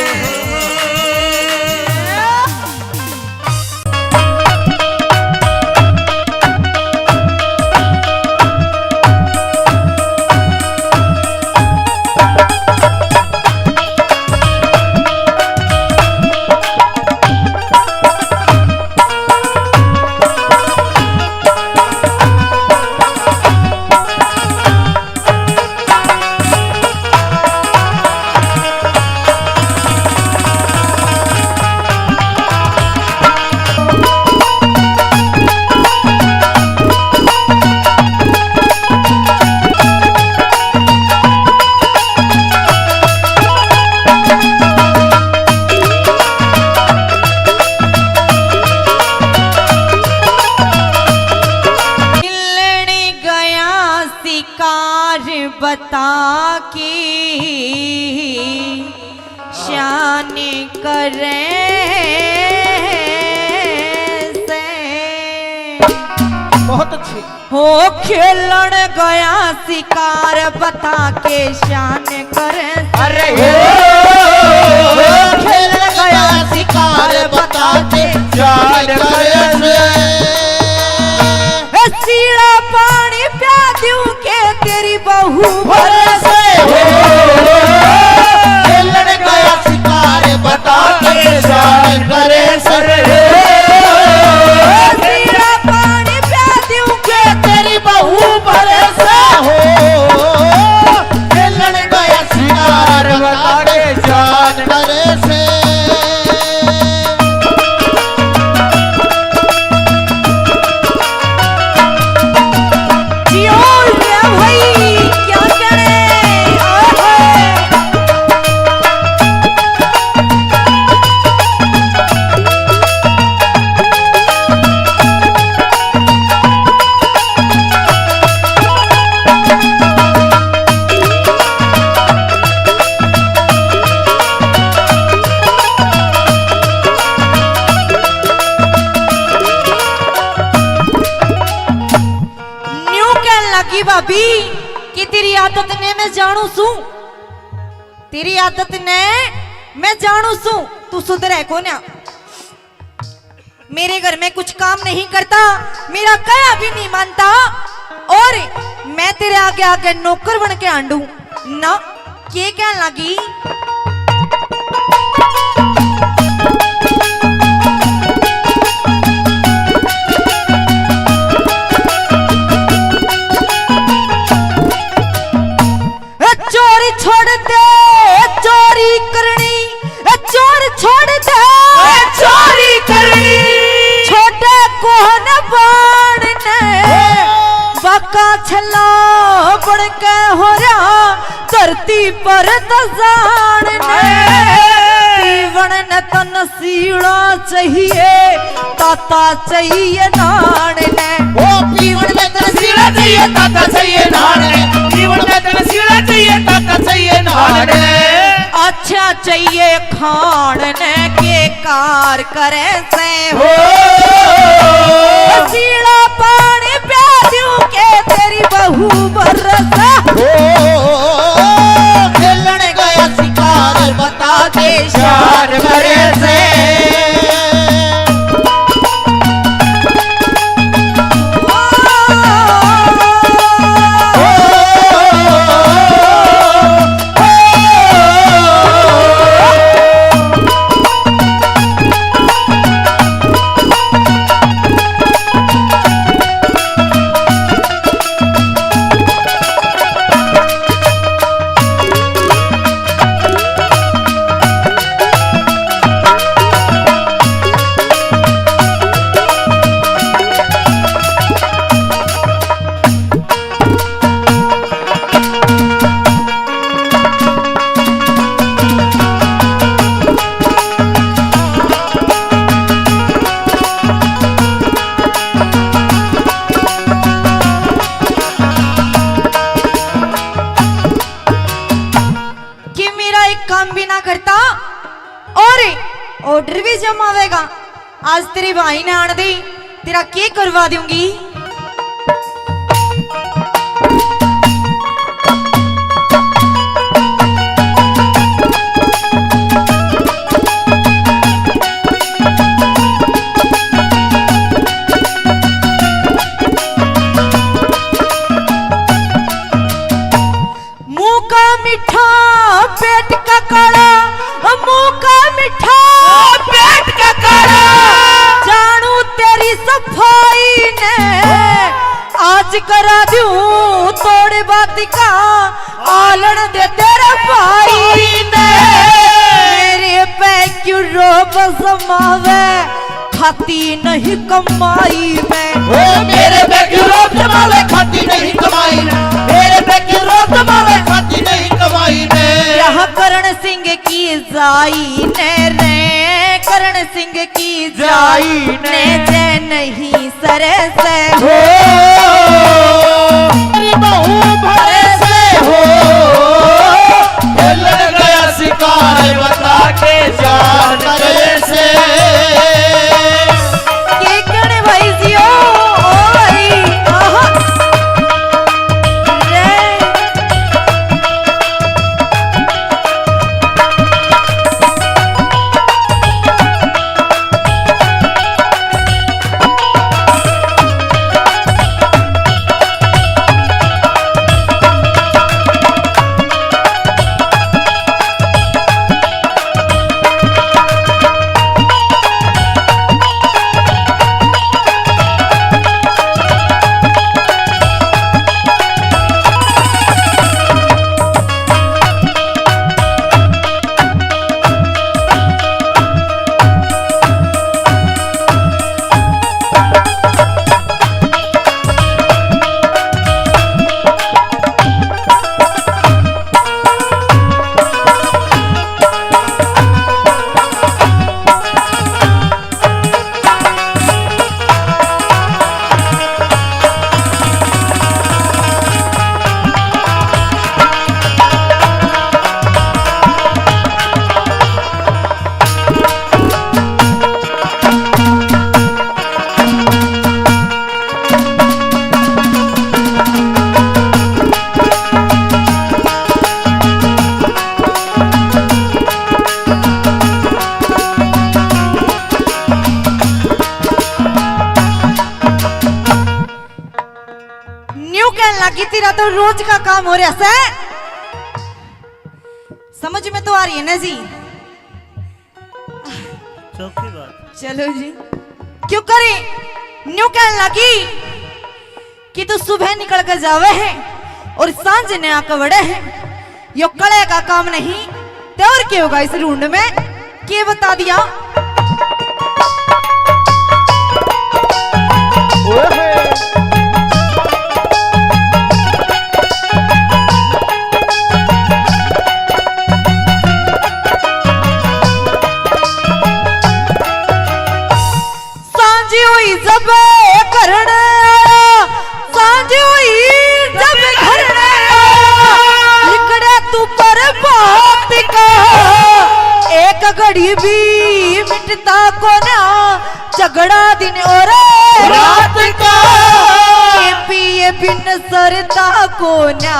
मिलने गया शिकार बता के शान करे से। बहुत अच्छे। हो खेलन गया शिकार बता के शान करे से। अरे हो खेलन गया शिकार बता के शान करे से। ए, सीला पानी प्या दूं के तेरी बहू भरे से। हो जानू सूं, तेरी आदत ने मैं जानू सूं, तू सुधरे कोन्या। मेरे घर में कुछ काम नहीं करता, मेरा कहा भी नहीं मानता, और मैं तेरे आगे आगे नौकर बन के हांडू ना। के कहन लगी? ए चोरी छोड़ दे, ए चोरी करनी, ए चोर छोड़ दे, ए चोरी करनी। छोटे कोहन बाण ने, बाका छला बन के हो रहा धरती पर तजान ने। पीवण ने तन सीला चाहिए, ताता चाहिए नाण ने। ओ पीवण में तन सीला चाहिए, ताता चाहिए नाण ने। पीवण में तन सीला चाहिए, ताता चाहिए नाण ने। अच्छा चाहिए खाण ने, के कार करे से हो। सीला पानी प्या दूं के तेरी बहू बरस। ओ खेलन गया शिकार बता के शार करे से। कि मेरा एक काम भी ना करता और ऑर्डर भी जमावेगा। आज तेरे भाई ने आण दे, तेरा के करवा दूंगी। मुंह का मीठा, पेट का काला, मुंह का मीठा, पेट का काला। जानू तेरी सफाई ने, आज करा दूं तोड़ बात का, आलन दे तेरे भाई ने। मेरे पे क्यों रोब जमावे, खाती नहीं कमाई में। ओ मेरे पे क्यों रोब जमावे, खाती नहीं कमाई में। मेरे पे क्यों रोब जमावे, खाती नहीं कमाई में। यहाँ करण सिंह की जाई ने रे, करण सिंह की जाई ने, जय नहीं सरे से हो। मेरी बहू भरे से हो। खेलन गया शिकार बता के जान करे से। के कण भाई जी, ओ, ओ भाई, आहा। रे। तेरा तो रोज का काम हो रहा से। समझ में तो आ रही है ना जी? चौथी बात। चलो जी, क्यों करे? न्यू कहने लगी कि तू सुबह निकल के जावे है और सांझ ने आके वड़े है। यो कले का काम नहीं, ते और के होगा इस रूंड में? के बता दिया? ओए होए। सांझ हुई जब घर ने आया, सांझ हुई जब घर ने आया, लिकड़े तू पर बात का, एक घड़ी भी मिटता कोना, झगड़ा दिन और रात का। के पिए बिन सरता कोना,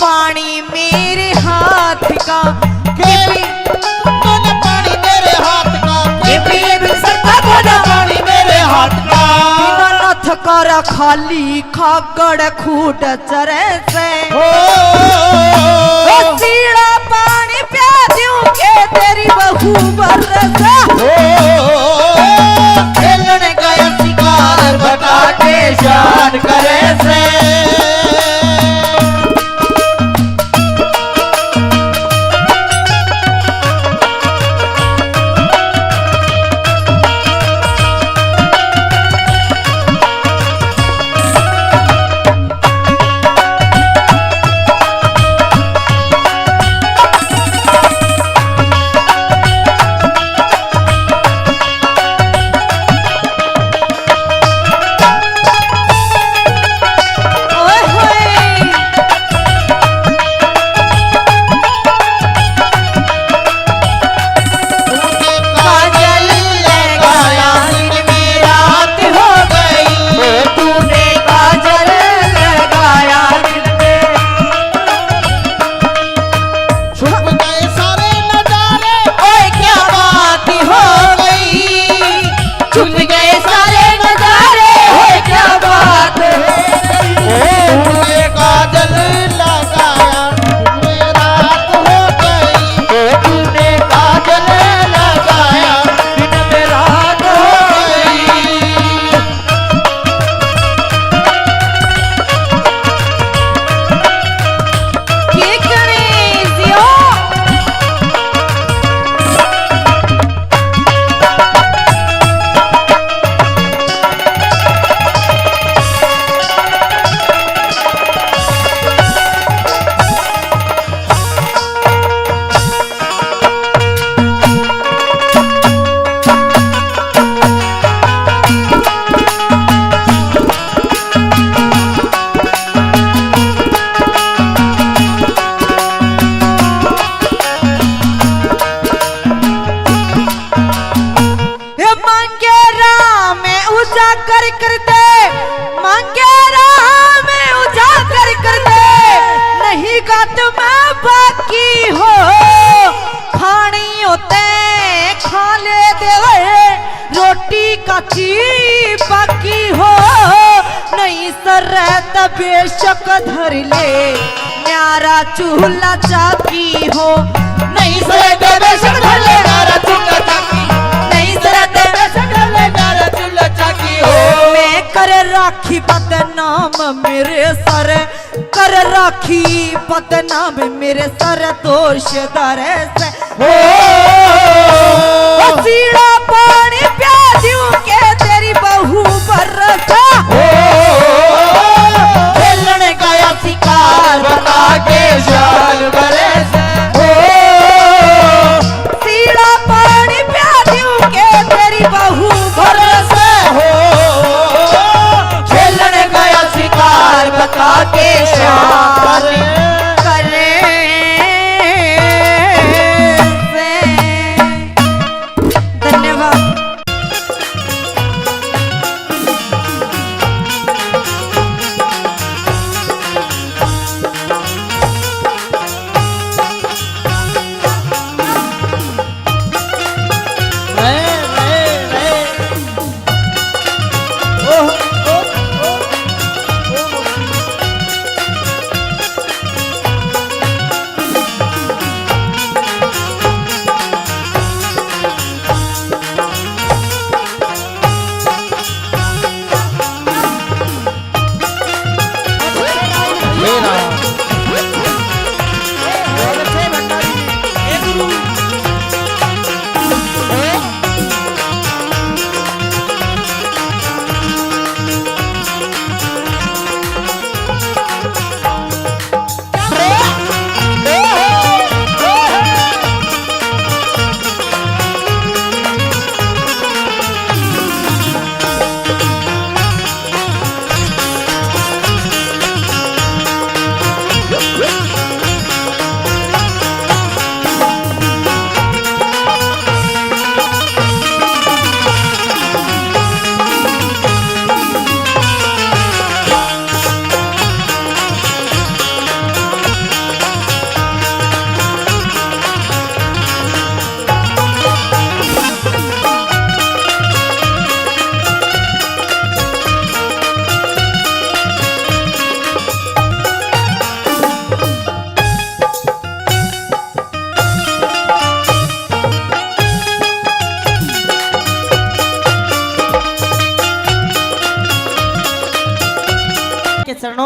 पानी मेरे हाथ का। के पी-, कोना पानी मेरे हाथ का। के पिए बिन सरता कोना, पानी मेरे हाथ का। बिना नथ कर खाली खागड़ खूट चरे से। ओ, ओ, सीला पानी प्या दूं के तेरी बहू बरसे। ओ, खेलने गया शिकार बता के शान करे से। ओए होए। तूने काजल लगाया दिन में रात हो गई। तूने काजल लगाया दिन में। छुप गए सारे नजारे, ओए क्या बात हो गई। छुप गए सारे नजारे, ओए क्या बात हो गई। तूने काजल लगाया, दिन में रात हो गई। तूने काजल लगाया, दिन में रात हो गई। के गणेश हो। हे मांगे राह में उजागर कर दे, मांगे राह में उजागर कर दे, नहीं गात में बाकी हो, खानी होते खा ले देवे, रोटी काची बाकी हो, नहीं सरे त बेशक धर ले, न्यारा चूल्हा चाकी हो। नहीं सरे त बेशक धर ले, न्यारा चूल्हा चाकी। नहीं सरे त बेशक धर ले, न्यारा चूल्हा चाकी हो। मैं कर राखी बदनाम मेरे सर, कर राखी बदनाम मेरे सर दोष दर से। ओ, ओ, सीला पानी प्या दूं के तेरी बहू बरसा। ओ, खेलने गया शिकार बता के शान बरसा। ओ, सीला पानी प्या दूं के तेरी बहू बरसा। ओ, खेलने गया शिकार बता के शान करे से। धन्यवाद।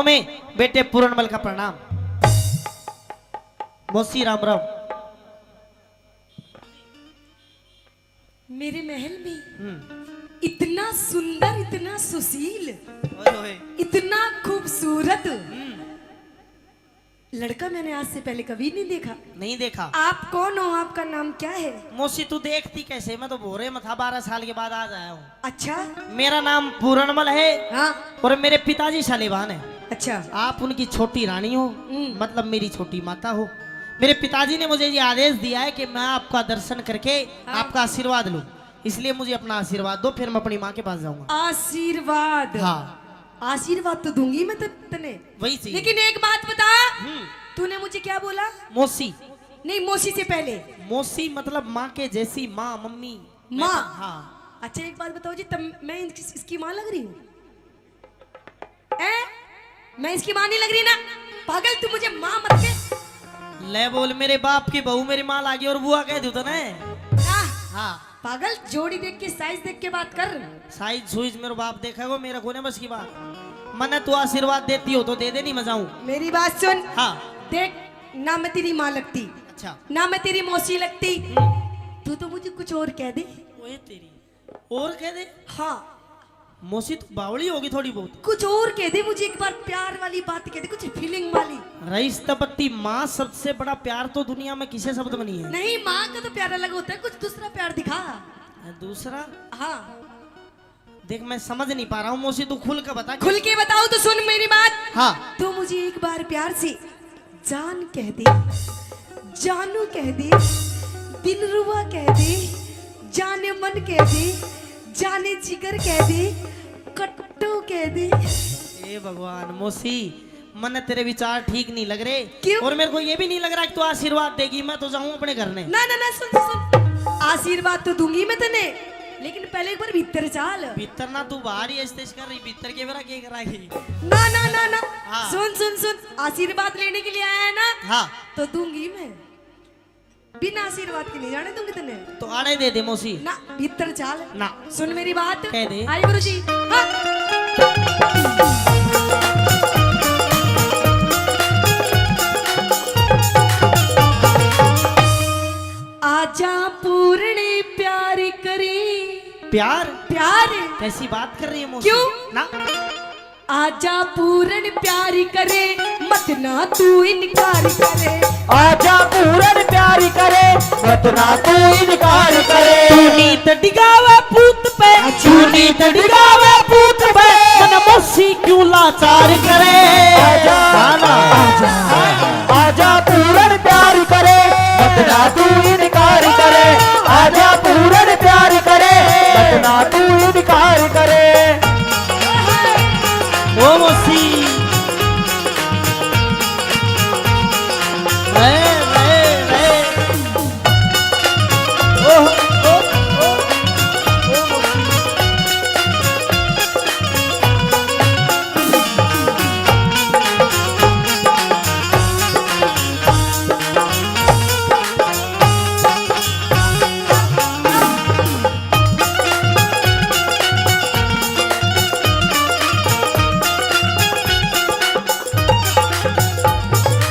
में बेटे पूरणमल का प्रणाम। मौसी राम राम। मेरे महल में हम्म। इतना सुंदर, इतना सुशील, ओए होए। इतना खूबसूरत हम्म। लड़का मैंने आज से पहले कभी नहीं देखा। नहीं देखा। आप कौन हो, आपका नाम क्या है? मौसी, तू देखती कैसे? मैं तो भोरे में था, बारह साल के बाद आज आया हूँ। अच्छा। मेरा नाम पूरणमल है हाँ। और मेरे पिताजी शालिवान है। अच्छा। आप उनकी छोटी रानी हो, हम्म। मतलब मेरी छोटी माता हो। मेरे पिताजी ने मुझे ये आदेश दिया है कि मैं आपका दर्शन करके हाँ। आपका आशीर्वाद लूं, इसलिए मुझे अपना आशीर्वाद दो, फिर मैं अपनी माँ के पास जाऊंगा। आशीर्वाद? हाँ। आशीर्वाद तो दूंगी मैं त-, तने। वही चीज। लेकिन एक बात बता, हम्म। तूने मुझे क्या बोला? मौसी। नहीं, मौसी से पहले। मौसी मतलब माँ के जैसी माँ, मम्मी। माँ? मैं तो, हाँ। अच्छा, एक बात बताओ जी, तब मैं इस-, इसकी माँ लग रही हूँ? हैं? मैं इसकी माँ नहीं लग रही ना? पागल, तू मुझे माँ मत कह। ले बोल, मेरे बाप की बहू मेरी माँ लागी और बुआ कह दूँ तने? हाँ। हाँ। पागल, जोड़ी देख के, साइज देख के बात कर। साइज सुइज मेरे बाप देखेगो, मेरा कोने बस की बात। मने तू आशीर्वाद देती हो तो दे दे, नहीं मैं जाऊं। मेरी बात सुन। हाँ। देख, ना मैं तेरी माँ लगती, अच्छा। ना मैं तेरी मौसी लगती। हम्म। तू तो मुझे कुछ और कह दे। ओए तेरी। और कह दे। हाँ। मौसी, तू बावली होगी थोड़ी बहुत। कुछ और कह दे मुझे, एक बार प्यार वाली बात कह दे, कुछ फीलिंग वाली। रईस तपत्ती माँ, सबसे बड़ा प्यार तो दुनिया में किसे शब्द में नहीं है। नहीं, माँ का तो प्यार अलग होता है, कुछ दूसरा प्यार दिखा। दूसरा? हाँ। देख, मैं समझ नहीं पा रहा हूँ मौसी, तू खुल के बता। खुल के बताओ तो सुन मेरी बात। हाँ। तू मुझे एक बार प्यार से जान कह दे, जानू कह दे, दिलरुबा कह दे, जाने मन कह दे, जाने जिगर कह दे, कट्टू कह दे। ए भगवान, मौसी, मन्ने तेरे विचार ठीक नहीं लग रहे। क्यों? और मेरे को ये भी नहीं लग रहा कि तू आशीर्वाद देगी, मैं तो जाऊं अपने घर ने। ना, ना, ना, सुन, सुन, सुन। आशीर्वाद तो दूंगी मैं तने, लेकिन पहले एक बार भीतर चाल। भीतर ना, तू बाहर ही ऐसे तैसे कर रही, भीतर के बेरा के कराएगी? ना, ना, ना, ना। हाँ। सुन, सुन, सुन, आशीर्वाद लेने के लिए आया है ना? हाँ। तो दूंगी मैं। बिना आशीर्वाद के नहीं जाने दूंगी तने। तो आड़े दे दे मौसी। ना, भीतर चाल। ना। सुन मेरी बात। कह दे। आई गुरु जी। हाँ। आजा पूरणी प्यारी करी। प्यार? प्यार। कैसी बात कर रही है मौसी? क्यों? ना। आजा पूरन प्यारी करे, मत ना तू इनकार करे। आजा पूरन प्यारी करे, मत ना तू इनकार करे। तू नीत डिगावे पूत पे, तू नीत डिगावे पूत पे, मन मौसी क्यों लाचार करे। आजा, हाँ ना। आजा, आजा पूरन प्यारी करे, मत ना तू इनकार करे। आजा पूरन प्यारी करे, मत ना तू इनकार करे। ओ मौसी। रे, रे, रे। ओ, ओ, ओ, ओ मौसी।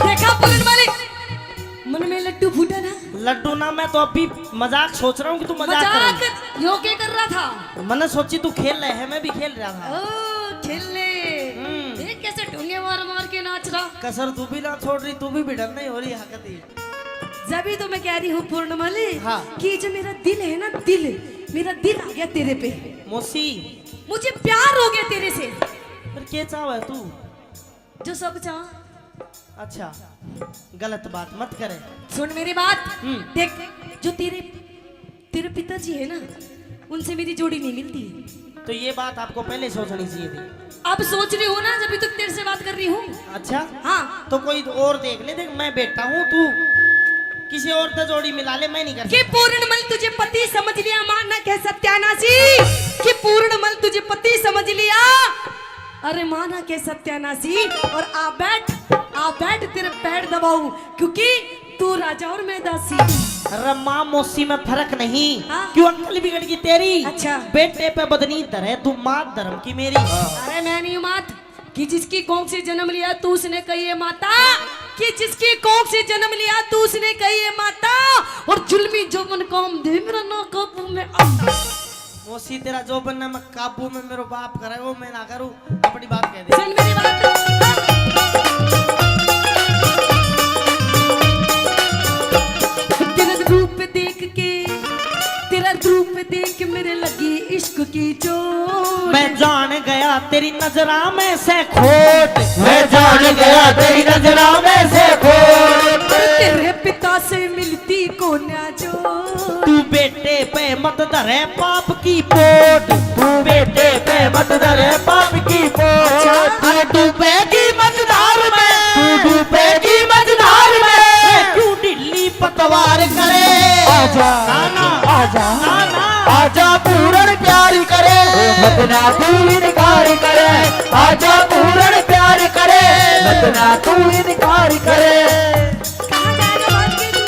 देखा पूरन मल, मन में लड्डू फूटा ना? लड्डू ना, मैं तो अभी मजाक सोच रहा हूँ कि तू मजाक कर रही है। मजाक? यो के कर रहा था? मैंने सोची तू खेल रहे है, मैं भी खेल रहा था। ओ, खेलने। हम्म। देख कैसे ढूंगे मार मार के नाच रहा। कसर तू भी ना छोड़ रही, तू भी भिड़न नहीं हो रही है कदी। जब ही तो मैं कह रही हूँ पूर्णमल हाँ। कि जो मेरा दिल है ना, दिल, मेरा दिल आ गया तेरे पे। मौसी। मुझे प्यार हो गया तेरे से। पर के चाहवे तू? जो सब चाह। अच्छा, गलत बात मत करे। सुन मेरी बात। हम्म। देख, जो तेरे, तेरे पिताजी है ना, उनसे मेरी जोड़ी नहीं मिलती। तो ये बात आपको पहले सोचनी चाहिए थी। अब सोच रही हूँ ना, जब तक तेरे से बात कर रही हूँ। अच्छा? हाँ। तो कोई और देख ले, देख मैं बेटा हूँ, तू किसी और से जोड़ी मिला ले, मैं नहीं कर कि सकता। पूर्णमल तुझे पति समझ लिया, माँ ना कह सत्यानाशी, कि पूर्णमल तुझे पति समझ लिया। अरे माँ ना कह सत्यानाशी, और आ बैठ, आ बैठ, तेरे पैर दबाऊं, क्योंकि तू राजा और मैं दासी। अरे माँ मौसी में फर्क नहीं। हाँ। क्यों अक्ल बिगड़ गई तेरी? अच्छा। बेटे पे बदनी धरे तू, मात धर्म की मेरी। अरे मैं नहीं हूँ मात, कि जिसकी कोख से जन्म लिया तू उसने कही है माता, कि जिसकी कोख से जन्म लिया तू उसने कही है माता, और जुल्मी जोबन काम दे मेरा ना काबू में आता। मौसी, तेरा जोबन ना मैं काबू में मेरो बाप करे, वो मैं ना करूँ, अपनी बात कह दे। सुन मेरी बात। तेरा रूप देख के, तेरा रूप देख मेरे लगी इश्क की चोट। मैं जान गया तेरी नजरा में से खोट। मैं जान गया तेरी नजरा में से खोट। तेरे पिता से मिलती कोन्या जो। तू बेटे पे मत धरे पाप की पोट। तू बेटे पे मत धरे पाप की पोट। अच्छा। अरे डूबेगी मझधार में, तू डूबेगी मझधार में। ए, क्यों ढीली पतवार करे? आजा, ना, ना। आजा, ना, ना। आजा पूरण प्यार करे, मत ना तू इनकार करे। आजा पूरण प्यार करे, मत ना तू इनकार करे। कहाँ जाएगा भाग के तू?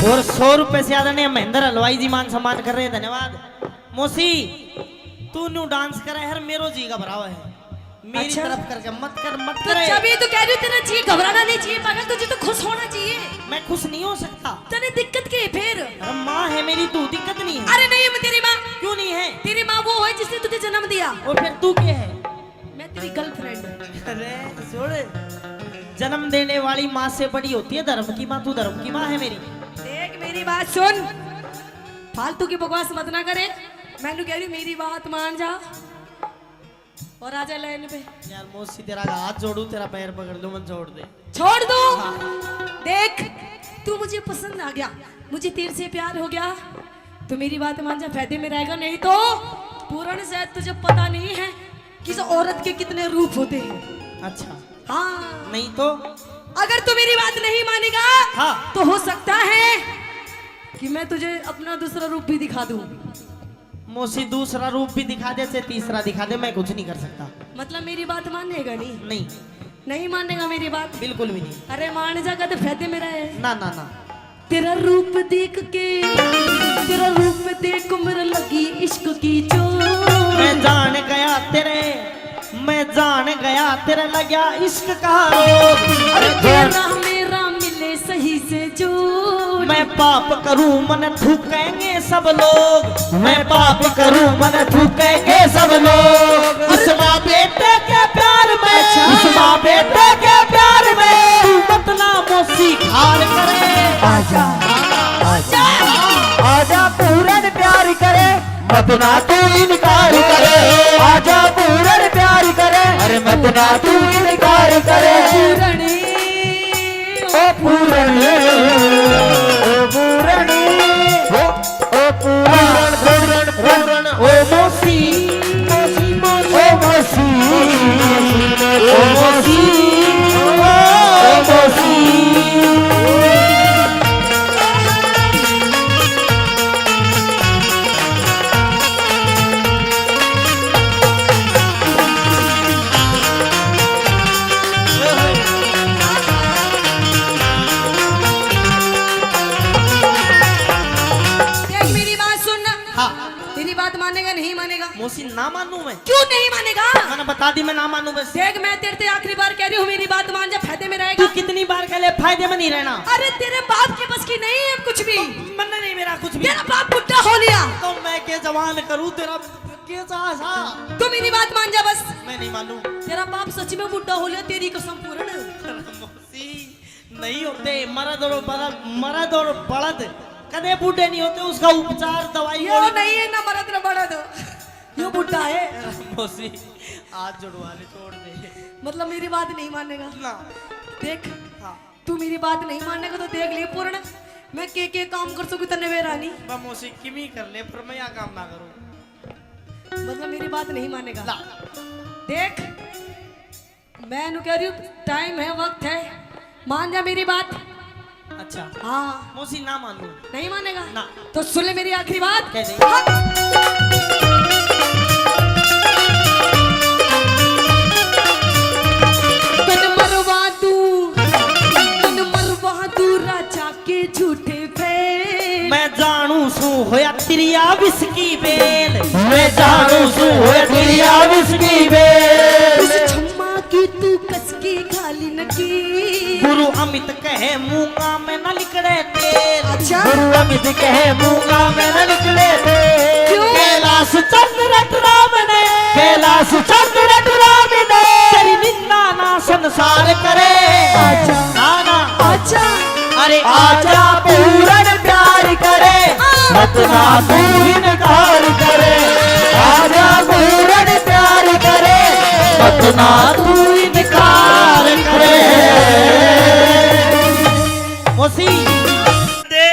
और सौ रुपए से ज्यादा नहीं, महेंद्र हलवाई जी मान सम्मान कर रहे हैं, धन्यवाद। मौसी, तू न्यू डांस करे हर मेरो जी घबरावे है। मेरी अच्छा। तरफ करके मत कर, मत तो करे। जब ये तो कह रही हूँ, तेरा जी घबराना नहीं चाहिए पागल, तुझे तो खुश होना चाहिए। मैं खुश नहीं हो सकता। तने दिक्कत के फिर? अरे माँ है मेरी तू, दिक्कत नहीं है। अरे नहीं, मैं तेरी माँ। क्यों नहीं है? तेरी माँ वो है जिसने तुझे जन्म दिया। और फिर तू क्या है? मैं तेरी गर्लफ्रेंड। अरे सुन, जन्म देने वाली माँ से बड़ी होती है धर्म की माँ। तू धर्म की माँ है मेरी। देख मेरी बात सुन, फालतू की बकवास मत ना करे। मैं कह रही हूँ मेरी बात मान जा। और आजा लाइन पे। यार मौसी, तेरा हाथ जोड़ू, तेरा पैर पकड़ लूं, मत छोड़ दे। छोड़ दो। हाँ। देख, तू मुझे पसंद आ गया, मुझे तेरे से प्यार हो गया, तो मेरी बात मान जा, फायदे में रहेगा। नहीं तो पूरण, शायद तुझे पता नहीं है किस औरत के कितने रूप होते हैं। अच्छा। हाँ। नहीं तो? अगर तू मेरी बात नहीं मानेगा, हाँ। तो हो सकता है कि मैं तुझे अपना दूसरा रूप भी दिखा दूं। मौसी, दूसरा रूप भी दिखा दे, चाहे तीसरा दिखा दे, मैं कुछ नहीं कर सकता। मतलब मेरी बात मानेगा नहीं? नहीं। नहीं मानेगा मेरी बात? बिल्कुल भी नहीं। अरे मान जा, कद फायदे में रहे। ना, ना, ना। तेरा रूप देख के, तेरा रूप देख मेरे लगी इश्क की चोट। मैं जान गया तेरे, मैं जान गया तेरे लग्या इश्क का रोग। अरे तेरा मेरा मिले सही से जोड़। मैं पाप करूं मन थूकेंगे सब लोग, मैं पाप करूं मन थूकेंगे सब लोग। इस माँ बेटे के प्यार में, अच्छा। इस माँ बेटे के प्यार में तू मत ना मौसी खार करे। आजा, आजा, आजा पूरन प्यार करे, मत ना तू इनकार करे। आजा पूरन प्यार करे, अरे मत ना तू इनकार करे। पूरन। ओ पूरण, ओ पूरण, ओ, ओ पूरण, पूरण, पूरण, ओ मौसी, मौसी, मौसी, ओ मौसी, ओ मौसी, ओ मौसी। ना मानू मैं। क्यों नहीं मानेगा? मैंने बता दी, मैं ना मानू बस। देख, मैं तेरे से आखिरी बार कह रही हूँ, मेरी बात मान जा, फायदे में रहेगा। तू कितनी बार कह ले, फायदे में नहीं रहना। अरे, तेरे बाप के बस की नहीं है कुछ भी। तो मन्ने नहीं मेरा कुछ भी। तेरा बाप बुढ़ा हो लिया। तो मैं के जवान करूँ, तेरा के सा, सा। तू मेरी बात मान जा बस। मैं नहीं मानू। तेरा बाप सच में बुढ़ा हो लिया, तेरी कसम पूर्ण। मौसी, नहीं होते, मर्द और बलद, मर्द और बलद कदे बूढ़े नहीं होते, उसका उपचार, दवाई, यो गोली। नहीं है ना मर्द ना बलद, यो बुढ़ा है। मौसी, हाथ जुड़वा ले, छोड़ दे। मतलब मेरी बात नहीं मानेगा? ना। देख, हाँ। तू मेरी बात नहीं मानेगा तो देख ले पूर्ण, मैं के के काम कर सकूँ तन्ने वे रानी। बा मौसी, किमी कर ले, पर मैं यहाँ काम ना करूँ। मतलब मेरी बात नहीं मानेगा? ला। देख, मैं नु कह रही हूँ, टाइम है, वक्त है, मान जा मेरी बात। अच्छा। हाँ। मौसी ना मानू। नहीं मानेगा? ना। तो सुन ले मेरी आखिरी बात। कह दे। हाँ। तन मरवा दूं, तन मरवा दूं राजा के झूठे फेल। मैं जानू सू होया तिरिया विस्की बेल। मैं जानू सू होया तिरिया विस्की बेल। उस छम्मा की तू कस के घाली नकी। गुरु अमित कहे मूंगा में न लिकड़े तेल। अच्छा। गुरु अमित कहे मूंगा में न लिकड़े तेल। क्यों? कैलाश चंद्र राम ने, कैलाश चंद्र राम ने तेरी निंदा ना संसार करे। अच्छा। ना, ना। अच्छा। अरे आजा पूरण प्यार करे, मत ना तू इनकार करे। आजा पूरण प्यार करे, मत ना तू इनकार करे। मौसी। दे,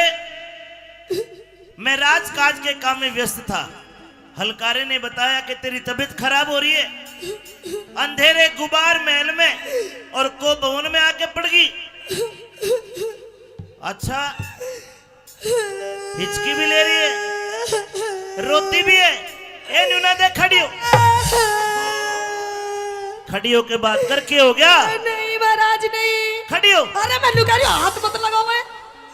मैं राजकाज के काम में व्यस्त था। हलकारे ने बताया कि तेरी तबीयत खराब हो रही है, अंधेरे गुबार महल में और को भवन में आके पड़ गई। अच्छा, हिचकी भी ले रही है, रोती भी है। ए न्यू ना दे, खड़ी हो, खड़ी होके बात कर, के हो गया? नहीं महाराज, नहीं। खड़ी हो। अरे मैं न्यू कह रही हूँ, हाथ मत लगाओ। मैं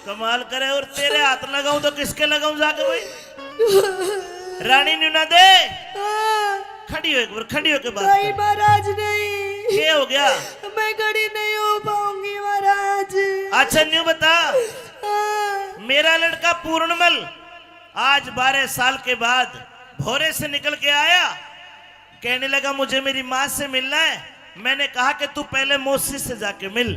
कमाल करे, और तेरे हाथ लगाऊं तो किसके लगाऊं जाके भाई? रानी न्यू ना दे। हाँ। खड़ी हो एक बार, खड़ी होके बात नहीं कर। महाराज, नहीं। क्या हो गया? मैं खड़ी नहीं हो पाऊंगी महाराज। अच्छा न्यू बता, हाँ। मेरा लड़का पूर्णमल आज बारह साल के बाद भोरे से निकल के आया, कहने लगा, मुझे मेरी माँ से मिलना है। मैंने कहा कि तू पहले मौसी से जाके मिल।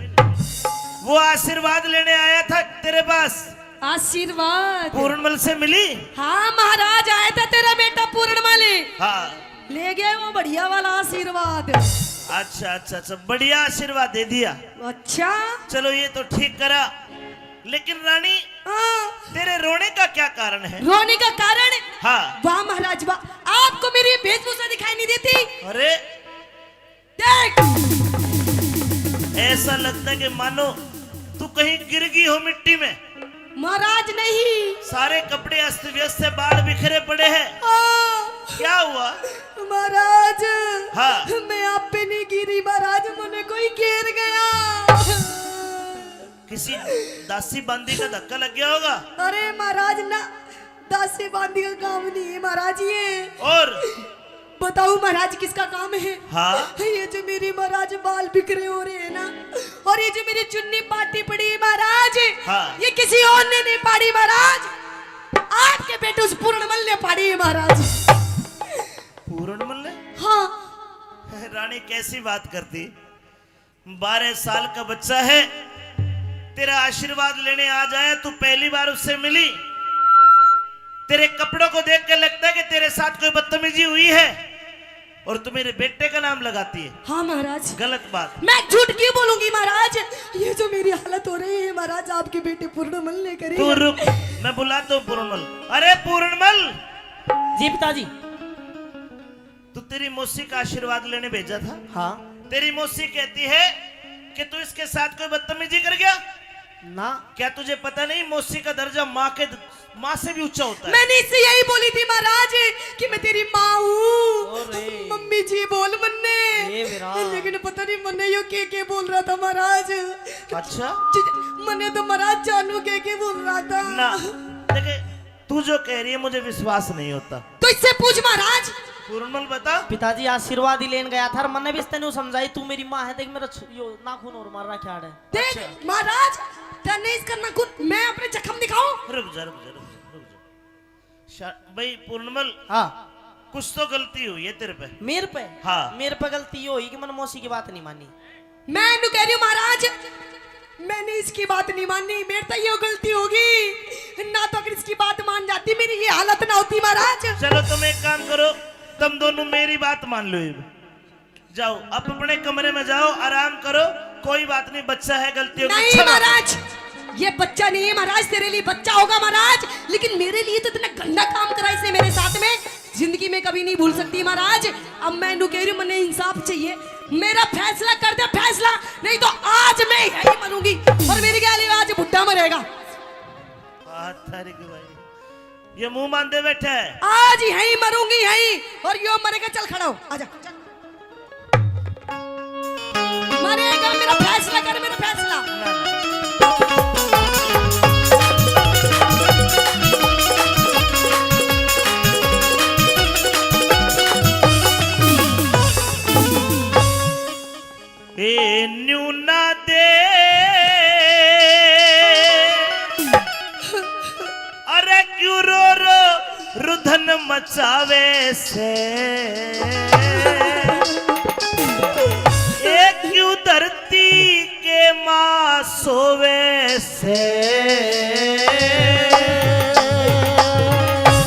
वो आशीर्वाद लेने आया था तेरे पास। आशीर्वाद? पूर्णमल से मिली? हाँ महाराज, आया था तेरा बेटा पूर्णमल। हाँ। ले गया वो बढ़िया वाला आशीर्वाद। अच्छा, अच्छा, अच्छा, बढ़िया आशीर्वाद दे दिया। अच्छा। चलो, ये तो ठीक करा। लेकिन रानी, हाँ। तेरे रोने का क्या कारण है? रोने का कारण? हाँ। वाह महाराज वाह, आपको मेरी वेशभूषा दिखाई नहीं देती? अरे। देख। ऐसा लगता है कि मानो तू कहीं गिर गई हो मिट्टी में। महाराज नहीं। सारे कपड़े अस्त व्यस्त है, बाल बिखरे पड़े हैं। हाँ। क्या हुआ? महाराज। हाँ। मैं आप पे नहीं गिरी महाराज, मुझे कोई घेर गया। किसी दासी बांदी का धक्का लग गया होगा। अरे महाराज ना, दासी बांदी का काम नहीं है महाराज ये। और? बताओ महाराज किसका काम है? हाँ। ये जो मेरे महाराज बाल बिखरे हो रहे हैं ना, और ये जो मेरी चुन्नी पाटी पड़ी है महाराज, हाँ। ये किसी और ने नहीं पाड़ी महाराज, आपके बेटे उस पूर्णमल ने पाड़ी है महाराज। पूर्णमल ने? हाँ। रानी कैसी बात करती, बारह साल का बच्चा है, तेरा आशीर्वाद लेने आ जाए, तू पहली बार उससे मिली, तेरे कपड़ों को देख के लगता है कि तेरे साथ कोई बदतमीजी हुई है और तू मेरे बेटे का नाम लगाती है। हाँ महाराज। गलत बात। मैं झूठ क्यों बोलूंगी महाराज, ये जो मेरी हालत हो रही है महाराज, आपके बेटे पूर्णमल ने करी तू है। रुक, मैं बुलाता हूँ पूर्णमल। अरे पूर्णमल। जी पिताजी। तू तेरी मौसी का आशीर्वाद लेने भेजा था। हाँ। तेरी मौसी कहती है कि तू इसके साथ कोई बदतमीजी कर गया। ना। क्या तुझे पता नहीं मौसी का दर्जा माँ के, माँ से भी ऊंचा होता है? मैंने इससे यही बोली थी महाराज कि मैं तेरी माँ हूँ। अरे। मम्मी जी बोल मन्ने। ए बेरा। लेकिन पता नहीं मन्ने यो के के बोल रहा था महाराज। अच्छा। जी, मन्ने तो महाराज जानू के के बोल रहा था। ना। देखे, तू जो कह रही है मुझे विश्वास नहीं होता। तो इससे पूछ महाराज। पूर्णमल बता। पिताजी, आशीर्वाद ही लेन गया था और मन्ने भी इसने न्यू समझाई, तू मेरी माँ है, देख मेरा छु-, यो नाखून और मार रहा क्या है। देख अच्छा। महाराज, तन्ने इसका नाखून, मैं अपने जख्म दिखाऊं? रुक जा, रुक जा, रुक जा, रुक जा। शा-, भाई पूर्णमल, हाँ। कुछ तो गलती हुई है तेरे पे। मेरे पे? हाँ। मेरे पे गलती ये हुई कि मैंने मौसी की बात नहीं मानी। मैं इन्हें कह रही हूँ महाराज, मैंने इसकी बात नहीं मानी, मेरे तो ये गलती होगी, ना तो अगर इसकी बात मान जाती मेरी ये हालत ना होती महाराज। चलो तुम एक काम करो, तुम दोनों मेरी बात मान लो। अब जाओ, अब अपने कमरे में जाओ, आराम करो, कोई बात नहीं, बच्चा है, गलती होगी, नहीं क्षमा करो। महाराज, ये बच्चा नहीं है महाराज, तेरे लिए बच्चा होगा महाराज, लेकिन मेरे लिए तो इतना गंदा काम करा इसने मेरे साथ में, जिंदगी में कभी नहीं भूल सकती महाराज। अब मैं इन्हें कह रही हूँ, मैंने इंसाफ चाहिए, मेरा फैसला कर दे फैसला, नहीं तो आज मैं यहीं मरूंगी और मेरी गैल आज बुड्ढा मरेगा। वाह, थारी गवाही। ये मुंह बांधे बैठा है। आज यहीं मरूंगी, यहीं। और यो मरेगा, चल खड़ा हो, आजा। मरेगा, मेरा फैसला कर, मेरा फैसला। ए न्यू ना दे, अरे क्यों रो रो रुधन मचावे से, ए क्यों धरती के माँ सोवे से।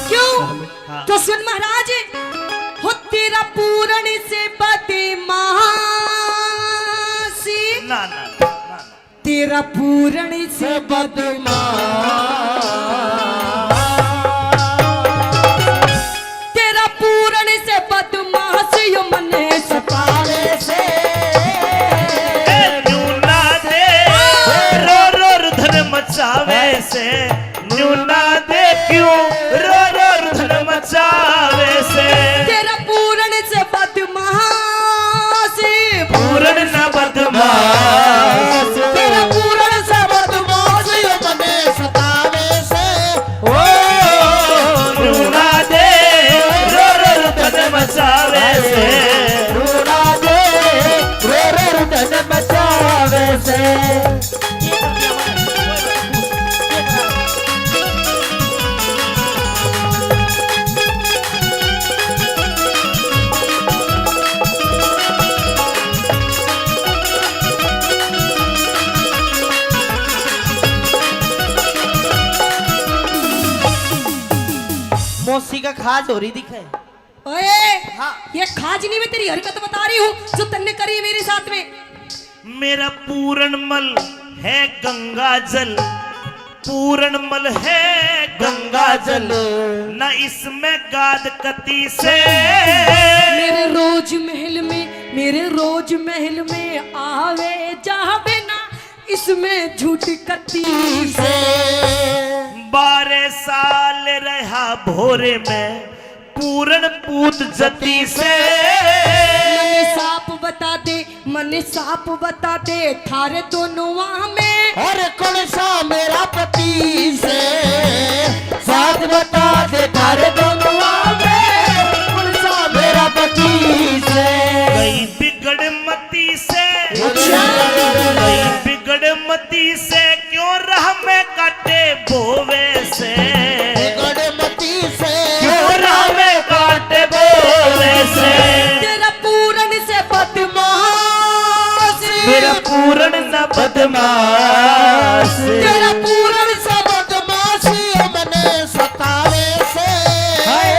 क्यों? हाँ। तो सुन महाराज, हो तेरा पूरण से बदमाशी। ना, ना, ना, ना, ना। तेरा पूरण से बदमाश, तेरा पूरण से बदमाश यो मने सतावे से। ए, न्यू ना दे, रो रो रुधन मचावे से। न्यू ना दे क्यों रो रो रुधन मचावे से। तेरा पूरण से बदमाश, पूरण ना बदमाश। तेरा पूरण से बदमाश यो मने सतावे से। ओ न्यू ना दे, रो रो रुधन मचावे से। न्यू ना दे, रो रो रुधन मचावे से। मौसी का खाज हो रही दिखे। ओए, हाँ। ये खाज नहीं, मैं तेरी हरकत बता रही हूँ जो तन्ने करी मेरे साथ में। मेरा पूरणमल है गंगा जल, पूरणमल है गंगा जल, ना इसमें गाद कती से। मेरे रोज महल में, मेरे रोज महल में आवे जावे ना इसमें झूठ कती से। बारह साल रहा भोरे में पूरण पूत जती से। मने साफ बता दे, मने साफ बता दे, थारे दोनों में। और कौन सा मेरा पति से? साथ बता दे, थारे दोनों में। कौन सा मेरा पति से? गई बिगड़ मती से। अच्छा। गई बिगड़ मती से। क्यों राह में काटे बोवे से? गड़मती से। क्यों राह में काटे बोवे से? तेरा पूरण से बदमाश। मेरा पूरण ना बदमाश। तेरा पूरण से बदमाश मने सतावे से। हाय,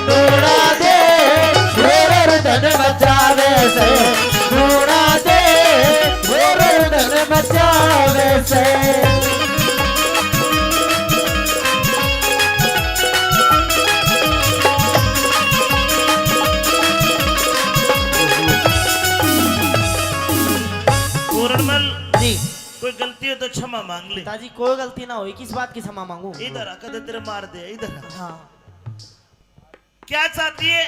दौड़ा दे, मेरे रुदन मचावे से। दौड़ा दे, मेरे रुदन मचावे से। पूरणमल जी। कोई गलती हो तो क्षमा मांग ले। पिताजी, कोई गलती ना हुई, किस बात की क्षमा मांगू? इधर आ, कदे तेरे मार दे, इधर आ। हाँ। क्या चाहती है?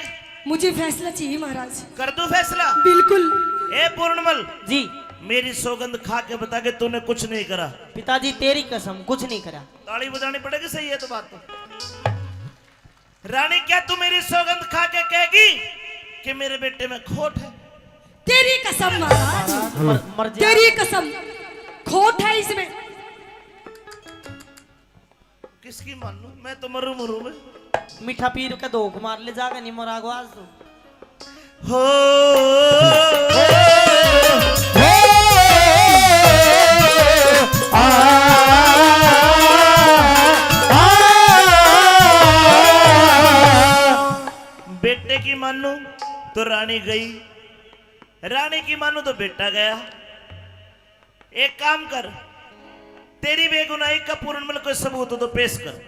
मुझे फैसला चाहिए महाराज। कर दूं फैसला? बिल्कुल। ए पूर्णमल जी। मेरी सौगंध खा के बता के तूने कुछ नहीं करा। पिताजी तेरी कसम, कुछ नहीं करा। ताली बजानी पड़ेगी, सही है तो बात तो। रानी, क्या तू मेरी सौगंध खा के कहेगी कि मेरे बेटे में खोट है? तेरी कसम महाराज, मर, मर जा। तेरी कसम, खोट है इसमें। किसकी मानूं मैं, तो मरू मरू में। मीठा पीर के धोख मार ले जाके, नहीं मरागो आज तू। हो। बेटे की मानूं तो रानी गई, रानी की मानूं तो बेटा गया। एक काम कर, तेरी बेगुनाही का पूर्णमल कोई सबूत हो तो पेश कर।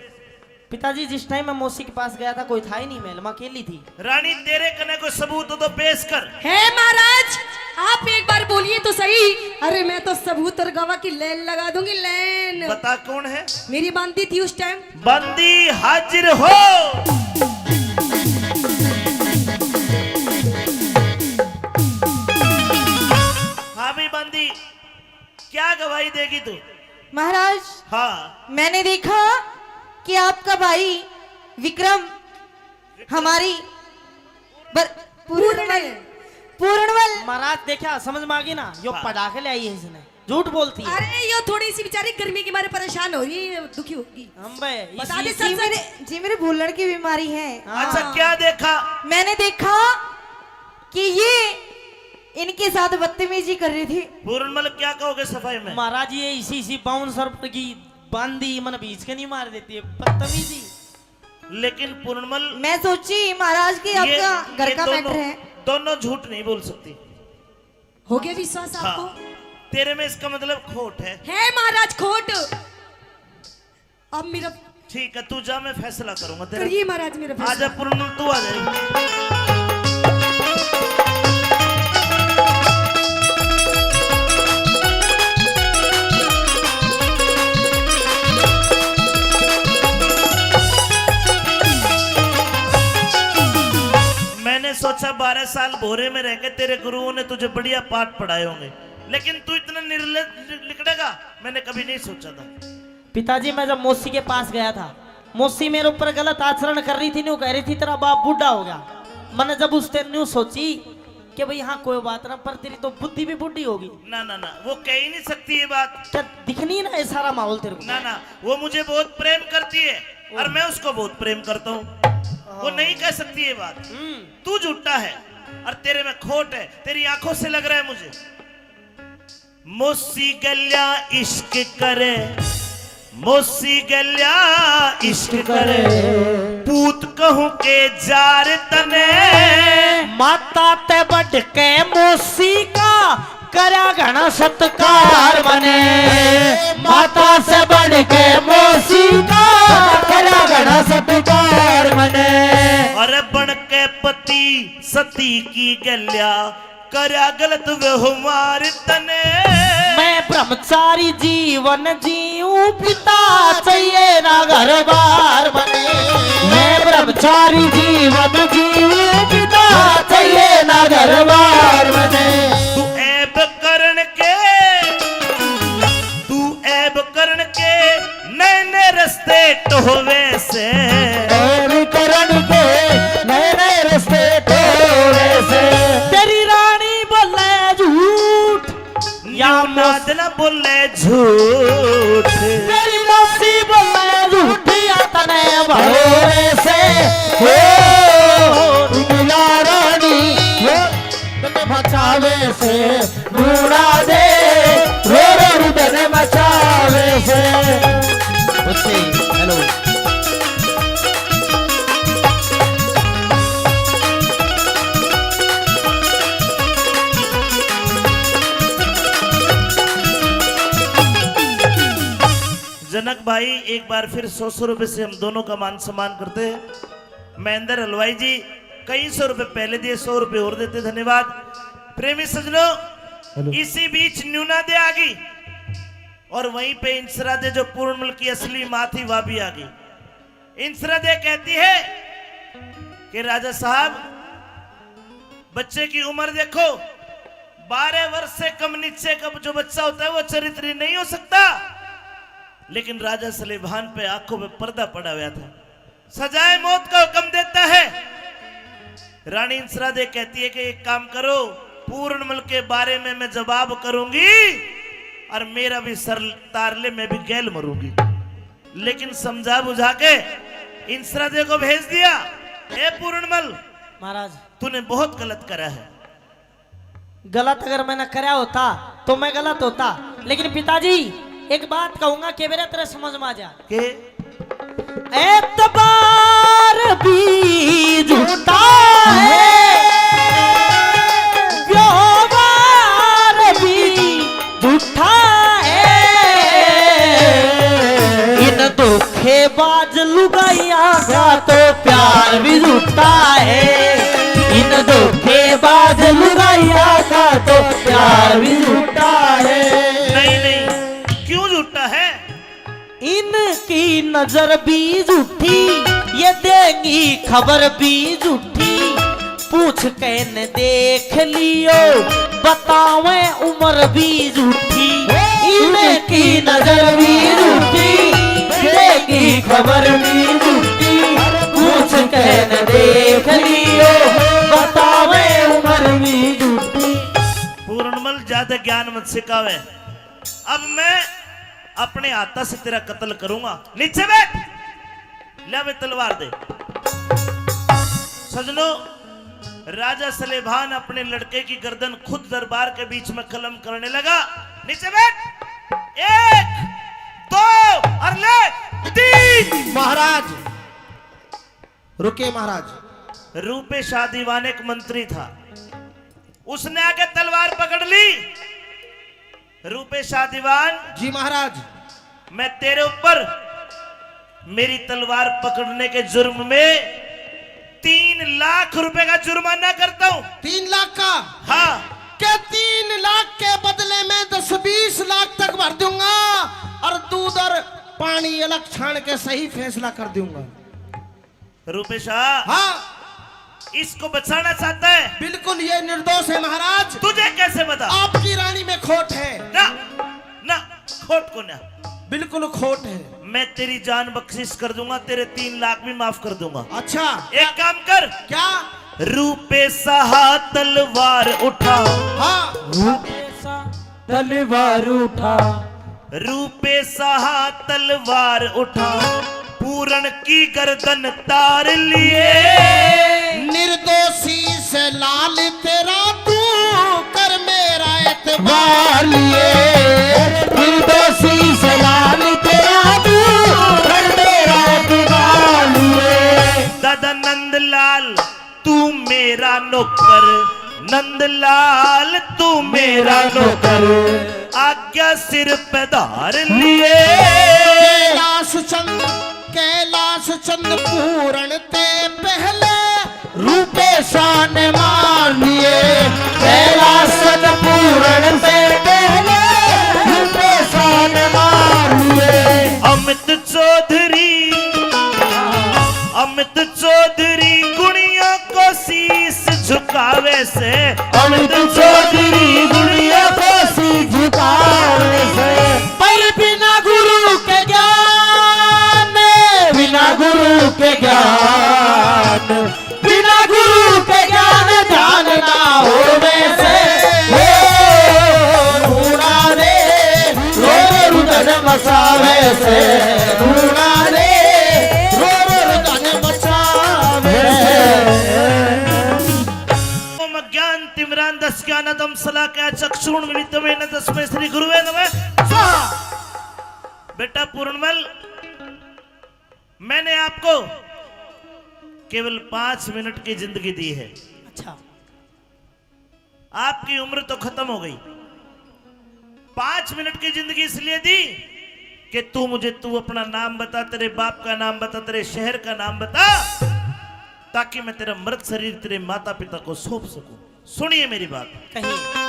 पिताजी, जिस टाइम मैं मौसी के पास गया था, कोई था ही नहीं महल में, अकेली थी। रानी, तेरे कने कोई सबूत हो तो पेश कर। हे महाराज, आप एक बार बोलिए तो सही। अरे, मैं तो सबूत और गवाह की लाइन लगा दूंगी, लाइन। बता, कौन है? मेरी बांदी थी उस टाइम। बांदी, हाजिर हो। हाँ भी बांदी, क्या गवाही देगी तू? महाराज, हाँ। मैंने देखा कि आपका भाई विक्रम हमारी बर-, पूर्णवल, पूर्णवल। महाराज, देखा, समझ में आ गई ना, यो हाँ। पढ़ा के ले आई है इसने, झूठ बोलती है। अरे, यो थोड़ी सी बेचारी गर्मी के मारे परेशान हो रही है, दुखी होगी। हम बे, बता इसी दे, इसी सच, सच। मेरे, जी, मेरे भूलण की बीमारी है। हाँ। अच्छा, क्या देखा? मैंने देखा कि ये इनके साथ बदतमीजी कर रही थी। पूर्णमल, क्या कहोगे सफाई में? महाराज, ये इसी इसी बाउंसर पर की बांदी मन बीच के नहीं मार देती है, बदतमीजी। लेकिन पूर्णमल, मैं सोची महाराज कि ये, आपका घर ये का दोनों, मैटर है। दोनों झूठ नहीं बोल सकती। हो गया विश्वास हाँ। आपको? तेरे में इसका मतलब खोट है। है महाराज खोट। अब मेरा ठीक है, तू जा, मैं फैसला करूंगा तेरा। करिए महाराज मेरा फैसला। आजा पूर्णमल, तू आ जा। मैंने सोचा बारह साल भोरे में रह के तेरे गुरुओं ने तुझे बढ़िया पाठ पढ़ाए होंगे, लेकिन तू इतना निर्लज लि-, लिकड़ेगा, मैंने कभी नहीं सोचा था। पिताजी, मैं जब मौसी के पास गया था, मौसी मेरे ऊपर गलत आचरण कर रही थी, न्यू कह रही थी, "तेरा बाप बूढ़ा हो गया।" मैंने जब उस टाइम न्यू सोची कि भाई, हाँ, कोई बात ना, पर तेरी तो बुद्धि भी बूढ़ी होगी। ना, ना, ना, वो कह ही नहीं सकती ये बात। क्या दिखनी ना ये सारा माहौल तेरे को? ना, ना, वो मुझे बहुत प्रेम करती है और मैं उसको बहुत प्रेम करता हूँ। वो नहीं कह सकती ये बात। हम्म। तू झूठा है और तेरे में खोट है, तेरी आंखों से लग रहा है मुझे। मौसी गल्या इश्क करे, मौसी गल्या इश्क करे, पूत कहूं के जार तने। माता ते बढ़ के मौसी का करया घणा सत्कार मने, माता से बढ़ के मौसी का करया घणा सत्कार मने। अरे बन के पति सती की गल्या करया गलत व्यवहार तने। मैं ब्रह्मचारी जीवन जीऊं, पिता चाहिए ना घर बार मने। मैं ब्रह्मचारी जीवन जीऊं, पिता चाहिए ना घर बार मने। तू ऐब करण के, तू ऐब करण के नए नए रस्ते टोहवे से। ऐब करण के नए नए रस्ते टोहवे से। तेरी रानी बोले झूठ, या नाद ना बोले झूठ। तेरी मौसी बोले झूठ, या तने भरोसे से। हो, मिला रानी, हो, तने बचावे से। ढूंढा दे, रो रो रुदन मचावे से। अच्छे, हेलो। जनक भाई, एक बार फिर सौ सौ रुपए से हम दोनों का मान सम्मान करते हैं। महेंद्र हलवाई जी, कई सौ रुपए पहले दिए, सौ रुपए और देते, धन्यवाद। प्रेमी सजनों, हेलो। इसी बीच न्यूना दे आ गई और वहीं पे इंसरा दे, जो पूर्णमल की असली माँ थी, वह भी आ गई। इंसरा दे कहती है कि राजा साहब, बच्चे की उम्र देखो, बारह वर्ष से कम नीचे का जो बच्चा होता है, वो चरित्री नहीं हो सकता। लेकिन राजा सलेमान पे आंखों पे पर्दा पड़ा हुआ था। सजाए मौत का हुक्म देता है। रानी इंसरा दे कहती है कि एक काम करो, पूरणमल के बारे में मैं जवाब करूंगी और मेरा भी सर तार ले, मैं भी गैल मरूंगी। लेकिन समझा बुझा के इंसरा दे को भेज दिया, ए पूरणमल, महाराज। तूने बहुत गलत करा है। गलत अगर मैंने करया होता तो मैं गलत होता, लेकिन पिताजी, एक बात कहूंगा, के बेरा तेरे समझ में आ जा। के? एतबार भी झूठा है, व्यवहार भी झूठा है। इन धोखेबाज लुगाइयां का तो प्यार भी झूठा है, इन धोखेबाज लुगाइयां का तो प्यार भी झूठा है। नहीं, नहीं, क्यों झूठा है? इनकी नजर भी झूठी, ये देंगी खबर भी झूठी। पूछ के न देख लियो, बतावे उम्र भी झूठी। इनकी नजर भी झूठी, देगी खबर भी झूठी। पूछ के न देख लियो, बतावे उम्र भी झूठी। पूरणमल, ज्यादा ज्ञान मत सिखावे। अब मैं अपने हाथा से तेरा कत्ल करूंगा। नीचे बैठ। ले बे तलवार दे। सजनो, राजा सलेभान अपने लड़के की गर्दन खुद दरबार के बीच में कलम करने लगा। नीचे बैठ। एक, दो और ले तीन। महाराज, रुके महाराज। रूपेशा दीवान एक मंत्री था, उसने आके तलवार पकड़ ली। रूपेशा दीवान, जी महाराज। मैं तेरे ऊपर मेरी तलवार पकड़ने के जुर्म में तीन लाख रुपए का जुर्माना करता हूँ। तीन लाख का? हाँ। के तीन लाख के बदले में दस बीस लाख तक भर दूंगा और दूध और पानी अलग छान के सही फैसला कर दूंगा। रूपेशा, हाँ। इसको बचाना चाहता है? बिल्कुल, ये निर्दोष है महाराज। तुझे कैसे पता? आपकी रानी में खोट है। ना, ना, खोट को ना। बिल्कुल खोट है। मैं तेरी जान बख्शिश कर दूंगा, तेरे तीन लाख भी माफ कर दूंगा। अच्छा। एक काम कर। क्या? रूपेशा तलवार उठा। हाँ। रूपेशा तलवार उठा। रूपेशा तलवार उठा, पूरण की गर्दन तार लिए। निर्दोषी से लाल तेरा तू कर मेरा एतबार लिए। निर्दोषी से लाल तेरा तू कर मेरा एतबार लिए। दादा नंदलाल, तू मेरा नौकर, नंदलाल तू मेरा नौकर, आज्ञा सिर पे धार लिए। कैलाश चंद, कैलाश चंद पूरण ते पहले रूपेशा ने मान लिए। कैलाश चंद पूरण से पहले रूपेशा ने मान लिए। अमित चौधरी, अमित चौधरी गुणिया को शीश झुकावे से। अमित चौधरी गुणिया को शीश झुकावे से। पर बिना गुरु के ज्ञान, बिना गुरु के ज्ञान, बिना गुरु के ज्ञान ध्यान ना होवे से। ओ, रूणा रे, रो रो रुदन मचावे से। रूणा रे, रो रो रुदन मचावे से। ओम अज्ञान तिमिरांधस्य ज्ञानांजन शलाकया चक्षुरुन्मीलितं येन तस्मै श्री गुरुवे नमः स्वाहा। बेटा पूरणमल, मैंने आपको केवल पांच मिनट की जिंदगी दी है। अच्छा। आपकी उम्र तो खत्म हो गई। पांच मिनट की जिंदगी इसलिए दी कि तू मुझे, तू अपना नाम बता, तेरे बाप का नाम बता, तेरे शहर का नाम बता, ताकि मैं तेरा मृत शरीर तेरे माता पिता को सौंप सकूं। सुनिए मेरी बात। कहिए।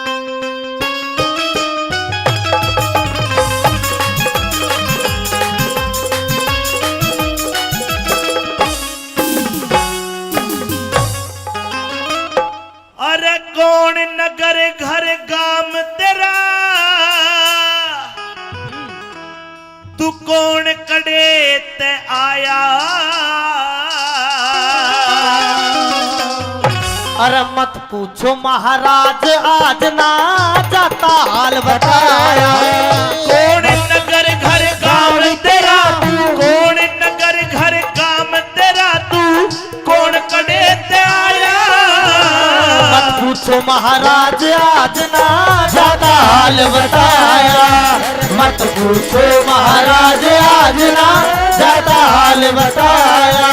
अरे कौन नगर घर गाम तेरा, तू कौन कड़े ते आया? अरे मत पूछो महाराज, आज ना जाता हाल बताया। कौन नगर घर गांव तेरा, कौन नगर घर गांव तेरा, तू कौन कड़े ते आया। मत पूछो महाराज, आज ना जाता हाल बताया। मत पूछो महाराज, आज ना जाता हाल बताया।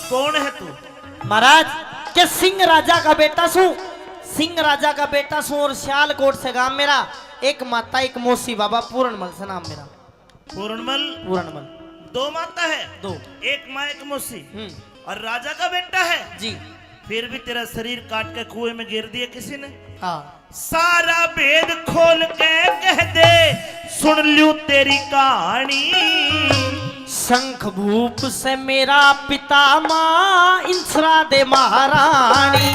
कौन है तू? महाराज, के सिंह राजा का बेटा सूं, सिंह राजा का बेटा सूं और सियालकोट से गांव मेरा। एक माता, एक मौसी, बाबा पूरणमल से नाम मेरा। पूरणमल? पूरणमल। दो माता है? दो। एक माँ, एक मौसी। हम्म। और राजा का बेटा है? जी। फिर भी तेरा शरीर काट के कुएं में गिर दिया किसी ने? हाँ। सारा भेद खोल के कह दे, सुन ल्यूं तेरी कहानी। शंख भूप से मेरा पिता, माँ इंसरा दे महारानी।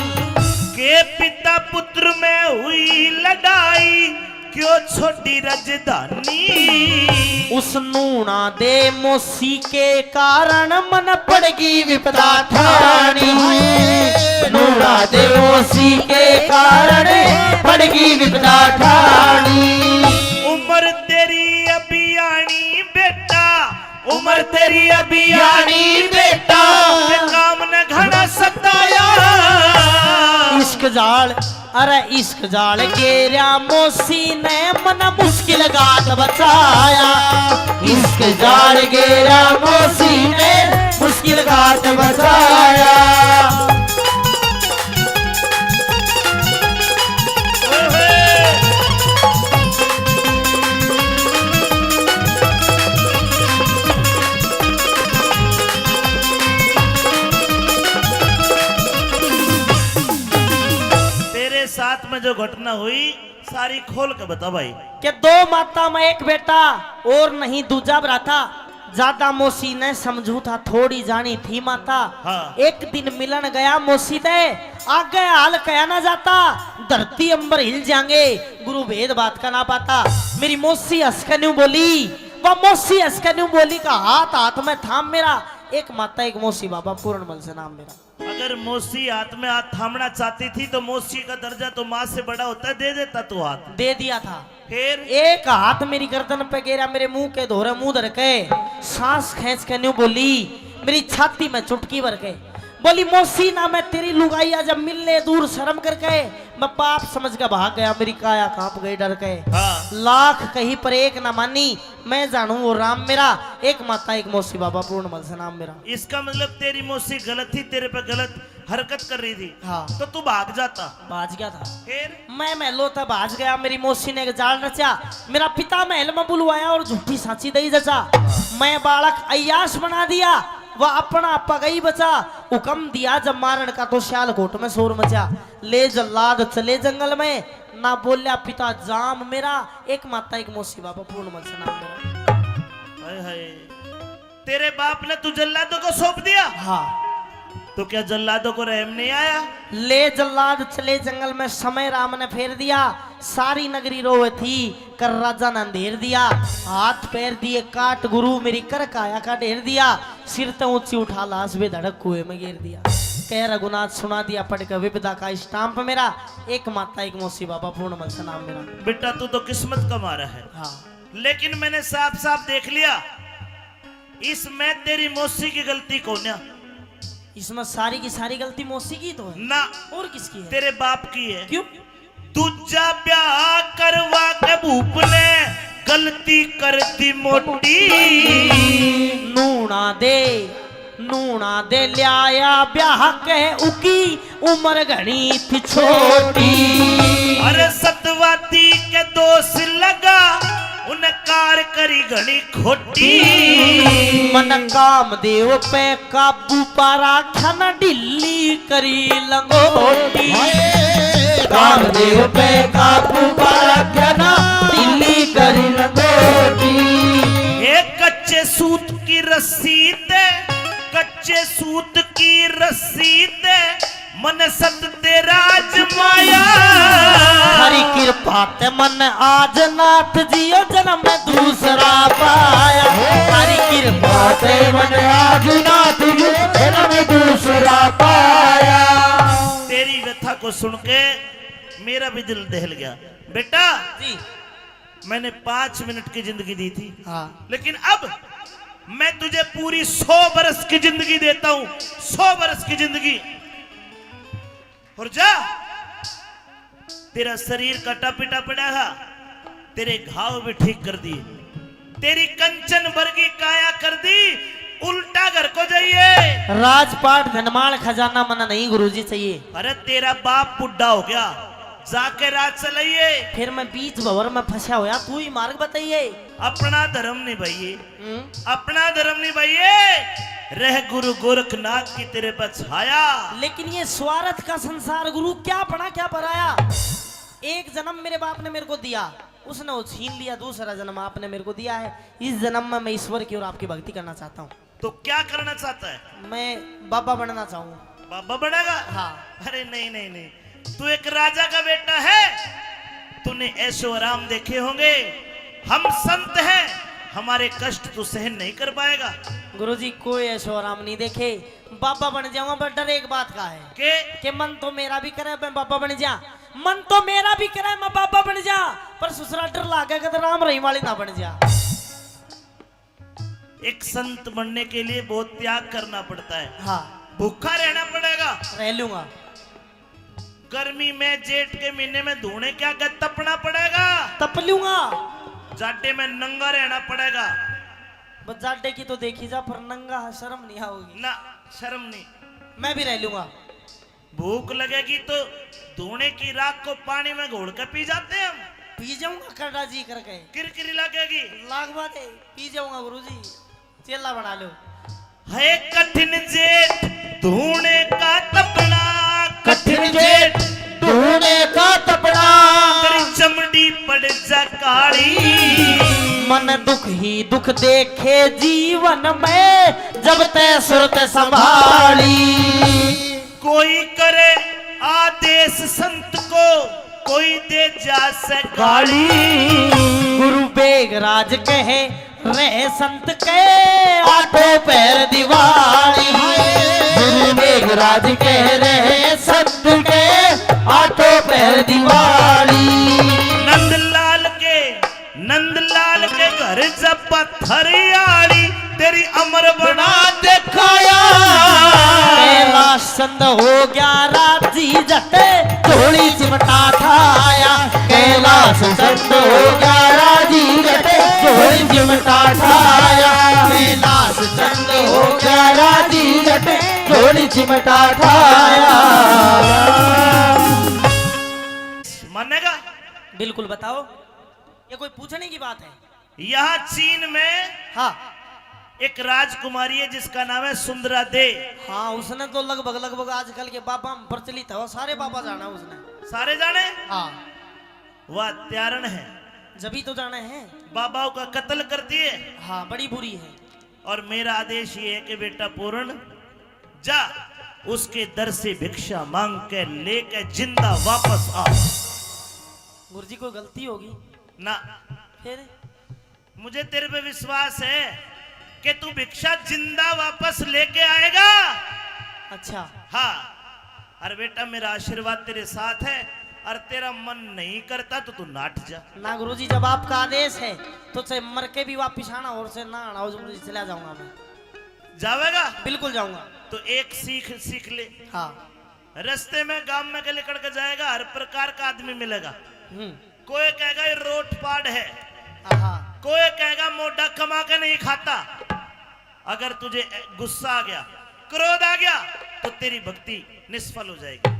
के पिता पुत्र में हुई लड़ाई, क्यों छोड़ी राजधानी। उस नूणा दे मौसी के कारण मन पड़गी विपदा ठाणी। नूणा दे मौसी के कारण पड़गी विपदा ठाणी। उम्र तेरी अभी आनी बेटा, उम्र तेरी अभी आनी बेटा, के काम ने घना सताया। इश्क जाल, अरे इश्क जाल गेरा मौसी ने मन मुश्किल घात बचाया। इश्क जाल गेरा मौसी ने मुश्किल घात बचाया। तेरे साथ में जो घटना हुई, सारी खोल के बता भाई। के दो माता में एक बेटा और नहीं दूजा भरा था। ज्यादा मौसी ने समझू था, थोड़ी जानी थी माता। हाँ। एक दिन मिलन गया मौसी ते, आगे हाल कहा ना जाता, धरती अंबर हिल जाएंगे, गुरु भेद बात का ना पाता। मेरी मौसी हंस के न्यू बोली, वह मौसी हंस के न्यू बोली का हाथ हाथ में थाम मेरा, एक माता एक मौसी, बाबा पूरणमल से नाम मेरा। अगर मौसी हाथ में हाथ थामना चाहती थी तो मौसी का दर्जा तो माँ से बड़ा होता है, दे देता तू हाथ। दे दिया था। फिर? एक हाथ मेरी गर्दन पे गेरा, मेरे मुंह के धोरे मुंह धर के सांस खींच के न्यू बोली, मेरी छाती में चुटकी भर के बोली, मौसी ना मैं तेरी लुगाई, आ जब मिलने दूर शर्म करके, मैं बाप समझ के भाग गया, मेरी काया कांप गई डर के। हाँ। लाख कही पर एक ना मानी, मैं जानू वो राम मेरा, एक माता एक मौसी, बाबा पूरणमल से नाम मेरा। इसका मतलब तेरी मौसी गलत थी, तेरे पे गलत हरकत कर रही थी। हाँ। तो तू भाग जाता। भाज गया था। फिर? मैं महलों तक भाज गया, मेरी मौसी ने एक जाल रचा, मेरा पिता महल में बुलवाया और झूठी सांची दई जचा। मैं बालक अय्याश बना दिया, वह अपना पगई बचा। हुक्म दिया जब मारण का तो सियालकोट में शोर मचा। ले जल्लाद चले जंगल में, ना बोल्या पिता जाम मेरा, एक माता एक मौसी, बाबा पूरणमल से नाम मेरा। हाय हाय। तेरे बाप ने तू जल्लादों को सौंप दिया? हाँ। तो क्या जल्लादों को रहम नहीं आया? ले जल्लाद चले जंगल में, समय राम ने फेर दिया। सारी नगरी रोवे थी, कर राजा ने अंधेर दिया। हाथ पैर दिए काट गुरु, मेरी कर काया का ढेर दिया। सिर ते ऊंची उठा लाश बेधड़क कुएं में गिर दिया। कह रघुनाथ सुना दिया पढ़ के विपदा का स्टाम्प मेरा। एक माता एक मौसी, बाबा पूरणमल से नाम मेरा। बेटा तू तो किस्मत का मारा है। हाँ। लेकिन मैंने साफ साफ देख लिया, इसमें तेरी मौसी की गलती कोन्या। इसमें सारी की सारी गलती मौसी की तो है। ना। और किसकी है? तेरे बाप की है। क्यों? दूजा ब्याह करवा के भूप ने गलती कर दी मोटी। नूणा दे, नूणा दे ल्याया ब्याह के, उकी उम्र घणी थी छोटी। अरे सतवादी के दोष लगा, उन्हें कार करी घणी खोटी। मन कामदेव पे काबू पा राख्या ना, ढीली करी लंगोटी। कामदेव पे काबू पा राख्या ना, ढीली करी लंगोटी। एक कच्चे सूत की रस्सी ते, कच्चे सूत की रस्सी ते मन सत ते राज पाया। थारी कृपा ते मन आज नाथ जी ओ जन्म दूसरा पाया। थारी कृपा ते मन आज नाथ जी जन्म दूसरा पाया। तेरी व्यथा को सुन के मेरा भी दिल दहल गया। बेटा जी। मैंने पाँच मिनट की जिंदगी दी थी, हाँ। लेकिन अब मैं तुझे पूरी सौ बरस की जिंदगी देता हूँ, सौ बरस की जिंदगी। और जा, तेरा शरीर कटा पिटा पड़ा था, तेरे घाव भी ठीक कर दिए, तेरी कंचन वर्गी काया कर दी, उल्टा घर को जाइए। राजपाट धनमाल खजाना मना नहीं गुरुजी चाहिए। अरे तेरा बाप बुढ़ा हो गया, जाके राज चलाइए। फिर मैं बीच भंवर में फंसा होया, तू ही मार्ग बताइए। अपना धर्म निभाइए, हम्म। अपना धर्म निभाइए। रह गुरु गोरखनाथ की तेरे पर छाया। लेकिन ये स्वार्थ का संसार गुरु, क्या बना क्या पराया। एक जन्म मेरे बाप ने मेरे को दिया, उसने वो छीन लिया, दूसरा जन्म आपने मेरे को दिया है। इस जन्म में मैं ईश्वर की और आपकी भक्ति करना चाहता हूँ। तो क्या करना चाहता है? मैं बाबा बनना चाहूँ। बाबा बनेगा? हाँ। अरे नहीं, नहीं, नहीं, तू एक राजा का बेटा है, तूने ऐशो आराम देखे होंगे। हम संत हैं, हमारे कष्ट तू सहन नहीं कर पाएगा। गुरुजी, कोई ऐशो आराम नहीं देखे, बाबा बन जाऊंगा, पर डर एक बात का है के? कि मन तो मेरा भी करे मैं बाबा बन जा, मन तो मेरा भी करे मैं बाबा बन जा, पर ससुरा डर लागे कि राम रहीम वाली ना बन जा। एक संत बनने के लिए बहुत त्याग करना पड़ता है। हाँ। भूखा रहना पड़ेगा। रह लूंगा। गर्मी में जेठ के महीने में धूने क्या गए, तपना पड़ेगा। तप लूंगा। जाडे में नंगा रहना पड़ेगा। बस जाडे की तो देखी जा, पर नंगा शर्म नहीं आओगी। ना, शर्म नहीं। मैं भी रह लूंगा। भूख लगेगी तो धूने की राख को पानी में घोल के पी जाते हैं हम। पी जाऊंगा करड़ा जी करके। किरकिरी लगेगी। लागवा दे, पी जाऊंगा गुरुजी, चेला बना लो। है कठिन जेठ धूने का तपना, कठिन जेठ धूने का तपना। तेरी चमड़ी पड़ जा काली। मन दुख ही दुख देखे जीवन में, जब तै सुरत संभाली। कोई करे आदेश संत को, कोई दे जा से गाली। गुरु बेगराज कहे रहे संत के, आठों पहर दिवाली। गुरु बेगराज कह रहे संत के, आठों पहर दिवाली। नंदलाल के, नंदलाल के घर जब पत्थर आली, तेरी अमर बना दिखाया। कैलाश चंद हो गया राजी जटे, झोली चिमटा ठाया। कैलाश चंद हो गया राजी जटे, झोली चिमटा ठाया। कैलाश चंद हो गया राजी जटे, झोली चिमटा ठाया। मानेगा? बिल्कुल, बताओ। ये कोई पूछने की बात है? यहाँ चीन में हाँ। एक राजकुमारी है जिसका नाम है सुंदरा दे। हाँ, उसने तो लगभग, लगभग आजकल के बाबा में प्रचलित है, वो सारे बाबा जाना उसने। सारे जाने? हाँ। वह त्यारण है। जब ही तो जाना है। बाबाओं का कत्ल कर दिए। हाँ, बड़ी बुरी है। और मेरा आदेश ये है कि बेटा पूर्ण, जा, उसके दर से भिक्षा मांग के लेके जिंदा वापस आ। गुरुजी, कोई गलती होगी? ना। फिर? मुझे तेरे पे विश्वास है कि तू भिक्षा जिंदा वापस लेके आएगा। अच्छा। हाँ। अरे बेटा, मेरा आशीर्वाद तेरे साथ है, और तेरा मन नहीं करता तो तू नाट जा। ना गुरुजी, जब आपका आदेश है तो चाहे मर के भी वापिस आना और से ना आना हो, गुरुजी, चला जाऊंगा मैं। जावेगा? बिल्कुल जाऊंगा। तो एक सीख सीख ले। हाँ। रास्ते में गांव में के निकल के जाएगा, हर प्रकार का आदमी मिलेगा। हम्म। कोई कहेगा ये रोट पाड़ है, आहा। कोई कहेगा मोटा कमा के नहीं खाता। अगर तुझे गुस्सा आ गया, क्रोध आ गया, तो तेरी भक्ति निष्फल हो जाएगी।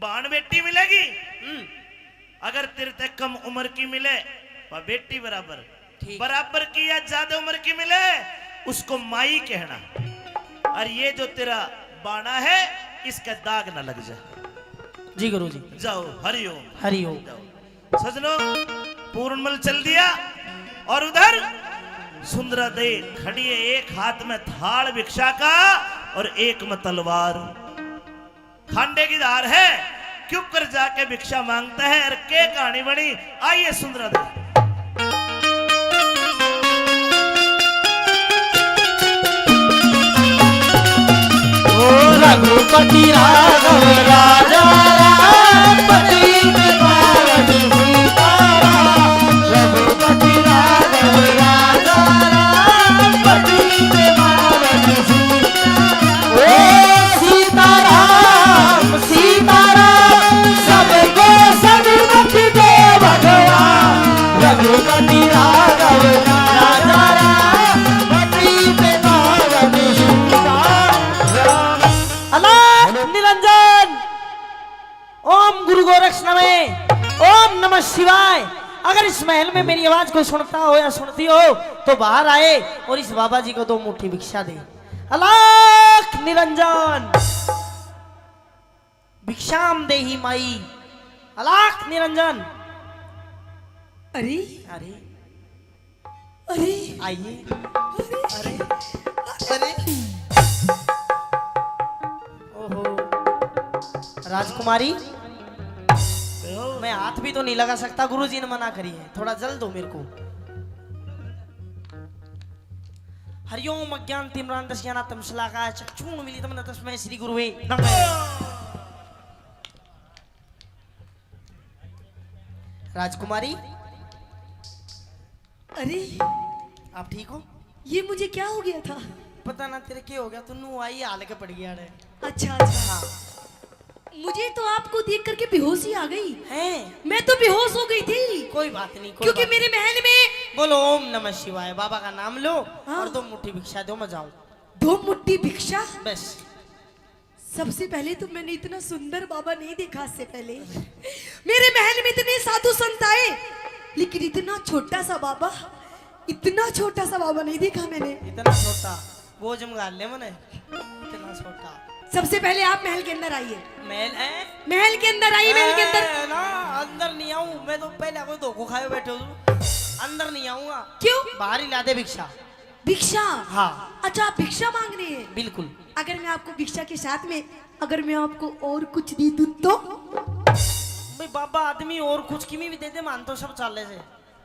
बाण बेटी मिलेगी, हम्म। अगर तेरे ते कम उम्र की मिले, वह बेटी बराबर, ठीक। बराबर की या ज्यादा उम्र की मिले, उसको माई कहना। और ये जो तेरा बाणा है, इसका दाग ना लग जाए। जी गुरु जी। जाओ, हरिओम। हरिओम। जाओ। सजनों, पूर्णमल चल दिया और उधर सुंदरा दे खड़ी है, एक हाथ में थाल भिक्षा का और एक में तलवार। खांडे की धार है, क्यों कर जाके भिक्षा मांगता है और के कहानी बनी, आइए सुंदरा दा। ओ रघुपति राघव राजा राम, पतित पावन सीताराम। रघुपति राघव राजा राम, पतित पावन सीताराम। ओ सीताराम, सीताराम, सबको सन्मति दे भगवान। रघुपति राघव राजा राम, पतित पावन सीताराम। अलख निरंजन, ओम गुरु गोरक्ष नमः, ओम नमः शिवाय। अगर इस महल में मेरी आवाज को सुनता हो या सुनती हो, तो बाहर आए और इस बाबा जी को दो मुट्ठी भिक्षा दे। अलख निरंजन। भिक्षाम देहि माई। अलख निरंजन। अरे, अरे, अरे, आइए। अरे, अरे, अरे। ओहो, राजकुमारी, मैं हाथ भी तो नहीं लगा सकता, गुरुजी ने मना करी है। थोड़ा जल दो मेरे को। हरिओम अज्ञान तिमिरांधस्य ज्ञानानां तमसा काया चक्षुर्मीलितं येन तस्मै श्री गुरुवे नमः। राजकुमारी, अरे, आप ठीक हो? ये मुझे क्या हो गया था? पता ना तेरे क्या हो गया, तू नू आई हाल के पड़ गया रे। अच्छा, अच्छा। हाँ। मुझे तो आपको देख करके बेहोशी आ गई। हैं? मैं तो बेहोश हो गई थी। कोई बात नहीं, कोई क्योंकि बात मेरे नहीं। महल में बोलो ओम नमः शिवाय, बाबा का नाम लो हाँ। और दो मुट्ठी भिक्षा दो, मैं जाऊं। दो मुट्ठी भिक्षा? बस। सबसे पहले तो मैंने इतना सुंदर बाबा नहीं देखा आज से पहले। मेरे महल में इतने साधु संत आए, लेकिन इतना छोटा सा बाबा, इतना छोटा सा बाबा नहीं देखा मैंने। इतना छोटा, वो जमगा ले मने, इतना छोटा। सबसे पहले आप महल के अंदर आइए। महल है? महल के अंदर आइए, महल के अंदर। ए, ना, अंदर नहीं आऊं मैं, तो पहले कोई धोखो खाए बैठे हो तुम। अंदर नहीं आऊंगा। क्यों? बाहर ही ला दे भिक्षा। भिक्षा? हाँ। अच्छा, आप भिक्षा मांग रहे हैं? बिल्कुल। अगर मैं आपको भिक्षा के साथ में, अगर मैं आपको और कुछ दे दूं तो? भाई बाबा, आदमी और कुछ किमी भी दे दे, मान तो सब चाले से।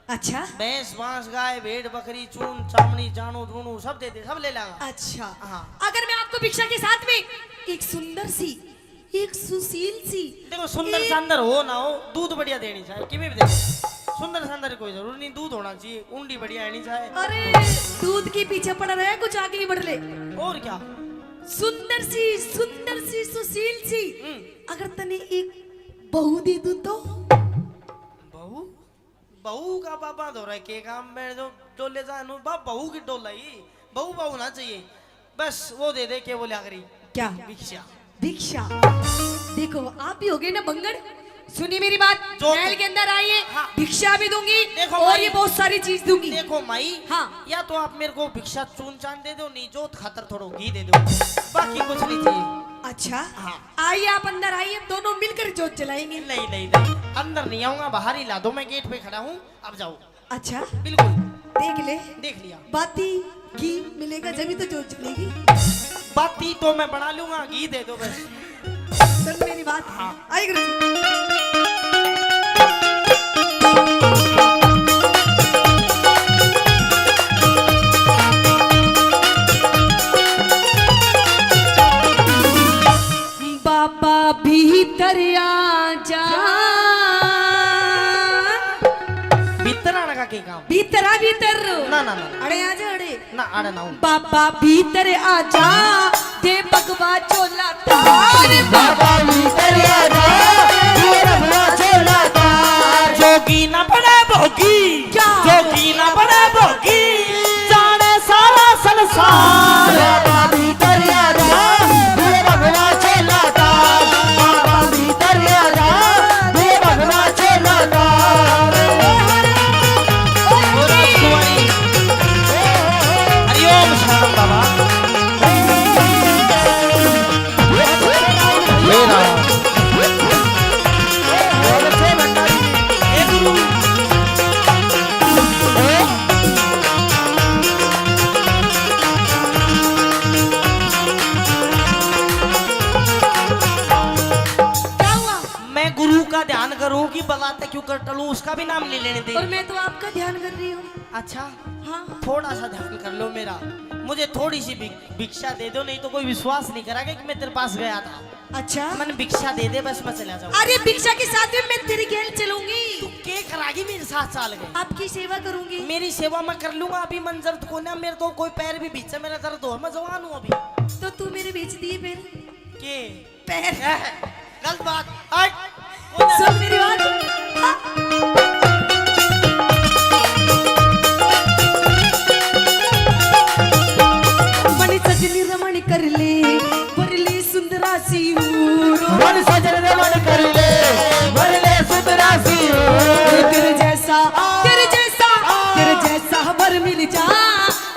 अच्छा। भैंस, बांस, गाय, भेड़, बकरी, चून, चामड़ी, जानो, जूनो, सब दे दे, सब ले लांगा। अच्छा। हाँ। अगर मैं आपको भिक्षा के साथ में एक सुंदर सी, एक सुशील सी, देखो, सुंदर एक सांदर हो ना हो, दूध बढ़िया देनी चाहिए, किमी भी दे दो। सुंदर सांदर कोई जरूरी नहीं, दूध होना चाहिए, उंडी बढ़िया आनी चाहिए। अरे, दूध के पीछे पड़ा रहे, कुछ आगे ही बढ़ ले। और क्या? सुंदर सी, सुंदर सी, सुशील सी, हम्म। अगर तने एक बहू दे दूं तो? बहू? बहू का बाबा धोरा के काम में जो डोले जाए नु, बा बहू की डोलाई, बहू बहू ना चाहिए, बस वो दे दे के बोले आखिरी। क्या? भिक्षा। भिक्षा। देखो, आप भी हो गए ना बंगड़। सुनिए मेरी बात, जो महल के अंदर आइए, हाँ। भिक्षा भी दूंगी देखो और भाई, ये बहुत सारी चीज दूंगी। देखो माई, हाँ। या तो आप मेरे को भिक्षा चून चान दे दो, नहीं जोत खातर थोड़ा घी दे दो, बाकी कुछ नहीं चाहिए। अच्छा, हाँ। आइए, आप अंदर आइए, दोनों मिलकर जोत जलाएंगे। नहीं, नहीं, नहीं, अंदर नहीं आऊंगा, बाहर ही ला दो, मैं गेट पे खड़ा हूँ, अब जाओ। अच्छा, बिल्कुल। देख ले, देख लिया। बाती घी मिलेगा जब ही तो जोत जलेगी। बाती तो मैं बना लूंगा, घी दे दो बस। सुन मेरी बात। हाँ। आई गुरु जी। बाबा भीतर आ जा। भीतर आने का के काम? भीतर आ, भीतर। ना, ना, ना। अड़े आ जा, अड़े। ना, अड़े ना हूँ। बाबा भीतर आ जा, दे भगवा झोला तार। बाबा भीतर आ जा, दे भगवा झोला तार। जोगी ना बड़ा भोगी। क्या? जोगी ना बड़ा भोगी, जाने सारा संसार। बाबा भीतर आ जा, दे भगवा झोला तार। बाबा भीतर आ जा, दे भगवा झोला तार। हरिओम शरणम बाबा। हे राम। कर टलूं, उसका भी नाम नहीं लेने दे। और मैं तो आपका ध्यान कर रही हूँ। अच्छा, हाँ। थोड़ा सा ध्यान कर लो मेरा, मुझे थोड़ी सी भि-, भिक्षा दे दो, नहीं तो कोई विश्वास नहीं करेगा कि मैं तेरे पास गया था। अच्छा। मन भिक्षा दे दे, बस मैं चला जाऊँ। अरे, भिक्षा के साथ में मैं तेरे गैल चलूंगी। तू के करागी मेरे साथ चाल के? आपकी सेवा करूंगी। मेरी सेवा मैं कर लूंगा, अभी मन दर्द को ना, मेरे तो कोई पैर भी भींचे, मेरा दर्द हो, मैं जवान हूँ अभी। तो तू मेरे भींच दिए फिर? के? पैर। गलत बात। हट। सुन मेरी बात। हाँ। मणि सजनी रमण कर ले, वरली सुंदरा सी हूर। मन सजन रमण कर ले, वरले सुंदरा सी हूर। तेरे जैसा, तेरे जैसा, तेरे जैसा वर मिल जा,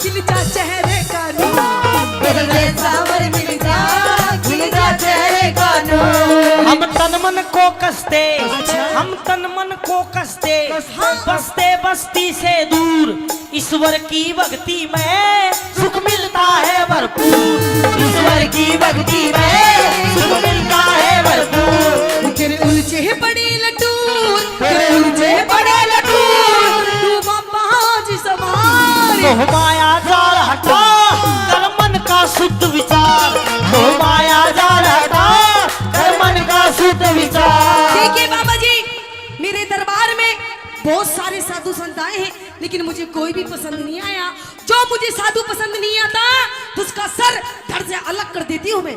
खिल जा चेहरे का नूर। तेरे जैसा वर मिल जा, खिल जा चेहरे का नूर। हम तन मन को कसते, अच्छा। हम तन मन को कसते, हाँ। बसते बस्ती से दूर। ईश्वर की भक्ति में सुख मिलता है भरपूर। ईश्वर की भक्ति में सुख मिलता है भरपूर। तेरे उलझे पड़े लटूर, तेरे उलझे पड़े लटूर, तू बाबा जी संभाल। मोह माया जाल हटा, कर मन का शुद्ध विचार। मोह माया जाल हटा, कर मन का शुद्ध विचार। देखिए बाबा जी, मेरे दरबार में बहुत सारे साधु संत आए हैं, लेकिन मुझे कोई भी पसंद नहीं आया। जो मुझे साधु पसंद नहीं आता, तो उसका सर धड़ से अलग कर देती हूँ मैं।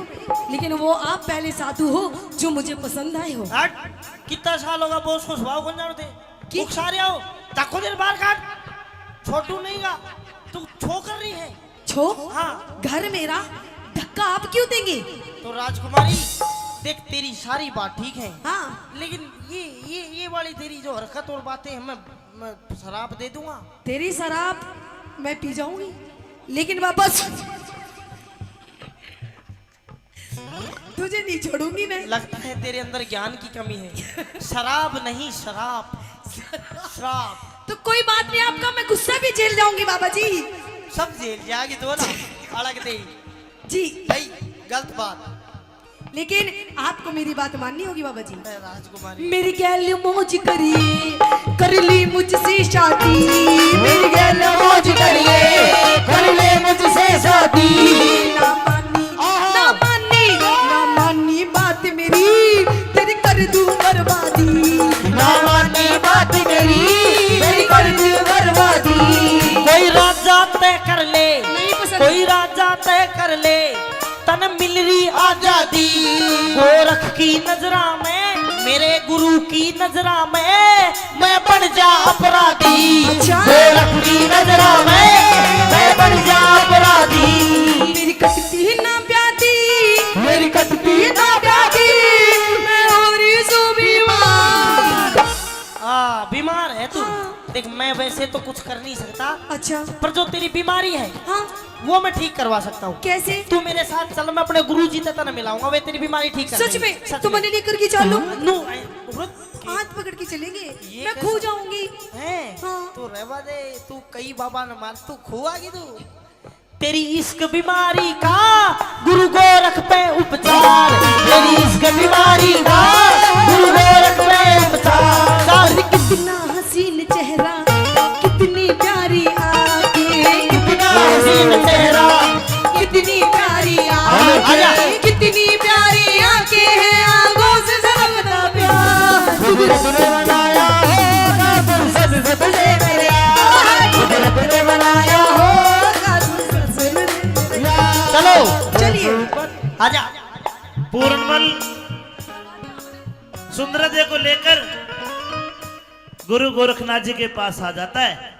लेकिन वो आप पहले साधु हो जो मुझे पसंद आए हो। हट, कितना साल होगा, बॉस को स्वभाव कौन जानते? की? उकसा रहे हो, धक्को दे बाहर काट। छोटू नहीं गा, तू छो कर रही है। छो? हाँ। घर मेरा, धक्का आप क्यों देंगे? तो राजकुमारी, देख, तेरी सारी बात ठीक है। हाँ। लेकिन ये, ये, ये वाली तेरी जो हरकत और बातें हैं, मैं, मैं शराप दे दूंगा। तेरी शराब मैं पी जाऊंगी, लेकिन वापस तुझे नहीं छोड़ूंगी मैं। लगता है तेरे अंदर ज्ञान की कमी है। शराब नहीं, शराब। शराब। तो कोई बात नहीं, आपका मैं गुस्सा भी झेल जाऊंगी बाबा जी। सब झेल जाएगी तो ना, अलग दे। जी। नहीं, गलत बात। लेकिन आपको मेरी बात माननी होगी बाबा जी। मैं राजकुमारी। मेरी गैल मौज करिए, कर ली मुझसे शादी। मेरी गैल मौज करिए, कर ले मुझसे शादी। ना मानी, आहा। ना मानी, ना मानी बात मेरी, तेरी कर दूं बर्बादी। ना मानी बात मेरी, तेरी कर दूं बर्बादी। कोई राजा तय कर ले, नहीं पसंद। कोई राजा तय कर ले, तन मिल रही आजादी। गोरख की नजरा में, मेरे गुरु की नजरा में, मैं बन जा अपराधी। अच्छा। गोरख की नजरा में, मैं बन जा अपराधी। मेरी कटती ना प्यादी, मेरी कटती ना प्यादी, मैं हो रही सू बीमार। आ, बीमार है तू। हाँ। देख, मैं वैसे तो कुछ कर नहीं सकता। अच्छा। पर जो तेरी बीमारी है, हाँ। वो मैं ठीक करवा सकता हूँ। कैसे? तू मेरे साथ चल, मैं अपने गुरुजी तै तने मिलाऊंगा, वे तेरी बीमारी ठीक कर सच देंगे। में? सच तो में। मैंने लेकर के चलूं? हाँ, नो, ए, रुक। हाथ पकड़ के चलेंगे। ये मैं कैसे? खो जाऊंगी। हैं? हाँ। तू रहवा दे, तू कई बाबा न मान, तू खोआगी तू। तेरी इश्क बीमारी का गुरु गोरख पे उपचार, तेरी इश्क बीमारी का गुरु गोरख पे उपचार। अरे कितना हसीन चेहरा, कितनी प्यारी आंखें। कितना हसीन चेहरा, कितनी प्यारी आंखें। आजा। कितनी प्यारी आंखें हैं, आंखों से झलकता प्यार। तुझे रब ने बनाया होगा गुलशन से तुझे मेरे यार। तुझे रब ने बनाया होगा गुलशन से मेरे यार। चलो। चलिए। आजा। पूर्णमल सुंदरादे को लेकर गुरु गोरखनाथ जी के पास आ जाता है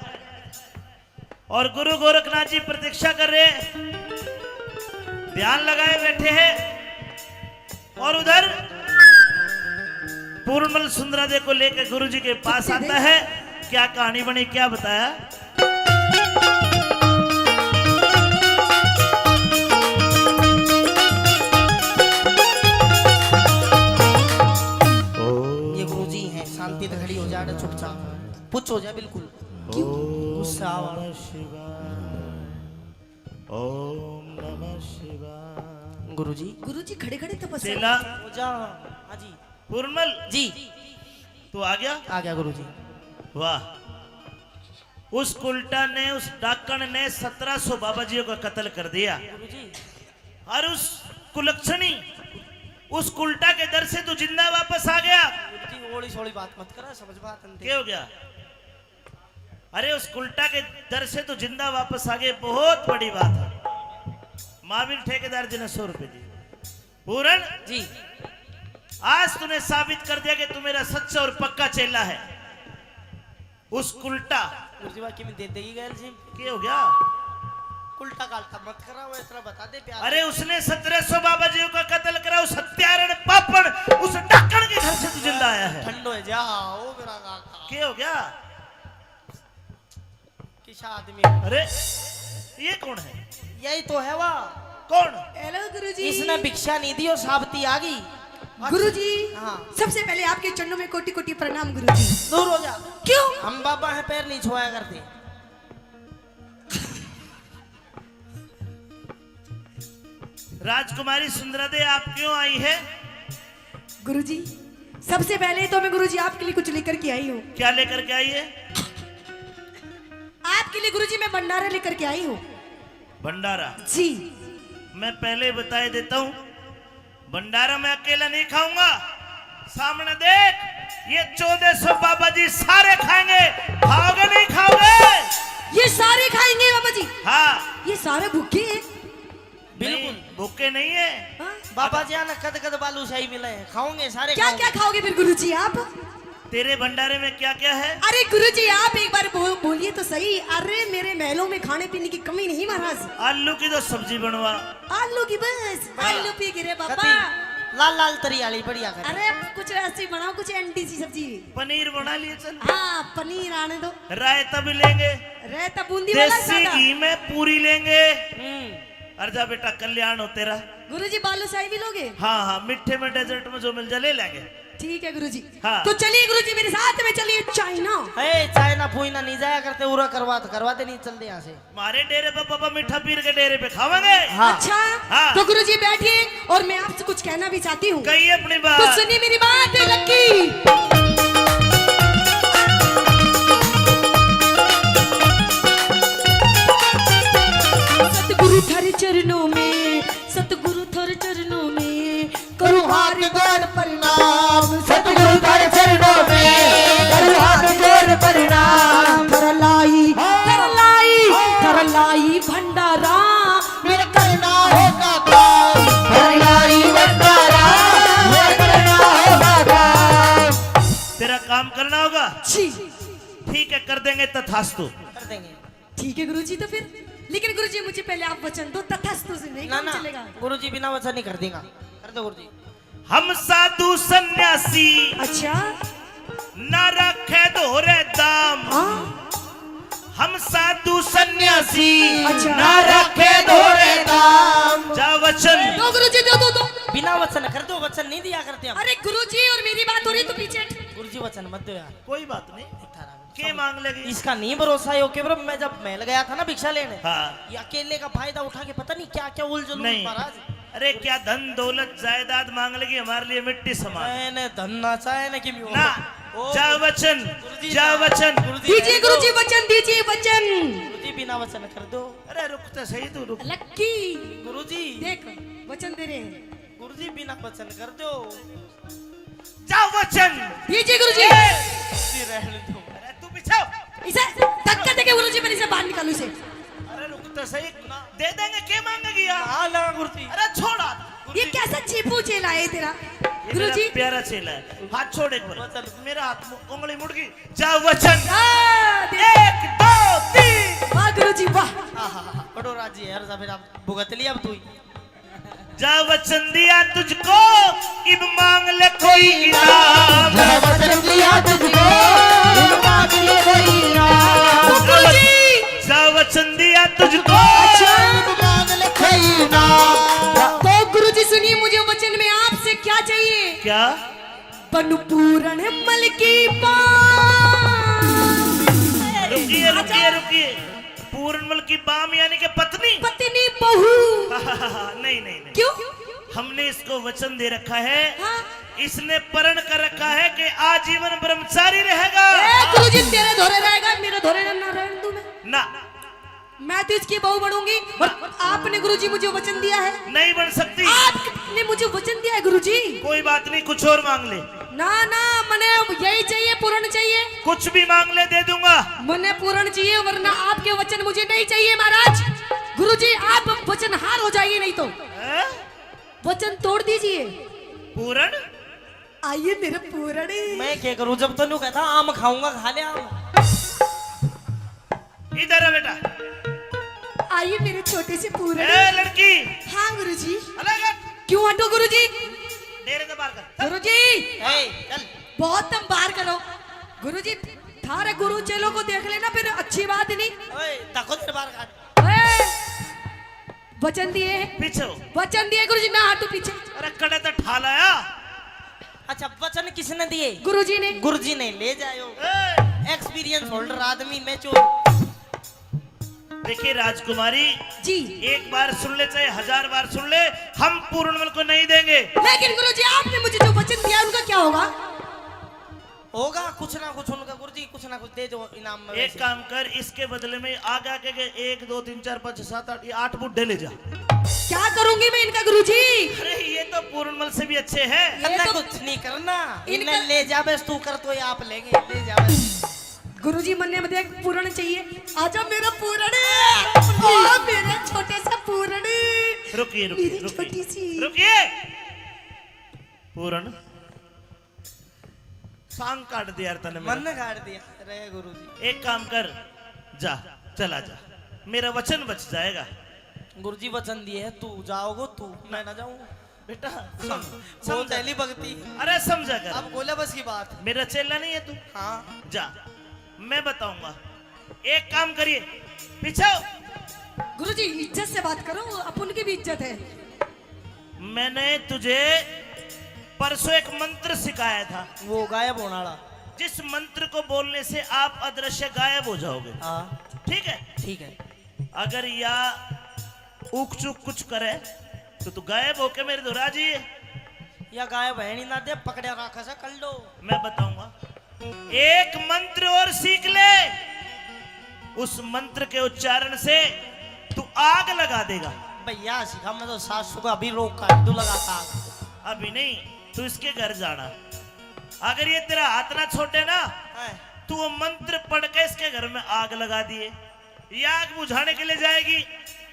और गुरु गोरखनाथ जी प्रतीक्षा कर रहे हैं, ध्यान लगाए बैठे हैं। और उधर पूर्णमल सुंदरादे को लेकर गुरु जी के पास आता है। क्या कहानी बनी, क्या बताया? ये गुरु जी हैं, शांति से खड़ी हो जा, चुपचाप, पुच हो जा बिल्कुल। क्यों? गुस्सा आवा। ओम नमः शिवाय। गुरुजी। गुरुजी खड़े खड़े तपस्या। चेला। हो जा। हाँ जी। पूर्णमल। जी। तू आ गया? आ गया गुरुजी। वाह। उस कुलटा ने, उस डाकण ने सत्रह सौ बाबा जियों का कत्ल कर दिया। गुरुजी। और उस कुलक्षणी, उस कुलटा के दर से तू जिंदा वापस आ गया। गुरुजी, ओली सोली बात मत करा, समझ बात नहीं। क्या हो गया? अरे, उस कुलटा के दर से तू जिंदा वापस आ गया, बहुत बड़ी बात है। महावीर ठेकेदार जी ने सौ रुपए दिए। पूरन जी। आज तूने साबित कर दिया कि तू मेरा सच्चा और पक्का चेला है। उस कुलटा। गुरुजी, बाकी में दे देगी गैल जी। क्या हो गया? कुलटा कालटा मत करा, वो इतना बता दे प्यार। अरे, उसने सत्रह सौ बाबा जियों का कत्ल करा, उस हत्यारण पापण, उस डाकण के घर से तू जिंदा आया है। ठंडो है जा, ओ मेरा काका। क्या हो गया? किसा आदमी। अरे, ये कौन है? यही तो है वा। कौन? हेलो गुरुजी। इसने भिक्षा नहीं दी, वो साबती आ गई। गुरुजी, हाँ। सबसे पहले आपके चरणों में कोटि कोटि प्रणाम गुरुजी। दूर हो जा। क्यों? हम बाबा हैं, पैर नहीं छुआया करते। राजकुमारी सुंदरा दे, आप क्यों आई है? गुरुजी, सबसे पहले तो मैं गुरुजी आपके लिए कुछ लेकर के आई हूँ। क्या लेकर के आई है? आपके लिए गुरुजी मैं भंडारा लेकर के आई हूँ। भंडारा? जी। मैं पहले ही बताए देता हूँ, भंडारा मैं अकेला नहीं खाऊंगा। सामने देख, ये चौदह सौ बाबा जी सारे खाएंगे। खाओगे नहीं खाओगे? ये सारे खाएंगे बाबा जी। हाँ। ये सारे भूखे हैं। बिल्कुल। नहीं, भूखे नहीं है। हाँ? बाबा जी ने कद कद बालूशाही मिले हैं, खाओगे सारे, क्या खाओगे। क्या खाओगे फिर गुरुजी आप? तेरे भंडारे में क्या क्या है? अरे गुरुजी, आप एक बार बो-, बोलिए तो सही। अरे, मेरे महलों में खाने पीने की कमी नहीं महाराज। आलू की तो सब्जी बनवा। आलू की बस, हाँ। आलू पी गिरे बाबा। कति लाल लाल तरी आली बढ़िया करे। अरे, कुछ ऐसी बनाओ, कुछ एंटी सी सब्जी। पनीर बना लिए चल। हाँ, पनीर आने दो। रायता भी लेंगे। रायता बूंदी वाला देसी ज्यादा। घी में पूरी लेंगे। हम्म। और जा बेटा, कल्याण हो तेरा। गुरुजी, बालूशाही भी लोगे? हाँ, हाँ, मीठे में, डेजर्ट में जो मिल जाए, ले लेंगे। ठीक है गुरुजी। हाँ। तो चलिए गुरुजी, मेरे साथ में चलिए चाइना। ए, चाइना फुइना नहीं जाया करते, उरा करवा तो करवा दे, नहीं चलते यहाँ से। हमारे डेरे पे बाबा मीठा पीर के डेरे पे खावांगे। हाँ। अच्छा, हाँ। तो गुरुजी बैठिए और मैं आपसे कुछ कहना भी चाहती हूँ। कहिए अपनी बात। तो सुनिए मेरी बात, लक्की। सतगुरु थारे चरणों में, सतगुरु थारे चरणों में करूँ हाथ जोड़ प्रणाम, सतगुरु थारे चरणों में करूँ हाथ जोड़ प्रणाम। थारा लाई, थारा लाई, थारा लाई भंडारा मेरा करना होगा काम। थारा लाई भंडारा मेरा करना होगा काम। तेरा काम करना होगा? जी। ठीक है, कर देंगे तथास्तु। कर देंगे। ठीक है गुरुजी, तो फिर, लेकिन गुरुजी, मुझे पहले आप वचन दो, तथास्तु से नहीं ना, काम ना, चलेगा। गुरुजी बिना वचन नहीं कर देगा। कर दो गुरुजी। हम साधु सन्यासी अच्छा। ना रखे धोरे दाम। हाँ। हम साधु सन्यासी अच्छा। ना रखे धोरे दाम। जा वचन। दो गुरुजी, दो, दो, दो। बिना वचन कर दो, वचन नहीं दिया करते हम। अरे गुरुजी, और मेरी बात हो रही तो पीछे। गुरुजी वचन मत दो यार। कोई बात नहीं। थारा के मांग लेगी? इसका नहीं भरोसा है, ओके ब्रो, मैं जब महल गया था ना भिक्षा लेने, हाँ। ये अकेले का फायदा उठा के पता नहीं क्या क्या उलझन हुई नहीं। महाराज। अरे क्या धन दौलत जायदाद मांग लेगी, हमारे लिए मिट्टी समान। मैंने धन ना चाहे ना कि ना। ओ, जा वचन, गुरुजी जा ना, वचन। गुरुजी दीजिए रहने दो। गुरुजी वचन, दीजिए वचन। गुरुजी बिना वचन कर दो। अरे रुक तो सही तू, रुक। लक्की। गुरुजी। देख, वचन दे रहे हैं। गुरुजी बिना वचन कर दो। जा वचन। दीजिए गुरुजी। ए! जी, रहने दो। अरे तू पीछे हो। इसे धक्का देके गुरुजी, मैं इसे बाहर निकालूं इसे। अरे रुक तो सही, दे देंगे, के मांगेगी यार? ना, ना गुरुजी। अरे छोड़ हाथ। ये कैसा चीपू चेला है तेरा? ये मेरा गुरुजी। प्यारा चेला है। हाथ छोड़ एक बार। वचन। मेरा हाथ मु-, उंगली मुड़ गई। जा वचन। आ, दे। एक, दो, तीन। वाह गुरुजी, वाह। हाँ, हाँ, हाँ, बड़ो राजी है यार, जा फिर आप भुगत लिया अब तू ही। जा वचन दिया तुझको, इब मांग ले कोई इनाम। जा वचन दिया तुझको, इब मांग ले कोई इनाम। तो गुरुजी। जा वचन दिया तुझको। अच्छा। इब मांग ले कोई इनाम। तो गुरुजी सुनिए, मुझे वचन में आपसे क्या चाहिए? क्या? बन पूरण मल की बाम। रुकिए, रुकिए, रुकिए। पूरणमल की बाम यानी कि पत्नी? पत्नी, बहू। नहीं, नहीं, नहीं। क्यों? हमने इसको वचन दे रखा है, हाँ। इसने प्रण कर रखा है कि आजीवन ब्रह्मचारी रहेगा। ए, गुरुजी, तेरे धोरे रहेगा, मेरे धोरे ना रहने दूं मैं। ना। मैं तो इसकी बहू बनूंगी। और आपने गुरुजी मुझे वचन दिया है। नहीं बन सकती। आपने मुझे वचन दिया है गुरुजी। कोई बात नहीं, कुछ और मांग ले। ना, ना, मने यही चाहिए, पूर्ण चाहिए। कुछ भी मांग ले, दे दूंगा। मने पूर्ण चाहिए, वरना आपके वचन मुझे नहीं चाहिए महाराज। गुरुजी, आप वचनहार हो जाइए नहीं तो। हैं? वचन तोड़ दीजिए। पूरण? आइए मेरे पूरण। मैं क्या करूं, जब तो न्यू कहता आम खाऊंगा, खा ले आम। इधर आ बेटा। आइए मेरे छोटे से पूरण। ए लड़की। हाँ गुरुजी। अलग हट। क्यों हटो गुरुजी? डेरे से बाहर कर। गुरुजी। ए, चल। बहुत तुम बाहर करो। गुरुजी, थारे गुरु चेलों को देख लेना फिर अच्छी बात नहीं। ओए, ताको तेरे बाहर काट। ओए, वचन दिए। पीछे हो। वचन दिए गुरुजी, ना हटू पीछे। अरे कड़े तो ठा लाया। अच्छा, वचन किसने दिए? गुरुजी ने। गुरुजी ने, ले जायो। ए! एक्सपीरियंस होल्डर आदमी, मैच्योर। देखिए राजकुमारी जी। एक बार सुन ले चाहे हजार बार सुन ले, हम पूर्णमल को नहीं देंगे। लेकिन गुरुजी, आपने मुझे जो वचन दिया उनका क्या होगा? होगा कुछ ना कुछ उनका गुरुजी, कुछ ना कुछ दे दो इनाम में। एक काम कर, इसके बदले में आगे आके के एक, दो, तीन, चार, पाँच, छह, सात, आठ, ये आठ बुड्ढे ले जा। क्या करूंगी मैं इनका गुरुजी? अरे ये तो पूर्णमल से भी अच्छे हैं। ये तो कुछ नहीं करना, इनका इन्हें ले जा बस, तू कर तो ये आप लेंगे, ले जा बस। गुरुजी, मन्ने में देख पूरण चाहिए। आजा मेरा पूरण, आ मेरा छोटा सा पूरण। रुकिए, रुकिए, मेरी रुकिए। छोटी सी। रुकिए। पूरण। सांग काट दिया यार तने मेरा। मन काट दिया। रे गुरुजी। एक काम कर, जा, चला जा, मेरा वचन बच जाएगा। गुरुजी वचन दिए है, तू जाओगो तू, मैं ना जाऊं। बेटा, सम-, बहुत समझा। पहली भक्ति। अरे समझा कर। अब बोला बस की बात। मेरा चेला नहीं है तू? हाँ। जा, मैं बताऊंगा। एक काम करिए, पीछे हो। गुरुजी, इज्जत से बात करो, अपन की भी इज्जत है। मैंने तुझे परसों एक मंत्र सिखाया था। वो गायब होने वाला। जिस मंत्र को बोलने से आप अदृश्य गायब हो जाओगे। हाँ। ठीक है? ठीक है। अगर या ऊक चूक कुछ करे तो तू गायब होके मेरे धोरे आ जाइए। या गायब है नहीं ना दे, पकड़े रखा से कर लो। मैं बताऊंगा। एक मंत्र और सीख ले, उस मंत्र के उच्चारण से तू आग लगा देगा। भैया सिखा, मैं तो सासू का अभी रोक कर दूं लगातार। अभी नहीं, तू इसके घर जाना। अगर ये तेरा हाथ ना छोड़े ना, हाँ। तू वो मंत्र पढ़ के इसके घर में आग लगा दिए, ये आग बुझाने के लिए जाएगी,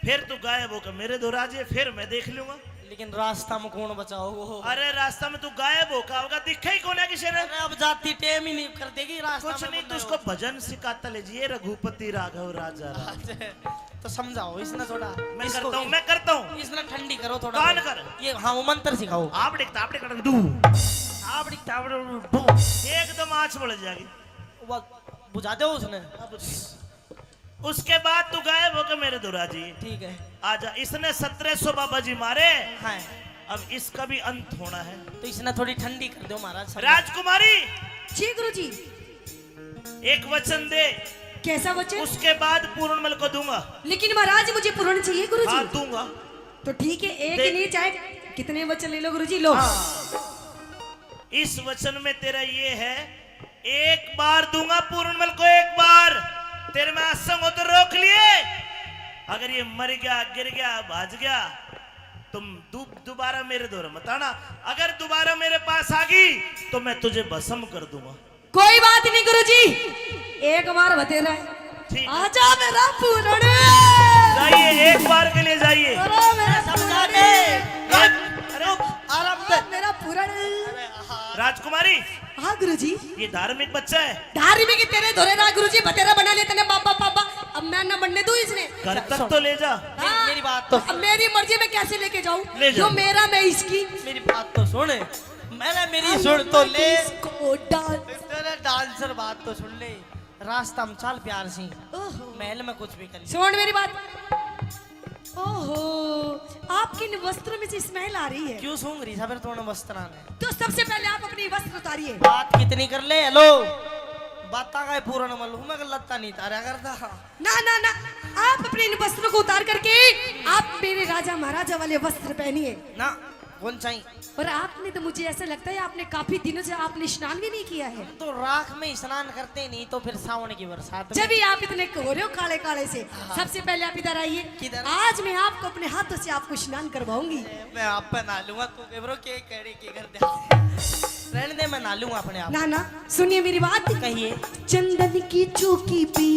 फिर तू गायब होकर मेरे धोरे आ जाए, फिर मैं देख लूंगा। लेकिन रास्ता में कौन बचाओ? अरे रास्ता में तू गायब होकर आओगा, दिखे ही कौन है किसी ने। अरे अब जाती टेम ही नहीं कर देगी रास्ता कुछ में नहीं, तू उसको भजन सिखाता ले जाइए, रघुपति राघव राजा राम। अच्छा, तो समझाओ इसने थोड़ा। मैं इसको करता हूँ, मैं करता हूँ। इसने ठंडी करो थोड़ा। कान कर। ये हाँ, वो मंत्र सिखाओ। आप दिखता, आप दिखता, डू। आप दिखता, डू। एकदम आँच बढ़ जाएगी। वो बुझा दो उसने। अब उसके बाद तू गायब होकर मेरे धोरे आ जाइए। ठीक है। आजा, इसने सत्रह सौ बाबा जी मारे। हाँ। अब इसका भी अंत होना है। तो इसने थोड़ी ठंडी कर दो महाराज, समझा। राजकुमारी। जी गुरुजी। एक वचन दे। कैसा वचन? उसके बाद पूर्णमल को दूंगा। लेकिन महाराज मुझे पूर्ण चाहिए गुरुजी। हाँ, दूंगा। तो ठीक है, एक दे। नहीं चाहे कितने वचन ले लो गुरुजी, लो। हाँ। इस वचन में तेरा ये है, एक बार दूंगा पूर्णमल को, एक बार। तेरे में आसंग हो तो रोक लिए। अगर ये मर गया, गिर गया, भाज गया, तुम दु-, दोबारा मेरे धोरे मत आना। अगर दोबारा मेरे पास आ गई तो मैं तुझे भस्म कर दूंगा। कोई बात नहीं गुरुजी, एक बार बतेरा है। ठीक है। आजा मेरा पूरण। जाइए, एक बार के लिए जाइए। अरे मेरा समझा पूरण। दे। अरे, अरे, आराम से। मेरा पूरण। राजकुमारी। हाँ गुरुजी। ये धार्मिक बच्चा है। धार्मिक ही तेरे धोरे रहा गुरुजी, बतेरा बना लिया तने बाबा, बाबा। अब मैं ना बनने दूं इसने। घर तक तो ले जा। हाँ। मेरी, मेरी बात तो अब सुन। मेरी मर्जी, मैं कैसे लेके जाऊं? ले जा। जो मेरा, मैं इसकी। मेरी बात तो सुन। मैंने मेरी I सुन तो ले। Disco dance। तेरे डांसर बात तो सुन ले। रास्ता में चल प्यार सिंह। ओहो। महल में कुछ भी कर ले। सुन मेरी बात। ओहो, आपके इन वस्त्रों में से smell आ रही है। क्यों सूंघ रही सा फिर तूने वस्त्रां ने? तो सबसे पहले आप अपनी वस्त्र उतारिए। बात कितनी कर ले, हेलो। बाता का पूर्ण मल हूं मैं, लत्ता नहीं तारा करता। ना, ना, ना, आप अपने इन वस्त्रों को उतार करके आप मेरे राजा महाराजा वाले वस्त्र पहनिए। ना, कौन चाहिए? और आपने तो, मुझे ऐसा लगता है, आपने काफी दिनों से आपने स्नान भी नहीं किया है। हम तो राख में ही स्नान करते हैं, नहीं तो फिर सावन की बरसात में। जब ही आप इतने हो रहे हो काले काले से, हाँ। सबसे पहले आप इधर आइए। किधर? आज मैं आपको अपने हाथों से आपको स्नान करवाऊंगी। मैं आप पे नहा लूंगा, तू के ब्रो के कह रही के कर दे। रहने दे, मैं नहा लूंगा अपने आप। ना ना, सुनिए मेरी बात। कहिए। चंदन की चौकी पे,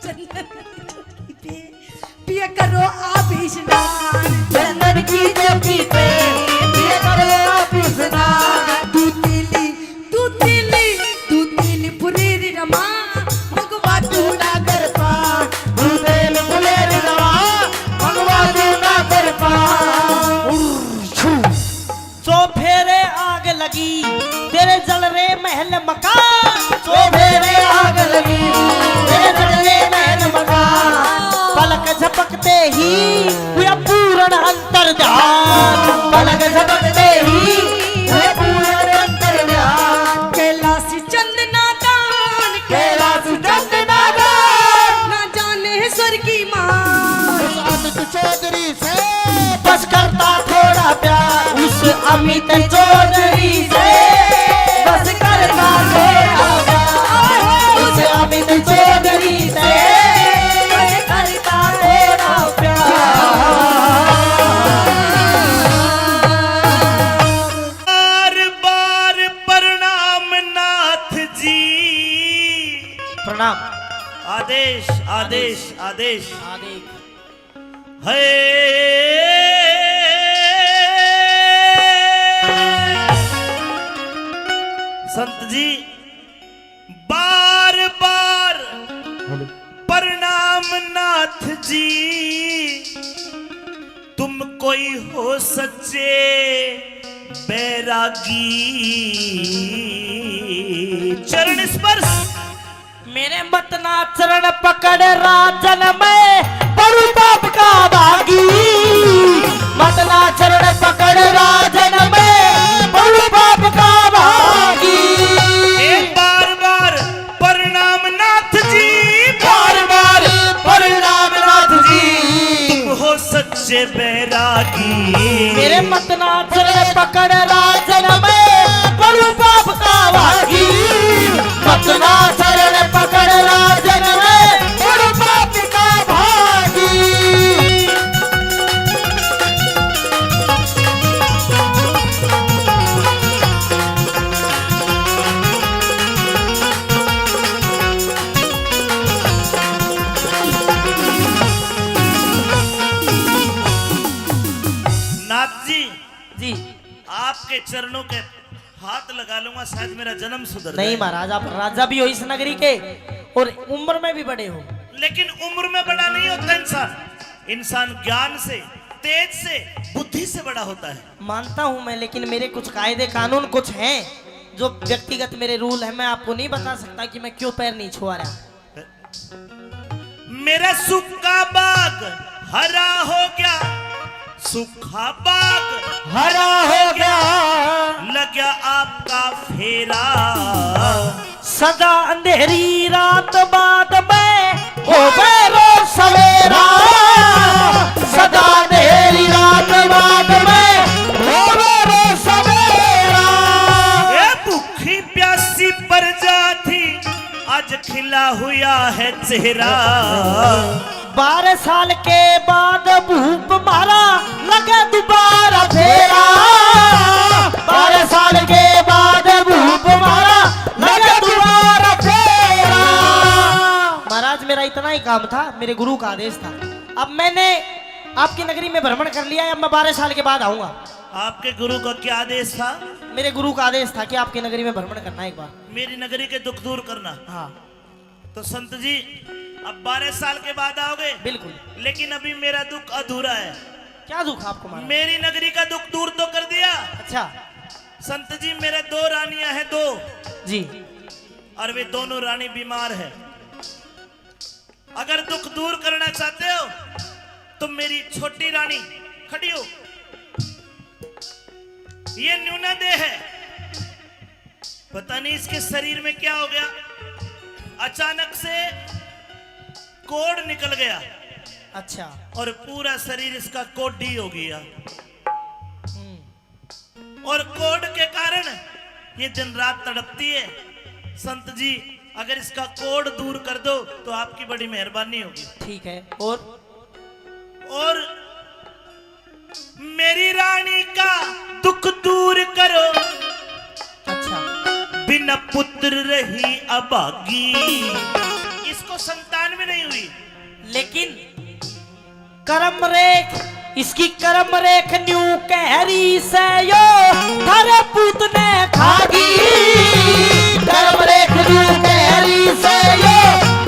चंदन की चौकी पे पिया करो आप स्नान। चंदन की चौकी पे पिया करो आप स्नान। तू तिली, तू तिली, तू तिली पुरेरी रमा, भगवा तू ना कर पा। तू तिली पुरेरी रमा, भगवा तू ना कर पा। चौफेरे आग लगी, तेरे जल रे महल मकान। चौफेरे आग लगी, तेरे जल रे महल मकान। पलक झपकते ही हुआ पूर्ण अंतर्ध्यान। पलक झपकते ही हुआ पूर्ण अंतर्ध्यान। कैलाश चंद नादान, कैलाश चंद नादान। ना जाने स्वर्गी मान। उस अमित चौधरी से बस करता थोड़ा प्यार। उस अमित चौधरी से बस करता थोड़ा प्यार। उस अमित चौधरी से बस करता थोड़ा प्यार। बार बार प्रणाम नाथ जी। प्रणाम। आदेश, आदेश, आदेश। आदेश। हे संत जी, बार बार प्रणाम नाथ जी, तुम कोई हो सच्चे बैरागी। चरण स्पर्श। मेरे मत ना चरण पकड़ राजन, मैं पड़ू पाप का भागी। मत ना चरण पकड़ राजन, मैं पड़ू पाप का भागी। ए बार बार प्रणाम नाथ जी, बार बार प्रणाम नाथ जी। तुम हो सच्चे बैरागी। मेरे मत ना चरण पकड़ राजन, मैं पड़ू पाप का भागी। मत ना चरण पकड़ राजन, मैं पड़ू पाप का भागी। नाथ जी, जी। आपके चरणों के हाथ लगा लूंगा, शायद मेरा जन्म सुधर नहीं जाए। महाराज, आप राजा भी हो इस नगरी के और उम्र में भी बड़े हो। लेकिन उम्र में बड़ा नहीं होता इंसान, इंसान ज्ञान से, तेज से, बुद्धि से बड़ा होता है। मानता हूं मैं, लेकिन मेरे कुछ कायदे कानून कुछ हैं जो व्यक्तिगत मेरे रूल हैं, मैं आपको नहीं बता सकता कि मैं क्यों पैर नहीं छुआ रहा। मेरा सूखा बाग हरा हो गया, सूखा बाग हरा हो गया, लग गया आपका फेरा। सदा अंधेरी रात बाद में होवे रोज सवेरा, सदा अंधेरी रात बाद में होवे रोज सवेरा। ए भूखी प्यासी प्रजा थी, आज खिला हुआ है चेहरा। बारह साल के बाद भूप मारा, लगे दोबारा फेरा। बारह साल के बाद भूप मारा, लगे दोबारा फेरा। महाराज, मेरा इतना ही काम था, मेरे गुरु का आदेश था। अब मैंने आपकी नगरी में भ्रमण कर लिया है, अब मैं बारह साल के बाद आऊंगा। आपके गुरु का क्या आदेश था? मेरे गुरु का आदेश था कि आपकी नगरी में भ्रमण करना है एक बार। मेरी नगरी के दुख दूर करना। हाँ। तो संत जी, अब बारह साल के बाद आओगे? बिल्कुल। लेकिन अभी मेरा दुख अधूरा है। क्या दुख आपको महाराज? मेरी नगरी का दुख दूर तो कर दिया। अच्छा। संत जी, मेरे दो रानियां हैं, दो। जी। और वे दोनों रानी बीमार है। अगर दुख दूर करना चाहते हो तो मेरी छोटी रानी, खड़ी हो, ये न्यूना देह है, पता नहीं इसके शरीर में क्या हो गया, अचानक से कोढ़ निकल गया। अच्छा। और पूरा शरीर इसका कोढ़ी हो गया। हम्म। और कोढ़ के कारण ये दिन रात तड़पती है। संत जी, अगर इसका कोढ़ दूर कर दो तो आपकी बड़ी मेहरबानी होगी। ठीक है। और? और मेरी रानी का दुख दूर करो। अच्छा। बिना पुत्र रही अभागी। इसको संतान भी नहीं हुई। लेकिन कर्म रेख, इसकी कर्म रेख न्यू कह रही से यो, थारे पूत ने खागी। कर्म रेख न्यू कह रही से यो,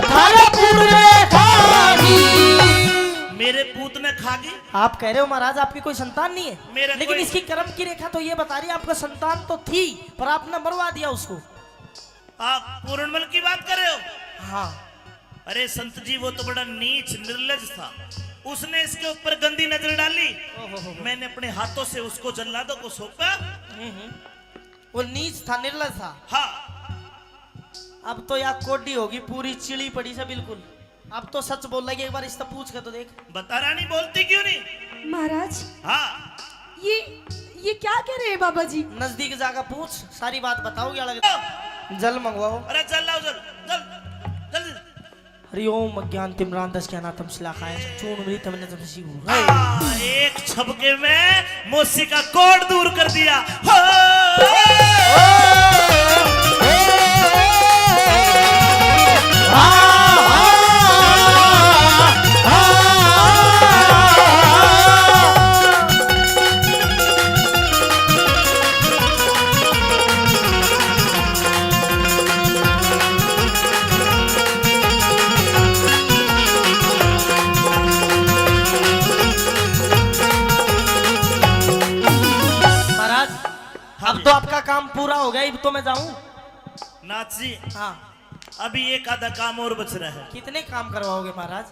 थारे पूत ने खागी। मेरे पूत ने खागी। आप कह रहे हो महाराज, आपकी कोई संतान नहीं है, मेरा लेकिन कोई इसकी कर्म की रेखा तो ये बता रही है, आपका संतान तो थी, पर आपने मरवा दिया उसको। आप पूरणमल की बात कर रहे हो? हाँ। अरे संत जी, वो तो बड़ा नीच निर्लज था, उसने इसके ऊपर गंदी नजर डाली। ओहो हो हो। मैंने अपने हाथों से उसको जल्लादों को सौंपा। हम्म, हम्म। वो नीच था, निर्लज था। हाँ। अब तो या कोडी होगी, पूरी चिली पड़ी से बिल्कुल। अब तो सच बोलेगी, एक बार इससे पूछ के तो देख। बता रानी, बोलती क्यों नहीं? महाराज। हाँ। ये, ये क्या कह रहे हैं बाबा जी? नजदीक जाकर पूछ, सारी बात बताओगी अलग। जल मंगवाओ। अरे जल लाओ, जल, जल, जल्दी। हरि ओम अज्ञान तिमिरांधस्य ज्ञानानाम ज्ञानांजनशलाकया चक्षुरुन्मीलितं येन तस्मै श्री गुरवे। आ, एक झपके में मौसी का कोढ़ दूर कर दिया। हो! महाराज, हाँ अब जी। तो आपका काम पूरा हो गया, अब तो मैं जाऊं? नाथ जी, हाँ। अभी एक आधा काम और बच रहा है। कितने काम करवाओगे महाराज?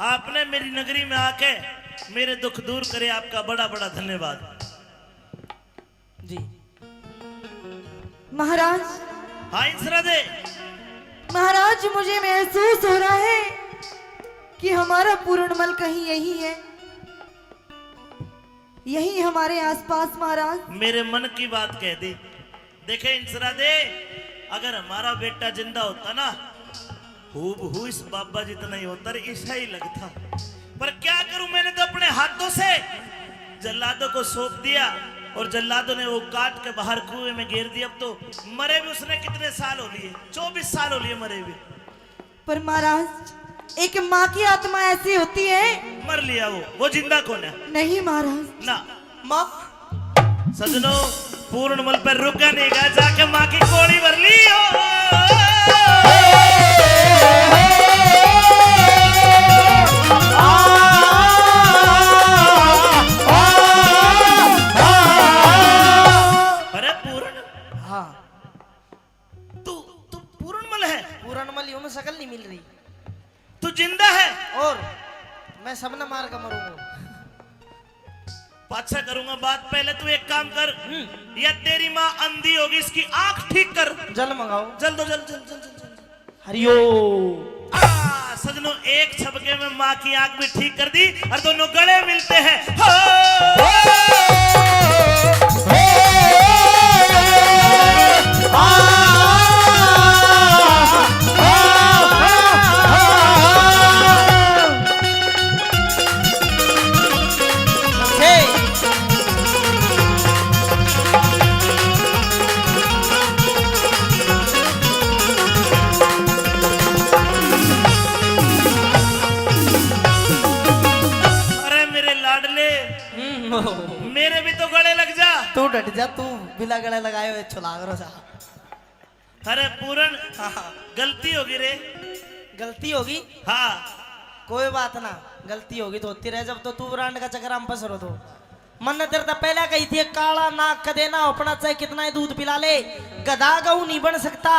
आपने मेरी नगरी में आके मेरे दुख दूर करे, आपका बड़ा बड़ा धन्यवाद। जी। महाराज। हाँ इंसरा दे। महाराज, मुझे महसूस हो रहा है कि हमारा पूरणमल कहीं यही है, यही हमारे आसपास महाराज। मेरे मन की बात कह दी। देखे इंसरा दे, अगर हमारा बेटा जिंदा होता ना, हूबहू इस बाबा जितना ही होता, ईसा ही लगता। पर क्या करूं, मैंने तो अपने हाथों से जल्लादों को सौंप दिया और जल्लादों ने वो काट के बाहर कुएं में गिर दिया। अब तो मरे भी उसने कितने साल हो लिए, चौबीस साल हो लिए मरे भी। पर महाराज, एक माँ की आत्मा ऐसी होती है। मर लिया वो, वो जिंदा कौन है? नहीं महाराज। ना। माँ। सजनो, पूरणमल पर रुका नहीं गया, जाके माँ की कोड़ी भर ली हो। अरे पूरण। हाँ। तू, तू पूरणमल है? पूरणमल ही हूँ, मैं शकल नहीं मिल रही। तू जिंदा है? और मैं सबने मार के मरूंगा। पाछा करूंगा बात, पहले तू एक काम कर। हम्म। या तेरी माँ अंधी होगी, इसकी आंख ठीक कर। जल मंगाओ। जल दो, जल, जल, जल, जल, जल। हरिओम। आ, सजनों, एक झपके में माँ की आंख भी ठीक कर दी और दोनों गले मिलते हैं। हो! अरे मेरे लाडले, हम्म। मेरे भी तो गले लग जा। तू डट जा, तू बिना गले लगाए हुए छुलाग रो जा। अरे पूरण, हाँ, हाँ। गलती होगी रे। गलती होगी? हाँ। कोई बात ना, गलती होगी तो होती रहे। जब तो तू ब्रांड का चक्कर हम फंस रो तो। मन ने तेरे तो पहले कही थी, काला नाक कदे ना अपना, चाहे कितना ही दूध पिला ले, गधा गऊ नहीं बन सकता।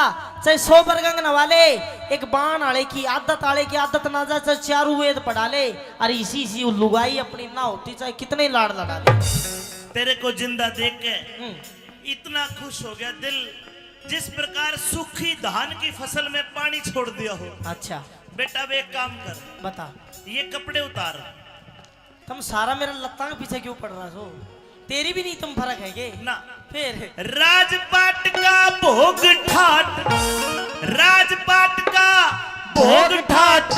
चाहे सौ बरगंग नवा ले, एक बाण आले की आदत, आले की आदत ना जा, चाहे चारू वेद पढ़ा ले, अरे इसी इसी लुगाई अपनी ना होती, चाहे कितने लाड़ लड़ा ले। तेरे को जिंदा देख के हम्म। इतना खुश हो गया दिल, जिस प्रकार सूखी धान की फसल में पानी छोड़ दिया हो। अच्छा। बेटा, अब एक काम कर, बता। ये कपड़े उतार। तुम सारा मेरा लत्ता के पीछे क्यों पड़ रहा हो? तेरी भी नहीं तुम फर्क है के? ना। फिर? राजपाट का भोग ठाट, राजपाट का भोग ठाट,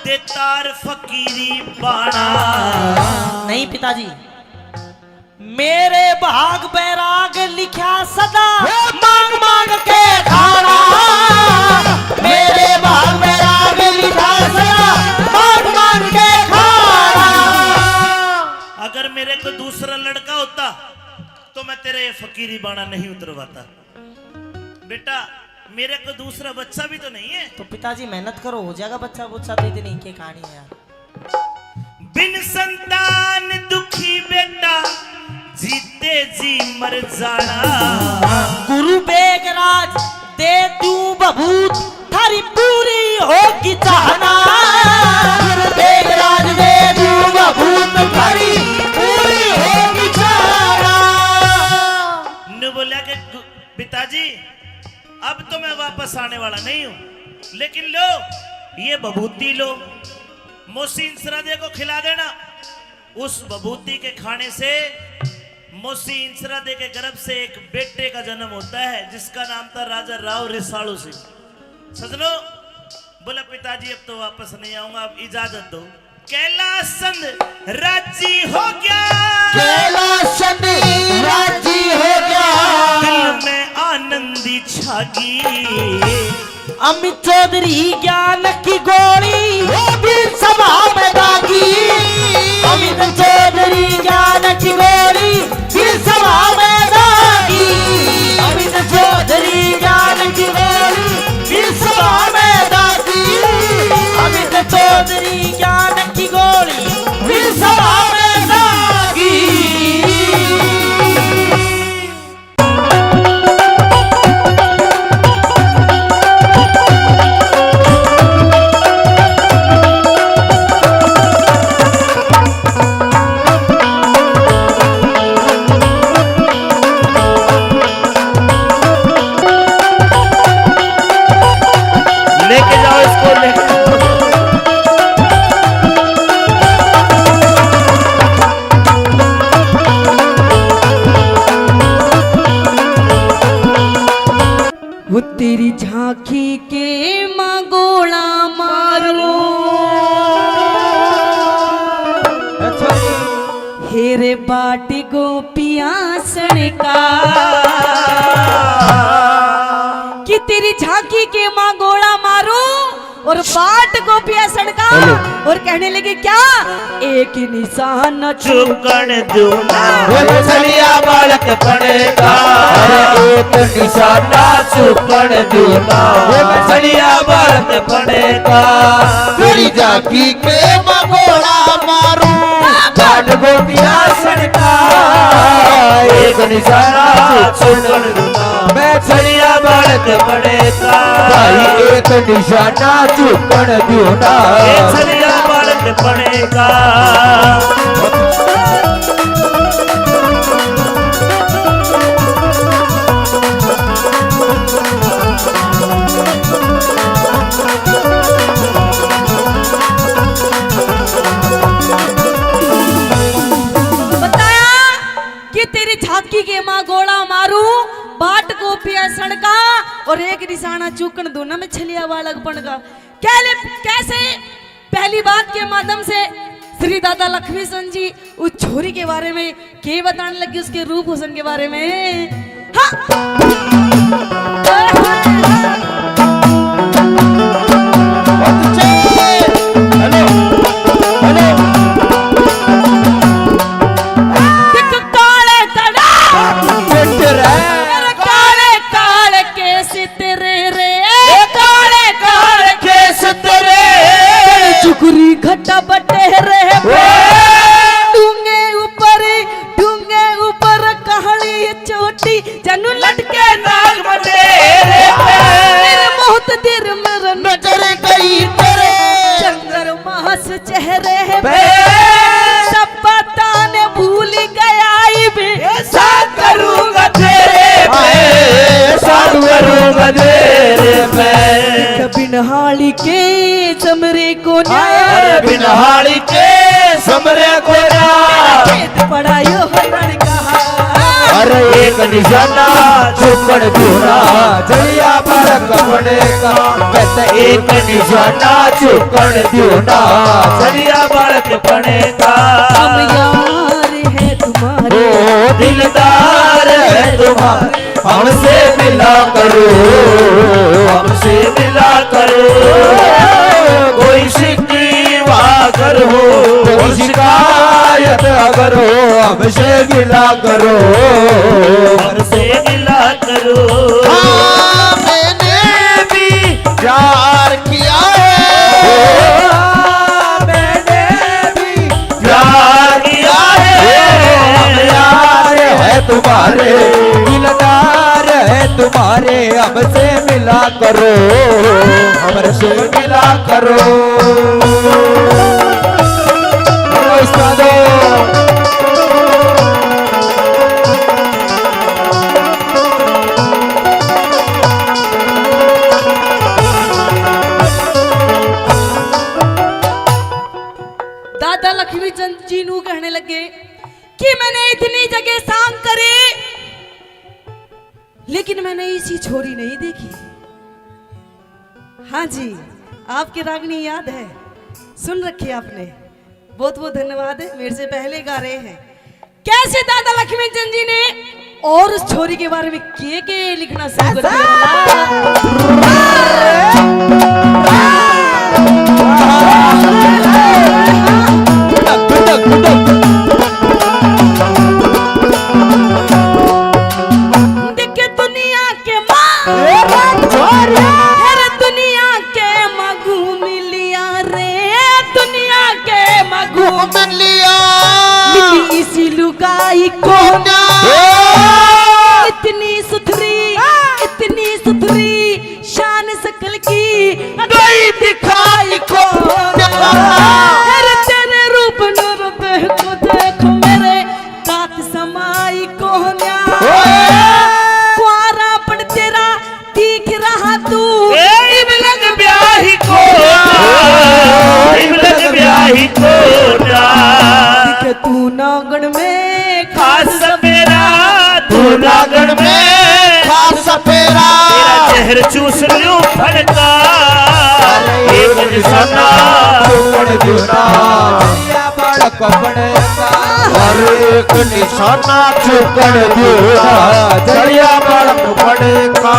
दे तार फकीरी बाणा। नहीं पिताजी, मेरे भाग बैराग लिखा सदा, मांग मांग के खाना। मेरे भाग बैराग लिखा सदा, मांग मांग के खाना। अगर मेरे को दूसरा लड़का होता तो मैं तेरे ये फकीरी बाणा नहीं उतरवाता। बेटा, मेरे को दूसरा बच्चा भी तो नहीं है। तो पिताजी मेहनत करो, हो जाएगा बच्चा बुच्चा। तो इतनी के कहानी है यार। बिन संतान दुखी बेटा, जीते जी मर जाना। गुरु बेगराज दे दूं बभूत, थारी पूरी होगी चाहना। गुरु बेगराज दे दूं बभूत, थारी पूरी होगी चाहना। न्यू बोला कि गु-, पिताजी, अब तो मैं वापस आने वाला नहीं हूं, लेकिन लो, ये भभूति लो, मौसी इंसरादे को खिला देना। उस भभूति के खाने से मौसी इंसरादे के गर्भ से एक बेटे का जन्म होता है, जिसका नाम था राजा राव रिसालू सिंह। सजनो, बोला, पिताजी, अब तो वापस नहीं आऊंगा, अब इजाजत दो। कैलाश चंद राजी हो गया, कैलाश चंद राजी हो गया। दिल में आनंदी छागी। अमित चौधरी ज्ञान की गोली, वो भी सभा में दागी। अमित चौधरी ज्ञान की गोली, फिर सभा में दागी। अमित चौधरी ज्ञान की गोली, फिर सभा में दागी। अमित चौधरी ज्ञान की गोली, फिर सभा में दागी। लेके जाओ इसको, लेके जाओ। वो तेरी झांकी के माँ गोला मारो। अच्छा। हेरे बाट गोपियां सणका। कि तेरी झांकी के माँ गोला मारो और बाट गोपियां सणका। हेलो। और कहने लगे क्या? एक निशान चूकण दूना। वो छलिया बालक पड़ेगा। अरे एक निशाना चूकण दूना। वो छलिया बालक पड़ेगा। तेरी झांकी के माँ गोला मारूं, बाट गोपियां सणका। एक निशाना चूकण दूना। मैं छलिया बालक पड़ेगा। भाई एक निशाना चूकण दूना। ये छलिया बालक पड़ेगा। बताया कि तेरी झांकी के माँ गोला मारू, बाट गोपियां सणका और एक निशाना चूकण दूना। मैं छलिया बालक पड़ेगा। क्या ले, कैसे? पहली बात के माध्यम से श्री दादा लक्ष्मी चंद जी उस छोरी के बारे में के बताने लगे, उसके रूप हुसन के बारे में। हाँ। Hello, hello. एक काले तड़ा। काले, काले केस तेरे रे, ए काले, काले केस तेरे। चुकरी घटा बटेरे पे। ढूंगे ऊपर, ढूंगे ऊपर काली चोटी, जनु लटके नाग बटेरे पे। मेरे मौत दिर मेरे नजर गई तेरे। चंद्रमा से चेहरे पे। सब पता ने भूल गया इब। ऐसा करूंगा तेरे पे, ऐसा करूंगा तेरे पे। बिनहाली के जम को न्याय। अरे बिन हाली के समरे को ना। खेत पड़ा यो हरण कहा। अरे एक निशाना चुकण दूना, जलिया बालक पड़े का। बस एक निशाना चुकण दूना, जलिया बालक पड़े का। हम यार हैं तुम्हारे। ओ दिलदार है तुम्हारे। हमसे मिला करो, हमसे मिला करो, कोई शिकवा अगर हो, कोई शिकायत अगर हो, हमसे मिला करो, हमसे मिला करो। हाँ, मैंने भी प्यार किया है। हाँ, मैंने भी प्यार किया है। हम यार है तुम्हारे, दिलदार है तुम्हारे, हमसे मिला करो, हमसे मिला करो। उस्तादों। दादा लक्ष्मी चंद जी नू कहने लगे कि मैंने इतनी जगह सांग करे, लेकिन मैंने ऐसी छोरी नहीं देखी। हाँ जी, आपके रागनी याद है, सुन रखी आपने। बहुत बहुत धन्यवाद है, मेरे से पहले गा रहे हैं। कैसे दादा लक्ष्मी चंद जी ने और उस छोरी के बारे में के के लिखना शुरू कर दिया? देखे दुनिया के माँ, ए रे छोरी। फिर दुनिया के माँ घूम लिया रे, दुनिया के माँ घूम लिया। मिली इसी लुगाई को ना। ए। इतनी सुथरी, इतनी सुथरी, शान शकल की गई दिखाई को ना। अरे तेरे रूप नूर पे को देखो मेरे कात समाई को ना। ओए। कुआरा पड़ तेरा दिख रहा तू। ए, इब लग ब्याही को ना, इब लग ब्याही को ना। दिखे तू नागण में खास सपेरा, तू नागण में खास सपेरा। तेरा जहर चूस लूं फड़का, एक निशाना चुकण दूना। बालक बने का। हर एक निशाना चुकण दूना, जलिया बालक बने का।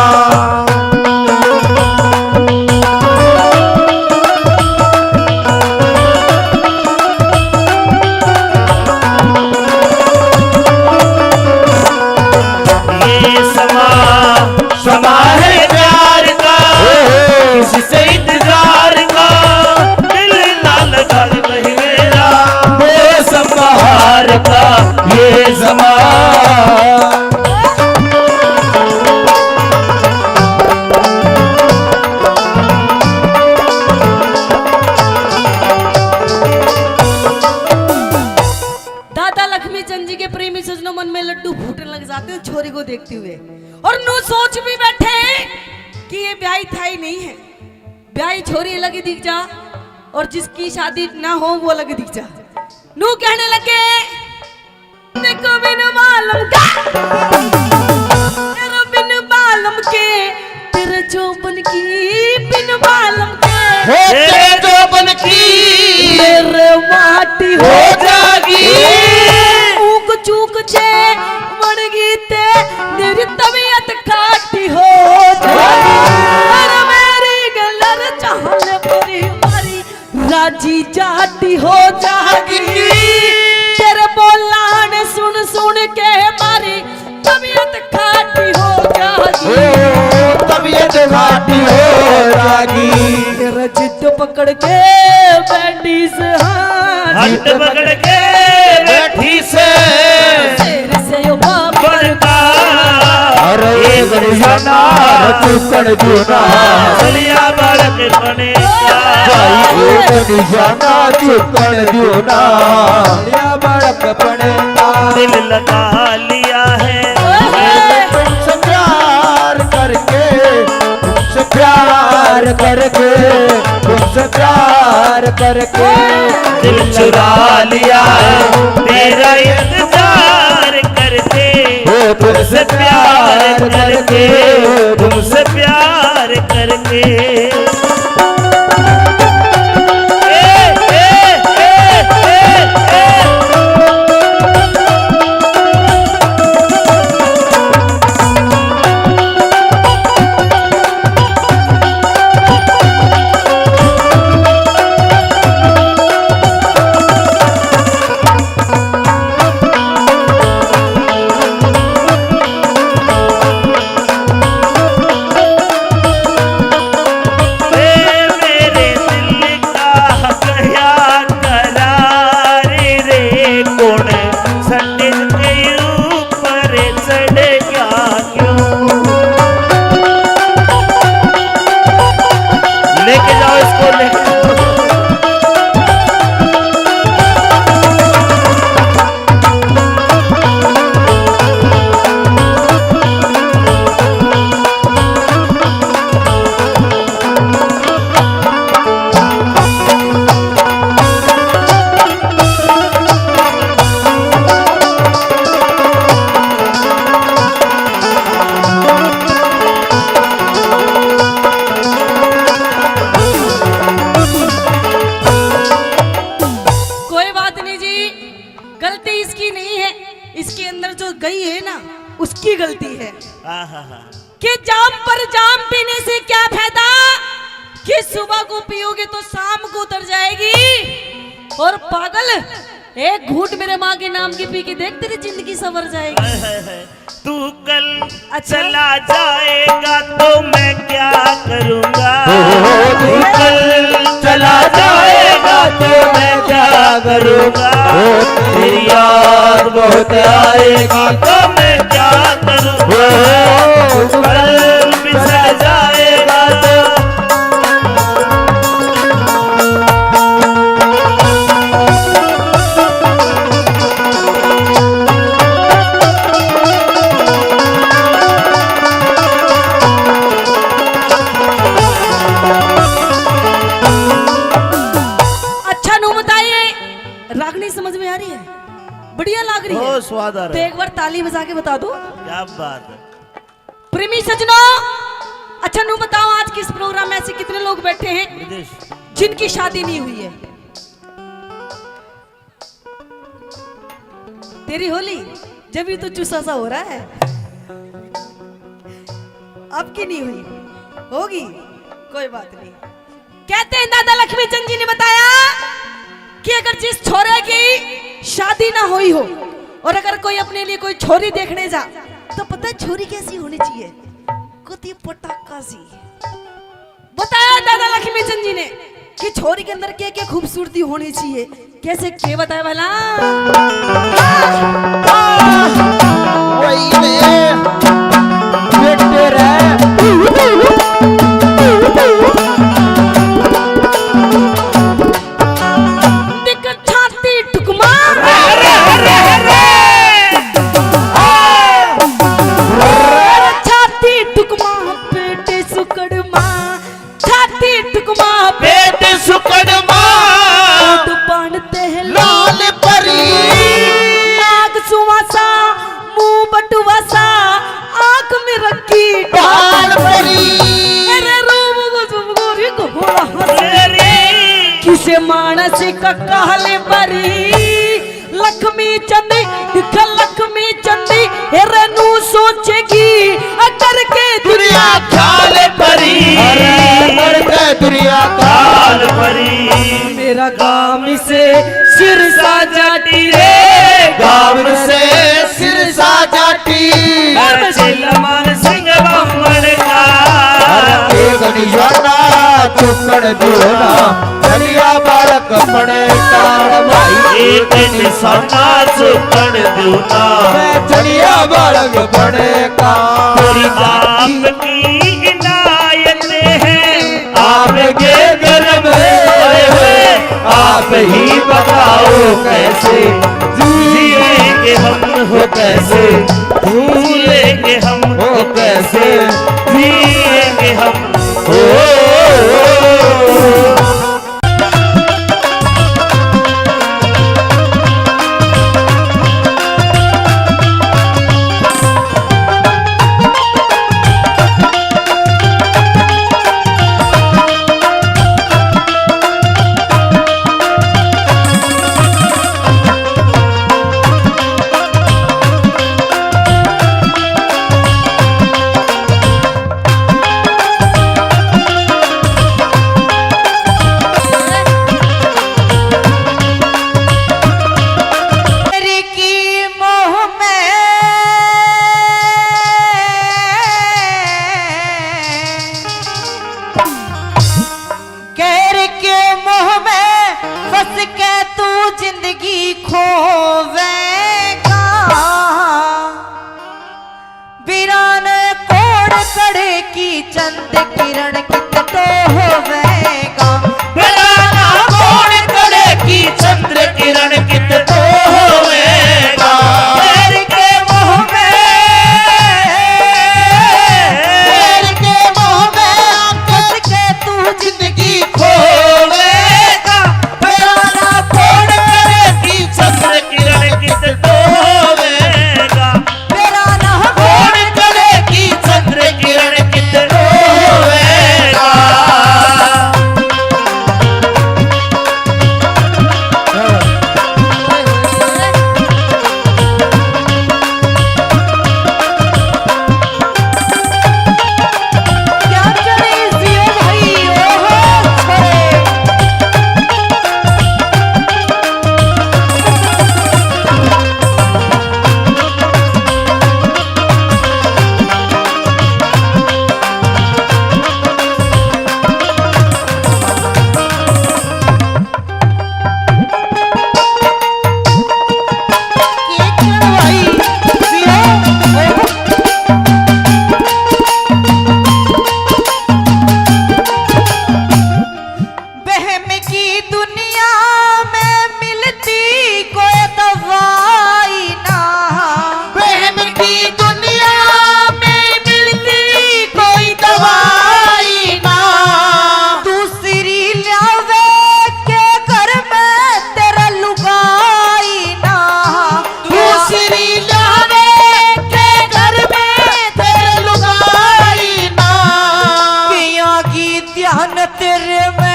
ये समा, समा है प्यार का, किसी से इंतजार का, दिल ना लगा नहीं मेरा, मौसम बहार का ये समा। दादा लक्ष्मी चंद जी के प्रेमी सजनों, मन में लड्डू फूटने लग जाते हो छोरी को देखते हुए। और नू सोच भी बैठे कि ये ब्याही थाई नहीं है, ब्याही छोरी अलग ही दिख जा और जिसकी शादी ना हो वो अलग ही दिख जा। नू कहने लगे, देखो बिन मालूम का, तेरा बिन मालूम के, तेरे जोबन की बिन मालूम के। हो तेरे जोबन की मेरे माटी हो जागी। ऊक चूक जे बन गई ते मेरी तबीयत खाटी हो जागी। अरे मेरी गलर चाहने परी मारी राजी जाटी हो जागी। तेरे बोलान सुन सुन के मारी तबीयत खाटी हो जागी। ओ, तबीयत खाटी हो जागी। तेरा जिद पकड़ के बैठी से, हाँ, जिद पकड़ के बैठी से। शेर से यो बाबर का। अरे एक निशाना चुकण दूना। बलिया बालक बने का। भाई एक निशाना चुकण दूना। बलिया बालक बने का। दिल लगा लिया है। मैंने तुमसे प्यार करके, तुमसे प्यार करके तुमसे प्यार करके दिल चुरा लिया है, तेरा इंतजार करके, वो तुमसे प्यार करके, तुमसे प्यार करके। ए, ए, ए, ए, ए। ए मेरे दिल का गया करार रे, कौन सटन के ऊपर चढ़ गया क्यों? लेके जाओ इसको, लेके जाओ। कोई बात नहीं जी, गलती इसकी नहीं है, इसके अंदर जो गई है ना, उसकी गलती है। आहा हा। कि जाम पर जाम पीने से क्या फायदा, कि सुबह को पियोगे तो शाम को उतर जाएगी। और पागल, एक घूंट मेरे माँ के नाम की पी के देख, तेरी जिंदगी संवर जाएगी। हाय, हाय, हाय। तू कल अच्छा। चला जाएगा तो मैं क्या करूँगा? हो, हो, हो, तू कल चला जाएगा तो मैं क्या करूँगा? हो, तेरी याद बहुत आएगी तो मैं क्या करूँगा? हो, तू कल बिछड़ जाएगा तो अच्छा, नू बताइए, रागनी समझ में आ रही है? बढ़िया लाग रही है। बहुत स्वाद आ रहा तो है। एक बार ताली बजा के बता दो। क्या बात है। प्रेमी सजनों, अच्छा, नू बताओ, आज किस प्रोग्राम में ऐसे कितने लोग बैठे हैं विदेश। जिनकी शादी नहीं हुई है? तेरी होली, जब ये तो चूसा सा हो रहा है। आपकी नहीं हुई, होगी, कोई बात नहीं। कहते हैं, दादा लक्ष्मी चंद जी ने बताया कि अगर जिस छोरे की शादी ना हुई हो और अगर कोई अपने लिए कोई छोरी देखने जा, तो पता है छोरी कैसी होनी चाहिए? कुत्ती पटाखा सी। बताया दादा लक्ष्मी चंद जी ने कि छोरी के अंदर क्या क्या खूबसूरती होनी चाहिए, कैसे, के बताया भला? वही में बेटे रे। देख छाती टुकमा। अरे, अरे, अरे, अरे। अरे छाती टुकमा, पेट सुकड़मा। छाती टुकमा, पेट सुकड़मा। ओठ पान ते लाल परी। नाक सुवासा, मुंह बटुवासा, आंख में रखी ढाल परी। अरे रूप कुसुम गोरी घोड़ा हंसे रे। किसे मानस का काल परी। लक्ष्मी चंद, दिख लक्ष्मी चंद, हेरे नू सोचेगी, अ करके दुनिया ख्याल परी। अरे करके दुनिया ख्याल परी। मेरा गाम से सिरसा जाटी रे, गाम से सिरसा जाटी। अरे चिल्लमान सिंह बामण का। अरे एक निशाना चुकन दियो ना, झड़िया बालक बने का भाई। एक निशाना चुकन दियो ना, मैं झड़िया बालक बने का। तेरी जान की इनायत है, आपके करम है, आप ही बताओ कैसे जिएंगे हम, हो कैसे भूलेंगे हम, हो कैसे जिएंगे हम, हो। होवेगा। बिरान कोण कड़े की चंद किरण कित तो होवेगा। बिरान कोण कड़े की चंद्र किरण कित तो होवेगा। पैर के मोह में, पैर के मोह में आकस के तू जिंदगी खोवेगा। बिरान कोण कड़े की चंद्र किरण कित तो होवेगा। तेरा ना कोण कड़े की चंद्र किरण कित होवेगा। क्या करे जियो भाई, ओहो, छोरे। बहम की दुनिया में मिलती कोई दवाई ना। बहम की दुनिया में मिलती कोई दवाई ना। दूसरी ल्यावे के घर में तेरा लुगाई ना। दूसरी ल्यावे के घर में तेरा लुगाई ना। पिया की ध्यान तेरे में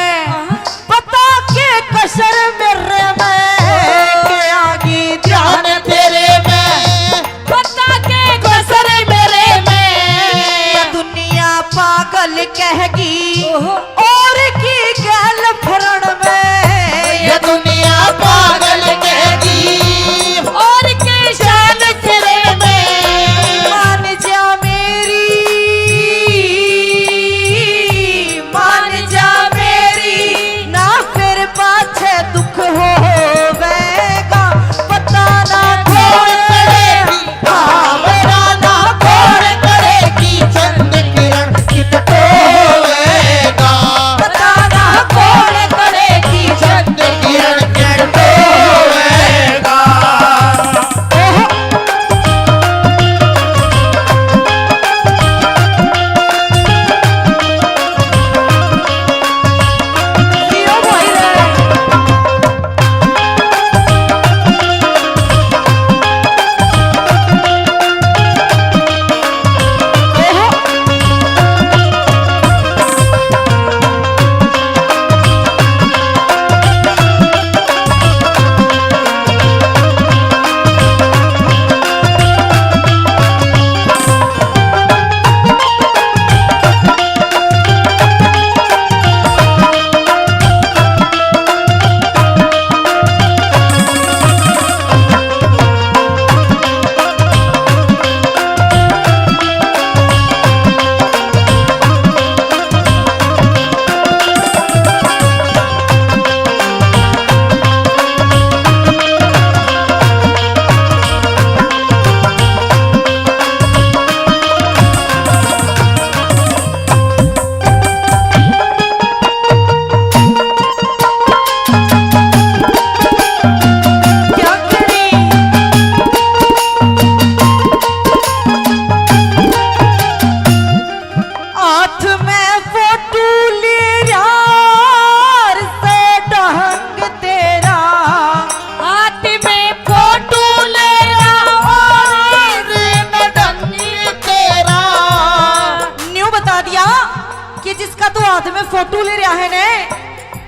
पता के कसर मेरे में, के आगी ध्यान तेरे में, पता के कसर मेरे में। ये दुनिया पागल कहेगी, ओहो। और की गैल फरण में। ये दुनिया पागल कहेगी, और के शान फिरण में। मान जा मेरी, मान जा मेरी, ना फिर पाछे दुख होवेगा। पता ना कोण कड़े की, हाँ, मेरा ना कोण कड़े की चंद किरण कित होवेगा। पता ना कोण कड़े की चंद किरण कित होवेगा। ओहो। हाथ में फोटो ले यार से ढंग तेरा, हाथ में फोटो ले यार से ढंग तेरा। न्यू बता दिया कि जिसका तू हाथ में फोटो ले रहा है ने,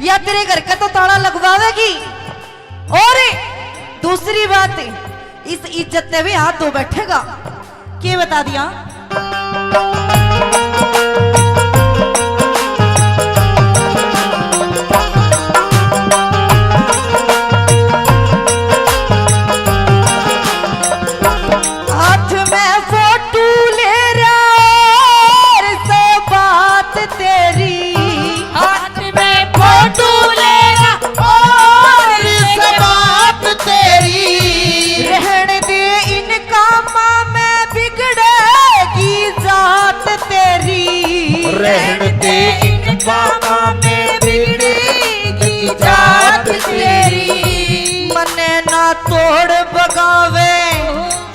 या तेरे घर का तो ताला लगवावेगी। और दूसरी बात, इस इज्जत ते भी हाथ धो बैठेगा। के बता दिया? हाथ में फोटो ले रहा और सो बात तेरी, हाथ में फोटो ले रहा और सो बात तेरी। बातां में बिगड़ेगी जात तेरी। मन्ने ना तोड़ बगावे,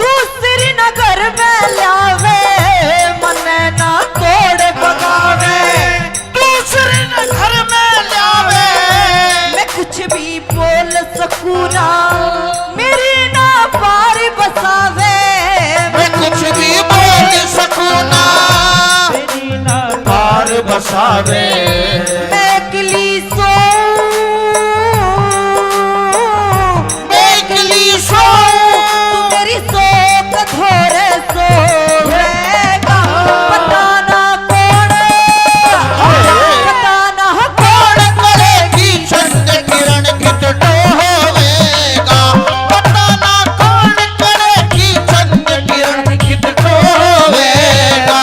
दूसरी ना घर में लावे। मन्ने ना तोड़ बगावे, दूसरी ना घर में लावे। मैं कुछ भी बोल सकूं ना, मेरी ना पार बसावे। मैं कुछ भी बोल सकूं ना, मेरी ना पार बसावे। मैं अकेली सोऊं, मैं अकेली सोऊं, तू मेरी सो कठोर सोवेगा। पता ना कौन, पता ना कौन करेगी चंद किरण कित टोवेगा। पता ना कौन करेगी चंद किरण कित टोवेगा।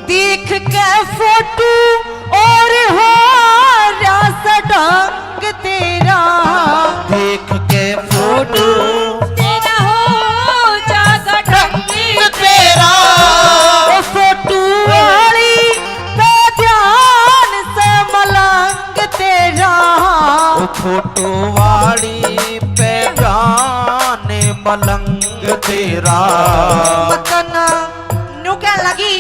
देख के फोटो और हो रहा सा ढंग तेरा, देख के फोटो तेरा हो जागा ढंग तेरा। ओ फोटो वाली पे ध्यान से मलंग तेरा, ओ फोटो वाली पे ध्यान मलंग तेरा। मत ना न्यू कहने लगी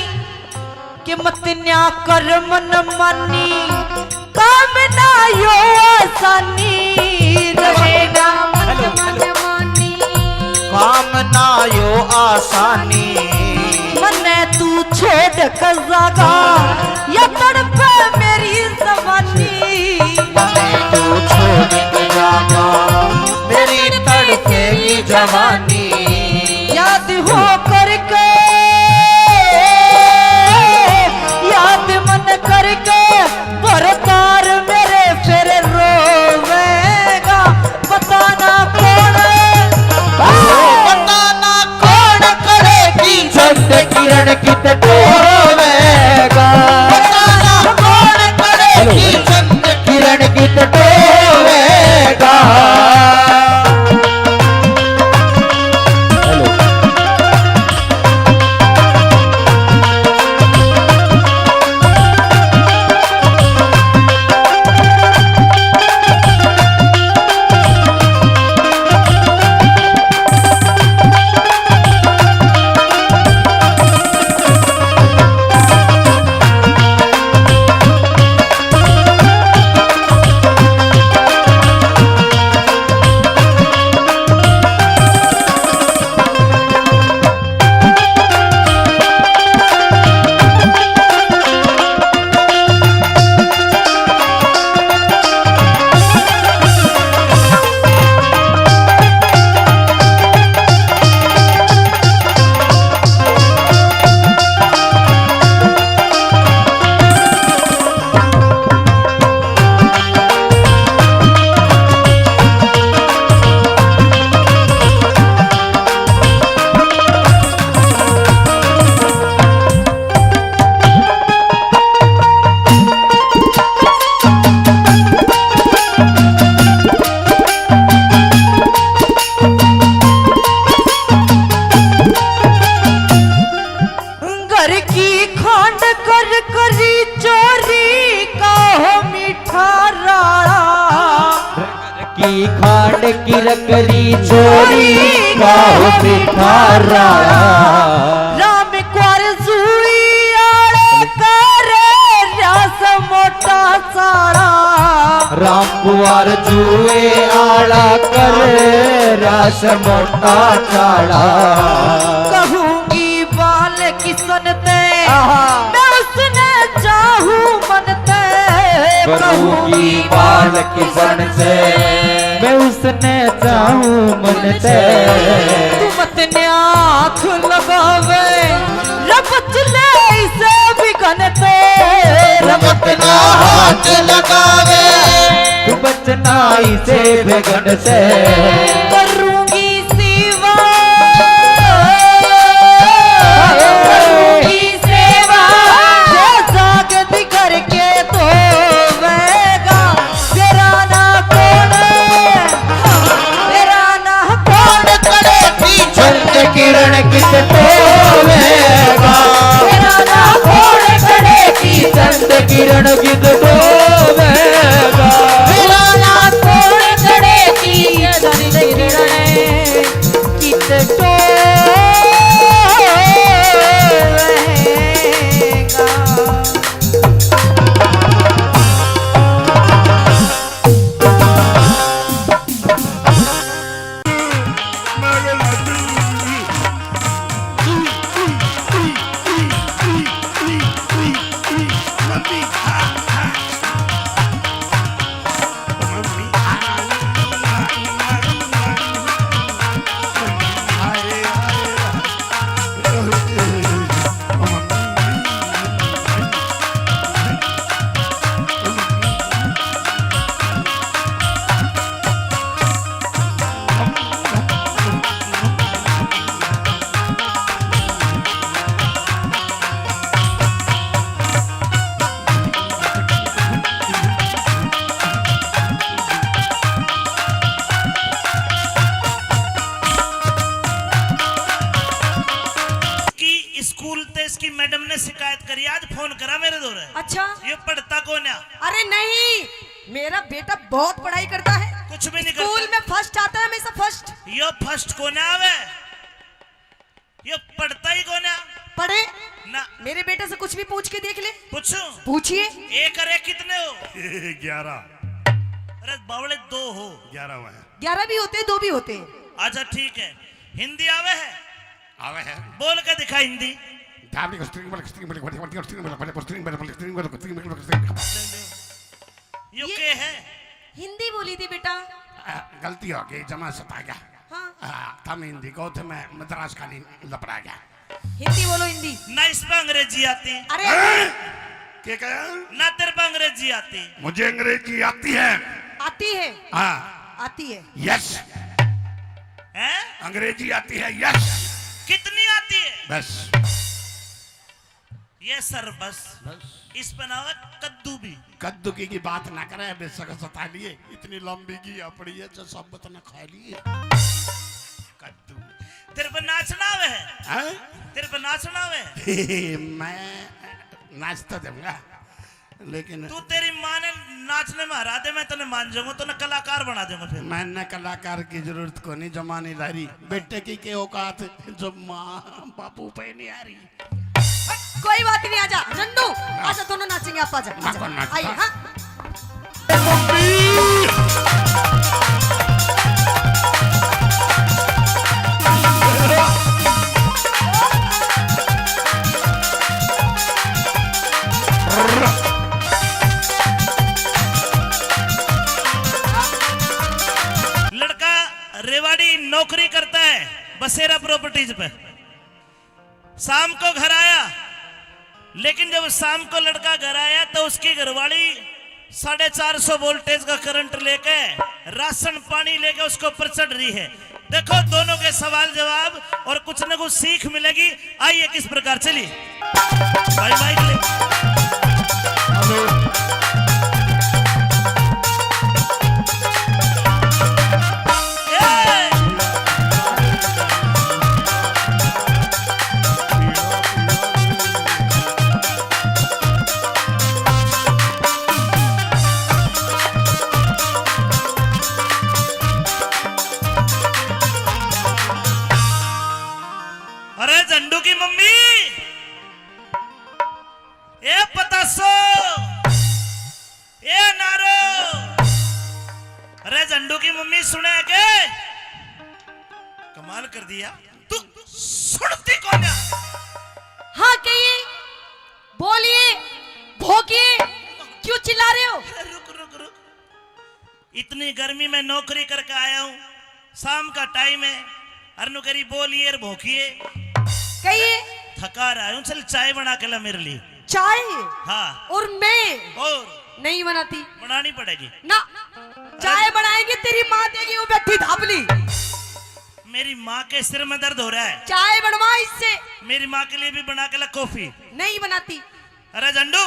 कि मत न्या कर मन मानी, काम ना यो आसानी रहेगा। मत मन मानी, काम ना यो आसानी। मन्ने तू छोड़ के जागा, या तड़पे मेरी जवानी। मन्ने तू छोड़ के जागा, मेरी तड़पेगी जवानी। याद हो करके, याद मन करके, भरतार मेरे फिर रोवेगा। पता ना कौन, पता ना कौन करेगी चंद किरण कित टोवेगा। पता ना कौन करेगी चंद किरण कित टोवेगा। खांड की रकरी छोरी का हो मीठा राया। राम कुंवर जुए आले करे रास मोटा चाला। राम कुंवर जुए आला करे रास मोटा चाला। कहूंगी बाल किसन ते, आहा। मैं उसने चाहूं मन ते। कहूंगी बाल किसन से, मैं उसने चाहूं मन से। तू मत न्याथ लगावे, रब चले इसे बिगन ते। तू मत न्याथ लगावे, तू बचना इसे बिगन से। करूंगी सेवा, करूंगी सेवा, जो जागती करके धोवेगा। तेरा ना कौन, तेरा ना कौन करे की चंद किरण कित धोवेगा। तेरा ना कौन करे की चंद किरण कित धोवेगा। तेरा ना कौन करे की चंद किरण कित टोवेगा। कि स्कूल ते इसकी मैडम ने शिकायत करी, आज फोन करा मेरे धोरे। अच्छा। ये पढ़ता कोन्या। अरे नहीं, मेरा बेटा बहुत पढ़ाई करता है। कुछ भी नहीं करता। स्कूल में फर्स्ट आता है हमेशा, फर्स्ट। यो फर्स्ट कोन्या आवे, यो पढ़ता ही कोन्या। पढ़े? ना। मेरे बेटे से कुछ भी पूछ के देख ले। पूछूं? पूछिए। एक और एक कितने हो? ग्यारह। अरे बावले, दो हो। ग्यारह हुआ है। ग्यारह भी होते हैं, दो भी होते हैं। अच्छा ठीक है, हिंदी आवे है? आवे है। बोल के दिखा हिंदी। यो ये के है? हिंदी बोली थी बेटा। आ, गलती हो गई, जमा सता गया। हाँ। आ, थम हिंदी को थे, मैं मद्रास खाली लपड़ा गया। हिंदी बोलो, हिंदी। ना इस पे अंग्रेजी आती। अरे। हैं? के कहा? ना तेरे पे अंग्रेजी आती। मुझे अंग्रेजी आती है। आती है? हाँ। आती है। यस। हैं? अंग्रेजी आती है, यस। कितनी आती है? बस। ये सर बस। बस। इस पे ना हो कद्दू भी। कद्दू की, की बात ना करे, बेशक सता लिए, इतनी लंबी की अपनी है जो सब ने खा लिए। कद्दू। तेरे पे नाचना आवे है? हैं? तेरे पे नाचना आवे है? मैं नाच तो दूंगा, लेकिन तू, तेरी माँ ने नाचने में हरा दे, मैं तने मान जाऊंगा, तने कलाकार बना दूंगा फिर। मैंने कलाकार की जरूरत को नहीं, जमा नहीं ला रही। बेटे की के औकात जो माँ बापू पे नहीं आ रही। कोई बात नहीं, आजा झंडू, आजा, दोनों नाचेंगे, आप आजा, आजा। कौन नाचता? आइए, हाँ। लड़का रेवाड़ी नौकरी करता है बसेरा प्रॉपर्टीज पे। शाम को घर आया, लेकिन जब शाम को लड़का घर आया तो उसकी घरवाली साढ़े चार सौ वोल्टेज का करंट लेके राशन पानी लेके उसके ऊपर चढ़ रही है। देखो दोनों के सवाल जवाब और कुछ न कुछ सीख मिलेगी। आइए किस प्रकार, चलिए भाई माइक ले। अरे झंडू की मम्मी सुने के? कमाल कर दिया, तू सुनती कौन है? हाँ कहिए, बोलिए, भोंकिए, क्यों चिल्ला रहे हो? अरे रुक रुक रुक, इतनी गर्मी में नौकरी करके आया हूँ, शाम का टाइम है, अर नु करी बोलिए और भोंकिए। कहिए। थका रहा हूँ, चल चाय बना के ला मेरे लिए। चाय? हाँ। और मैं और? नहीं बनाती। बनानी पड़ेगी। ना, चाय बनाएगी तेरी माँ देगी वो बैठी धापली। मेरी माँ के सिर में दर्द हो रहा है। चाय बनवा इससे। मेरी माँ के लिए भी बना के ला कॉफी। नहीं बनाती। अरे झंडू,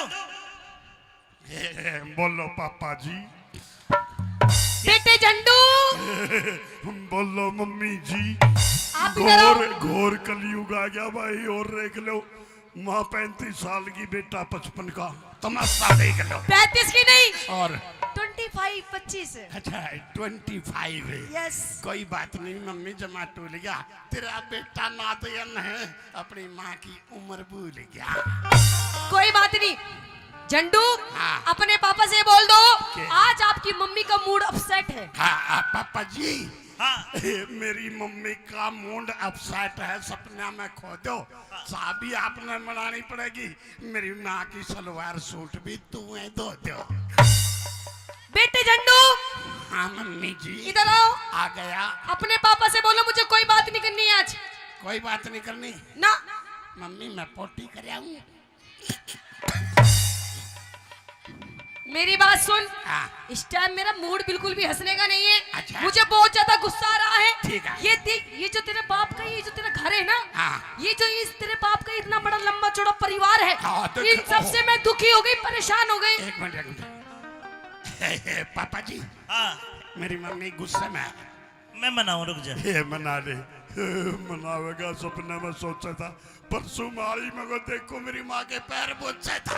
बोलो पापा जी। बेटे झंडू। बोलो मम्मी जी। आप इधर आओ। घोर, घोर कलयुग आ गया भाई, और देख लो, माँ पैंतीस साल की, बेटा पचपन का, तमाशा देख लो। पैंतीस की नहीं। और? ट्वेंटी फ़ाइव, पच्चीस। अच्छा, ट्वेंटी फ़ाइव है। यस। कोई बात नहीं मम्मी, जमा टूल गया, तेरा बेटा नादयन है, अपनी माँ की उम्र भूल गया। कोई बात नहीं झंडू, हाँ। अपने पापा से बोल दो, के? आज आपकी मम्मी का मूड अपसेट है। हाँ, आ, पापा जी, हाँ। मेरी मम्मी का मूड अपसेट है, सपना में खो दो, हाँ। चाबी आपने मनानी पड़ेगी, मेरी माँ की सलवार सूट भी तू ही धो दो। बेटे झंडू, हाँ मम्मी जी। इधर आओ। आ गया। अपने पापा से बोलो मुझे कोई बात नहीं करनी है आज। कोई बात नहीं करनी? ना। मम्मी मैं पोटी कर आऊं। मेरी बात सुन। हाँ। इस टाइम मेरा मूड बिल्कुल भी हंसने का नहीं है। अच्छा। मुझे बहुत ज्यादा गुस्सा आ रहा है। ठीक है। ये देख, ये जो तेरे बाप का, ये जो तेरा घर है ना, हाँ। ये जो इस तेरे बाप का इतना बड़ा लंबा चौड़ा परिवार है, हाँ, तो इन सबसे मैं दुखी हो गई, परेशान हो गई। एक मिनट, एक मिनट। पापा जी, हाँ। मेरी मम्मी गुस्से में है। मैं मनाऊं, रुक जा। ये मना ले। मनावेगा, सपने में सोचा था, परसों मारी मगर देखो मेरी माँ के पैर पोछे था।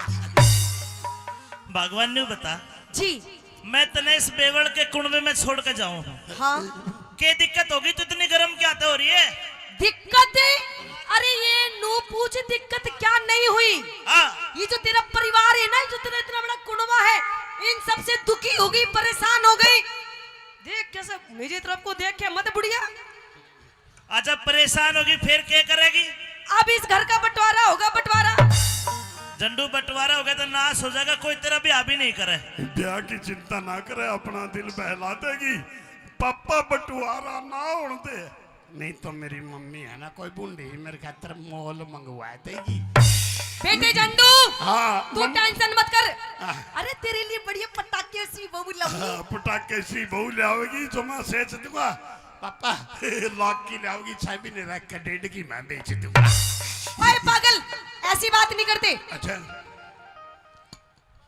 भगवान ने बता। जी। मैं तने इस बेवड़ के कुणबे में छोड़ के जाऊं हूँ। हाँ। के दिक्कत होगी, तू इतनी गर्म क्या तो हो रही है? दिक्कत? अरे ये नू पूछ दिक्कत क्या नहीं हुई? हाँ। ये जो तेरा परिवार है ना, जो तेरा इतना बड़ा कुणबा है, इन सबसे दुखी हो गई, परेशान हो गई। देख कैसे मेरी तरफ को देख के मत बुढ़िया। अच्छा परेशान होगी फिर क्या करेगी? अब इस घर का बंटवारा होगा, बंटवारा। झंडू बंटवारा होगा तो नाश हो जाएगा, कोई तेरा ब्याह भी नहीं करे। ब्याह की चिंता ना करे, अपना दिल बहला देगी। पापा बंटवारा ना होने दे। नहीं तो मेरी मम्मी है ना, कोई बूढ़ी मेरे खातर मॉल मंगवा देगी। बेटे झंडू, हाँ, तू मम- टेंशन मत कर। हाँ। अरे तेरे लिए बढ़िया पटाखे सी बहू लाऊंगी। हाँ, पटाखे सी बहू लाओगी जो मैं सेच दूंगा। पापा, लाख की लाओगी, छह महीने रख के डेढ़ की मैं बेच दूंगा। ओए पागल, ऐसी बात नहीं करते। अच्छा।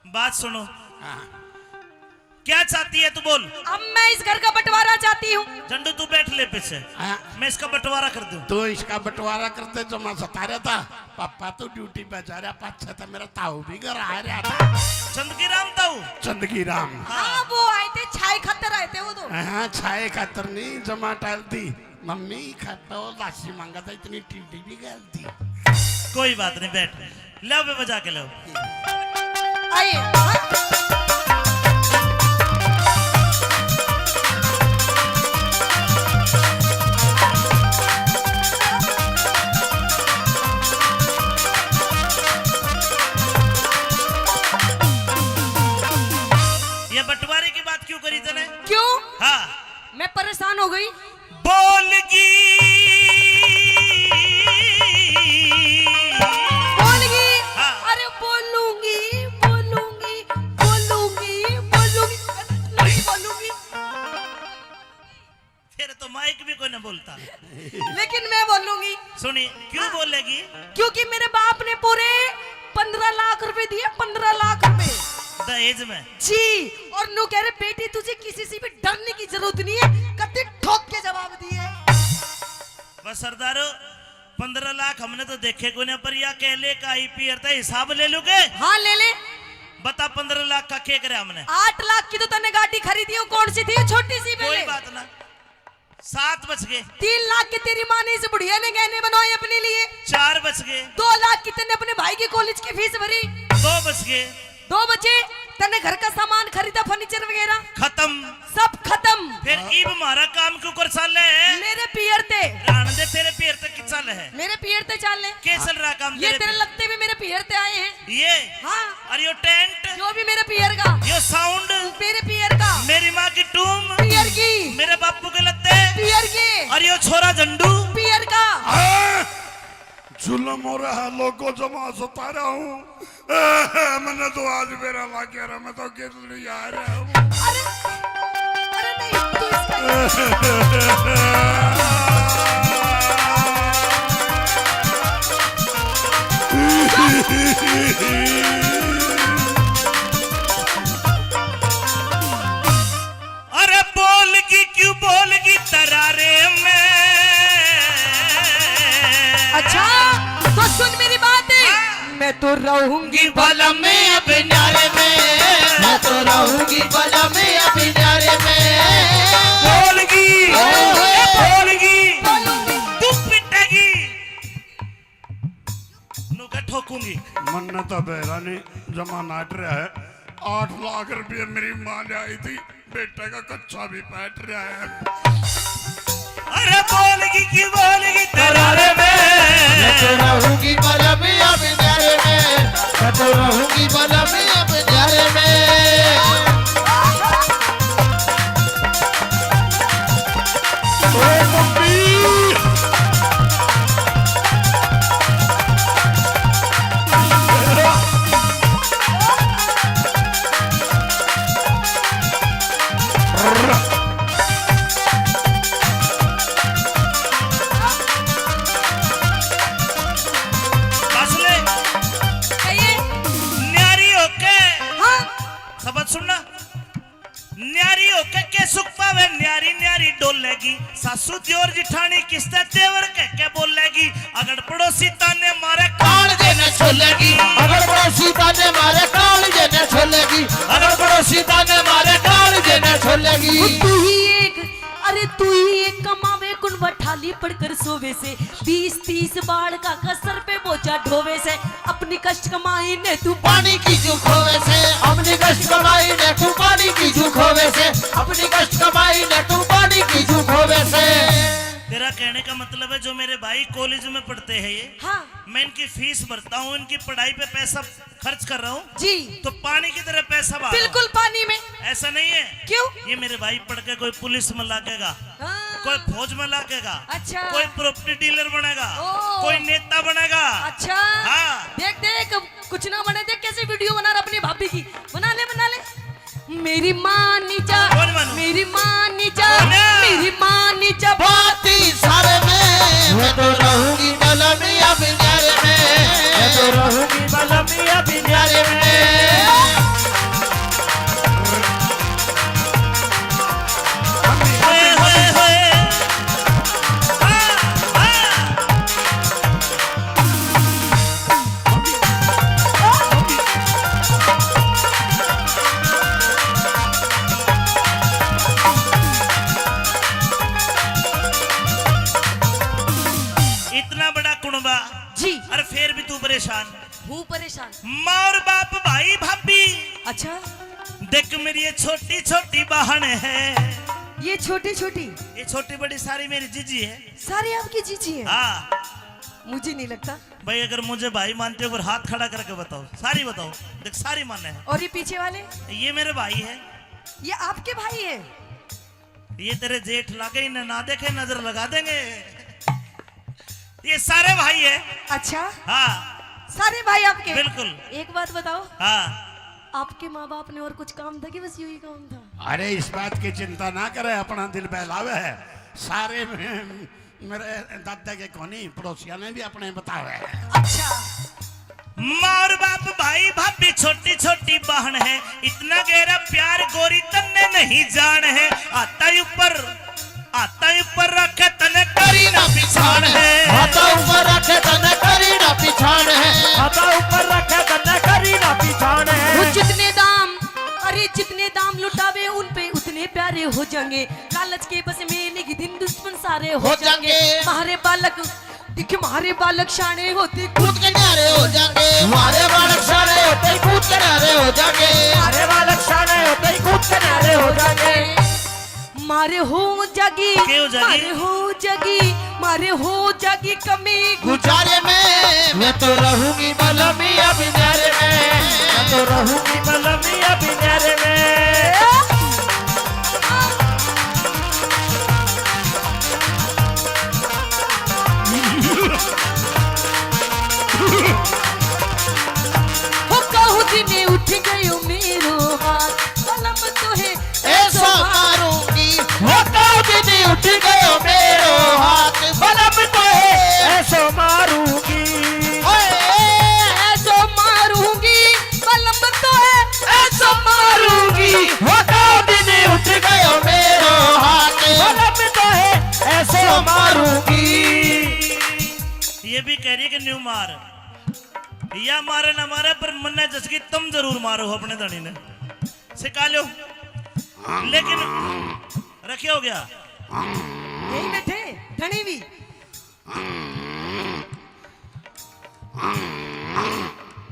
बात सुनो। हाँ। क्या चाहती है तू बोल। अब मैं इस घर का बंटवारा चाहती हूँ। झंडू तू बैठ ले पीछे। हाँ। मैं इसका बंटवारा कर दूँ। तू इसका बंटवारा करते जो मैं सता रहा था। पापा तू ड्यूटी पे जा रहा, पाछे तो मेरा ताऊ भी घर आ रहा था। चंदगी राम ताऊ। चंदगी राम। हाँ, वो आए थे, छाए खातर आए थे वो तो। हाँ, छाए खातर नहीं, जमा टाल दी। मम्मी खातो लासी मांगा था, इतनी टीडी भी गल दी। कोई बात नहीं, बैठ। ले बे, बजा के ले। आइए। ये बंटवारे की बात क्यों करी तने? क्यों? हाँ। मैं परेशान हो गई। बोलगी। बोलगी। हाँ। अरे बोलूंगी, बोलूंगी, बोलूंगी, बोलूंगी, नहीं बोलूंगी। तेरे तो माइक भी कोई ना बोलता। लेकिन मैं बोलूंगी। सुनी, क्यों हाँ। बोलेगी? क्योंकि मेरे बाप ने पूरे पन्द्रह लाख रुपए दिए, पन्द्रह लाख रुपए। दहेज में? जी, और नू कह रहे, "बेटी, तुझे किसी से भी डरने की जरूरत नहीं है।" कत्ती ठोक के जवाब दिए। बस सरदारो, पन्द्रह लाख हमने तो देखे कोने, पर या कह ले का आई पी आर ते हिसाब ले लूं के? हाँ, ले ले। बता, पन्द्रह लाख का के करे हमने? आठ लाख की तो तन्ने गाड़ी खरीदी हो, कौन सी थी? छोटी सी कोई पहले। बात ना। सात बच गए। तीन लाख की तेरी माँ ने इस बुढ़िया ने गहने बनवाए अपने लिए। चार बच गए। दो लाख की तन्ने अपने भाई की कॉलेज की फीस भरी। दो बच गए। दो बजे तने घर का सामान खरीदा, फर्नीचर वगैरह? खत्म। सब खत्म। फिर ईब म्हारा काम क्यों कर चाले है? मेरे पियर ते। राण दे, तेरे पियर ते की चाले है? मेरे पियर ते चाले। के चल रहा काम ये तेरे तेरे पे? लगते भी मेरे पियर ते आए हैं। ये? हाँ। और यो टेंट? यो भी मेरे पियर का। यो साउंड? मेरे पियर का। मेरी माँ की टूम? पियर की। मेरे बापू के लत्ते? पियर के। और यो छोरा झंडू? पियर का। हाँ। जुल्म हो रहा है, लोगों, जमा सता रहा हूँ। मैंने तो आज मेरा लग गया, मैं तो गिर लिया रहा हूँ। अरे, अरे नहीं, तू इसका अरे बोलगी क्यों बोलगी तरारे में। अच्छा, तो सुन मेरी बात। हाँ। मैं तो रहूंगी बलम अब न्यारे में, मैं तो रहूंगी बलम अब न्यारे में। बोलगी, ओए, ओए। ए, बोलगी, बोलूंगी। तू पिटेगी। नुका ठोकूंगी। मन्ने तो बेरा नहीं, जमा नाट रहा है। आठ लाख रुपये मेरी माँ ले आई थी, बेटे का कच्चा भी बैठ रहा है। अरे बोलगी की बोलगी तरारे में। मैं तो रहूंगी बलम अब न्यारे में, मैं तो रहूंगी बलम अब न्यारे में। ओ मम्मी। बस ले। कहिए। न्यारी होके। हाँ। सबद सुनना। न्यारी होके के सुख पावे, न्यारी न्यारी डोलेगी। सासू दियोर जिठानी किसते देवर कह के बोलेगी। अगर पड़ोसी ताने मारे काल जे न छोलेगी। अगर पड़ोसी ताने मारे काल जे न छोलेगी। अगर पड़ोसी ताने मारे काल जे न छोलेगी। वो तू ही एक, अरे तू ही एक कमावे, कुण बठाली पड़कर सोवे से। बीस तीस बालका का सर पे बोझा ढोवे से। अपनी कष्ट कमाई ने तू पानी की जू खोवे से। अपनी कष्ट कमाई ने तू पानी की जू खोवे से। अपनी कष्ट कमाई ने तू पानी की जू खोवे से। तेरा कहने का मतलब है, जो मेरे भाई कॉलेज में पढ़ते हैं ये, हाँ। मैं इनकी फीस भरता हूँ, इनकी पढ़ाई पे पैसा खर्च कर रहा हूँ, जी। तो पानी की तरह पैसा बहा रहा हूँ। बिल्कुल पानी में। ऐसा नहीं है। क्यों? ये मेरे भाई पढ़ के कोई पुलिस में लागेगा, हाँ। कोई फौज में लागेगा, अच्छा। कोई प्रॉपर्टी डीलर बनेगा, ओ। कोई नेता बनेगा। अच्छा। हाँ। देख, देख, कुछ ना बने, देख कैसे वीडियो बना रहा अपनी भाभी की। बना ले, बना ले। मेरी माँ नी जा, कौन मानू? मेरी माँ नी जा, कौन है? मेरी माँ नी जा। बाती सारे में मैं तो रहूंगी बलमिया बिन्यारे में, मैं तो रहूंगी बलमिया बिन्यारे में। होए, होए, होए। हाँ, हाँ। इतना बड़ा कुणबा जी। और फिर भी तू परेशान। हूँ परेशान। माँ और बाप, भाई भाभी। अच्छा। देख मेरी ये छोटी छोटी बहन है। ये छोटी छोटी? ये छोटी बड़ी सारी मेरी जीजी है। सारी आपकी जीजी है? हाँ। मुझे नहीं लगता। भाई, अगर मुझे भाई मानते हो, फिर हाथ खड़ा करके बताओ, सारी बताओ। देख, सारी माने हैं। और ये पीछे वाले? ये मेरे भाई हैं। ये आपके भाई हैं? ये तेरे जेठ लागे, इन्हें ना देखे, नजर लगा देंगे। ये सारे भाई हैं। अच्छा? हाँ। सारे भाई आपके? बिल्कुल। एक बात बताओ। हाँ। आपके माँ बाप ने और कुछ काम था कि बस यही काम था? अरे, इस बात की चिंता ना करे, अपना दिल बहलावे है। सारे में मेरे दादा के कोनी, पड़ोसिया ने भी अपने बतावे। अच्छा। माँ और बाप, भाई भाभी, छोटी छोटी बहन है, इतना गहरा प्यार गोरी तन्ने नहीं जान है। आता ही ऊपर, आता ही ऊपर रखे तने करी ना पिछाण है। आता ऊपर रखे तने करी ना पिछाण है। आता ऊपर रखे तने करी ना पिछाण है। वो जितने दाम, अरे जितने दाम लुटावे उन पे उतने प्यारे हो जाएंगे। लालच के बस में निक दिन दुश्मन सारे हो हो जाएंगे। जाएंगे। म्हारे बालक, देख म्हारे बालक शाणे होते कूद के न्यारे हो जाएंगे। म्हारे बालक शाणे होते कूद के न्यारे हो अरे बालक शाणे होते ही कूद के न्यारे हो जाएंगे। मारे हो जागी, के हो जागी? मारे हो जागी, मारे हो जागी कमी गुजारे में। मैं तो रहूंगी बलमिया बिनारे में, मैं तो रहूंगी बलमिया बिनारे में। हो कहूँ दिन उठ गयो मेरो हाथ, बलम तो है ऐसो मारूंगी। हो कहूँ दिन उठ गयो मेरो हाथ, बलम तो है ऐसो मारूंगी। ओए, ऐसो मारूंगी, बलम तो है ऐसो मारूंगी। हो कहूँ दिन उठ गयो मेरो हाथ, बलम तो है ऐसो मारूंगी। ये भी कह रही है कि न्यू मार, या मारे ना मारे, पर मन्ने जसकी तुम जरूर मारो अपने धनी ने, सिखा लो। लेकिन रखे हो गया। यही बैठे धनी भी।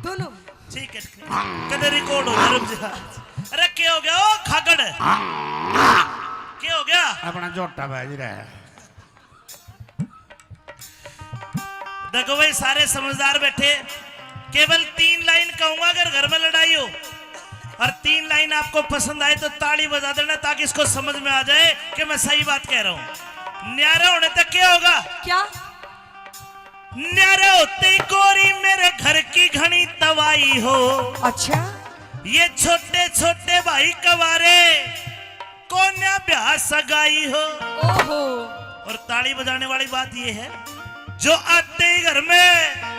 दोनों। ठीक है, कदे रिकॉर्ड हो जा, रुक जा। अरे के हो गया ओ खागड़? के हो गया? अपना झोटा बाज रहा है। देखो भाई, सारे समझदार बैठे, केवल तीन लाइन कहूंगा, अगर घर में लड़ाई हो और तीन लाइन आपको पसंद आए तो ताली बजा देना, ताकि इसको समझ में आ जाए कि मैं सही बात कह रहा हूं। न्यारे होने तक क्या होगा? क्या? न्यारे होते ही गोरी मेरे घर की घणी तबाही हो। अच्छा। ये छोटे छोटे भाई कवारे कोन्या ब्याह सगाई हो। ओहो। और ताली बजाने वाली बात ये है, जो आते ही घर में,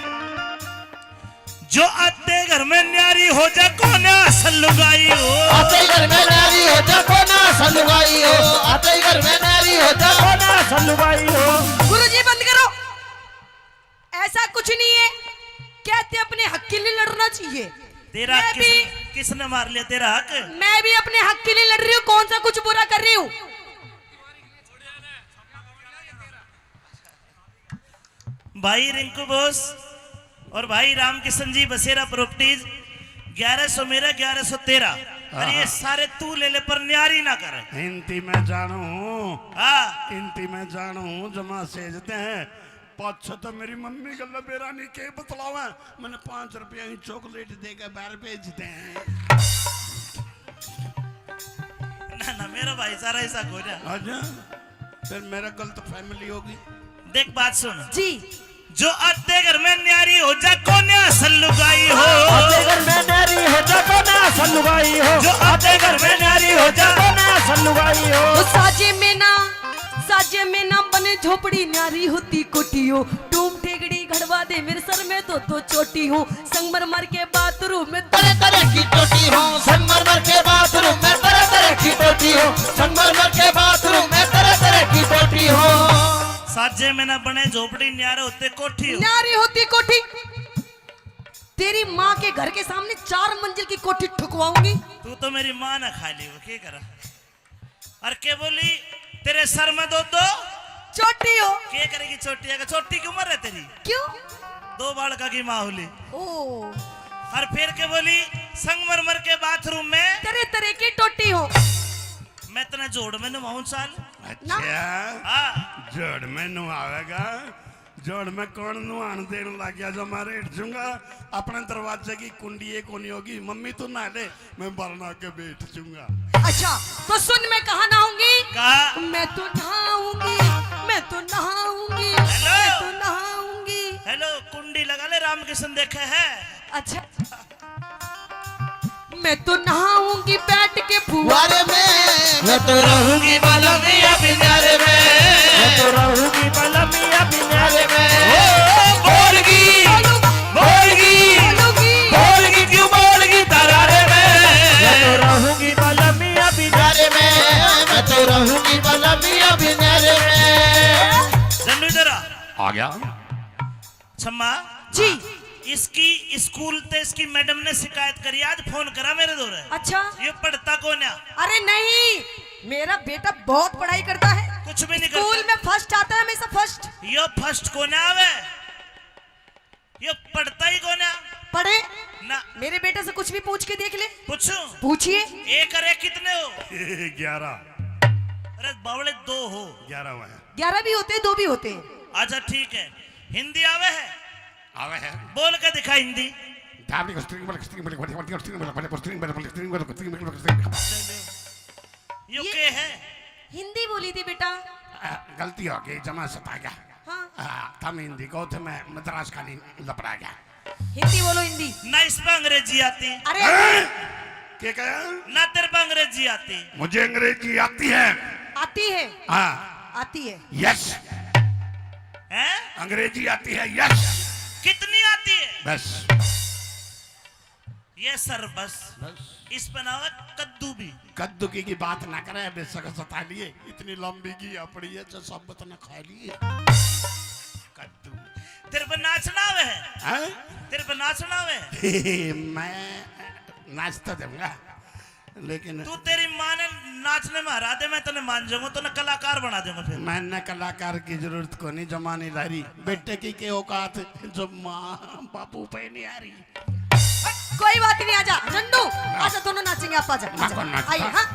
जो आते घर में न्यारी हो जा कोन्या सलुगाई हो। आते ही घर में न्यारी हो जा कोन्या सलुगाई हो। आते ही घर में न्यारी हो जा कोन्या सलुगाई हो। गुरुजी बंद करो। ऐसा कुछ नहीं है, कहते अपने हक के लिए लड़ना चाहिए। तेरा मैं किस, भी, किसने मार लिया तेरा हक? मैं भी अपने हक के लिए लड़ रही हूँ, कौन सा कुछ बुरा कर रही हूँ? भाई रिंकू बोस और भाई रामकिशन जी बसेरा प्रॉपर्टीज, ग्यारह सौ मेरा, ग्यारह सौ तेरा। और ये हाँ। सारे तू ले ले, पर न्यारी ना कर। इनती मैं जानू हूँ। हाँ। इनती मैं जानू हूँ, जमा सेजते हैं। पाछे तो मेरी मम्मी गल्ला बेरा नहीं के बतलावे, मैंने पाँच रुपया ही चॉकलेट दे के बाहर भेज दे। ना, ना, मेरा भाई सारा ऐसा को ना। अच्छा, फिर मेरा गलत फैमिली होगी। देख बात सुन। जी। जो आते घर में न्यारी हो जा कोन्या सलुगाई हो। आते घर में न्यारी हो जा कोन्या सलुगाई हो। जो आते घर में न्यारी हो जा कोन्या सलुगाई हो। ओ साजे में ना, साजे में ना बने झोपड़ी, न्यारी होती कोठी हो। डूम ठेगड़ी घड़वा दे मेरे सर में तो, तो चोटी हो। संगमरमर के बाथरूम में तरह तरह की टोटी हो। संगमरमर के बाथरूम में तरह तरह की टोटी हो। संगमरमर के बाथरूम में तरह तरह की टोटी हो। साजे में ना बने झोपड़ी, न्यारे होते कोठी हो। न्यारी होती कोठी। तेरी माँ के घर के सामने चार मंजिल की कोठी ठुकवाऊंगी। तू तो मेरी माँ ना खा ली, वो के करा? और के बोली, तेरे सर में दो दो चोटी हो। के करेगी चोटी? अगर चोटी की उम्र है तेरी। क्यों? दो बालका की माँ होली। ओ। और फिर के बोली, संगमरमर के बाथरूम में तरह तरह की टोटी हो। मैं इतना जोड़ में नवाऊं साल। अच्छा। हाँ। जोड़ में नवावेगा? जोड़ में कौन नुहान देन लग गया जो मैं हेठ जूंगा? अपने दरवाजे की कुंडी ये कोनी होगी। मम्मी तू नहा ले, मैं बरना के बैठ जूंगा। अच्छा, तो सुन, मैं कहाँ नहाऊंगी? कहाँ? मैं तो नहाऊंगी, मैं तो नहाऊंगी, हेलो। मैं तो नहाऊंगी। हेलो, कुंडी लगा ले, रामकिशन देखे है। अच्छा। मैं तो नहाऊंगी बैठ के फुहारे में। मैं तो रहूंगी बलमिया बिनारे में। मैं तो रहूंगी बलमिया बिनारे में। ओ, बोलगी, बोलगी, बोलगी, क्यों बोलगी दरारे में? मैं तो रहूंगी बलमिया बिनारे में। मैं तो रहूंगी बलमिया बिनारे में। जन्नू इधर आ। आ गया। छम्मा जी। इसकी स्कूल ते इसकी मैडम ने शिकायत करी, आज फोन करा मेरे दौरे। अच्छा। ये पढ़ता कौन है? अरे नहीं, मेरा बेटा बहुत पढ़ाई करता है। कुछ भी नहीं स्कूल करता। में फर्स्ट आता है हमेशा, फर्स्ट। यो फर्स्ट कौन आवे? यो पढ़ता ही कौन है? पढ़े? ना। मेरे बेटे से कुछ भी पूछ के देख ले। पूछूं? पूछिए। एक और एक कितने हो? ग्यारह। अरे बावले, दो हो। ग्यारह हुआ है। ग्यारह भी होते हैं, दो भी होते हैं। अच्छा, ठीक है। हिंदी आवे है? आवे है। बोल के दिखा हिंदी। यो ये के है? हिंदी बोली थी बेटा। आ, गलती हो गई, जमा सता गया। हाँ। आ, थम हिंदी को थे, मैं मद्रास खाली लपड़ा गया। हिंदी बोलो, हिंदी। ना इस पे अंग्रेजी आती। अरे हैं? क्या कहा? ना तेरे पे अंग्रेजी आती। मुझे अंग्रेजी आती है। आती है? हाँ। आती है। यस। हैं? अंग्रेजी आती है, यस। कितनी आती है? बस। ये सर बस। बस। इस पे ना हो कद्दू भी। कद्दू की, की बात ना करे, बेशक सता लिए, इतनी लंबी की अपनी है जो सब ने खा लिए। कद्दू। तेरे पे नाचना आवे है? हैं? तेरे पे नाचना आवे है? मैं नाच तो दूंगा, लेकिन तू, तेरी माँ ने नाचने में हरा दे, मैं तने मान जाऊंगा, तने कलाकार बना दूंगा फिर। मैंने कलाकार की जरूरत को नहीं, जमा नहीं ला रही। बेटे की के औकात जो माँ बापू पे नहीं आ रही। कोई बात नहीं, आजा झंडू, आजा, दोनों नाचेंगे, आप आजा, आजा। कौन नाचता? आइए, हाँ।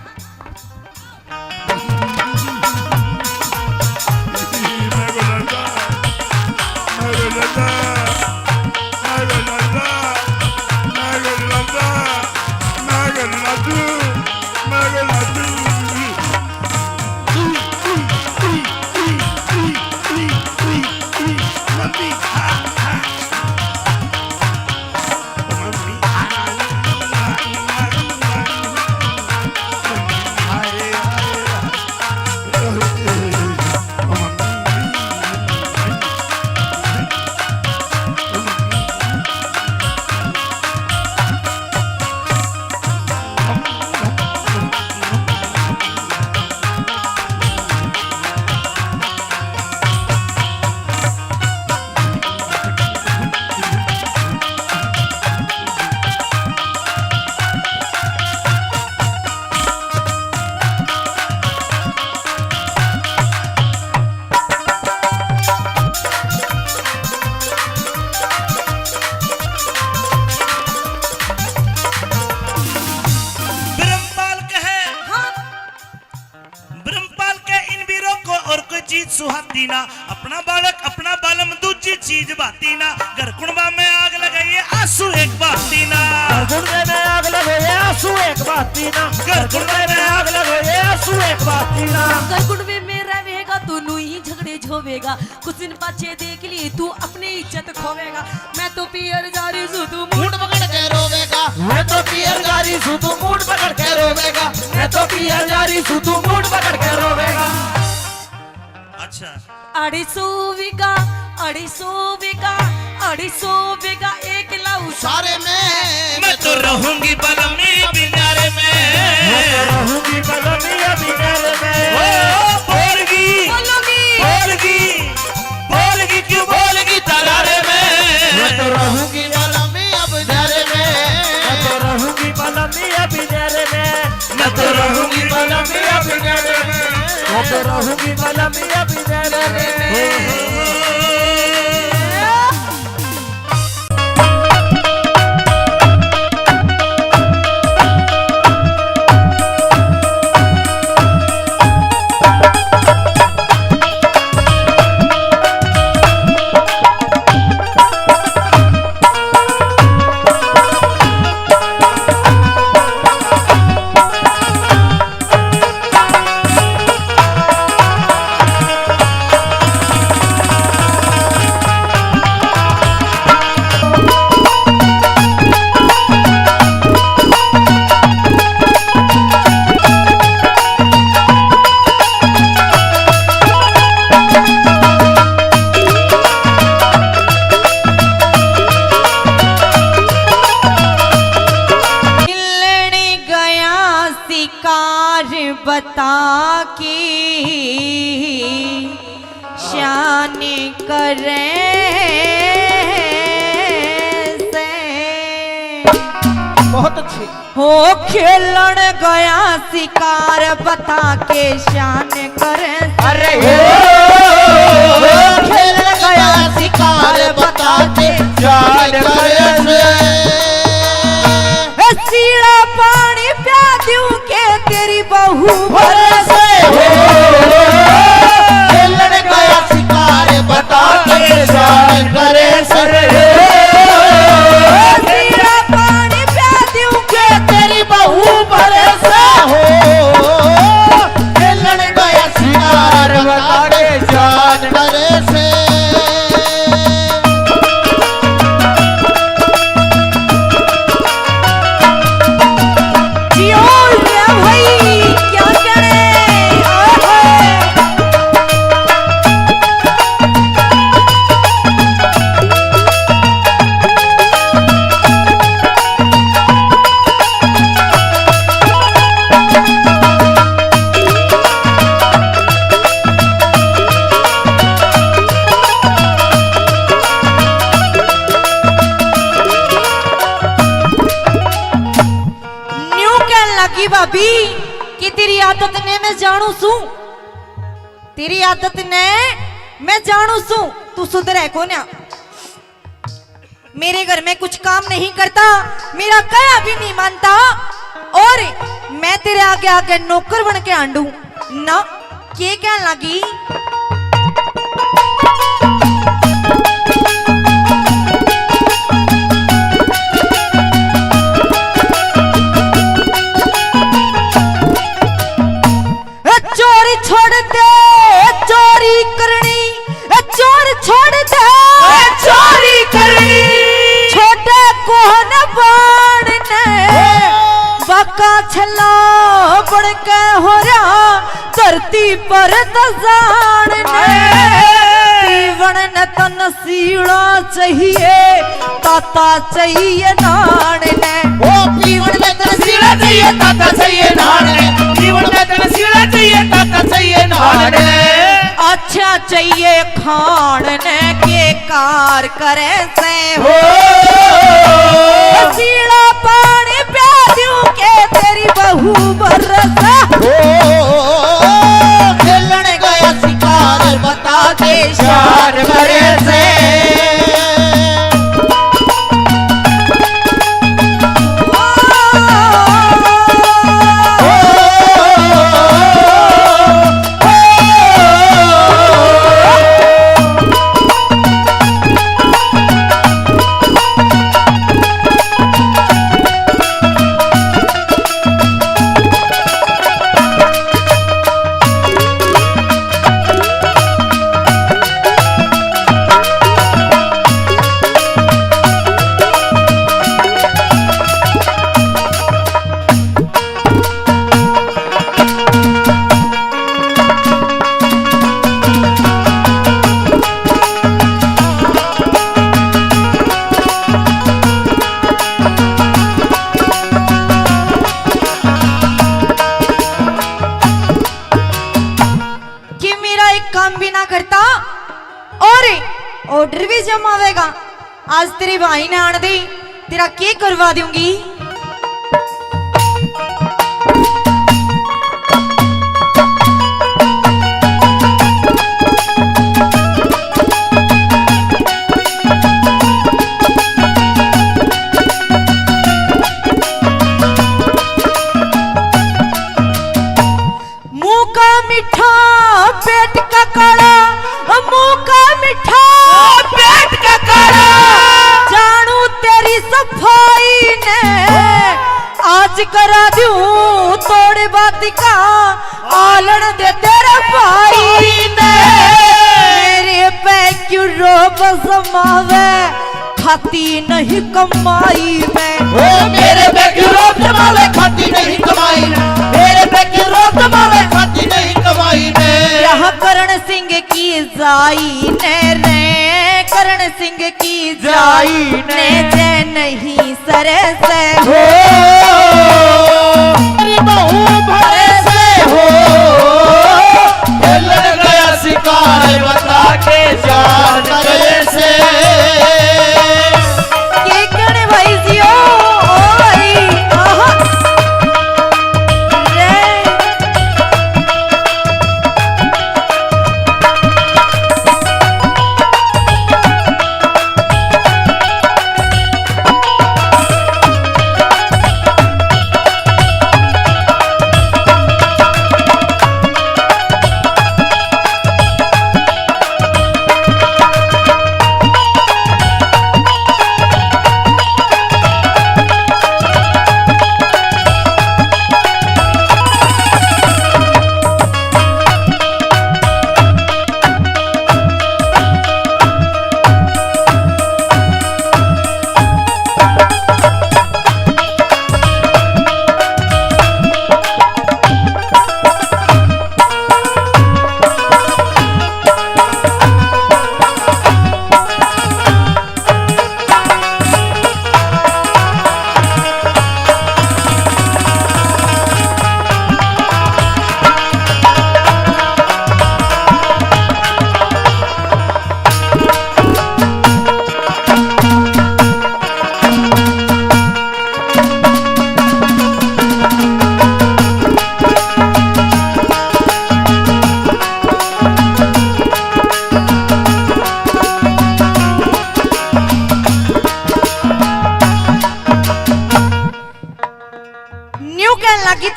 ब्रह्मपाल कहे, हाँ। ब्रह्मपाल के इन वीरों को और कोई चीज सुहाती ना, अपना बालक, अपना बालम दूजी चीज बाती ना। घर कुणबा में आग लगाइए, आंसू एक बाती ना। घर कुणबे में आग लगाइए, आंसू एक बाती ना। घर कुणबे में आग लगाइए, आंसू एक बाती ना। घर कुणबे में रहेगा तो नू ही झगड़े झोवेगा। कुछ दिन पाछे देख ली तू अपनी इज्जत खोवेगा। मैं तो पियर जा रही सू, तू मूड पकड़ के रोवेगा। मैं तो पियर जा रही सू, तू मूड पकड़ के रोवेगा। मैं तो पियर जा रही सू, तू मूड पकड़ के रोवेगा। अच्छा। अढ़ी सौ बीघा, अढ़ी सौ बीघा, अढ़ी सौ बीघा एक लाऊ सारे में। मैं तो रहूंगी बलमी बिनारे में। मैं तो रहूंगी बलमी बिनारे में। ओ, बोलगी। बोलगी। बोलगी। बोलगी क्यों बोलगी तरारे में। मैं तो रहूंगी बलमी अब जारे में। मैं तो रहूंगी बलमी अब जारे में। मैं तो रहूंगी बलमी अब जारे में। मैं तो रहूंगी बलमी अब जारे में। मिलने गया शिकार बता के शान करे से। बहुत अच्छे। हो खेलन गया शिकार बता के शान करे। अरे हो खेलन गया शिकार बता के शान करे से। जानू सूं, तेरी आदत ने मैं जानू सूं, तू सुधरे कोन्या। मेरे घर में कुछ काम नहीं करता, मेरा कहा भी नहीं मानता, और मैं तेरे आगे आगे नौकर बन के हांडू ना। के कहन लगी? ए चोरी छोड़ दे, ए चोरी करनी, ए चोर छोड़ दे, ए चोरी करनी। छोटे कोहन बाण ने, बाका छला बन के हो रहा धरती पर दजाण ने। पीवण ने तन सीला चाहिए, ताता चाहिए नाण ने। ओ पीवण में तन सीला चाहिए, ताता चाहिए नाण ने। पीवण में तन सीला चाहिए, ताता चाहिए नाण ने। अच्छा चाहिए खाण ने, के कार करे से हो। सीला पानी प्या दूं के तेरी बहू बरस हो। खेलण गया शिकार बता के शार करे से। कि मेरा एक काम भी ना करता और ऑर्डर भी जमावेगा। आज तेरे भाई ने आण दे, तेरा के करवा दूंगी। मुंह का मीठा, पेट का काला, मुंह का मीठा, पेट का काला। जानू तेरी सफाई ने, आज करा दूं तोड़ बात का, आलण दे तेरे भाई ने। मेरे पे क्यों रोब जमावे, खाती नहीं कमाई में। ओ मेरे पे क्यों रोब जमावे, खाती नहीं कमाई में। मेरे पे क्यों रोब जमावे, खाती नहीं कमाई में। यह करण सिंह की जाई ने रे, करण सिंह की जाई ने, जय नहीं सरे से हो। मेरी बहू भरे से हो। खेलन गया शिकार बता के चार नगरे से। के कहने भाई जी, ओ, ओ भाई, आहा। रे।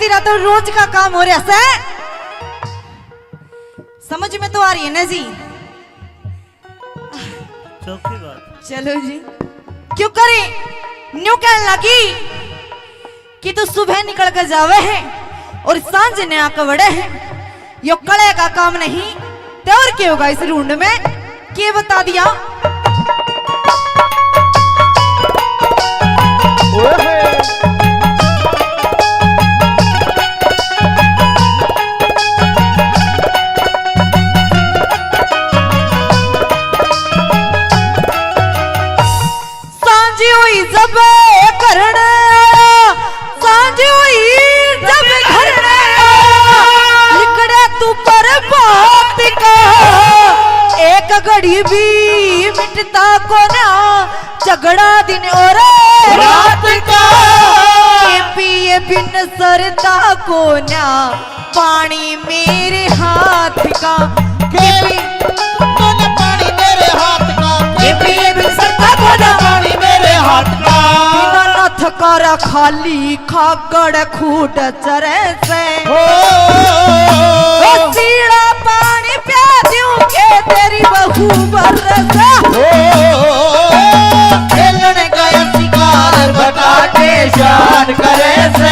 तेरा तो रोज का काम हो रहा से। समझ में तो आ रही है ना जी? चौथी बात। चलो जी, क्यों करे? न्यू कहने लगी कि तू सुबह निकल के जावे है और सांझ ने आके वड़े है। यो कले का काम नहीं, ते और के होगा इस रूंड में? के बता दिया? ओए होए। सांझ हुई जब घर ने आया, सांझ हुई जब घर ने आया, लिकड़े तू पर बात का, एक घड़ी भी मिटता कोना, झगड़ा दिन और रात का। के पिए बिन सरता कोना, पानी मेरे हाथ का। के पी-, तूने पानी मेरे हाथ का। के पिए बिन सरता कोना, पानी मेरे हाथ का। बिना नथ कर खाली खागड़ खूड चरे से। ओ, ओ, सीला पानी प्या दूं के तेरी बहू बरसे। ओ, खेलने का ये शिकार बता के शान करे से।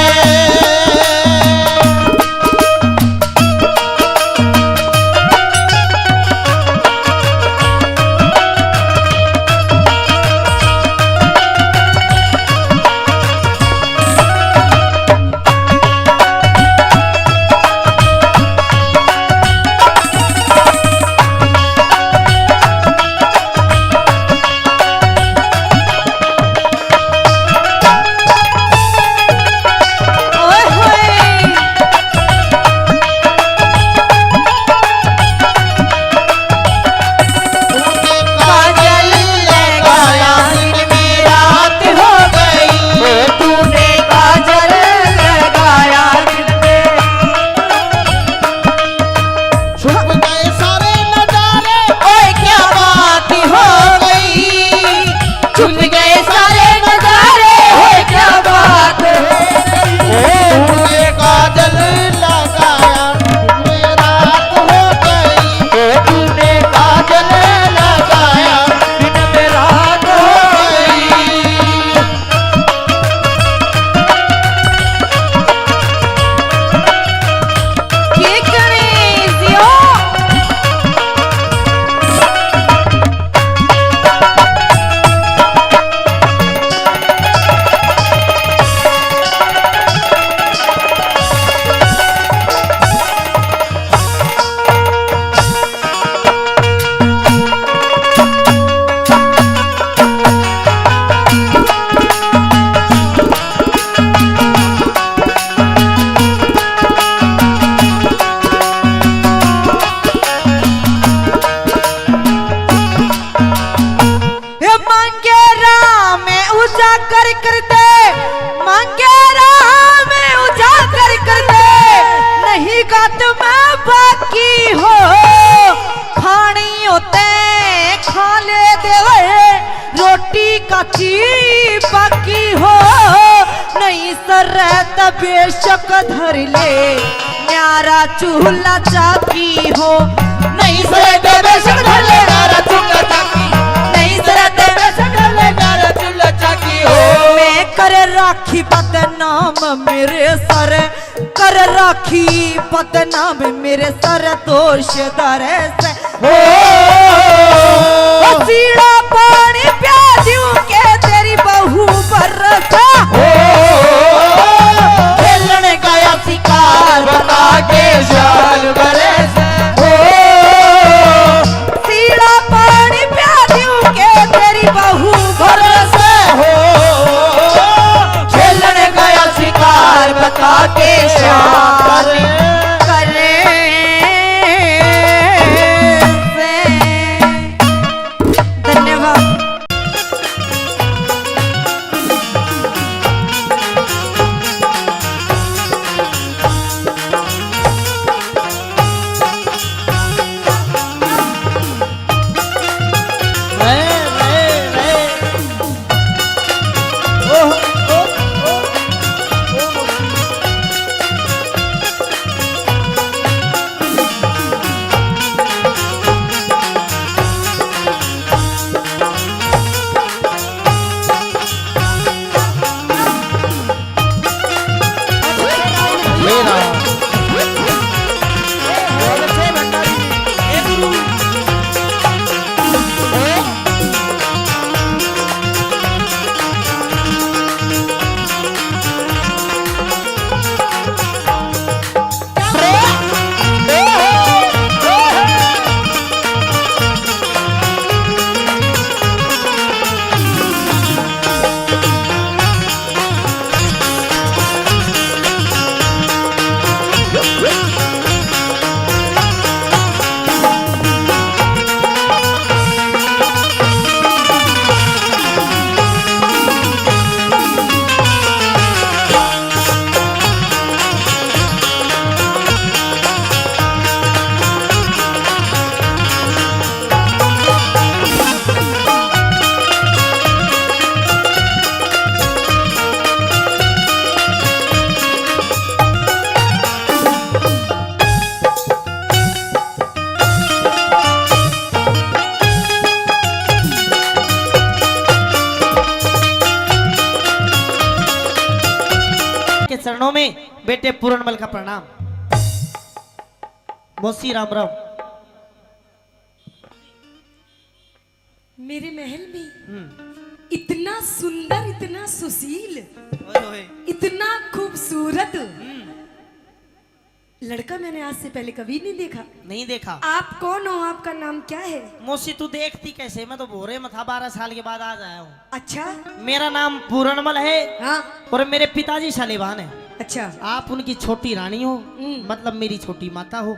ओए होए। काजल लगाया दिन में रात हो गई, तूने काजल लगाया दिन में। छुप गए सारे नजारे, ओए क्या बात हो गई। छुप गए सारे नजारे, ओए क्या बात हो गई। तूने काजल लगाया, दिन में रात हो गई। तूने काजल लगाया, दिन में रात हो गई। के करे जियो। हे मांगे राह में उजागर कर दे, मांगे राह में उजागर कर दे, नहीं गात में बाकी हो, खानी होते खा ले देवे, रोटी काची बाकी हो, नहीं सरे त बेशक धर ले, न्यारा चूल्हा चाकी हो। नहीं सरे त बेशक धर ले, न्यारा चूल्हा चाकी। नहीं सरे त बेशक धर ले, न्यारा चूल्हा चाकी हो। मैं कर राखी बदनाम मेरे सर, कर राखी बदनाम मेरे सर दोष दर से। ओ, ओ, सीला पानी प्या दूं के तेरी बहू बरसे। ओ, खेलने का या शिकार बता के शान बरसे। ओ, सीला पानी प्या दूं के तेरी बहू बरसे। ओ, खेलने का या शिकार बता के शान करे से। धन्यवाद। में बेटे पूरणमल का प्रणाम। मौसी राम राम। मेरे महल में हम्म। इतना सुंदर, इतना सुशील, ओए, ओए। इतना खूबसूरत हम्म। लड़का मैंने आज से पहले कभी नहीं देखा। नहीं देखा। आप कौन हो, आपका नाम क्या है? मौसी, तू देखती कैसे? मैं तो भोरे में था, बारह साल के बाद आज आया हूँ। अच्छा। मेरा नाम पूरणमल है। हाँ। और मेरे पिताजी सालेबान है। अच्छा। आप उनकी छोटी रानी हो, हम्म। मतलब मेरी छोटी माता हो।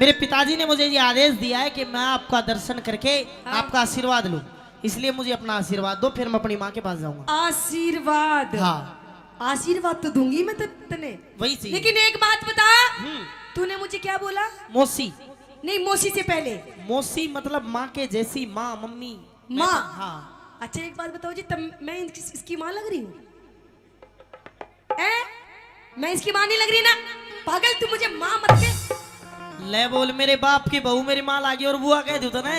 मेरे पिताजी ने मुझे ये आदेश दिया है कि मैं आपका दर्शन करके हाँ। आपका आशीर्वाद लूं, इसलिए मुझे अपना आशीर्वाद दो, फिर मैं अपनी माँ के पास जाऊंगा। आशीर्वाद? हाँ। आशीर्वाद तो दूंगी मैं त-, तने। वही चीज। लेकिन एक बात बता, हम्म। तूने मुझे क्या बोला? मौसी। नहीं, मौसी से पहले। मौसी मतलब माँ के जैसी, माँ, मम्मी। मैं माँ? तो, हाँ। अच्छा, एक बात बताओ जी, तब मैं इस-, इसकी माँ लग रही हूँ? हैं? मैं इसकी माँ नहीं लग रही ना? पागल, तू मुझे माँ मत कह। ले बोल, मेरे बाप की बहू मेरी माँ लागी और बुआ कह दूँ तो ना?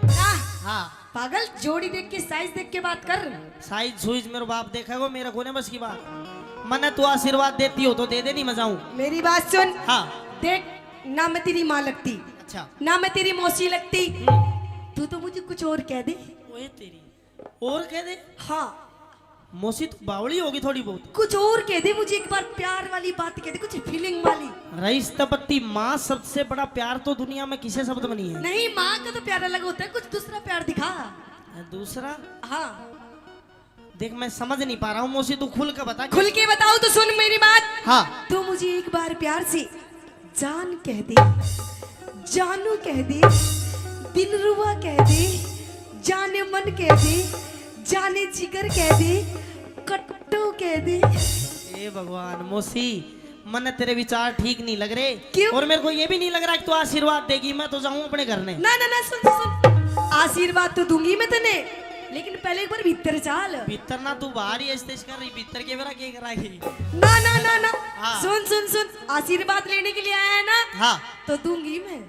ना। हाँ। पागल, जोड़ी देख के, साइज देख के बात कर। साइज सुइज मेरे बाप देखेगो, मेरे को नहीं बस की बात। मने तू आशीर्वाद देती हो तो दे दे, नहीं मैं जाऊं। मेरी बात सुन। हाँ। देख, ना मैं तेरी माँ लगती, अच्छा। ना मैं तेरी मौसी लगती। हम्म। तू तो मुझे कुछ और कह दे। ओए तेरी। और कह दे। हाँ। मौसी, तू बावली होगी थोड़ी बहुत। कुछ और कह दे मुझे, एक बार प्यार वाली बात कह दे, कुछ फीलिंग वाली। रईस तपत्ती माँ, सबसे बड़ा प्यार तो दुनिया में किसे शब्द में नहीं है। नहीं, माँ का तो प्यार अलग होता है, कुछ दूसरा प्यार दिखा। दूसरा? हाँ। देख, मैं समझ नहीं पा रहा हूँ मौसी, तू खुल के बता। खुल के बताओ तो सुन मेरी बात। हाँ। तू मुझे एक बार प्यार से जान कह दे, जानू कह दे, दिलरुबा कह दे, जाने मन कह दे, जाने जिगर कह दे, कट्टू कह दे। ए भगवान, मौसी, मन्ने तेरे विचार ठीक नहीं लग रहे। क्यों? और मेरे को ये भी नहीं लग रहा कि तू आशीर्वाद देगी, मैं तो जाऊं अपने घर ने। ना, ना, ना, सुन, सुन, सुन। आशीर्वाद तो दूंगी मैं तन्ने, लेकिन पहले एक बार भीतर चाल। भीतर ना, तू बाहर ही ऐसे तैसे कर रही, भीतर के बेरा के कराएगी? ना, ना, ना, ना। हाँ। सुन, सुन, सुन, आशीर्वाद लेने के लिए आया है ना? हाँ। तो दूंगी मैं।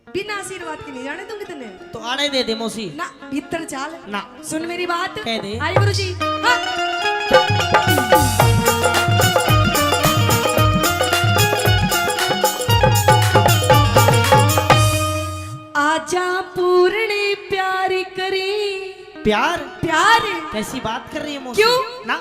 बिना आशीर्वाद के नहीं जाने दूंगी तन्ने। तो आड़े दे दे मौसी। ना, भीतर चाल। ना। सुन मेरी बात। कह दे। आई गुरु जी। हाँ। आजा पूरणी प्यारी करी। प्यार? प्यार। कैसी बात कर रही है मौसी? क्यों? ना।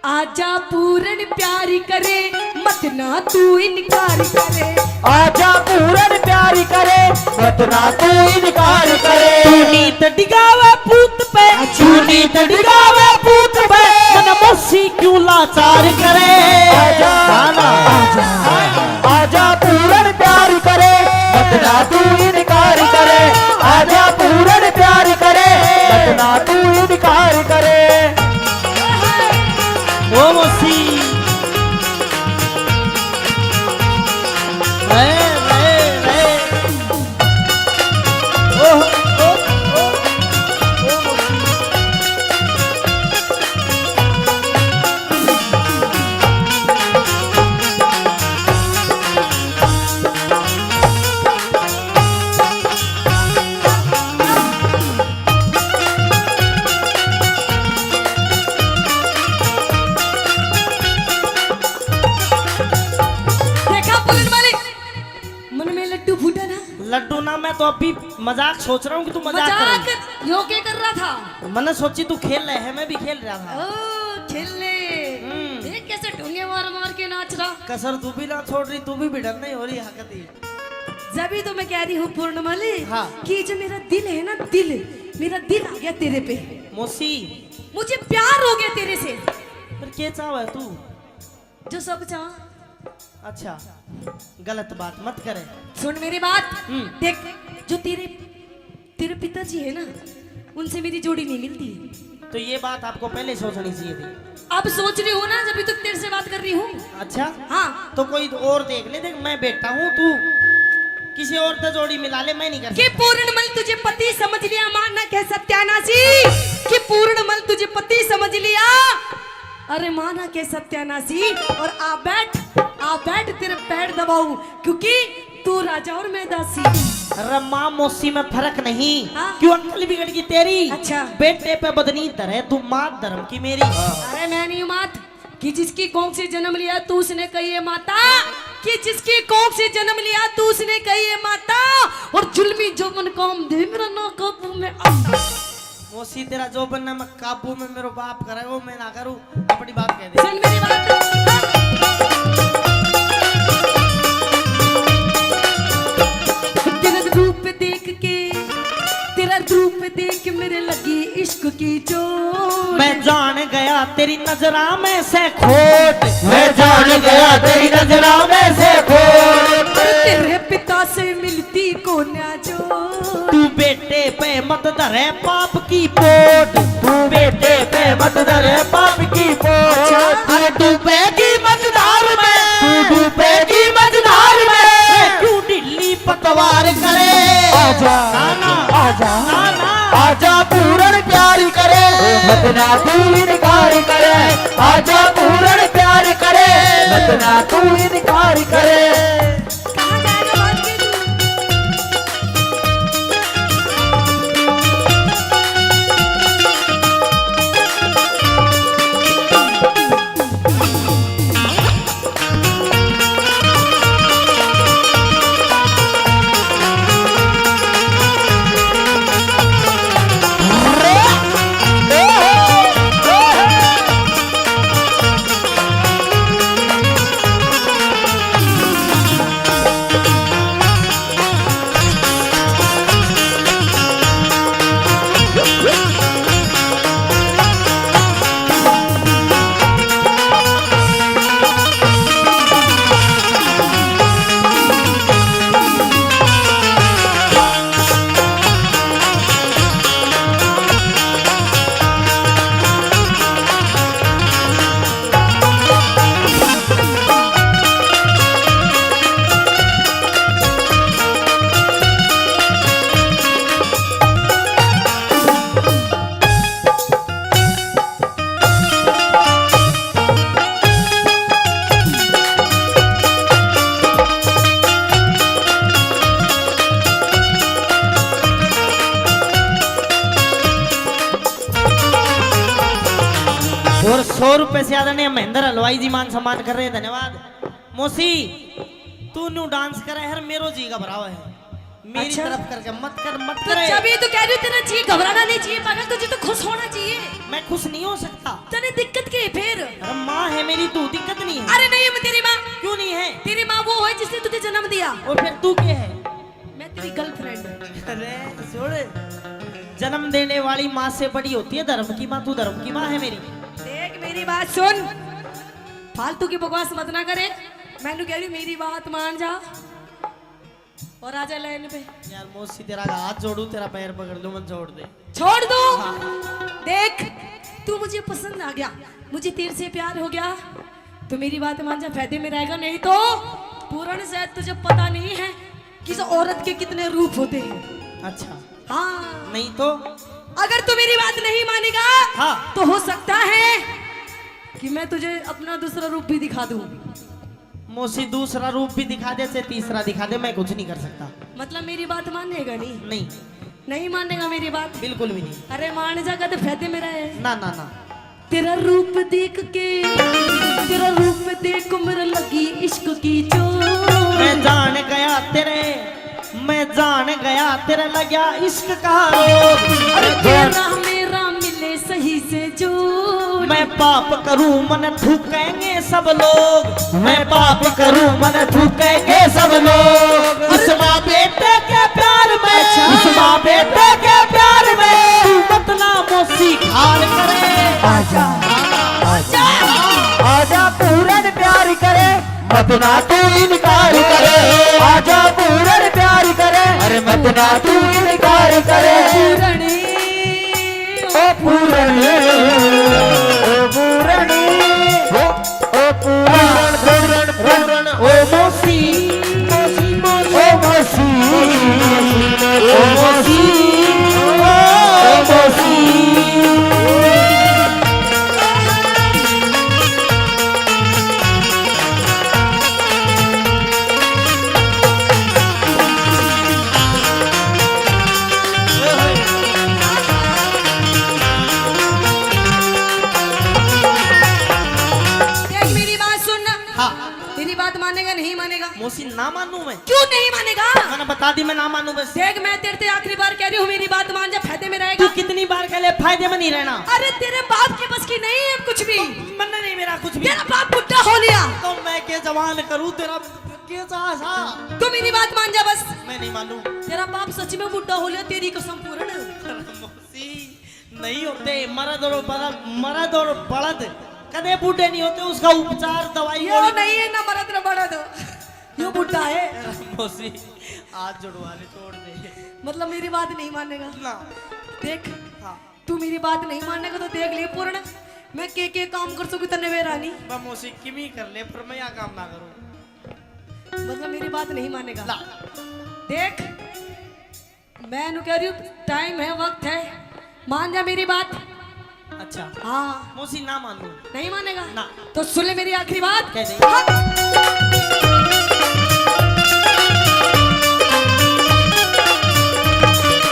आजा पूरन प्यारी करे, मत ना तू इनकार करे। आजा पूरन प्यारी करे, मत ना तू इनकार करे। तू नीत डिगावे पूत पे, तू नीत डिगावे पूत पे, मन मौसी क्यों लाचार करे। आजा, हाँ ना। आजा, आजा पूरन प्यार करे, मत ना तू इनकार करे। आजा पूरन प्यार करे, मत ना तू इनकार करे। ओ मौसी। रे, रे, रे। ओ, ओ, ओ, ओ मौसी। देखा पूरन मल, मन में लड्डू फूटा ना? लड्डू ना, मैं तो अभी मजाक सोच रहा हूँ कि तू मजाक कर रही है। मजाक? यो क्या कर रहा था? मैंने सोची तू खेल रहे है, मैं भी खेल रहा था। ओ, खेलने। हम्म। देख कैसे ढोंगे मार मार के नाच रहा। कसर तू भी ना छोड़ रही, तू भी भिड़न नहीं हो रही हकती। जब ही तो मैं कह रही हूँ पूर्णमल हाँ। कि जो मेरा दिल है ना, दिल, मेरा दिल आ गया तेरे पे। मौसी। मुझे प्यार हो गया तेरे से। पर क्या चाहवा है तू? जो सब चाह। अच्छा, गलत बात मत करे। सुन मेरी बात। हम्म। देख, जो तेरे, तेरे पिताजी है ना, उनसे मेरी जोड़ी नहीं मिलती। तो ये बात आपको पहले सोचनी चाहिए थी। अब सोच रही हूँ ना, जब तक तेरे से बात कर रही हूँ। अच्छा? हाँ। तो कोई और देख ले, देख मैं बेटा हूँ, तू किसी और से जोड़ी मिला ले, मैं नहीं कर कि सकता। पूर्णमल तुझे पति समझ लिया, माँ ना कह सत्यानाशी, कि पूर्णमल तुझे पति समझ लिया। अरे माना के सत्यानाशी, और आ बैठ, आ बैठ, तेरे पैर दबाऊं, क्योंकि तू राजा और मैं दासी। अरे माँ मौसी में फर्क नहीं। हाँ। क्यों अक्ल बिगड़ गई तेरी? अच्छा। बेटे पे बदनी धरे तू, मात धर्म की मेरी। अरे मैं नहीं हूँ मात। कि जिसकी कोख से जन्म लिया तू उसने कही है माता, कि जिसकी कोख से जन्म लिया तू उसने कही है माता, और जुल्मी जोबन काम दे मेरा ना काबू में आ। मौसी, तेरा जोबन ना मैं काबू में मेरो बाप करे, वो मैं ना करूँ, अपनी बात कह दे। सुन मेरी बात। तेरा रूप देख के, तेरा रूप देख के मेरे लगी इश्क की चोट। मैं जान गया तेरी नजरा में से खोट। मैं जान गया तेरी नजरा में से खोट। और तेरे पिता से मिलती कोन्या जो। तू बेटे पे मत धरे पाप की पोट। तू बेटे पे मत धरे पाप की पोट। अच्छा। अरे डूबेगी मझधार में, तू डूबेगी मझधार में। ए, क्यों ढीली पतवार करे? आजा, ना, ना। आजा, ना, ना। आजा पूरण प्यार करे, मत ना तू इनकार करे। आजा पूरण प्यार करे, मत ना तू इनकार करे। कहाँ जाएगा भाग के तू? और सौ रुपए से ज्यादा नहीं, महेंद्र हलवाई जी मान सम्मान कर रहे हैं, धन्यवाद। मौसी, तू न्यू डांस करे हर मेरो जी घबरावे है। मेरी अच्छा। तरफ करके मत कर, मत तो करे। जब ये तो कह रही हूँ, तेरा जी घबराना नहीं चाहिए पागल, तुझे तो खुश होना चाहिए। मैं खुश नहीं हो सकता। तने दिक्कत के है फिर? अरे माँ है मेरी तू, दिक्कत नहीं है। अरे नहीं है तेरी माँ। क्यों नहीं है? तेरी माँ वो है जिसने तुझे जन्म दिया। और फिर तू क्या है? मैं तेरी गर्लफ्रेंड। अरे सुन, जन्म देने वाली माँ से बड़ी होती है धर्म की माँ। तू धर्म की माँ है मेरी। देख मेरी बात सुन, फालतू की बकवास मत ना करे। मैंने कह रही मेरी बात मान जा। और आजा लाइन पे। यार मौसी, तेरा हाथ जोड़ू, तेरा पैर पकड़ लूं, मत छोड़ दे। छोड़ दो। हाँ। देख, तू मुझे पसंद आ गया, मुझे तेरे से प्यार हो गया, तो मेरी बात मान जा, फायदे में रहेगा। नहीं तो पूरण, शायद तुझे पता नहीं है कि इस औरत के कितने रूप होते हैं। अच्छा। हाँ। नहीं तो? अगर तू मेरी बात नहीं मानेगा, हाँ। तो हो सकता है कि मैं तुझे अपना दूसरा रूप भी दिखा दूं। मौसी, दूसरा रूप भी दिखा दे, से तीसरा दिखा दे, मैं कुछ नहीं कर सकता। मतलब मेरी बात मानेगा नहीं? नहीं। नहीं मानेगा मेरी बात? बिल्कुल भी नहीं। अरे मान जा, कद फायदे में रहे। ना, ना, ना। तेरा रूप देख के, तेरा रूप देख मेरे लगी इश्क की चोट। मैं जान गया तेरे, मैं जान गया तेरे लग्या इश्क का रोग। अरे तेरा मेरा मिले सही से जोड़। मैं पाप करूं मन थूकेंगे सब लोग, मैं पाप करूं मन थूकेंगे सब लोग। इस माँ बेटे के प्यार में, अच्छा। इस माँ बेटे के प्यार में तू मत ना मौसी खाल करे। आजा, आजा, आजा पूरन प्यार करे, मत ना तू इनकार करे। आजा पूरन प्यार करे, अरे मत ना तू इनकार करे। पूरन। ओ पूरन, ओ पूरन, ओ, ओ पूरन, पूरन, पूरन, ओ मौसी, ओ मौसी, ओ मौसी, ओ मौसी। ना मानू मैं। क्यों नहीं मानेगा? मैंने बता दी, मैं ना मानू बस। देख, मैं तेरे से आखिरी बार कह रही हूँ, मेरी बात मान जा, फायदे में रहेगा। तू कितनी बार कह ले, फायदे में नहीं रहना। अरे, तेरे बाप के बस की नहीं है कुछ भी। तो मन्ने नहीं मेरा कुछ भी। तेरा बाप बुढ़ा हो लिया। तो मैं के जवान करूँ, तेरा के सा सा। तू मेरी बात मान जा बस। मैं नहीं मानू। तेरा बाप सच में बुढ़ा हो लिया, तेरी कसम पूर्ण। मौसी, नहीं होते मर्द और बलद, मर्द और बलद कदे बूढ़े नहीं होते। उसका उपचार, दवाई यो गोली नहीं है ना मर्द ना बलद, यो बुढ़ा है। मौसी, हाथ जुड़वा ले, छोड़ दे। मतलब मेरी बात नहीं मानेगा? ना। देख, हाँ। तू मेरी बात नहीं मानेगा तो देख ले पूर्ण, मैं के के काम कर सकूँ तन्ने बेरा नहीं। बा मौसी, किमी कर ले, पर मैं यहाँ काम ना करूँ। मतलब मेरी बात नहीं मानेगा? ला। देख, मैं नु कह रही हूँ, टाइम है, वक्त है, मान जा मेरी बात। अच्छा। हाँ। मौसी, ना मानू। नहीं मानेगा? ना। तो सुन ले मेरी आखिरी बात। कह दे। हाँ।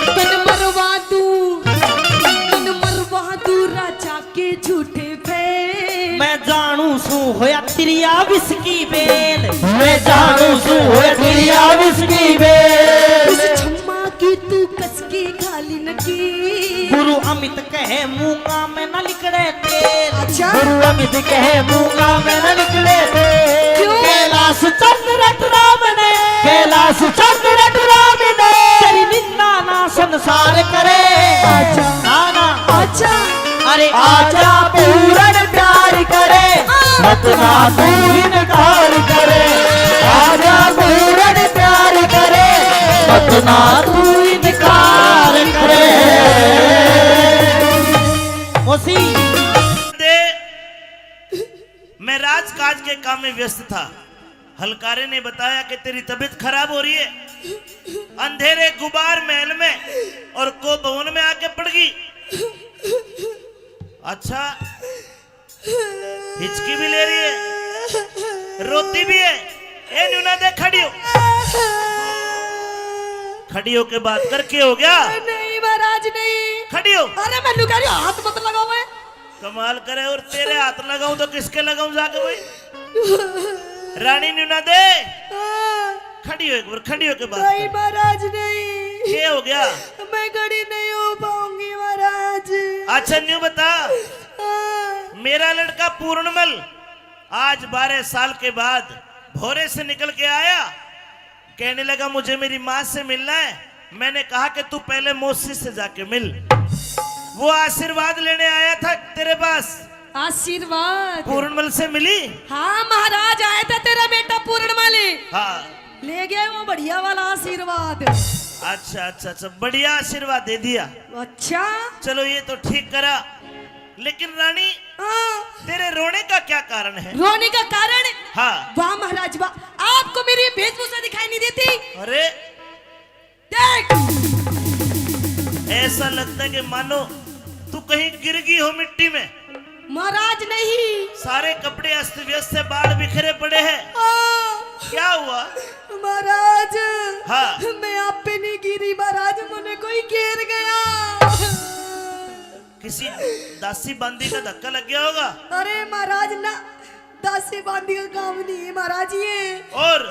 तन मरवा दूं, तन मरवा दूं राजा के झूठे फेल। मैं जानू सू होया तिरिया विस्की बेल। मैं जानू सू होया तिरिया विस्की बेल। उस छम्मा की तू कस के खाली नकी। गुरु अमित कहे मूंगा में ना लिकड़े तेल। अच्छा। गुरु अमित कहे मूंगा में ना लिकड़े तेल। क्यों? कैलाश चंद्र राम ने, कैलाश चंद्र राम ने तेरी निंदा ना संसार करे। अच्छा। ना, ना। अच्छा। अरे आजा पूरण प्यार करे, मत ना तू इनकार करे। आजा पूरण प्यार करे, मत ना तू इनकार करे। मौसी। दे, मैं राजकाज के काम में व्यस्त था। हलकारे ने बताया कि तेरी तबीयत खराब हो रही है, अंधेरे गुबार महल में और को भवन में आके पड़ गई। अच्छा, हिचकी भी ले रही है, रोती भी है। ए न्यू ना दे, खड़ी हो, खड़ी होके बात कर, के हो गया? नहीं महाराज, नहीं। खड़ी हो। अरे मैं न्यू कह रही हूँ, हाथ मत लगाओ। मैं कमाल करे, और तेरे हाथ लगाऊं तो किसके लगाऊं जाके भाई? रानी न्यू ना दे। हाँ। खड़ी हो एक बार, खड़ी होके बात नहीं कर। महाराज, नहीं। क्या हो गया? मैं खड़ी नहीं हो पाऊंगी महाराज। अच्छा न्यू बता, हाँ। मेरा लड़का पूर्णमल आज बारह साल के बाद भोरे से निकल के आया, कहने लगा, मुझे मेरी माँ से मिलना है। मैंने कहा कि तू पहले मौसी से जाके मिल। वो आशीर्वाद लेने आया था तेरे पास। आशीर्वाद? पूरणमल से मिली? हाँ महाराज, आया था तेरा बेटा पूरणमल। हाँ। ले गया वो बढ़िया वाला आशीर्वाद। अच्छा, अच्छा, अच्छा, बढ़िया आशीर्वाद दे दिया। अच्छा। चलो, ये तो ठीक करा। लेकिन रानी, हाँ। तेरे रोने का क्या कारण है? रोने का कारण? हाँ। वाह महाराज वाह, आपको मेरी वेशभूषा दिखाई नहीं देती? अरे, देख, ऐसा लगता है कि मानो तू कहीं गिर गई हो मिट्टी में। महाराज नहीं। सारे कपड़े अस्त व्यस्त है, बाल बिखरे पड़े हैं। हाँ। क्या हुआ? महाराज, हाँ। मैं आप पे नहीं गिरी महाराज, मुझे कोई घेर गया। किसी दासी बांदी का धक्का लग गया होगा। अरे महाराज ना, दासी बांदी का काम नहीं है महाराज ये। और?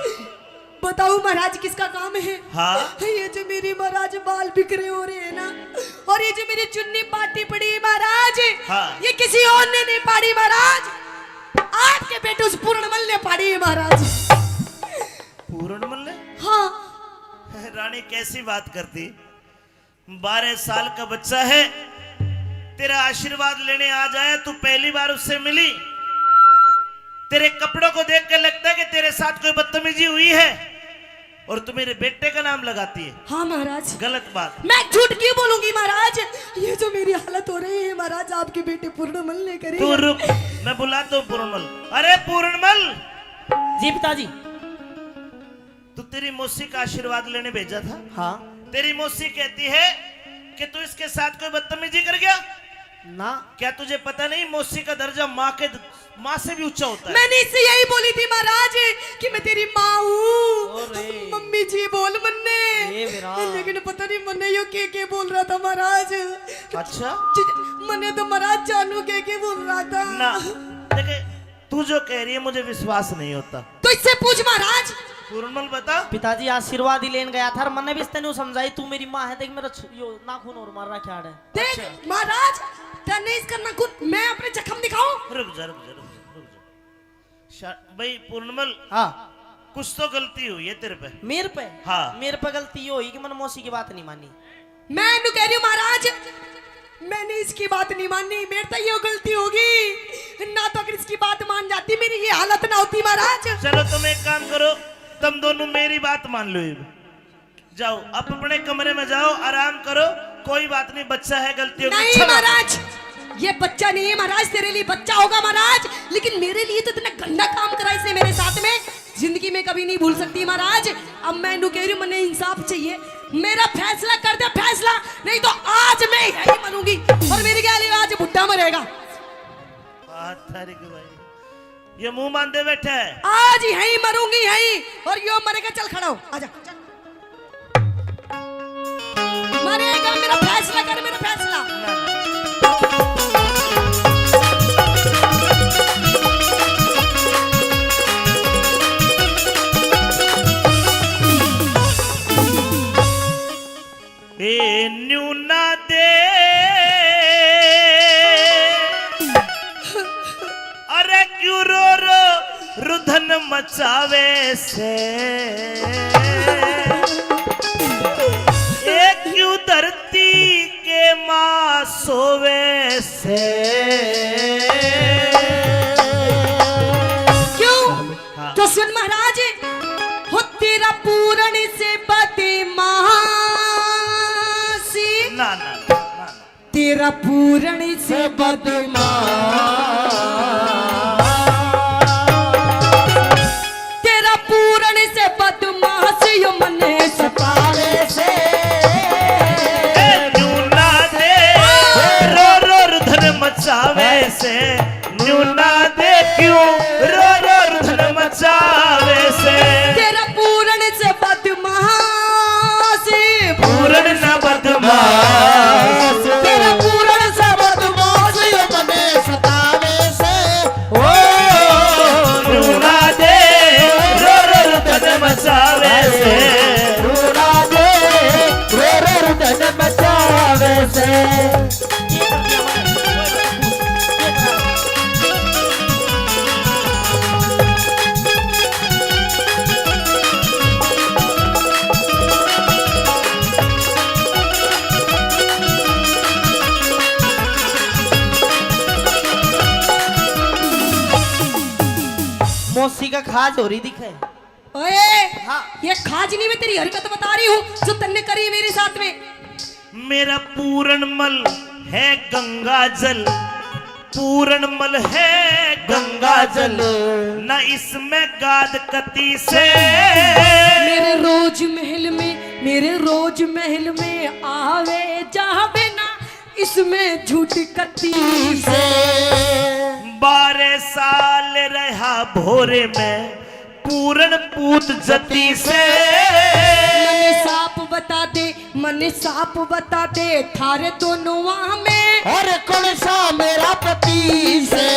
बताओ महाराज, किसका काम है? हाँ। ये जो मेरे महाराज बाल बिखरे हो रहे हैं ना, और ये जो मेरी चुन्नी पाटी पड़ी है महाराज, हाँ। ये किसी और ने नहीं पाड़ी महाराज, आपके बेटे उस पूरणमल ने पाड़ी है महाराज। पूरणमल ने? हाँ। रानी कैसी बात करती, बारह साल का बच्चा है, तेरा आशीर्वाद लेने आ जाए, तू पहली बार उससे मिली, तेरे कपड़ों को देख के लगता है कि तेरे साथ कोई बदतमीजी हुई है और तू मेरे बेटे का नाम लगाती है। हाँ महाराज। गलत बात। मैं झूठ क्यों बोलूंगी महाराज? ये जो मेरी हालत हो रही है महाराज, आपके बेटे पूर्णमल ने करी तू है। रुक, मैं बुलाता हूँ पूर्णमल। अरे पूर्णमल। जी पिताजी। तू तेरी मौसी का आशीर्वाद लेने भेजा था। हाँ। तेरी मौसी कहती है कि तू इसके साथ कोई बदतमीजी कर गया। ना। क्या तुझे पता नहीं मौसी का दर्जा माँ के, माँ से भी ऊंचा होता है? मैंने इससे यही बोली थी महाराज कि मैं तेरी माँ हूँ। अरे। मम्मी जी बोल मन्ने। ए मेरा। लेकिन पता नहीं मन्ने यो के के बोल रहा था महाराज। अच्छा। ज-, मन्ने तो महाराज जानू के के बोल रहा था। ना। देखे, तू जो कह रही है मुझे विश्वास नहीं होता। तो इससे पूछ महाराज। पूर्णमल बता। पिताजी, आशीर्वाद ही लेन गया था और मन्ने भी इसने न्यू समझाई, तू मेरी माँ है, देख मेरा छु-, यो नाखून और मार रहा क्या है। देख अच्छा। महाराज, तन्ने इसका नाखून, मैं अपने जख्म दिखाऊं? रुक जा, रुक जा, रुक जा, रुक जा। शा-, भाई पूर्णमल, हाँ। कुछ तो गलती हुई है तेरे पे। मेरे पे? हाँ। मेरे पे गलती ये हुई कि मैंने मौसी की बात नहीं मानी। मैं नु कह रही हूँ महाराज, मैंने इसकी बात नहीं मानी, मेरे तो ये गलती होगी, ना तो अगर इसकी बात मान जाती मेरी ये हालत ना होती महाराज। चलो तुम एक काम करो, तुम दोनों मेरी बात मान लो। अब जाओ, आप अपने कमरे में जाओ, आराम करो, कोई बात नहीं, बच्चा है, गलती होगी, नहीं क्षमा। महाराज, ये बच्चा नहीं है महाराज, तेरे लिए बच्चा होगा महाराज, लेकिन मेरे लिए तो इतना गंदा काम करा इसने मेरे साथ में, जिंदगी में कभी नहीं भूल सकती महाराज। अब मैं इन्हू कह रही हूँ, मन्ने इंसाफ चाहिए, मेरा फैसला कर दे फैसला, नहीं तो आज मैं यही मरूंगी और मेरी गैल आज बुड्ढा मरेगा। बात थारी की भाई, ये मुंह बांधे बैठा है। आज यही मरूंगी यही, और यो मरेगा। चल खड़ा हो, आजा। मरेगा, मेरा फैसला कर, मेरा फैसला। ए न्यू ना दे, अरे क्यों रो रो रुधन मचावे से, ए क्यों धरती के माँ सोवे से। क्यों? हाँ। तो सुन महाराज, हो तेरा पूरण से बदमाशी। ना, ना, ना, ना, ना। तेरा पूरण से बदमाश, तेरा पूरण से बदमाश यो मने सतावे से। ए, न्यू ना दे, रो रो रुधन मचावे से। न्यू ना दे क्यों रो रो रुधन मचावे से। तेरा पूरण से बदमाश, पूरण ना बदमाश। तेरा पूरण से बदमाश यो मने सतावे से। ओ न्यू ना दे रो रो रुधन मचावे से। न्यू ना दे रो रो रुधन मचावे से। मौसी का खाज हो रही दिखे। ओए, हाँ। ये खाज नहीं, मैं तेरी हरकत बता रही हूँ जो तन्ने करी मेरे साथ में। मेरा पूरणमल है गंगा जल, पूरणमल है गंगा जल, ना इसमें गाद कती से। मेरे रोज महल में, मेरे रोज महल में आवे जावे ना इसमें झूठ कती से। बारह साल रहा भोरे में पूरण पूत जती से। मने साफ बता दे, मने साफ बता दे, थारे दोनों में। अरे कौन सा मेरा पति से?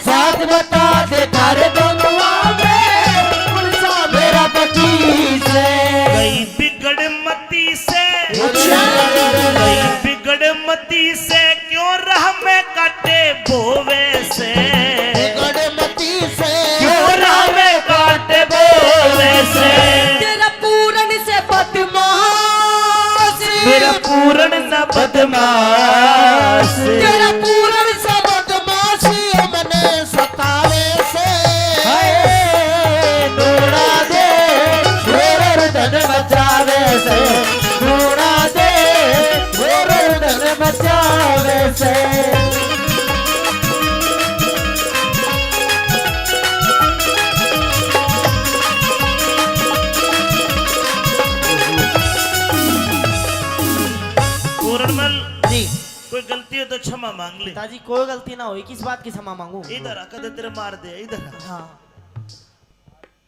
साफ बता दे, थारे दोनों में। कौन सा मेरा पति से? गई बिगड़ मती से। अच्छा। गई बिगड़ मती से। क्यों राह में काटे बोवे से? बिगड़ मती से। क्यों राह में काटे बोवे से? तेरा पूरण से बदमाश। मेरा पूरण ना बदमाश। तेरा पूरण से बदमाश मने सतावे से। हाय, दौड़ा दे, रो रो रुदन मचावे से। दौड़ा दे, रो रो रुदन मचावे से। पूरणमल जी। कोई गलती हो तो क्षमा मांग ले। पिताजी, कोई गलती ना हुई, किस बात की क्षमा मांगू? इधर आ, कदे तेरे मार दे, इधर आ। हाँ।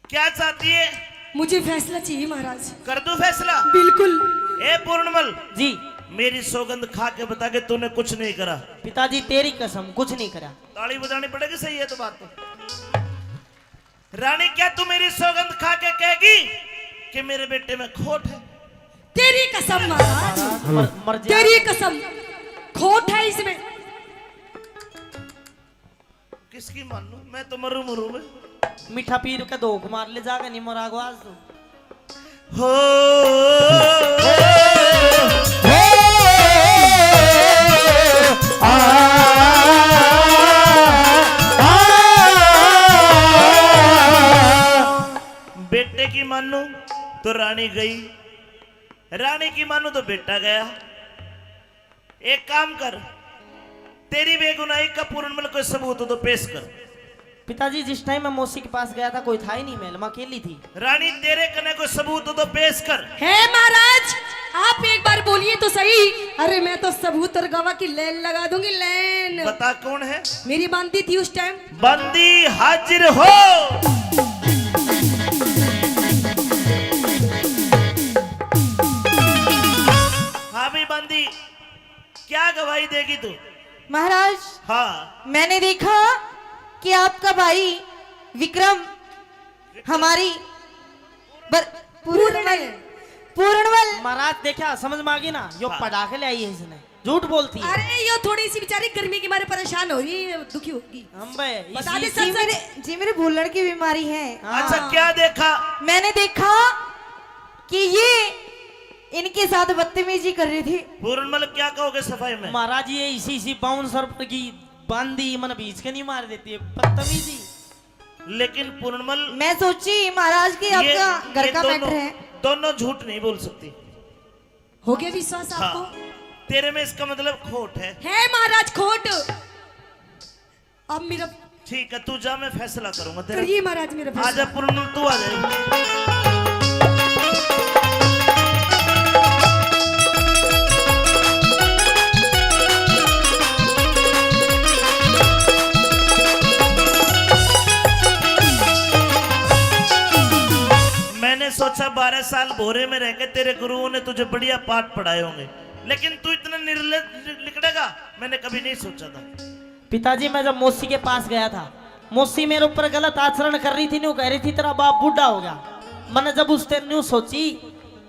क्या चाहती है? मुझे फैसला चाहिए महाराज। कर दूं फैसला? बिल्कुल। ए पूर्णमल जी। मेरी सौगंध खा के बता के तूने कुछ नहीं करा। पिताजी, तेरी कसम, कुछ नहीं करा। ताली बजानी पड़ेगी, सही है तो बात तो। रानी, क्या तू मेरी सौगंध खा के कहेगी कि मेरे बेटे में खोट है? तेरी कसम महाराज, मर, मर जा। तेरी कसम, खोट है इसमें। किसकी मानू, मैं तो मरू मरू में। मीठा पीर के धोख मार ले जाके, नहीं मरागो आज तू। हो, हो, आ, आ, आ, बेटे की मानू तो रानी गई, रानी की मानू तो बेटा गया। एक काम कर, तेरी बेगुनाही का पूर्णमल कोई सबूत हो तो पेश कर। पिताजी, जिस टाइम मैं मौसी के पास गया था, कोई था ही नहीं महल में, अकेली थी। रानी, तेरे कने कोई सबूत हो तो पेश कर। हे महाराज, आप एक बार बोलिए तो सही। अरे, मैं तो सबूत और गवाह की लाइन लगा दूंगी, लाइन। बता, कौन है? मेरी बांदी थी उस टाइम। बांदी, हाजिर हो। हाँ भी बांदी, क्या गवाही देगी तू? महाराज, हाँ। मैंने देखा कि आपका भाई विक्रम हमारी बर-, पूर्णवल, पूर्णवल। महाराज, देखा, समझ में आ गई ना, यो हाँ। पढ़ा के ले आई है इसने, झूठ बोलती है। अरे, यो थोड़ी सी बेचारी गर्मी के मारे परेशान हो रही है, दुखी होगी। हम बे, बता दे इसी सच, जी सच। मेरे, जी मेरे भूलण की बीमारी है। हाँ। अच्छा, क्या देखा? मैंने देखा कि ये इनके साथ बदतमीजी कर रही थी। पूरनमल, क्या कहोगे सफाई में? महाराज, ये इसी इसी बाउंसर पर की बांदी मन बीच के नहीं मार देती है, बदतमीजी। लेकिन पूरनमल, मैं सोची महाराज की ये, आपका घर ये का दोनों, मैटर है। दोनों झूठ नहीं बोल सकती। हो गया विश्वास हाँ। आपको? तेरे में इसका मतलब खोट है। है महाराज खोट। अब मेरा ठीक है, तू जा, मैं फैसला करूंगा तेरा। करिए महाराज मेरा फैसला। आजा पूरनमल, तू आ जा। मैंने सोचा बारह साल भोरे में रह के तेरे गुरुओं ने तुझे बढ़िया पाठ पढ़ाए होंगे, लेकिन तू इतना निर्लज लिकड़ेगा, मैंने कभी नहीं सोचा था। पिताजी, मैं जब मौसी के पास गया था, मौसी मेरे ऊपर गलत आचरण कर रही थी, न्यू कह रही थी, "तेरा बाप बूढ़ा हो गया।" मैंने जब उस टाइम न्यू सोची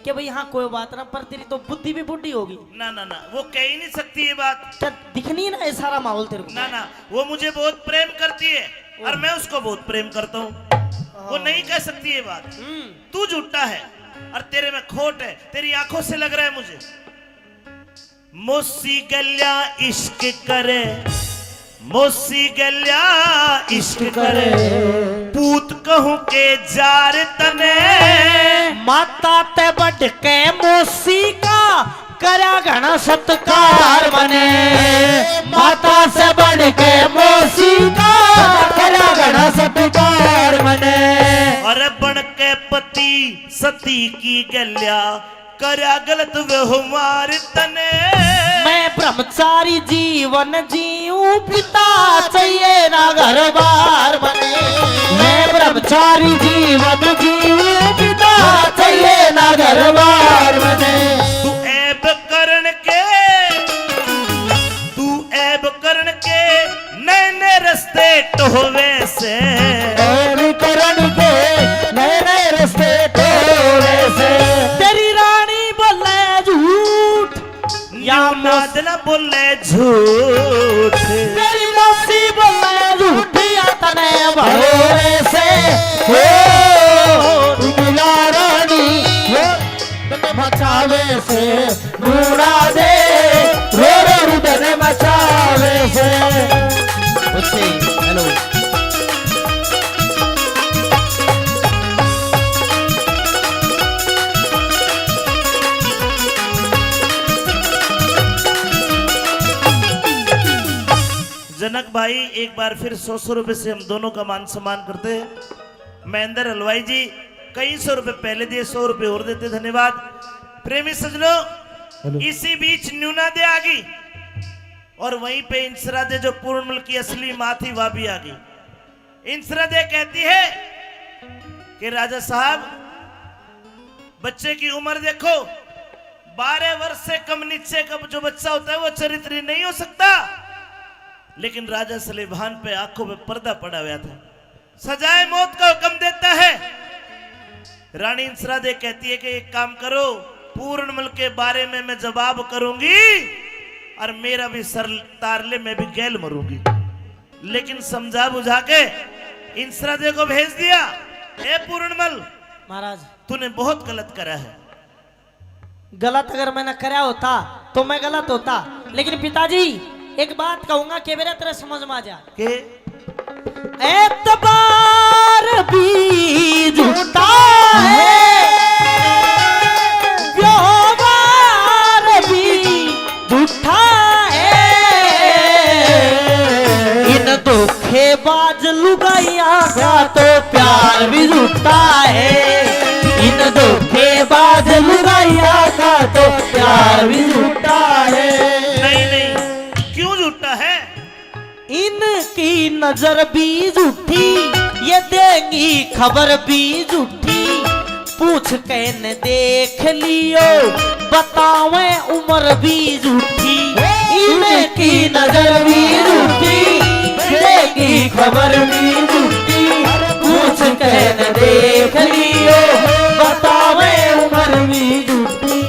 कि भाई, हाँ, कोई बात ना, पर तेरी तो बुद्धि भी बूढ़ी होगी। ना, ना, ना, वो कह ही नहीं सकती ये बात। क्या दिखनी ना ये सारा माहौल तेरे को? ना, ना, वो मुझे बहुत प्रेम करती है और मैं उसको बहुत प्रेम करता हूँ। वो नहीं कह सकती ये बात। हम्म। तू झूठा है और तेरे में खोट है, तेरी आंखों से लग रहा है मुझे। मौसी गल्या इश्क करे, मौसी गल्या इश्क करे, पूत कहूं के जार तने। माता ते बढ़ के मौसी का करया घणा सत्कार मने, माता से बढ़ के मौसी का करया घणा सत्कार मने। अरे बन के पति सती की गल्या करया गलत व्यवहार तने। मैं ब्रह्मचारी जीवन जीऊं, पिता चाहिए ना घर बार मने। मैं ब्रह्मचारी जीवन जीऊं, पिता चाहिए ना घर बार मने। तू ऐब करण के, तू ऐब करण के नए नए रस्ते टोहवे से। ऐब करण के नए नए रस्ते टोहवे से। तेरी रानी बोले झूठ, या नाद ना बोले झूठ। तेरी मौसी बोले झूठ, या तने भरोरे से। हो, तू मिला रानी, हो, तने बचावे से। रूड़ा दे, रो रो रुदन मचावे से। अच्छे, हेलो। जनक भाई, एक बार फिर सौ सौ रुपए से हम दोनों का मान सम्मान करते हैं। महेंद्र हलवाई जी कई सौ रुपए पहले दिए, सौ रुपए और देते, धन्यवाद। प्रेमी सजनों, हेलो। इसी बीच न्यूना दे आ गई और वहीं पे इंसरा दे, जो पूर्णमल की असली माँ थी, वह भी आ गई। इंसरा दे कहती है कि राजा साहब, बच्चे की उम्र देखो, बारह वर्ष से कम नीचे का जो बच्चा होता है, वो चरित्री नहीं हो सकता। लेकिन राजा सलेबान पे आंखों पे पर्दा पड़ा हुआ था। सजाए मौत का हुक्म देता है। रानी इंसरादे कहती है कि एक काम करो, पूरणमल के बारे में मैं जवाब करूंगी और मेरा भी सर तार ले, मैं भी गैल मरूंगी। लेकिन समझा बुझा के इंसरादे को भेज दिया, ए पूरणमल, महाराज। तूने बहुत गलत करा है। गलत अगर मैंने करया होता तो मैं गलत होता, लेकिन पिताजी, एक बात कहूंगा, के बेरा तेरे समझ में आ जा। के? एतबार भी झूठा है, व्यवहार भी झूठा है। इन धोखेबाज लुगाइयां का तो प्यार भी झूठा है। इन धोखेबाज लुगाइयां का तो प्यार भी झूठा है। नहीं, नहीं, क्यों झूठा है? इनकी नजर भी झूठी, ये देंगी खबर भी झूठी। पूछ के न देख लियो, बतावे उम्र भी झूठी। इनकी नजर भी झूठी, देंगी खबर भी झूठी। पूछ के न देख लियो, बतावे उम्र भी झूठी।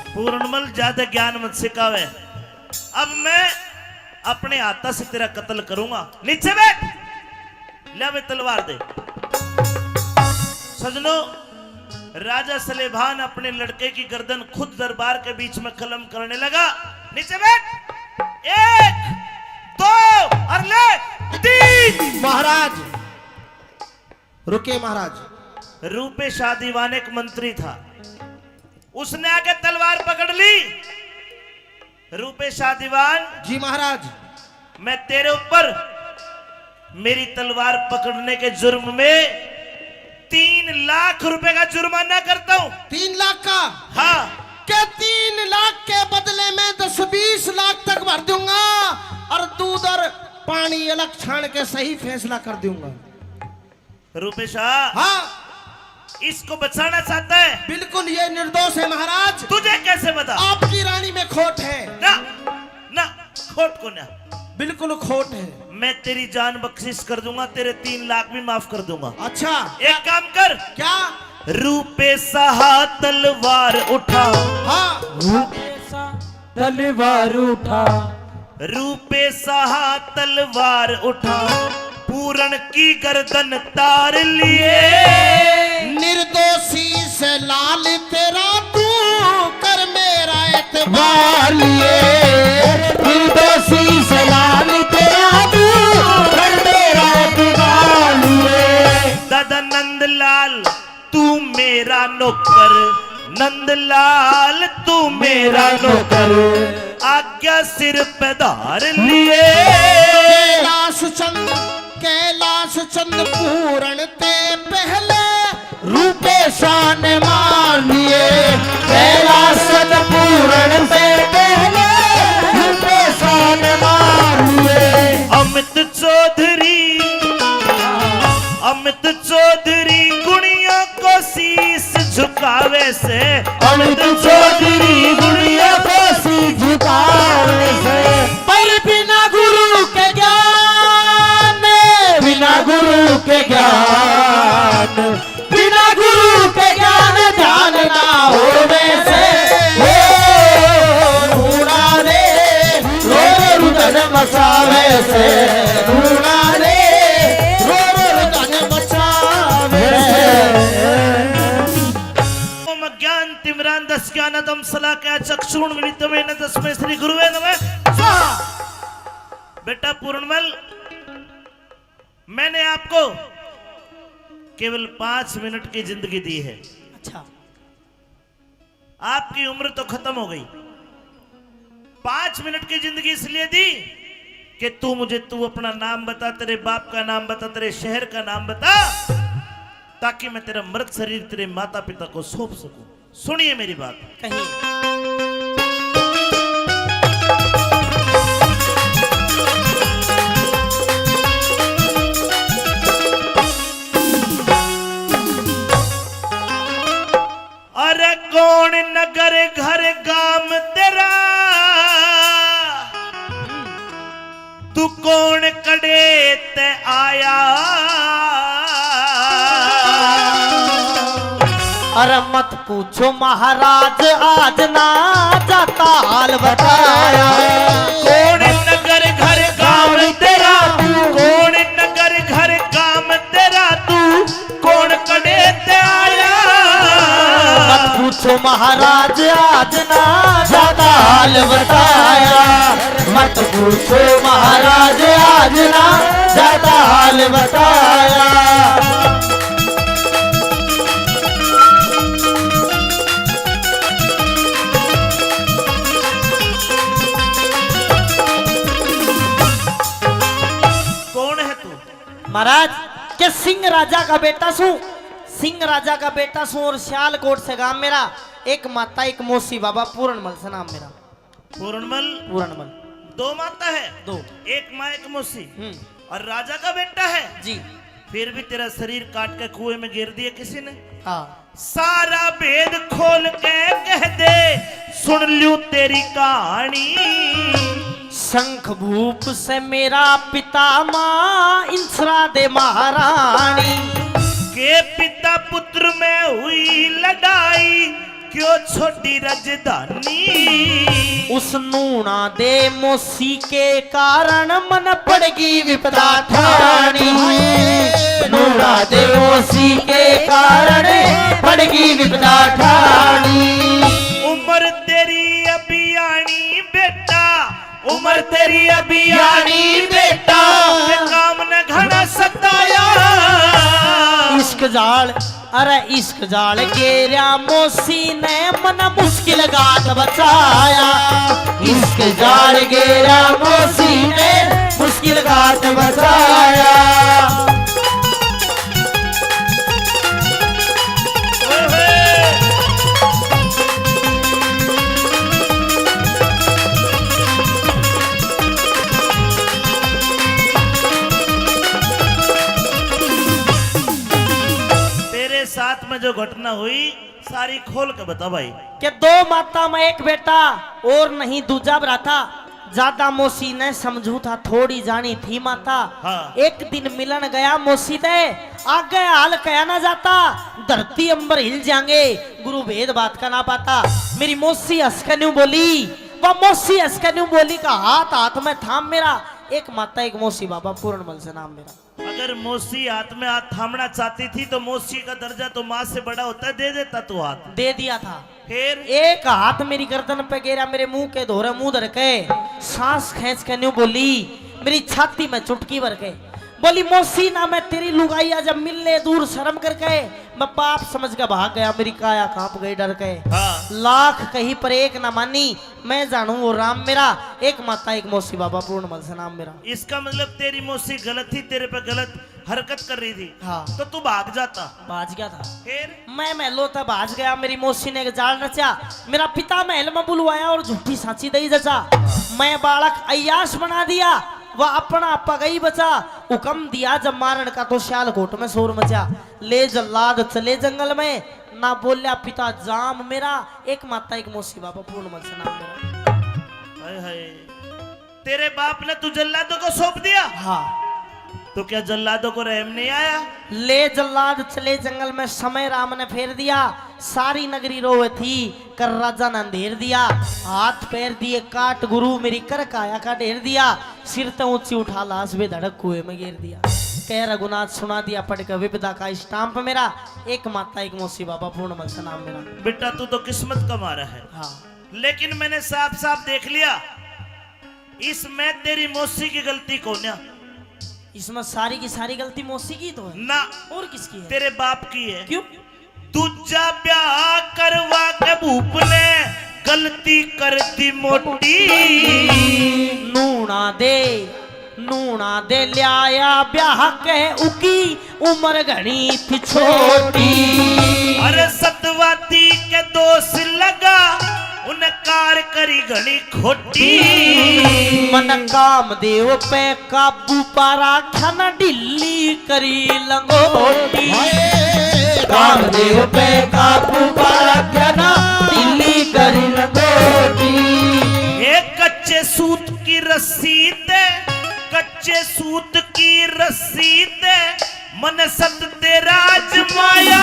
पूरणमल, ज्यादा ज्ञान मत सिखावे। अब मैं अपने हाथा से तेरा कत्ल करूंगा। नीचे बैठ। ले बे तलवार दे। सजनो, राजा सलेभान अपने लड़के की गर्दन खुद दरबार के बीच में कलम करने लगा। नीचे बैठ। एक, दो और ले तीन। महाराज, रुके महाराज। रूपेशा दीवान एक मंत्री था, उसने आके तलवार पकड़ ली। रूपेशा दीवान, जी महाराज। मैं तेरे ऊपर मेरी तलवार पकड़ने के जुर्म में तीन लाख रुपए का जुर्माना करता हूँ। तीन लाख का? हाँ। के तीन लाख के बदले में दस बीस लाख तक भर दूंगा और दूध और पानी अलग छान के सही फैसला कर दूंगा। रूपेशा, हाँ। इसको बचाना चाहता है? बिल्कुल, ये निर्दोष है महाराज। तुझे कैसे पता? आपकी रानी में खोट है। ना, ना, खोट को ना। बिल्कुल खोट है। मैं तेरी जान बख्शिश कर दूंगा, तेरे तीन लाख भी माफ कर दूंगा। अच्छा। एक काम कर। क्या? रूपेशा तलवार उठा। हाँ। रूपेशा तलवार उठा। रूपेशा तलवार उठा, पूरण की गर्दन तार लिए। निर्दोषी से लाल तेरा तू कर मेरा एतबार लिए। निर्दोषी से लाल तेरा तू कर मेरा एतबार लिए। दादा नंदलाल, तू मेरा नौकर, नंदलाल तू मेरा नौकर, आज्ञा सिर पे धार लिए। कैलाश चंद, कैलाश चंद पूरण ते पहले रूपेशा ने मान लिए। कैलाश चंद पूरण से पहले रूपेशा ने मान लिए। अमित चौधरी, अमित चौधरी गुणिया को शीश झुकावे से। अमित चौधरी गुणिया को शीश झुकावे से। पर बिना गुरु के ज्ञान, बिना गुरु के ज्ञान, बिना गुरु के ज्ञान ध्यान ना होवे से। ओ, रूणा रे, रो रो रुदन मचावे से। रूणा रे, रो रो रुदन मचावे से। ओम अज्ञान तिमिरांधस्य ज्ञानांजन शलाकया चक्षुरुन्मीलितं येन तस्मै श्री गुरुवे नमः स्वाहा। बेटा पूरणमल, मैंने आपको केवल पांच मिनट की जिंदगी दी है। अच्छा। आपकी उम्र तो खत्म हो गई। पांच मिनट की जिंदगी इसलिए दी कि तू मुझे, तू अपना नाम बता, तेरे बाप का नाम बता, तेरे शहर का नाम बता, ताकि मैं तेरा मृत शरीर तेरे माता पिता को सौंप सकूं। सुनिए मेरी बात। कहिए। अरे कौन नगर घर गाम तेरा, तू कौन कड़े ते आया? अरे मत पूछो महाराज, आज ना जाता हाल बताया। कौन नगर घर गांव तेरा, कौन नगर घर गांव तेरा, तू कौन कड़े ते आया? मत पूछो महाराज, आज ना जाता हाल बताया। मत पूछो महाराज, आज ना जाता हाल बताया। कौन है तू? महाराज, के सिंह राजा का बेटा सूं, सिंह राजा का बेटा सूं और सियालकोट से गांव मेरा। एक माता, एक मौसी, बाबा पूरणमल से नाम मेरा। पूरणमल? पूरणमल। दो माता है? दो। एक माँ, एक मौसी। हम्म। और राजा का बेटा है? जी। फिर भी तेरा शरीर काट के कुएं में गिर दिया किसी ने? हाँ। सारा भेद खोल के कह दे, सुन ल्यूं तेरी कहानी। शंख भूप से मेरा पिता माँ, इंसरा दे महारानी। के पिता पुत्र में हुई लड़ाई, क्यों छोड़ी राजधानी? उस नूणा दे मौसी के कारण मन पड़गी विपदा ठाणी। नूणा दे मौसी के कारण पड़गी विपदा ठाणी। उम्र तेरी अभी आनी बेटा, उम्र तेरी अभी आनी बेटा, काम ने घणा सताया। इश्क जाल, अरे इश्क जाल गेरया मौसी ने, मन मुश्किल घात बचाया। इश्क जाल गेरया मौसी ने, मुश्किल घात बचाया। तेरे साथ में जो घटना हुई, सारी खोल के बता भाई। के दो माता में एक बेटा और नहीं दूजा भरा था। ज्यादा मौसी ने समझू था, थोड़ी जानी थी माता। हाँ। एक दिन मिलन गया मौसी ते, आगे हाल कहा ना जाता, धरती अंबर हिल जाएंगे, गुरु भेद बात का ना पाता। मेरी मौसी हंस के न्यू बोली, वह मौसी हंस के न्यू बोली का हाथ हाथ में थाम मेरा, एक माता एक मौसी बाबा पूरणमल से नाम मेरा। अगर मौसी हाथ में हाथ थामना चाहती थी तो मौसी का दर्जा तो माँ से बड़ा होता है, दे देता तू हाथ। दे दिया था। फिर? एक हाथ मेरी गर्दन पे गेरा, मेरे मुंह के धोरे मुंह धर के सांस खींच के न्यू बोली, मेरी छाती में चुटकी भर के बोली, मौसी ना मैं तेरी लुगाई, आ जब मिलने दूर शर्म करके। मैं बाप समझ के भाग गया, मेरी काया कांप गई डर के। हाँ। लाख कही पर एक ना मानी, मैं जानू वो राम मेरा, एक माता एक मौसी बाबा पूर्णमल से नाम मेरा। इसका मतलब तेरी मौसी गलत थी, तेरे पे गलत हरकत कर रही थी। हाँ। तो तू भाग जाता। भाज गया था। फिर? मैं महलों तक भाज गया, मेरी मौसी ने एक जाल रचा, मेरा पिता महल में बुलवाया और झूठी सांची दई जचा। मैं बालक अय्याश बना दिया, वह अपना पगई बचा। हुक्म दिया जब मारण का तो सियालकोट में शोर मचा। ले जल्लाद चले जंगल में, ना बोल्या पिता जाम मेरा, एक माता एक मौसी बाबा पूर्णमल से नाम मेरा। हाय हाय। तेरे बाप ने तू जल्लादों को सौंप दिया? हाँ। तो क्या जल्लादों को रहम नहीं आया? ले जल्लाद चले जंगल में, समय राम ने फेर दिया। सारी नगरी रोवे थी, कर राजा ने अंधेर दिया। हाथ पैर दिए काट गुरु, मेरी कर काया का ढेर दिया। सिर ते ऊंची उठा लाश बेधड़क कुएं में गिर दिया। कह रघुनाथ सुना दिया पढ़ के विपदा का स्टाम्प मेरा, एक माता एक मौसी बाबा पूर्णमल से नाम मेरा। बेटा तू तो किस्मत का मारा है। हाँ। लेकिन मैंने साफ साफ देख लिया, इसमें तेरी मौसी की गलती कोन्या। इसमें सारी की सारी गलती मौसी की तो है ना। और किसकी है? तेरे बाप की है। क्यों? दूजा ब्याह करवा के भूप ने गलती कर दी मोटी। नूना दे, नूना दे ल्याया ब्याह के उकी उम्र घणी थी छोटी। अरे सतवादी के दोष लगा, उन्हें कार करी घणी खोटी। मन कामदेव पे काबू पा राख्या ना ढीली करी लंगोटी। कामदेव पे काबू पा राख्या ना ढीली करी लंगोटी। एक कच्चे सूत की रस्सी ते, कच्चे सूत की रस्सी ते मन सत तेरा आजमाया।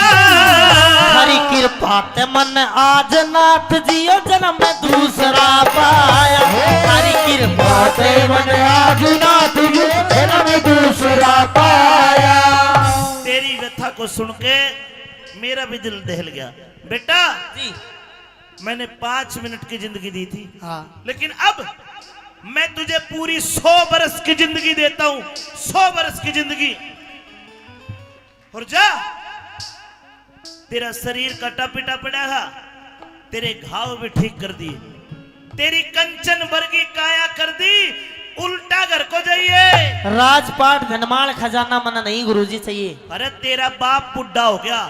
हर कृपा ते मन आज नाथ जी ओ जन्म दूसरा पाया। थारी कृपा ते मन आज नाथ जी जन्म दूसरा पाया। तेरी व्यथा को सुन के मेरा भी दिल दहल गया। बेटा, जी। मैंने पाँच मिनट की जिंदगी दी थी, हाँ। लेकिन अब मैं तुझे पूरी सौ बरस की जिंदगी देता हूँ, सौ बरस की जिंदगी। और जा, तेरा शरीर कटा पिटा पड़ा था, तेरे घाव भी ठीक कर दिए, तेरी कंचन वर्गी काया कर दी, उल्टा घर को जाइए। राजपाट धनमाल खजाना मना नहीं गुरुजी चाहिए। अरे, तेरा बाप बुढ़ा हो गया,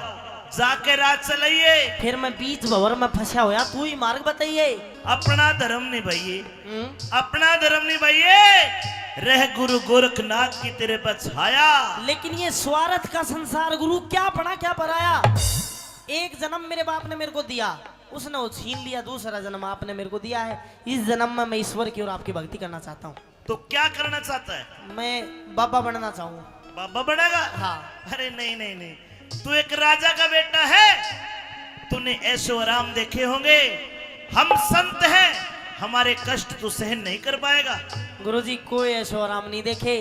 जाके राज चलाइए। फिर मैं बीच भंवर में फंसा होया, तू ही मार्ग बताइए। अपना धर्म निभाइए, हम्म। अपना धर्म निभाइए। रह गुरु गोरखनाथ की तेरे पर छाया। लेकिन ये स्वार्थ का संसार गुरु, क्या बना क्या पराया। एक जन्म मेरे बाप ने मेरे को दिया, उसने वो छीन लिया। दूसरा जन्म आपने मेरे को दिया है, इस जन्म में मैं ईश्वर की और आपकी भक्ति करना चाहता हूँ। तो क्या करना चाहता है? मैं बाबा बनना चाहूँ। बाबा बनेगा? हाँ। अरे नहीं, नहीं, नहीं, तू एक राजा का बेटा है, तूने ऐशो आराम देखे होंगे। हम संत हैं, हमारे कष्ट तू सहन नहीं कर पाएगा। गुरुजी, कोई ऐशो आराम नहीं देखे,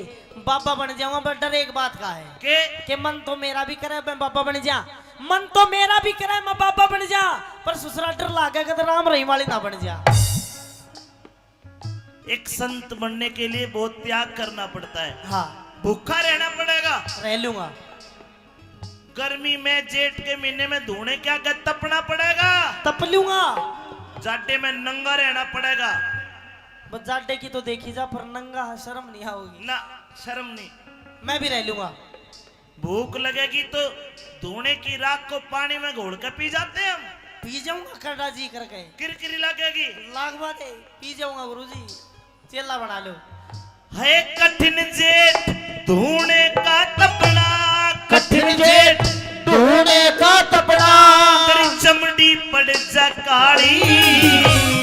बाबा बन जाऊंगा, पर डर एक बात का है। के? कि मन तो मेरा भी करे मैं बाबा बन जा, मन तो मेरा भी करे मैं बाबा बन जा, पर ससुरा डर लागे कि तो राम रहीम वाली ना बन जा। एक संत बनने के लिए बहुत त्याग करना पड़ता है। हाँ। भूखा रहना पड़ेगा। रह लूंगा। गर्मी में जेठ के महीने में धूने क्या गए, तपना पड़ेगा। तप लूंगा। जाडे में नंगा रहना पड़ेगा। बस जाडे की तो देखी जा, पर नंगा शर्म नहीं आओगी ना। शर्म नहीं। मैं भी रह लूंगा। भूख लगेगी तो धूने की राख को पानी में घोल के पी जाते हैं हम। पी जाऊंगा करड़ा जी करके। किरकिरी लगेगी। लागवा दे, पी जाऊंगा गुरुजी, चेला बना लो। है कठिन जेठ धूने का तपना, कठिन जेठ धूने का तपना। तेरी चमड़ी पड़ जा काली।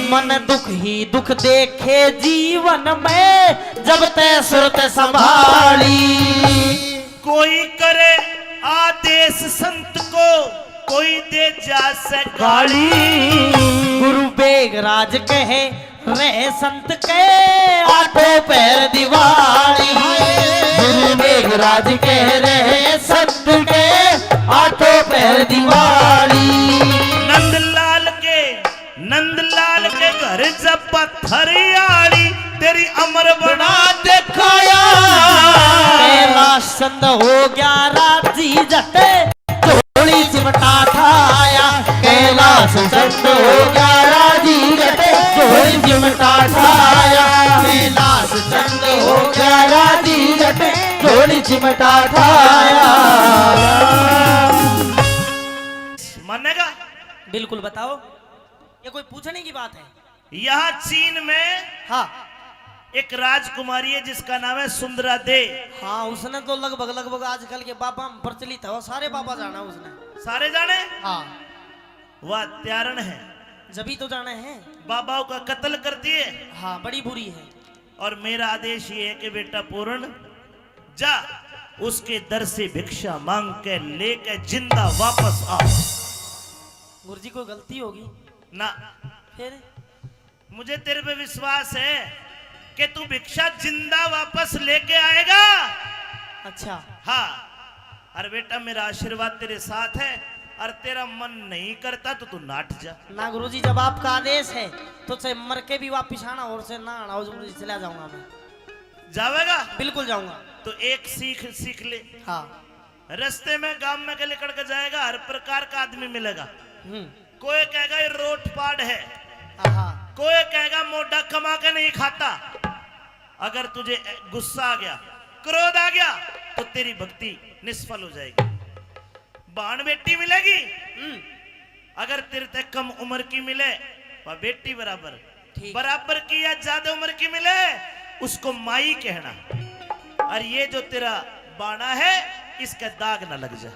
मन दुख ही दुख देखे जीवन में, जब तै सुरत संभाली। कोई करे आदेश संत को, कोई दे जा से गाली। गुरु बेगराज कहे रहे संत के, आठों पहर दिवाली। गुरु बेगराज कह रहे संत के, आठों पहर दिवाली। नंदलाल के, नंदलाल के घर जब पत्थर आली, तेरी अमर बना दिखाया। कैलाश चंद हो गया राजी जटे, झोली चिमटा ठाया। कैलाश चंद हो गया राजी जटे, झोली चिमटा ठाया। कैलाश चंद हो गया राजी जटे, झोली चिमटा ठाया। मानेगा? बिल्कुल, बताओ, ये कोई पूछने की बात है? यहाँ चीन में, हाँ। एक राजकुमारी है जिसका नाम है सुंदरा दे। हाँ, उसने तो लगभग, लगभग आजकल के बाबा में प्रचलित है, वो सारे बाबा जाना उसने। सारे जाने? हाँ। वह त्यारण है। जब ही तो जाने हैं। बाबाओं का कत्ल कर दिए। हाँ, बड़ी बुरी है। और मेरा आदेश ये है कि बेटा पूर्ण, जा, उसके दर से भिक्षा मांग के लेके जिंदा वापस आ। गुरुजी, कोई गलती होगी? ना। फिर? मुझे तेरे पे विश्वास है कि तू भिक्षा जिंदा वापस लेके आएगा। अच्छा। हाँ। अरे बेटा, मेरा आशीर्वाद तेरे साथ है, और तेरा मन नहीं करता तो तू नाट जा। ना गुरुजी, जब आपका आदेश है तो चाहे मर के भी वापिस आना और से ना आना हो, गुरुजी, चला जाऊंगा मैं। जावेगा? बिल्कुल जाऊंगा। तो एक सीख सीख ले। हाँ। रास्ते में गांव में के लिकड़ के जाएगा, हर प्रकार का आदमी मिलेगा। हम्म। कोई कहेगा ये रोट पाड़ है, आहा। कोई कहेगा मोटा कमा के नहीं खाता। अगर तुझे गुस्सा आ गया, क्रोध आ गया, तो तेरी भक्ति निष्फल हो जाएगी। भाण बेटी मिलेगी, हम्म। अगर तेरे ते कम उम्र की मिले, वह बेटी बराबर, ठीक। बराबर की या ज्यादा उम्र की मिले, उसको माई कहना। और ये जो तेरा बाणा है, इसका दाग ना लग जाए।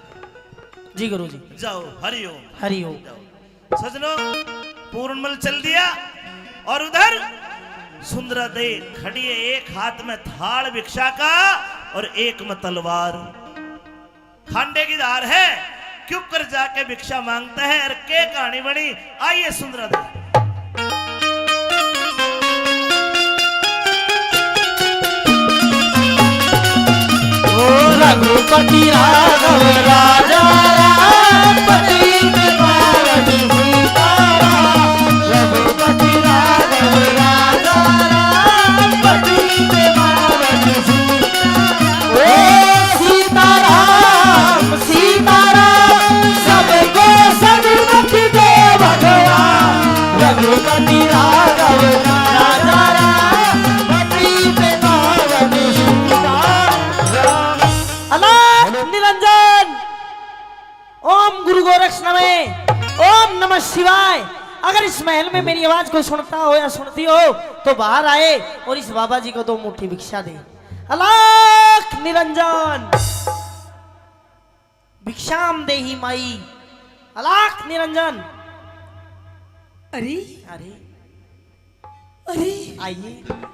जी गुरु जी। जाओ, हरिओम। हरिओम। जाओ। सजनों, पूर्णमल चल दिया और उधर सुंदरा दे खड़ी है, एक हाथ में थाल भिक्षा का और एक में तलवार। खांडे की धार है, क्यों कर जाके भिक्षा मांगता है और के कहानी बनी, आइए सुंदरा दा। ओ रघुपति राघव राजा राम, पतित पावन सीताराम। रघुपति राघव राजा राम, पतित पावन सीताराम। ओ सीताराम, सीताराम, सबको सन्मति दे भगवान। रघुपति राघव राजा राम, पतित पावन सीताराम। अलख निरंजन, ओम गुरु गोरक्ष नमः, ओम नमः शिवाय। अगर इस महल में मेरी आवाज को सुनता हो या सुनती हो, तो बाहर आए और इस बाबा जी को दो मुट्ठी भिक्षा दे। अलख निरंजन। भिक्षाम देहि माई, अलख निरंजन। अरे, अरे, अरे, आइए। अरे,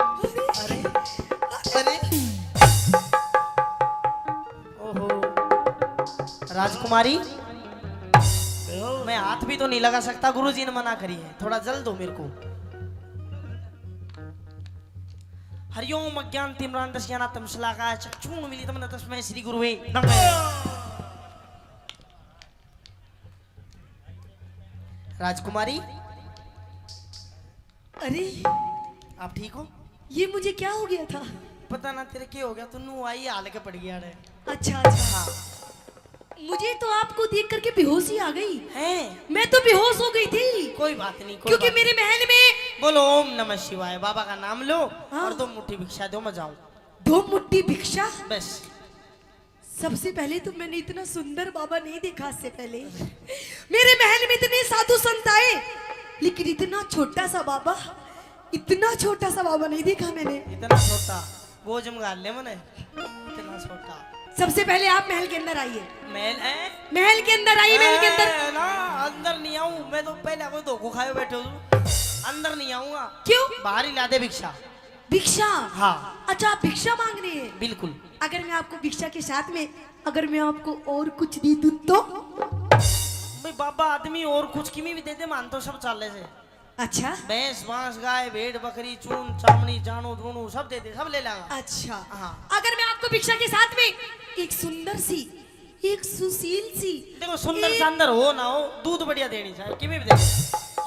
अरे, अरे। ओहो, राजकुमारी, मैं हाथ भी तो नहीं लगा सकता, गुरुजी ने मना करी है। थोड़ा जल दो मेरे को। हरिओम अज्ञान तिमिरांधस्य ज्ञानानाम दशम शलाका चक्षुण मिलितम तस्मै श्री गुरुवे नमः। राजकुमारी, अरे, आप ठीक हो? ये मुझे क्या हो गया था? पता ना तेरे क्या हो गया, तू नू आई हाल के पड़ गया रे। अच्छा, अच्छा। हाँ। मुझे तो आपको देख करके बेहोशी आ गई। हैं? मैं तो बेहोश हो गई थी। कोई बात नहीं, कोई क्योंकि बात मेरे महल में बोलो ओम नमः शिवाय, बाबा का नाम लो हाँ। और दो मुट्ठी भिक्षा दो, मैं जाऊं। दो मुट्ठी भिक्षा? बस। सबसे पहले तो मैंने इतना सुंदर बाबा नहीं देखा आज से पहले। मेरे महल में इतने साधु संत आए, लेकिन इतना छोटा सा बाबा, इतना छोटा सा बाबा नहीं देखा मैंने। इतना छोटा, वो जमगा ले मने, इतना छोटा। सबसे पहले आप महल के अंदर आइए। महल है? महल के अंदर आइए, महल के अंदर। ए, ना, अंदर नहीं आऊं मैं, तो पहले कोई धोखो खाए बैठे हो तुम। अंदर नहीं आऊंगा। क्यों? बाहर ही ला दे भिक्षा। भिक्षा? हाँ। अच्छा, आप भिक्षा मांग रहे हैं? बिल्कुल। अगर मैं आपको भिक्षा के साथ में, अगर मैं आपको और कुछ दे दूं तो? भाई बाबा, आदमी और कुछ किमी भी दे दे, मान तो सब चाले से। अच्छा। भैंस, बांस, गाय, भेड़, बकरी, चून, चामड़ी, जानू, धूणू, सब दे दे, सब ले लांगा। अच्छा। हाँ। अगर मैं आपको भिक्षा के साथ में एक सुंदर सी, एक सुशील सी, देखो, सुंदर एक सांदर हो ना हो, दूध बढ़िया देनी चाहिए, किमी भी दे दे।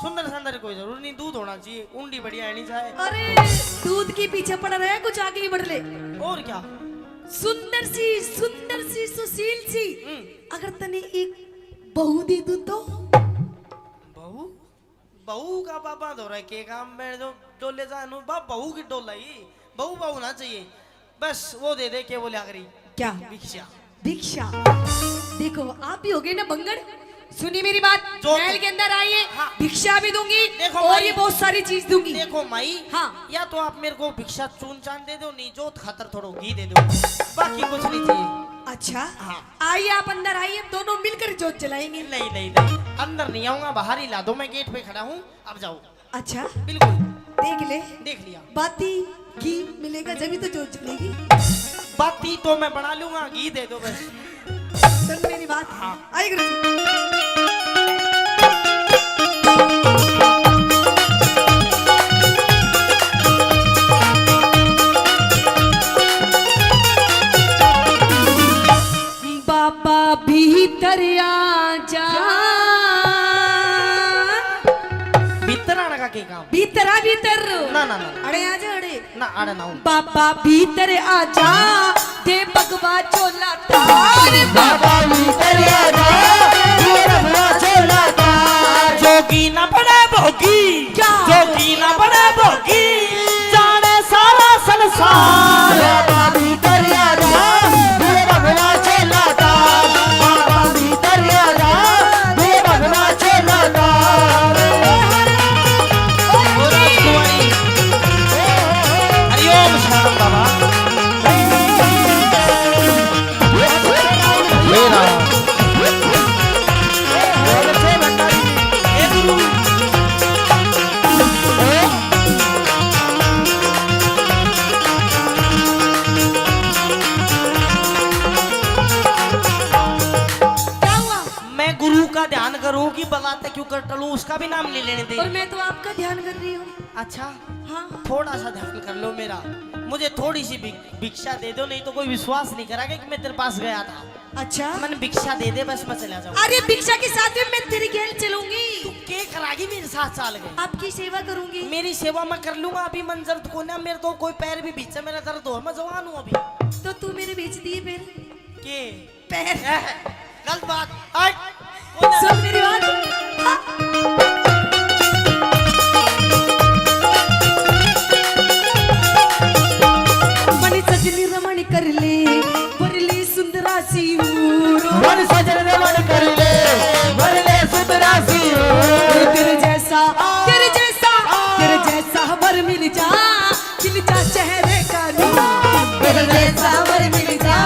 सुंदर सांदर कोई जरूर नहीं, दूध होना चाहिए, उंडी बढ़िया आनी चाहिए। अरे, दूध के पीछे पड़ा रहे, कुछ आगे ही बढ़ ले। और क्या? सुंदर सी, सुंदर सी, सुशील सी, हम्म। अगर तने एक बहू दे दूं तो? बहू? बहू का बाबा धोरा के काम में जो डोले जा नु, बा बहू की डोलाई, बहू बहू ना चाहिए, बस वो दे दे के बोले आखिरी। क्या? भिक्षा। भिक्षा। देखो, आप भी हो गए ना बंगड़। सुनिए मेरी बात, जो महल के अंदर आइए, हाँ। भिक्षा भी दूंगी देखो और भाई, ये बहुत सारी चीज दूंगी। देखो माई, हाँ। या तो आप मेरे को भिक्षा चून चान दे दो, नहीं जोत खातर थोड़ो घी दे दो, बाकी कुछ नहीं चाहिए। अच्छा, हाँ। आइए, आप अंदर आइए, दोनों मिलकर जोत जलाएंगे। नहीं, नहीं, नहीं, अंदर नहीं आऊंगा, बाहर ही ला दो, मैं गेट पे खड़ा हूँ, अब जाओ। अच्छा, बिल्कुल। देख ले, देख लिया। बाती घी मिलेगा जब ही तो जोत जलेगी। बाती तो मैं बना लूंगा, घी दे दो बस। सुन मेरी बात। हाँ। आई गुरु जी। बाबा भीतर आ जा। भीतर आने का के काम? भीतर आ, भीतर। ना, ना, ना। अड़े आ जा, अड़े। ना, अड़े ना हूँ। बाबा भीतर आ जा, दे भगवा झोला तार। बाबा भीतर आ जा, दे भगवा झोला तार। जोगी ना बड़ा भोगी। क्या? जोगी ना बड़ा भोगी, जाने सारा संसार। बाबा भीतर आ जा, दे भगवा झोला तार। बाबा भीतर आ जा, दे भगवा झोला तार। हरिओम शरणम बाबा। हे राम। कर टलूं, उसका भी नाम नहीं लेने दे। और मैं तो आपका ध्यान कर रही हूँ। अच्छा, हाँ। थोड़ा सा ध्यान कर लो मेरा, मुझे थोड़ी सी भि-, भिक्षा दे दो, नहीं तो कोई विश्वास नहीं करेगा कि मैं तेरे पास गया था। अच्छा। मन भिक्षा दे दे, बस मैं चला जाऊँ। अरे, भिक्षा के साथ में मैं तेरी गैल चलूंगी। तू के करागी मेरे साथ चाल के? आपकी सेवा करूंगी। मेरी सेवा मैं कर लूंगा, अभी मन दर्द को ना, मेरे तो कोई पैर भी भींचे, मेरा दर्द हो, मैं जवान हूँ अभी। तो तू मेरे भींच दिए फिर? के? पैर। ए, गलत बात। हट। सुन मेरी बात। हाँ। मन सजनी रमण कर ले, वरली सुंदरा सी हूर। मन सजनी रमण कर ले, वरली सुंदरा सी हूर। तेरे जैसा, तेरे जैसा, तेरे जैसा वर मिल जा, खिल जा चेहरे का नूर। तेरे जैसा वर मिल जा,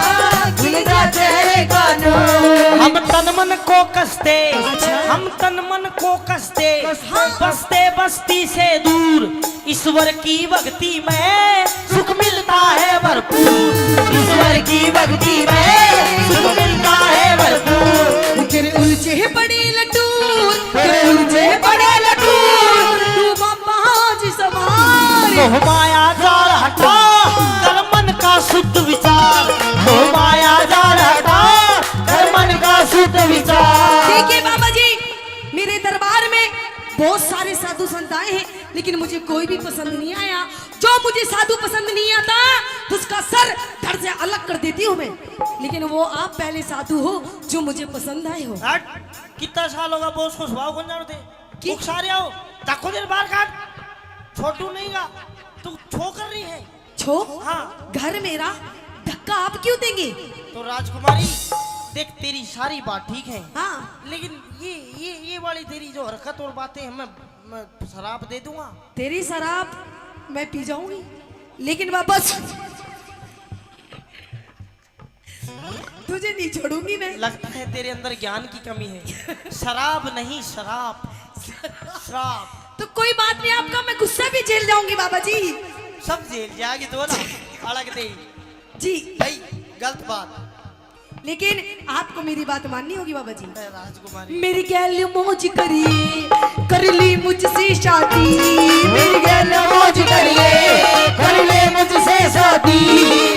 खिल जा चेहरे का नूर। हम तन मन को कसते, अच्छा। हम तन मन को कसते, कसते। बसते बस्ती से दूर। ईश्वर की भक्ति में सुख मिलता है भरपूर। ईश्वर की भक्ति में सुख मिलता है भरपूर। तेरे उलझे पड़े लटूर, तेरे उलझे पड़े लटूर, तू बाबा जी संभाल। मोह माया जाल हटा, कर मन का शुद्ध विचार। मोह माया जाल हटा, कर मन का शुद्ध विचार। देखिए बाबा जी, मेरे दरबार में बहुत सारे साधु संत आए हैं, लेकिन मुझे कोई भी पसंद नहीं आया। जो मुझे साधु पसंद नहीं आता, उसका सर धड़ से अलग कर देती हूँ मैं। लेकिन वो आप पहले साधु हो जो मुझे पसंद आए हो। हट, कितना साल होगा, बॉस को स्वभाव कौन जानते? की? उकसा रहे हो, धक्को दे बाहर काट। छोटू नहीं गा, तू छो कर रही है। छो? हाँ। घर मेरा, धक्का आप क्यों देंगे? तो राजकुमारी, देख, तेरी सारी बात ठीक है। हाँ। लेकिन ये, ये, ये वाली तेरी जो हरकत और बातें हैं, मैं, मैं शराब दे दूंगा। तेरी शराब मैं पी जाऊंगी, लेकिन वापस तुझे नहीं छोड़ूंगी मैं। लगता है तेरे अंदर ज्ञान की कमी है। शराब नहीं, शराब। शराब। तो कोई बात नहीं, आपका मैं गुस्सा भी झेल जाऊंगी बाबा जी। सब झेल जाएगी तो ना, अलग दे। जी। भाई, गलत बात। लेकिन आपको मेरी बात माननी होगी बाबा जी। मैं राजकुमारी। मेरी गैल मौज करिए, कर ली मुझसे शादी। मेरी गैल मौज करिए, कर ले मुझसे शादी।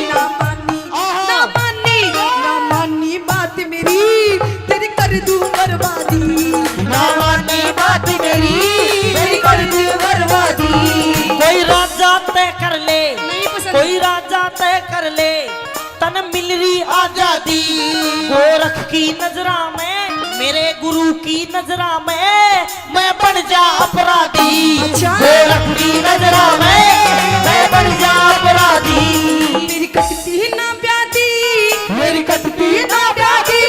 ना मानी, आहा। ना मानी, ना मानी बात मेरी, तेरी कर दूं बर्बादी। ना मानी बात मेरी, तेरी कर दूं बर्बादी। कोई राजा तय कर ले, नहीं पसंद। कोई राजा तय कर ले, तन मिल रही आजादी। गोरख की नजरा में, मेरे गुरु की नजरा में, मैं बन जा अपराधी। अच्छा। गोरख की नजरा में, मैं बन जा अपराधी। मेरी कटती ना ब्याधी, मेरी कटती ना ब्याधी,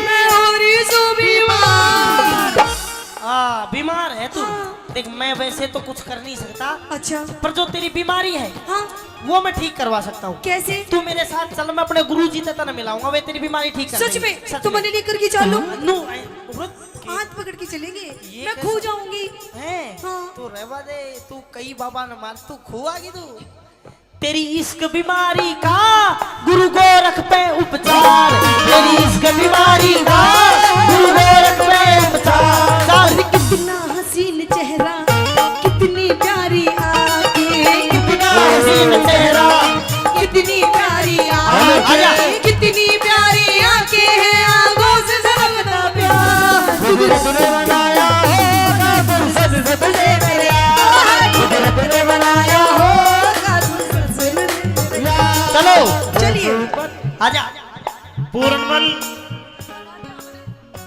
मैं हो रही सू बीमार। आ, बीमार है तू। हाँ। देख, मैं वैसे तो कुछ कर नहीं सकता। अच्छा। पर जो तेरी बीमारी है, हाँ। वो मैं ठीक करवा सकता हूँ। कैसे? तू मेरे साथ चल, मैं अपने गुरुजी से तने मिलाऊंगा, वे तेरी बीमारी ठीक कर देंगे। सच में? सच में। तो मने लेकर के चलूं? हाँ, नो, ए, उरत के। हाथ पकड़ के चलेंगे। ये मैं कैसे? खो जाऊंगी। हैं? हाँ। तू रहवा दे, तू कई बाबा न मार, तू खो आगी तू। तेरी इश्क बीमारी का गुरु गोरख पे उपचार, तेरी इश्क बीमारी का गुरु गोरख पे उपचार। अरे कितना हसीन चेहरा, कितनी प्यारी आंखें। कितना हसीन चेहरा, कितनी प्यारी आंखें। आजा। कितनी प्यारी आंखें हैं, आंखों से झलकता प्यार। कुदरत ने बनाया होगा फुर्सत से तुझे मेरे यार। कुदरत ने बनाया होगा फुर्सत से मेरे यार। चलो। चलिए। आजा। पूर्णमल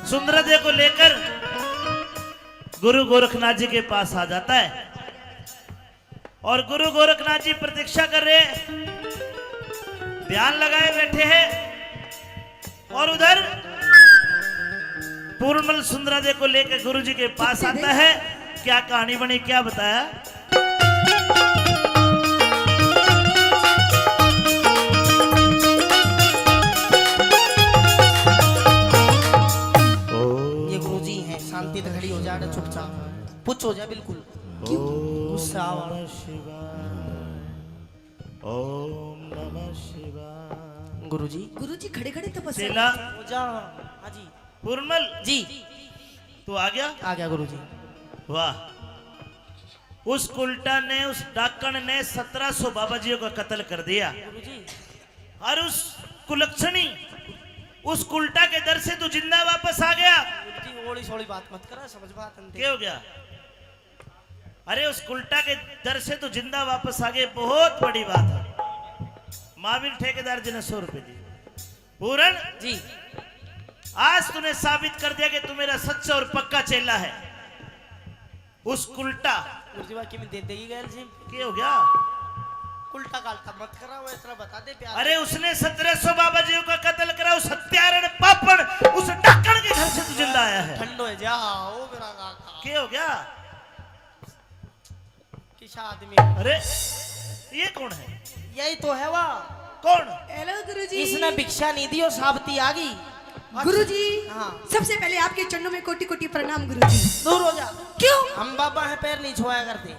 सुंदरादे को लेकर गुरु गोरखनाथ जी के पास आ जाता है और गुरु गोरखनाथ जी प्रतीक्षा कर रहे हैं, ध्यान लगाए बैठे हैं। और उधर पूर्णमल सुंदरादे को लेकर गुरु जी के पास आता है। क्या कहानी बनी, क्या बताया? ये गुरु जी हैं, शांति से खड़ी हो जा, चुपचाप, पुच हो जा बिल्कुल। क्यों? गुस्सा आ रहा। ओम नमः शिवाय। गुरुजी। गुरुजी खड़े खड़े तपस्या। चेला। पूजा। हाँ जी। पूर्णमल। जी। तू आ गया? आ गया गुरुजी। वाह। उस कुलटा ने, उस डाकण ने सत्रह सौ बाबा जियों का कत्ल कर दिया। गुरुजी। और उस कुलक्षणी, उस कुलटा के दर से तू जिंदा वापस आ गया। गुरुजी, ओली सोली बात मत करा, समझ बात नहीं। क्या हो गया? अरे, उस कुलटा के दर से तू जिंदा वापस आ गया, बहुत बड़ी बात है। महावीर ठेकेदार जी ने सौ रुपए दिए। पूरन जी। आज तूने साबित कर दिया कि तू मेरा सच्चा और पक्का चेला है। उस कुलटा गुरुजी, बाकी में दे देगी गैल जी। क्या हो गया? कुलटा कालटा मत करा, वो इतना बता दे प्यार। अरे, उसने सत्रह सौ बाबा जियों का कत्ल करा, उस हत्यारण पापण, उस डाकण के घर से तू जिंदा आया है। ठंडो है जा, ओ मेरा काका। क्या हो गया? किसा आदमी। अरे, ये कौन है? यही तो है वा। कौन? हेलो गुरुजी। इसने भिक्षा नहीं दी, वो साबती आ गई। गुरुजी, हाँ। सबसे पहले आपके चरणों में कोटि कोटि प्रणाम गुरुजी। दूर हो जा। क्यों? हम बाबा हैं, पैर नहीं छुआया करते।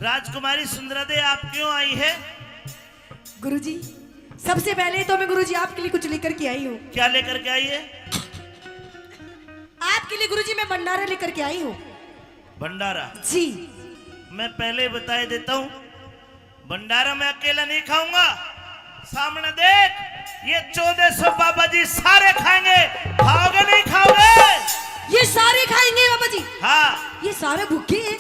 राजकुमारी सुंदरा दे, आप क्यों आई है? गुरुजी, सबसे पहले तो मैं गुरुजी आपके लिए कुछ लेकर के आई हूँ। क्या लेकर के आई है? आपके लिए गुरुजी मैं भंडारा लेकर के आई हूँ। भंडारा? जी। मैं पहले ही बता देता हूँ, भंडारा मैं अकेला नहीं खाऊंगा। सामने देख, ये चौदह सौ बाबा जी सारे खाएंगे। खाओगे नहीं खाओगे? ये सारे खाएंगे बाबा जी। हाँ। ये सारे भूखे हैं।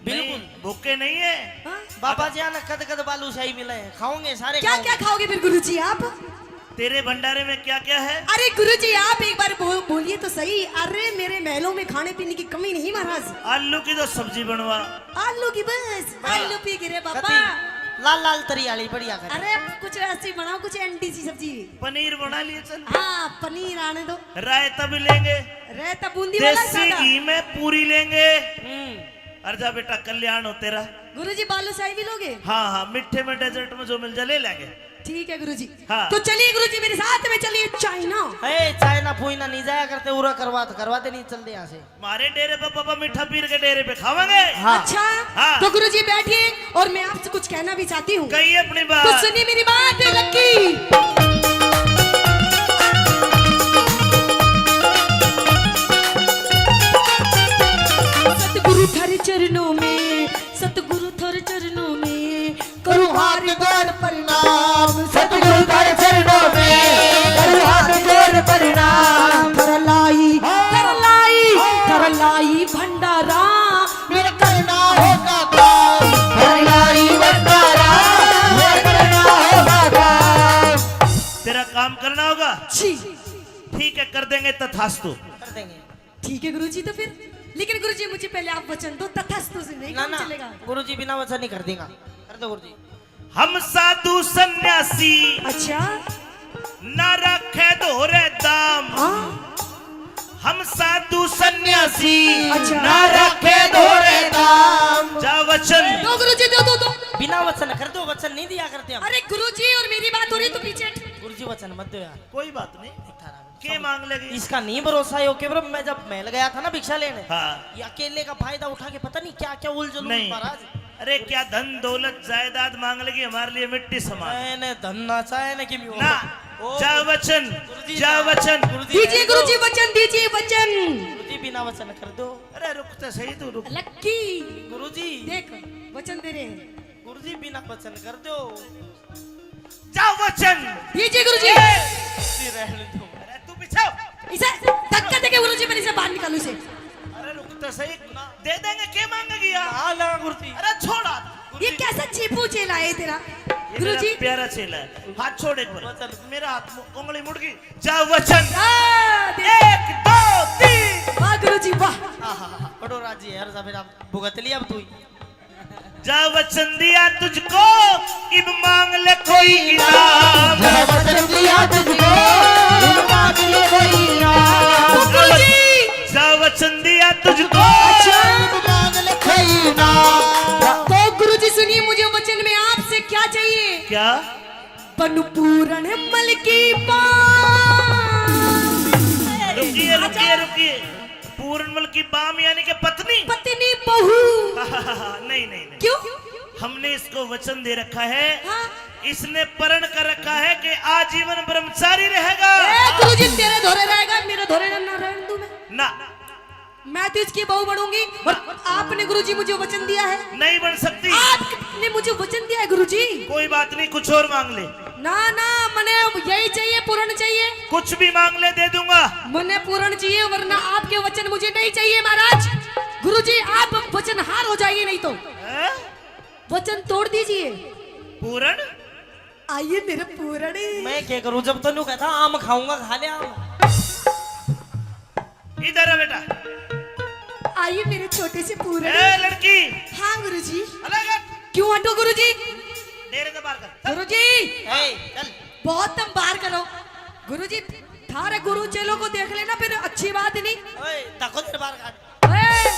बिल्कुल। नहीं, भूखे नहीं है। हाँ? बाबा जी ने कद कद बालूशाही मिले हैं, खाओगे सारे, क्या खाओगे। क्या खाओगे फिर गुरुजी आप? तेरे भंडारे में क्या क्या है? अरे गुरुजी, आप एक बार बो-, बोलिए तो सही। अरे, मेरे महलों में खाने पीने की कमी नहीं महाराज। आलू की तो सब्जी बनवा। आलू की बस, हाँ। आलू पी गिरे बाबा। कति लाल लाल तरी आली बढ़िया कर। अरे, कुछ ऐसी बनाओ, कुछ एंडी सी सब्जी। पनीर बना लिए चल। हाँ, पनीर आने दो। रायता भी लेंगे। रायता बूंदी वाला देसी ज्यादा। घी में पूरी लेंगे। हम्म। अरे जा बेटा, कल्याण हो तेरा। गुरुजी, बालूशाही भी लोगे? हाँ, हाँ, मीठे में, डेजर्ट में जो मिल जाए, ले लेंगे। ठीक है गुरुजी। हाँ। तो चलिए गुरुजी, मेरे साथ में चलिए चाइना। ए, चाइना फुइना नहीं जाया करते, उरा करवा तो करवा दे, नहीं चलते यहाँ से। हमारे डेरे पे बाबा मीठा पीर के डेरे पे खावांगे। हाँ। अच्छा, हाँ। तो गुरुजी बैठिए और मैं आपसे कुछ कहना भी चाहती हूँ। कहिए अपनी बात। तो सुनिए मेरी बात, लक्की। सतगुरु थारे चरणों में, सतगुरु थारे चरणों में करूँ हाथ जोड़ प्रणाम, सतगुरु थारे चरणों में करूँ हाथ जोड़ प्रणाम। थारा लाई, थारा लाई, थारा लाई भंडारा, मेरा करना होगा काम। थारा लाई भंडारा, मेरा करना होगा काम। तेरा काम करना होगा? जी। ठीक है, कर देंगे, तथास्तु। कर देंगे। ठीक है गुरुजी, तो फिर, लेकिन गुरुजी, मुझे पहले आप वचन दो, तथास्तु से नहीं ना, काम ना, चलेगा। गुरुजी बिना वचन नहीं कर देगा। कर दो गुरुजी। हम साधु सन्यासी, अच्छा। ना रखे धोरे दाम। हाँ। हम साधु सन्यासी, अच्छा। ना रखे धोरे दाम। जा वचन। दो गुरुजी, दो, दो, दो। बिना वचन कर दो, वचन नहीं दिया करते हम। अरे गुरुजी, और मेरी बात हो रही तो पीछे। गुरुजी वचन मत दो यार। कोई बात नहीं। थारा के मांग लेगी? इसका नहीं भरोसा है, ओके ब्रो, मैं जब महल गया था ना भिक्षा लेने, हाँ। ये अकेले का फायदा उठा के पता नहीं क्या क्या उलझन हुई नहीं। महाराज। अरे क्या धन दौलत जायदाद मांग लेगी, हमारे लिए मिट्टी समान। नहीं, नहीं, धन ना चाहे ना कि ना। ओ, जा वचन, गुरुजी जा ना, वचन। गुरुजी दीजिए रहने दो। गुरुजी वचन, दीजिए वचन। गुरुजी बिना वचन कर दो। अरे रुक तो सही तू, रुक। लक्की। गुरुजी। देख, वचन दे रहे हैं। गुरुजी बिना वचन कर दो। जा वचन। दीजिए गुरुजी। ए! जी, रहने दो। अरे तू बिछाओ। इसे धक्का देके गुरुजी, मैं इसे बाहर निकालूं इसे। अरे रुक तो सही, दे देंगे, के मांगेगी यार? ना, ना गुरुजी। अरे छोड़ हाथ। ये कैसा चीपू चेला है तेरा? ये मेरा गुरुजी। प्यारा चेला है। हाथ छोड़ एक बार। वचन। मेरा हाथ मु-, उंगली मुड़ गई। जा वचन। आ, दे। एक, दो, तीन। वाह गुरुजी, वाह। आहा, बड़ो राजी है यार, जा फिर आप भुगत लिया अब तू ही। जा वचन दिया तुझको, इब मांग ले कोई इनाम। जा वचन दिया तुझको, इब मांग ले कोई इनाम। तो गुरुजी। जा वचन दिया तुझको। अच्छा। इब मांग ले कोई इनाम। तो गुरुजी सुनिए, मुझे वचन में आपसे क्या चाहिए? क्या? बन पूरण मल की बाम। रुकिए, रुकिए, रुकिए। पूरणमल की बाम यानी कि पत्नी? पत्नी, बहू। नहीं, नहीं, नहीं। क्यों? हमने इसको वचन दे रखा है, हाँ। इसने प्रण कर रखा है कि आजीवन ब्रह्मचारी रहेगा। ए, गुरुजी, तेरे धोरे रहेगा, मेरे धोरे ना, ना रहने दूं मैं। ना। मैं तो इसकी बहू बनूंगी और आपने गुरुजी मुझे वचन दिया है। नहीं बन सकती। आपने मुझे वचन दिया है गुरुजी। कोई बात नहीं, कुछ और मांग ले। ना, ना, मने यही चाहिए, पूर्ण चाहिए। कुछ भी मांग ले, दे दूंगा। मने पूर्ण चाहिए, वरना आपके वचन मुझे नहीं चाहिए महाराज। गुरुजी, आप वचनहार हो जाइए नहीं तो। हैं? वचन तोड़ दीजिए। पूरण? आइए मेरे पूरण। मैं क्या करूं, जब तो न्यू कहता आम खाऊंगा, खा ले आम। इधर आ बेटा। आइए मेरे छोटे से पूरण। ए लड़की। हाँ गुरुजी। अलग हट। क्यों हटो गुरुजी? डेरे से बाहर कर। गुरुजी। ए, चल। बहुत तुम बाहर करो। गुरुजी, थारे गुरु चेलों को देख लेना फिर अच्छी बात नहीं। ओए, धक्को दे बाहर काट। ओए,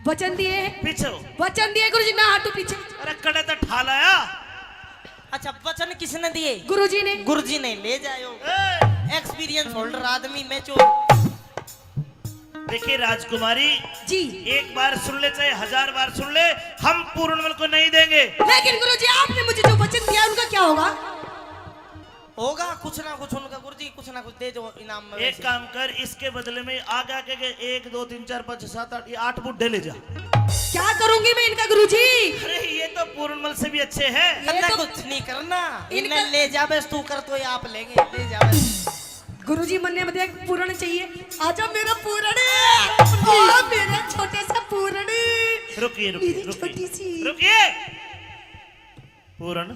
वचन दिए। पीछे हो। वचन दिए गुरुजी, ना हटो पीछे। अरे कड़े तो ठा लाया। अच्छा, वचन किसने दिए? गुरुजी ने। गुरुजी ने, ले जायो। ए! एक्सपीरियंस होल्डर आदमी, मैच्योर। देखिए राजकुमारी जी। एक बार सुन ले चाहे हजार बार सुन ले, हम पूर्णमल को नहीं देंगे। लेकिन गुरुजी, आपने मुझे जो वचन दिया उनका क्या होगा? होगा कुछ ना कुछ उनका गुरुजी, कुछ ना कुछ दे दो इनाम में। एक काम कर, इसके बदले में आगे आके के एक, दो, तीन, चार, पाँच, छह, सात, आठ, ये आठ बुड्ढे ले जा। क्या करूंगी मैं इनका गुरुजी? अरे ये तो पूर्णमल से भी अच्छे हैं। ये तो कुछ नहीं करना, इनका इन्हें ले जा बस, तू कर तो ये आप लेंगे, ले जा बस। गुरुजी, मन्ने में देख पूरण चाहिए। आजा मेरा पूरण, आ मेरा छोटा सा पूरण। रुकिए, रुकिए, मेरी रुकिए, छोटी सी। रुकिए। पूरण,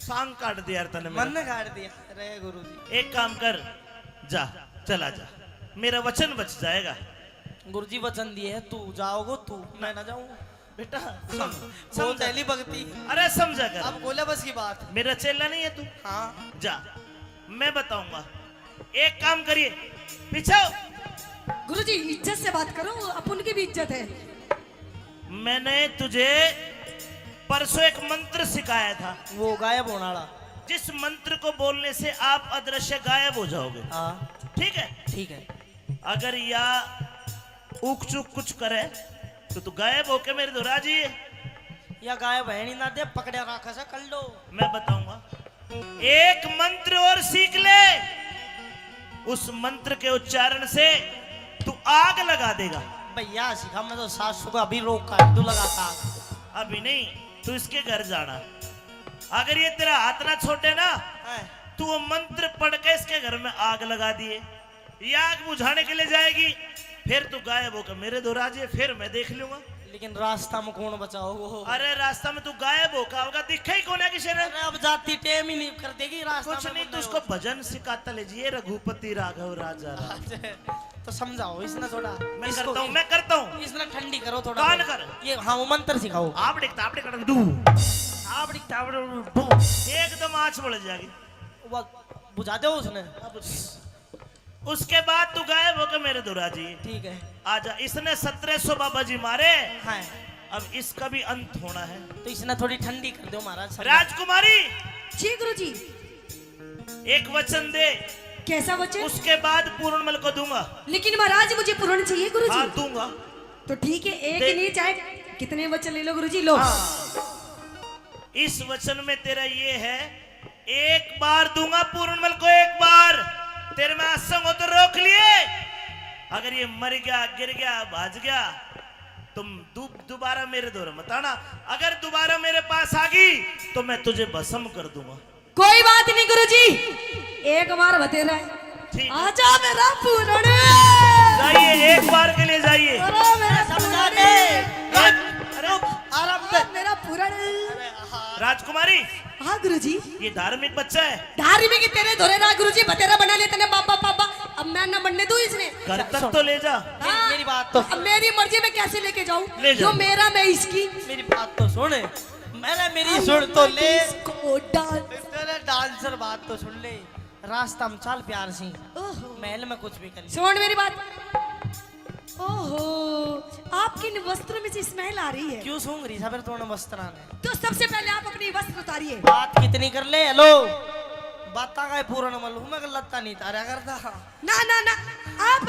सांग काट दिया यार तने मेरा। मन काट दिया। रे गुरुजी। एक काम कर, जा, चला जा, मेरा वचन बच जाएगा। गुरुजी वचन दिए है, तू जाओगो तू, मैं ना जाऊं। बेटा, सम-, बहुत समझा। पहली भक्ति। अरे समझा कर। अब बोला बस की बात। मेरा चेला नहीं है तू? हाँ। जा, मैं बताऊंगा। एक काम करिए, पीछे आओ। गुरुजी, इज्जत से बात करो, अपन की भी इज्जत है। मैंने तुझे परसों एक मंत्र सिखाया था। वो गायब होने वाला। जिस मंत्र को बोलने से आप अदृश्य गायब हो जाओगे। हाँ। ठीक है? ठीक है। अगर या ऊक चूक कुछ करे तो तू गायब होके मेरे धोरे आ जाइए। या गायब है नहीं ना दे, पकड़े रखा से कर लो। मैं बताऊंगा। एक मंत्र और सीख ले, उस मंत्र के उच्चारण से तू आग लगा देगा। भैया सिखा, मैं तो सासू का अभी रोक कर दूं लगातार। अभी नहीं, तू इसके घर जाना। अगर ये तेरा हाथ ना छोड़े ना, हाँ। तू वो मंत्र पढ़ के इसके घर में आग लगा दिए, ये आग बुझाने के लिए जाएगी, फिर तू गायब होकर मेरे धोरे आ जाइए, फिर मैं देख लूंगा। लेकिन रास्ता में कौन बचाओ? अरे रास्ता में तू गायब होकर आओगा, दिखे ही कौन है किसी ने। अरे अब जाती टेम ही नहीं कर देगी रास्ता कुछ में नहीं, तू उसको भजन सिखाता ले जाइए, रघुपति राघव राजा राम। तो समझाओ इसने थोड़ा। मैं इसको करता हूँ, मैं करता हूँ। इसने ठंडी करो थोड़ा। कान कर। ये हाँ, वो मंत्र सिखाओ। आप दिखता, आप दिखता, डू। आप दिखता, डू। एकदम आँच बोल जाएगी। वो बुझा दो उसने। अब उसके बाद तू गायब होकर मेरे धोरे आ जाइए। ठीक है। आजा, इसने सत्रह सौ बाबा जी मारे। हाँ। अब इसका भी अंत होना है। तो इसने थोड़ी ठंडी कर दो महाराज, समझा। राजकुमारी। जी गुरुजी। एक वचन दे। कैसा वचन? उसके बाद पूर्णमल को दूंगा। लेकिन महाराज मुझे पूर्ण चाहिए गुरुजी। हाँ, दूंगा। तो ठीक है, एक दे। ही नहीं, चाहे कितने वचन ले लो गुरुजी, लो। हाँ। इस वचन में तेरा ये है, एक बार दूंगा पूर्णमल को, एक बार। तेरे में आसंग हो तो रोक लिए, अगर ये मर गया, गिर गया, भाज गया, तुम दु-, दोबारा मेरे धोरे मत आना। अगर दोबारा मेरे पास आ गई तो मैं तुझे भस्म कर दूंगा। कोई बात नहीं गुरुजी, एक बार बतेरा है। ठीक है। आजा मेरा पूरण। जाइए, एक बार के लिए जाइए। अरे मेरा समझा पूरण। दे। अरे, आराम से। मेरा पूरण। राजकुमारी। हाँ गुरुजी। ये धार्मिक बच्चा है। धार्मिक ही तेरे धोरे रहा गुरुजी, बतेरा बना ले तने बाबा, बाबा। अब मैं ना बनने दूं इसने। घर तक तो ले जा। हाँ। मेरी बात तो अब मेरी मर्जी, मैं कैसे लेके जाऊं? ले जा। जो मेरा, मैं इसकी। मेरी बात तो सुन। मैंने मेरी सुन तो ले। इसको डांस। तेरे डांसर, बात तो सुन ले। रास्ता में चाल प्यार सी। ओहो। महल में कुछ भी कर ले। सुन मेरी बात। ओहो, आपके इन वस्त्रों में से smell आ रही है। क्यों सूंघ रही सबर तोड़ वस्त्रां ने? तो सबसे पहले आप अपनी वस्त्र उतारिए। बात कितनी कर ले, हेलो। बाता का पूर्ण मल हूं मैं, लत्ता नहीं तारा करता। ना, ना, ना, आप